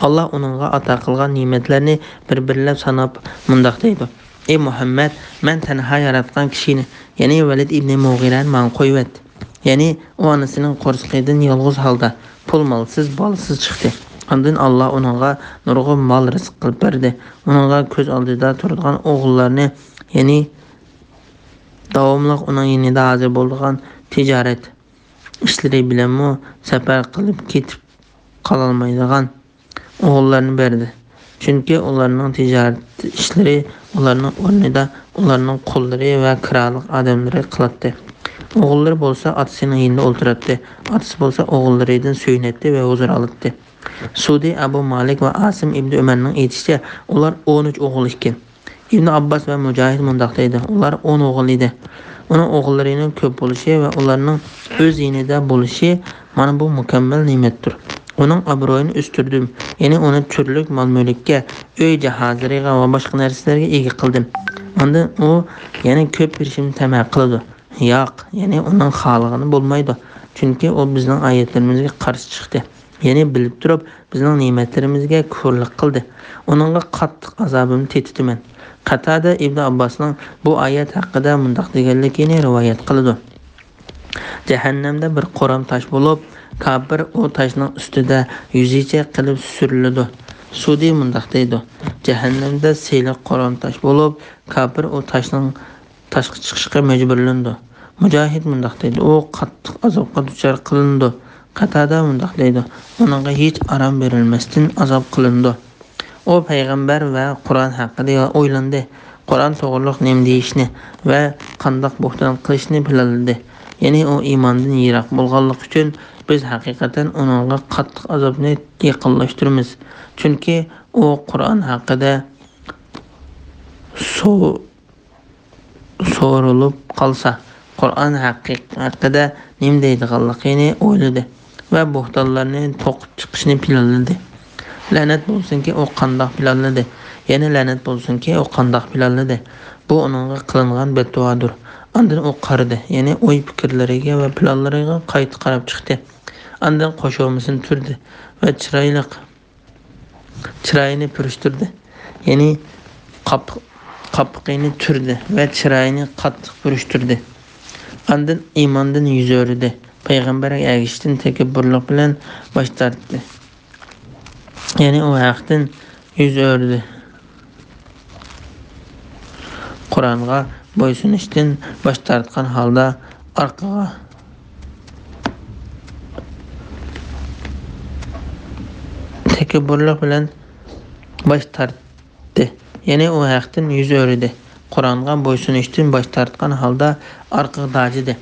ئاللاھ ئۇنىڭغا ئاتا قىلغان نېمەتلەرنى بىر-بىرلەپ ساناپ مۇنداق دەيدۇ، ئەي مۇھەممەد، مەن تەنھا ياراتقان كىشىنى، يەنى ۋەلىد ئىبنى مۇغىرەنى ماڭا قويۇۋەت. يەنى ئۇ ئانىسىنىڭ قورسىقىدىن يالغۇز ھالدا، پۇل-مالسىز، بالىسىز چىقتى. ئاندىن ئاللا ئۇنىڭغا نۇرغۇن مال رىزىق قىلىپ بەردى. ئۇنىڭغا كۆز ئالدىدا تۇرىدىغان ئوغۇللارنى، يەنى داۋاملىق ئۇنىڭ يېنىدا ھازىر بولىدىغان تىجارەت ئىشلىرى بىلەنمۇ سەپەر قىلىپ كېتىپ قالالمايدىغان ئوغۇللارنى بەردى. چۈنكى ئۇلارنىڭ تىجارەت ئىشلىرى ئۇلارنىڭ ئورنىدا ئۇلارنىڭ قۇللىرى ۋە كىرالىق ئادەملىرى قىلاتتى. ئوغۇللىرى بولسا ئاتىسىنىڭ يېنىدا ئولتۇراتتى. ئاتىسى بولسا ئوغۇللىرىدىن سۆيۈنەتتى ۋە ھۇزۇر ئالاتتى. سۇدى ئەبۇ مالىك ۋە ئاسىم ئىبنى ئۆمەرنىڭ ئېيتىشىچە، ئۇلار ئون ئۈچ ئوغۇل ئىكەن. ئىبن ئابباس ۋە مۇجاھىد مۇنداق دەيدۇ، ئۇلار ئون ئوغۇل ئىدى. ئۇنىڭ ئوغۇللىرىنىڭ كۆپ بولۇشى ۋە ئۇلارنىڭ ئۆز يېنىدا بولۇشى مانا بۇ مۇكەممەل نېمەتتۇر. ئۇنىڭ ئابرۇيىنى ئۆستۈردۈم، يەنى ئۇنى تۈرلۈك مال-مۈلۈككە، ئۆي جاھازلىرىغا ۋە باشقا نەرسىلەرگە ئىگە قىلدىم. ئاندىن ئۇ يەنە كۆپ بېرىشىمنى تەمە قىلىدۇ. ياق، يەنى ئۇنىڭ خالىغىنى بولمايدۇ، چۈنكى ئۇ بىزنىڭ ئايەتلىرىمىزگە قارشى چىقتى. يەنى بىلىپ تۇرۇپ بىزنىڭ نېمەتلىرىمىزگە كۇفرلۇق قىلدى. ئۇنىڭغا قاتتىق ئازابىمنى تېتىتىمەن. قاتادە ئىبنى ئابباسنىڭ بۇ ئايەت ھەققىدە مۇنداق دېگەنلىكىنى رىۋايەت قىلىدۇ. جەھەننەمدە بىر قورام تاش بولۇپ، كاپىر ئۇ تاشنىڭ ئۈستىدە يۈزىچە قىلىپ سۈرۈلىدۇ. سۇدى مۇنداق دەيدۇ، جەھەننەمدە سېلىق قورام تاش بولۇپ، كاپىر ئۇ تاشنىڭ تاشقا چىقىشقا مەجبۇرلىنىدۇ. مۇجاھىد مۇنداق دەيدۇ، ئۇ قاتتىق ئازابقا دۇچار قىلىنىدۇ. قاتادە مۇنداق دەيدۇ، ئۇنىڭغا ھېچ ئارام بېرىلمەستىن ئازاب قىلىنىدۇ. ئۇ پەيغەمبەر ۋە قۇرئان ھەققىدە ئويلاندى. قۇرئان توغرۇلۇق نېمە دېيىشنى ۋە قانداق بوھتان قىلىشنى پىلانلىدى. يەنى ئۇ ئىماندىن يىراق بولغانلىقى ئۈچۈن بىز ھەقىقەتەن ئۇنىڭغا قاتتىق ئازابنى يېقىنلاشتۇرىمىز. چۈنكى ئۇ قۇرئان ھەققىدە سو-، سورىلىپ قالسا، قۇرئان ھەققى-، ھەققىدە نېمە دەيدىغانلىقىنى ئويلىدى ۋە بوھتانلارنى توقۇپ چىقىشنى پىلانلىدى. لەنەت بولسۇنكى، ئۇ قانداق پىلانلىدى؟ يەنە لەنەت بولسۇنكى، ئۇ قانداق پىلانلىدى؟ بۇ ئۇنىڭغا قىلىنغان بەتدۇئادۇر. ئاندىن ئۇ قارىدى، يەنى ئوي-پىكىرلىرىگە ۋە پىلانلىرىغا قايتا قاراپ چىقتى. ئاندىن قوشۇمىسىنى تۈردى ۋە چىرايلىق چىرايىنى پۈرۈشتۈردى. يەنى قاپ-، قاپىقىنى تۈردى ۋە چىرايىنى قاتتىق پۈرۈشتۈردى. ئاندىن ئىماندىن يۈز ئۆرۈدى. پەيغەمبەرگە ئەگىشىشتىن تەكەببۇرلۇق بىلەن باش تارتتى. يەنى ئۇ ھەقتىن يۈز ئۆرۈدى. قۇرئانغا بويسۇنۇشتىن باش تارتقان ھالدا ئارقىغا تەكەببۇرلۇق بىلەن باش تارتتى. يەنى ئۇ ھەقتىن يۈز ئۆرۈدى. قۇرئانغا بويسۇنۇشتىن باش تارتقان ھالدا ئارقىغا داجىدى.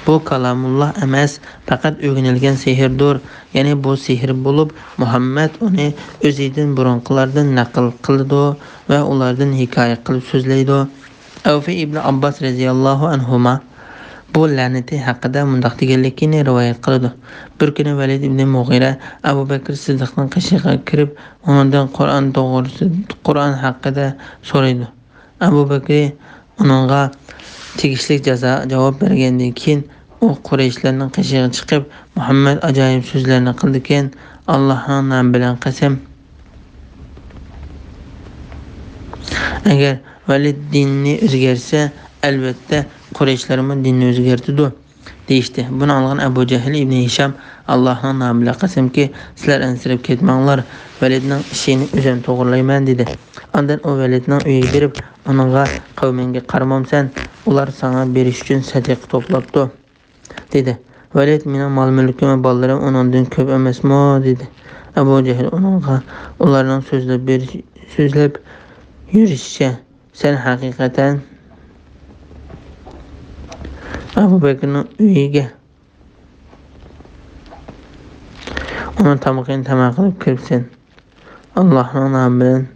بۇ كالامۇللا ئەمەس، پەقەت ئۆگىنىلگەن سېھىردۇر. يەنى بۇ سېھىر بولۇپ، مۇھەممەد ئۇنى ئۆزىدىن بۇرۇنقىلاردىن نەقىل قىلىدۇ ۋە ئۇلاردىن ھېكايە قىلىپ سۆزلەيدۇ. ئەۋفى ئىبنى ئابباس رەزىياللاھۇ ئەنھۇما بۇ لەنىتى ھەققىدە مۇنداق دېگەنلىكىنى رىۋايەت قىلىدۇ. بىر كۈنى ۋەلىد ئىبنى مۇغىرە ئەبۇ بەكرى سىددىقنىڭ قېشىغا كىرىپ، ئۇنىڭدىن قۇرئان توغرىسىدا، قۇرئان ھەققىدە سورايدۇ. ئەبۇ بەكرى ئۇنىڭغا تېگىشلىك جازا، جاۋاب بەرگەندىن كېيىن، ئۇ قۇرەيشلەرنىڭ قېشىغا چىقىپ، مۇھەممەد ئاجايىپ سۆزلەرنى قىلىدىكەن، ئاللاھنىڭ نامى بىلەن قەسەم، ئەگەر ۋەلىد دىنىنى ئۆزگەرتسە، ئەلۋەتتە، قۇرەيشلەرمۇ دىنىنى ئۆزگەرتىدۇ، دېيىشتى. بۇنى ئاڭلىغان ئەبۇ جەھىل ئىبنى ھىشام، ئاللاھنىڭ نامى بىلەن قەسەمكى، سىلەر ئەنسىرەپ كەتمەڭلار، ۋەلىدنىڭ ئىشىنى ئۆزۈم توغرىلايمەن، دېدى. ئاندىن ئۇ ۋەلىدنىڭ ئۆيىگە بېرىپ، ئۇنىڭغا، قەۋمىڭگە قارىمامسەن؟ ئۇلار ساڭا بېرىش ئۈچۈن سەدىقە توپلاپتۇ، دېدى. ۋەلىد، مېنىڭ مال-مۈلكۈم ۋە بالىلىرىم ئۇنىڭدىن كۆپ ئەمەسمۇ؟ دېدى. ئەبۇ جەھىل ئۇنىڭغا، ئۇلارنىڭ سۆزلەپ بېرىش-، سۆزلەپ يۈرۈشىچە، سەن ھەقىقەتەن ئەبۇ بەكرىنىڭ ئۆيىگە ئۇنىڭ تامىقىنى تەمە قىلىپ كىرىپسەن. ئاللاھنىڭ نامى بىلەن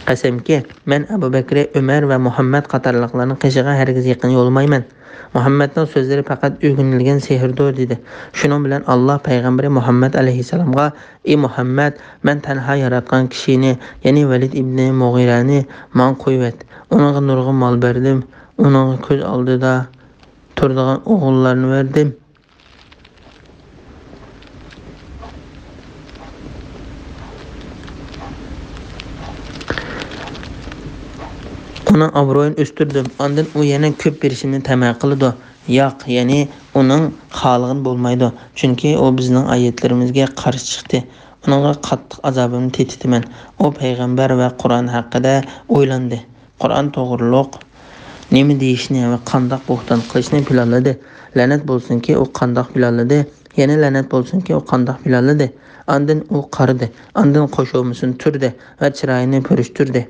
قەسەمكى، مەن ئەبۇ بەكرى، ئۆمەر ۋە مۇھەممەد قاتارلىقلارنىڭ قېشىغا ھەرگىز يېقىن يولىمايمەن. مۇھەممەدنىڭ سۆزلىرى پەقەت ئۆگىنىلگەن سېھىردۇر، دېدى. شۇنىڭ بىلەن ئاللا پەيغەمبىرى مۇھەممەد ئەلەيھىسسالامغا، ئى مۇھەممەد، مەن تەنھا ياراتقان كىشىنى، يەنى ۋەلىد ئىبنى مۇغىرەنى ماڭا قويۇۋەت. ئۇنىڭغا نۇرغۇن مال بەردىم. ئۇنىڭغا كۆز ئالدىدا تۇرىدىغان ئوغۇللارنى بەردىم. ئۇنىڭ ئابرۇيىنى ئۆستۈردۈم، ئاندىن ئۇ يەنە كۆپ بېرىشىمنى تەمە قىلىدۇ. ياق، يەنى ئۇنىڭ خالىغىنى بولمايدۇ، چۈنكى ئۇ بىزنىڭ ئايەتلىرىمىزگە قارشى چىقتى. ئۇنىڭغا قاتتىق ئازابىمنى تېتىتىمەن. ئۇ پەيغەمبەر ۋە قۇرئان ھەققىدە ئويلاندى. قۇرئان توغرۇلۇق نېمە دېيىشنى ۋە قانداق بوھتان قىلىشنى پىلانلىدى. لەنەت بولسۇنكى، ئۇ قانداق پىلانلىدى. يەنە لەنەت بولسۇنكى، ئۇ قانداق پىلانلىدى. ئاندىن ئۇ قارىدى. ئاندىن قوشۇمىسىنى تۈردى ۋە چىرايىنى پۈرۈشتۈردى.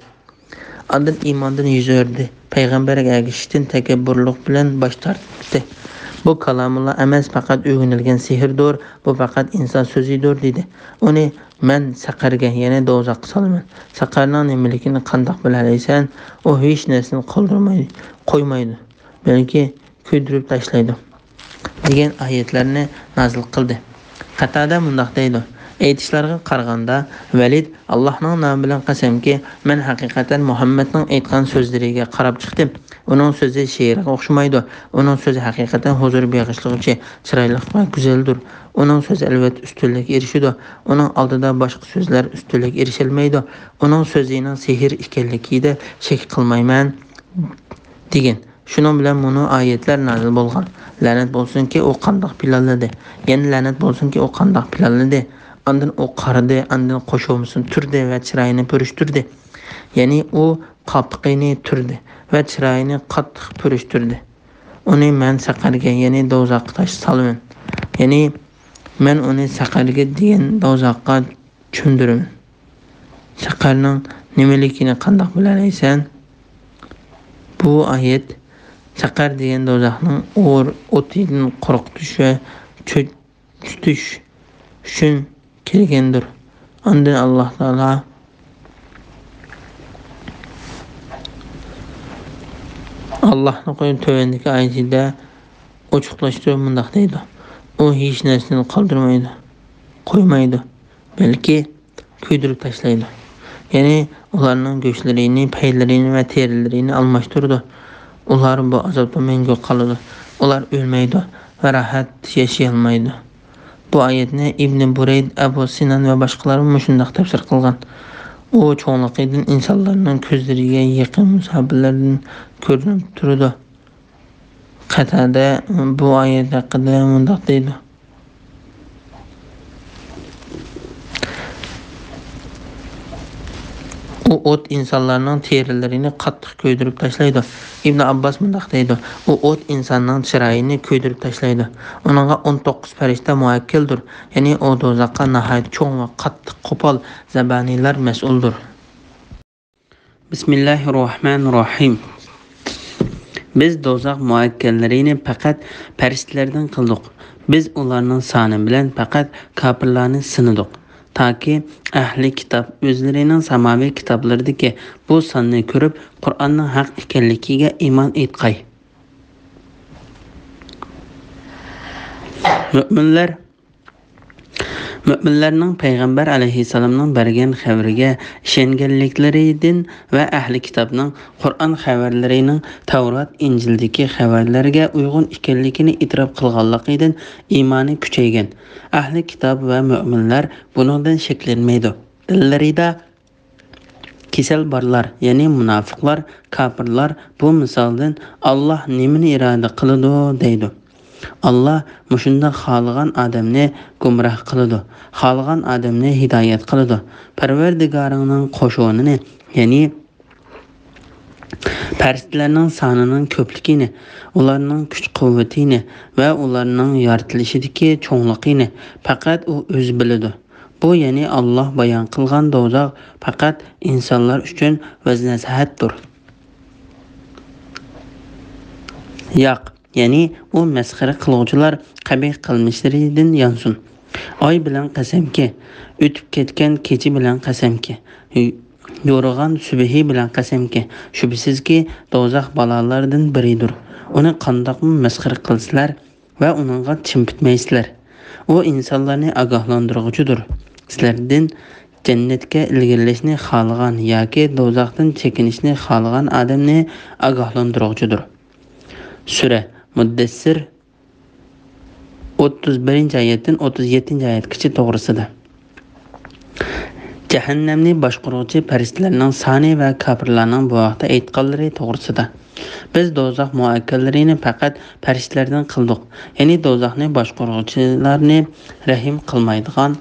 ئاندىن ئىماندىن يۈز ئۆرۈدى. پەيغەمبەرگە ئەگىشىشتىن تەكەببۇرلۇق بىلەن باش تارتتى. بۇ كالامۇللا ئەمەس، پەقەت ئۆگىنىلگەن سېھىردۇر، بۇ پەقەت ئىنسان سۆزىدۇر، دېدى. ئۇنى مەن سەقەرگە، يەنى دوزاخقا سالىمەن. سەقەرنىڭ نېمىلىكىنى قانداق بىلەلەيسەن؟ ئۇ ھېچ نەرسىنى قالدۇرمايدۇ، قويمايدۇ، بەلكى كۆيدۈرۈپ تاشلايدۇ، دېگەن ئايەتلەرنى نازىل قىلدى. قەتادە مۇنداق دەيدۇ: ئېيتىشلارغا قارىغاندا، ۋەلىد، ئاللاھنىڭ نامى بىلەن قەسەمكى، مەن ھەقىقەتەن مۇھەممەدنىڭ ئېيتقان سۆزلىرىگە قاراپ چىقتىم. ئۇنىڭ سۆزى شېئىرغا ئوخشىمايدۇ. ئۇنىڭ سۆزى ھەقىقەتەن ھۇزۇر بېغىشلىغۇچى، چىرايلىق ۋە گۈزەلدۇر. ئۇنىڭ سۆزى ئەلۋەتتە ئۈستۈنلۈككە ئېرىشىدۇ. ئۇنىڭ ئالدىدا باشقا سۆزلەر ئۈستۈنلۈككە ئېرىشەلمەيدۇ. ئۇنىڭ سۆزىنىڭ سېھىر ئىكەنلىكىدە شەك قىلمايمەن، دېگەن. شۇنىڭ بىلەن مۇنۇ ئايەتلەر نازىل بولغان: لەنەت بولسۇنكى، ئۇ قانداق پىلانلىدى. يەنە لەنەت بولسۇنكى، ئۇ قانداق پىلانلىدى. ئاندىن ئۇ قارىدى، ئاندىن قوشۇمىسىنى تۈردى ۋە چىرايىنى پۈرۈشتۈردى. يەنى ئۇ قاپىقىنى تۈردى ۋە چىرايىنى قاتتىق پۈرۈشتۈردى. ئۇنى مەن سەقەرگە، يەنى دوزاخقا تاشلاپ سالىمەن. يەنى مەن ئۇنى سەقەرگە دېگەن دوزاخقا چۆمدۈرىمەن. سەقەرنىڭ نېمىلىكىنى قانداق بىلەلەيسەن؟ بۇ ئايەت سەقەر دېگەن دوزاخنىڭ ئور-، ئوتىدىن قورقۇتۇش ۋە چۆ-، چۆچۈتۈش ئۈچۈن كەلگەندۇر. ئاندىن ئاللاھ تائالا ئاللاھنى قويۇپ تۆۋەندىكى ئايىتىدە ئوچۇقلاشتۇرۇپ مۇنداق دەيدۇ: ئۇ ھېچ نەرسىنى قالدۇرمايدۇ، قويمايدۇ، بەلكى كۆيدۈرۈپ تاشلايدۇ. يەنى ئۇلارنىڭ گۆشلىرىنى، پەيلىرىنى ۋە تېرىلىرىنى ئالماشتۇرىدۇ. ئۇلار بۇ ئازابتا مەڭگۈ قالىدۇ. ئۇلار ئۆلمەيدۇ ۋە راھەت ياشىيالمايدۇ. بۇ ئايەتنى ئىبنى بۇرەيد، ئەبۇ سىنان ۋە باشقىلار مۇشۇنداق تەپسىر قىلغان: ئۇ چوڭلۇقىدىن ئىنسانلارنىڭ كۆزلىرىگە يېقىن مۇساپىلەردىن كۆرۈنۈپ تۇرىدۇ. قەتادە بۇ ئايەت ھەققىدە مۇنداق دەيدۇ: ئۇ ئوت ئىنسانلارنىڭ تېرىلىرىنى قاتتىق كۆيدۈرۈپ تاشلايدۇ. ئىبن ئابباس مۇنداق دەيدۇ: ئۇ ئوت ئىنساننىڭ چىرايىنى كۆيدۈرۈپ تاشلايدۇ. ئۇنىڭغا ئون توققۇز پەرىشتە مۇۋەككىلدۇر. يەنى ئۇ دوزاخقا ناھايىتى چوڭ ۋە قاتتىق قوپال زەبانىيلار مەسئۇلدۇر. بىسمىللاھىر راھمانىر راھىم. بىز دوزاخ مۇئەككەللىرىنى پەقەت پەرىشتىلەردىن قىلدۇق. بىز ئۇلارنىڭ سانى بىلەن پەقەت كاپىرلارنى سىنىدۇق. تاكى ئەھلى كىتاب ئۆزلىرىنىڭ ساماۋى كىتابلىرىدىكى بۇ ساننى كۆرۈپ، قۇرئاننىڭ ھەق ئىكەنلىكىگە ئىمان ئېيتقاي. مۆمىنلەر مۆمىنلەرنىڭ پەيغەمبەر ئەلەيھىسسالامنىڭ بەرگەن خەۋىرىگە ئىشەنگەنلىكلىرىدىن ۋە ئەھلى كىتابنىڭ قۇرئان خەۋەرلىرىنىڭ تەۋرات، ئىنجىلدىكى خەۋەرلەرگە ئۇيغۇن ئىكەنلىكىنى ئېتىراپ قىلغانلىقىدىن ئىمانى كۈچەيگەن. ئەھلى كىتاب ۋە مۆمىنلەر بۇنىڭدىن شەكلەنمەيدۇ. دىللىرىدا كېسەل بارلار، يەنى مۇناپىقلار، كاپىرلار بۇ مىسالدىن «ئاللاھ نېمىنى ئىرادە قىلىدۇ؟» دەيدۇ. ئاللاھ مۇشۇنداق خالىغان ئادەمنى گۇمراھ قىلىدۇ، خالىغان ئادەمنى ھىدايەت قىلىدۇ. پەرۋەردىگارىڭنىڭ قوشۇنىنى، يەنى پەرىشتىلەرنىڭ سانىنىڭ كۆپلۈكىنى، ئۇلارنىڭ كۈچ-قۇۋۋىتىنى ۋە ئۇلارنىڭ يارىتىلىشىدىكى چوڭلۇقىنى پەقەت ئۇ ئۆزى بىلىدۇ. بۇ، يەنى ئاللاھ بايان قىلغان دوزاخ پەقەت ئىنسانلار ئۈچۈن ۋەز-نەسىھەتتۇر. ياق، يەنى ئۇ مەسخىرە قىلغۇچىلار قەبىھ قىلمىشلىرىدىن يانسۇن. ئاي بىلەن قەسەمكى، ئۆتۈپ كەتكەن كېچە بىلەن قەسەمكى، يورۇغان سۈبھى بىلەن قەسەمكى، شۈبھىسىزكى، دوزاخ بالالاردىن بىرىدۇر. ئۇنى قانداقمۇ مەسخىرە قىلسىلەر، ۋە ئۇنىڭغا چىم پۈتمەيسىلەر. ئۇ ئىنسانلارنى ئاگاھلاندۇرغۇچىدۇر. سىلەردىن جەننەتكە ئىلگىرىلەشنى خالىغان ياكى دوزاختىن چېكىنىشنى خالىغان ئادەمنى ئاگاھلاندۇرغۇچىدۇر. سۈرە مۇددەسسىر، ئوتتۇز بىرىنچى ئايەتتىن ئوتتۇز يەتتىنچى ئايەتكىچە توغرىسىدا. جەھەننەمنى باشقۇرغۇچى پەرىشتىلەرنىڭ سانى ۋە كاپىرلارنىڭ بۇ ھەقتە ئېيتقانلىرى توغرىسىدا. بىز دوزاخ مۇئەككەللىرىنى پەقەت پەرىشتىلەردىن قىلدۇق، يەنى دوزاخنى باشقۇرغۇچىلارنى رەھىم قىلمايدىغان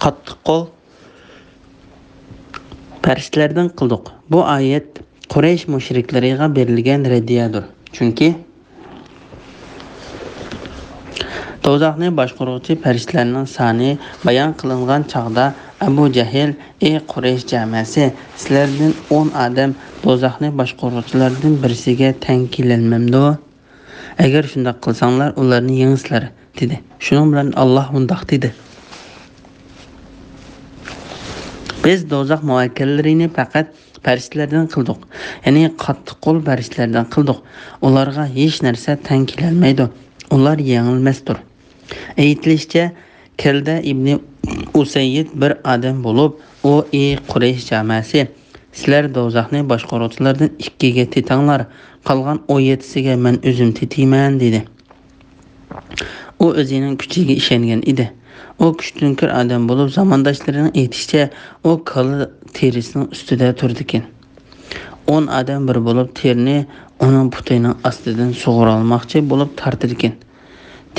قاتتىق قول پەرىشتىلەردىن قىلدۇق. بۇ ئايەت قۇرەيش مۇشرىكلىرىغا بېرىلگەن رەددىيەدۇر. چۈنكى دوزاخنى باشقۇرغۇچى پەرىشتىلەرنىڭ سانى بايان قىلىنغان چاغدا، ئەبۇ جەھىل: «ئەي قۇرەيش جامەسى، سىلەردىن ئون ئادەم دوزاخنى باشقۇرغۇچىلاردىن بىرسىگە تەڭ كېلەلمەمدۇ؟ ئەگەر شۇنداق قىلساڭلار، ئۇلارنى يېڭىسىلەر» دېدى. شۇنىڭ بىلەن ئاللاھ مۇنداق دېدى: «بىز دوزاخ مۇئەككەللىرىنى پەقەت پەرىشتىلەردىن قىلدۇق، يەنى قاتتىق قول پەرىشتىلەردىن قىلدۇق. ئۇلارغا ھېچ نەرسە تەڭ كېلەلمەيدۇ. ئۇلار يېڭىلمەستۇر.» ئېيتىلىشىچە، كەلدە ئىبنى ئۇسەييىد بىر ئادەم بولۇپ، ئۇ: «ئى قۇرەيش جامەسى، سىلەر دوزاخنى باشقۇرغۇچىلاردىن ئىككىگە تېتىڭلار، قالغان ئون يەتتىسىگە مەن ئۆزۈم تېتىيمەن» دېدى. ئۇ ئۆزىنىڭ كۈچىگە ئىشەنگەن ئىدى. ئۇ كۈچتىن كۆر ئادەم بولۇپ، زامانداشلىرىنىڭ ئېيتىشىچە، ئۇ كالا تېرىسىنىڭ ئۈستىدە تۇرىدىكەن. ئون ئادەم بىر بولۇپ، تېرىنى ئۇنىڭ پۇتىنىڭ ئاستىدىن سۇغۇرالماقچى بولۇپ تارتىدىكەن.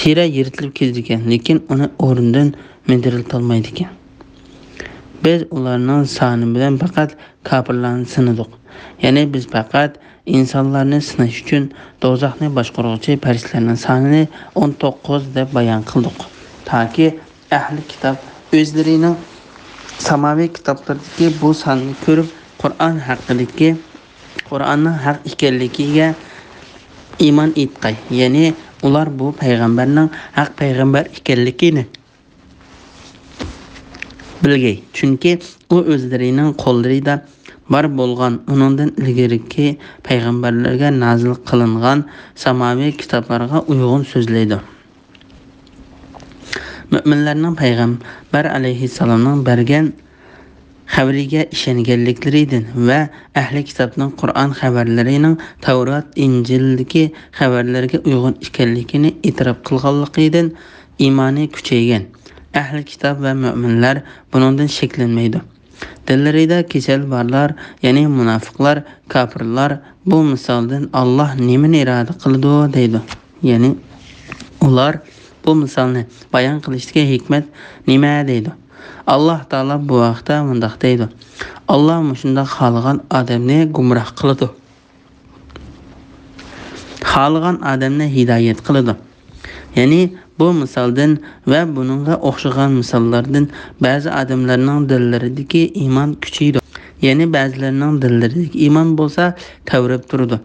تېرە يىرتىلىپ كېتىدىكەن، لېكىن ئۇنى ئورنىدىن مىدىرلىتالمايدىكەن. بىز ئۇلارنىڭ سانى بىلەن پەقەت كاپىرلارنى سىنىدۇق. يەنى بىز پەقەت ئىنسانلارنى سىناش ئۈچۈن دوزاخنى باشقۇرغۇچى پەرىشتىلەرنىڭ سانىنى ئون توققۇز دەپ بايان قىلدۇق، تاكى ئەھلى كىتاب ئۆزلىرىنىڭ ساماۋى كىتابلىرىدىكى بۇ ساننى كۆرۈپ، قۇرئان ھەققىدىكى، قۇرئاننىڭ ھەق ئىكەنلىكىگە ئىمان ئېيتقاي. يەنى ئۇلار بۇ پەيغەمبەرنىڭ ھەق پەيغەمبەر ئىكەنلىكىنى بىلگەي. چۈنكى ئۇ ئۆزلىرىنىڭ قوللىرىدا بار بولغان، ئۇنىڭدىن ئىلگىرىكى پەيغەمبەرلەرگە نازىل قىلىنغان ساماۋى كىتابلارغا ئۇيغۇن سۆزلەيدۇ. مۆمىنلەرنىڭ پەيغەمبەر ئەلەيھىسسالامنىڭ بەرگەن خەۋىرىگە ئىشەنگەنلىكلىرىدىن ۋە ئەھلى كىتابنىڭ قۇرئان خەۋەرلىرىنىڭ تەۋرات، ئىنجىلدىكى خەۋەرلەرگە ئۇيغۇن ئىكەنلىكىنى ئېتىراپ قىلغانلىقىدىن ئىمانى كۈچەيگەن ئەھلى كىتاب ۋە مۆمىنلەر بۇنىڭدىن شەكلەنمەيدۇ. دىللىرىدا كېسەل بارلار، يەنى مۇناپىقلار، كاپىرلار بۇ مىسالدىن «ئاللاھ نېمىنى ئىرادە قىلىدۇ؟» دەيدۇ. يەنى ئۇلار بۇ مىسالنى بايان قىلىشتىكى ھېكمەت نېمە دەيدۇ. ئاللاھ تائالا بۇ ھەقتە مۇنداق دەيدۇ: «ئاللاھ مۇشۇنداق خالىغان ئادەمنى گۇمراھ قىلىدۇ. خالىغان ئادەمنى ھىدايەت قىلىدۇ.» يەنى بۇ مىسالدىن ۋە بۇنىڭغا ئوخشىغان مىساللاردىن بەزى ئادەملەرنىڭ دىللىرىدىكى ئىمان كۈچىيىدۇ. يەنى بەزىلەرنىڭ دىللىرىدىكى ئىمان بولسا تەۋرەپ تۇرىدۇ.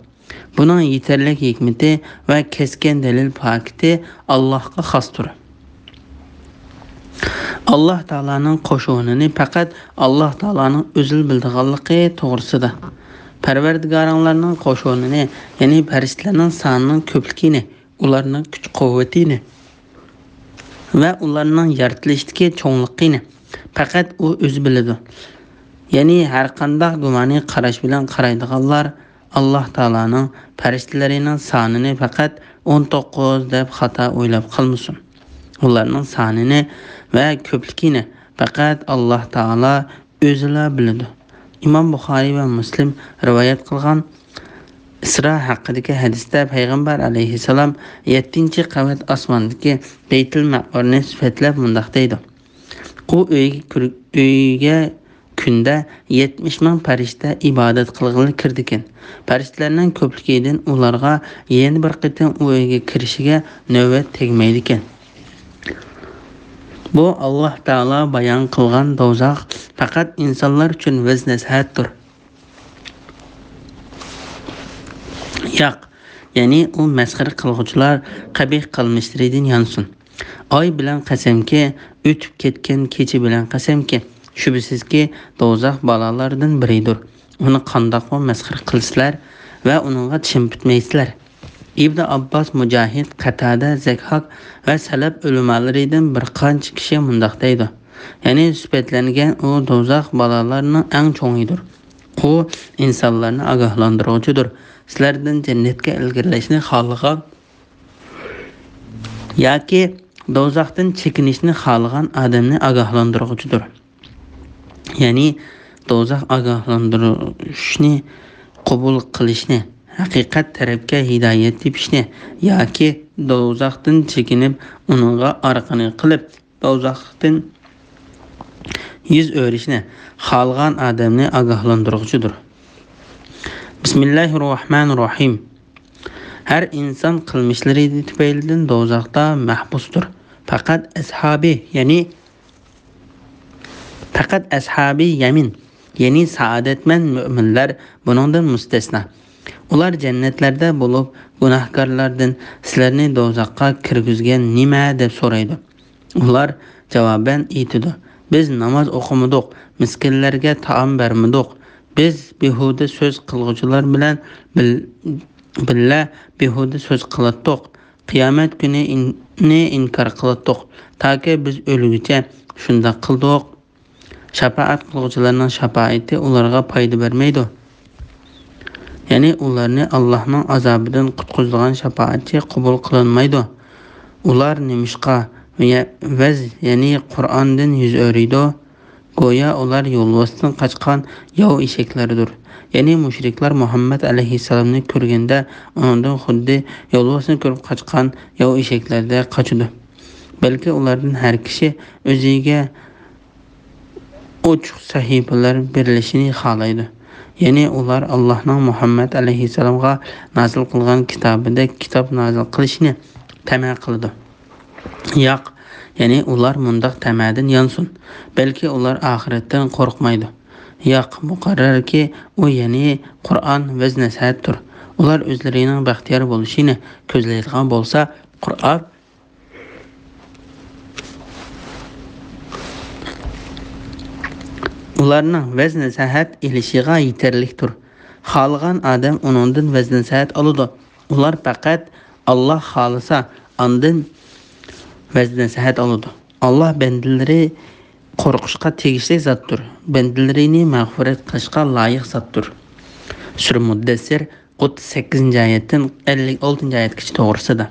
بۇنىڭ يېتەرلىك ھېكمىتى ۋە كەسكەن دەلىل پاكىتى ئاللاھقا خاستۇر. ئاللاھ تائالانىڭ قوشۇنىنى پەقەت ئاللاھ تائالانىڭ ئۆزىلا بىلىدىغانلىقى توغرىسىدا. پەرۋەردىگارىڭلارنىڭ قوشۇنىنى، يەنى پەرىشتىلەرنىڭ سانىنىڭ كۆپلۈكىنى، ئۇلارنىڭ كۈچ-قۇۋۋىتىنى ۋە ئۇلارنىڭ يارىتىلىشتىكى چوڭلۇقىنى پەقەت ئۇ ئۆزى بىلىدۇ. يەنى ھەرقانداق گۇمانىي قاراش بىلەن قارايدىغانلار ئاللاھ تائالانىڭ پەرىشتىلىرىنىڭ سانىنى پەقەت ئون توققۇز دەپ خاتا ئويلاپ قالمىسۇن. ئۇلارنىڭ سانىنى ۋە كۆپلۈكىنى پەقەت ئاللاھ تائالا ئۆزىلا بىلىدۇ. ئىمام بۇخارىي ۋە مۇسلىم رىۋايەت قىلغان ئىسرا ھەققىدىكى ھەدىستە پەيغەمبەر ئەلەيھىسسالام يەتتىنچى قەۋەت ئاسماندىكى بەيتۇل مەئمۇرنى سۈپەتلەپ مۇنداق دەيدۇ: «ئۇ ئۆيگە كىر-، ئۆيگە كۈندە يەتمىش مىڭ پەرىشتە ئىبادەت قىلغىلى كىرىدىكەن. پەرىشتىلەرنىڭ كۆپلۈكىدىن ئۇلارغا يەنە بىر قېتىم ئۇ ئۆيگە كىرىشىگە نۆۋەت تەگمەيدىكەن.» بۇ ئاللاھ تائالا بايان قىلغان دوزاخ پەقەت ئىنسانلار ئۈچۈن ۋەز-نەسىھەتتۇر. ياق، يەنى ئۇ مەسخىرە قىلغۇچىلار قەبىھ قىلمىشلىرىدىن يانسۇن. ئاي بىلەن قەسەمكى، ئۆتۈپ كەتكەن كېچە بىلەن قەسەمكى، شۈبھىسىزكى، دوزاخ بالالاردىن بىرىدۇر. ئۇنى قانداقمۇ مەسخىرە قىلىسىلەر ۋە ئۇنىڭغا چىم پۈتمەيسىلەر؟ ئىبنى ئابباس، مۇجاھىد، قەتادە، زەھھاك ۋە سەلەپ ئۆلىمالىرىدىن بىر قانچە كىشى مۇنداق دەيدۇ، يەنى سۈپەتلەنگەن ئۇ دوزاخ بالالارنىڭ ئەڭ چوڭىدۇر. ئۇ ئىنسانلارنى ئاگاھلاندۇرغۇچىدۇر. سىلەردىن جەننەتكە ئىلگىرىلەشنى خالىغان ياكى دوزاختىن چېكىنىشنى خالىغان ئادەمنى ئاگاھلاندۇرغۇچىدۇر. يەنى دوزاخ ئاگاھلاندۇرۇشنى قوبۇل قىلىشنى، ھەقىقەت تەرەپكە ھىدايەت تېپىشنى ياكى دوزاختىن چېكىنىپ ئۇنىڭغا ئارقىنى قىلىپ، دوزاختىن يۈز ئۆرۈشنى خالىغان ئادەمنى ئاگاھلاندۇرغۇچىدۇر. بىسمىللاھىر راھمانىر راھىم. ھەر ئىنسان قىلمىشلىرى تۈپەيلىدىن دوزاختا مەھبۇستۇر. پەقەت ئەسھابى، يەنى پەقەت ئەسھابى يەمىن، يەنى سائادەتمەن مۆمىنلەر بۇنىڭدىن مۇستەسنا. ئۇلار جەننەتلەردە بولۇپ، گۇناھكارلاردىن سىلەرنى دوزاخقا كىرگۈزگەن نېمە؟ دەپ سورايدۇ. ئۇلار جاۋابەن ئېيتىدۇ، بىز ناماز ئوقۇمىدۇق، مىسكىنلەرگە تائام بەرمىدۇق، بىز بىھۇدە سۆز قىلغۇچىلار بىلەن بىل-، بىللە بىھۇدە سۆز قىلاتتۇق، قىيامەت كۈنى ئىن-، نى ئىنكار قىلاتتۇق، تاكى بىز ئۆلگۈچە شۇنداق قىلدۇق. شاپائەت قىلغۇچىلارنىڭ شاپائىتى ئۇلارغا پايدا بەرمەيدۇ. يەنى ئۇلارنى ئاللاھنىڭ ئازابىدىن قۇتقۇزىدىغان شاپائەتچى قوبۇل قىلىنمايدۇ. ئۇلار نېمىشقا ۋە-، ۋەز، يەنى قۇرئاندىن يۈز ئۆرۈيدۇ؟ گويا ئۇلار يولۋاستىن قاچقان ياۋ ئېشەكلەردۇر. يەنى مۇشرىكلار مۇھەممەد ئەلەيھىسسالامنى كۆرگەندە، ئۇنىڭدىن خۇددى يولۋاسنى كۆرۈپ قاچقان ياۋ ئېشەكلەردەك قاچىدۇ. بەلكى ئۇلاردىن ھەر كىشى ئۆزىگە ئوچۇق سەھىپىلەر بېرىلىشىنى خالايدۇ. يەنى ئۇلار ئاللاھنىڭ مۇھەممەد ئەلەيھىسسالامغا نازىل قىلغان كىتابىدەك كىتاب نازىل قىلىشىنى تەمە قىلىدۇ. ياق، يەنى ئۇلار مۇنداق تەمەدىن يانسۇن، بەلكى ئۇلار ئاخىرەتتىن قورقمايدۇ. ياق، مۇقەررەركى، ئۇ يەنى قۇرئان ۋەز-نەسىھەتتۇر. ئۇلار ئۆزلىرىنىڭ بەختىيار بولۇشىنى كۆزلەيدىغان بولسا، قۇرئان ئۇلارنىڭ ۋەز-نەسىھەت ئېلىشىغا يېتەرلىكتۇر. خالىغان ئادەم ئۇنىڭدىن ۋەز-نەسىھەت ئالىدۇ. ئۇلار پەقەت ئاللاھ خالىسا، ئاندىن ۋەز-نەسىھەت ئالىدۇ. ئاللاھ بەندىلىرى قورقۇشقا تېگىشلىك زاتتۇر. بەندىلىرىنى مەغپىرەت قىلىشقا لايىق زاتتۇر. سۈرە مۇددەسسىر، ئوتتۇز سەككىزىنچى ئايەتتىن ئەللىك ئالتىنچى ئايەتكىچە توغرىسىدا.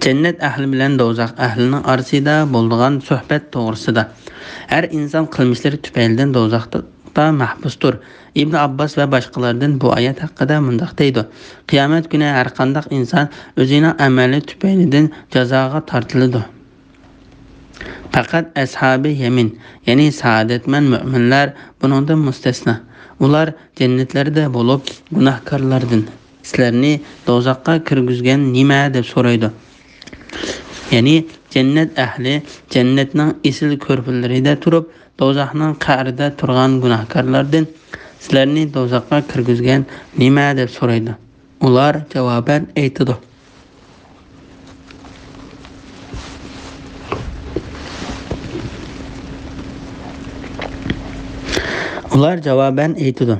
جەننەت ئەھلى بىلەن دوزاخ ئەھلىنىڭ ئارىسىدا بولىدىغان سۆھبەت توغرىسىدا. ھەر ئىنسان قىلمىشلىرى تۈپەيلىدىن دوزاختا مەھبۇستۇر. ئىبن ئابباس ۋە باشقىلاردىن بۇ ئايەت ھەققىدە مۇنداق دەيدۇ، قىيامەت كۈنى ھەرقانداق ئىنسان ئۆزىنىڭ ئەمەلى تۈپەيلىدىن جازاغا تارتىلىدۇ. پەقەت ئەسھابى يەمىن، يەنى سائادەتمەن مۆمىنلەر بۇنىڭدىن مۇستەسنا. ئۇلار جەننەتلەردە بولۇپ، گۇناھكارلاردىن سىلەرنى دوزاخقا كىرگۈزگەن نېمە؟ دەپ سورايدۇ. يەنى جەننەت ئەھلى جەننەتنىڭ ئېسىل كۆرپىلىرىدە تۇرۇپ، دوزاخنىڭ قەئرىدە تۇرغان گۇناھكارلاردىن سىلەرنى دوزاخقا كىرگۈزگەن نېمە؟ دەپ سورايدۇ. ئۇلار جاۋابەن ئېيتىدۇ. ئۇلار جاۋابەن ئېيتىدۇ،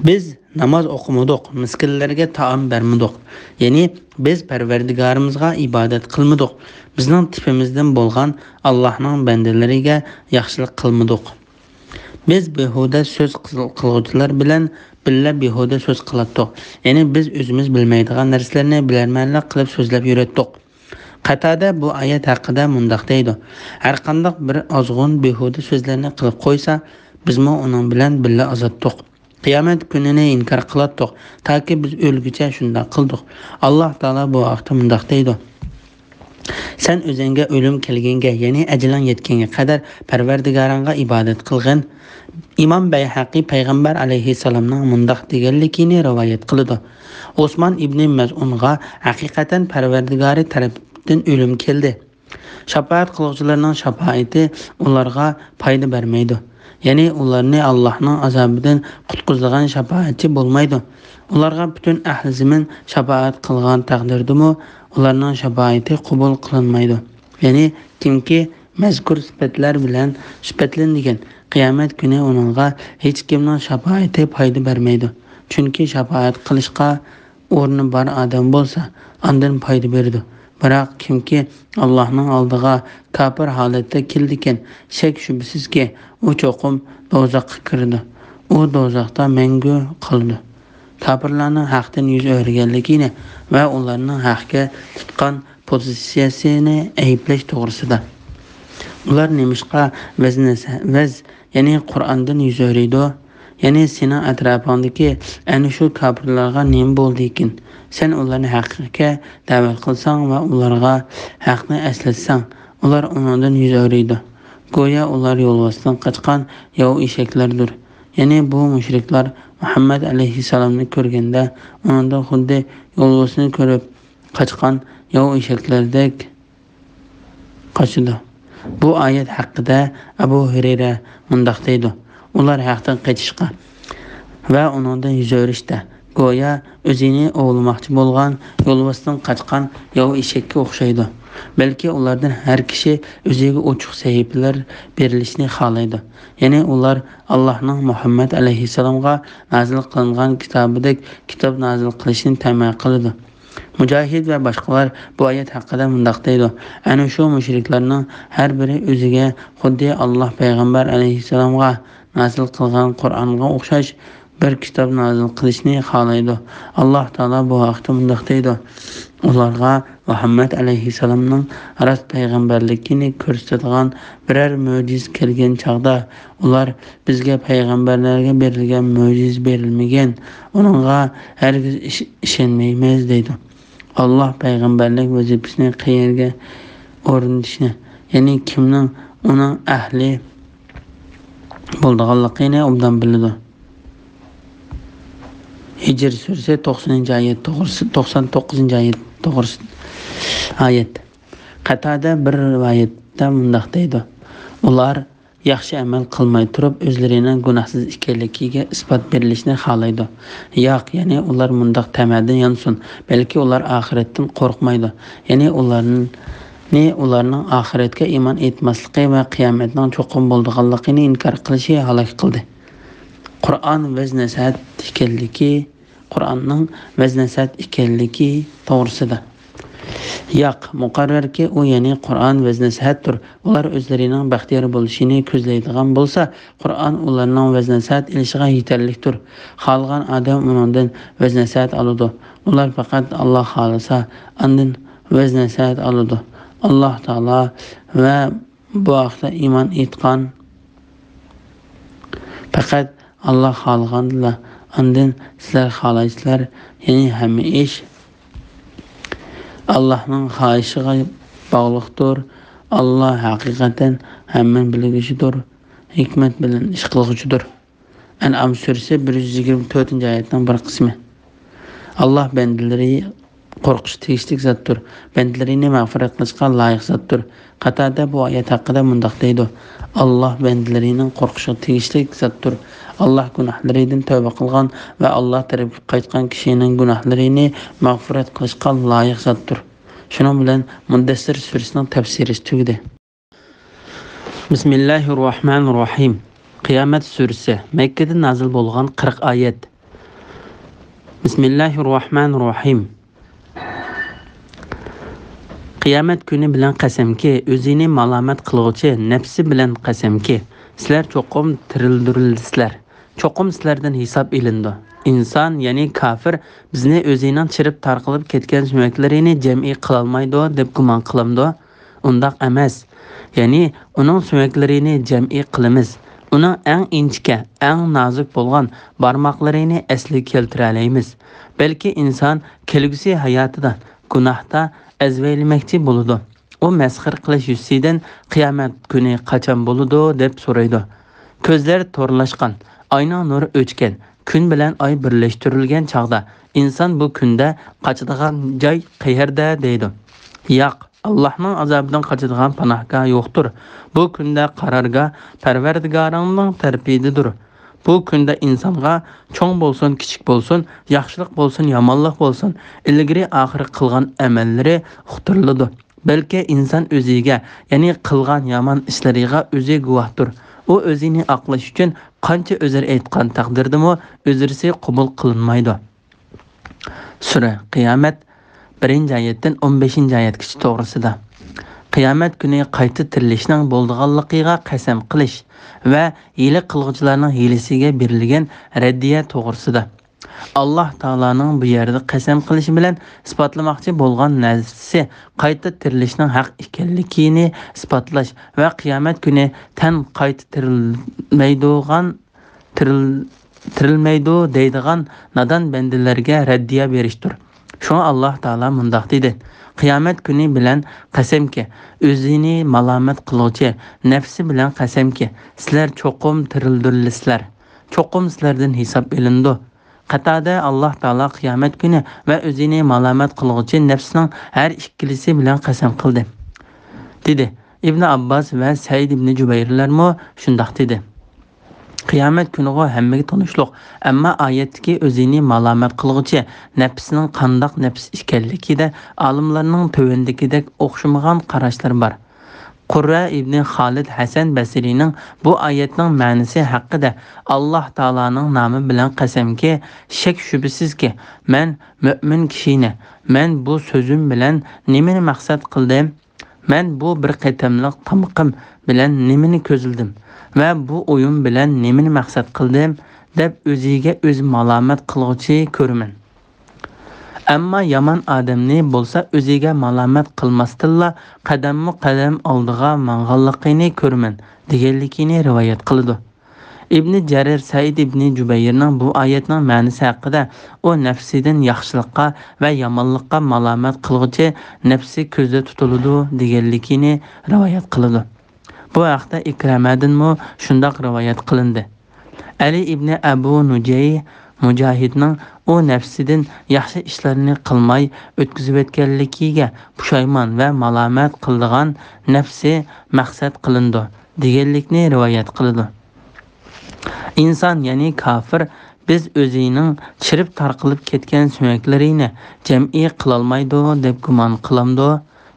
بىز ناماز ئوقۇمىدۇق، مىسكىنلەرگە تائام بەرمىدۇق. يەنى بىز پەرۋەردىگارىمىزغا ئىبادەت قىلمىدۇق. بىزنىڭ تېپىمىزدىن بولغان ئاللاھنىڭ بەندىلىرىگە ياخشىلىق قىلمىدۇق. بىز بىھۇدە سۆز قىل-، قىلغۇچىلار بىلەن بىللە بىھۇدە سۆز قىلاتتۇق. يەنى بىز ئۆزىمىز بىلمەيدىغان نەرسىلەرنى بىلەرمەنلىك قىلىپ سۆزلەپ يۈرەتتۇق. قەتادە بۇ ئايەت ھەققىدە مۇنداق دەيدۇ، ھەرقانداق بىر ئازغۇن بىھۇدە سۆزلەرنى قىلىپ قويسا، بىزمۇ ئۇنىڭ بىلەن بىللە ئازاتتۇق. قىيامەت كۈنىنى ئىنكار قىلاتتۇق، تاكى بىز ئۆلگۈچە شۇنداق قىلدۇق. ئاللاھ تائالا بۇ ھەقتە مۇنداق دەيدۇ، سەن ئۆزۈڭگە ئۆلۈم كەلگەنگە، يەنى ئەجىلىڭ يەتكەنگە قەدەر پەرۋەردىگارىڭغا ئىبادەت قىلغىن. ئىمام بەيھەقى پەيغەمبەر ئەلەيھىسسالامنىڭ مۇنداق دېگەنلىكىنى رىۋايەت قىلىدۇ، ئوسمان ئىبنى مەزئۇنغا ھەقىقەتەن پەرۋەردىگارى تەرەپتىن ئۆلۈم كەلدى. شاپائەت قىلغۇچىلارنىڭ شاپائىتى ئۇلارغا پايدا بەرمەيدۇ. يەنى ئۇلارنى ئاللاھنىڭ ئازابىدىن قۇتقۇزىدىغان شاپائەتچى بولمايدۇ. ئۇلارغا پۈتۈن ئەھلى زېمىن شاپائەت قىلغان تەقدىردىمۇ ئۇلارنىڭ شاپائىتى قوبۇل قىلىنمايدۇ. يەنى كىمكى مەزكۇر سۈپەتلەر بىلەن سۈپەتلىنىدىكەن، قىيامەت كۈنى ئۇنىڭغا ھېچكىمنىڭ شاپائىتى پايدا بەرمەيدۇ. چۈنكى شاپائەت قىلىشقا ئورنى بار ئادەم بولسا، ئاندىن پايدا بېرىدۇ. بىراق كىمكى ئاللاھنىڭ ئالدىغا كاپىر ھالەتتە كېلىدىكەن، شەك-شۈبھىسىزكى، ئۇ چوقۇم دوزاخقا كىرىدۇ. ئۇ دوزاختا مەڭگۈ قالىدۇ. كاپىرلارنىڭ ھەقتىن يۈز ئۆرۈگەنلىكىنى ۋە ئۇلارنىڭ ھەقكە تۇتقان پوزىتسىيەسىنى ئەيىبلەش توغرىسىدا. ئۇلار نېمىشقا ۋەز نەسە-، ۋەز، يەنى قۇرئاندىن يۈز ئۆرۈيدۇ؟ يەنى سېنىڭ ئەتراپىڭدىكى ئەنە شۇ كاپىرلارغا نېمە بولدىكىن؟ سەن ئۇلارنى ھەققە دەۋەت قىلساڭ ۋە ئۇلارغا ھەقنى ئەسلەتسەڭ، ئۇلار ئۇنىڭدىن يۈز ئۆرۈيدۇ. گويا ئۇلار يولۋاستىن قاچقان ياۋا ئېشەكلەردۇر. يەنى بۇ مۇشرىكلار مۇھەممەد ئەلەيھىسسالامنى كۆرگەندە، ئۇنىڭدىن خۇددى يولۋاستىن كۆرۈپ قاچقان ياۋا ئېشەكلەردەك قاچىدۇ. بۇ ئايەت ھەققىدە ئەبۇ ھۇرەيرە مۇنداق دەيدۇ: ئۇلار ھەقتىن قېچىشقا ۋە ئۇنىڭدىن يۈز ئۆرۈشتە گويا ئۆزىنى ئوۋلىماقچى بولغان يولۋاستىن قاچقان ياۋا ئېشەككە ئوخشايدۇ. بەلكى ئۇلاردىن ھەر كىشى ئۆزىگە ئوچۇق سەھىپىلەر بېرىلىشىنى خالايدۇ. يەنى ئۇلار ئاللاھنىڭ مۇھەممەد ئەلەيھىسسالامغا نازىل قىلىنغان كىتابىدەك كىتاب نازىل قىلىشنى تەمە قىلىدۇ. مۇجاھىد ۋە باشقىلار بۇ ئايەت ھەققىدە مۇنداق دەيدۇ: ئەنە شۇ مۇشرىكلارنىڭ ھەر بىرى ئۆزىگە خۇددى ئاللاھ پەيغەمبەر ئەلەيھىسسالامغا نازىل قىلغان قۇرئانغا ئوخشاش بىر كىتاب نازىل قىلىشنى خالايدۇ. ئاللاھ تائالا بۇ ھەقتە مۇنداق دەيدۇ: ئۇلارغا مۇھەممەد ئەلەيھىسسالامنىڭ راست پەيغەمبەرلىكىنى كۆرسىتىدىغان بىرەر مۆجىزە كەلگەن چاغدا، ئۇلار: بىزگە پەيغەمبەرلەرگە بېرىلگەن مۆجىزە بېرىلمىگەن، ئۇنىڭغا ھەرگىز ئىش-، ئىشەنمەيمىز، دەيدۇ. ئاللاھ پەيغەمبەرلىك ۋەزىپىسىنى قەيەرگە ئورنىتىشنى، يەنى كىمنىڭ ئۇنىڭ ئەھلى بولىدىغانلىقىنى ئوبدان بىلىدۇ. ھىجر سۈرىسى توقسىنىنچى ئايەت توغرىسى، توقسان توققۇزىنچى ئايەت توغرىسى، ئايەت. قاتادە بىر رىۋايەتتە مۇنداق دەيدۇ: ئۇلار ياخشى ئەمەل قىلماي تۇرۇپ، ئۆزلىرىنىڭ گۇناھسىز ئىكەنلىكىگە ئىسپات بېرىلىشنى خالايدۇ. ياق، يەنى ئۇلار مۇنداق تەمەدىن يانسۇن، بەلكى ئۇلار ئاخىرەتتىن قورقمايدۇ. يەنى ئۇلارنى، ئۇلارنىڭ ئاخىرەتكە ئىمان ئېيتماسلىقى ۋە قىيامەتنىڭ چوقۇم بولىدىغانلىقىنى ئىنكار قىلىشى ھالاك قىلدى. قۇرئان ۋەز نەسىھەت ئىكەنلىكى، قۇرئاننىڭ ۋەز نەسىھەت ئىكەنلىكى توغرىسىدا. ياق، مۇقەررەركى، ئۇ، يەنى قۇرئان ۋەز نەسىھەتتۇر. ئۇلار ئۆزلىرىنىڭ بەختىيار بولۇشىنى كۆزلەيدىغان بولسا، قۇرئان ئۇلارنىڭ ۋەز نەسىھەت ئېلىشىغا يېتەرلىكتۇر. خالىغان ئادەم ئۇنىڭدىن ۋەز نەسىھەت ئالىدۇ. ئۇلار پەقەت ئاللاھ خالىسا، ئاندىن ۋەز نەسىھەت ئالىدۇ. ئاللاھ تائالا ۋە بۇ ھەقتە ئىمان ئېيتقان پەقەت ئاللاھ خالىغاندىلا، ئاندىن سىلەر خالايسىلەر، يەنى ھەممە ئىش ئاللاھنىڭ خاھىشىغا باغلىقتۇر. ئاللاھ ھەقىقەتەن ھەممىنى بىلگۈچىدۇر، ھېكمەت بىلەن ئىش قىلغۇچىدۇر. ئەنئام سۈرىسى بىر يۈز يىگىرمە تۆتىنچى ئايەتنىڭ بىر قىسمى. ئاللاھ بەندىلىرى قورقۇشقا تېگىشلىك زاتتۇر. بەندىلىرىنى مەغپىرەت قىلىشقا لايىق زاتتۇر. قاتادە بۇ ئايەت ھەققىدە مۇنداق دەيدۇ: ئاللاھ بەندىلىرىنىڭ قورقۇشىغا تېگىشلىك زاتتۇر. ئاللاھ گۇناھلىرىدىن تەۋبە قىلغان ۋە ئاللاھ تەرەپكە قايتقان كىشىنىڭ گۇناھلىرىنى مەغپىرەت قىلىشقا لايىق زاتتۇر. شۇنىڭ بىلەن مۇددەسسىر سۈرىسىنىڭ تەپسىرى تۈگىدى. بىسمىللاھىررەھمانىررەھىم. قىيامەت سۈرىسى، مەككىدە نازىل بولغان قىرىق ئايەت. بىسمىللاھىررەھمانىررەھىم. قىيامەت كۈنى بىلەن قەسەمكى، ئۆزىنى مالامەت قىلغۇچى نەپسى بىلەن قەسەمكى، سىلەر چوقۇم تىرىلدۈرۈلىسىلەر. چوقۇم سىلەردىن ھېساب ئېلىنىدۇ. ئىنسان، يەنى كاپىر، بىزنى ئۆزىنىڭ چىرىپ تارقىلىپ كەتكەن سۆڭەكلىرىنى جەمئىي قىلالمايدۇ دەپ گۇمان قىلامدۇ؟ ئۇنداق ئەمەس. يەنى ئۇنىڭ سۆڭەكلىرىنى جەمئىي قىلىمىز. ئۇنىڭ ئەڭ ئىنچىكە، ئەڭ نازۇك بولغان بارماقلىرىنى ئەسلىگە كەلتۈرەلەيمىز. بەلكى ئىنسان كەلگۈسى ھاياتىدا گۇناھتا ئەزۋەيلىمەكچى بولىدۇ. ئۇ مەسخىرە قىلىش يۈزىسىدىن قىيامەت كۈنى قاچان بولىدۇ دەپ سورايدۇ. كۆزلەر تورلاشقان، ئاينىڭ نۇرى ئۆچكەن، كۈن بىلەن ئاي بىرلەشتۈرۈلگەن چاغدا ئىنسان بۇ كۈندە قاچىدىغان جاي قەيەردە دەيدۇ. ياق، ئاللاھنىڭ ئازابىدىن قاچىدىغان پاناھگاھ يوقتۇر. بۇ كۈندە قارارگاھ پەرۋەردىگارىڭنىڭ تەرىپىدىدۇر. بۇ كۈندە ئىنسانغا چوڭ بولسۇن، كىچىك بولسۇن، ياخشىلىق بولسۇن، يامانلىق بولسۇن، ئىلگىرى ئاخىرى قىلغان ئەمەللىرى ئۇقتۇرۇلىدۇ. بەلكى ئىنسان ئۆزىگە، يەنى قىلغان يامان ئىشلىرىغا ئۆزى گۇۋاھتۇر. ئۇ ئۆزىنى ئاقلاش ئۈچۈن قانچە ئۆزرە ئېيتقان تەقدىردىمۇ ئۆزرىسى قوبۇل قىلىنمايدۇ. سۈرە قىيامەت، بىرىنچى ئايەتتىن ئون بەشىنچى ئايەتكىچە توغرىسىدا. قىيامەت كۈنى قايتا تىرىلىشنىڭ بولىدىغانلىقىغا قەسەم قىلىش ۋە ھىيلە قىلغۇچىلارنىڭ ھىيلىسىگە بېرىلگەن رەددىيە توغرىسىدا. ئاللاھ تائالانىڭ بۇ يەردە قەسەم قىلىشى بىلەن ئىسپاتلىماقچى بولغان نەرسىسى قايتا تىرىلىشنىڭ ھەق ئىكەنلىكىنى ئىسپاتلاش ۋە قىيامەت كۈنى تەن قايتا تىرىلمەيدىغان، تىرىل-، تىرىلمەيدۇ دەيدىغان نادان بەندىلەرگە رەددىيە بېرىشتۇر. شۇڭا ئاللاھ تائالا مۇنداق دېدى: قىيامەت كۈنى بىلەن قەسەمكى، ئۆزىنى مالامەت قىلغۇچى نەپسى بىلەن قەسەمكى، سىلەر چوقۇم تىرىلدۈرۈلىسىلەر. چوقۇم سىلەردىن ھېساب ئېلىنىدۇ. قەتادە ئاللاھ تائالا قىيامەت كۈنى ۋە ئۆزىنى مالامەت قىلغۇچى نەپسنىڭ ھەر ئىككىلىسى بىلەن قەسەم قىلدى، دېدى. ئىبنى ئابباس ۋە سەئىد ئىبنى جۇبەيرلەرمۇ شۇنداق دېدى. قىيامەت كۈنىغۇ ھەممىگە تونۇشلۇق، ئەمما ئايەتتىكى ئۆزىنى مالامەت قىلغۇچى نەپسنىڭ قانداق نەپس ئىكەنلىكىدە ئالىملارنىڭ تۆۋەندىكىدەك ئوخشىمىغان قاراشلىرى بار. قۇررە ئىبنى خالىد ھەسەن بەسرىنىڭ بۇ ئايەتنىڭ مەنىسى ھەققىدە: ئاللاھ تائالانىڭ نامى بىلەن قەسەمكى، شەك-شۈبھىسىزكى، مەن مۆمىن كىشىنى، مەن بۇ سۆزۈم بىلەن نېمىنى مەقسەت قىلدىم؟ مەن بۇ بىر قېتىملىق تامىقىم بىلەن نېمىنى كۆزلىدىم ۋە بۇ ئويۇم بىلەن نېمىنى مەقسەت قىلدىم؟ دەپ ئۆزىگە ئۆزى مالامەت قىلغۇچى كۆرىمەن. ئەمما يامان ئادەمنى بولسا ئۆزىگە مالامەت قىلماستىنلا قەدەممۇ قەدەم ئالدىغا ماڭغانلىقىنى كۆرىمەن، دېگەنلىكىنى رىۋايەت قىلىدۇ. ئىبنى جەرىر سەئىد ئىبنى جۇبەيرنىڭ بۇ ئايەتنىڭ مەنىسى ھەققىدە، ئۇ نەپسىدىن ياخشىلىققا ۋە يامانلىققا مالامەت قىلغۇچى نەپسى كۆزدە تۇتۇلىدۇ، دېگەنلىكىنى رىۋايەت قىلىدۇ. بۇ ھەقتە ئىكرەمەدىنمۇ شۇنداق رىۋايەت قىلىندى. ئەلى ئىبنى ئەبۇ نۇجەي مۇجاھىدنىڭ ئۇ نەپسىدىن ياخشى ئىشلارنى قىلماي ئۆتكۈزۈۋەتكەنلىكىگە پۇشايمان ۋە مالامەت قىلىدىغان نەپسى مەقسەت قىلىنىدۇ، دېگەنلىكنى رىۋايەت قىلىدۇ. ئىنسان، يەنى كاپىر، بىز ئۆزىنىڭ چىرىپ تارقىلىپ كەتكەن سۆڭەكلىرىنى جەمئىي قىلالمايدۇ دەپ گۇمان قىلامدۇ؟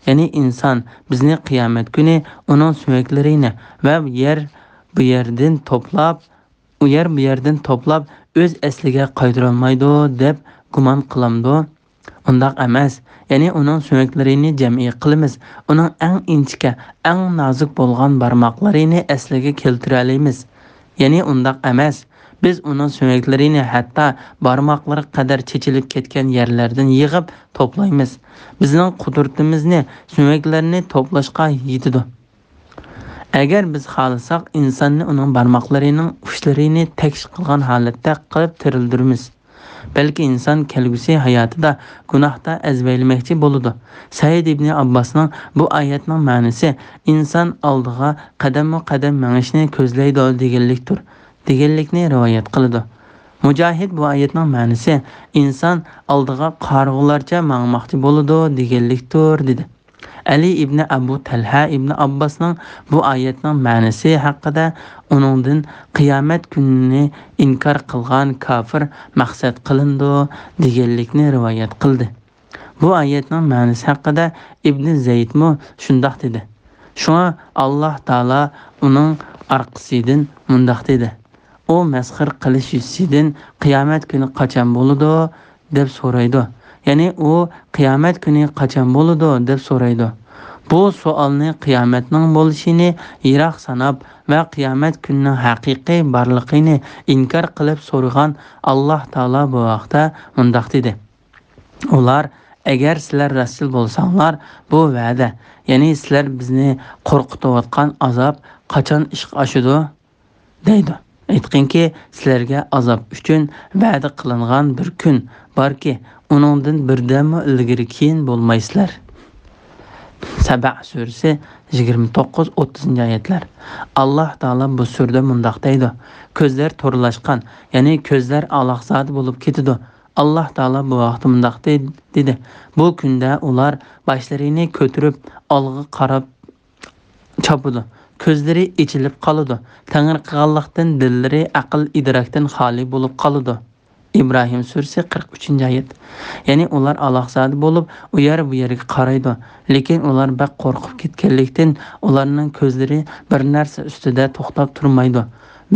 يەنى ئىنسان بىزنى قىيامەت كۈنى ئۇنىڭ سۆڭەكلىرىنى ۋە يەر بۇ يەردىن توپلاپ، ئۇ يەر بۇ يەردىن توپلاپ ئۆز ئەسلىگە قايتۇرالمايدۇ دەپ گۇمان قىلامدۇ؟ ئۇنداق ئەمەس. يەنى ئۇنىڭ سۆڭەكلىرىنى جەمئىي قىلىمىز. ئۇنىڭ ئەڭ ئىنچىكە، ئەڭ نازۇك بولغان بارماقلىرىنى ئەسلىگە كەلتۈرەلەيمىز. يەنى ئۇنداق ئەمەس. بىز ئۇنىڭ سۆڭەكلىرىنى ھەتتا بارماقلىرىغا قەدەر چېچىلىپ كەتكەن يەرلەردىن يىغىپ توپلايمىز. بىزنىڭ قۇدرىتىمىزنى سۆڭەكلەرنى توپلاشقا يېتىدۇ. ئەگەر بىز خالىساق، ئىنساننى ئۇنىڭ بارماقلىرىنىڭ ئۇچلىرىنى تەكشى قىلغان ھالەتتە قىلىپ تىرىلدۈرىمىز. بەلكى ئىنسان كەلگۈسى ھاياتىدا گۇناھتا ئەزۋەيلىمەكچى بولىدۇ. سەئىد ئىبنى ئابباسنىڭ بۇ ئايەتنىڭ مەنىسى ئىنسان ئالدىغا قەدەممۇ قەدەم مېڭىشنى كۆزلەيدۇ دېگەنلىكتۇر، دېگەنلىكنى رىۋايەت قىلىدۇ. مۇجاھىد بۇ ئايەتنىڭ مەنىسى ئىنسان ئالدىغا قارىغۇلارچە ماڭماقچى بولىدۇ دېگەنلىكتۇر، دېدى. ئەلى ئىبنى ئەبۇ تەلھە ئىبنى ئابباسنىڭ بۇ ئايەتنىڭ مەنىسى ھەققىدە، ئۇنىڭدىن قىيامەت كۈنىنى ئىنكار قىلغان كاپىر مەقسەت قىلىنىدۇ دېگەنلىكنى رىۋايەت قىلدى. بۇ ئايەتنىڭ مەنىسى ھەققىدە ئىبنى زەيدمۇ شۇنداق دېدى. شۇڭا ئاللاھ تائالا ئۇنىڭ ئارقىسىدىن مۇنداق دېدى: ئۇ مەسخىرە قىلىش يۈزىسىدىن قىيامەت كۈنى قاچان بولىدۇ؟ دەپ سورايدۇ. يەنى ئۇ قىيامەت كۈنى قاچان بولىدۇ؟ دەپ سورايدۇ. بۇ سوئالنى قىيامەتنىڭ بولۇشىنى يىراق ساناپ ۋە قىيامەت كۈنىنىڭ ھەقىقىي بارلىقىنى ئىنكار قىلىپ سورىغان ئاللاھ تائالا بۇ ھەقتە مۇنداق دېدى: ئۇلار، ئەگەر سىلەر راستچىل بولساڭلار، بۇ ۋەدە، يەنى سىلەر بىزنى قورقۇتۇۋاتقان ئازاب قاچان ئىشقا ئاشىدۇ؟ دەيدۇ. ئېيتقىنكى، سىلەرگە ئازاب ئۈچۈن ۋەدە قىلىنغان بىر كۈن باركى، ئۇنىڭدىن بىردەممۇ ئىلگىرى كېيىن بولمايسىلەر. سەبە سۈرىسى، يىگىرمە توققۇز، ئوتتۇزىنچى ئايەتلەر. ئاللاھ تائالا بۇ سۈرىدە مۇنداق دەيدۇ: كۆزلەر تورلاشقان، يەنى كۆزلەر ئالاقزادە بولۇپ كېتىدۇ. ئاللاھ تائالا بۇ ھەقتە مۇنداق دەي-، دېدى: بۇ كۈندە ئۇلار باشلىرىنى كۆتۈرۈپ ئالغا قاراپ چاپىدۇ. كۆزلىرى ئېچىلىپ قالىدۇ. تەڭرىقىغانلىقتىن دىللىرى ئەقىل ئىدراكتىن خالىي بولۇپ قالىدۇ. ئىبراھىم سۈرىسى، قىرىق ئۈچىنچى ئايەت. يەنى ئۇلار ئالاقزادە بولۇپ، ئۇ يەر بۇ يەرگە قارايدۇ. لېكىن ئۇلار بەك قورقۇپ كەتكەنلىكتىن، ئۇلارنىڭ كۆزلىرى بىر نەرسە ئۈستىدە توختاپ تۇرمايدۇ.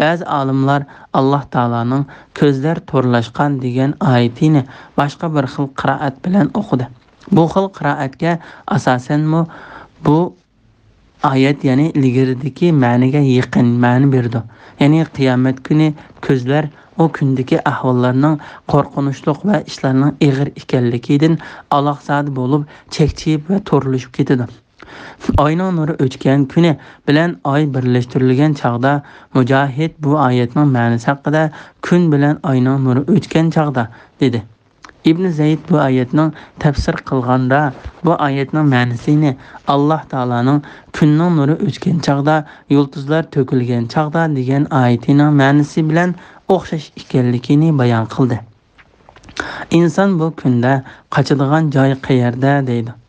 بەزى ئالىملار ئاللاھ تائالانىڭ كۆزلەر تورلاشقان دېگەن ئايىتىنى باشقا بىر خىل قىرائەت بىلەن ئوقۇدى. بۇ خىل قىرائەتكە ئاساسەنمۇ بۇ ئايەت يەنە ئىلگىرىدىكى مەنىگە يېقىن مەنە بېرىدۇ. يەنى قىيامەت كۈنى كۆزلەر ئۇ كۈندىكى ئەھۋاللارنىڭ قورقۇنچلۇق ۋە ئىشلارنىڭ ئېغىر ئىكەنلىكىدىن ئالاقزادە بولۇپ، چەكچىيىپ ۋە تورلىشىپ كېتىدۇ. ئاينىڭ نۇرى ئۆچكەن كۈنى بىلەن ئاي بىرلەشتۈرۈلگەن چاغدا، مۇجاھىد بۇ ئايەتنىڭ مەنىسى ھەققىدە، كۈن بىلەن ئاينىڭ نۇرى ئۆچكەن چاغدا، دېدى. ئىبن زەيد بۇ ئايەتنىڭ تەپسىر قىلغاندا، بۇ ئايەتنىڭ مەنىسىنى ئاللاھ تائالانىڭ كۈننىڭ نۇرى ئۆچكەن چاغدا، يۇلتۇزلار تۆكۈلگەن چاغدا دېگەن ئايىتىنىڭ مەنىسى بىلەن ئوخشاش ئىكەنلىكىنى بايان قىلدى. ئىنسان بۇ كۈندە قاچىدىغان جاي قەيەردە دەيدۇ.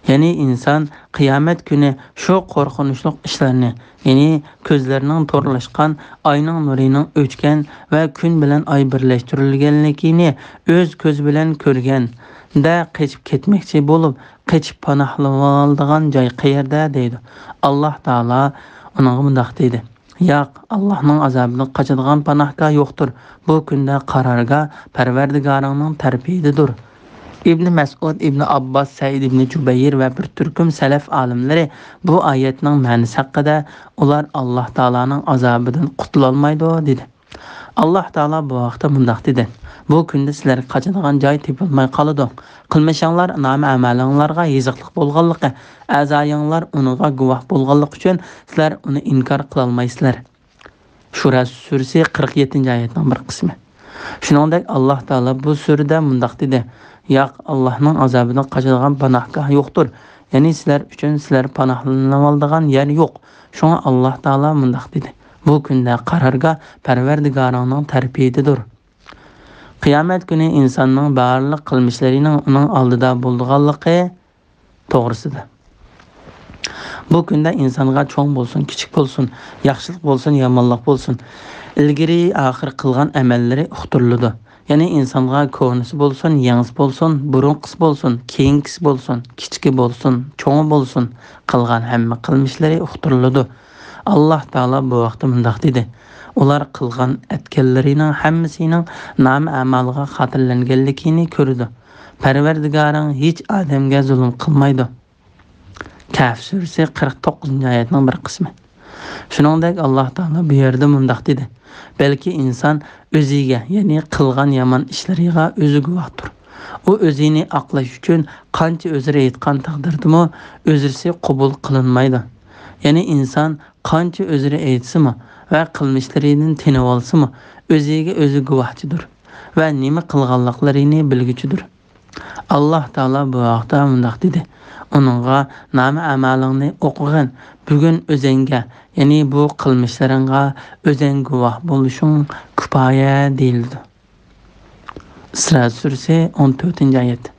يەنى ئىنسان قىيامەت كۈنى شۇ قورقۇنچلۇق ئىشلارنى، يەنى كۆزلىرىنىڭ تورلاشقان، ئاينىڭ نۇرىنىڭ ئۆچكەن ۋە كۈن بىلەن ئاي بىرلەشتۈرۈلگەنلىكىنى ئۆز كۆزى بىلەن كۆرگەندە قېچىپ كەتمەكچى بولۇپ، قېچىپ پاناھلىنىۋالىدىغان جاي قەيەردە دەيدۇ. ئاللاھ تائالا ئۇنىڭغا مۇنداق دېدى. ياق، ئاللاھنىڭ ئازابىدىن قاچىدىغان پاناھگاھ يوقتۇر. بۇ كۈندە قارارگاھ پەرۋەردىگارىڭنىڭ تەرىپىدىدۇر. ئىبنى مەسئۇد، ئىبنى ئابباس، سەئىد ئىبنى جۇبەير ۋە بىر تۈركۈم سەلەف ئالىملىرى بۇ ئايەتنىڭ مەنىسى ھەققىدە، ئۇلار ئاللاھ تائالانىڭ ئازابىدىن قۇتۇلالمايدۇ، دېدى. ئاللاھ تائالا بۇ ھەقتە مۇنداق دېدى: بۇ كۈندە سىلەرگە قاچىدىغان جاي تېپىلماي قالىدۇ. قىلمىشىڭلار نامە ئەمەلىڭلارغا يېزىقلىق بولغانلىقى، ئەزايىڭلار ئۇنىڭغا گۇۋاھ بولغانلىقى ئۈچۈن سىلەر ئۇنى ئىنكار قىلالمايسىلەر. شۇرا سۈرىسى قىرىق يەتتىنچى ئايەتنىڭ بىر قىسمى. شۇنىڭدەك ئاللاھ تائالا بۇ سۈرىدە مۇنداق دېدى: ياق، ئاللاھنىڭ ئازابىدىن قاچىدىغان پاناھگاھ يوقتۇر. يەنى سىلەر ئۈچۈن سىلەر پاناھلىنىۋالىدىغان يەر يوق. شۇڭا ئاللاھ تائالا مۇنداق دېدى: بۇ كۈندە قارارگاھ پەرۋەردىگارىڭنىڭ تەرىپىدىدۇر. قىيامەت كۈنى ئىنساننىڭ بارلىق قىلمىشلىرىنىڭ ئۇنىڭ ئالدىدا بولىدىغانلىقى توغرىسىدا. بۇ كۈندە ئىنسانغا چوڭ بولسۇن، كىچىك بولسۇن، ياخشىلىق بولسۇن، يامانلىق بولسۇن، ئىلگىرى ئاخىر قىلغان ئەمەللىرى ئۇقتۇرۇلىدۇ. يەنى ئىنسانغا كونىسى بولسۇن، يېڭىسى بولسۇن، بۇرۇنقىسى بولسۇن، كېيىنكىسى بولسۇن، كىچىكى بولسۇن، چوڭى بولسۇن، قىلغان ھەممە قىلمىشلىرى ئۇقتۇرۇلىدۇ. ئاللاھ تائالا بۇ ھەقتە مۇنداق دېدى: ئۇلار قىلغان ئەتكەنلىرىنىڭ ھەممىسىنىڭ نامە ئەمالىغا خاتىرىلەنگەنلىكىنى كۆرىدۇ. پەرۋەردىگارىڭ ھېچ ئادەمگە زۇلۇم قىلمايدۇ. كەھف سۈرىسى قىرىق توققۇزىنچى ئايەتنىڭ بىر قىسمى. شۇنىڭدەك ئاللاھ تائالا بۇ يەردە مۇنداق دېدى: بەلكى ئىنسان ئۆزىگە، يەنى قىلغان يامان ئىشلىرىغا ئۆزى گۇۋاھتۇر. ئۇ ئۆزىنى ئاقلاش ئۈچۈن قانچە ئۆزرە ئېيتقان تەقدىردىمۇ ئۆزرىسى قوبۇل قىلىنمايدۇ. يەنى ئىنسان قانچە ئۆزرە ئېيتسىمۇ ۋە قىلمىشلىرىدىن تېنىۋالسىمۇ، ئۆزىگە ئۆزى گۇۋاھچىدۇر ۋە نېمە قىلغانلىقلىرىنى بىلگۈچىدۇر. ئاللاھ تائالا بۇ ھەقتە مۇنداق دېدى: ئۇنىڭغا نامە ئەمالىڭنى ئوقۇغىن، بۈگۈن ئۆزەڭگە، يەنى بۇ قىلمىشلىرىڭغا ئۆزەڭ گۇۋاھ بولۇشۇڭ كۇپايە دېيىلىدۇ. ئىسرا سۈرىسى ئون تۆتىنچى ئايەت.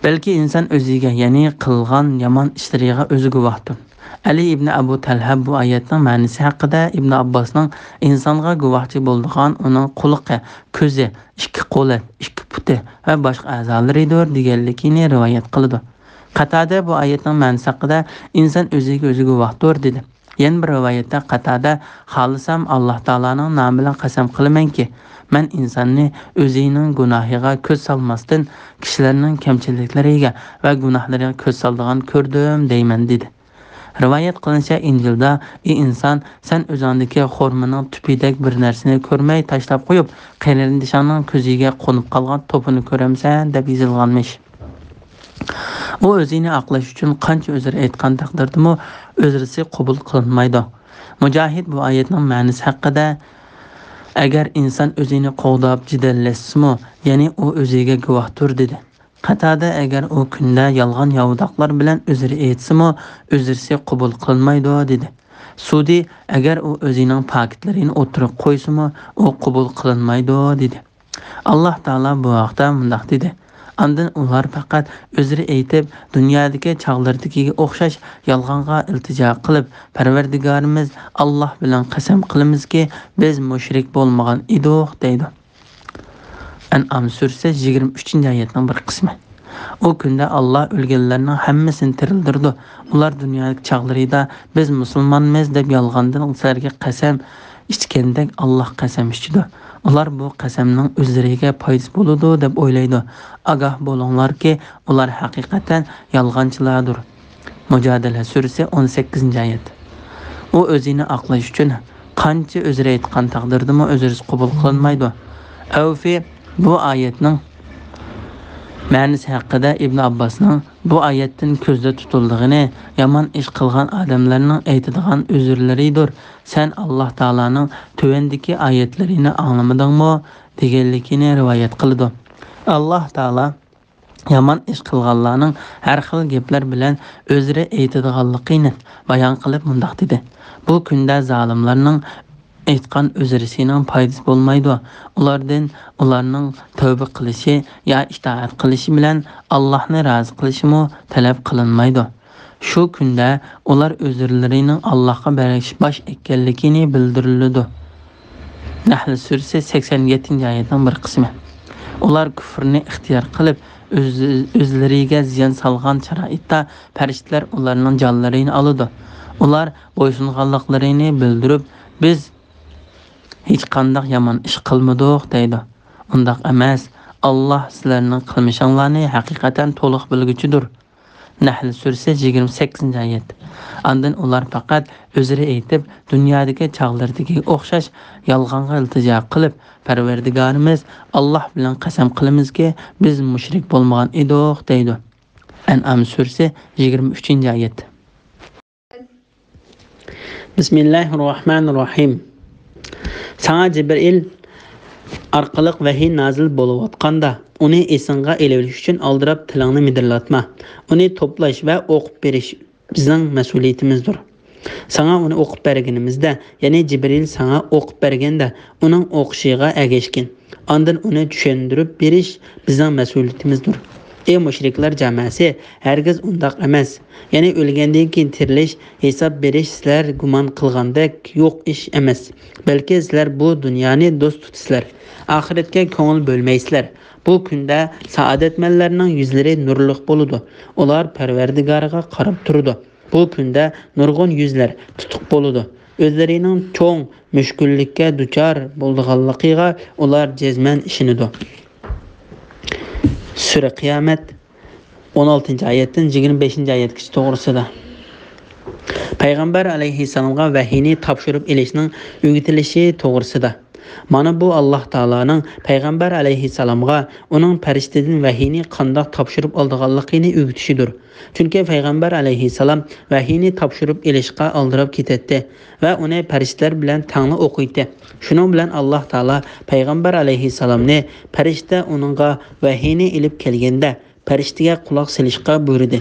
بەلكى ئىنسان ئۆزىگە، يەنى قىلغان يامان ئىشلىرىغا ئۆزى گۇۋاھتۇر. ئەلى ئىبنى ئەبۇ تەلھە بۇ ئايەتنىڭ مەنىسى ھەققىدە ئىبنى ئابباسنىڭ ئىنسانغا گۇۋاھچى بولىدىغان ئۇنىڭ قۇلىقى، كۆزى، ئىككى قولى، ئىككى پۇتى ۋە باشقا ئەزالىرىدۇر دېگەنلىكىنى رىۋايەت قىلىدۇ. قاتادە بۇ ئايەتنىڭ مەنىسى ھەققىدە، ئىنسان ئۆزىگە ئۆزى گۇۋاھتۇر، دېدى. يەنە بىر رىۋايەتتە قاتادە، خالىسام ئاللاھ تائالانىڭ نامى بىلەن قەسەم قىلىمەنكى، مەن ئىنساننى ئۆزىنىڭ گۇناھىغا كۆز سالماستىن، كىشىلەرنىڭ كەمچىلىكلىرىگە ۋە گۇناھلىرىغا كۆز سالىدىغان كۆردۈم دەيمەن، دېدى. رىۋايەت قىلىنىشىچە، ئىنجىلدا، ئى ئىنسان، سەن ئۆزۈڭدىكى خورمىنىڭ تۈپىدەك بىر نەرسىنى كۆرمەي تاشلاپ قويۇپ، قېرىندىشىڭنىڭ كۆزىگە قونۇپ قالغان توپىنى كۆرەمسەن؟ دەپ يېزىلغانمىش. ئۇ ئۆزىنى ئاقلاش ئۈچۈن قانچە ئۆزرە ئېيتقان تەقدىردىمۇ، ئۆزرىسى قوبۇل قىلىنمايدۇ. مۇجاھىد بۇ ئايەتنىڭ مەنىسى ھەققىدە، ئەگەر ئىنسان ئۆزىنى قوغداپ جېدەللەشسىمۇ، يەنى ئۇ ئۆزىگە گۇۋاھتۇر، دېدى. قاتادە، ئەگەر ئۇ كۈندە يالغان ياۋىداقلار بىلەن ئۆزرە ئېيتسىمۇ، ئۆزرىسى قوبۇل قىلىنمايدۇ، دېدى. سۇدى، ئەگەر ئۇ ئۆزىنىڭ پاكىتلىرىنى ئوتتۇرىغا قويسىمۇ، ئۇ قوبۇل قىلىنمايدۇ، دېدى. ئاللاھ تائالا بۇ ھەقتە مۇنداق دېدى: ئاندىن ئۇلار پەقەت ئۆزرە ئېيتىپ، دۇنيادىكى چاغلىرىدىكىگە ئوخشاش يالغانغا ئىلتىجا قىلىپ، پەرۋەردىگارىمىز ئاللاھ بىلەن قەسەم قىلىمىزكى، بىز مۇشرىك بولمىغان ئىدۇق، دەيدۇ. ئەنئام سۈرىسى يىگىرمە ئۈچىنچى ئايەتنىڭ بىر قىسمى. ئۇ كۈندە ئاللاھ ئۆلگەنلەرنىڭ ھەممىسىنى تىرىلدۈرىدۇ. ئۇلار دۇنيادىكى چاغلىرىدا، بىز مۇسۇلمانمىز دەپ يالغاندىن سىلەرگە قەسەم ئىچكەندەك ئاللاھ قەسەم ئىچىدۇ. ئۇلار بۇ قەسەمنىڭ ئۆزلىرىگە پايدىسى بولىدۇ دەپ ئويلايدۇ. ئاگاھ بولۇڭلاركى، ئۇلار ھەقىقەتەن يالغانچىلاردۇر. مۇجادىلە سۈرىسى، ئون سەككىزىنچى ئايەت. ئۇ ئۆزىنى ئاقلاش ئۈچۈن قانچە ئۆزرە ئېيتقان تەقدىردىمۇ ئۆزرىسى قوبۇل قىلىنمايدۇ. ئەۋفى بۇ ئايەتنىڭ مەنىسى ھەققىدە ئىبن ئابباسنىڭ بۇ ئايەتتىن كۆزدە تۇتۇلىدىغىنى يامان ئىش قىلغان ئادەملەرنىڭ ئېيتىدىغان ئۆزرىلىرىدۇر. سەن ئاللاھ تائالانىڭ تۆۋەندىكى ئايەتلىرىنى ئاڭلىمىدىڭمۇ؟ دېگەنلىكىنى رىۋايەت قىلىدۇ. ئاللاھ تائالا يامان ئىش قىلغانلارنىڭ ھەر خىل گەپلەر بىلەن ئۆزرە ئېيتىدىغانلىقىنى بايان قىلىپ مۇنداق دېدى: بۇ كۈندە زالىملارنىڭ ئېيتقان ئۆزرىسىنىڭ پايدىسى بولمايدۇ. ئۇلاردىن ئۇلارنىڭ تەۋبە قىلىشى يا ئىتائەت قىلىشى بىلەن ئاللاھنى رازى قىلىشىمۇ تەلەپ قىلىنمايدۇ. شۇ كۈندە ئۇلار ئۆزرىلىرىنىڭ ئاللاھقا بەرگىش باش ئەككەنلىكىنى بىلدۈرۈلىدۇ. نەھل سۈرىسى، سەكسەن يەتتىنچى ئايەتنىڭ بىر قىسمى. ئۇلار كۈفرنى ئىختىيار قىلىپ، ئۆز-، ئۆزلىرىگە زىيان سالغان شارائىتتا پەرىشتىلەر ئۇلارنىڭ جانلىرىنى ئالىدۇ. ئۇلار بويسۇنغانلىقلىرىنى بىلدۈرۈپ، بىز ھېچقانداق يامان ئىش قىلمىدۇق دەيدۇ. ئۇنداق ئەمەس، ئاللاھ سىلەرنىڭ قىلمىشىڭلارنى ھەقىقەتەن تولۇق بىلگۈچىدۇر. نەھل سۈرىسى، يىگىرمە سەككىزىنچى ئايەت. ئاندىن ئۇلار پەقەت ئۆزرە ئېيتىپ، دۇنيادىكى چاغلىرىدىكىگە ئوخشاش يالغانغا ئىلتىجا قىلىپ، پەرۋەردىگارىمىز ئاللاھ بىلەن قەسەم قىلىمىزكى، بىز مۇشرىك بولمىغان ئىدۇق دەيدۇ. ئەنئام سۈرىسى، يىگىرمە ئۈچىنچى ئايەت. بىسمىللاھىررەھمانىررەھىم. ساڭا جىبرىئىل ئارقىلىق ۋەھىي نازىل بولۇۋاتقاندا، ئۇنى ئېسىڭغا ئېلىۋېلىش ئۈچۈن ئالدىراپ تىلىڭنى مىدىرلاتما. ئۇنى توپلاش ۋە ئوقۇپ بېرىش بىزنىڭ مەسئۇلىيىتىمىزدۇر. ساڭا ئۇنى ئوقۇپ بەرگىنىمىزدە، يەنى جىبرىئىل ساڭا ئوقۇپ بەرگەندە، ئۇنىڭ ئوقۇشىغا ئەگەشكىن. ئاندىن ئۇنى چۈشەندۈرۈپ بېرىش بىزنىڭ مەسئۇلىيىتىمىزدۇر. ئەي مۇشرىكلار جاماسى، ھەرگىز ئۇنداق ئەمەس. يەنى ئۆلگەندىن كېيىن تىرىلىش، ھېساب بېرىش سىلەر گۇمان قىلغاندەك يوق ئىش ئەمەس. بەلكى سىلەر بۇ دۇنيانى دوست تۇتىسىلەر، ئاخىرەتكە كۆڭۈل بۆلمەيسىلەر. بۇ كۈندە سائادەتمەنلەرنىڭ يۈزلىرى نۇرلۇق بولىدۇ. ئۇلار پەرۋەردىگارىغا قاراپ تۇرىدۇ. بۇ كۈندە نۇرغۇن يۈزلەر تۇتۇق بولىدۇ. ئۆزلىرىنىڭ چوڭ مۈشكۈللۈككە دۇچار بولىدىغانلىقىغا ئۇلار جەزمەن ئىشىنىدۇ. سۈرە قىيامەت، ئون ئالتىنچى ئايەتتىن يىگىرمە بەشىنچى ئايەتكىچە توغرىسىدا. پەيغەمبەر ئەلەيھىسسالامغا ۋەھىينى تاپشۇرۇپ ئېلىشنىڭ ئۆگىتىلىشى توغرىسىدا. مانا بۇ ئاللاھ تائالانىڭ پەيغەمبەر ئەلەيھىسسالامغا ئۇنىڭ پەرىشتىدىن ۋەھىينى قانداق تاپشۇرۇپ ئالىدىغانلىقىنى ئۆگىتىشىدۇر. چۈنكى پەيغەمبەر ئەلەيھىسسالام ۋەھىينى تاپشۇرۇپ ئېلىشقا ئالدىراپ كېتەتتى ۋە ئۇنى پەرىشتىلەر بىلەن تەڭلا ئوقۇيتتى. شۇنىڭ بىلەن ئاللاھ تائالا پەيغەمبەر ئەلەيھىسسالامنى پەرىشتە ئۇنىڭغا ۋەھىينى ئېلىپ كەلگەندە، پەرىشتىگە قۇلاق سېلىشقا بۇيرۇدى.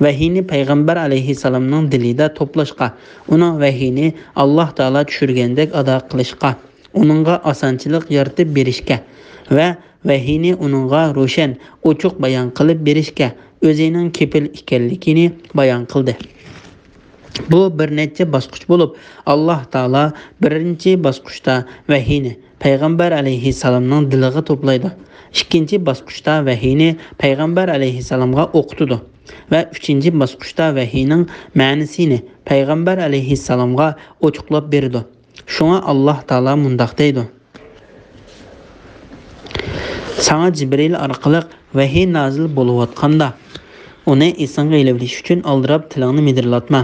ۋەھىينى پەيغەمبەر ئەلەيھىسسالامنىڭ دىلىدا توپلاشقا، ئۇنىڭ ۋەھىينى ئاللاھ تائالا چۈشۈرگەندەك ئادا قىلىشقا، ئۇنىڭغا ئاسانچىلىق يارىتىپ بېرىشكە ۋە ۋەھىينى ئۇنىڭغا روشەن، ئوچۇق بايان قىلىپ بېرىشكە ئۆزىنىڭ كېپىل ئىكەنلىكىنى بايان قىلدى. بۇ بىر نەچچە باسقۇچ بولۇپ، ئاللاھ تائالا بىرىنچى باسقۇچتا ۋەھىينى پەيغەمبەر ئەلەيھىسسالامنىڭ دىلىغا توپلايدۇ. ئىككىنچى باسقۇچتا ۋەھىينى پەيغەمبەر ئەلەيھىسسالامغا ئوقۇتىدۇ ۋە ئۈچىنچى باسقۇچتا ۋەھىينىڭ مەنىسىنى پەيغەمبەر ئەلەيھىسسالامغا ئوچۇقلاپ بېرىدۇ. شۇڭا ئاللاھ تائالا مۇنداق دەيدۇ: ساڭا جىبرىئىل ئارقىلىق ۋەھىي نازىل بولۇۋاتقاندا، ئۇنى ئېسىڭگە ئېلىۋېلىش ئۈچۈن ئالدىراپ تىلىڭنى مىدىرلاتما.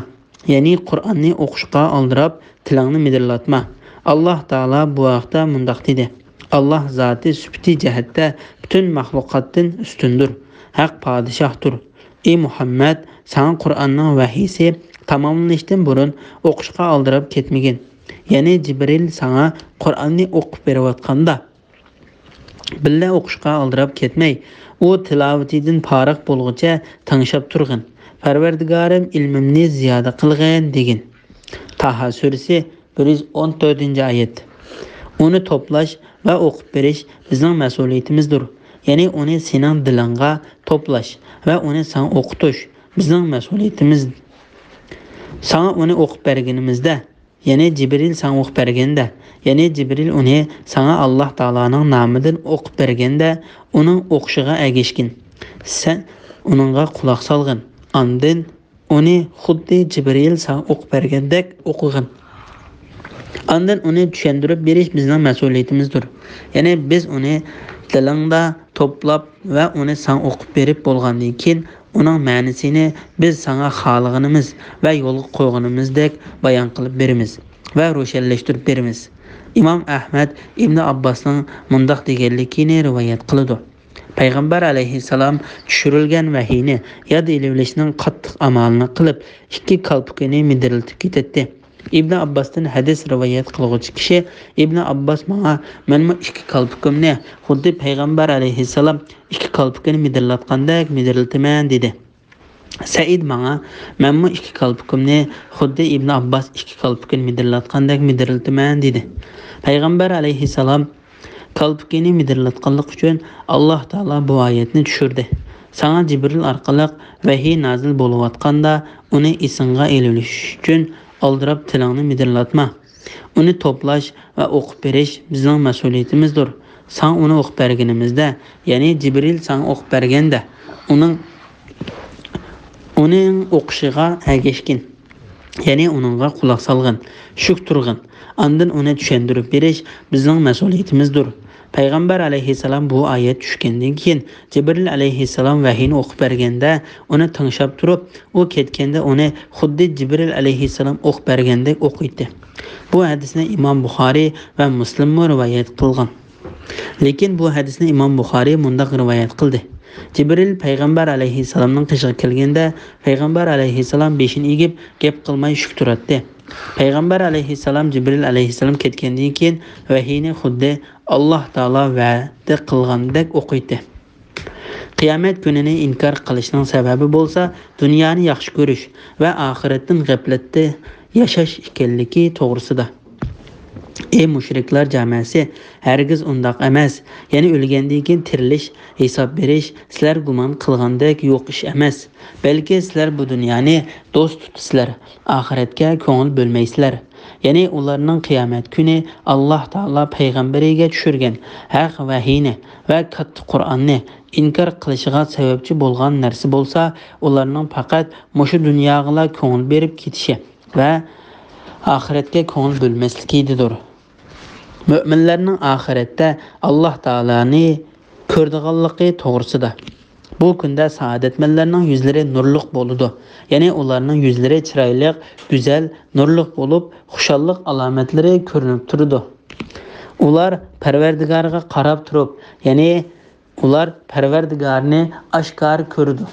يەنى قۇرئاننى ئوقۇشقا ئالدىراپ تىلىڭنى مىدىرلاتما. ئاللاھ تائالا بۇ ھەقتە مۇنداق دېدى: ئاللاھ زاتى سۈپىتى جەھەتتە پۈتۈن مەخلۇقاتتىن ئۈستۈندۇر، ھەق پادىشاھتۇر. ئى مۇھەممەد، ساڭا قۇرئاننىڭ ۋەھىيسى تاماملىنىشتىن بۇرۇن ئوقۇشقا ئالدىراپ كەتمىگىن. يەنى جىبرىل ساڭا قۇرئاننى ئوقۇپ بېرىۋاتقاندا، بىللە ئوقۇشقا ئالدىراپ كەتمەي، ئۇ تىلاۋىتىدىن پارىغ بولغۇچە تىڭشاپ تۇرغىن. پەرۋەردىگارىم، ئىلمىمنى زىيادە قىلغىن دېگىن. تاھا سۈرىسى، بىر يۈز ئون تۆتىنچى ئايەت. ئۇنى توپلاش ۋە ئوقۇپ بېرىش بىزنىڭ مەسئۇلىيىتىمىزدۇر. يەنى ئۇنى سېنىڭ دىلىڭغا توپلاش ۋە ئۇنى ساڭا ئوقۇتۇش بىزنىڭ مەسئۇلىيىتىمىز. ساڭا ئۇنى ئوقۇپ بەرگىنىمىزدە، يەنى جىبرىل ساڭا ئوقۇپ بەرگەندە، يەنى جىبرىل ئۇنى ساڭا ئاللاھ تائالانىڭ نامىدىن ئوقۇپ بەرگەندە، ئۇنىڭ ئوقۇشىغا ئەگەشكىن. سەن ئۇنىڭغا قۇلاق سالغىن. ئاندىن ئۇنى خۇددى جىبرىل ساڭا ئوقۇپ بەرگەندەك ئوقۇغىن. ئاندىن ئۇنى چۈشەندۈرۈپ بېرىش بىزنىڭ مەسئۇلىيىتىمىزدۇر. يەنى بىز ئۇنى دىلىڭدا توپلاپ ۋە ئۇنى ساڭا ئوقۇپ بېرىپ بولغاندىن كېيىن، ئۇنىڭ مەنىسىنى بىز ساڭا خالىغىنىمىز ۋە يولغا قويغىنىمىزدەك بايان قىلىپ بېرىمىز ۋە روشەنلەشتۈرۈپ بېرىمىز. ئىمام ئەھمەد ئىبنى ئابباسنىڭ مۇنداق دېگەنلىكىنى رىۋايەت قىلىدۇ: پەيغەمبەر ئەلەيھىسسالام چۈشۈرۈلگەن ۋەھىينى ياد ئېلىۋېلىشنىڭ قاتتىق ئامالىنى قىلىپ، ئىككى كالپۇكىنى مىدىرلىتىپ كېتەتتى. ئىبنى ئابباستىن ھەدىس رىۋايەت قىلغۇچى كىشى ئىبنى ئابباس ماڭا، مەنمۇ ئىككى كالپۇكۇمنى خۇددى پەيغەمبەر ئەلەيھىسسالام ئىككى كالپۇكىنى مىدىرلاتقاندەك مىدىرلىتىمەن، دېدى. سەئىد ماڭا، مەنمۇ ئىككى كالپۇكۇمنى خۇددى ئىبنى ئابباس ئىككى كالپۇكىنى مىدىرلاتقاندەك مىدىرلىتىمەن، دېدى. پەيغەمبەر ئەلەيھىسسالام كالپۇكىنى مىدىرلاتقانلىقى ئۈچۈن ئاللاھ تائالا بۇ ئايەتنى چۈشۈردى: ساڭا جىبرىل ئارقىلىق ۋەھىي نازىل بولۇۋاتقاندا، ئۇنى ئېسىڭغا ئېلىۋېلىش ئۈچۈن ئالدىراپ تىلىڭنى مىدىرلاتما. ئۇنى توپلاش ۋە ئوقۇپ بېرىش بىزنىڭ مەسئۇلىيىتىمىزدۇر. ساڭا ئۇنى ئوقۇپ بەرگىنىمىزدە، يەنى جىبرىل ساڭا ئوقۇپ بەرگەندە، ئۇنىڭ، ئۇنىڭ ئوقۇشىغا ئەگەشكىن. يەنى ئۇنىڭغا قۇلاق سالغىن، شۈك تۇرغىن. ئاندىن ئۇنى چۈشەندۈرۈپ بېرىش بىزنىڭ مەسئۇلىيىتىمىزدۇر. پەيغەمبەر ئەلەيھىسسالام بۇ ئايەت چۈشكەندىن كېيىن، جىبرىل ئەلەيھىسسالام ۋەھىينى ئوقۇپ بەرگەندە، ئۇنى تىڭشاپ تۇرۇپ، ئۇ كەتكەندە ئۇنى خۇددى جىبرىل ئەلەيھىسسالام ئوقۇپ بەرگەندەك ئوقۇيتتى. بۇ ھەدىسنى ئىمام بۇخارىي ۋە مۇسلىممۇ رىۋايەت قىلغان. لېكىن بۇ ھەدىسنى ئىمام بۇخارىي مۇنداق رىۋايەت قىلدى: جىبرىل پەيغەمبەر ئەلەيھىسسالامنىڭ قېشىغا كەلگەندە، پەيغەمبەر ئەلەيھىسسالام بېشىنى ئېگىپ، گەپ قىلماي شۈك تۇراتتى. پەيغەمبەر ئەلەيھىسسالام جىبرىل ئەلەيھىسسالام كەتكەندىن كېيىن ۋەھىينى خۇددى ئاللاھ تائالا ۋەدە قىلغاندەك ئوقۇيتتى. قىيامەت كۈنىنى ئىنكار قىلىشنىڭ سەۋەبى بولسا دۇنيانى ياخشى كۆرۈش ۋە ئاخىرەتتىن غەپلەتتە ياشاش ئىكەنلىكى توغرىسىدا. ئەي مۇشرىكلار جامەسى، ھەرگىز ئۇنداق ئەمەس. يەنى ئۆلگەندىن كېيىن تىرىلىش، ھېساب بېرىش سىلەر گۇمان قىلغاندەك يوق ئىش ئەمەس. بەلكى سىلەر بۇ دۇنيانى دوست تۇتىسىلەر، ئاخىرەتكە كۆڭۈل بۆلمەيسىلەر. يەنى ئۇلارنىڭ قىيامەت كۈنى ئاللاھ تائالا پەيغەمبىرىگە چۈشۈرگەن ھەق ۋەھىينى ۋە كاتتا قۇرئاننى ئىنكار قىلىشىغا سەۋەبچى بولغان نەرسە بولسا، ئۇلارنىڭ پەقەت مۇشۇ دۇنياغىلا كۆڭۈل بېرىپ كېتىشى ۋە ئاخىرەتكە كۆڭۈل بۆلمەسلىكىدىدۇر. مۆمىنلەرنىڭ ئاخىرەتتە ئاللاھ تائالانى كۆرىدىغانلىقى توغرىسىدا. بۇ كۈندە سائادەتمەنلەرنىڭ يۈزلىرى نۇرلۇق بولىدۇ. يەنى ئۇلارنىڭ يۈزلىرى چىرايلىق، گۈزەل، نۇرلۇق بولۇپ، خۇشاللىق ئالامەتلىرى كۆرۈنۈپ تۇرىدۇ. ئۇلار پەرۋەردىگارىغا قاراپ تۇرۇپ، يەنى ئۇلار پەرۋەردىگارىنى ئاشكارا كۆرىدۇ.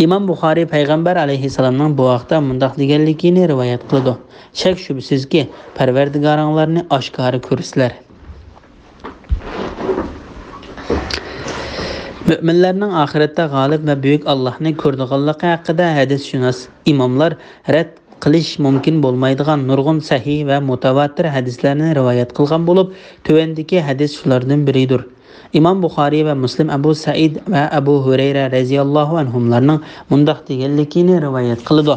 ئىمام بۇخارىي پەيغەمبەر ئەلەيھىسسالامنىڭ بۇ ھەقتە مۇنداق دېگەنلىكىنى رىۋايەت قىلىدۇ: شەك-شۈبھىسىزكى، پەرۋەردىگارىڭلارنى ئاشكارا كۆرىسىلەر. مۆمىنلەرنىڭ ئاخىرەتتە غالىب ۋە بۈيۈك ئاللاھنى كۆرىدىغانلىقى ھەققىدە ھەدىسشۇناس ئىماملار رەت قىلىش مۇمكىن بولمايدىغان نۇرغۇن سەھىھ ۋە مۇتەۋاتىر ھەدىسلەرنى رىۋايەت قىلغان بولۇپ، تۆۋەندىكى ھەدىس شۇلاردىن بىرىدۇر. ئىمام بۇخارىي ۋە مۇسلىم ئەبۇ سەئىد ۋە ئەبۇ ھۇرەيرە رەزىياللاھۇ ئەنھۇملارنىڭ مۇنداق دېگەنلىكىنى رىۋايەت قىلىدۇ: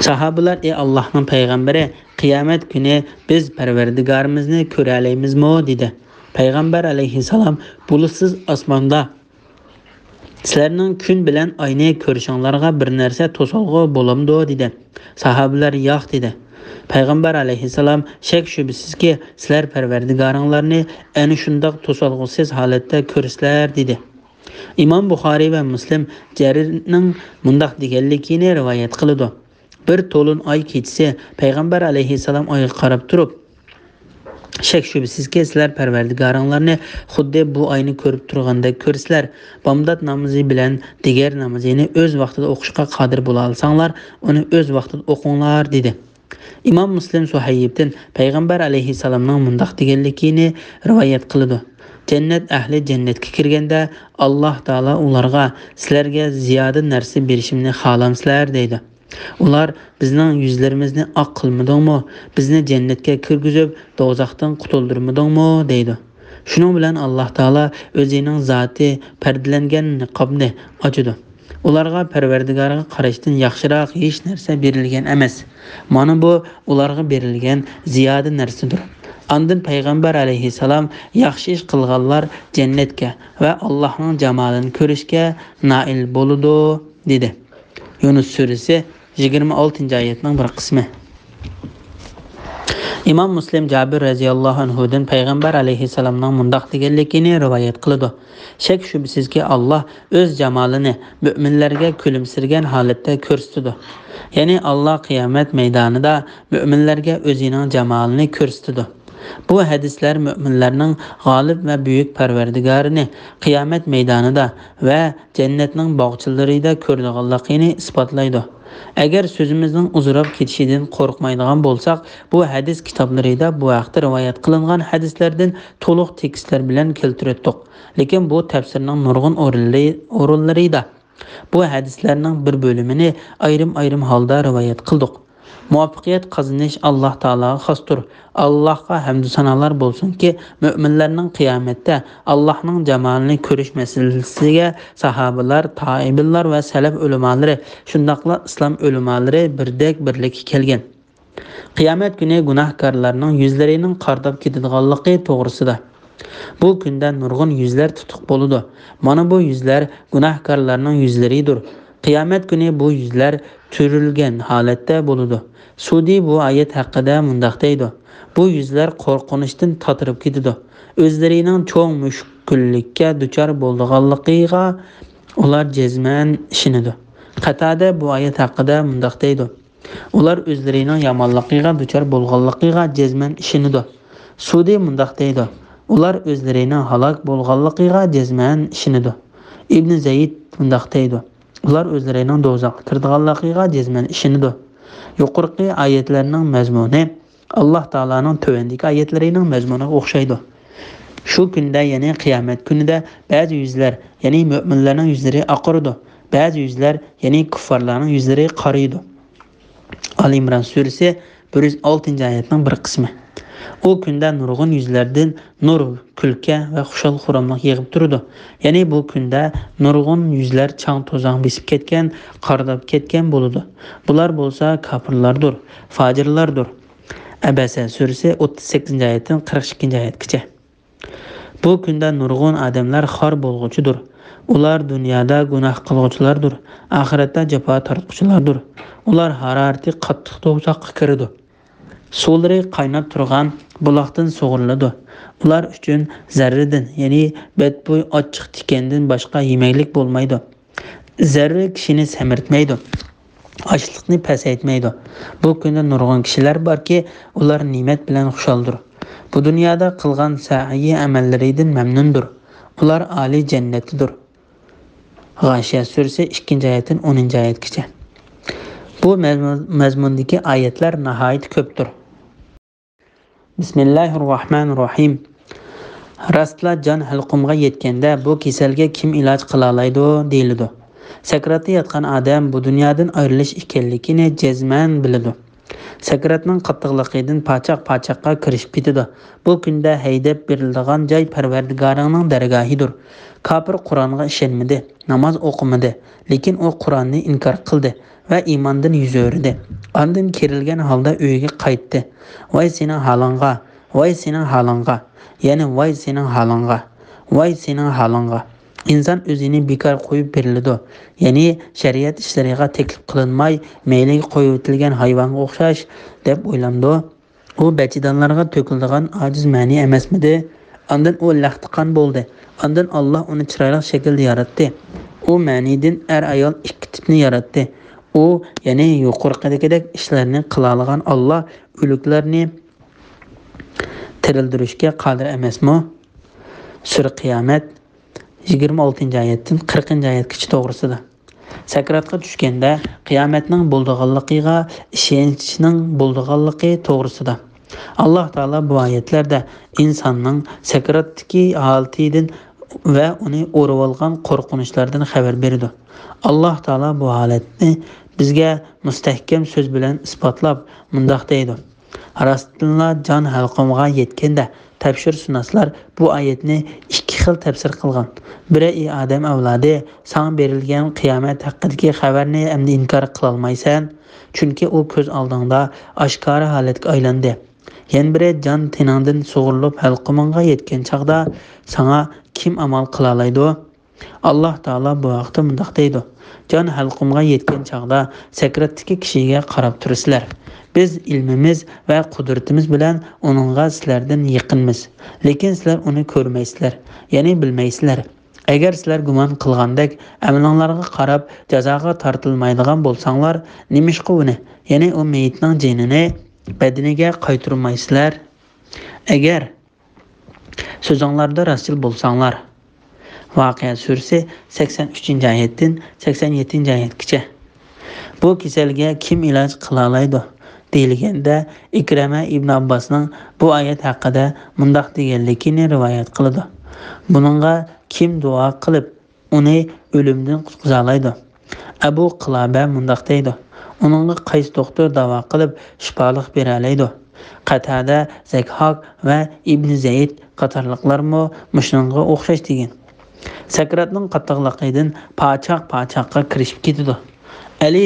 ساھابىلەر: ئەي ئاللاھنىڭ پەيغەمبىرى، قىيامەت كۈنى بىز پەرۋەردىگارىمىزنى كۆرەلەيمىزمۇ؟ دېدى. پەيغەمبەر ئەلەيھىسسالام: بۇلۇتسىز ئاسماندا سىلەرنىڭ كۈن بىلەن ئاينى كۆرۈشۈڭلارغا بىر نەرسە توسالغۇ بولامدۇ؟ دېدى. ساھابىلەر: ياق، دېدى. پەيغەمبەر ئەلەيھىسسالام: شەك-شۈبھىسىزكى، سىلەر پەرۋەردىگارىڭلارنى ئەنە شۇنداق توسالغۇسىز ھالەتتە كۆرىسىلەر، دېدى. ئىمام بۇخارىي ۋە مۇسلىم جەرىرنىڭ مۇنداق دېگەنلىكىنى رىۋايەت قىلىدۇ: بىر تولۇن ئاي كېچىسى پەيغەمبەر ئەلەيھىسسالام ئايغا قاراپ تۇرۇپ، شەك-شۈبھىسىزكى، سىلەر پەرۋەردىگارىڭلارنى خۇددى بۇ ئاينى كۆرۈپ تۇرغاندەك كۆرىسىلەر. بامدات نامىزى بىلەن دىگەر نامىزىنى ئۆز ۋاقتىدا ئوقۇشقا قادىر بولالىساڭلار، ئۇنى ئۆز ۋاقتىدا ئوقۇڭلار، دېدى. ئىمام مۇسلىم سۇھەيبتىن پەيغەمبەر ئەلەيھىسسالامنىڭ مۇنداق دېگەنلىكىنى رىۋايەت قىلىدۇ: جەننەت ئەھلى جەننەتكە كىرگەندە، ئاللاھ تائالا ئۇلارغا، سىلەرگە زىيادە نەرسە بېرىشىمنى خالامسىلەر؟ دەيدۇ. ئۇلار: بىزنىڭ يۈزلىرىمىزنى ئاق قىلمىدىڭمۇ؟ بىزنى جەننەتكە كىرگۈزۈپ، دوزاختىن قۇتۇلدۇرمىدىڭمۇ؟ دەيدۇ. شۇنىڭ بىلەن ئاللاھ تائالا ئۆزىنىڭ زاتى پەردىلەنگەن نىقابنى ئاچىدۇ. ئۇلارغا پەرۋەردىگارىغا قاراشتىن ياخشىراق ھېچ نەرسە بېرىلگەن ئەمەس. مانا بۇ ئۇلارغا بېرىلگەن زىيادە نەرسىدۇر. ئاندىن پەيغەمبەر ئەلەيھىسسالام: ياخشى ئىش قىلغانلار جەننەتكە ۋە ئاللاھنىڭ جامالىنى كۆرۈشكە نائىل بولىدۇ، دېدى. يۇنۇس سۈرىسى، يىگىرمە ئالتىنچى ئايەتنىڭ بىر قىسمى. ئىمام مۇسلىم جابىر رەزىياللاھۇ ئەنھۇدىن پەيغەمبەر ئەلەيھىسسالامنىڭ مۇنداق دېگەنلىكىنى رىۋايەت قىلىدۇ: شەك-شۈبھىسىزكى، ئاللاھ ئۆز جامالىنى مۆمىنلەرگە كۈلۈمسىرىگەن ھالەتتە كۆرسىتىدۇ. يەنى ئاللاھ قىيامەت مەيدانىدا مۆمىنلەرگە ئۆزىنىڭ جامالىنى كۆرسىتىدۇ. بۇ ھەدىسلەر مۆمىنلەرنىڭ غالىب ۋە بۈيۈك پەرۋەردىگارىنى قىيامەت مەيدانىدا ۋە جەننەتنىڭ باغچىلىرىدا كۆرىدىغانلىقىنى ئىسپاتلايدۇ. ئەگەر سۆزىمىزنىڭ ئۇزىراپ كېتىشىدىن قورقمايدىغان بولساق، بۇ ھەدىس كىتابلىرىدا بۇ ھەقتە رىۋايەت قىلىنغان ھەدىسلەردىن تولۇق تېكىستلەر بىلەن كەلتۈرەتتۇق. لېكىن بۇ تەپسىرنىڭ نۇرغۇن ئورۇنلىرى-، ئورۇنلىرىدا بۇ ھەدىسلەرنىڭ بىر بۆلۈمىنى ئايرىم-ئايرىم ھالدا رىۋايەت قىلدۇق. مۇۋەپپەقىيەت قازىنىش ئاللاھ تائالاغا خاستۇر. ئاللاھقا ھەمدۇ سانالار بولسۇنكى، مۆمىنلەرنىڭ قىيامەتتە ئاللاھنىڭ جامالىنى كۆرۈش مەسىلىسىگە ساھابىلار، تابىئىنلار ۋە سەلەف ئۆلىمالىرى، شۇنداقلا ئىسلام ئۆلىمالىرى بىردەك بىرلىككە كەلگەن. قىيامەت كۈنى گۇناھكارلارنىڭ يۈزلىرىنىڭ قارىداپ كېتىدىغانلىقى توغرىسىدا. بۇ كۈندە نۇرغۇن يۈزلەر تۇتۇق بولىدۇ. مانا بۇ يۈزلەر گۇناھكارلارنىڭ يۈزلىرىدۇر. قىيامەت كۈنى بۇ يۈزلەر تۈرۈلگەن ھالەتتە بولىدۇ. سۇدى بۇ ئايەت ھەققىدە مۇنداق دەيدۇ: بۇ يۈزلەر قورقۇنچتىن تاتىرىپ كېتىدۇ. ئۆزلىرىنىڭ چوڭ مۈشكۈللۈككە دۇچار بولىدىغانلىقىغا ئۇلار جەزمەن ئىشىنىدۇ. قاتادە بۇ ئايەت ھەققىدە مۇنداق دەيدۇ: ئۇلار ئۆزلىرىنىڭ يامانلىقىغا دۇچار بولغانلىقىغا جەزمەن ئىشىنىدۇ. سۇدى مۇنداق دەيدۇ: ئۇلار ئۆزلىرىنىڭ ھالاك بولغانلىقىغا جەزمەن ئىشىنىدۇ. ئىبنى زەيد مۇنداق دەيدۇ: ئۇلار ئۆزلىرىنىڭ دوزاخقا كىرىدىغانلىقىغا جەزمەن ئىشىنىدۇ. يۇقىرىقى ئايەتلەرنىڭ مەزمۇنى ئاللاھ تائالانىڭ تۆۋەندىكى ئايەتلىرىنىڭ مەزمۇنىغا ئوخشايدۇ. شۇ كۈندە، يەنى قىيامەت كۈنىدە بەزى يۈزلەر، يەنى مۆمىنلەرنىڭ يۈزلىرى ئاقىرىدۇ، بەزى يۈزلەر، يەنى كۇففارلارنىڭ يۈزلىرى قارىيىدۇ. ئالى ئىمران سۈرىسى بىر يۈز ئالتىنچى ئايەتنىڭ بىر قىسمى. ئۇ كۈندە نۇرغۇن يۈزلەردىن نۇر، كۈلكە ۋە خۇشال-خۇراملىق يېغىپ تۇرىدۇ. يەنى بۇ كۈندە نۇرغۇن يۈزلەر چاڭ-توزان بېسىپ كەتكەن، قارىداپ كەتكەن بولىدۇ. بۇلار بولسا كاپىرلاردۇر، فاجىرلاردۇر. ئەبەسە سۈرىسى ئوتتۇز سەككىزىنچى ئايەتتىن قىرىق ئىككىنچى ئايەتكىچە. بۇ كۈندە نۇرغۇن ئادەملەر خار بولغۇچىدۇر. ئۇلار دۇنيادا گۇناھ قىلغۇچىلاردۇر، ئاخىرەتتە جاپا تارتقۇچىلاردۇر. ئۇلار ھارارىتى قاتتىق دوزاخقا كىرىدۇ. سۇلىرى قايناپ تۇرغان بۇلاقتىن سۇغۇرۇلىدۇ. ئۇلار ئۈچۈن زەررىدىن، يەنى بەتبۇي ئاچچىق تىكەندىن باشقا يېمەكلىك بولمايدۇ. زەررە كىشىنى سەمرىتمەيدۇ، ئاچلىقنى پەسەيتمەيدۇ. بۇ كۈندە نۇرغۇن كىشىلەر باركى، ئۇلار نېمەت بىلەن خۇشالدۇر. بۇ دۇنيادا قىلغان سەئيى ئەمەللىرىدىن مەمنۇندۇر. ئۇلار ئالىي جەننەتتىدۇر. غاشىيە سۈرىسى ئىككىنچى ئايەتتىن ئونىنچى ئايەتكىچە. بۇ مەزمۇ-، مەزمۇندىكى ئايەتلەر ناھايىتى كۆپتۇر. بىسمىللاھىررەھمانىررەھىم. راستلا جان ھەلقۇمغا يەتكەندە، بۇ كېسەلگە كىم ئىلاج قىلالايدۇ؟ دېيىلىدۇ. سەكراتتا ياتقان ئادەم بۇ دۇنيادىن ئايرىلىش ئىكەنلىكىنى جەزمەن بىلىدۇ. سەكراتنىڭ قاتتىقلىقىدىن پاچاق-پاچاققا كىرىشىپ كېتىدۇ. بۇ كۈندە ھەيدەپ بېرىلىدىغان جاي پەرۋەردىگارىڭنىڭ دەرگاھىدۇر. كاپىر قۇرئانغا ئىشەنمىدى، ناماز ئوقۇمىدى، لېكىن ئۇ قۇرئاننى ئىنكار قىلدى ۋە ئىماندىن يۈز ئۆرۈدى. ئاندىن كېرىلگەن ھالدا ئۆيىگە قايتتى. ۋاي سېنىڭ ھالىڭغا، ۋاي سېنىڭ ھالىڭغا، يەنى ۋاي سېنىڭ ھالىڭغا، ۋاي سېنىڭ ھالىڭغا. ئىنسان ئۆزىنى بىكار قويۇپ بېرىلىدۇ، يەنى شەرىئەت ئىشلىرىغا تەكلىپ قىلىنماي، مەيلىگە قويۇۋېتىلگەن ھايۋانغا ئوخشاش، دەپ ئويلامدۇ. ئۇ بەچىدانلارغا تۆكۈلىدىغان ئاجىز مەنى ئەمەسمىدى؟ ئاندىن ئۇ لەختە قان بولدى. ئاندىن ئاللاھ ئۇنى چىرايلىق شەكىلدە ياراتتى. ئۇ مەنىدىن ئەر-ئايال ئىككى تىپنى ياراتتى. ئۇ، يەنى يۇقىرىقىدىكىدەك ئىشلارنى قىلالىغان ئاللاھ ئۆلۈكلەرنى تىرىلدۈرۈشكە قادىر ئەمەسمۇ؟ سۈرە قىيامەت، يىگىرمە ئالتىنچى ئايەتتىن قىرىقىنچى ئايەتكىچە توغرىسىدا. سەكراتقا چۈشكەندە قىيامەتنىڭ بولىدىغانلىقىغا ئىشەنچنىڭ بولىدىغانلىقى توغرىسىدا. ئاللاھ تائالا بۇ ئايەتلەردە ئىنساننىڭ سەكراتتىكى ھالىتىدىن ۋە ئۇنى ئورىۋالغان قورقۇنچلاردىن خەۋەر بېرىدۇ. ئاللاھ تائالا بۇ ھالەتنى بىزگە مۇستەھكەم سۆز بىلەن ئىسپاتلاپ مۇنداق دەيدۇ: راستتىنلا جان ھەلقۇمغا يەتكەندە، تەپسىرشۇناسلار بۇ ئايەتنى ئىككى خىل تەپسىر قىلغان. بىرى: ئى ئادەم ئەۋلادى، ساڭا بېرىلگەن قىيامەت ھەققىدىكى خەۋەرنى ئەمدى ئىنكار قىلالمايسەن، چۈنكى ئۇ كۆز ئالدىڭدا ئاشكارا ھالەتكە ئايلاندى. يەنە بىرى: جان تېنىڭدىن سۇغۇرۇلۇپ ھەلقۇمۇڭغا يەتكەن چاغدا ساڭا كىم ئامال قىلالايدۇ؟ ئاللاھ تائالا بۇ ھەقتە مۇنداق دەيدۇ: جان ھەلقۇمغا يەتكەن چاغدا سەكراتتىكى كىشىگە قاراپ تۇرىسىلەر. بىز ئىلمىمىز ۋە قۇدرىتىمىز بىلەن ئۇنىڭغا سىلەردىن يېقىنمىز، لېكىن سىلەر ئۇنى كۆرمەيسىلەر، يەنى بىلمەيسىلەر. ئەگەر سىلەر گۇمان قىلغاندەك ئەمىلىڭلارغا قاراپ جازاغا تارتىلمايدىغان بولساڭلار، نېمىشقا ئۇنى، يەنى ئۇ مېيىتنىڭ جېنىنى بەدىنىگە قايتۇرمايسىلەر؟ ئەگەر سۆزۈڭلاردا راستچىل بولساڭلار. ۋەقىئە سۈرىسى سەكسەن ئۈچىنچى ئايەتتىن سەكسەن يەتتىنچى ئايەتكىچە. بۇ كېسەلگە كىم ئىلاج قىلالايدۇ؟ دېيىلگەندە، ئىكرەمە ئىبن ئابباسنىڭ بۇ ئايەت ھەققىدە مۇنداق دېگەنلىكىنى رىۋايەت قىلىدۇ: بۇنىڭغا كىم دۇئا قىلىپ، ئۇنى ئۆلۈمدىن قۇتقۇزالايدۇ؟ ئەبۇ قىلابە مۇنداق دەيدۇ: ئۇنىڭغا قايسى دوختۇر داۋا قىلىپ شىپالىق بېرەلەيدۇ؟ قەتادە، زەكھاك ۋە ئىبنى زەيد قاتارلىقلارمۇ مۇشۇنىڭغا ئوخشاش دېگەن. سەكراتنىڭ قاتتىقلىقىدىن پاچاق-پاچاققا كىرىشىپ كېتىدۇ. ئەلى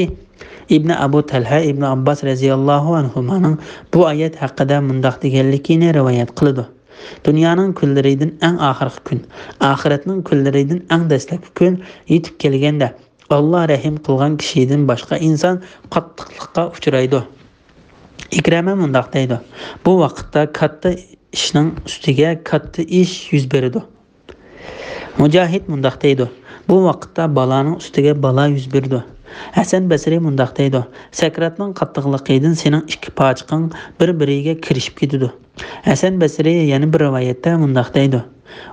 ئىبنى ئەبۇ تەلھە ئىبنى ئابباس رەزىياللاھۇ ئەنھۇمانىڭ بۇ ئايەت ھەققىدە مۇنداق دېگەنلىكىنى رىۋايەت قىلىدۇ: دۇنيانىڭ كۈنلىرىدىن ئەڭ ئاخىرقى كۈن، ئاخىرەتنىڭ كۈنلىرىدىن ئەڭ دەسلەپكى كۈن يېتىپ كەلگەندە، ئاللا رەھىم قىلغان كىشىدىن باشقا ئىنسان قاتتىقلىققا ئۇچرايدۇ. ئىكرەمە مۇنداق دەيدۇ: بۇ ۋاقىتتا كاتتا ئىشنىڭ ئۈستىگە كاتتا ئىش يۈز بېرىدۇ. مۇجاھىد مۇنداق دەيدۇ: بۇ ۋاقىتتا بالانىڭ ئۈستىگە بالا يۈز بېرىدۇ. ھەسەن بەسرى مۇنداق دەيدۇ: سەكراتنىڭ قاتتىقلىقىدىن سېنىڭ ئىككى پاچىقىڭ بىر-بىرىگە كىرىشىپ كېتىدۇ. ھەسەن بەسرى يەنە بىر رىۋايەتتە مۇنداق دەيدۇ: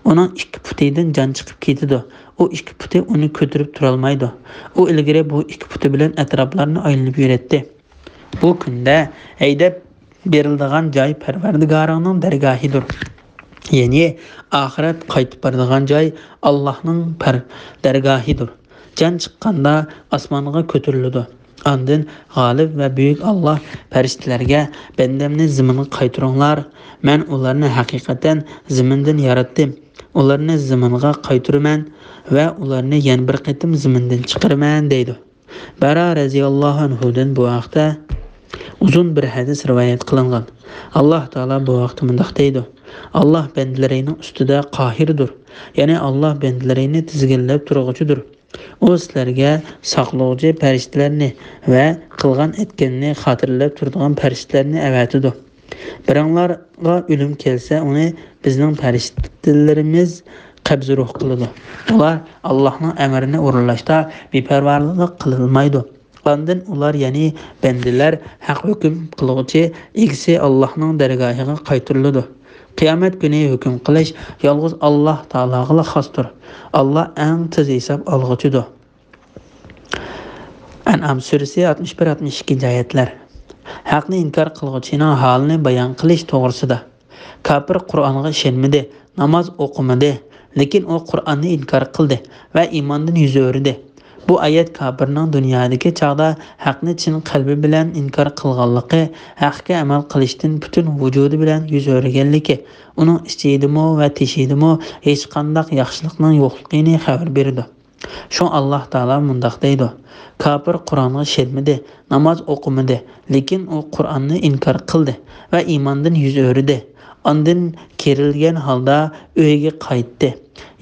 ئۇنىڭ ئىككى پۇتىدىن جان چىقىپ كېتىدۇ. ئۇ ئىككى پۇتى ئۇنى كۆتۈرۈپ تۇرالمايدۇ. ئۇ ئىلگىرى بۇ ئىككى پۇتى بىلەن ئەتراپلارنى ئايلىنىپ يۈرەتتى. بۇ كۈندە ھەيدەپ بېرىلىدىغان جاي پەرۋەردىگارىڭنىڭ دەرگاھىدۇر. يەنى ئاخىرەت قايتىپ بارىدىغان جاي ئاللاھنىڭ پەر-، دەرگاھىدۇر. جان چىققاندا ئاسمانغا كۆتۈرۈلىدۇ. ئاندىن غالىب ۋە بۈيۈك ئاللا پەرىشتىلەرگە: بەندەمنى زېمىنغا قايتۇرۇڭلار، مەن ئۇلارنى ھەقىقەتەن زېمىندىن ياراتتىم، ئۇلارنى زېمىنغا قايتۇرىمەن ۋە ئۇلارنى يەنە بىر قېتىم زېمىندىن چىقىرىمەن، دەيدۇ. بەرا رەزىياللاھۇ ئەنھۇدىن بۇ ھەقتە ئۇزۇن بىر ھەدىس رىۋايەت قىلىنغان. ئاللا تائالا بۇ ھەقتە مۇنداق دەيدۇ: ئاللا بەندىلىرىنىڭ ئۈستىدە قاھىردۇر، يەنى ئاللا بەندىلىرىنى تىزگىنلەپ تۇرغۇچىدۇر. ئۇ سىلەرگە ساقلىغۇچى پەرىشتىلەرنى ۋە قىلغان ئەتكەننى خاتىرىلەپ تۇرىدىغان پەرىشتىلەرنى ئەۋەتىدۇ. بىرىڭلارغا ئۆلۈم كەلسە، ئۇنى بىزنىڭ پەرىشتىلىرىمىز قەبزى روھ قىلىدۇ. ئۇلار ئاللاھنىڭ ئەمرىنى ئورۇنلاشتا بىپەرۋالىق قىلالمايدۇ. ئاندىن ئۇلار، يەنى بەندىلەر، ھەق ھۆكۈم قىلغۇچى ئىگىسى ئاللاھنىڭ دەرگاھىغا قايتۇرۇلىدۇ. قىيامەت كۈنى ھۆكۈم قىلىش يالغۇز ئاللاھ تائالاغىلا خاستۇر. ئاللاھ ئەڭ تېز ھېساب ئالغۇچىدۇر. ئەنئام سۈرىسى ئاتمىش بىر، ئاتمىش ئىككىنچى ئايەتلەر. ھەقنى ئىنكار قىلغۇچىنىڭ ھالىنى بايان قىلىش توغرىسىدا. كاپىر قۇرئانغا ئىشەنمىدى، ناماز ئوقۇمىدى، لېكىن ئۇ قۇرئاننى ئىنكار قىلدى ۋە ئىماندىن يۈز ئۆرۈدى. بۇ ئايەت كاپىرنىڭ دۇنيادىكى چاغدا ھەقنى چىن قەلبى بىلەن ئىنكار قىلغانلىقى، ھەققە ئەمەل قىلىشتىن پۈتۈن ۋۇجۇدى بىلەن يۈز ئۆرۈگەنلىكى، ئۇنىڭ ئىچىدىمۇ ۋە تېشىدىمۇ ھېچقانداق ياخشىلىقنىڭ يوقلۇقىنى خەۋەر بېرىدۇ. شۇڭا ئاللاھ تائالا مۇنداق دەيدۇ: كاپىر قۇرئانغا ئىشەنمىدى، ناماز ئوقۇمىدى، لېكىن ئۇ قۇرئاننى ئىنكار قىلدى ۋە ئىماندىن يۈز ئۆرۈدى. ئاندىن كېرىلگەن ھالدا ئۆيىگە قايتتى.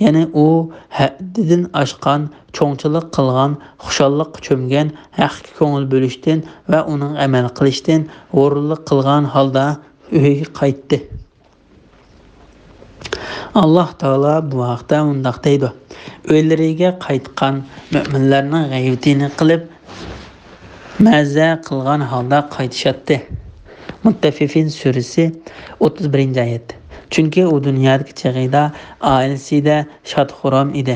يەنى ئۇ ھەددىدىن ئاشقان، چوڭچىلىق قىلغان، خۇشاللىققا چۆمگەن، ھەققە كۆڭۈل بۆلۈشتىن ۋە ئۇنىڭغا ئەمەل قىلىشتىن ھۇرۇنلۇق قىلغان ھالدا ئۆيىگە قايتتى. ئاللاھ تائالا بۇ ھەقتە مۇنداق دەيدۇ: ئۆيلىرىگە قايتقان مۆمىنلەرنىڭ غەيۋىتىنى قىلىپ، مەزە قىلغان ھالدا قايتىشاتتى. مۇتتەففىفىن سۈرىسى، ئوتتۇز بىرىنچى ئايەت. چۈنكى ئۇ دۇنيادىكى چېغىدا ئائىلىسىدە شاد-خۇرام ئىدى.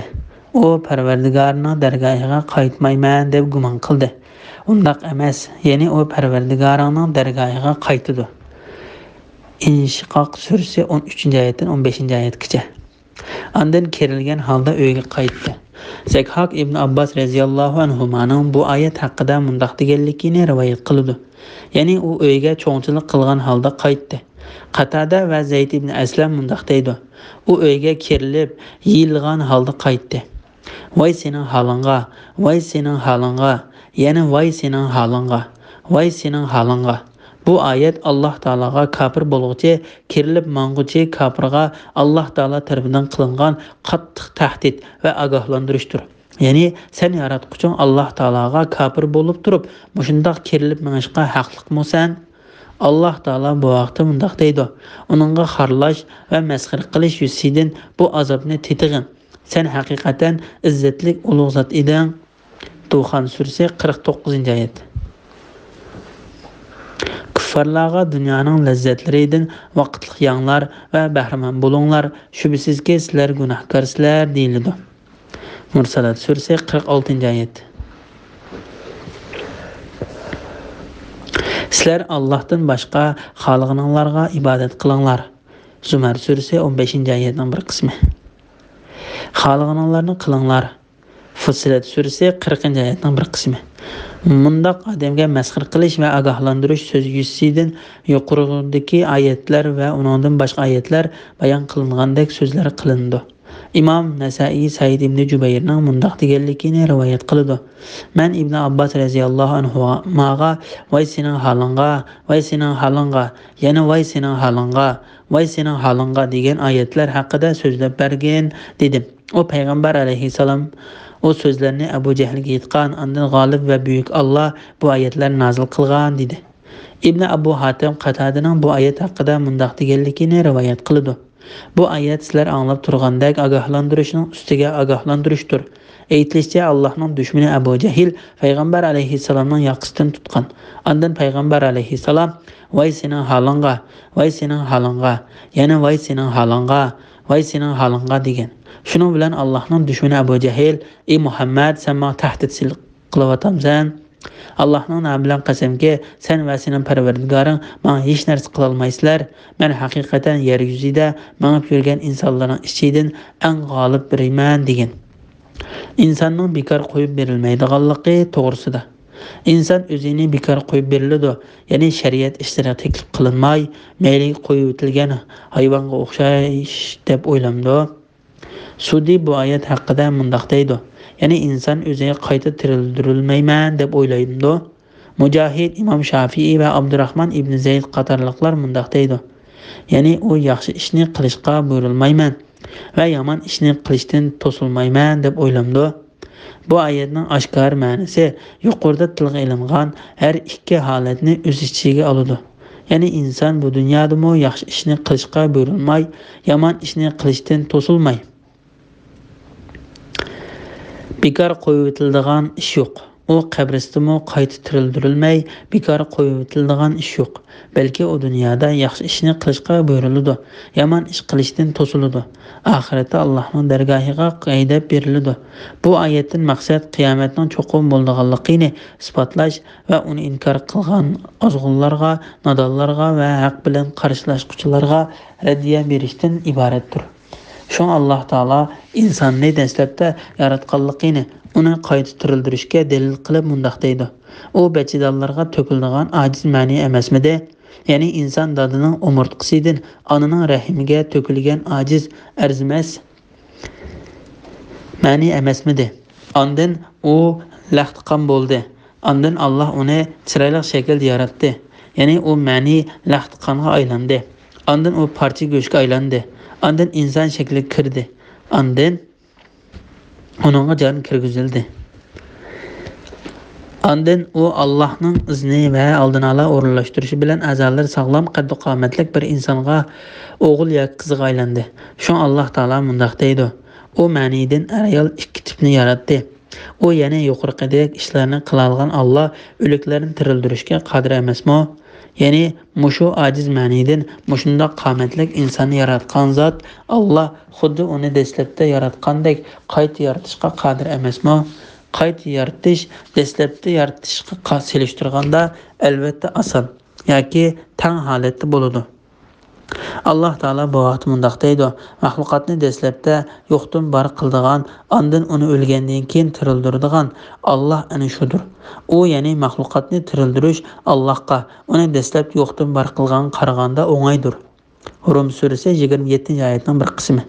ئۇ پەرۋەردىگارىنىڭ دەرگاھىغا قايتمايمەن دەپ گۇمان قىلدى. ئۇنداق ئەمەس، يەنى ئۇ پەرۋەردىگارىنىڭ دەرگاھىغا قايتىدۇ. ئىنشىقاق سۈرىسى، ئون ئۈچىنچى ئايەتتىن ئون بەشىنچى ئايەتكىچە. ئاندىن كېرىلگەن ھالدا ئۆيىگە قايتتى. زەكھاك ئىبن ئابباس رەزىياللاھۇ ئەنھۇمانىڭ بۇ ئايەت ھەققىدە مۇنداق دېگەنلىكىنى رىۋايەت قىلىدۇ. يەنى ئۇ ئۆيىگە چوڭچىلىق قىلغان ھالدا قايتتى. قاتادە ۋە زەيد ئىبن ئەسلەم مۇنداق دەيدۇ: ئۇ ئۆيگە كىرىلىپ، يېيىلغان ھالدا قايتتى. ۋاي سېنىڭ ھالىڭغا، ۋاي سېنىڭ ھالىڭغا، يەنە ۋاي سېنىڭ ھالىڭغا، ۋاي سېنىڭ ھالىڭغا. بۇ ئايەت ئاللاھ تائالاغا كاپىر بولغۇچى، كىرىلىپ ماڭغۇچى كاپىرغا ئاللاھ تائالا تەرىپىدىن قىلىنغان قاتتىق تەھدىت ۋە ئاگاھلاندۇرۇشتۇر. يەنى، سەن ياراتقۇچىڭ ئاللاھ تائالاغا كاپىر بولۇپ تۇرۇپ، مۇشۇنداق كىرىلىپ مېڭىشقا ھەقلىقمۇ سەن؟ ئاللاھ تائالا بۇ ھەقتە مۇنداق دەيدۇ: ئۇنىڭغا خارلاش ۋە مەسخىرە قىلىش يۈزىسىدىن بۇ ئازابنى تېتىغىن. سەن ھەقىقەتەن ئىززەتلىك ئۇلۇغ زات ئىدىڭ. دۇخان سۈرىسى، قىرىق توققۇزىنچى ئايەت. كۇففارلارغا دۇنيانىڭ لەززەتلىرىدىن ۋاقىتلىق يەڭلار ۋە بەھرىمەن بولۇڭلار، شۈبھىسىزكى، سىلەر گۇناھكارسىلەر دېيىلىدۇ. مۇرسالات سۈرىسى، قىرىق ئالتىنچى ئايەت. سىلەر ئاللاھتىن باشقا خالىغىنىڭلارغا ئىبادەت قىلىڭلار. زۇمەر سۈرىسى، ئون بەشىنچى ئايەتنىڭ بىر قىسمى. خالىغىنىڭلارنى قىلىڭلار. فۇسسىلەت سۈرىسى، قىرىقىنچى ئايەتنىڭ بىر قىسمى. مۇنداق ئادەمگە مەسخىرە قىلىش ۋە ئاگاھلاندۇرۇش سۆز يۈزىسىدىن يۇقىرىدىكى ئايەتلەر ۋە ئۇنىڭدىن باشقا ئايەتلەر بايان قىلىنغاندەك سۆزلەر قىلىنىدۇ. ئىمام نەسائىي سەئىد ئىبنى جۇبەيرنىڭ مۇنداق دېگەنلىكىنى رىۋايەت قىلىدۇ: مەن ئىبنى ئابباس رەزىياللاھۇ ئەنھۇماغا، «ۋاي سېنىڭ ھالىڭغا، ۋاي سېنىڭ ھالىڭغا، يەنە ۋاي سېنىڭ ھالىڭغا، ۋاي سېنىڭ ھالىڭغا دېگەن ئايەتلەر ھەققىدە سۆزلەپ بەرگىن» دېدىم. ئۇ پەيغەمبەر ئەلەيھىسسالام ئۇ سۆزلەرنى ئەبۇ جەھىلگە ئېيتقان، ئاندىن غالىب ۋە بۈيۈك ئاللا بۇ ئايەتلەرنى نازىل قىلغان، دېدى. ئىبنى ئەبۇ ھاتىم قاتادىنىڭ بۇ ئايەت ھەققىدە مۇنداق دېگەنلىكىنى رىۋايەت قىلىدۇ: بۇ ئايەت سىلەر ئاڭلاپ تۇرغاندەك ئاگاھلاندۇرۇشنىڭ ئۈستىگە ئاگاھلاندۇرۇشتۇر. ئېيتىلىشىچە، ئاللاھنىڭ دۈشمىنى ئەبۇ جەھىل پەيغەمبەر ئەلەيھىسسالامنىڭ ياقىسىدىن تۇتقان. ئاندىن پەيغەمبەر ئەلەيھىسسالام، «ۋاي سېنىڭ ھالىڭغا، ۋاي سېنىڭ ھالىڭغا، يەنە ۋاي سېنىڭ ھالىڭغا، ۋاي سېنىڭ ھالىڭغا» دېگەن. شۇنىڭ بىلەن ئاللاھنىڭ دۈشمىنى ئەبۇ جەھىل، «ئى مۇھەممەد، سەن ماڭا تەھدىت سېلىپ قىلىۋاتامسەن؟ ئاللاھنىڭ نامى بىلەن قەسەمكى، سەن ۋە سېنىڭ پەرۋەردىگارىڭ ماڭا ھېچ نەرسە قىلالمايسىلەر. مەن ھەقىقەتەن يەر يۈزىدە مېڭىپ يۈرگەن ئىنسانلارنىڭ ئىچىدىن ئەڭ غالىب بىرىمەن» دېگەن. ئىنساننىڭ بىكار قويۇپ بېرىلمەيدىغانلىقى توغرىسىدا. ئىنسان ئۆزىنى بىكار قويۇپ بېرىلىدۇ، يەنى شەرىئەت ئىشلىرىغا تەكلىپ قىلىنماي، مەيلىگە قويۇۋېتىلگەن ھايۋانغا ئوخشاش دەپ ئويلامدۇ؟ سۇدى بۇ ئايەت ھەققىدە مۇنداق دەيدۇ: يەنى ئىنسان ئۆزى قايتا تىرىلدۈرۈلمەيمەن دەپ ئويلايدۇ. مۇجاھىد، ئىمام شافىئى ۋە ئابدۇراخمان ئىبنى زەيد قاتارلىقلار مۇنداق دەيدۇ: يەنى ئۇ ياخشى ئىشنى قىلىشقا بۇيرۇلمايمەن ۋە يامان ئىشنى قىلىشتىن توسۇلمايمەن دەپ ئويلامدۇ؟ بۇ ئايەتنىڭ ئاشكارا مەنىسى يۇقىرىدا تىلغا ئېلىنغان ھەر ئىككى ھالەتنى ئۆز ئىچىگە ئالىدۇ. يەنى ئىنسان بۇ دۇنيادىمۇ ياخشى ئىشنى قىلىشقا بۇيرۇلماي، يامان ئىشنى قىلىشتىن توسۇلماي. بىكار قويۇۋېتىلىدىغان ئىش يوق. ئۇ قەبرىسىدىمۇ قايتا تىرىلدۈرۈلمەي، بىكار قويۇۋېتىلىدىغان ئىش يوق. بەلكى ئۇ دۇنيادا ياخشى ئىشنى قىلىشقا بۇيرۇلىدۇ، يامان ئىش قىلىشتىن توسۇلىدۇ. ئاخىرەتتە ئاللاھنىڭ دەرگاھىغا ھەيدەپ بېرىلىدۇ. بۇ ئايەتتىن مەقسەت قىيامەتنىڭ چوقۇم بولىدىغانلىقىنى ئىسپاتلاش ۋە ئۇنى ئىنكار قىلغان ئازغۇنلارغا، نادانلارغا ۋە ھەق بىلەن قارشىلاشقۇچىلارغا رەددىيە بېرىشتىن ئىبارەتتۇر. شۇڭا ئاللاھ تائالا ئىنساننى دەسلەپتە ياراتقانلىقىنى، ئۇنى قايتا تىرىلدۈرۈشكە دەلىل قىلىپ مۇنداق دەيدۇ: ئۇ بەچچىدانلارغا تۆكۈلىدىغان ئاجىز مەنى ئەمەسمىدى؟ يەنى ئىنسان دادىنىڭ ئومۇرتقىسىدىن ئانىنىڭ رەھىمىگە تۆكۈلگەن ئاجىز، ئەرزىمەس مەنى ئەمەسمىدى؟ ئاندىن ئۇ لەختە قان بولدى. ئاندىن ئاللاھ ئۇنى چىرايلىق شەكىلدە ياراتتى. يەنى ئۇ مەنى لەختە قانغا ئايلاندى. ئاندىن ئۇ پارچە گۆشكە ئايلاندى. ئاندىن ئىنسان شەكلىگە كىردى. ئاندىن ئۇنىڭغا جان كىرگۈزۈلدى. ئاندىن ئۇ ئاللاھنىڭ ئىزنى ۋە ئالدىنئالا ئورۇنلاشتۇرۇشى بىلەن ئەزالىرى ساغلام، قەددى قامەتلىك بىر ئىنسانغا، ئوغۇل ياكى قىزغا ئايلاندى. شۇڭا ئاللاھ تائالا مۇنداق دەيدۇ: ئۇ مەنىدىن ئەر-ئايال ئىككى تىپنى ياراتتى. ئۇ يەنە يۇقىرىقىدەك ئىشلارنى قىلالىغان ئاللاھ ئۆلۈكلەرنى تىرىلدۈرۈشكە قادىر ئەمەسمۇ؟ يەنى مۇشۇ ئاجىز مەنىدىن مۇشۇنداق قامەتلىك ئىنساننى ياراتقان زات ئاللاھ خۇددى ئۇنى دەسلەپتە ياراتقاندەك قايتا يارىتىشقا قادىر ئەمەسمۇ؟ قايتا يارىتىش دەسلەپتە يارىتىشقا قا-، سېلىشتۇرغاندا ئەلۋەتتە ئاسان ياكى تەڭ ھالەتتە بولىدۇ. ئاللاھ تائالا بۇ ھەقتە مۇنداق دەيدۇ: مەخلۇقاتنى دەسلەپتە يوقتىن بار قىلىدىغان، ئاندىن ئۇنى ئۆلگەندىن كېيىن تىرىلدۈرىدىغان ئاللاھ ئەنە شۇدۇر. ئۇ، يەنى مەخلۇقاتنى تىرىلدۈرۈش ئاللاھقا، ئۇنى دەسلەپتە يوقتىن بار قىلغانغا قارىغاندا ئوڭايدۇر. روم سۈرىسى يىگىرمە يەتتىنچى ئايەتنىڭ بىر قىسمى.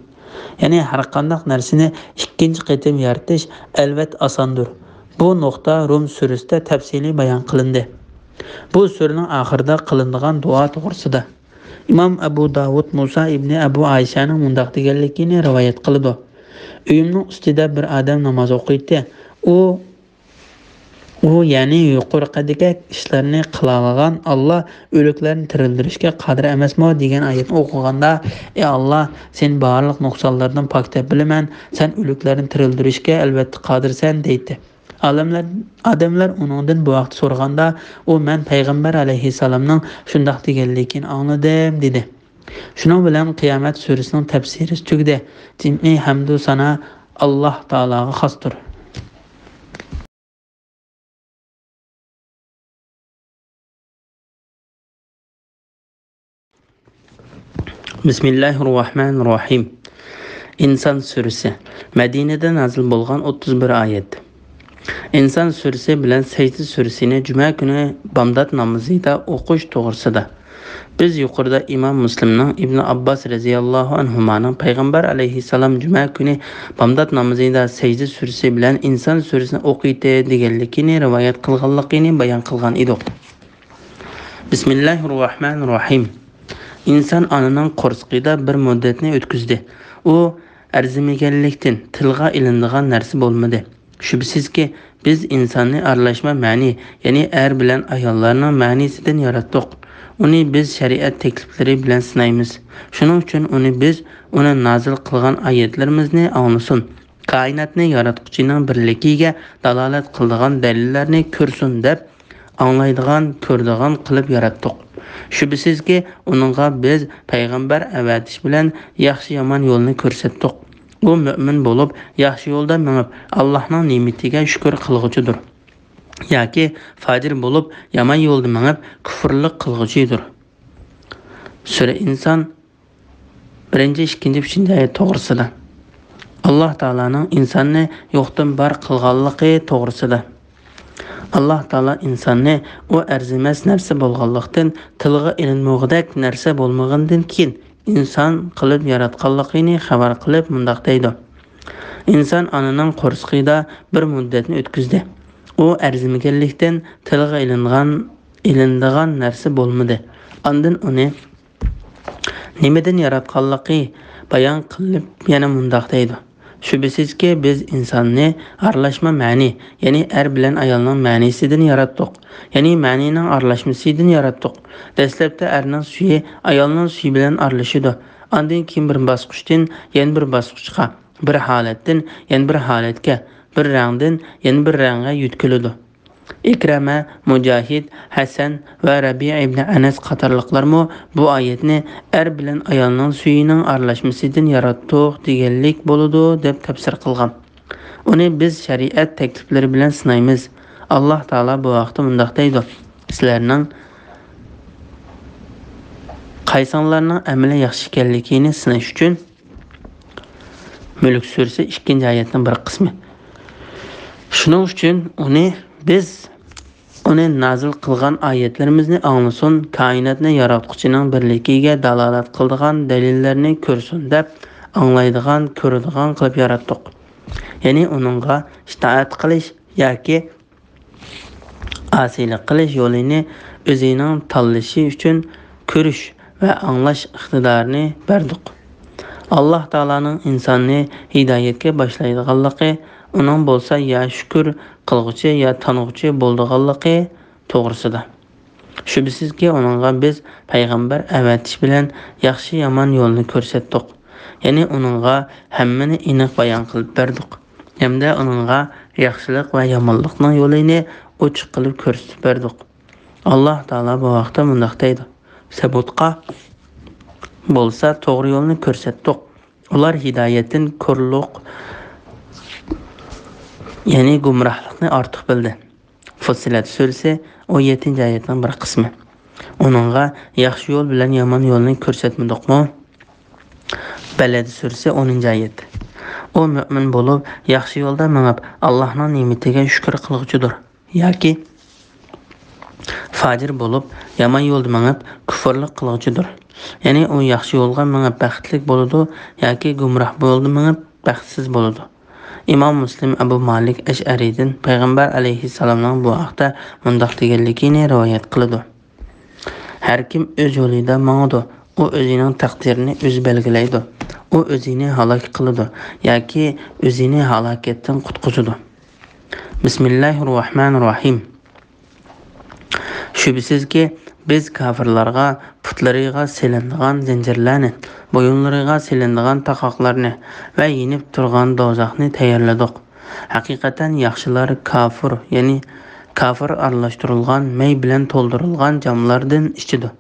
يەنى ھەرقانداق نەرسىنى ئىككىنچى قېتىم يارىتىش ئەلۋەتتە ئاساندۇر. بۇ نۇقتا روم سۈرىسىدە تەپسىلىي بايان قىلىندى. بۇ سۈرىنىڭ ئاخىرىدا قىلىنىدىغان دۇئا توغرىسىدا. ئىمام ئەبۇ داۋۇد مۇسا ئىبنى ئەبۇ ئائىشەنىڭ مۇنداق دېگەنلىكىنى رىۋايەت قىلىدۇ: ئۆيۈمنىڭ ئۈستىدە بىر ئادەم ناماز ئوقۇيتتى. ئۇ ئۇ، يەنى يۇقىرىقىدەك ئىشلارنى قىلالىغان ئاللا ئۆلۈكلەرنى تىرىلدۈرۈشكە قادىر ئەمەسمۇ؟ دېگەن ئايەتنى ئوقۇغاندا، ئى ئاللا، سېنى بارلىق نۇقسانلاردىن پاك دەپ بىلىمەن، سەن ئۆلۈكلەرنى تىرىلدۈرۈشكە ئەلۋەتتە قادىرسەن، دەيتتى. ئادەملەر، ئادەملەر ئۇنىڭدىن بۇ ھەقتە سورىغاندا، ئۇ، مەن پەيغەمبەر ئەلەيھىسسالامنىڭ شۇنداق دېگەنلىكىنى ئاڭلىدىم، دېدى. شۇنىڭ بىلەن قىيامەت سۈرىسىنىڭ تەپسىرى تۈگىدى. جىمئىي ھەمدۇ سانا ئاللا تائالاغا خاستۇر. بىسمىللاھىررەھمانىررەھىم. ئىنسان سۈرىسى. مەدىنىدە نازىل بولغان ئوتتۇز بىر ئايەت. ئىنسان سۈرىسى بىلەن سەجدە سۈرىسىنى جۈمە كۈنى بامدات نامىزىدا ئوقۇش توغرىسىدا. بىز يۇقىرىدا ئىمام مۇسلىمنىڭ ئىبنى ئابباس رەزىياللاھۇ ئەنھۇمانىڭ پەيغەمبەر ئەلەيھىسسالام جۈمە كۈنى بامدات نامىزىدا سەجدە سۈرىسى بىلەن ئىنسان سۈرىسىنى ئوقۇيتتى دېگەنلىكىنى رىۋايەت قىلغانلىقىنى بايان قىلغان ئىدۇق. بىسمىللاھىررەھمانىررەھىم. ئىنسان ئانىنىڭ قورسىقىدا بىر مۇددەتنى ئۆتكۈزدى. ئۇ ئەرزىمىگەنلىكتىن، تىلغا ئېلىنىدىغان نەرسە بولمىدى. شۈبھىسىزكى، بىز ئىنساننى ئارىلاشما مەنى، يەنى ئەر بىلەن ئاياللارنىڭ مەنىسىدىن ياراتتۇق. ئۇنى بىز شەرىئەت تەكلىپلىرى بىلەن سىنايمىز. شۇنىڭ ئۈچۈن ئۇنى بىز ئۇنى نازىل قىلغان ئايەتلىرىمىزنى ئاڭلىسۇن، كائىناتنى ياراتقۇچىنىڭ بىرلىكىگە دالالەت قىلىدىغان دەلىللەرنى كۆرسۇن دەپ، ئاڭلايدىغان، كۆرىدىغان قىلىپ ياراتتۇق. شۈبھىسىزكى، ئۇنىڭغا بىز پەيغەمبەر ئەۋەتىش بىلەن ياخشى-يامان يولنى كۆرسەتتۇق. ئۇ مۆمىن بولۇپ، ياخشى يولدا مېڭىپ، ئاللاھنىڭ نېمىتىگە شۈكۈر قىلغۇچىدۇر. ياكى پاجىر بولۇپ، يامان يولدا مېڭىپ، كۇفرلۇق قىلغۇچىدۇر. سۈرە ئىنسان، بىرىنچى، ئىككىنچى، ئۈچىنچى ئايەت توغرىسىدا. ئاللاھ تائالانىڭ ئىنساننى يوقتىن بار قىلغانلىقى توغرىسىدا. ئاللاھ تائالا ئىنساننى ئۇ ئەرزىمەس نەرسە بولغانلىقتىن، تىلغا ئېلىنمىغۇدەك نەرسە بولمىغاندىن كېيىن، ئىنسان قىلىپ ياراتقانلىقىنى خەۋەر قىلىپ مۇنداق دەيدۇ: ئىنسان ئانىنىڭ قورسىقىدا بىر مۇددەتنى ئۆتكۈزدى. ئۇ ئەرزىمىگەنلىكتىن، تىلغا ئېلىنغان، ئېلىنىدىغان نەرسە بولمىدى. ئاندىن ئۇنى نېمىدىن ياراتقانلىقى بايان قىلىپ يەنە مۇنداق دەيدۇ: شۈبھىسىزكى، بىز ئىنساننى ئارىلاشما مەنى، يەنى ئەر بىلەن ئايالنىڭ مەنىسىدىن ياراتتۇق. يەنى مەنىنىڭ ئارىلاشمىسىدىن ياراتتۇق. دەسلەپتە ئەرنىڭ سۈيى ئايالنىڭ سۈيى بىلەن ئارىلىشىدۇ. ئاندىن كېيىن بىر باسقۇچتىن يەنە بىر باسقۇچقا، بىر ھالەتتىن يەنە بىر ھالەتكە، بىر رەڭدىن يەنە بىر رەڭگە يۆتكىلىدۇ. ئىكرەمە، مۇجاھىد، ھەسەن ۋە رەبىئە ئىبنى ئەنەس قاتارلىقلارمۇ بۇ ئايەتنى ئەر بىلەن ئايالنىڭ سۈيىنىڭ ئارىلاشمىسىدىن ياراتتۇق دېگەنلىك بولىدۇ، دەپ تەپسىر قىلغان. ئۇنى بىز شەرىئەت تەكلىپلىرى بىلەن سىنايمىز. ئاللاھ تائالا بۇ ھەقتە مۇنداق دەيدۇ: سىلەرنىڭ قايسىڭلارنىڭ ئەمىلى ياخشى ئىكەنلىكىنى سىناش ئۈچۈن. مۈلۈك سۈرىسى، ئىككىنچى ئايەتنىڭ بىر قىسمى. شۇنىڭ ئۈچۈن ئۇنى بىز، ئۇنى نازىل قىلغان ئايەتلىرىمىزنى ئاڭلىسۇن، كائىناتنى ياراتقۇچىنىڭ بىرلىكىگە دالالەت قىلىدىغان دەلىللەرنى كۆرسۇن دەپ، ئاڭلايدىغان، كۆرىدىغان قىلىپ ياراتتۇق. يەنى ئۇنىڭغا ئىتائەت قىلىش ياكى ئاسىيلىق قىلىش يولىنى ئۆزىنىڭ تاللىشى ئۈچۈن كۆرۈش ۋە ئاڭلاش ئىقتىدارىنى بەردۇق. ئاللاھ تائالانىڭ ئىنساننى ھىدايەتكە باشلايدىغانلىقى، ئۇنىڭ بولسا يا شۈكۈر قىلغۇچى، يا تانغۇچى بولىدىغانلىقى توغرىسىدا. شۈبھىسىزكى، ئۇنىڭغا بىز پەيغەمبەر ئەۋەتىش بىلەن ياخشى-يامان يولنى كۆرسەتتۇق. يەنى ئۇنىڭغا ھەممىنى ئېنىق بايان قىلىپ بەردۇق. ھەمدە ئۇنىڭغا ياخشىلىق ۋە يامانلىقنىڭ يولىنى ئوچۇق قىلىپ كۆرسىتىپ بەردۇق. ئاللاھ تائالا بۇ ھەقتە مۇنداق دەيدۇ: سەمۇدقا بولسا توغرا يولنى كۆرسەتتۇق. ئۇلار ھىدايەتتىن كورلۇق، يەنى گۇمراھلىقنى ئارتۇق بىلدى. فۇسسىلەت سۈرىسى، ئون يەتتىنچى ئايەتنىڭ بىر قىسمى. ئۇنىڭغا ياخشى يول بىلەن يامان يولنى كۆرسەتمىدۇقمۇ؟ بەلەد سۈرىسى، ئونىنچى ئايەت. ئۇ مۆمىن بولۇپ، ياخشى يولدا مېڭىپ، ئاللاھنىڭ نېمىتىگە شۈكۈر قىلغۇچىدۇر. ياكى پاجىر بولۇپ، يامان يولدا مېڭىپ، كۇفرلۇق قىلغۇچىدۇر. يەنى ئۇ ياخشى يولغا مېڭىپ بەختلىك بولىدۇ ياكى گۇمراھ يولدا مېڭىپ بەختسىز بولىدۇ. ئىمام مۇسلىم ئەبۇ مالىك ئەشئەرىدىن پەيغەمبەر ئەلەيھىسسالامنىڭ بۇ ھەقتە مۇنداق دېگەنلىكىنى رىۋايەت قىلىدۇ: ھەر كىم ئۆز يولىدا ماڭىدۇ، ئۇ ئۆزىنىڭ تەقدىرىنى ئۆزى بەلگىلەيدۇ. ئۇ ئۆزىنى ھالاك قىلىدۇ ياكى ئۆزىنى ھالاكەتتىن قۇتقۇزىدۇ. بىسمىللاھىررەھمانىررەھىم. شۈبھىسىزكى، بىز كاپىرلارغا پۇتلىرىغا سېلىنىدىغان زەنجىرلەرنى، بويۇنلىرىغا سېلىنىدىغان تاقاقلارنى ۋە يېنىپ تۇرغان دوزاخنى تەييارلىدۇق. ھەقىقەتەن ياخشىلار كاپۇر، يەنى كاپۇر ئارىلاشتۇرۇلغان مەي بىلەن تولدۇرۇلغان جاملاردىن ئىچىدۇ.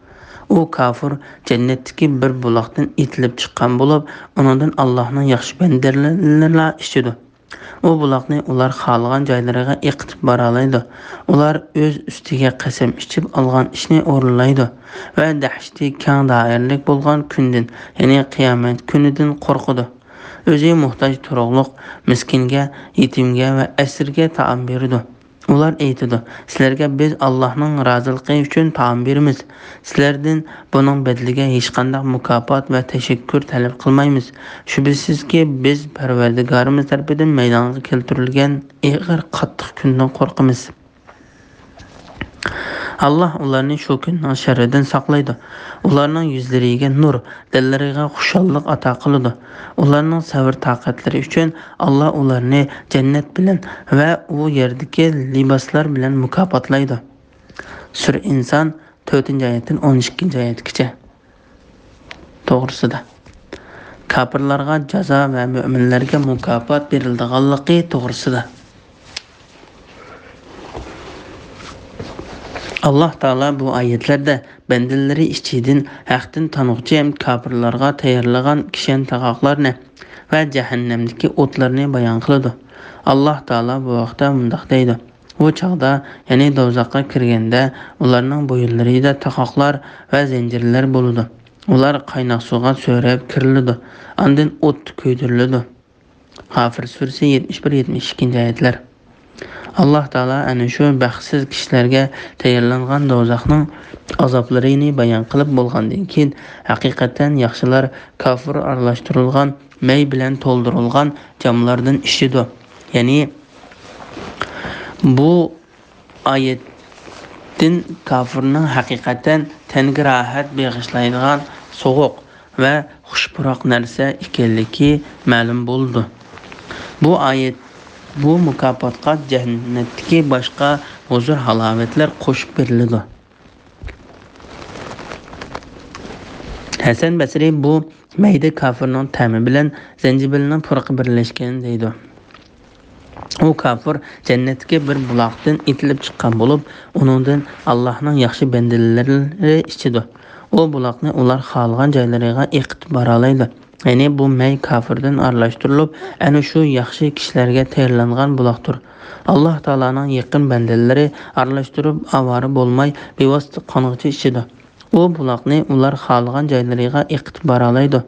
ئۇ كاپۇر جەننەتتىكى بىر بۇلاقتىن ئېتىلىپ چىققان بولۇپ، ئۇنىڭدىن ئاللاھنىڭ ياخشى بەندىلىرىلا ئىچىدۇ. ئۇ بۇلاقنى ئۇلار خالىغان جايلىرىغا ئېقىتىپ بارالايدۇ. ئۇلار ئۆز ئۈستىگە قەسەم ئىچىپ ئالغان ئىشنى ئورۇنلايدۇ ۋە دەھشىتى كەڭ دائىرىلىك بولغان كۈندىن، يەنى قىيامەت كۈنىدىن قورقىدۇ. ئۆزى موھتاج تۇرۇقلۇق مىسكىنگە، يېتىمگە ۋە ئەسىرگە تائام بېرىدۇ. ئۇلار ئېيتىدۇ، سىلەرگە بىز ئاللاھنىڭ رازىلىقى ئۈچۈن تائام بېرىمىز. سىلەردىن بۇنىڭ بەدىلىگە ھېچقانداق مۇكاپات ۋە تەشەككۈر تەلەپ قىلمايمىز. شۈبھىسىزكى، بىز پەرۋەردىگارىمىز تەرىپىدىن مەيدانغا كەلتۈرۈلگەن ئېغىر، قاتتىق كۈندىن قورقىمىز. ئاللاھ ئۇلارنى شۇ كۈننىڭ شەررىدىن ساقلايدۇ. ئۇلارنىڭ يۈزلىرىگە نۇر، دىللىرىغا خۇشاللىق ئاتا قىلىدۇ. ئۇلارنىڭ سەۋر-تاقەتلىرى ئۈچۈن ئاللاھ ئۇلارنى جەننەت بىلەن ۋە ئۇ يەردىكى لىباسلار بىلەن مۇكاپاتلايدۇ. سۈرە ئىنسان، تۆتىنچى ئايەتتىن ئون ئىككىنچى ئايەتكىچە توغرىسىدا. كاپىرلارغا جازا ۋە مۆمىنلەرگە مۇكاپات بېرىلىدىغانلىقى توغرىسىدا. ئاللاھ تائالا بۇ ئايەتلەردە بەندىلىرى ئىچىدىن ھەقتىن تانغۇچى كاپىرلارغا تەييارلىغان كىشەن تاقاقلارنى ۋە جەھەننەمدىكى ئوتلارنى بايان قىلىدۇ. ئاللاھ تائالا بۇ ھەقتە مۇنداق دەيدۇ، ئۇ چاغدا، يەنى دوزاخقا كىرگەندە، ئۇلارنىڭ بويۇنلىرىدا تاقاقلار ۋە زەنجىرلەر بولىدۇ. ئۇلار قايناق سۇغا سۆرەپ كىرىلىدۇ، ئاندىن ئوتتا كۆيدۈرۈلىدۇ. غافىر سۈرىسى، يەتمىش بىر، يەتمىش ئىككىنچى ئايەتلەر. ئاللاھ تائالا ئەنە شۇ بەختسىز كىشىلەرگە تەييارلانغان دوزاخنىڭ ئازابلىرىنى بايان قىلىپ بولغاندىن كېيىن، ھەقىقەتەن ياخشىلار كاپۇر ئارىلاشتۇرۇلغان مەي بىلەن تولدۇرۇلغان جاملاردىن ئىچىدۇ. يەنى بۇ ئايەتتىن كاپىرنىڭ ھەقىقەتەن تەنگە راھەت بېغىشلايدىغان سوغۇق ۋە خۇش پۇراق نەرسە ئىكەنلىكى مەلۇم بولىدۇ. بۇ ئايەت بۇ مۇكاپاتقا جەننەتتىكى باشقا ھۇزۇر-ھالاۋەتلەر قوشۇپ بېرىلىدۇ. ھەسەن بەسرى بۇ مەيدە كاپىرنىڭ تەمى بىلەن زەنجىبىلنىڭ پۇرىقى بىرلەشكەن دەيدۇ. ئۇ كاپىر جەننەتتىكى بىر بۇلاقتىن ئېتىلىپ چىققان بولۇپ، ئۇنىڭدىن ئاللاھنىڭ ياخشى بەندىلىرى ئىچىدۇ. ئۇ بۇلاقنى ئۇلار خالىغان جايلىرىغا ئېقىتىپ بارالايدۇ. يەنى بۇ مەي كاپىردىن ئارىلاشتۇرۇلۇپ، ئەنە شۇ ياخشى كىشىلەرگە تەييارلانغان بۇلاقتۇر. ئاللاھ تائالانىڭ يېقىن بەندىلىرى ئارىلاشتۇرۇپ ئاۋارە بولماي، بىۋاسىتە قانغۇچە ئىچىدۇ. ئۇ بۇلاقنى ئۇلار خالىغان جايلىرىغا ئېقىتىپ بارالايدۇ.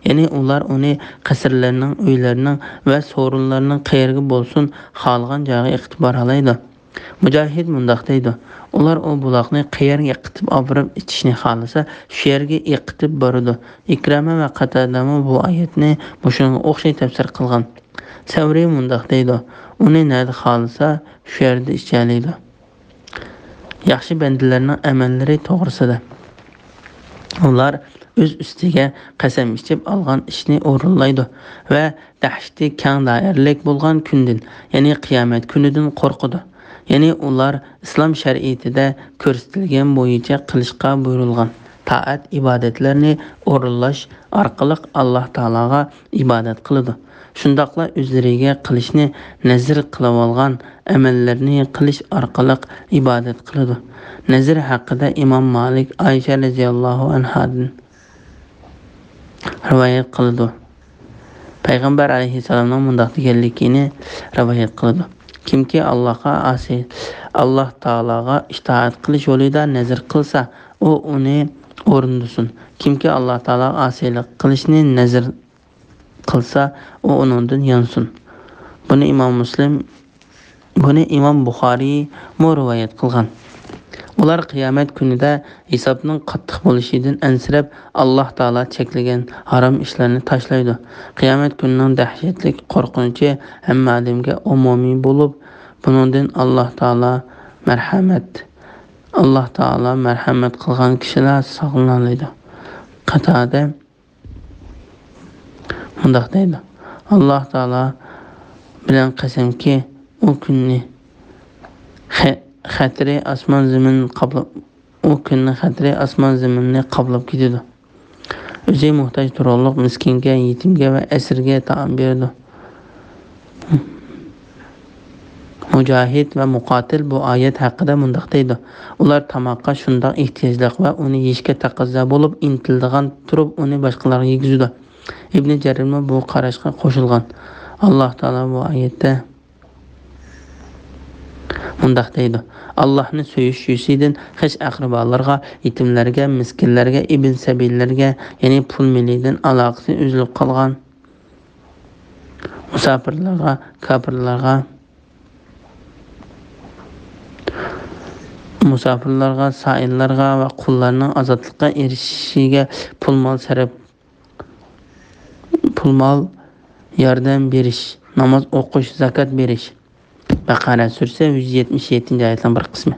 يەنى ئۇلار ئۇنى قەسىرلەرنىڭ، ئۆيلەرنىڭ ۋە سورۇنلارنىڭ قەيەرگە بولسۇن، خالىغان جايغا ئېقىتىپ بارالايدۇ. مۇجاھىد مۇنداق دەيدۇ، ئۇلار ئۇ بۇلاقنى قەيەرگە ئېقىتىپ ئاپىرىپ ئىچىشنى خالىسا، شۇ يەرگە ئېقىتىپ بارىدۇ. ئىكرامە ۋە قاتادەمۇ بۇ ئايەتنى مۇشۇنىڭغا ئوخشاش تەپسىر قىلغان. سەۋرى مۇنداق دەيدۇ، ئۇنى نەدە خالىسا، شۇ يەردە ئىچەلەيدۇ. ياخشى بەندىلەرنىڭ ئەمەللىرى توغرىسىدا. ئۇلار ئۆز ئۈستىگە قەسەم ئىچىپ ئالغان ئىشنى ئورۇنلايدۇ ۋە دەھشىتى كەڭ دائىرىلىك بولغان كۈندىن، يەنى قىيامەت كۈنىدىن قورقىدۇ. يەنى ئۇلار ئىسلام شەرىئىتىدە كۆرسىتىلگەن بويىچە قىلىشقا بۇيرۇلغان تائەت ئىبادەتلەرنى ئورۇنلاش ئارقىلىق ئاللاھ تائالاغا ئىبادەت قىلىدۇ. شۇنداقلا ئۆزلىرىگە قىلىشنى نەزىر قىلىۋالغان ئەمەللەرنى قىلىش ئارقىلىق ئىبادەت قىلىدۇ. نەزىر ھەققىدە ئىمام مالىك ئائىشە رەزىياللاھۇ ئەنھادىن رىۋايەت قىلىدۇ. پەيغەمبەر ئەلەيھىسسالامنىڭ مۇنداق دېگەنلىكىنى رىۋايەت قىلىدۇ، كىمكى ئاللاھقا ئاسىي، ئاللاھ تائالاغا ئىتائەت قىلىش يولىدا نەزىر قىلسا، ئۇ ئۇنى ئورۇندىسۇن. كىمكى ئاللاھ تائالاغا ئاسىيلىق قىلىشنى نەزىر قىلسا، ئۇ ئۇنىڭدىن يانسۇن. بۇنى ئىمام مۇسلىم، بۇنى ئىمام بۇخارىيمۇ رىۋايەت قىلغان. ئۇلار قىيامەت كۈنىدە ھېسابنىڭ قاتتىق بولۇشىدىن ئەنسىرەپ، ئاللاھ تائالا چەكلىگەن ھارام ئىشلارنى تاشلايدۇ. قىيامەت كۈنىنىڭ دەھشەتلىك قورقۇنچى ھەممە ئادەمگە ئومۇمىي بولۇپ، بۇنىڭدىن ئاللاھ تائالا مەرھەمەت، ئاللاھ تائالا مەرھەمەت قىلغان كىشىلا ساقلىنالايدۇ. قاتادە مۇنداق دەيدۇ، ئاللاھ تائالا بىلەن قەسەمكى، ئۇ كۈننى خە-، خەتىرى ئاسمان زېمىننى قاپلاپ، ئۇ كۈننىڭ خەتىرى ئاسمان زېمىننى قاپلاپ كېتىدۇ. ئۆزى موھتاج تۇرۇقلۇق مىسكىنگە، يېتىمگە ۋە ئەسىرگە تائام بېرىدۇ. مۇجاھىد ۋە مۇقاتىل بۇ ئايەت ھەققىدە مۇنداق دەيدۇ: ئۇلار تاماققا شۇنداق ئېھتىياجلىق ۋە ئۇنى يېيىشكە تەقەززا بولۇپ ئىنتىلىدىغان تۇرۇپ ئۇنى باشقىلارغا يېگۈزىدۇ. ئىبنى جەرىرمۇ بۇ قاراشقا قوشۇلغان. ئاللاھ تائالا بۇ ئايەتتە مۇنداق دەيدۇ: ئاللاھنى سۆيۈش يۈزىسىدىن خېش-ئەقرىبالارغا، يېتىملەرگە، مىسكىنلەرگە، ئىبن سەبىللەرگە، يەنى پۇل مېلىدىن ئالاقىسى ئۈزۈلۈپ قالغان مۇساپىرلارغا، كاپىرلارغا، مۇساپىرلارغا، سائىللارغا ۋە قۇللارنىڭ ئازادلىققا ئېرىشىشىگە پۇل-مال سەرپ، پۇل-مال ياردەم بېرىش، ناماز ئوقۇش، زاكات بېرىش. بەقەرە سۈرىسى يۈز يەتمىش يەتتىنچى ئايەتنىڭ بىر قىسمى.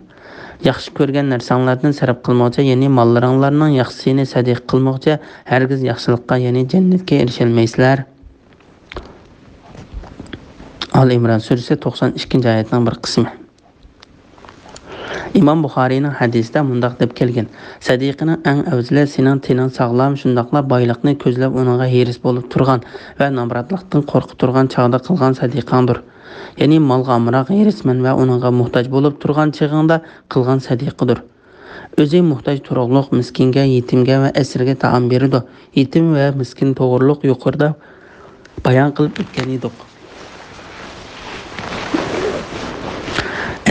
ياخشى كۆرگەن نەرسەڭلاردىن سەرپ قىلمىغۇچە، يەنى ماللىرىڭلارنىڭ ياخشىسىنى سەدىقە قىلمىغۇچە ھەرگىز ياخشىلىققا، يەنى جەننەتكە ئېرىشەلمەيسىلەر. ئال ئىمران سۈرىسى توقسان ئىككىنچى ئايەتنىڭ بىر قىسمى. ئىمام بۇخارىينىڭ ھەدىسىدە مۇنداق دەپ كەلگەن: سەدىقىنىڭ ئەڭ ئەۋزىلى سېنىڭ تېنىڭ ساغلام، شۇنداقلا بايلىقنى كۆزلەپ ئۇنىڭغا ھېرىس بولۇپ تۇرغان ۋە نامراتلىقتىن قورقۇپ تۇرغان چاغدا قىلغان سەدىقەڭدۇر. يەنى مالغا ئامراق، ھېرىسمەن ۋە ئۇنىڭغا موھتاج بولۇپ تۇرغان چېغىڭدا قىلغان سەدىقىدۇر. ئۆزى موھتاج تۇرۇقلۇق مىسكىنگە، يېتىمگە ۋە ئەسىرگە تائام بېرىدۇ. يېتىم ۋە مىسكىن توغرۇلۇق يۇقىرىدا بايان قىلىپ ئۆتكەن ئىدۇق.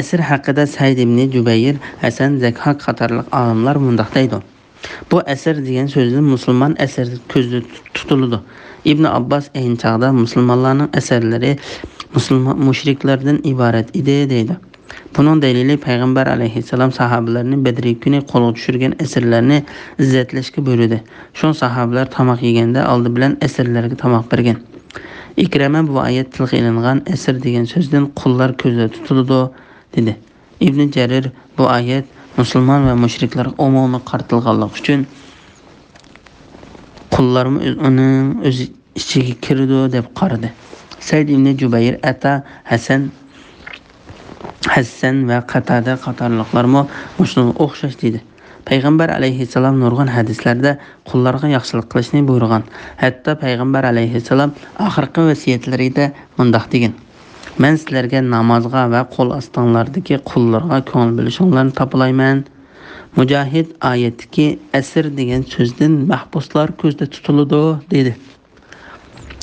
ئەسىر ھەققىدە سەئىد ئىبنى جۇبەير، ھەسەن، زەكھاك قاتارلىق ئالىملار مۇنداق دەيدۇ: بۇ ئەسىر دېگەن سۆزدىن مۇسۇلمان ئەسىرى كۆزدە تۇتۇلىدۇ. ئىبنى ئابباس ئەينى چاغدا مۇسۇلمانلارنىڭ ئەسىرلىرى مۇسۇلمان مۇشرىكلاردىن ئىبارەت ئىدى دەيدۇ. بۇنىڭ دەلىلى پەيغەمبەر ئەلەيھىسسالام ساھابىلەرنى بەدرى كۈنى قولغا چۈشۈرگەن ئەسىرلەرنى ئىززەتلەشكە بۇيرۇدى. شۇڭا ساھابىلەر تاماق يېگەندە ئالدى بىلەن ئەسىرلەرگە تاماق بەرگەن. ئىكرەمە بۇ ئايەت تىلغا ئېلىنغان ئەسىر دېگەن سۆزدىن قۇللار كۆزدە تۇتۇلىدۇ، دېدى. ئىبنى جەرىر بۇ ئايەت مۇسۇلمان ۋە مۇشرىكلارغا ئومۇمىي قارىتىلغانلىقى ئۈچۈن قۇللارمۇ ئۆز-، ئۇنىڭ ئۆز ئىچىگە كىرىدۇ دەپ قارىدى. سەئىد ئىبنى جۇبەير، ئەتا، ھەسەن، ھەسسەن ۋە قاتادە قاتارلىقلارمۇ مۇشۇنىڭغا ئوخشاش دېدى. پەيغەمبەر ئەلەيھىسسالام نۇرغۇن ھەدىسلەردە قۇللارغا ياخشىلىق قىلىشنى بۇيرۇغان. ھەتتا پەيغەمبەر ئەلەيھىسسالام ئاخىرقى ۋەسىيەتلىرىدە مۇنداق دېگەن: مەن سىلەرگە نامازغا ۋە قول ئاستىڭلاردىكى قۇللارغا كۆڭۈل بۆلۈشۈڭلارنى تاپىلايمەن. مۇجاھىد ئايەتتىكى ئەسىر دېگەن سۆزدىن مەھبۇسلار كۆزدە تۇتۇلىدۇ، دېدى.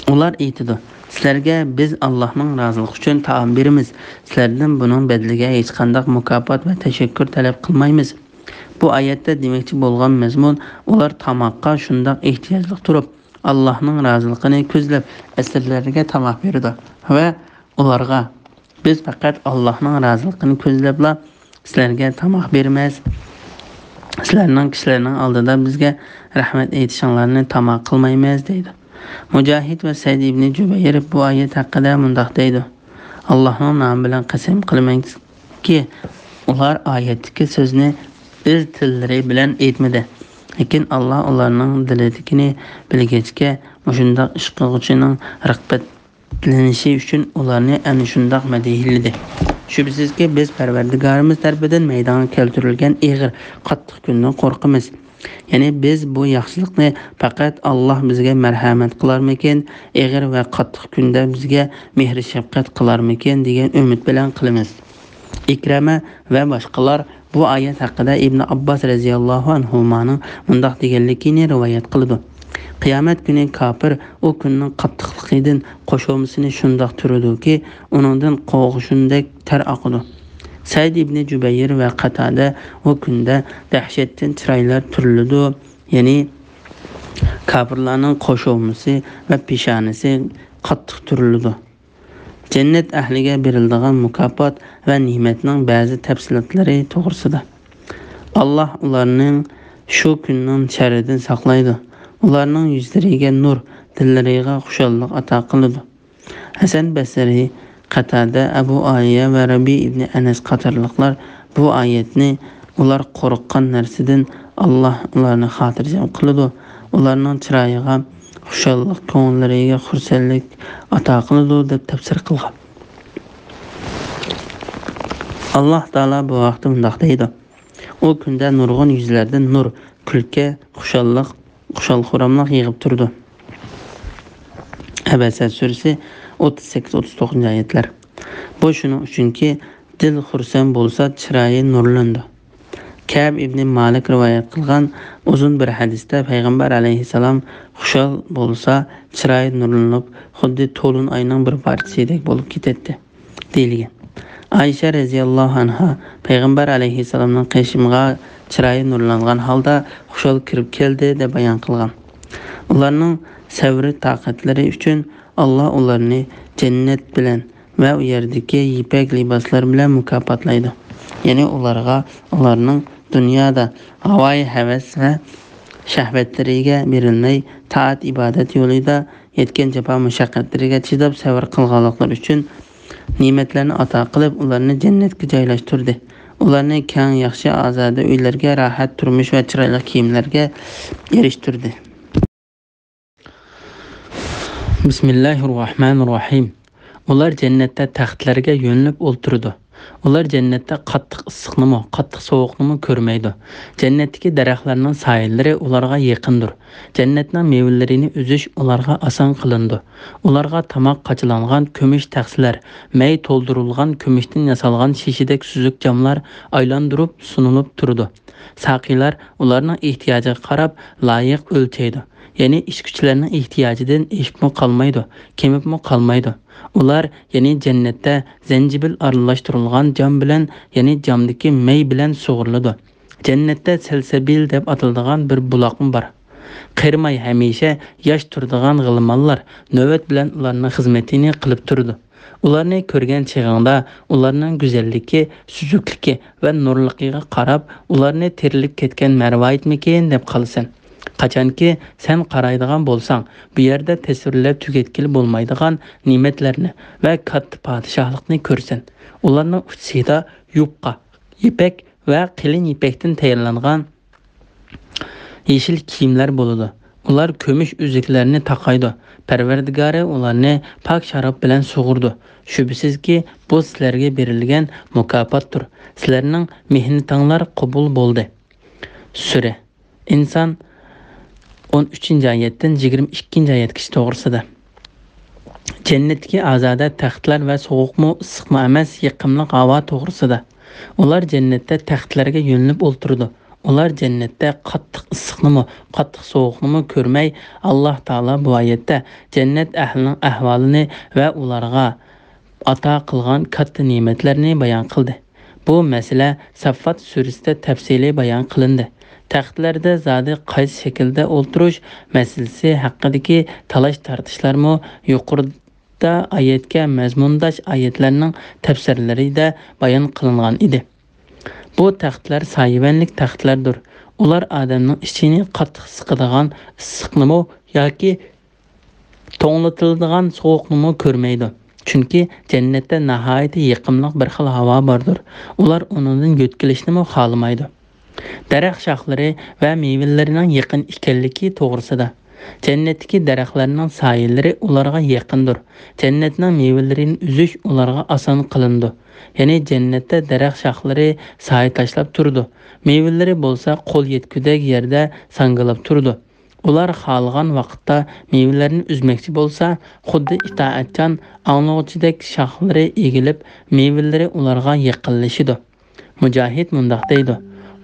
ئۇلار ئېيتىدۇ: سىلەرگە بىز ئاللاھنىڭ رازىلىقى ئۈچۈن تائام بېرىمىز، سىلەردىن بۇنىڭ بەدىلىگە ھېچقانداق مۇكاپات ۋە تەشەككۈر تەلەپ قىلمايمىز. بۇ ئايەتتە دېمەكچى بولغان مەزمۇن، ئۇلار تاماققا شۇنداق ئېھتىياجلىق تۇرۇپ، ئاللاھنىڭ رازىلىقىنى كۆزلەپ، ئەسىرلەرگە تاماق بېرىدۇ ۋە ئۇلارغا: بىز پەقەت ئاللاھنىڭ رازىلىقىنى كۆزلەپلا سىلەرگە تاماق بېرىمىز. سىلەرنىڭ كىشىلەرنىڭ ئالدىدا بىزگە رەھمەت ئېيتىشىڭلارنى تاما قىلمايمىز، دەيدۇ. مۇجاھىد ۋە سەئىد ئىبنى جۇبەير بۇ ئايەت ھەققىدە مۇنداق دەيدۇ: ئاللاھنىڭ نامى بىلەن قەسەم قىلىمەنكى، ئۇلار ئايەتتىكى سۆزنى ئۆز تىللىرى بىلەن ئېيتمىدى. لېكىن ئاللاھ ئۇلارنىڭ دىلىدىكىنى بىلگەچكە، مۇشۇنداق ئىش قىلغۇچىنىڭ رىغبەت لىنىشى ئۈچۈن ئۇلارنى ئەنە شۇنداق مەدھىيلىدى. شۈبھىسىزكى، بىز پەرۋەردىگارىمىز تەرىپىدىن مەيدانغا كەلتۈرۈلگەن ئېغىر، قاتتىق كۈندىن قورقىمىز. يەنى بىز بۇ ياخشىلىقنى پەقەت ئاللاھ بىزگە مەرھەمەت قىلارمىكىن، ئېغىر ۋە قاتتىق كۈندە بىزگە مېھرى-شەپقەت قىلارمىكىن دېگەن ئۈمىد بىلەن قىلىمىز. ئىكرەمە ۋە باشقىلار بۇ ئايەت ھەققىدە ئىبنى ئابباس رەزىياللاھۇ ئەنھۇمانىڭ مۇنداق دېگەنلىكىنى رىۋايەت قىلىدۇ: قىيامەت كۈنى كاپىر ئۇ كۈننىڭ قاتتىقلىقىدىن قوشۇمىسىنى شۇنداق تۈرىدۇكى، ئۇنىڭدىن قوغۇشۇندەك تەر ئاقىدۇ. سەئىد ئىبنى جۇبەير ۋە قاتادە ئۇ كۈندە دەھشەتتىن چىرايلار تۈرۈلىدۇ، يەنى كاپىرلارنىڭ قوشۇمىسى ۋە پېشانىسى قاتتىق تۈرۈلىدۇ. جەننەت ئەھلىگە بېرىلىدىغان مۇكاپات ۋە نېمەتنىڭ بەزى تەپسىلاتلىرى توغرىسىدا. ئاللاھ ئۇلارنىڭ شۇ كۈننىڭ شەررىدىن ساقلايدۇ. ئۇلارنىڭ يۈزلىرىگە نۇر، دىللىرىغا خۇشاللىق ئاتا قىلىدۇ. ھەسەن بەسرى، قەتادە، ئەبۇ ئالىيە ۋە رەبىئ ئىبنى ئەنەس قاتارلىقلار بۇ ئايەتنى ئۇلار قورققان نەرسىدىن ئاللاھ ئۇلارنى خاتىرجەم قىلىدۇ، ئۇلارنىڭ چىرايىغا خۇشاللىق، كۆڭۈللىرىگە خۇرسەنلىك ئاتا قىلىدۇ، دەپ تەپسىر قىلغان. ئاللاھ تائالا بۇ ھەقتە مۇنداق دەيدۇ: ئۇ كۈندە نۇرغۇن يۈزلەردىن نۇر، كۈلكە، خۇشاللىق، خۇشال-خۇراملىق يېغىپ تۇرىدۇ. ئەبەسە سۈرىسى، ئوتتۇز سەككىز، ئوتتۇز توققۇزىنچى ئايەتلەر. بۇ شۇنىڭ ئۈچۈنكى، دىل خۇرسەن بولسا، چىرايى نۇرلىنىدۇ. كەب ئىبنى مالىك رىۋايەت قىلغان ئۇزۇن بىر ھەدىستە پەيغەمبەر ئەلەيھىسسالام خۇشال بولسا، چىرايى نۇرلىنىپ، خۇددى تولۇن ئاينىڭ بىر پارچىسىدەك بولۇپ كېتەتتى، دېيىلگەن. ئائىشە رەزىياللاھۇ ئەنھا پەيغەمبەر ئەلەيھىسسالامنىڭ قېشىمغا چىرايى نۇرلانغان ھالدا خۇشال كىرىپ كەلدى، دەپ بايان قىلغان. ئۇلارنىڭ سەۋرى تاقەتلىرى ئۈچۈن ئاللاھ ئۇلارنى جەننەت بىلەن ۋە ئۇ يەردىكى يىپەك لىباسلار بىلەن مۇكاپاتلايدۇ. يەنى ئۇلارغا ئۇلارنىڭ دۇنيادا ھاۋايى ھەۋەس ۋە شەھۋەتلىرىگە بېرىلمەي، تائەت-ئىبادەت يولىدا يەتكەن جاپا-مۇشەققەتلىرىگە چىداپ سەۋر قىلغانلىقلىرى ئۈچۈن نېمەتلەرنى ئاتا قىلىپ، ئۇلارنى جەننەتكە جايلاشتۇردى. ئۇلارنى كەڭ، ياخشى، ئازادە ئۆيلەرگە، راھەت تۇرمۇش ۋە چىرايلىق كىيىملەرگە ئېرىشتۈردى. بىسمىللاھىررەھمانىررەھىم. ئۇلار جەننەتتە تەختلەرگە يۆلىنىپ ئولتۇرىدۇ. ئۇلار جەننەتتە قاتتىق ئىسسىقنىمۇ، قاتتىق سوغۇقنىمۇ كۆرمەيدۇ. جەننەتتىكى دەرەخلەرنىڭ سايىلىرى ئۇلارغا يېقىندۇر. جەننەتنىڭ مېۋىلىرىنى ئۈزۈش ئۇلارغا ئاسان قىلىنىدۇ. ئۇلارغا تاماق قاچىلانغان كۈمۈش تەخسىلەر، مەي تولدۇرۇلغان كۈمۈشتىن ياسالغان شېشىدەك سۈزۈك جاملار ئايلاندۇرۇپ سۇنۇلۇپ تۇرىدۇ. ساقىيلار ئۇلارنىڭ ئېھتىياجىغا قاراپ لايىق ئۆلچەيدۇ. يەنى ئىچكۈچىلەرنىڭ ئېھتىياجىدىن ئېشىپمۇ قالمايدۇ، كېمىپمۇ قالمايدۇ. ئۇلار يەنى جەننەتتە زەنجىبىل ئارىلاشتۇرۇلغان جام بىلەن، يەنى جامدىكى مەي بىلەن سۇغۇرۇلىدۇ. جەننەتتە سەلسەبىل دەپ ئاتىلىدىغان بىر بۇلاقمۇ بار. قېرىماي ھەمىشە ياش تۇرىدىغان غىلمانلار نۆۋەت بىلەن ئۇلارنىڭ خىزمىتىنى قىلىپ تۇرىدۇ. ئۇلارنى كۆرگەن چېغىڭدا ئۇلارنىڭ گۈزەللىكى، سۈزۈكلۈكى ۋە نۇرلۇقىغا قاراپ، ئۇلارنى تىرىلىپ كەتكەن مەرۋايىتمىكىن دەپ قالىسەن. قاچانكى سەن قارايدىغان بولساڭ، بۇ يەردە تەسۋىرلەپ تۈگەتكىلى بولمايدىغان نېمەتلەرنى ۋە كاتتا پادىشاھلىقنى كۆرىسەن. ئۇلارنىڭ ئۇچىسىدا يۇققا، يىپەك ۋە قېلىن يىپەكتىن تەييارلانغان يېشىل كىيىملەر بولىدۇ. ئۇلار كۈمۈش ئۈزۈكلەرنى تاقايدۇ. پەرۋەردىگارى ئۇلارنى پاك شاراب بىلەن سۇغۇرىدۇ. شۈبھىسىزكى، بۇ سىلەرگە بېرىلگەن مۇكاپاتتۇر. سىلەرنىڭ مېھنىتىڭلار قوبۇل بولدى. سۈرە ئىنسان، ئون ئۈچىنچى ئايەتتىن يىگىرمە ئىككىنچى ئايەتكىچە توغرىسىدا. جەننەتتىكى ئازادە تەختلەر ۋە سوغۇقمۇ، ئىسسىقمۇ ئەمەس، يېقىملىق ھاۋا توغرىسىدا. ئۇلار جەننەتتە تەختلەرگە يۆلىنىپ ئولتۇرىدۇ. ئۇلار جەننەتتە قاتتىق ئىسسىقنىمۇ، قاتتىق سوغۇقنىمۇ كۆرمەي، ئاللاھ تائالا بۇ ئايەتتە جەننەت ئەھلىنىڭ ئەھۋالىنى ۋە ئۇلارغا ئاتا قىلغان كاتتا نېمەتلەرنى بايان قىلدى. بۇ مەسىلە ساففات سۈرىسىدە تەپسىلىي بايان قىلىندى. تەختلەردە زادى قايسى شەكىلدە ئولتۇرۇش مەسىلىسى ھەققىدىكى تالاش-تارتىشلارمۇ يۇقىرىدا ئايەتكە مەزمۇنداش ئايەتلەرنىڭ تەپسىرلىرىدە بايان قىلىنغان ئىدى. بۇ تەختلەر سايىۋەنلىك تەختلەردۇر. ئۇلار ئادەمنىڭ ئىچىنى قاتتىق سىقىدىغان ئىسسىقنىمۇ ياكى توڭلىتىلىدىغان سوغۇقنىمۇ كۆرمەيدۇ. چۈنكى جەننەتتە ناھايىتى يېقىملىق بىر خىل ھاۋا باردۇر. ئۇلار ئۇنىڭدىن يۆتكىلىشنىمۇ خالىمايدۇ. دەرەخ شاخلىرى ۋە مېۋىلىرىنىڭ يېقىن ئىكەنلىكى توغرىسىدا. جەننەتتىكى دەرەخلەرنىڭ سايىلىرى ئۇلارغا يېقىندۇر. جەننەتنىڭ مېۋىلىرىنى ئۈزۈش ئۇلارغا ئاسان قىلىنىدۇ. يەنى جەننەتتە دەرەخ شاخلىرى سايە تاشلاپ تۇرىدۇ. مېۋىلىرى بولسا قول يەتكۈدەك يەردە ساڭگىلاپ تۇرىدۇ. ئۇلار خالىغان ۋاقىتتا مېۋىلەرنى ئۈزمەكچى بولسا، خۇددى ئىتائەتچان ئاڭلىغۇچىدەك شاخلىرى ئېگىلىپ، مېۋىلىرى ئۇلارغا يېقىنلىشىدۇ. مۇجاھىد مۇنداق دەيدۇ: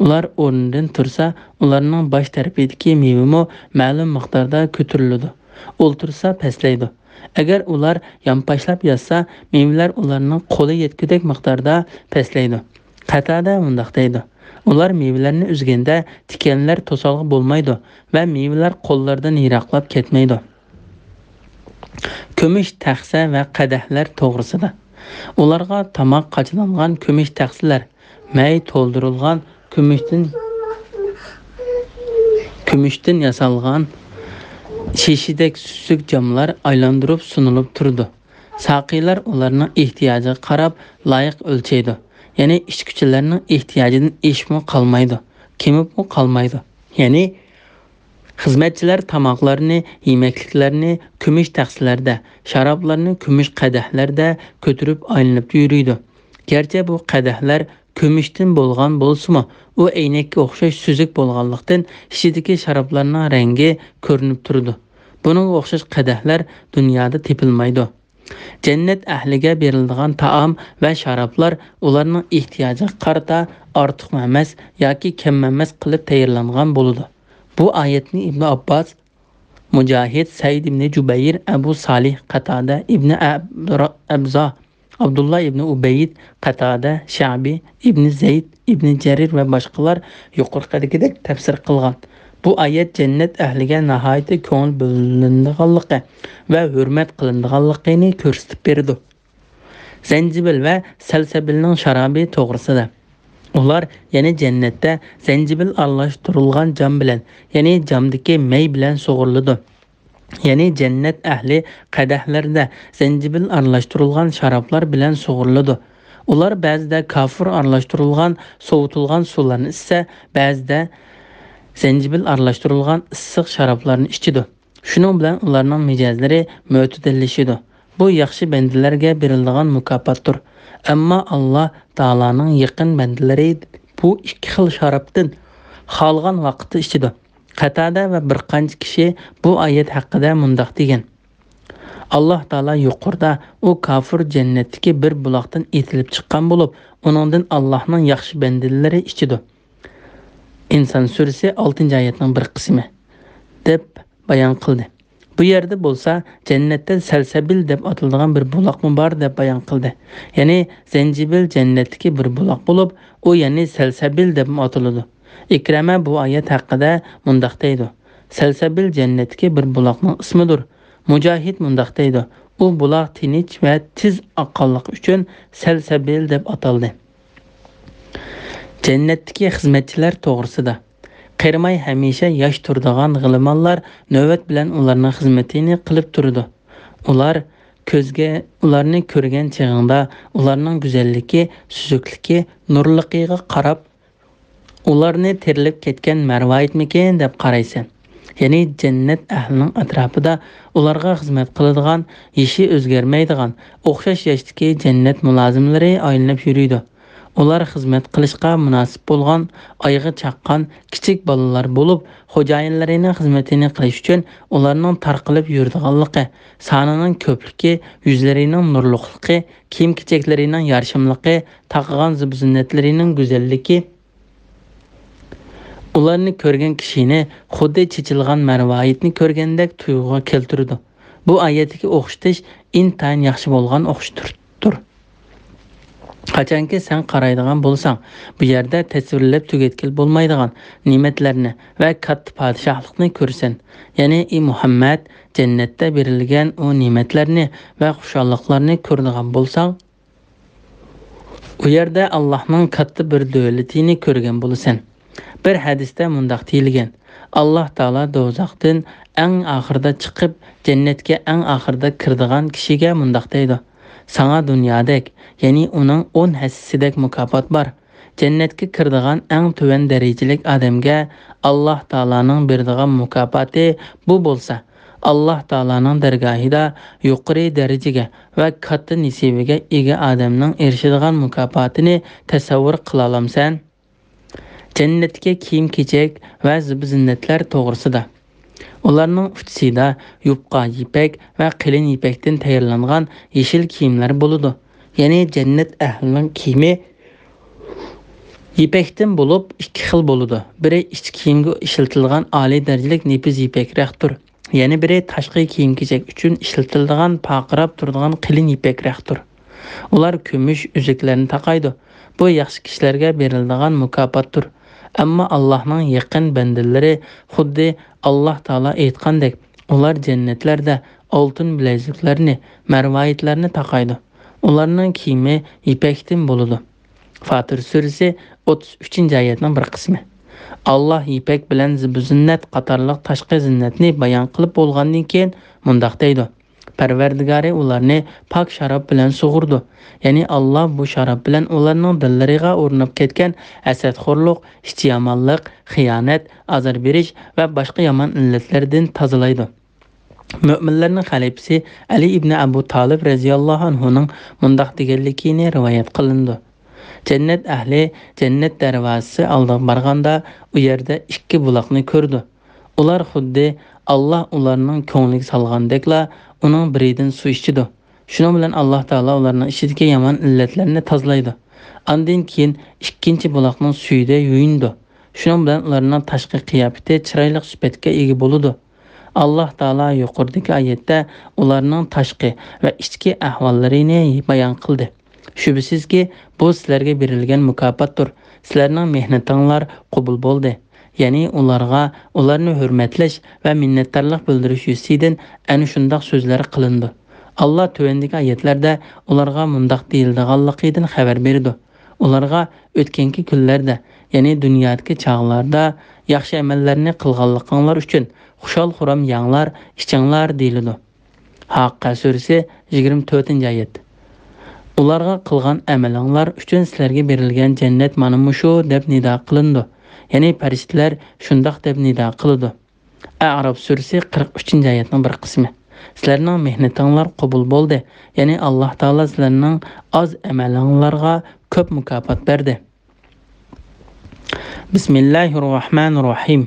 ئۇلار ئورنىدىن تۇرسا، ئۇلارنىڭ باش تەرىپىدىكى مېۋىمۇ مەلۇم مىقداردا كۆتۈرۈلىدۇ. ئولتۇرسا، پەسلەيدۇ. ئەگەر ئۇلار يانپاشلاپ ياتسا، مېۋىلەر ئۇلارنىڭ قولى يەتكۈدەك مىقداردا پەسلەيدۇ. قەتادە مۇنداق دەيدۇ: ئۇلار مېۋىلەرنى ئۈزگەندە، تىكەنلەر توسالغۇ بولمايدۇ ۋە مېۋىلەر قوللىرىدىن يىراقلاپ كەتمەيدۇ. كۈمۈش تەخسە ۋە قەدەھلەر توغرىسىدا. ئۇلارغا تاماق قاچىلانغان كۈمۈش تەخسىلەر، مەي تولدۇرۇلغان كۈمۈشتىن، كۈمۈشتىن ياسالغان شېشىدەك سۈزۈك جاملار ئايلاندۇرۇپ سۇنۇلۇپ تۇرىدۇ. ساقىيلار ئۇلارنىڭ ئېھتىياجىغا قاراپ لايىق ئۆلچەيدۇ. يەنى ئىچكۈچىلەرنىڭ ئېھتىياجىدىن ئېشىپمۇ قالمايدۇ، كېمىپمۇ قالمايدۇ. يەنى خىزمەتچىلەر تاماقلارنى، يېمەكلىكلەرنى كۈمۈش تەخسىلەردە، شارابلارنى كۈمۈش قەدەھلەردە كۆتۈرۈپ ئايلىنىپ يۈرىدۇ. گەرچە بۇ قەدەھلەر كۈمۈشتىن بولغان بولسىمۇ، ئۇ ئەينەككە ئوخشاش سۈزۈك بولغانلىقتىن، ئىچىدىكى شارابلارنىڭ رەڭگى كۆرۈنۈپ تۇرىدۇ. بۇنىڭغا ئوخشاش قەدەھلەر دۇنيادا تېپىلمايدۇ. جەننەت ئەھلىگە بېرىلىدىغان تائام ۋە شارابلار ئۇلارنىڭ ئېھتىياجىغا قارىتا ئارتۇقمۇ ئەمەس ياكى كەممۇ ئەمەس قىلىپ تەييارلانغان بولىدۇ. بۇ ئايەتنى ئىبن ئابباس، مۇجاھىد، سەئىد ئىبنى جۇبەير، ئەبۇ سالىھ، قاتادە، ئىبنى ئەبزا، ئابدۇللا ئىبنى ئۇبەيد، قاتادە، شەبى، ئىبنى زەيد، ئىبنى جەرىر ۋە باشقىلار يۇقىرىقىدىكىدەك تەپسىر قىلغان. بۇ ئايەت جەننەت ئەھلىگە ناھايىتى كۆڭۈل بۆلۈنىدىغانلىقى ۋە ھۆرمەت قىلىنىدىغانلىقىنى كۆرسىتىپ بېرىدۇ. زەنجىبىل ۋە سەلسەبىلنىڭ شارابى توغرىسىدا. ئۇلار، يەنى جەننەتتە زەنجىبىل ئارىلاشتۇرۇلغان جام بىلەن، يەنى جامدىكى مەي بىلەن سۇغۇرۇلىدۇ. يەنى جەننەت ئەھلى قەدەھلەردە زەنجىبىل ئارىلاشتۇرۇلغان شارابلار بىلەن سۇغۇرۇلىدۇ. ئۇلار بەزىدە كافۇر ئارىلاشتۇرۇلغان سوۋۇتۇلغان سۇلارنى ئىچسە، بەزىدە زەنجىبىل ئارىلاشتۇرۇلغان ئىسسىق شارابلارنى ئىچىدۇ. شۇنىڭ بىلەن ئۇلارنىڭ مىجەزلىرى مۆتىدىللىشىدۇ. بۇ ياخشى بەندىلەرگە بېرىلىدىغان مۇكاپاتتۇر. ئەمما ئاللا تائالانىڭ يېقىن بەندىلىرى بۇ ئىككى خىل شارابتىن خالىغان ۋاقىتتا ئىچىدۇ. قەتادە ۋە بىر قانچە كىشى بۇ ئايەت ھەققىدە مۇنداق دېگەن: ئاللا تائالا يۇقىرىدا ئۇ كافىر جەننەتتىكى بىر بۇلاقتىن ئېتىلىپ چىققان بولۇپ، ئۇنىڭدىن ئاللانىڭ ياخشى بەندىلىرى ئىچىدۇ. ئىنسان سۈرىسى، ئالتىنچى ئايەتنىڭ بىر قىسمى، دەپ بايان قىلدى. بۇ يەردە بولسا جەننەتتە سەلسەبىل دەپ ئاتىلىدىغان بىر بۇلاقمۇ بار دەپ بايان قىلدى. يەنى زەنجىبىل جەننەتتىكى بىر بۇلاق بولۇپ، ئۇ يەنى سەلسەبىل دەپمۇ ئاتىلىدۇ. ئىكرەمە بۇ ئايەت ھەققىدە مۇنداق دەيدۇ: سەلسەبىل جەننەتتىكى بىر بۇلاقنىڭ ئىسمىدۇر. مۇجاھىد مۇنداق دەيدۇ: ئۇ بۇلاق تىنچ ۋە تېز ئاققانلىقى ئۈچۈن سەلسەبىل دەپ ئاتالدى. جەننەتتىكى خىزمەتچىلەر توغرىسىدا. قېرىماي ھەمىشە ياش تۇرىدىغان غىلىمانلار نۆۋەت بىلەن ئۇلارنىڭ خىزمىتىنى قىلىپ تۇرىدۇ. ئۇلار كۆزگە، ئۇلارنى كۆرگەن چېغىڭدا ئۇلارنىڭ گۈزەللىكى، سۈزۈكلۈكى، نۇرلۇقىغا قاراپ، ئۇلارنى تىرىلىپ كەتكەن مەرۋايىتمىكىن دەپ قارايسەن. يەنى جەننەت ئەھلىنىڭ ئەتراپىدا ئۇلارغا خىزمەت قىلىدىغان، يېشى ئۆزگەرمەيدىغان، ئوخشاش ياشتىكى جەننەت مۇلازىملىرى ئايلىنىپ يۈرىدۇ. ئۇلار خىزمەت قىلىشقا مۇناسىپ بولغان ئايىغى چاققان كىچىك بالىلار بولۇپ، خوجايىنلىرىنىڭ خىزمىتىنى قىلىش ئۈچۈن ئۇلارنىڭ تارقىلىپ يۈرىدىغانلىقى، سانىنىڭ كۆپلۈكى، يۈزلىرىنىڭ نۇرلۇقلۇقى، كىيىم-كېچەكلىرىنىڭ يارىشىملىقى، تاقىغان زىبۇ-زىننەتلىرىنىڭ گۈزەللىكى، ئۇلارنى كۆرگەن كىشىنى خۇددى چېچىلغان مەرۋايىتنى كۆرگەندەك تۇيغۇغا كەلتۈرىدۇ. بۇ ئايەتتىكى ئوخشىتىش ئىنتايىن ياخشى بولغان ئوخشىتىشتۇر. قاچانكى سەن قارايدىغان بولساڭ، بۇ يەردە تەسۋىرلەپ تۈگەتكىلى بولمايدىغان نېمەتلەرنى ۋە كاتتا پادىشاھلىقنى كۆرىسەن. يەنى، ئى مۇھەممەد، جەننەتتە بېرىلگەن ئۇ نېمەتلەرنى ۋە خۇشاللىقلارنى كۆرىدىغان بولساڭ، ئۇ يەردە ئاللاھنىڭ كاتتا بىر دۆلىتىنى كۆرگەن بولىسەن. بىر ھەدىستە مۇنداق دېيىلگەن: ئاللاھ تائالا دوزاختىن ئەڭ ئاخىرىدا چىقىپ، جەننەتكە ئەڭ ئاخىرىدا كىرىدىغان كىشىگە مۇنداق دەيدۇ: ساڭا دۇنيادەك، يەنى ئۇنىڭ ئون ھەسسىسىدەك مۇكاپات بار. جەننەتكە كىرىدىغان ئەڭ تۆۋەن دەرىجىلىك ئادەمگە ئاللاھ تائالانىڭ بېرىدىغان مۇكاپاتى بۇ بولسا، ئاللاھ تائالانىڭ دەرگاھىدا يۇقىرى دەرىجىگە ۋە كاتتا نېسىۋىگە ئىگە ئادەمنىڭ ئېرىشىدىغان مۇكاپاتىنى تەسەۋۋۇر قىلالامسەن؟ جەننەتتىكى كىيىم-كېچەك ۋە زىبۇ-زىننەتلەر توغرىسىدا. ئۇلارنىڭ ئۇچىسىدا يۇپقا يىپەك ۋە قېلىن يىپەكتىن تەييارلانغان يېشىل كىيىملەر بولىدۇ. يەنى جەننەت ئەھلىنىڭ كىيىمى يىپەكتىن بولۇپ، ئىككى خىل بولىدۇ. بىرى ئىچ كىيىمگە ئىشلىتىلغان ئالىي دەرىجىلىك نېپىز يىپەك رەختتۇر. يەنە بىرى تاشقى كىيىم-كېچەك ئۈچۈن ئىشلىتىلىدىغان پارقىراپ تۇرىدىغان قېلىن يىپەك رەختتۇر. ئۇلار كۈمۈش ئۈزۈكلەرنى تاقايدۇ. بۇ ياخشى كىشىلەرگە بېرىلىدىغان مۇكاپاتتۇر. ئەمما ئاللاھنىڭ يېقىن بەندىلىرى خۇددى ئاللاھ تائالا ئېيتقاندەك، ئۇلار جەننەتلەردە ئالتۇن بىلەزۈكلەرنى، مەرۋايىتلەرنى تاقايدۇ. ئۇلارنىڭ كىيىمى يىپەكتىن بولىدۇ. فاتىر سۈرىسى، ئوتتۇز ئۈچىنچى ئايەتنىڭ بىر قىسمى. ئاللاھ يىپەك بىلەن زىبۇ-زىننەت قاتارلىق تاشقى زىننەتنى بايان قىلىپ بولغاندىن كېيىن مۇنداق دەيدۇ: پەرۋەردىگارى ئۇلارنى پاك شاراب بىلەن سۇغۇرىدۇ. يەنى ئاللاھ بۇ شاراب بىلەن ئۇلارنىڭ دىللىرىغا ئورناپ كەتكەن ھەسەتخورلۇق، ئىچيامانلىق، خىيانەت، ئازار بېرىش ۋە باشقا يامان ئىللەتلەردىن تازىلايدۇ. مۆمىنلەرنىڭ خەلىپىسى ئەلى ئىبنى ئەبۇ تالىپ رەزىياللاھۇ ئەنھۇنىڭ مۇنداق دېگەنلىكىنى رىۋايەت قىلىنىدۇ: جەننەت ئەھلى جەننەت دەرۋازىسى ئالدىغا بارغاندا، ئۇ يەردە ئىككى بۇلاقنى كۆرىدۇ. ئۇلار خۇددى ئاللاھ ئۇلارنىڭ كۆڭلىگە سالغاندەكلا ئۇنىڭ بىرىدىن سۇ ئىچىدۇ. شۇنىڭ بىلەن ئاللاھ تائالا ئۇلارنىڭ ئىچىدىكى يامان ئىللەتلەرنى تازىلايدۇ. ئاندىن كېيىن ئىككىنچى بۇلاقنىڭ سۈيىدە يۇيۇنىدۇ. شۇنىڭ بىلەن ئۇلارنىڭ تاشقى قىياپىتى چىرايلىق سۈپەتكە ئىگە بولىدۇ. ئاللاھ تائالا يۇقىرىدىكى ئايەتتە ئۇلارنىڭ تاشقى ۋە ئىچكى ئەھۋاللىرىنى بايان قىلدى. شۈبھىسىزكى، بۇ سىلەرگە بېرىلگەن مۇكاپاتتۇر. سىلەرنىڭ مېھنىتىڭلار قوبۇل بولدى. يەنى ئۇلارغا ئۇلارنى ھۆرمەتلەش ۋە مىننەتدارلىق بىلدۈرۈش يۈزىسىدىن ئەنە شۇنداق سۆزلەر قىلىنىدۇ. ئاللاھ تۆۋەندىكى ئايەتلەردە ئۇلارغا مۇنداق دېيىلىدىغانلىقىدىن خەۋەر بېرىدۇ: ئۇلارغا ئۆتكەنكى كۈنلەردە، يەنى دۇنيادىكى چاغلاردا ياخشى ئەمەللەرنى قىلغانلىقىڭلار ئۈچۈن خۇشال-خۇرام يەڭلار، ئىچىڭلار دېيىلىدۇ. ھاققە سۈرىسى، يىگىرمە تۆتىنچى ئايەت. ئۇلارغا قىلغان ئەمىلىڭلار ئۈچۈن سىلەرگە بېرىلگەن جەننەت مانا مۇشۇ دەپ نىدا قىلىنىدۇ. يەنى پەرىشتىلەر شۇنداق دەپ نىدا قىلىدۇ. ئەئراف سۈرىسى، قىرىق ئۈچىنچى ئايەتنىڭ بىر قىسمى. سىلەرنىڭ مېھنىتىڭلار قوبۇل بولدى. يەنى ئاللاھ تائالا سىلەرنىڭ ئاز ئەمەلىڭلارغا كۆپ مۇكاپات بەردى. بىسمىللاھىررەھمانىررەھىم.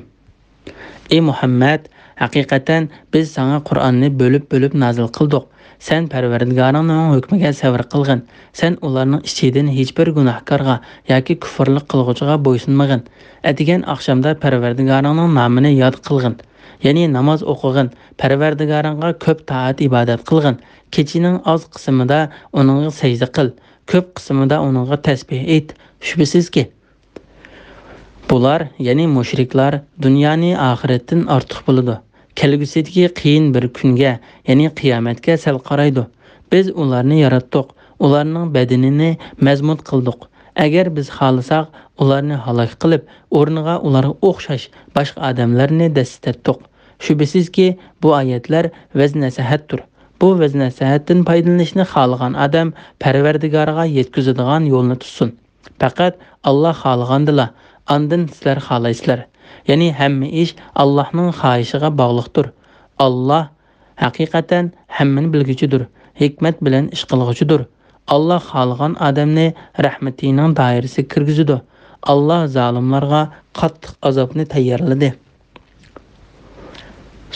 ئى مۇھەممەد، ھەقىقەتەن بىز ساڭا قۇرئاننى بۆلۈپ-بۆلۈپ نازىل قىلدۇق. سەن پەرۋەردىگارىڭنىڭ ھۆكمىگە سەۋر قىلغىن. سەن ئۇلارنىڭ ئىچىدىن ھېچبىر گۇناھكارغا ياكى كۇفرلۇق قىلغۇچىغا بويسۇنمىغىن. ئەتىگەن ئاخشامدا پەرۋەردىگارىڭنىڭ نامىنى ياد قىلغىن. يەنى ناماز ئوقۇغىن. پەرۋەردىگارىڭغا كۆپ تائەت-ئىبادەت قىلغىن. كېچىنىڭ ئاز قىسمىدا ئۇنىڭغا سەجدە قىل. كۆپ قىسمىدا ئۇنىڭغا تەسبىھ ئېيت. شۈبھىسىزكى، بۇلار، يەنى مۇشرىكلار، دۇنيانى ئاخىرەتتىن ئارتۇق بىلىدۇ. كەلگۈسىدىكى قىيىن بىر كۈنگە، يەنى قىيامەتكە سەل قارايدۇ. بىز ئۇلارنى ياراتتۇق، ئۇلارنىڭ بەدىنىنى مەزمۇت قىلدۇق. ئەگەر بىز خالىساق، ئۇلارنى ھالاك قىلىپ، ئورنىغا ئۇلارغا ئوخشاش باشقا ئادەملەرنى دەسسىتەتتۇق. شۈبھىسىزكى، بۇ ئايەتلەر ۋەز-نەسىھەتتۇر. بۇ ۋەز-نەسىھەتتىن پايدىلىنىشنى خالىغان ئادەم پەرۋەردىگارىغا يەتكۈزىدىغان يولنى تۇتسۇن. پەقەت ئاللاھ خالىغاندىلا، ئاندىن سىلەر خالايسىلەر. يەنى ھەممە ئىش ئاللاھنىڭ خاھىشىغا باغلىقتۇر. ئاللاھ ھەقىقەتەن ھەممىنى بىلگۈچىدۇر، ھېكمەت بىلەن ئىش قىلغۇچىدۇر. ئاللاھ خالىغان ئادەمنى رەھمىتىنىڭ دائىرىسىگە كىرگۈزىدۇ. ئاللاھ زالىملارغا قاتتىق ئازابنى تەييارلىدى.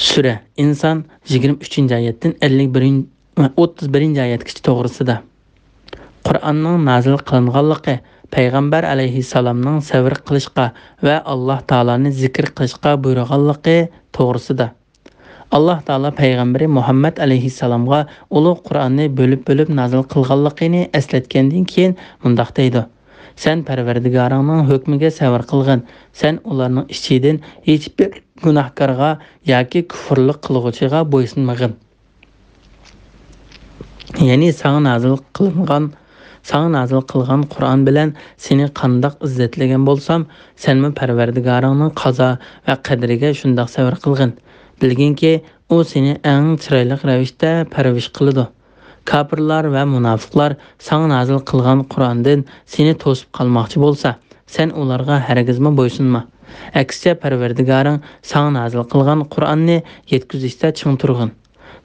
سۈرە ئىنسان، يىگىرمە ئۈچىنچى ئايەتتىن ئەللىك بىرىنچى، ئوتتۇز بىرىنچى ئايەتكىچە توغرىسىدا. قۇرئاننىڭ نازىل قىلىنغانلىقى، پەيغەمبەر ئەلەيھىسسالامنىڭ سەۋر قىلىشقا ۋە ئاللاھ تائالانى زىكىر قىلىشقا بۇيرۇغانلىقى توغرىسىدا. ئاللاھ تائالا پەيغەمبىرى مۇھەممەد ئەلەيھىسسالامغا ئۇلۇغ قۇرئاننى بۆلۈپ-بۆلۈپ نازىل قىلغانلىقىنى ئەسلەتكەندىن كېيىن مۇنداق دەيدۇ: سەن پەرۋەردىگارىڭنىڭ ھۆكمىگە سەۋر قىلغىن، سەن ئۇلارنىڭ ئىچىدىن ھېچبىر گۇناھكارغا ياكى كۇفرلۇق قىلغۇچىغا بويسۇنمىغىن. يەنى ساڭا نازىل قىلىنغان، ساڭا نازىل قىلغان قۇرئان بىلەن سېنى قانداق ئىززەتلىگەن بولسام، سەنمۇ پەرۋەردىگارىڭنىڭ قازا ۋە قەدرىگە شۇنداق سەۋر قىلغىن. بىلگىنكى، ئۇ سېنى ئەڭ چىرايلىق رەۋىشتە پەرۋىش قىلىدۇ. كاپىرلار ۋە مۇناپىقلار ساڭا نازىل قىلغان قۇرئاندىن سېنى توسۇپ قالماقچى بولسا، سەن ئۇلارغا ھەرگىزمۇ بويسۇنما. ئەكسىچە، پەرۋەردىگارىڭ ساڭا نازىل قىلغان قۇرئاننى يەتكۈزۈشتە چىڭ تۇرغىن.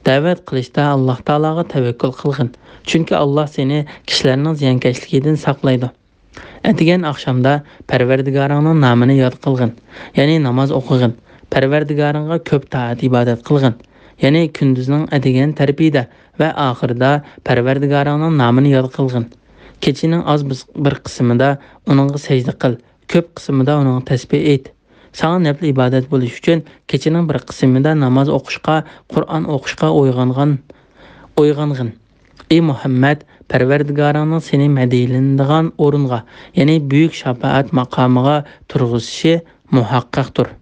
دەۋەت قىلىشتا ئاللاھ تائالاغا تەۋەككۈل قىلغىن. چۈنكى ئاللاھ سېنى كىشىلەرنىڭ زىيانكەشلىكىدىن ساقلايدۇ. ئەتىگەن ئاخشامدا پەرۋەردىگارىڭنىڭ نامىنى ياد قىلغىن، يەنى ناماز ئوقۇغىن. پەرۋەردىگارىڭغا كۆپ تائەت-ئىبادەت قىلغىن. يەنى كۈندۈزنىڭ ئەتىگەن تەرىپىدە ۋە ئاخىرىدا پەرۋەردىگارىڭنىڭ نامىنى ياد قىلغىن. كېچىنىڭ ئاز بىز-، بىر قىسمىدا ئۇنىڭغا سەجدە قىل، كۆپ قىسمىدا ئۇنىڭغا تەسبىھ ئېيت. ساڭا نەپلى ئىبادەت بولۇش ئۈچۈن كېچىنىڭ بىر قىسمىدا ناماز ئوقۇشقا، قۇرئان ئوقۇشقا ئويغانغان، ئويغانغىن. ئى مۇھەممەد، پەرۋەردىگارىڭنىڭ سېنى مەدھىيەلىنىدىغان ئورۇنغا، يەنى بۈيۈك شاپائەت ماقامىغا تۇرغۇزۇشى مۇھەققەقتۇر.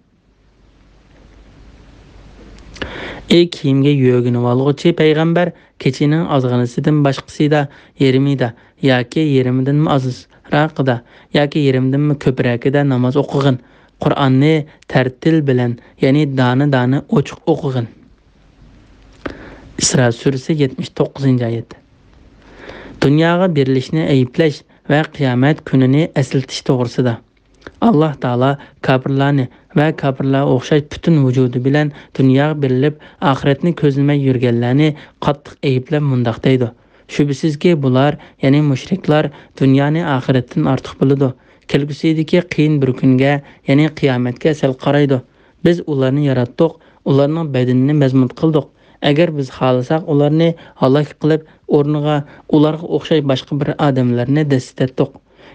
ئى كىيىمگە يۆگىنىۋالغۇچى پەيغەمبەر، كېچىنىڭ ئازغىنىسىدىن باشقىسىدا، يېرىمىدا ياكى يېرىمىدىنمۇ ئازراقىدا ياكى يېرىمدىنمۇ كۆپرەكىدە ناماز ئوقۇغىن. قۇرئاننى تەرتىل بىلەن، يەنى دانە-دانە ئوچۇق ئوقۇغىن. ئىسرا سۈرىسى، يەتمىش توققۇزىنچى ئايەت. دۇنياغا بېرىلىشنى ئەيىبلەش ۋە قىيامەت كۈنىنى ئەسلىتىش توغرىسىدا. ئاللاھ تائالا كاپىرلارنى ۋە كاپىرلارغا ئوخشاش پۈتۈن ۋۇجۇدى بىلەن دۇنياغا بېرىلىپ، ئاخىرەتنى كۆزلىمەي يۈرگەنلەرنى قاتتىق ئەيىبلەپ مۇنداق دەيدۇ: شۈبھىسىزكى، بۇلار، يەنى مۇشرىكلار، دۇنيانى ئاخىرەتتىن ئارتۇق بىلىدۇ. كەلگۈسىدىكى قىيىن بىر كۈنگە، يەنى قىيامەتكە سەل قارايدۇ. بىز ئۇلارنى ياراتتۇق، ئۇلارنىڭ بەدىنىنى مەزمۇت قىلدۇق. ئەگەر بىز خالىساق، ئۇلارنى ھالاك قىلىپ، ئورنىغا ئۇلارغا ئوخشاش باشقا بىر ئادەملەرنى دەسسىتەتتۇق.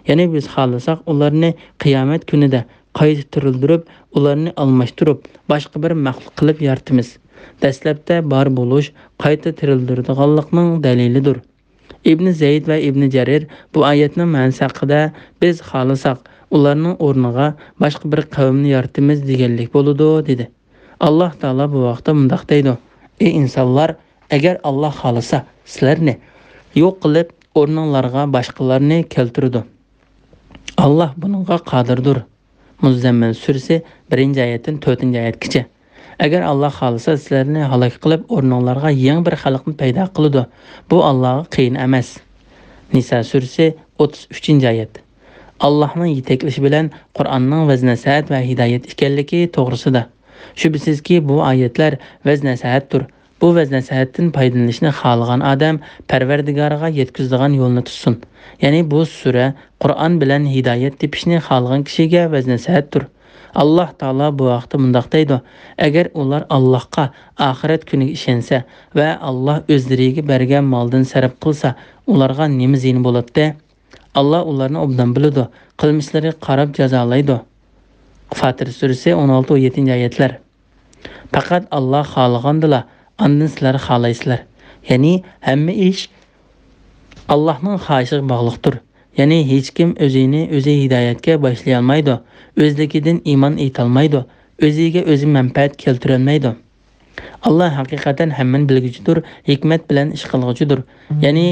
يەنى بىز خالىساق، ئۇلارنى قىيامەت كۈنىدە قايتا تىرىلدۈرۈپ، ئۇلارنى ئالماشتۇرۇپ، باشقا بىر مەخلۇق قىلىپ يارىتىمىز. دەسلەپتە بار بولۇش قايتا تىرىلدۈرىدىغانلىقنىڭ دەلىلىدۇر. ئىبنى زەيد ۋە ئىبنى جەرىر بۇ ئايەتنىڭ مەنىسى ھەققىدە، بىز خالىساق، ئۇلارنىڭ ئورنىغا باشقا بىر قەۋمنى يارىتىمىز دېگەنلىك بولىدۇ، دېدى. ئاللاھ تائالا بۇ ۋاقىتتا مۇنداق دەيدۇ: ئى ئىنسانلار، ئەگەر ئاللاھ خالىسا، سىلەرنى يوق قىلىپ، ئورنۇڭلارغا باشقىلارنى كەلتۈرىدۇ. ئاللاھ بۇنىڭغا قادىردۇر. مۇززەممىل سۈرىسى، بىرىنچى ئايەتتىن تۆتىنچى ئايەتكىچە. ئەگەر ئاللاھ خالىسا، سىلەرنى ھالاك قىلىپ، ئورنۇڭلارغا يېڭى بىر خەلقنى پەيدا قىلىدۇ. بۇ ئاللاھقا قىيىن ئەمەس. نىسا سۈرىسى، ئوتتۇز ئۈچىنچى ئايەت. ئاللاھنىڭ يېتەكلىشى بىلەن قۇرئاننىڭ ۋەز-نەسىھەت ۋە ھىدايەت ئىكەنلىكى توغرىسىدا. شۈبھىسىزكى، بۇ ئايەتلەر ۋەز-نەسىھەتتۇر. بۇ ۋەز-نەسىھەتتىن پايدىلىنىشنى خالىغان ئادەم پەرۋەردىگارىغا يەتكۈزىدىغان يولنى تۇتسۇن. يەنى بۇ سۈرە قۇرئان بىلەن ھىدايەت تېپىشنى خالىغان كىشىگە ۋەز-نەسىھەتتۇر. ئاللاھ تائالا بۇ ھەقتە مۇنداق دەيدۇ: ئەگەر ئۇلار ئاللاھقا، ئاخىرەت كۈنىگە ئىشەنسە ۋە ئاللاھ ئۆزلىرىگە بەرگەن مالدىن سەرپ قىلسا، ئۇلارغا نېمە زىيىنى بولاتتى؟ ئاللاھ ئۇلارنى ئوبدان بىلىدۇ، قىلمىشلىرىغا قاراپ جازالايدۇ. فاتىر سۈرىسى، ئون ئالتە، ئون يەتتىنچى ئايەتلەر. پەقەت ئاللاھ خالىغاندىلا، ئاندىن سىلەر خالايسىلەر. يەنى ھەممە ئىش ئاللاھنىڭ خاھىشىغا باغلىقتۇر. يەنى ھېچكىم ئۆزىنى ئۆزى ھىدايەتكە باشلىيالمايدۇ، ئۆزلۈكىدىن ئىمان ئېيتالمايدۇ، ئۆزىگە ئۆزى مەنپەئەت كەلتۈرەلمەيدۇ. ئاللاھ ھەقىقەتەن ھەممىنى بىلگۈچىدۇر، ھېكمەت بىلەن ئىش قىلغۇچىدۇر. يەنى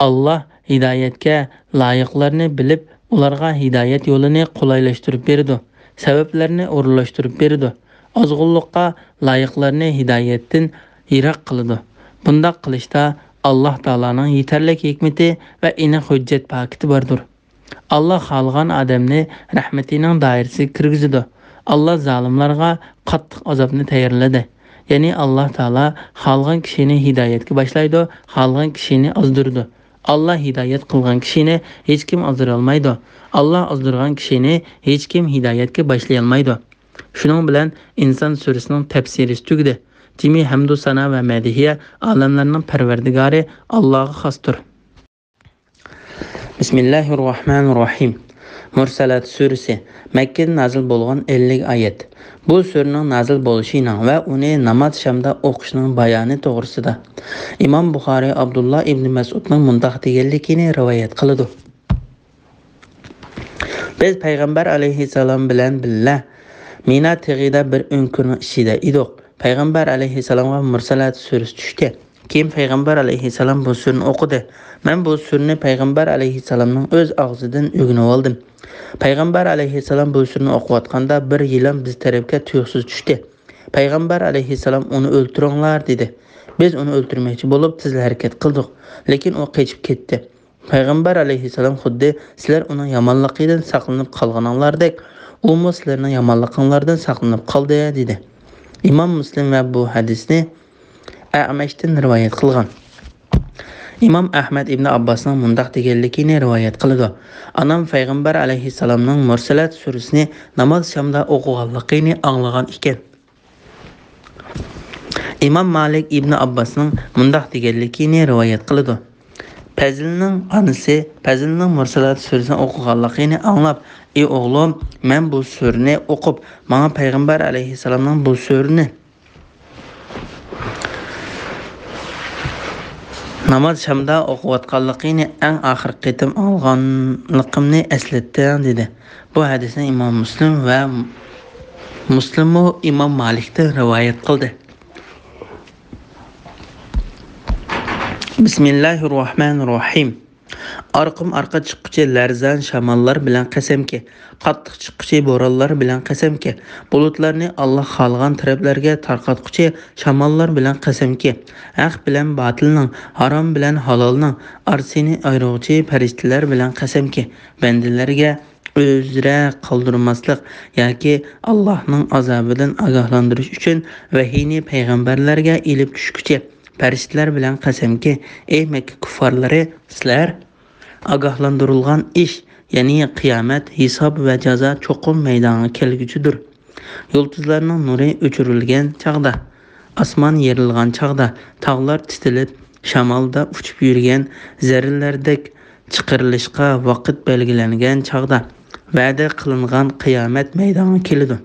ئاللاھ ھىدايەتكە لايىقلارنى بىلىپ، ئۇلارغا ھىدايەت يولىنى قولايلاشتۇرۇپ بېرىدۇ، سەۋەبلەرنى ئورۇنلاشتۇرۇپ بېرىدۇ. ئازغۇنلۇققا لايىقلارنى ھىدايەتتىن يىراق قىلىدۇ. بۇنداق قىلىشتا ئاللاھ تائالانىڭ يېتەرلىك ھېكمىتى ۋە ئېنىق ھۆججەت پاكىتى باردۇر. ئاللاھ خالىغان ئادەمنى رەھمىتىنىڭ دائىرىسىگە كىرگۈزىدۇ. ئاللاھ زالىملارغا قاتتىق ئازابنى تەييارلىدى. يەنى ئاللاھ تائالا خالىغان كىشىنى ھىدايەتكە باشلايدۇ، خالىغان كىشىنى ئازدۇرىدۇ. ئاللاھ ھىدايەت قىلغان كىشىنى ھېچكىم ئازدۇرالمايدۇ. ئاللاھ ئازدۇرغان كىشىنى ھېچكىم ھىدايەتكە باشلىيالمايدۇ. شۇنىڭ بىلەن ئىنسان سۈرىسىنىڭ تەپسىرى تۈگىدى. جىمى ھەمدۇ سانا ۋە مەدھىيە ئالەملەرنىڭ پەرۋەردىگارى ئاللاھقا خاستۇر. بىسمىللاھىررەھمانىررەھىم. مۇرسەلات سۈرىسى. مەككىدە نازىل بولغان، ئەللىك ئايەت. بۇ سۈرىنىڭ نازىل بولۇشىنىڭ ۋە ئۇنى ناماز شامدا ئوقۇشنىڭ بايانى توغرىسىدا ئىمام بۇخارىي ئابدۇللا ئىبنى مەسئۇدنىڭ مۇنداق دېگەنلىكىنى رىۋايەت قىلىدۇ: بىز پەيغەمبەر ئەلەيھىسسالام بىلەن بىللە مىنا تېغىدا بىر ئۆڭكۈرنىڭ ئىچىدە ئىدۇق. پەيغەمبەر ئەلەيھىسسالامغا مۇرسەلات سۈرىسى چۈشتى. كېيىن پەيغەمبەر ئەلەيھىسسالام بۇ سۈرىنى ئوقۇدى. مەن بۇ سۈرىنى پەيغەمبەر ئەلەيھىسسالامنىڭ ئۆز ئاغزىدىن ئۆگىنىۋالدىم. پەيغەمبەر ئەلەيھىسسالام بۇ سۈرىنى ئوقۇۋاتقاندا، بىر يىلان بىز تەرەپكە تۇيۇقسىز چۈشتى. پەيغەمبەر ئەلەيھىسسالام ئۇنى ئۆلتۈرۈڭلار دېدى. بىز ئۇنى ئۆلتۈرمەكچى بولۇپ تېزلا ھەرىكەت قىلدۇق. لېكىن ئۇ قېچىپ كەتتى. پەيغەمبەر ئەلەيھىسسالام خۇددى سىلەر ئۇنىڭ يامانلىقىدىن ساقلىنىپ قالغىنىڭلاردەك، ئۇمۇ سىلەرنىڭ يامانلىقىڭلاردىن ساقلىنىپ قالدى، دېدى. ئىمام مۇسلىم ۋە بۇ ھەدىسنى ئەمەشتىن رىۋايەت قىلغان. ئىمام ئەھمەد ئىبنى ئابباسنىڭ مۇنداق دېگەنلىكىنى رىۋايەت قىلىدۇ: ئانام پەيغەمبەر ئەلەيھىسسالامنىڭ مۇرسەلات سۈرىسىنى ناماز شامدا ئوقۇغانلىقىنى ئاڭلىغان ئىكەن. ئىمام مالىك ئىبنى ئابباسنىڭ مۇنداق دېگەنلىكىنى رىۋايەت قىلىدۇ: پەزىلنىڭ ئانىسى پەزىلنىڭ مۇرسەلات سۈرىسىنى ئوقۇغانلىقىنى ئاڭلاپ، ئى ئوغلۇم، مەن بۇ سۈرىنى ئوقۇپ، ماڭا پەيغەمبەر ئەلەيھىسسالامنىڭ بۇ سۈرىنى ناماز شامدا ئوقۇۋاتقانلىقىنى ئەڭ ئاخىرقى قېتىم ئاڭلىغانلىقىمنى ئەسلەتتىڭ، دېدى. بۇ ھەدىسنى ئىمام مۇسلىم ۋە مۇسلىممۇ ئىمام مالىكتىن رىۋايەت قىلدى. بىسمىللاھىررەھمانىررەھىم. ئارقىم ئارقا چىققۇچى لەرزان شاماللار بىلەن قەسەمكى، قاتتىق چىققۇچى بورانلار بىلەن قەسەمكى، بۇلۇتلارنى ئاللا خالىغان تەرەپلەرگە تارقاتقۇچى شاماللار بىلەن قەسەمكى، ھەق بىلەن باتىلنىڭ، ھارام بىلەن ھالالنىڭ ئارىسىنى ئايرىغۇچى پەرىشتىلەر بىلەن قەسەمكى، بەندىلەرگە ئۆزرە قالدۇرماسلىق ياكى ئاللاھنىڭ ئازابىدىن ئاگاھلاندۇرۇش ئۈچۈن ۋەھىينى پەيغەمبەرلەرگە ئېلىپ چۈشكۈچى پەرىشتىلەر بىلەن قەسەمكى، ئەي مەككە كۇففارلىرى، سىلەر ئاگاھلاندۇرۇلغان ئىش، يەنى قىيامەت، ھېساب ۋە جازا چوقۇم مەيدانغا كەلگۈچىدۇر. يۇلتۇزلارنىڭ نۇرى ئۆچۈرۈلگەن چاغدا، ئاسمان يېرىلغان چاغدا، تاغلار تىتىلىپ، شامالدا ئۇچۇپ يۈرگەن زەررىلەردەك چىقىرىلىشقا ۋاقىت بەلگىلەنگەن چاغدا، ۋەدە قىلىنغان قىيامەت مەيدانغا كېلىدۇ.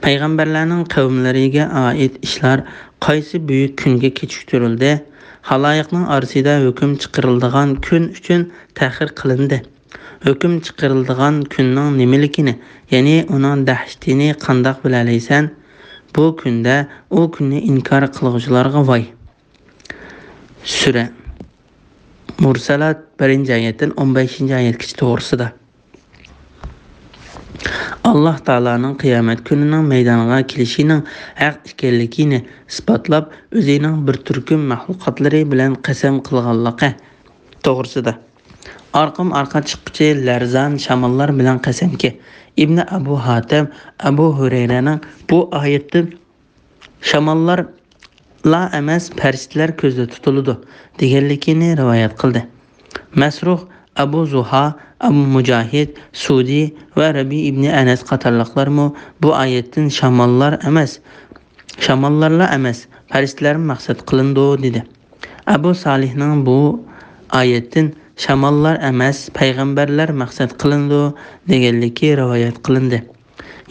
پەيغەمبەرلەرنىڭ قەۋملىرىگە ئائىت ئىشلار قايسى بۈيۈك كۈنگە كېچىكتۈرۈلدى؟ خالايىقنىڭ ئارىسىدا ھۆكۈم چىقىرىلىدىغان كۈن ئۈچۈن تەخىر قىلىندى. ھۆكۈم چىقىرىلىدىغان كۈننىڭ نېمىلىكىنى، يەنى ئۇنىڭ دەھشىتىنى قانداق بىلەلەيسەن؟ بۇ كۈندە ئۇ كۈننى ئىنكار قىلغۇچىلارغا ۋاي! سۈرە مۇرسالات، بىرىنچى ئايەتتىن ئون بەشىنچى ئايەتكىچە توغرىسىدا. ئاللاھ تائالانىڭ قىيامەت كۈنىنىڭ مەيدانغا كېلىشىنىڭ ھەق ئىكەنلىكىنى ئىسپاتلاپ، ئۆزىنىڭ بىر تۈركۈم مەخلۇقاتلىرى بىلەن قەسەم قىلغانلىقى توغرىسىدا. ئارقىم ئارقا چىققۇچى لەرزان شاماللار بىلەن قەسەمكى، ئىبنى ئەبۇ ھاتەم ئەبۇ ھۇرەيرەنىڭ بۇ ئايەتتىن شاماللارلا ئەمەس، پەرىشتىلەر كۆزدە تۇتۇلىدۇ دېگەنلىكىنى رىۋايەت قىلدى. مەسرۇھ، ئەبۇ زۇھا، ئەبۇ مۇجاھىد، سۇدى ۋە رەبىي ئىبنى ئەنەس قاتارلىقلارمۇ بۇ ئايەتتىن شاماللار ئەمەس، شاماللارلا ئەمەس، پەرىشتىلەرمۇ مەقسەت قىلىنىدۇ دېدى. ئەبۇ سالىھنىڭ بۇ ئايەتتىن شاماللار ئەمەس، پەيغەمبەرلەر مەقسەت قىلىنىدۇ دېگەنلىكى رىۋايەت قىلىندى.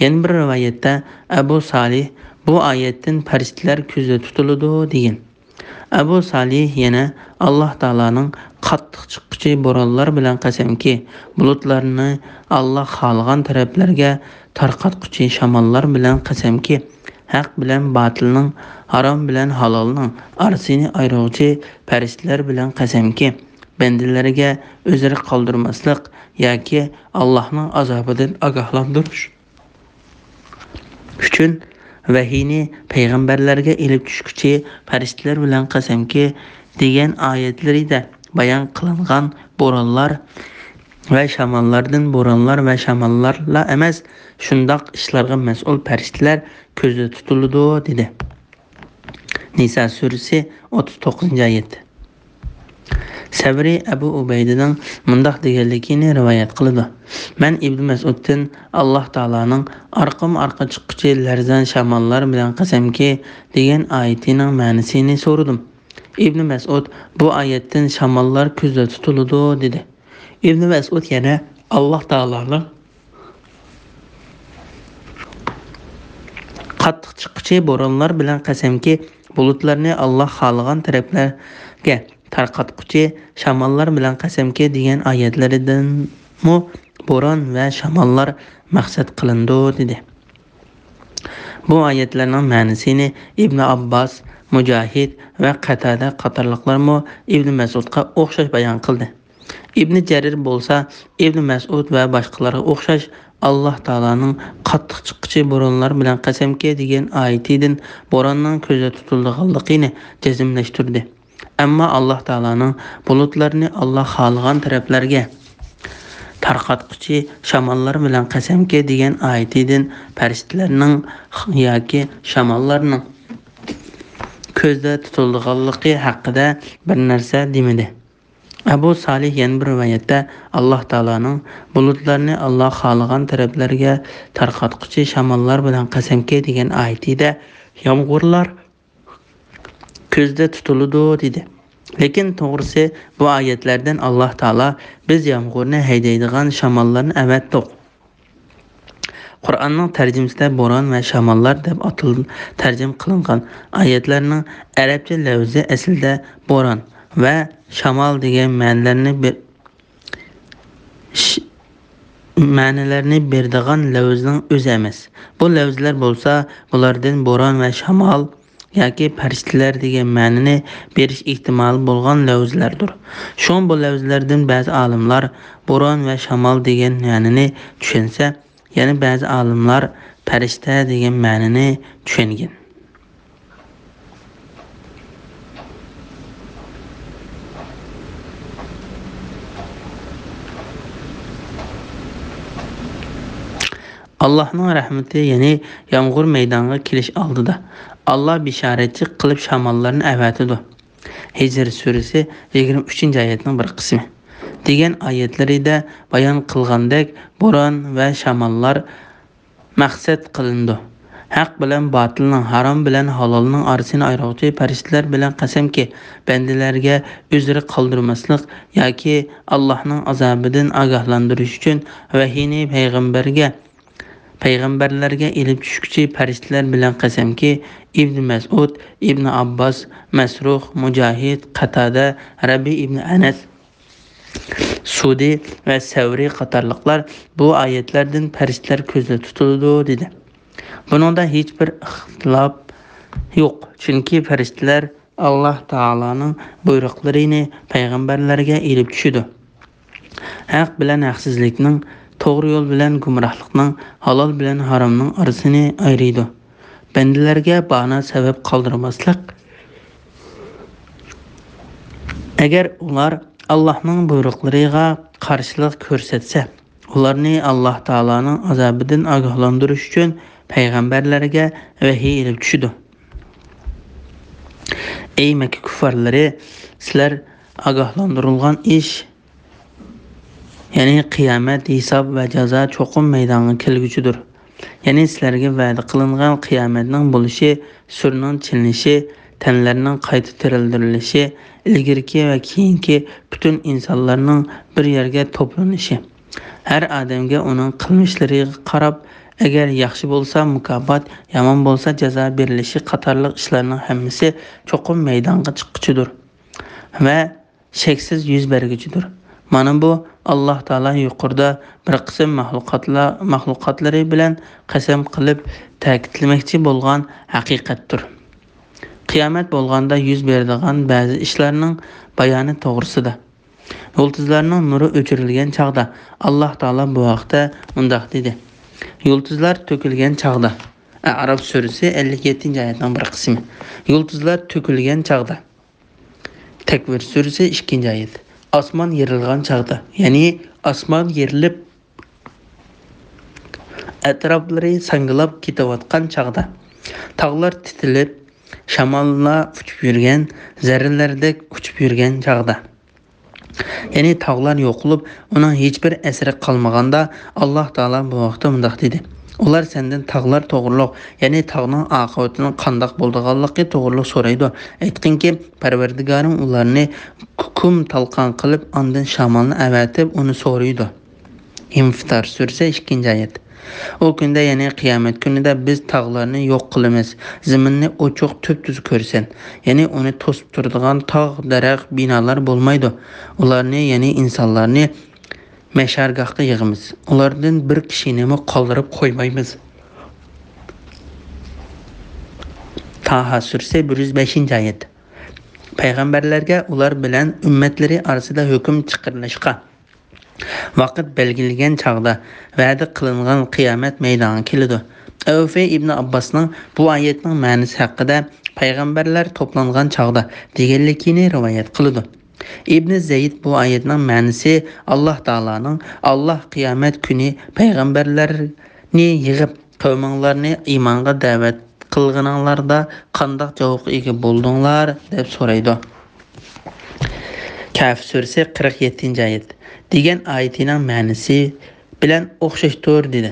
يەنە بىر رىۋايەتتە ئەبۇ سالىھ بۇ ئايەتتىن پەرىشتىلەر كۆزدە تۇتۇلىدۇ دېگەن. ئەبۇ سالىھ يەنە ئاللاھ تائالانىڭ قاتتىق چىققۇچى بورانلار بىلەن قەسەمكى، بۇلۇتلارنى ئاللاھ خالىغان تەرەپلەرگە تارقاتقۇچى شاماللار بىلەن قەسەمكى، ھەق بىلەن باتىلنىڭ، ھارام بىلەن ھالالنىڭ ئارىسىنى ئايرىغۇچى پەرىشتىلەر بىلەن قەسەمكى، بەندىلەرگە ئۆزرە قالدۇرماسلىق ياكى ئاللاھنىڭ ئازابىدىن ئاگاھلاندۇرۇش ئۈچۈن ۋەھىينى پەيغەمبەرلەرگە ئېلىپ چۈشكۈچى پەرىشتىلەر بىلەن قەسەمكى دېگەن ئايەتلىرىدە بايان قىلىنغان بورانلار ۋە شاماللاردىن بورانلار ۋە شاماللارلا ئەمەس، شۇنداق ئىشلارغا مەسئۇل پەرىشتىلەر كۆزدە تۇتۇلىدۇ دېدى. نىسا سۈرىسى، ئوتتۇز توققۇزىنچى ئايەت. سەۋرى ئەبۇ ئۇبەيدىنىڭ مۇنداق دېگەنلىكىنى رىۋايەت قىلىدۇ: مەن ئىبن مەسئۇدتىن ئاللاھ تائالانىڭ ئارقىمۇ ئارقا چىققۇچى لەرزان شاماللار بىلەن قەسەمكى دېگەن ئايىتىنىڭ مەنىسىنى سورىدىم. ئىبن مەسئۇد بۇ ئايەتتىن شاماللار كۆزدە تۇتۇلىدۇ دېدى. ئىبن مەسئۇد يەنە ئاللاھ تائالانىڭ قاتتىق چىققۇچى بورانلار بىلەن قەسەمكى، بۇلۇتلارنى ئاللاھ خالىغان تەرەپلەرگە تارقاتقۇچى شاماللار بىلەن قەسەمكى دېگەن ئايەتلىرىدىنمۇ بوران ۋە شاماللار مەقسەت قىلىنىدۇ دېدى. بۇ ئايەتلەرنىڭ مەنىسىنى ئىبن ئابباس، مۇجاھىد ۋە قەتادە قاتارلىقلارمۇ ئىبن مەسئۇدقا ئوخشاش بايان قىلدى. ئىبنى جەرىر بولسا ئىبنى مەسئۇد ۋە باشقىلارغا ئوخشاش ئاللاھ تائالانىڭ قاتتىق چىققۇچى بورانلار بىلەن قەسەمكى دېگەن ئايىتىدىن بوراننىڭ كۆزدە تۇتۇلىدىغانلىقىنى جەزملەشتۈردى. ئەمما ئاللاھ تائالانىڭ بۇلۇتلارنى ئاللاھ خالىغان تەرەپلەرگە تارقاتقۇچى شاماللار بىلەن قەسەمكى دېگەن ئايىتىدىن پەرىشتىلەرنىڭ ياكى شاماللارنىڭ كۆزدە تۇتۇلىدىغانلىقى ھەققىدە بىر نەرسە دېمىدى. ئەبۇ سالىھ يەنە بىر رىۋايەتتە ئاللاھ تائالانىڭ بۇلۇتلارنى ئاللاھ خالىغان تەرەپلەرگە تارقاتقۇچى شاماللار بىلەن قەسەمكى دېگەن ئايىتىدە يامغۇرلار كۆزدە تۇتۇلىدۇ دېدى. لېكىن توغرىسى بۇ ئايەتلەردىن ئاللاھ تائالا بىز يامغۇرنى ھەيدەيدىغان شاماللارنى ئەۋەتتۇق. قۇرئاننىڭ تەرجىمىسىدە بوران ۋە شاماللار دەپ ئاتىلىپ تەرجىمە قىلىنغان ئايەتلەرنىڭ ئەرەبچە لەۋزى ئەسلىدە بوران ۋە شامال دېگەن مەنىلەرنى بىر، ش-، مەنىلەرنى بېرىدىغان لەۋزنىڭ ئۆزى ئەمەس. بۇ لەۋزلەر بولسا بۇلاردىن بوران ۋە شامال ياكى پەرىشتىلەر دېگەن مەنىنى بېرىش ئېھتىمالى بولغان لەۋزلەردۇر. شۇڭا بۇ لەۋزلەردىن بەزى ئالىملار بوران ۋە شامال دېگەن مەنىنى چۈشەنسە، يەنە بەزى ئالىملار پەرىشتە دېگەن مەنىنى چۈشەنگەن. ئاللاھنىڭ رەھمىتى، يەنى يامغۇر مەيدانغا كېلىش ئالدىدا، ئاللا بېشارەتچى قىلىپ شاماللارنى ئەۋەتىدۇ. ھىجر سۈرىسى يىگىرمە ئۈچىنچى ئايەتنىڭ بىر قىسمى. دېگەن ئايەتلىرىدە بايان قىلغاندەك، بوران ۋە شاماللار مەقسەت قىلىنىدۇ. ھەق بىلەن باتىلنىڭ، ھارام بىلەن ھالالنىڭ ئارىسىنى ئايرىغۇچى پەرىشتىلەر بىلەن قەسەمكى، بەندىلەرگە ئۆزرە قالدۇرماسلىق ياكى ئاللاھنىڭ ئازابىدىن ئاگاھلاندۇرۇش ئۈچۈن ۋەھىينى پەيغەمبەرگە، پەيغەمبەرلەرگە ئېلىپ چۈشكۈچى پەرىشتىلەر بىلەن قەسەمكى، ئىبن مەسئۇد، ئىبن ئابباس، مەسرۇق، مۇجاھىد، قاتادە، رەبىئ ئىبن ئەنەس، سۇدى ۋە سەۋرى قاتارلىقلار بۇ ئايەتلەردىن پەرىشتىلەر كۆزدە تۇتۇلىدۇ، دېدى. بۇنىڭدا ھېچبىر ئىختىلاپ يوق، چۈنكى پەرىشتىلەر ئاللاھ تائالانىڭ بۇيرۇقلىرىنى پەيغەمبەرلەرگە ئېلىپ چۈشىدۇ. ھەق بىلەن ھەقسىزلىكنىڭ، توغرا يول بىلەن گۇمراھلىقنىڭ، ھالال بىلەن ھارامنىڭ ئارىسىنى ئايرىيدۇ. بەندىلەرگە بانا سەۋەب قالدۇرماسلىق. ئەگەر ئۇلار ئاللاھنىڭ بۇيرۇقلىرىغا قارشىلىق كۆرسەتسە، ئۇلارنى ئاللاھ تائالانىڭ ئازابىدىن ئاگاھلاندۇرۇش ئۈچۈن پەيغەمبەرلەرگە ۋەھىي ئېلىپ چۈشىدۇ. ئەي مەككە كۇففارلىرى، سىلەر ئاگاھلاندۇرۇلغان ئىش، يەنى قىيامەت، ھېساب ۋە جازا چوقۇم مەيدانغا كەلگۈچىدۇر. يەنى سىلەرگە ۋەدە قىلىنغان قىيامەتنىڭ بولۇشى، سۈرنىڭ چېلىنىشى، تەنلەرنىڭ قايتا تىرىلدۈرۈلۈشى، ئىلگىرىكى ۋە كېيىنكى پۈتۈن ئىنسانلارنىڭ بىر يەرگە توپلىنىشى، ھەر ئادەمگە ئۇنىڭ قىلمىشلىرىغا قاراپ، ئەگەر ياخشى بولسا مۇكاپات، يامان بولسا جازا بېرىلىشى قاتارلىق ئىشلارنىڭ ھەممىسى چوقۇم مەيدانغا چىققۇچىدۇر ۋە شەكسىز يۈز بەرگۈچىدۇر. مانا بۇ، ئاللاھ تائالا يۇقىرىدا بىر قىسىم مەخلۇقاتلار، مەخلۇقاتلىرى بىلەن قەسەم قىلىپ تەكىتلىمەكچى بولغان ھەقىقەتتۇر. قىيامەت بولغاندا يۈز بېرىدىغان بەزى ئىشلارنىڭ بايانى توغرىسىدا. يۇلتۇزلارنىڭ نۇرى ئۆچۈرۈلگەن چاغدا، ئاللاھ تائالا بۇ ھەقتە مۇنداق دېدى: يۇلتۇزلار تۆكۈلگەن چاغدا. ئەئراف سۈرىسى ئەللىك يەتتىنچى ئايەتنىڭ بىر قىسمى. يۇلتۇزلار تۆكۈلگەن چاغدا. تەكۋىر سۈرىسى ئىككىنچى ئايەت. ئاسمان يېرىلغان چاغدا، يەنى ئاسمان يېرىلىپ، ئەتراپلىرى ساڭگىلاپ كېتىۋاتقان چاغدا، تاغلار تىتىلىپ، شاماللار ئۇچۇپ يۈرگەن، زەررىلەردەك ئۇچۇپ يۈرگەن چاغدا، يەنى تاغلار يوقىلىپ، ئۇنىڭ ھېچبىر ئەسىرى قالمىغاندا، ئاللاھ تائالا بۇ ھەقتە مۇنداق دېدى: ئۇلار سەندىن تاغلار توغرۇلۇق، يەنى تاغنىڭ ئاقىۋىتىنىڭ قانداق بولىدىغانلىقى توغرۇلۇق سورايدۇ. ئېيتقىنكى، پەرۋەردىگارىڭ ئۇلارنى كۇكۇم تالقان قىلىپ، ئاندىن شامالنى ئەۋەتىپ، ئۇنى سورۇيدۇ. ئىنفىتار سۈرىسى ئىككىنچى ئايەت. ئۇ كۈندە، يەنى قىيامەت كۈنىدە بىز تاغلارنى يوق قىلىمىز، زېمىننى ئوچۇق تۈپتۈز كۆرىسەن. يەنى ئۇنى توسۇپ تۇرىدىغان تاغ، دەرەخ، بىنالار بولمايدۇ. ئۇلارنى، يەنى ئىنسانلارنى مەشەرگاھقا يىغىمىز. ئۇلاردىن بىر كىشىنىمۇ قالدۇرۇپ قويمايمىز. تاھا سۈرىسى بىر يۈز بەشىنچى ئايەت. پەيغەمبەرلەرگە ئۇلار بىلەن ئۈممەتلىرى ئارىسىدا ھۆكۈم چىقىرىلىشقا ۋاقىت بەلگىلىگەن چاغدا، ۋەدە قىلىنغان قىيامەت مەيدانغا كېلىدۇ. ئەۋفى ئىبنى ئابباسنىڭ بۇ ئايەتنىڭ مەنىسى ھەققىدە، پەيغەمبەرلەر توپلانغان چاغدا، دېگەنلىكىنى رىۋايەت قىلىدۇ. ئىبنى زەيد بۇ ئايەتنىڭ مەنىسى، ئاللاھ تائالانىڭ، ئاللاھ قىيامەت كۈنى پەيغەمبەرلەرنى يىغىپ، قەۋمىڭلارنى ئىمانغا دەۋەت قىلغىنىڭلاردا قانداق جاۋابقا ئىگە بولدۇڭلار؟ دەپ سورايدۇ. كەھف سۈرىسى قىرىق يەتتىنچى ئايەت. دېگەن ئايىتىنىڭ مەنىسى بىلەن ئوخشاشتۇر، دېدى.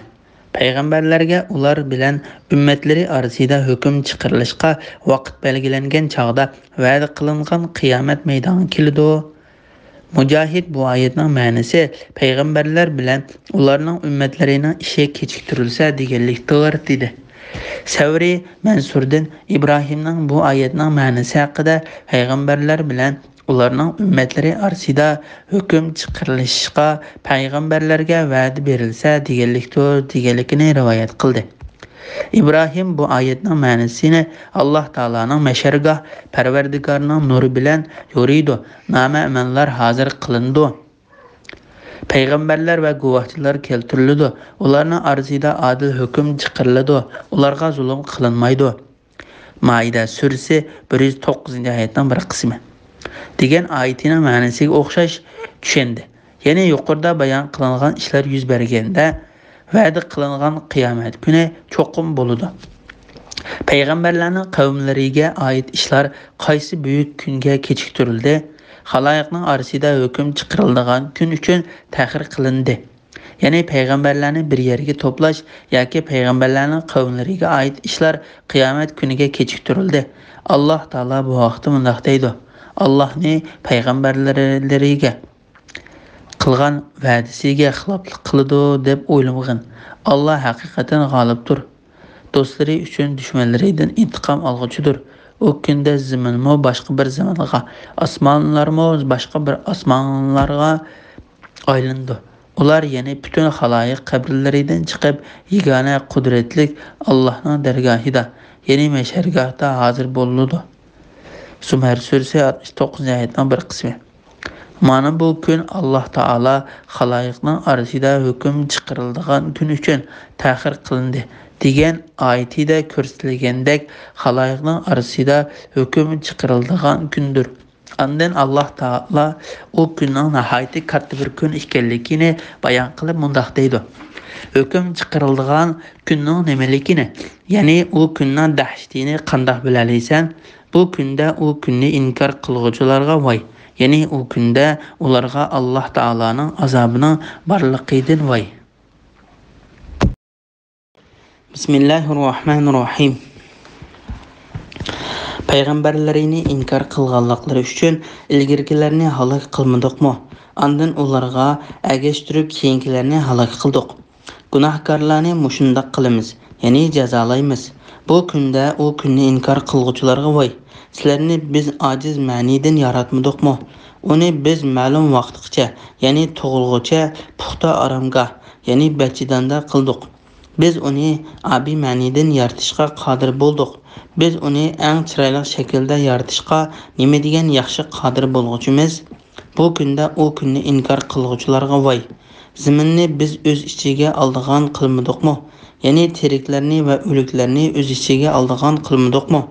پەيغەمبەرلەرگە ئۇلار بىلەن ئۈممەتلىرى ئارىسىدا ھۆكۈم چىقىرىلىشقا ۋاقىت بەلگىلەنگەن چاغدا، ۋەدە قىلىنغان قىيامەت مەيدانغا كېلىدۇ. مۇجاھىد بۇ ئايەتنىڭ مەنىسى پەيغەمبەرلەر بىلەن ئۇلارنىڭ ئۈممەتلىرىنىڭ ئىشى كېچىكتۈرۈلسە دېگەنلىكتۇر، دېدى. سەۋرى مەنسۇردىن ئىبراھىمنىڭ بۇ ئايەتنىڭ مەنىسى ھەققىدە پەيغەمبەرلەر بىلەن ئۇلارنىڭ ئۈممەتلىرى ئارىسىدا ھۆكۈم چىقىرىلىشقا پەيغەمبەرلەرگە ۋەدە بېرىلسە دېگەنلىكتۇر، دېگەنلىكىنى رىۋايەت قىلدى. ئىبراھىم بۇ ئايەتنىڭ مەنىسىنى، ئاللاھ تائالانىڭ مەشەرگاھ، پەرۋەردىگارنىڭ نۇرى بىلەن يورۇيدۇ، نامەمەللەر ھازىر قىلىنىدۇ. پەيغەمبەرلەر ۋە گۇۋاھچىلار كەلتۈرۈلىدۇ. ئۇلارنىڭ ئارىسىدا ئادىل ھۆكۈم چىقىرىلىدۇ. ئۇلارغا زۇلۇم قىلىنمايدۇ. مائىدە سۈرىسى بىر يۈز توققۇزىنچى ئايەتنىڭ بىر قىسمى. دېگەن ئايىتىنىڭ مەنىسىگە ئوخشاش چۈشەندى. يەنى يۇقىرىدا بايان قىلىنغان ئىشلار يۈز بەرگەندە، ۋەدە قىلىنغان قىيامەت كۈنى چوقۇم بولىدۇ. پەيغەمبەرلەرنىڭ قەۋملىرىگە ئائىت ئىشلار قايسى بۈيۈك كۈنگە كېچىكتۈرۈلدى؟ خالايىقنىڭ ئارىسىدا ھۆكۈم چىقىرىلىدىغان كۈن ئۈچۈن تەخىر قىلىندى. يەنى پەيغەمبەرلەرنى بىر يەرگە توپلاش ياكى پەيغەمبەرلەرنىڭ قەۋملىرىگە ئائىت ئىشلار قىيامەت كۈنىگە كېچىكتۈرۈلدى. ئاللاھ تائالا بۇ ھەقتە مۇنداق دەيدۇ: ئاللاھنى پەيغەمبەرلىرىگە قىلغان ۋەدىسىگە خىلاپلىق قىلىدۇ دەپ ئويلىمىغىن. ئاللاھ ھەقىقەتەن غالىبتۇر. دوستلىرى ئۈچۈن دۈشمەنلىرىدىن ئىنتىقام ئالغۇچىدۇر. ئۇ كۈندە زېمىنمۇ باشقا بىر زېمىنغا، ئاسمانلارمۇ باشقا بىر ئاسمانلارغا ئايلىنىدۇ. ئۇلار، يەنى پۈتۈن خالايىق، قەبرىلىرىدىن چىقىپ، يېگانە قۇدرەتلىك ئاللاھنىڭ دەرگاھىدا، يەنى مەھشەرگاھتا ھازىر بولىدۇ. زۇمەر سۈرىسى ئاتمىش توققۇزىنچى ئايەتنىڭ بىر قىسمى. مانا بۇ كۈن ئاللاھ تائالا خالايىقنىڭ ئارىسىدا ھۆكۈم چىقىرىلىدىغان كۈن ئۈچۈن تەخىر قىلىندى دېگەن ئايىتىدە كۆرسىتىلگەندەك، خالايىقنىڭ ئارىسىدا ھۆكۈم چىقىرىلىدىغان كۈندۇر. ئاندىن ئاللاھ تائالا ئۇ كۈننىڭ ناھايىتى كاتتا بىر كۈن ئىكەنلىكىنى بايان قىلىپ مۇنداق دەيدۇ: ھۆكۈم چىقىرىلىدىغان كۈننىڭ نېمىلىكىنى، يەنى ئۇ كۈننىڭ دەھشىتىنى قانداق بىلەلەيسەن؟ بۇ كۈندە ئۇ كۈننى ئىنكار قىلغۇچىلارغا ۋاي، يەنى ئۇ كۈندە ئۇلارغا ئاللاھ تائالانىڭ ئازابىنىڭ بارلىقىدىن ۋاي. بىسمىللاھىررەھمانىررەھىم. پەيغەمبەرلىرىنى ئىنكار قىلغانلىقلىرى ئۈچۈن ئىلگىرىكىلەرنى ھالاك قىلمىدۇقمۇ؟ ئاندىن ئۇلارغا ئەگەشتۈرۈپ كېيىنكىلەرنى ھالاك قىلدۇق. گۇناھكارلارنى مۇشۇنداق قىلىمىز، يەنى جازالايمىز. بۇ كۈندە ئۇ كۈننى ئىنكار قىلغۇچىلارغا ۋاي! سىلەرنى بىز ئاجىز مەنىدىن ياراتمىدۇقمۇ؟ ئۇنى بىز مەلۇم ۋاقىتقىچە، يەنى تۇغۇلغۇچە پۇختا ئارامگاھ، يەنى بەچچىداندا قىلدۇق. بىز ئۇنى ئابىمەنىدىن يارىتىشقا قادىر بولدۇق. بىز ئۇنى ئەڭ چىرايلىق شەكىلدە يارىتىشقا نېمە دېگەن ياخشى قادىر بولغۇچىمىز! بۇ كۈندە ئۇ كۈننى ئىنكار قىلغۇچىلارغا ۋاي! زېمىننى بىز ئۆز ئىچىگە ئالىدىغان قىلمىدۇقمۇ؟ يەنى تىرىكلەرنى ۋە ئۆلۈكلەرنى ئۆز ئىچىگە ئالىدىغان قىلمىدۇقمۇ؟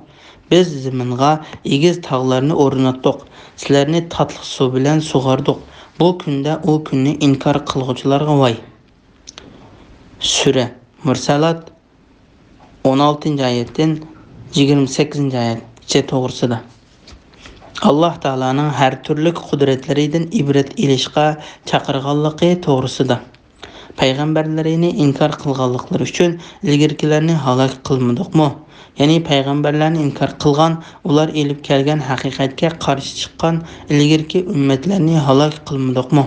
بىز زېمىنغا ئېگىز تاغلارنى ئورناتتۇق، سىلەرنى تاتلىق سۇ بىلەن سۇغاردۇق. بۇ كۈندە ئۇ كۈننى ئىنكار قىلغۇچىلارغا ۋاي! سۈرە مۇرسالات، ئون ئالتىنچى ئايەتتىن يىگىرمە سەككىزىنچى ئايەتكىچە توغرىسىدا. ئاللاھ تائالانىڭ ھەر تۈرلۈك قۇدرەتلىرىدىن ئىبرەت ئېلىشقا چاقىرغانلىقى توغرىسىدا. پەيغەمبەرلىرىنى ئىنكار قىلغانلىقلىرى ئۈچۈن ئىلگىرىكىلەرنى ھالاك قىلمىدۇقمۇ؟ يەنى پەيغەمبەرلەرنى ئىنكار قىلغان، ئۇلار ئېلىپ كەلگەن ھەقىقەتكە قارشى چىققان ئىلگىرىكى ئۈممەتلەرنى ھالاك قىلمىدۇقمۇ؟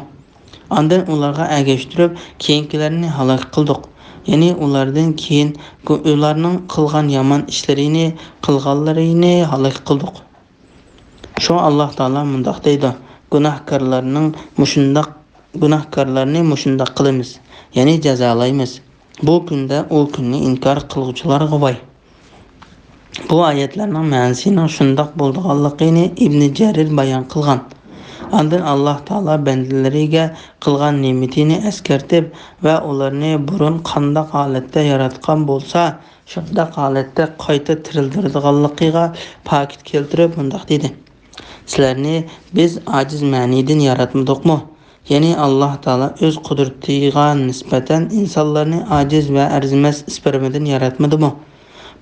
ئاندىن ئۇلارغا ئەگەشتۈرۈپ كېيىنكىلەرنى ھالاك قىلدۇق. يەنى ئۇلاردىن كېيىن گۇ-، ئۇلارنىڭ قىلغان يامان ئىشلىرىنى، قىلغانلىرىنى ھالاك قىلدۇق. شۇڭا ئاللاھ تائالا مۇنداق دەيدۇ: گۇناھكارلارنىڭ مۇشۇنداق، گۇناھكارلارنى مۇشۇنداق قىلىمىز، يەنى جازالايمىز. بۇ كۈندە ئۇ كۈننى ئىنكار قىلغۇچىلارغا ۋاي! بۇ ئايەتلەرنىڭ مەنىسىنىڭ شۇنداق بولىدىغانلىقىنى ئىبنى جەرىر بايان قىلغان. ئاندىن ئاللاھ تائالا بەندىلىرىگە قىلغان نېمىتىنى ئەسكەرتىپ ۋە ئۇلارنى بۇرۇن قانداق ھالەتتە ياراتقان بولسا، شۇنداق ھالەتتە قايتا تىرىلدۈرىدىغانلىقىغا پاكىت كەلتۈرۈپ مۇنداق دېدى: سىلەرنى بىز ئاجىز مەنىدىن ياراتمىدۇقمۇ؟ يەنى ئاللاھ تائالا ئۆز قۇدرىتىغا نىسبەتەن ئىنسانلارنى ئاجىز ۋە ئەرزىمەس ئىسپېرمىدىن ياراتمىدىمۇ؟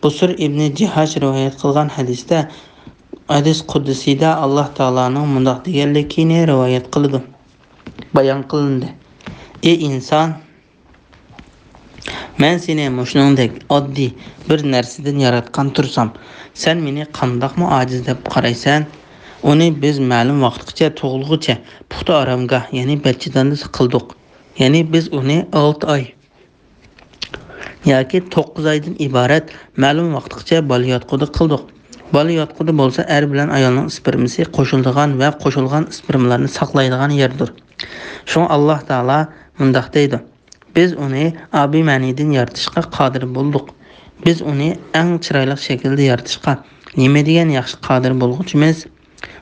بۇسۇر ئىبنى جىھاش رىۋايەت قىلغان ھەدىستە، ھەدىس قۇدسىيدا ئاللاھ تائالانىڭ مۇنداق دېگەنلىكىنى رىۋايەت قىلىدۇ، بايان قىلىندى: ئى ئىنسان! مەن سېنى مۇشۇنىڭدەك ئاددىي بىر نەرسىدىن ياراتقان تۇرسام، سەن مېنى قانداقمۇ ئاجىز دەپ قارايسەن؟ ئۇنى بىز مەلۇم ۋاقىتقىچە، تۇغۇلغۇچە پۇختا ئارامگاھ، يەنى بەچچىداندا قىلدۇق. يەنى بىز ئۇنى ئالتە ئاي ياكى توققۇز ئايدىن ئىبارەت مەلۇم ۋاقىتقىچە بالىياتقۇدا قىلدۇق. بالىياتقۇدا بولسا ئەر بىلەن ئايالنىڭ ئىسپېرمىسى قوشۇلىدىغان ۋە قوشۇلغان ئىسپېرمىلارنى ساقلايدىغان يەردۇر. شۇڭا ئاللاھ تائالا مۇنداق دەيدۇ: بىز ئۇنى ئابىمەنىدىن يارىتىشقا قادىر بولدۇق. بىز ئۇنى ئەڭ چىرايلىق شەكىلدە يارىتىشقا نېمە دېگەن ياخشى قادىر بولغۇچىمىز!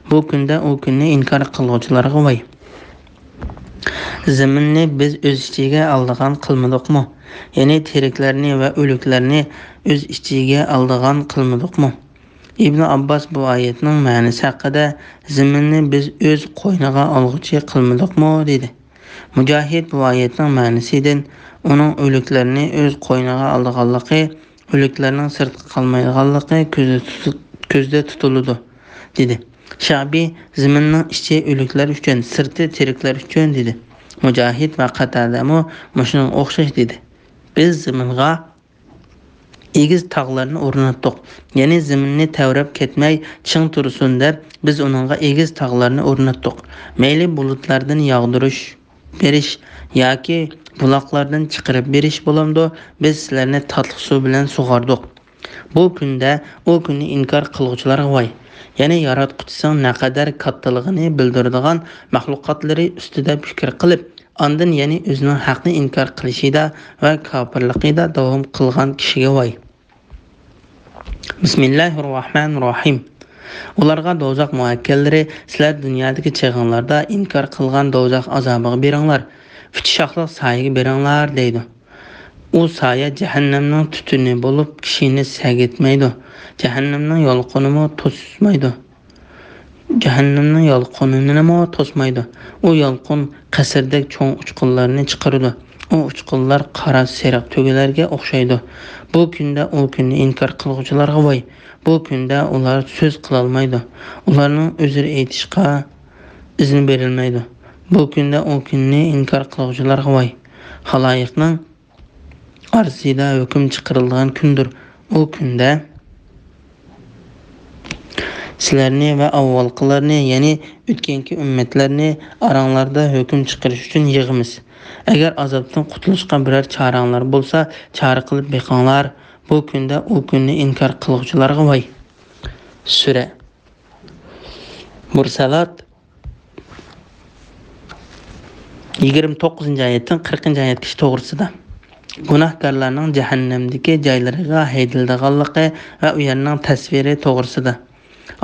بۇ كۈندە ئۇ كۈننى ئىنكار قىلغۇچىلارغا ۋاي! زېمىننى بىز ئۆز ئىچىگە ئالىدىغان قىلمىدۇقمۇ؟ يەنى تىرىكلەرنى ۋە ئۆلۈكلەرنى ئۆز ئىچىگە ئالىدىغان قىلمىدۇقمۇ؟ ئىبنى ئابباس بۇ ئايەتنىڭ مەنىسى ھەققىدە، زېمىننى بىز ئۆز قوينىغا ئالغۇچى قىلمىدۇقمۇ؟ دېدى. مۇجاھىد بۇ ئايەتنىڭ مەنىسىدىن ئۇنىڭ ئۆلۈكلەرنى ئۆز قوينىغا ئالىدىغانلىقى، ئۆلۈكلەرنىڭ سىرتقا قالمايدىغانلىقى كۆزدە تۇتۇ-، كۆزدە تۇتۇلىدۇ، دېدى. شەئبى زېمىننىڭ ئىچى ئۆلۈكلەر ئۈچۈن، سىرتى تىرىكلەر ئۈچۈن، دېدى. مۇجاھىد ۋە قاتادەمۇ مۇشۇنىڭغا ئوخشاش دېدى. بىز زېمىنغا ئېگىز تاغلارنى ئورناتتۇق. يەنى زېمىننى تەۋرەپ كەتمەي چىڭ تۇرسۇن دەپ، بىز ئۇنىڭغا ئېگىز تاغلارنى ئورناتتۇق. مەيلى بۇلۇتلاردىن ياغدۇرۇش بېرىش ياكى بۇلاقلاردىن چىقىرىپ بېرىش بولامدۇ، بىز سىلەرنى تاتلىق سۇ بىلەن سۇغاردۇق. بۇ كۈندە ئۇ كۈننى ئىنكار قىلغۇچىلارغا ۋاي! يەنى ياراتقۇچىسىنىڭ نەقەدەر كاتتىلىقىنى بىلدۈرىدىغان مەخلۇقاتلىرى ئۈستىدە پىكىر قىلىپ، ئاندىن يەنى ئۆزىنىڭ ھەقنى ئىنكار قىلىشىدا ۋە كاپىرلىقىدا داۋام قىلغان كىشىگە ۋاي! بىسمىللاھىررەھمانىررەھىم. ئۇلارغا دوزاخ مۇئەككەللىرى، سىلەر دۇنيادىكى چېغىڭلاردا ئىنكار قىلغان دوزاخ ئازابىغا بېرىڭلار، ئۈچ شاخلىق سايىگە بېرىڭلار، دەيدۇ. ئۇ سايە جەھەننەمنىڭ تۈتۈنى بولۇپ، كىشىنى سەگىتمەيدۇ. جەھەننەمنىڭ يالقۇنىمۇ توسمايدۇ. جەھەننەمنىڭ يالقۇنىنىمۇ توسمايدۇ. ئۇ يالقۇن قەسىردەك چوڭ ئۇچقۇنلارنى چىقىرىدۇ. ئۇ ئۇچقۇنلار قارا سېرىق تۆگىلەرگە ئوخشايدۇ. بۇ كۈندە ئۇ كۈننى ئىنكار قىلغۇچىلارغا ۋاي! بۇ كۈندە ئۇلار سۆز قىلالمايدۇ. ئۇلارنىڭ ئۆزرە ئېيتىشقا ئىزنى بېرىلمەيدۇ. بۇ كۈندە ئۇ كۈننى ئىنكار قىلغۇچىلارغا ۋاي! خالايىقنىڭ ئارىسىدا ھۆكۈم چىقىرىلىدىغان كۈندۇر. ئۇ كۈندە سىلەرنى ۋە ئاۋۋالقىلارنى، يەنى ئۆتكەنكى ئۈممەتلەرنى ئاراڭلاردا ھۆكۈم چىقىرىش ئۈچۈن يىغىمىز. ئەگەر ئازابتىن قۇتۇلۇشقا بىرەر چارەڭلار بولسا، چارە قىلىپ بېقىڭلار. بۇ كۈندە ئۇ كۈننى ئىنكار قىلغۇچىلارغا ۋاي! سۈرە مۇرسالات، يىگىرمە توققۇزىنچى ئايەتتىن قىرىقىنچى ئايەتكىچە توغرىسىدا. گۇناھكارلارنىڭ جەھەننەمدىكى جايلىرىغا ھەيدىلىدىغانلىقى ۋە ئۇ يەرنىڭ تەسۋىرى توغرىسىدا.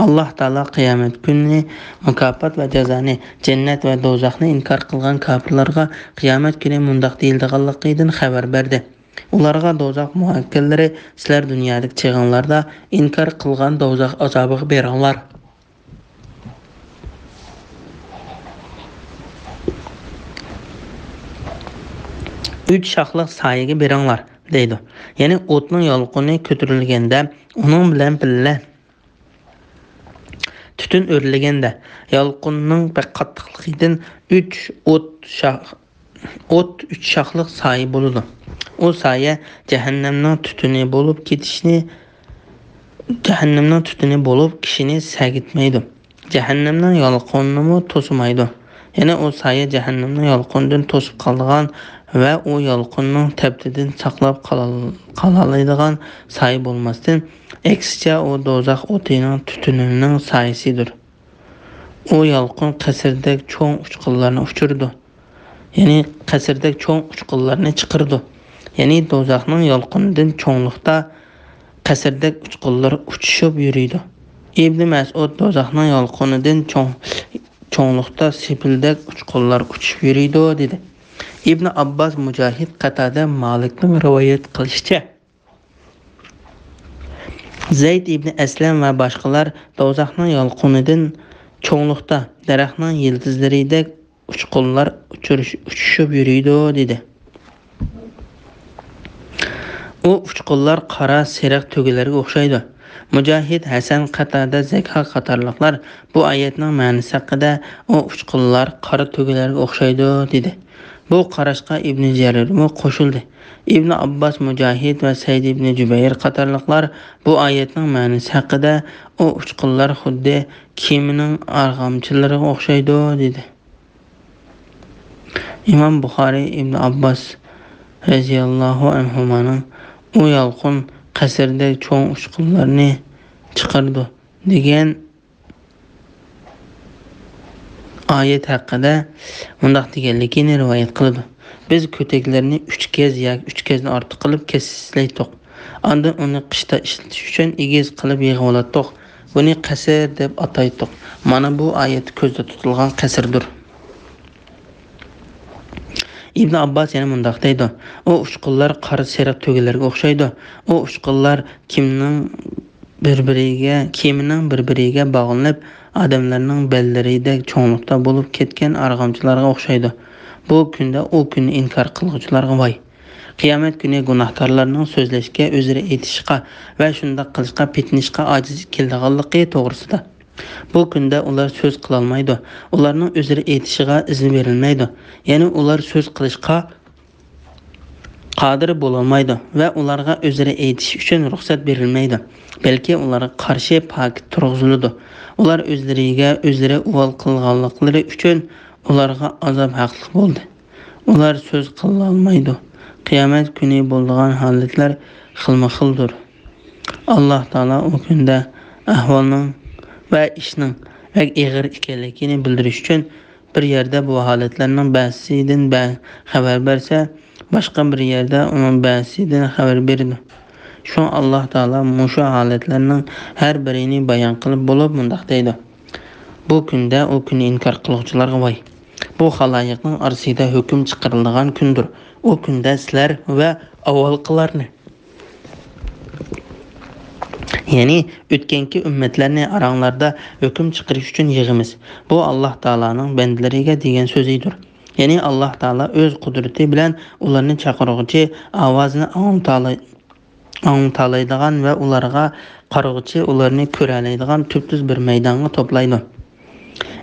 ئاللاھ تائالا قىيامەت كۈنى مۇكاپات ۋە جازانى، جەننەت ۋە دوزاخنى ئىنكار قىلغان كاپىرلارغا قىيامەت كۈنى مۇنداق دېيىلىدىغانلىقىدىن خەۋەر بەردى. ئۇلارغا دوزاخ مۇئەككەللىرى، سىلەر دۇنيادىكى چېغىڭلاردا ئىنكار قىلغان دوزاخ ئازابىغا بېرىڭلار. ئۈچ شاخلىق سايىگە بېرىڭلار، دەيدۇ. يەنى ئوتنىڭ يالقۇنى كۆتۈرۈلگەندە، ئۇنىڭ بىلەن بىللە تۈتۈن ئۆرلىگەندە، يالقۇننىڭ بەك قاتتىقلىقىدىن ئۈچ ئوت شاخ-، ئوت ئۈچ شاخلىق سايە بولىدۇ. ئۇ سايە جەھەننەمنىڭ تۈتۈنى بولۇپ كېتىشنى، جەھەننەمنىڭ تۈتۈنى بولۇپ كىشىنى سەگىتمەيدۇ. جەھەننەمنىڭ يالقۇنىنىمۇ توسمايدۇ. يەنى ئۇ سايە جەھەننەمنىڭ يالقۇنىدىن توسۇپ قالىدىغان ۋە ئۇ يالقۇننىڭ تەپتىدىن ساقلاپ قالال-، قالالايدىغان سايە بولماستىن، ئەكسىچە ئۇ دوزاخ ئوتىنىڭ تۈتۈنىنىڭ سايىسىدۇر. ئۇ يالقۇن قەسىردەك چوڭ ئۇچقۇنلارنى ئۇچۇرىدۇ. يەنى قەسىردەك چوڭ ئۇچقۇنلارنى چىقىرىدۇ. يەنى دوزاخنىڭ يالقۇنىدىن چوڭلۇقتا قەسىردەك ئۇچقۇنلار ئۇچۇشۇپ يۈرىدۇ. ئىبنى مەسئۇد دوزاخنىڭ يالقۇنىدىن چوڭ، چوڭلۇقتا سېپىلدەك ئۇچقۇنلار ئۇچۇشۇپ يۈرىدۇ، دېدى. ئىبنى ئابباس، مۇجاھىد، قاتادە، مالىكنىڭ رىۋايەت قىلىشىچە، زەيد ئىبنى ئەسلەم ۋە باشقىلار دوزاخنىڭ يالقۇنىدىن چوڭلۇقتا دەرەخنىڭ يىلتىزلىرىدەك ئۇچقۇنلار ئۇچۇرۇش-، ئۇچۇشۇپ يۈرىدۇ، دېدى. ئۇ ئۇچقۇنلار قارا سېرىق تۆگىلەرگە ئوخشايدۇ. مۇجاھىد، ھەسەن، قاتادە، زەكھاك قاتارلىقلار بۇ ئايەتنىڭ مەنىسى ھەققىدە، ئۇ ئۇچقۇنلار قارا تۆگىلەرگە ئوخشايدۇ، دېدى. بۇ قاراشقا ئىبنى جەرىرمۇ قوشۇلدى. ئىبنى ئابباس، مۇجاھىد ۋە سەئىد ئىبنى جۇبەير قاتارلىقلار بۇ ئايەتنىڭ مەنىسى ھەققىدە، ئۇ ئۇچقۇنلار خۇددى كېمىنىڭ ئارغامچىلىرىغا ئوخشايدۇ، دېدى. ئىمام بۇخارىي ئىبنى ئابباس رەزىياللاھۇ ئەنھۇمانىڭ «ئۇ يالقۇن قەسىردەك چوڭ ئۇچقۇنلارنى چىقىرىدۇ» دېگەن ئايەت ھەققىدە مۇنداق دېگەنلىكىنى رىۋايەت قىلىدۇ: «بىز كۆتەكلەرنى ئۈچ گەز ياكى ئۈچ گەزنى ئارتۇق قىلىپ كېسىلەيتتۇق. ئاندىن ئۇنى قىشتا ئىشلىتىش ئۈچۈن ئېگىز قىلىپ يىغىۋالاتتۇق. بۇنى قەسىر دەپ ئاتايتتۇق. مانا بۇ ئايەتتە كۆزدە تۇتۇلغان قەسىردۇر.» ئىبن ئابباس يەنە مۇنداق دەيدۇ: «ئۇ ئۇچقۇنلار قارا سېرىق تۆگىلەرگە ئوخشايدۇ. ئۇ ئۇچقۇنلار كېمىنىڭ بىر-بىرىگە، كېمىنىڭ بىر-بىرىگە باغلىنىپ، ئادەملەرنىڭ بەللىرىدەك چوڭلۇقتا بولۇپ كەتكەن ئارغامچىلارغا ئوخشايدۇ. بۇ كۈندە ئۇ كۈننى ئىنكار قىلغۇچىلارغا ۋاي! قىيامەت كۈنى گۇناھكارلارنىڭ سۆزلەشكە، ئۆزرە ئېيتىشقا ۋە شۇنداق قىلىشقا پېتىنىشقا ئاجىز كېلىدىغانلىقى توغرىسىدا. بۇ كۈندە ئۇلار سۆز قىلالمايدۇ، ئۇلارنىڭ ئۆزرە ئېيتىشىغا ئىزىن بېرىلمەيدۇ، يەنى ئۇلار سۆز قىلىشقا قادىر بولالمايدۇ ۋە ئۇلارغا ئۆزرە ئېيتىش ئۈچۈن رۇخسەت بېرىلمەيدۇ، بەلكى ئۇلارغا قارشى پاكىت تۇرغۇزۇلىدۇ. ئۇلار ئۆزلىرىگە ئۆزرە ئۇۋال قىلغانلىقلىرى ئۈچۈن ئۇلارغا ئازاب ھەقلىق بولدى. ئۇلار سۆز قىلالمايدۇ. قىيامەت كۈنى بولىدىغان ھالەتلەر خىلمۇ خىلدۇر. ئاللاھ تائالا ئۇ كۈندە ئەھۋالنىڭ ۋە ئىشنىڭ بەك ئېغىر ئىكەنلىكىنى بىلدۈرۈش ئۈچۈن، بىر يەردە بۇ ھالەتلەرنىڭ بەزىسىدىن بە-، خەۋەر بەرسە، باشقا بىر يەردە ئۇنىڭ بەزىسىدىن خەۋەر بېرىدۇ. شۇڭا ئاللاھ تائالا مۇشۇ ھالەتلەرنىڭ ھەر بىرىنى بايان قىلىپ بولۇپ مۇنداق دەيدۇ: بۇ كۈندە ئۇ كۈننى ئىنكار قىلغۇچىلارغا ۋاي! بۇ خالايىقنىڭ ئارىسىدا ھۆكۈم چىقىرىلىدىغان كۈندۇر. ئۇ كۈندە سىلەر ۋە ئاۋۋالقىلارنى، يەنى ئۆتكەنكى ئۈممەتلەرنى ئاراڭلاردا ھۆكۈم چىقىرىش ئۈچۈن يىغىمىز. بۇ ئاللاھ تائالانىڭ بەندىلىرىگە دېگەن سۆزىدۇر. يەنى ئاللاھ تائالا ئۆز قۇدرىتى بىلەن ئۇلارنى چاقىرغۇچى ئاۋازىنى ئاڭلىتالاي-، ئاڭلىتالايدىغان ۋە ئۇلارغا قارىغۇچى ئۇلارنى كۆرەلەيدىغان تۈپتۈز بىر مەيدانغا توپلايدۇ.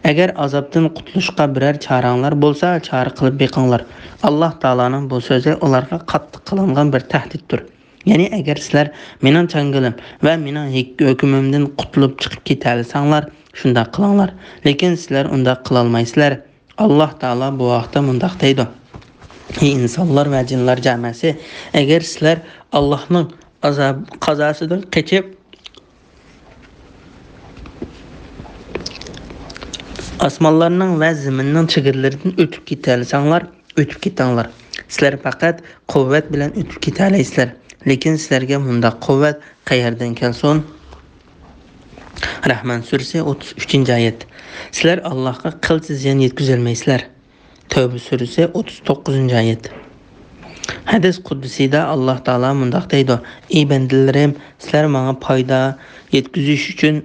ئەگەر ئازابتىن قۇتۇلۇشقا بىرەر چارەڭلار بولسا، چارە قىلىپ بېقىڭلار. ئاللاھ تائالانىڭ بۇ سۆزى ئۇلارغا قاتتىق قىلىنغان بىر تەھدىتتۇر. يەنى ئەگەر سىلەر مېنىڭ چاڭگىلىم ۋە مېنىڭ ھېك-، ھۆكمۈمدىن قۇتۇلۇپ چىقىپ كېتەلىسەڭلار، شۇنداق قىلىڭلار. لېكىن سىلەر ئۇنداق قىلالمايسىلەر. ئاللاھ تائالا بۇ ھەقتە مۇنداق دەيدۇ: ئى ئىنسانلار ۋە جىنلار جامەسى، ئەگەر سىلەر ئاللاھنىڭ ئازاب قازاسىدىن قېچىپ، ئاسمانلارنىڭ ۋە زېمىننىڭ چېگرىلىرىدىن ئۆتۈپ كېتەلىسەڭلار، ئۆتۈپ كېتىڭلار. سىلەر پەقەت قۇۋۋەت بىلەن ئۆتۈپ كېتەلەيسىلەر. لېكىن سىلەرگە مۇنداق قۇۋۋەت قەيەردىن كەلسۇن؟ رەھمان سۈرىسى، ئوتتۇز ئۈچىنچى ئايەت. سىلەر ئاللاھقا قىلچە زىيان يەتكۈزەلمەيسىلەر. تەۋبە سۈرىسى، ئوتتۇز توققۇزىنچى ئايەت. ھەدىس قۇدسىيدا ئاللاھ تائالا مۇنداق دەيدۇ: ئى بەندىلىرىم، سىلەر ماڭا پايدا يەتكۈزۈش ئۈچۈن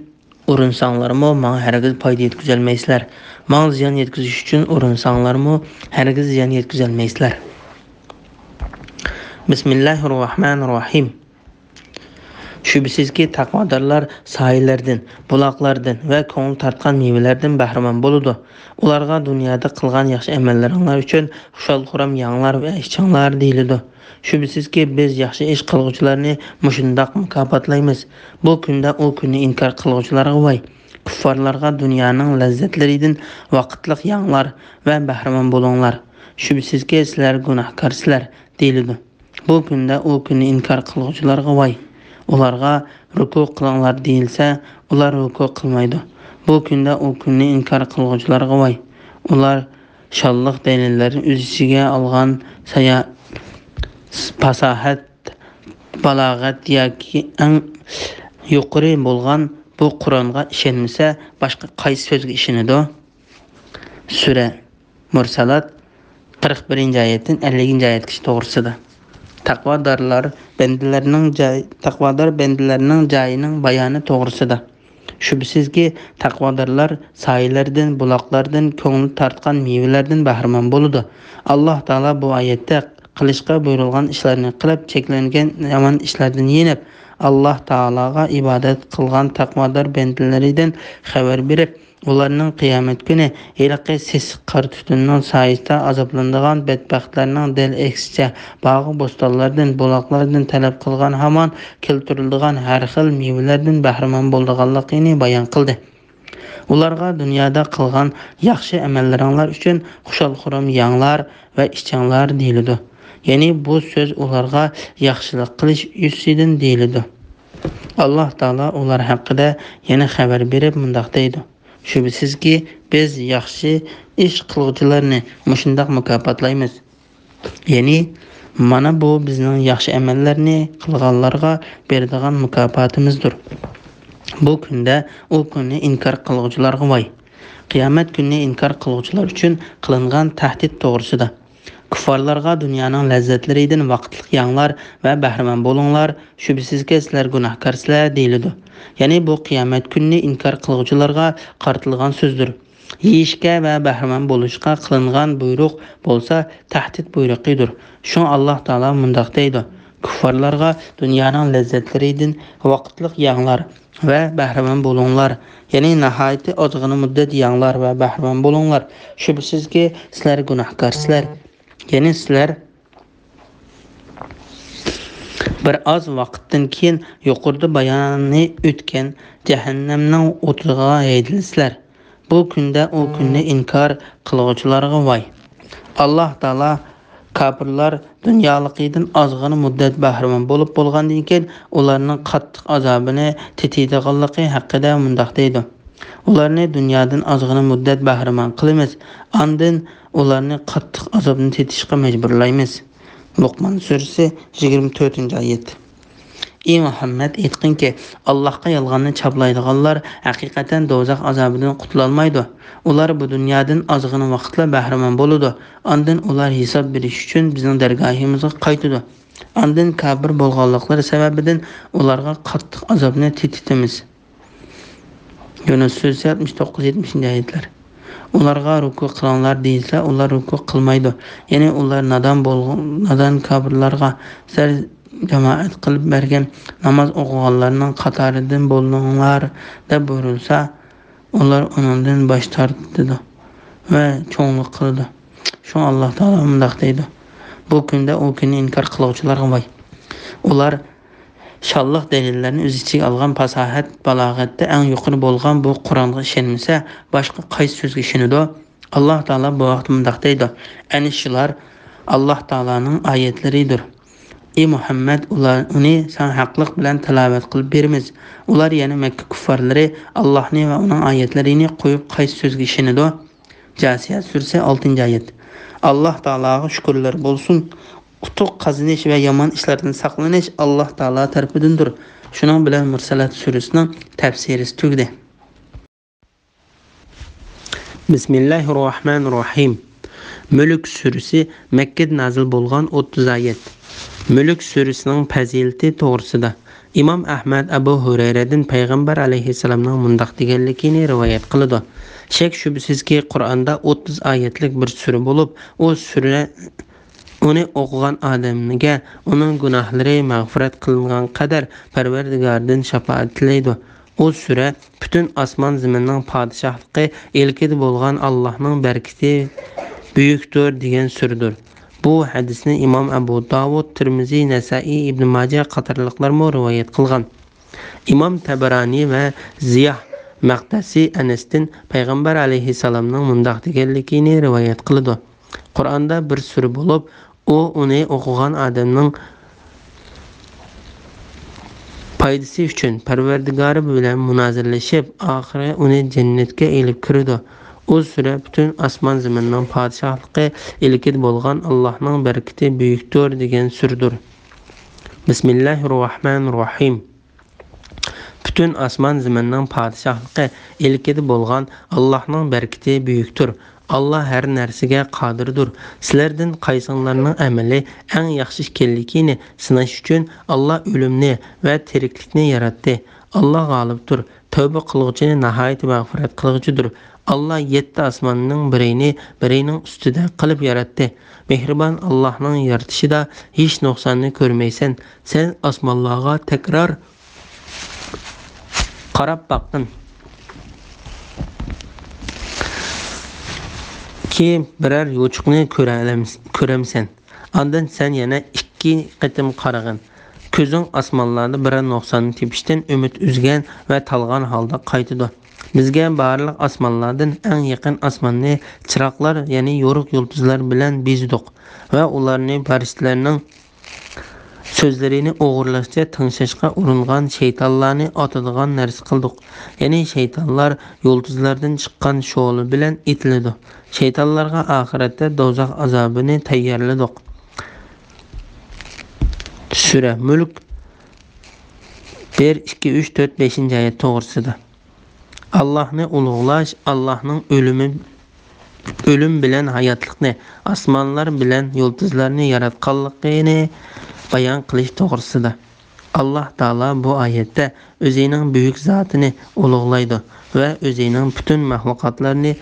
ئۇرۇنساڭلارمۇ، ماڭا ھەرگىز پايدا يەتكۈزەلمەيسىلەر. ماڭا زىيان يەتكۈزۈش ئۈچۈن ئۇرۇنساڭلارمۇ، ھەرگىز زىيان يەتكۈزەلمەيسىلەر. بىسمىللاھىررەھمانىررەھىم. شۈبھىسىزكى، تەقۋادارلار سايىلەردىن، بۇلاقلاردىن ۋە كۆڭۈل تارتقان مېۋىلەردىن بەھرىمەن بولىدۇ. ئۇلارغا دۇنيادا قىلغان ياخشى ئەمەللىرىڭلار ئۈچۈن خۇشال-خۇرام يەڭلار ۋە ئىچىڭلار دېيىلىدۇ. شۈبھىسىزكى، بىز ياخشى ئىش قىلغۇچىلارنى مۇشۇنداق مۇكاپاتلايمىز. بۇ كۈندە ئۇ كۈننى ئىنكار قىلغۇچىلارغا ۋاي! كۇففارلارغا دۇنيانىڭ لەززەتلىرىدىن ۋاقىتلىق يەڭلار ۋە بەھرىمەن بولۇڭلار. شۈبھىسىزكى، سىلەر گۇناھكارسىلەر دېيىلىدۇ. بۇ كۈندە ئۇ كۈننى ئىنكار قىلغۇچىلارغا ۋاي! ئۇلارغا رۇكۇ قىلىڭلار دېيىلسە، ئۇلار رۇكۇ قىلمايدۇ. بۇ كۈندە ئۇ كۈننى ئىنكار قىلغۇچىلارغا ۋاي! ئۇلار شانلىق دەلىللەرنى ئۆز ئىچىگە ئالغان سايا-، پاساھەت، بالاغەت ياكى ئەڭ يۇقىرى بولغان بۇ قۇرئانغا ئىشەنمىسە، باشقا قايسى سۆزگە ئىشىنىدۇ؟ سۈرە مۇرسالات، قىرىق بىرىنچى ئايەتتىن ئەللىكىنچى ئايەتكىچە توغرىسىدا. تەقۋادارلار بەندىلەرنىڭ جاي-، تەقۋادار بەندىلەرنىڭ جايىنىڭ بايانى توغرىسىدا. شۈبھىسىزكى، تەقۋادارلار سايىلەردىن، بۇلاقلاردىن، كۆڭلى تارتقان مېۋىلەردىن بەھرىمەن بولىدۇ. ئاللاھ تائالا بۇ ئايەتتە قىلىشقا بۇيرۇلغان ئىشلارنى قىلىپ، چەكلەنگەن يامان ئىشلاردىن يېنىپ، ئاللاھ تائالاغا ئىبادەت قىلغان تەقۋادار بەندىلىرىدىن خەۋەر بېرىپ، ئۇلارنىڭ قىيامەت كۈنى ھېلىقى سېسىق قارا تۈتۈننىڭ سايىسىدا ئازابلىنىدىغان بەتبەختلەرنىڭ دەل ئەكسىچە، باغۇ بوستانلاردىن، بۇلاقلاردىن تەلەپ قىلغان ھامان كەلتۈرۈلىدىغان ھەر خىل مېۋىلەردىن بەھرىمەن بولىدىغانلىقىنى بايان قىلدى. ئۇلارغا دۇنيادا قىلغان ياخشى ئەمەللىرىڭلار ئۈچۈن خۇشال-خۇرام يەڭلار ۋە ئىچىڭلار دېيىلىدۇ. يەنى بۇ سۆز ئۇلارغا ياخشىلىق قىلىش يۈزىسىدىن دېيىلىدۇ. ئاللاھ تائالا ئۇلار ھەققىدە يەنە خەۋەر بېرىپ مۇنداق دەيدۇ: شۈبھىسىزكى، بىز ياخشى ئىش قىلغۇچىلارنى مۇشۇنداق مۇكاپاتلايمىز. يەنى، مانا بۇ بىزنىڭ ياخشى ئەمەللەرنى قىلغانلارغا بېرىدىغان مۇكاپاتىمىزدۇر. بۇ كۈندە ئۇ كۈننى ئىنكار قىلغۇچىلارغا ۋاي! قىيامەت كۈنىنى ئىنكار قىلغۇچىلار ئۈچۈن قىلىنغان تەھدىت توغرىسىدا. كۇففارلارغا دۇنيانىڭ لەززەتلىرىدىن ۋاقىتلىق يەڭلار ۋە بەھرىمەن بولۇڭلار، شۈبھىسىزكى، سىلەر گۇناھكارسىلەر دېيىلىدۇ. يەنى بۇ قىيامەت كۈنىنى ئىنكار قىلغۇچىلارغا قارىتىلغان سۆزدۇر. يېيىشكە ۋە بەھرىمەن بولۇشقا قىلىنغان بۇيرۇق بولسا تەھدىت بۇيرۇقىدۇر. شۇڭا ئاللاھ تائالا مۇنداق دەيدۇ: كۇففارلارغا دۇنيانىڭ لەززەتلىرىدىن ۋاقىتلىق يەڭلار ۋە بەھرىمەن بولۇڭلار، يەنى ناھايىتى ئازغىنە مۇددەت يەڭلار ۋە بەھرىمەن بولۇڭلار. شۈبھىسىزكى، سىلەر گۇناھكارسىلەر. يەنى سىلەر بىر ئاز ۋاقىتتىن كېيىن يۇقىرىدا بايانى ئۆتكەن جەھەننەمنىڭ ئوتىغا ھەيدىلىسىلەر. بۇ كۈندە ئۇ كۈننى ئىنكار قىلغۇچىلارغا ۋاي! ئاللاھ تائالا كاپىرلار دۇنيالىقىدىن ئازغىنە مۇددەت بەھرىمەن بولۇپ بولغاندىن كېيىن، ئۇلارنىڭ قاتتىق ئازابىنى تېتىيدىغانلىقى ھەققىدە مۇنداق دەيدۇ: ئۇلارنى دۇنيادىن ئازغىنە مۇددەت بەھرىمەن قىلىمىز، ئاندىن ئۇلارنى قاتتىق ئازابنى تېتىشقا مەجبۇرلايمىز. لوقمان سۈرىسى، يىگىرمە تۆتىنچى ئايەت. ئى مۇھەممەد، ئېيتقىنكى، ئاللاھقا يالغاننى چاپلايدىغانلار ھەقىقەتەن دوزاخ ئازابىدىن قۇتۇلالمايدۇ. ئۇلار بۇ دۇنيادىن ئازغىنە ۋاقىتلا بەھرىمەن بولىدۇ. ئاندىن ئۇلار ھېساب بېرىش ئۈچۈن بىزنىڭ دەرگاھىمىزغا قايتىدۇ. ئاندىن كاپىر بولغانلىقلىرى سەۋەبىدىن ئۇلارغا قاتتىق ئازابنى تېتىتىمىز. يۇنۇس سۈرىسى، ئاتمىش توققۇز، يەتمىشىنچى ئايەتلەر. ئۇلارغا رۇكۇ قىلىڭلار دېيىلسە، ئۇلار رۇكۇ قىلمايدۇ. يەنى ئۇلار نادان بولغ-، نادان كاپىرلارغا سىلەر جامائەت قىلىپ بەرگەن ناماز ئوقۇغانلارنىڭ قاتارىدىن بولۇڭلار دەپ بۇيرۇلسا، ئۇلار ئۇنىڭدىن باش تارتىدۇ ۋە چوڭلۇق قىلىدۇ. شۇڭا ئاللاھ تائالا مۇنداق دەيدۇ: بۇ كۈندە ئۇ كۈننى ئىنكار قىلغۇچىلارغا ۋاي! ئۇلار شانلىق دەلىللەرنى ئۆز ئىچىگە ئالغان پاساھەت، بالاغەتتە ئەڭ يۇقىرى بولغان بۇ قۇرئانغا ئىشەنمىسە، باشقا قايسى سۆزگە ئىشىنىدۇ؟ ئاللاھ تائالا بۇ ھەقتە مۇنداق دەيدۇ: ئەنە شۇلار ئاللاھ تائالانىڭ ئايەتلىرىدۇر. ئى مۇھەممەد، ئۇلار، ئۇنى ساڭا ھەقلىق بىلەن تىلاۋەت قىلىپ بېرىمىز. ئۇلار، يەنى مەككە كۇففارلىرى، ئاللاھنى ۋە ئۇنىڭ ئايەتلىرىنى قويۇپ، قايسى سۆزگە ئىشىنىدۇ؟ جاسىيە سۈرىسى، ئالتىنچى ئايەت. ئاللاھ تائالاغا شۈكۈرلەر بولسۇن. ئۇتۇق قازىنىش ۋە يامان ئىشلاردىن ساقلىنىش ئاللاھ تائالا تەرىپىدىندۇر. شۇنىڭ بىلەن مۇرسەلات سۈرىسىنىڭ تەپسىرى تۈگىدى. بىسمىللاھىررەھمانىررەھىم. مۈلۈك سۈرىسى، مەككىدە نازىل بولغان، ئوتتۇز ئايەت. مۈلۈك سۈرىسىنىڭ پەزىلىتى توغرىسىدا. ئىمام ئەھمەد ئەبۇ ھۇرەيرەدىن پەيغەمبەر ئەلەيھىسسالامنىڭ مۇنداق دېگەنلىكىنى رىۋايەت قىلىدۇ: شەك-شۈبھىسىزكى، قۇرئاندا ئوتتۇز ئايەتلىك بىر سۈرە بولۇپ، ئۇ سۈرە، ئۇنى ئوقۇغان ئادەمگە ئۇنىڭ گۇناھلىرى مەغپىرەت قىلىنغان قەدەر پەرۋەردىگاردىن شاپائەت تىلەيدۇ. ئۇ سۈرە پۈتۈن ئاسمان زېمىننىڭ پادىشاھلىقى ئىلكىدە بولغان ئاللاھنىڭ بەرىكىتى بۈيۈكتۇر دېگەن سۈرىدۇر. بۇ ھەدىسنى ئىمام ئەبۇ داۋۇد، تىرمىزى، نەسائىي، ئىبن ماجە قاتارلىقلارمۇ رىۋايەت قىلغان. ئىمام تەبەرانى ۋە زىياھ مەقدەسى ئەنەستىن پەيغەمبەر ئەلەيھىسسالامنىڭ مۇنداق دېگەنلىكىنى رىۋايەت قىلىدۇ: قۇرئاندا بىر سۈرە بولۇپ، ئۇ ئۇنى ئوقۇغان ئادەمنىڭ پايدىسى ئۈچۈن پەرۋەردىگارى بىلەن مۇنازىرىلىشىپ، ئاخىرى ئۇنى جەننەتكە ئېلىپ كىرىدۇ. ئۇ سۈرە پۈتۈن ئاسمان زېمىننىڭ پادىشاھلىقى ئىلكىدە بولغان ئاللاھنىڭ بەرىكىتى بۈيۈكتۇر دېگەن سۈرىدۇر. بىسمىللاھىررەھمانىررەھىم. پۈتۈن ئاسمان زېمىننىڭ پادىشاھلىقى ئىلكىدە بولغان ئاللاھنىڭ بەرىكىتى بۈيۈكتۇر. ئاللا ھەر نەرسىگە قادىردۇر. سىلەردىن قايسىڭلارنىڭ ئەمىلى ئەڭ ياخشى ئىكەنلىكىنى سىناش ئۈچۈن، ئاللا ئۆلۈمنى ۋە تىرىكلىكنى ياراتتى. ئاللا غالىبتۇر، تەۋبە قىلغۇچىنى ناھايىتى مەغپىرەت قىلغۇچىدۇر. ئاللا يەتتە ئاسماننىڭ بىرىنى بىرىنىڭ ئۈستىدە قىلىپ ياراتتى. مېھرىبان ئاللاھنىڭ يارىتىشىدا ھېچ نۇقساننى كۆرمەيسەن. سەن ئاسمانلارغا تەكرار قاراپ باققىن. كېيىن بىرەر يوچۇقنى كۆرەلەمس-، كۆرەمسەن. ئاندىن سەن يەنە ئىككى قېتىم قارىغىن. كۆزۈڭ ئاسمانلاردا بىرەر نۇقساننى تېپىشتىن ئۈمىد ئۈزگەن ۋە تالغان ھالدا قايتىدۇ. بىزگە بارلىق ئاسمانلاردىن ئەڭ يېقىن ئاسماننى چىراغلار، يەنى يورۇق يۇلتۇزلار بىلەن بېزىدۇق ۋە ئۇلارنى پەرىشتىلەرنىڭ سۆزلىرىنى ئوغرىلاشچە تىڭشاشقا ئۇرۇنغان شەيتانلارنى ئاتىدىغان نەرسە قىلدۇق. يەنى شەيتانلار يۇلتۇزلاردىن چىققان شولا بىلەن ئېتىلىدۇ. شەيتانلارغا ئاخىرەتتە دوزاخ ئازابىنى تەييارلىدۇق. سۈرە مۈلك بىر، ئىككى، ئۈچ، تۆت، بەشىنچى ئايەت توغرىسىدا. ئاللاھنى ئۇلۇغلاش، ئاللاھنىڭ ئۆلۈمى، ئۆلۈم بىلەن ھاياتلىقنى، ئاسمانلار بىلەن يۇلتۇزلارنى ياراتقانلىقىنى بايان قىلىش توغرىسىدا. ئاللاھ تائالا بۇ ئايەتتە ئۆزىنىڭ بۈيۈك زاتىنى ئۇلۇغلايدۇ ۋە ئۆزىنىڭ پۈتۈن مەخلۇقاتلارنى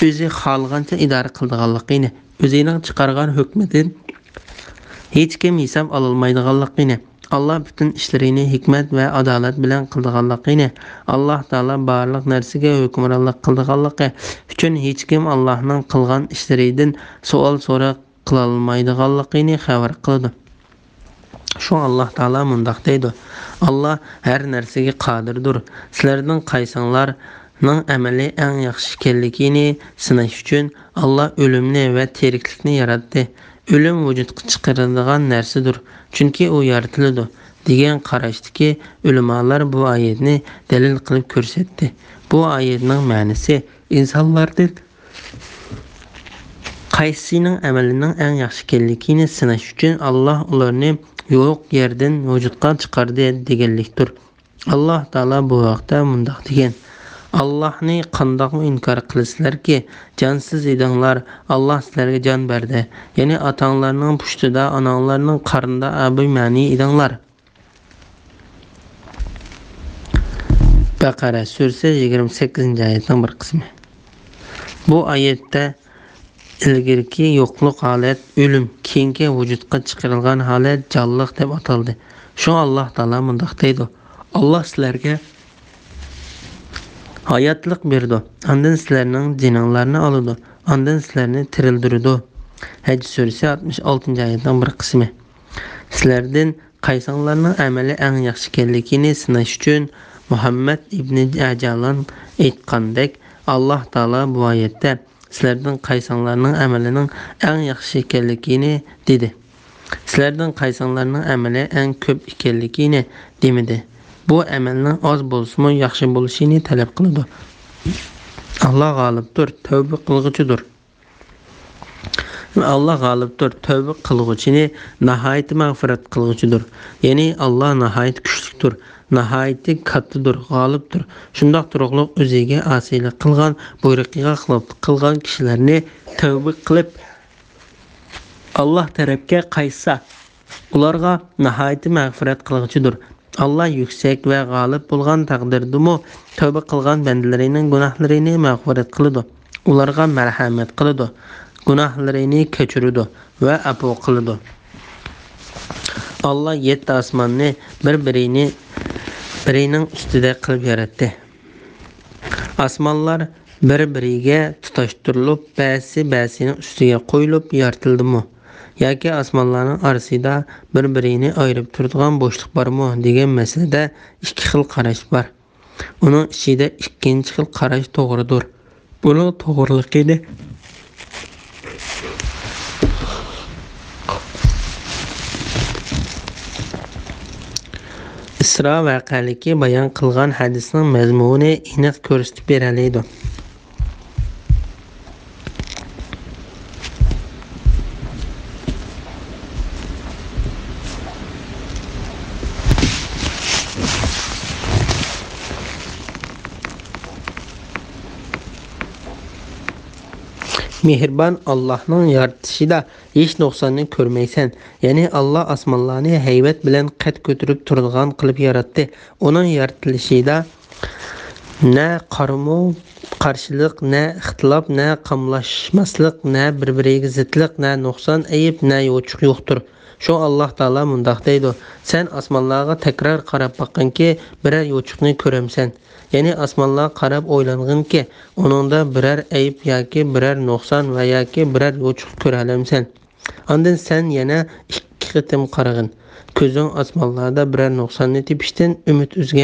ئۆزى خالىغانچە ئىدارە قىلىدىغانلىقىنى، ئۆزىنىڭ چىقارغان ھۆكمىدىن ھېچكىم ھېساب ئالالمايدىغانلىقىنى، ئاللا پۈتۈن ئىشلىرىنى ھېكمەت ۋە ئادالەت بىلەن قىلىدىغانلىقىنى، ئاللا تائالا بارلىق نەرسىگە ھۆكۈمرانلىق قىلىدىغانلىقى ئۈچۈن ھېچكىم ئاللانىڭ قىلغان ئىشلىرىدىن سوئال سوراق قىلالمايدىغانلىقىنى خەۋەر قىلىدۇ. شۇڭا ئاللا تائالا مۇنداق دەيدۇ: ئاللا ھەر نەرسىگە قادىردۇر. سىلەردىن قايسىڭلارنىڭ ئەمەلى ئەڭ ياخشى ئىكەنلىكىنى سىناش ئۈچۈن ئاللا ئۆلۈمنى ۋە تىرىكلىكنى ياراتتى. ئۆلۈم ۋۇجۇدقا چىقىرىلىدىغان نەرسىدۇر، چۈنكى ئۇ يارىتىلىدۇ، دېگەن قاراشتىكى ئۆلىمالار بۇ ئايەتنى دەلىل قىلىپ كۆرسەتتى. بۇ ئايەتنىڭ مەنىسى ئىنسانلاردىن قايسىسىنىڭ ئەمىلىنىڭ ئەڭ ياخشى ئىكەنلىكىنى سىناش ئۈچۈن، ئاللا ئۇلارنى يوق يەردىن ۋۇجۇدقا چىقاردى، دېگەنلىكتۇر. ئاللا تائالا بۇ ھەقتە مۇنداق دېگەن: ئاللاھنى قانداقمۇ ئىنكار قىلىسىلەركى؟ جانسىز ئىدىڭلار، ئاللا سىلەرگە جان بەردى. يەنى ئاتاڭلارنىڭ پۇشتىدا، ئاناڭلارنىڭ قارنىدا ئەبۇ مەنى ئىدىڭلار. بەقەرە سۈرىسى يىگىرمە سەككىزىنچى ئايەتنىڭ بىر قىسمى. بۇ ئايەتتە ئىلگىرىكى يوقلۇق ھالەت، ئۆلۈم، كېيىنكى ۋۇجۇدقا چىقىرىلغان ھالەت جانلىق دەپ ئاتالدى. شۇڭا ئاللا تائالا مۇنداق دەيدۇ: ئاللا سىلەرگە ھاياتلىق بېرىدۇ، ئاندىن سىلەرنىڭ جېنىڭلارنى ئالىدۇ، ئاندىن سىلەرنى تىرىلدۈرىدۇ. ھەج سۈرىسى ئاتمىش ئالتىنچى ئايەتنىڭ بىر قىسمى. سىلەردىن قايسىڭلارنىڭ ئەمەلى ئەڭ ياخشى ئىكەنلىكىنى سىناش ئۈچۈن، مۇھەممەد ئىبنى ئەجالان ئېيتقاندەك، ئاللا تائالا بۇ ئايەتتە سىلەردىن قايسىڭلارنىڭ ئەمىلىنىڭ ئەڭ ياخشى ئىكەنلىكىنى دېدى. سىلەردىن قايسىڭلارنىڭ ئەمىلى ئەڭ كۆپ ئىكەنلىكىنى دېمىدى. بۇ ئەمەلنىڭ ئاز بولسىمۇ ياخشى بولۇشىنى تەلەپ قىلىدۇ. ئاللا غالىبتۇر، تەۋبە قىلغۇچىدۇر. ئاللا غالىبتۇر، تەۋبە قىلغۇچىنى ناھايىتى مەغپىرەت قىلغۇچىدۇر. يەنى ئاللا ناھايىتى كۈچلۈكتۇر، ناھايىتى كاتتىدۇر، غالىبتۇر. شۇنداق تۇرۇقلۇق ئۆزىگە ئاسىيلىق قىلغان، بۇيرۇقىغا خىلاپلىق قىلغان كىشىلەرنى تەۋبە قىلىپ، ئاللا تەرەپكە قايتسا، ئۇلارغا ناھايىتى مەغپىرەت قىلغۇچىدۇر. ئاللا يۈكسەك ۋە غالىب بولغان تەقدىردىمۇ تەۋبە قىلغان بەندىلىرىنىڭ گۇناھلىرىنى مەغپىرەت قىلىدۇ، ئۇلارغا مەرھەمەت قىلىدۇ، گۇناھلىرىنى كەچۈرىدۇ ۋە ئەپۇ قىلىدۇ. ئاللا يەتتە ئاسماننى بىر-بىرىنى، بىرىنىڭ ئۈستىدە قىلىپ ياراتتى. ئاسمانلار بىر-بىرىگە تۇتاشتۇرۇلۇپ، بەزىسى بەزىسىنىڭ ئۈستىگە قويۇلۇپ يارىتىلدىمۇ؟ ياكى ئاسمانلارنىڭ ئارىسىدا بىر-بىرىنى ئايرىپ تۇرىدىغان بوشلۇق بارمۇ؟ دېگەن مەسىلىدە ئىككى خىل قاراش بار. ئۇنىڭ ئىچىدە ئىككىنچى خىل قاراش توغرىدۇر. بۇنىڭ توغرىلىقىنى ئىسرا ۋەقەلىكى بايان قىلغان ھەدىسنىڭ مەزمۇنى ئېنىق كۆرسىتىپ بېرەلەيدۇ. مېھرىبان ئاللاھنىڭ يارىتىشىدا ھېچ نۇقساننى كۆرمەيسەن. يەنى ئاللا ئاسمانلارنى ھەيۋەت بىلەن قەد كۆتۈرۈپ تۇرىدىغان قىلىپ ياراتتى. ئۇنىڭ يارىتىلىشىدا نە قارمۇ قارشىلىق، نە ئىختىلاپ، نە قاملاشماسلىق، نە بىر-بىرىگە زىتلىق، نە نۇقسان، ئەيىب، نە يوچۇق يوقتۇر. شۇڭا ئاللا تائالا مۇنداق دەيدۇ: سەن ئاسمانلارغا تەكرار قاراپ باققىنكى، بىرەر يوچۇقنى كۆرەمسەن؟ يەنى ئاسمانلارغا قاراپ ئويلانغىنكى، ئۇنىڭدا بىرەر ئەيىب ياكى بىرەر نۇقسان ۋە ياكى بىرەر يوچۇق كۆرەلەمسەن؟ ئاندىن سەن يەنە ئىككى قېتىم قارىغىن. كۆزۈڭ ئاسمانلاردا بىرەر نۇقساننى تېپىشتىن ئۈمىد ئۈزگەن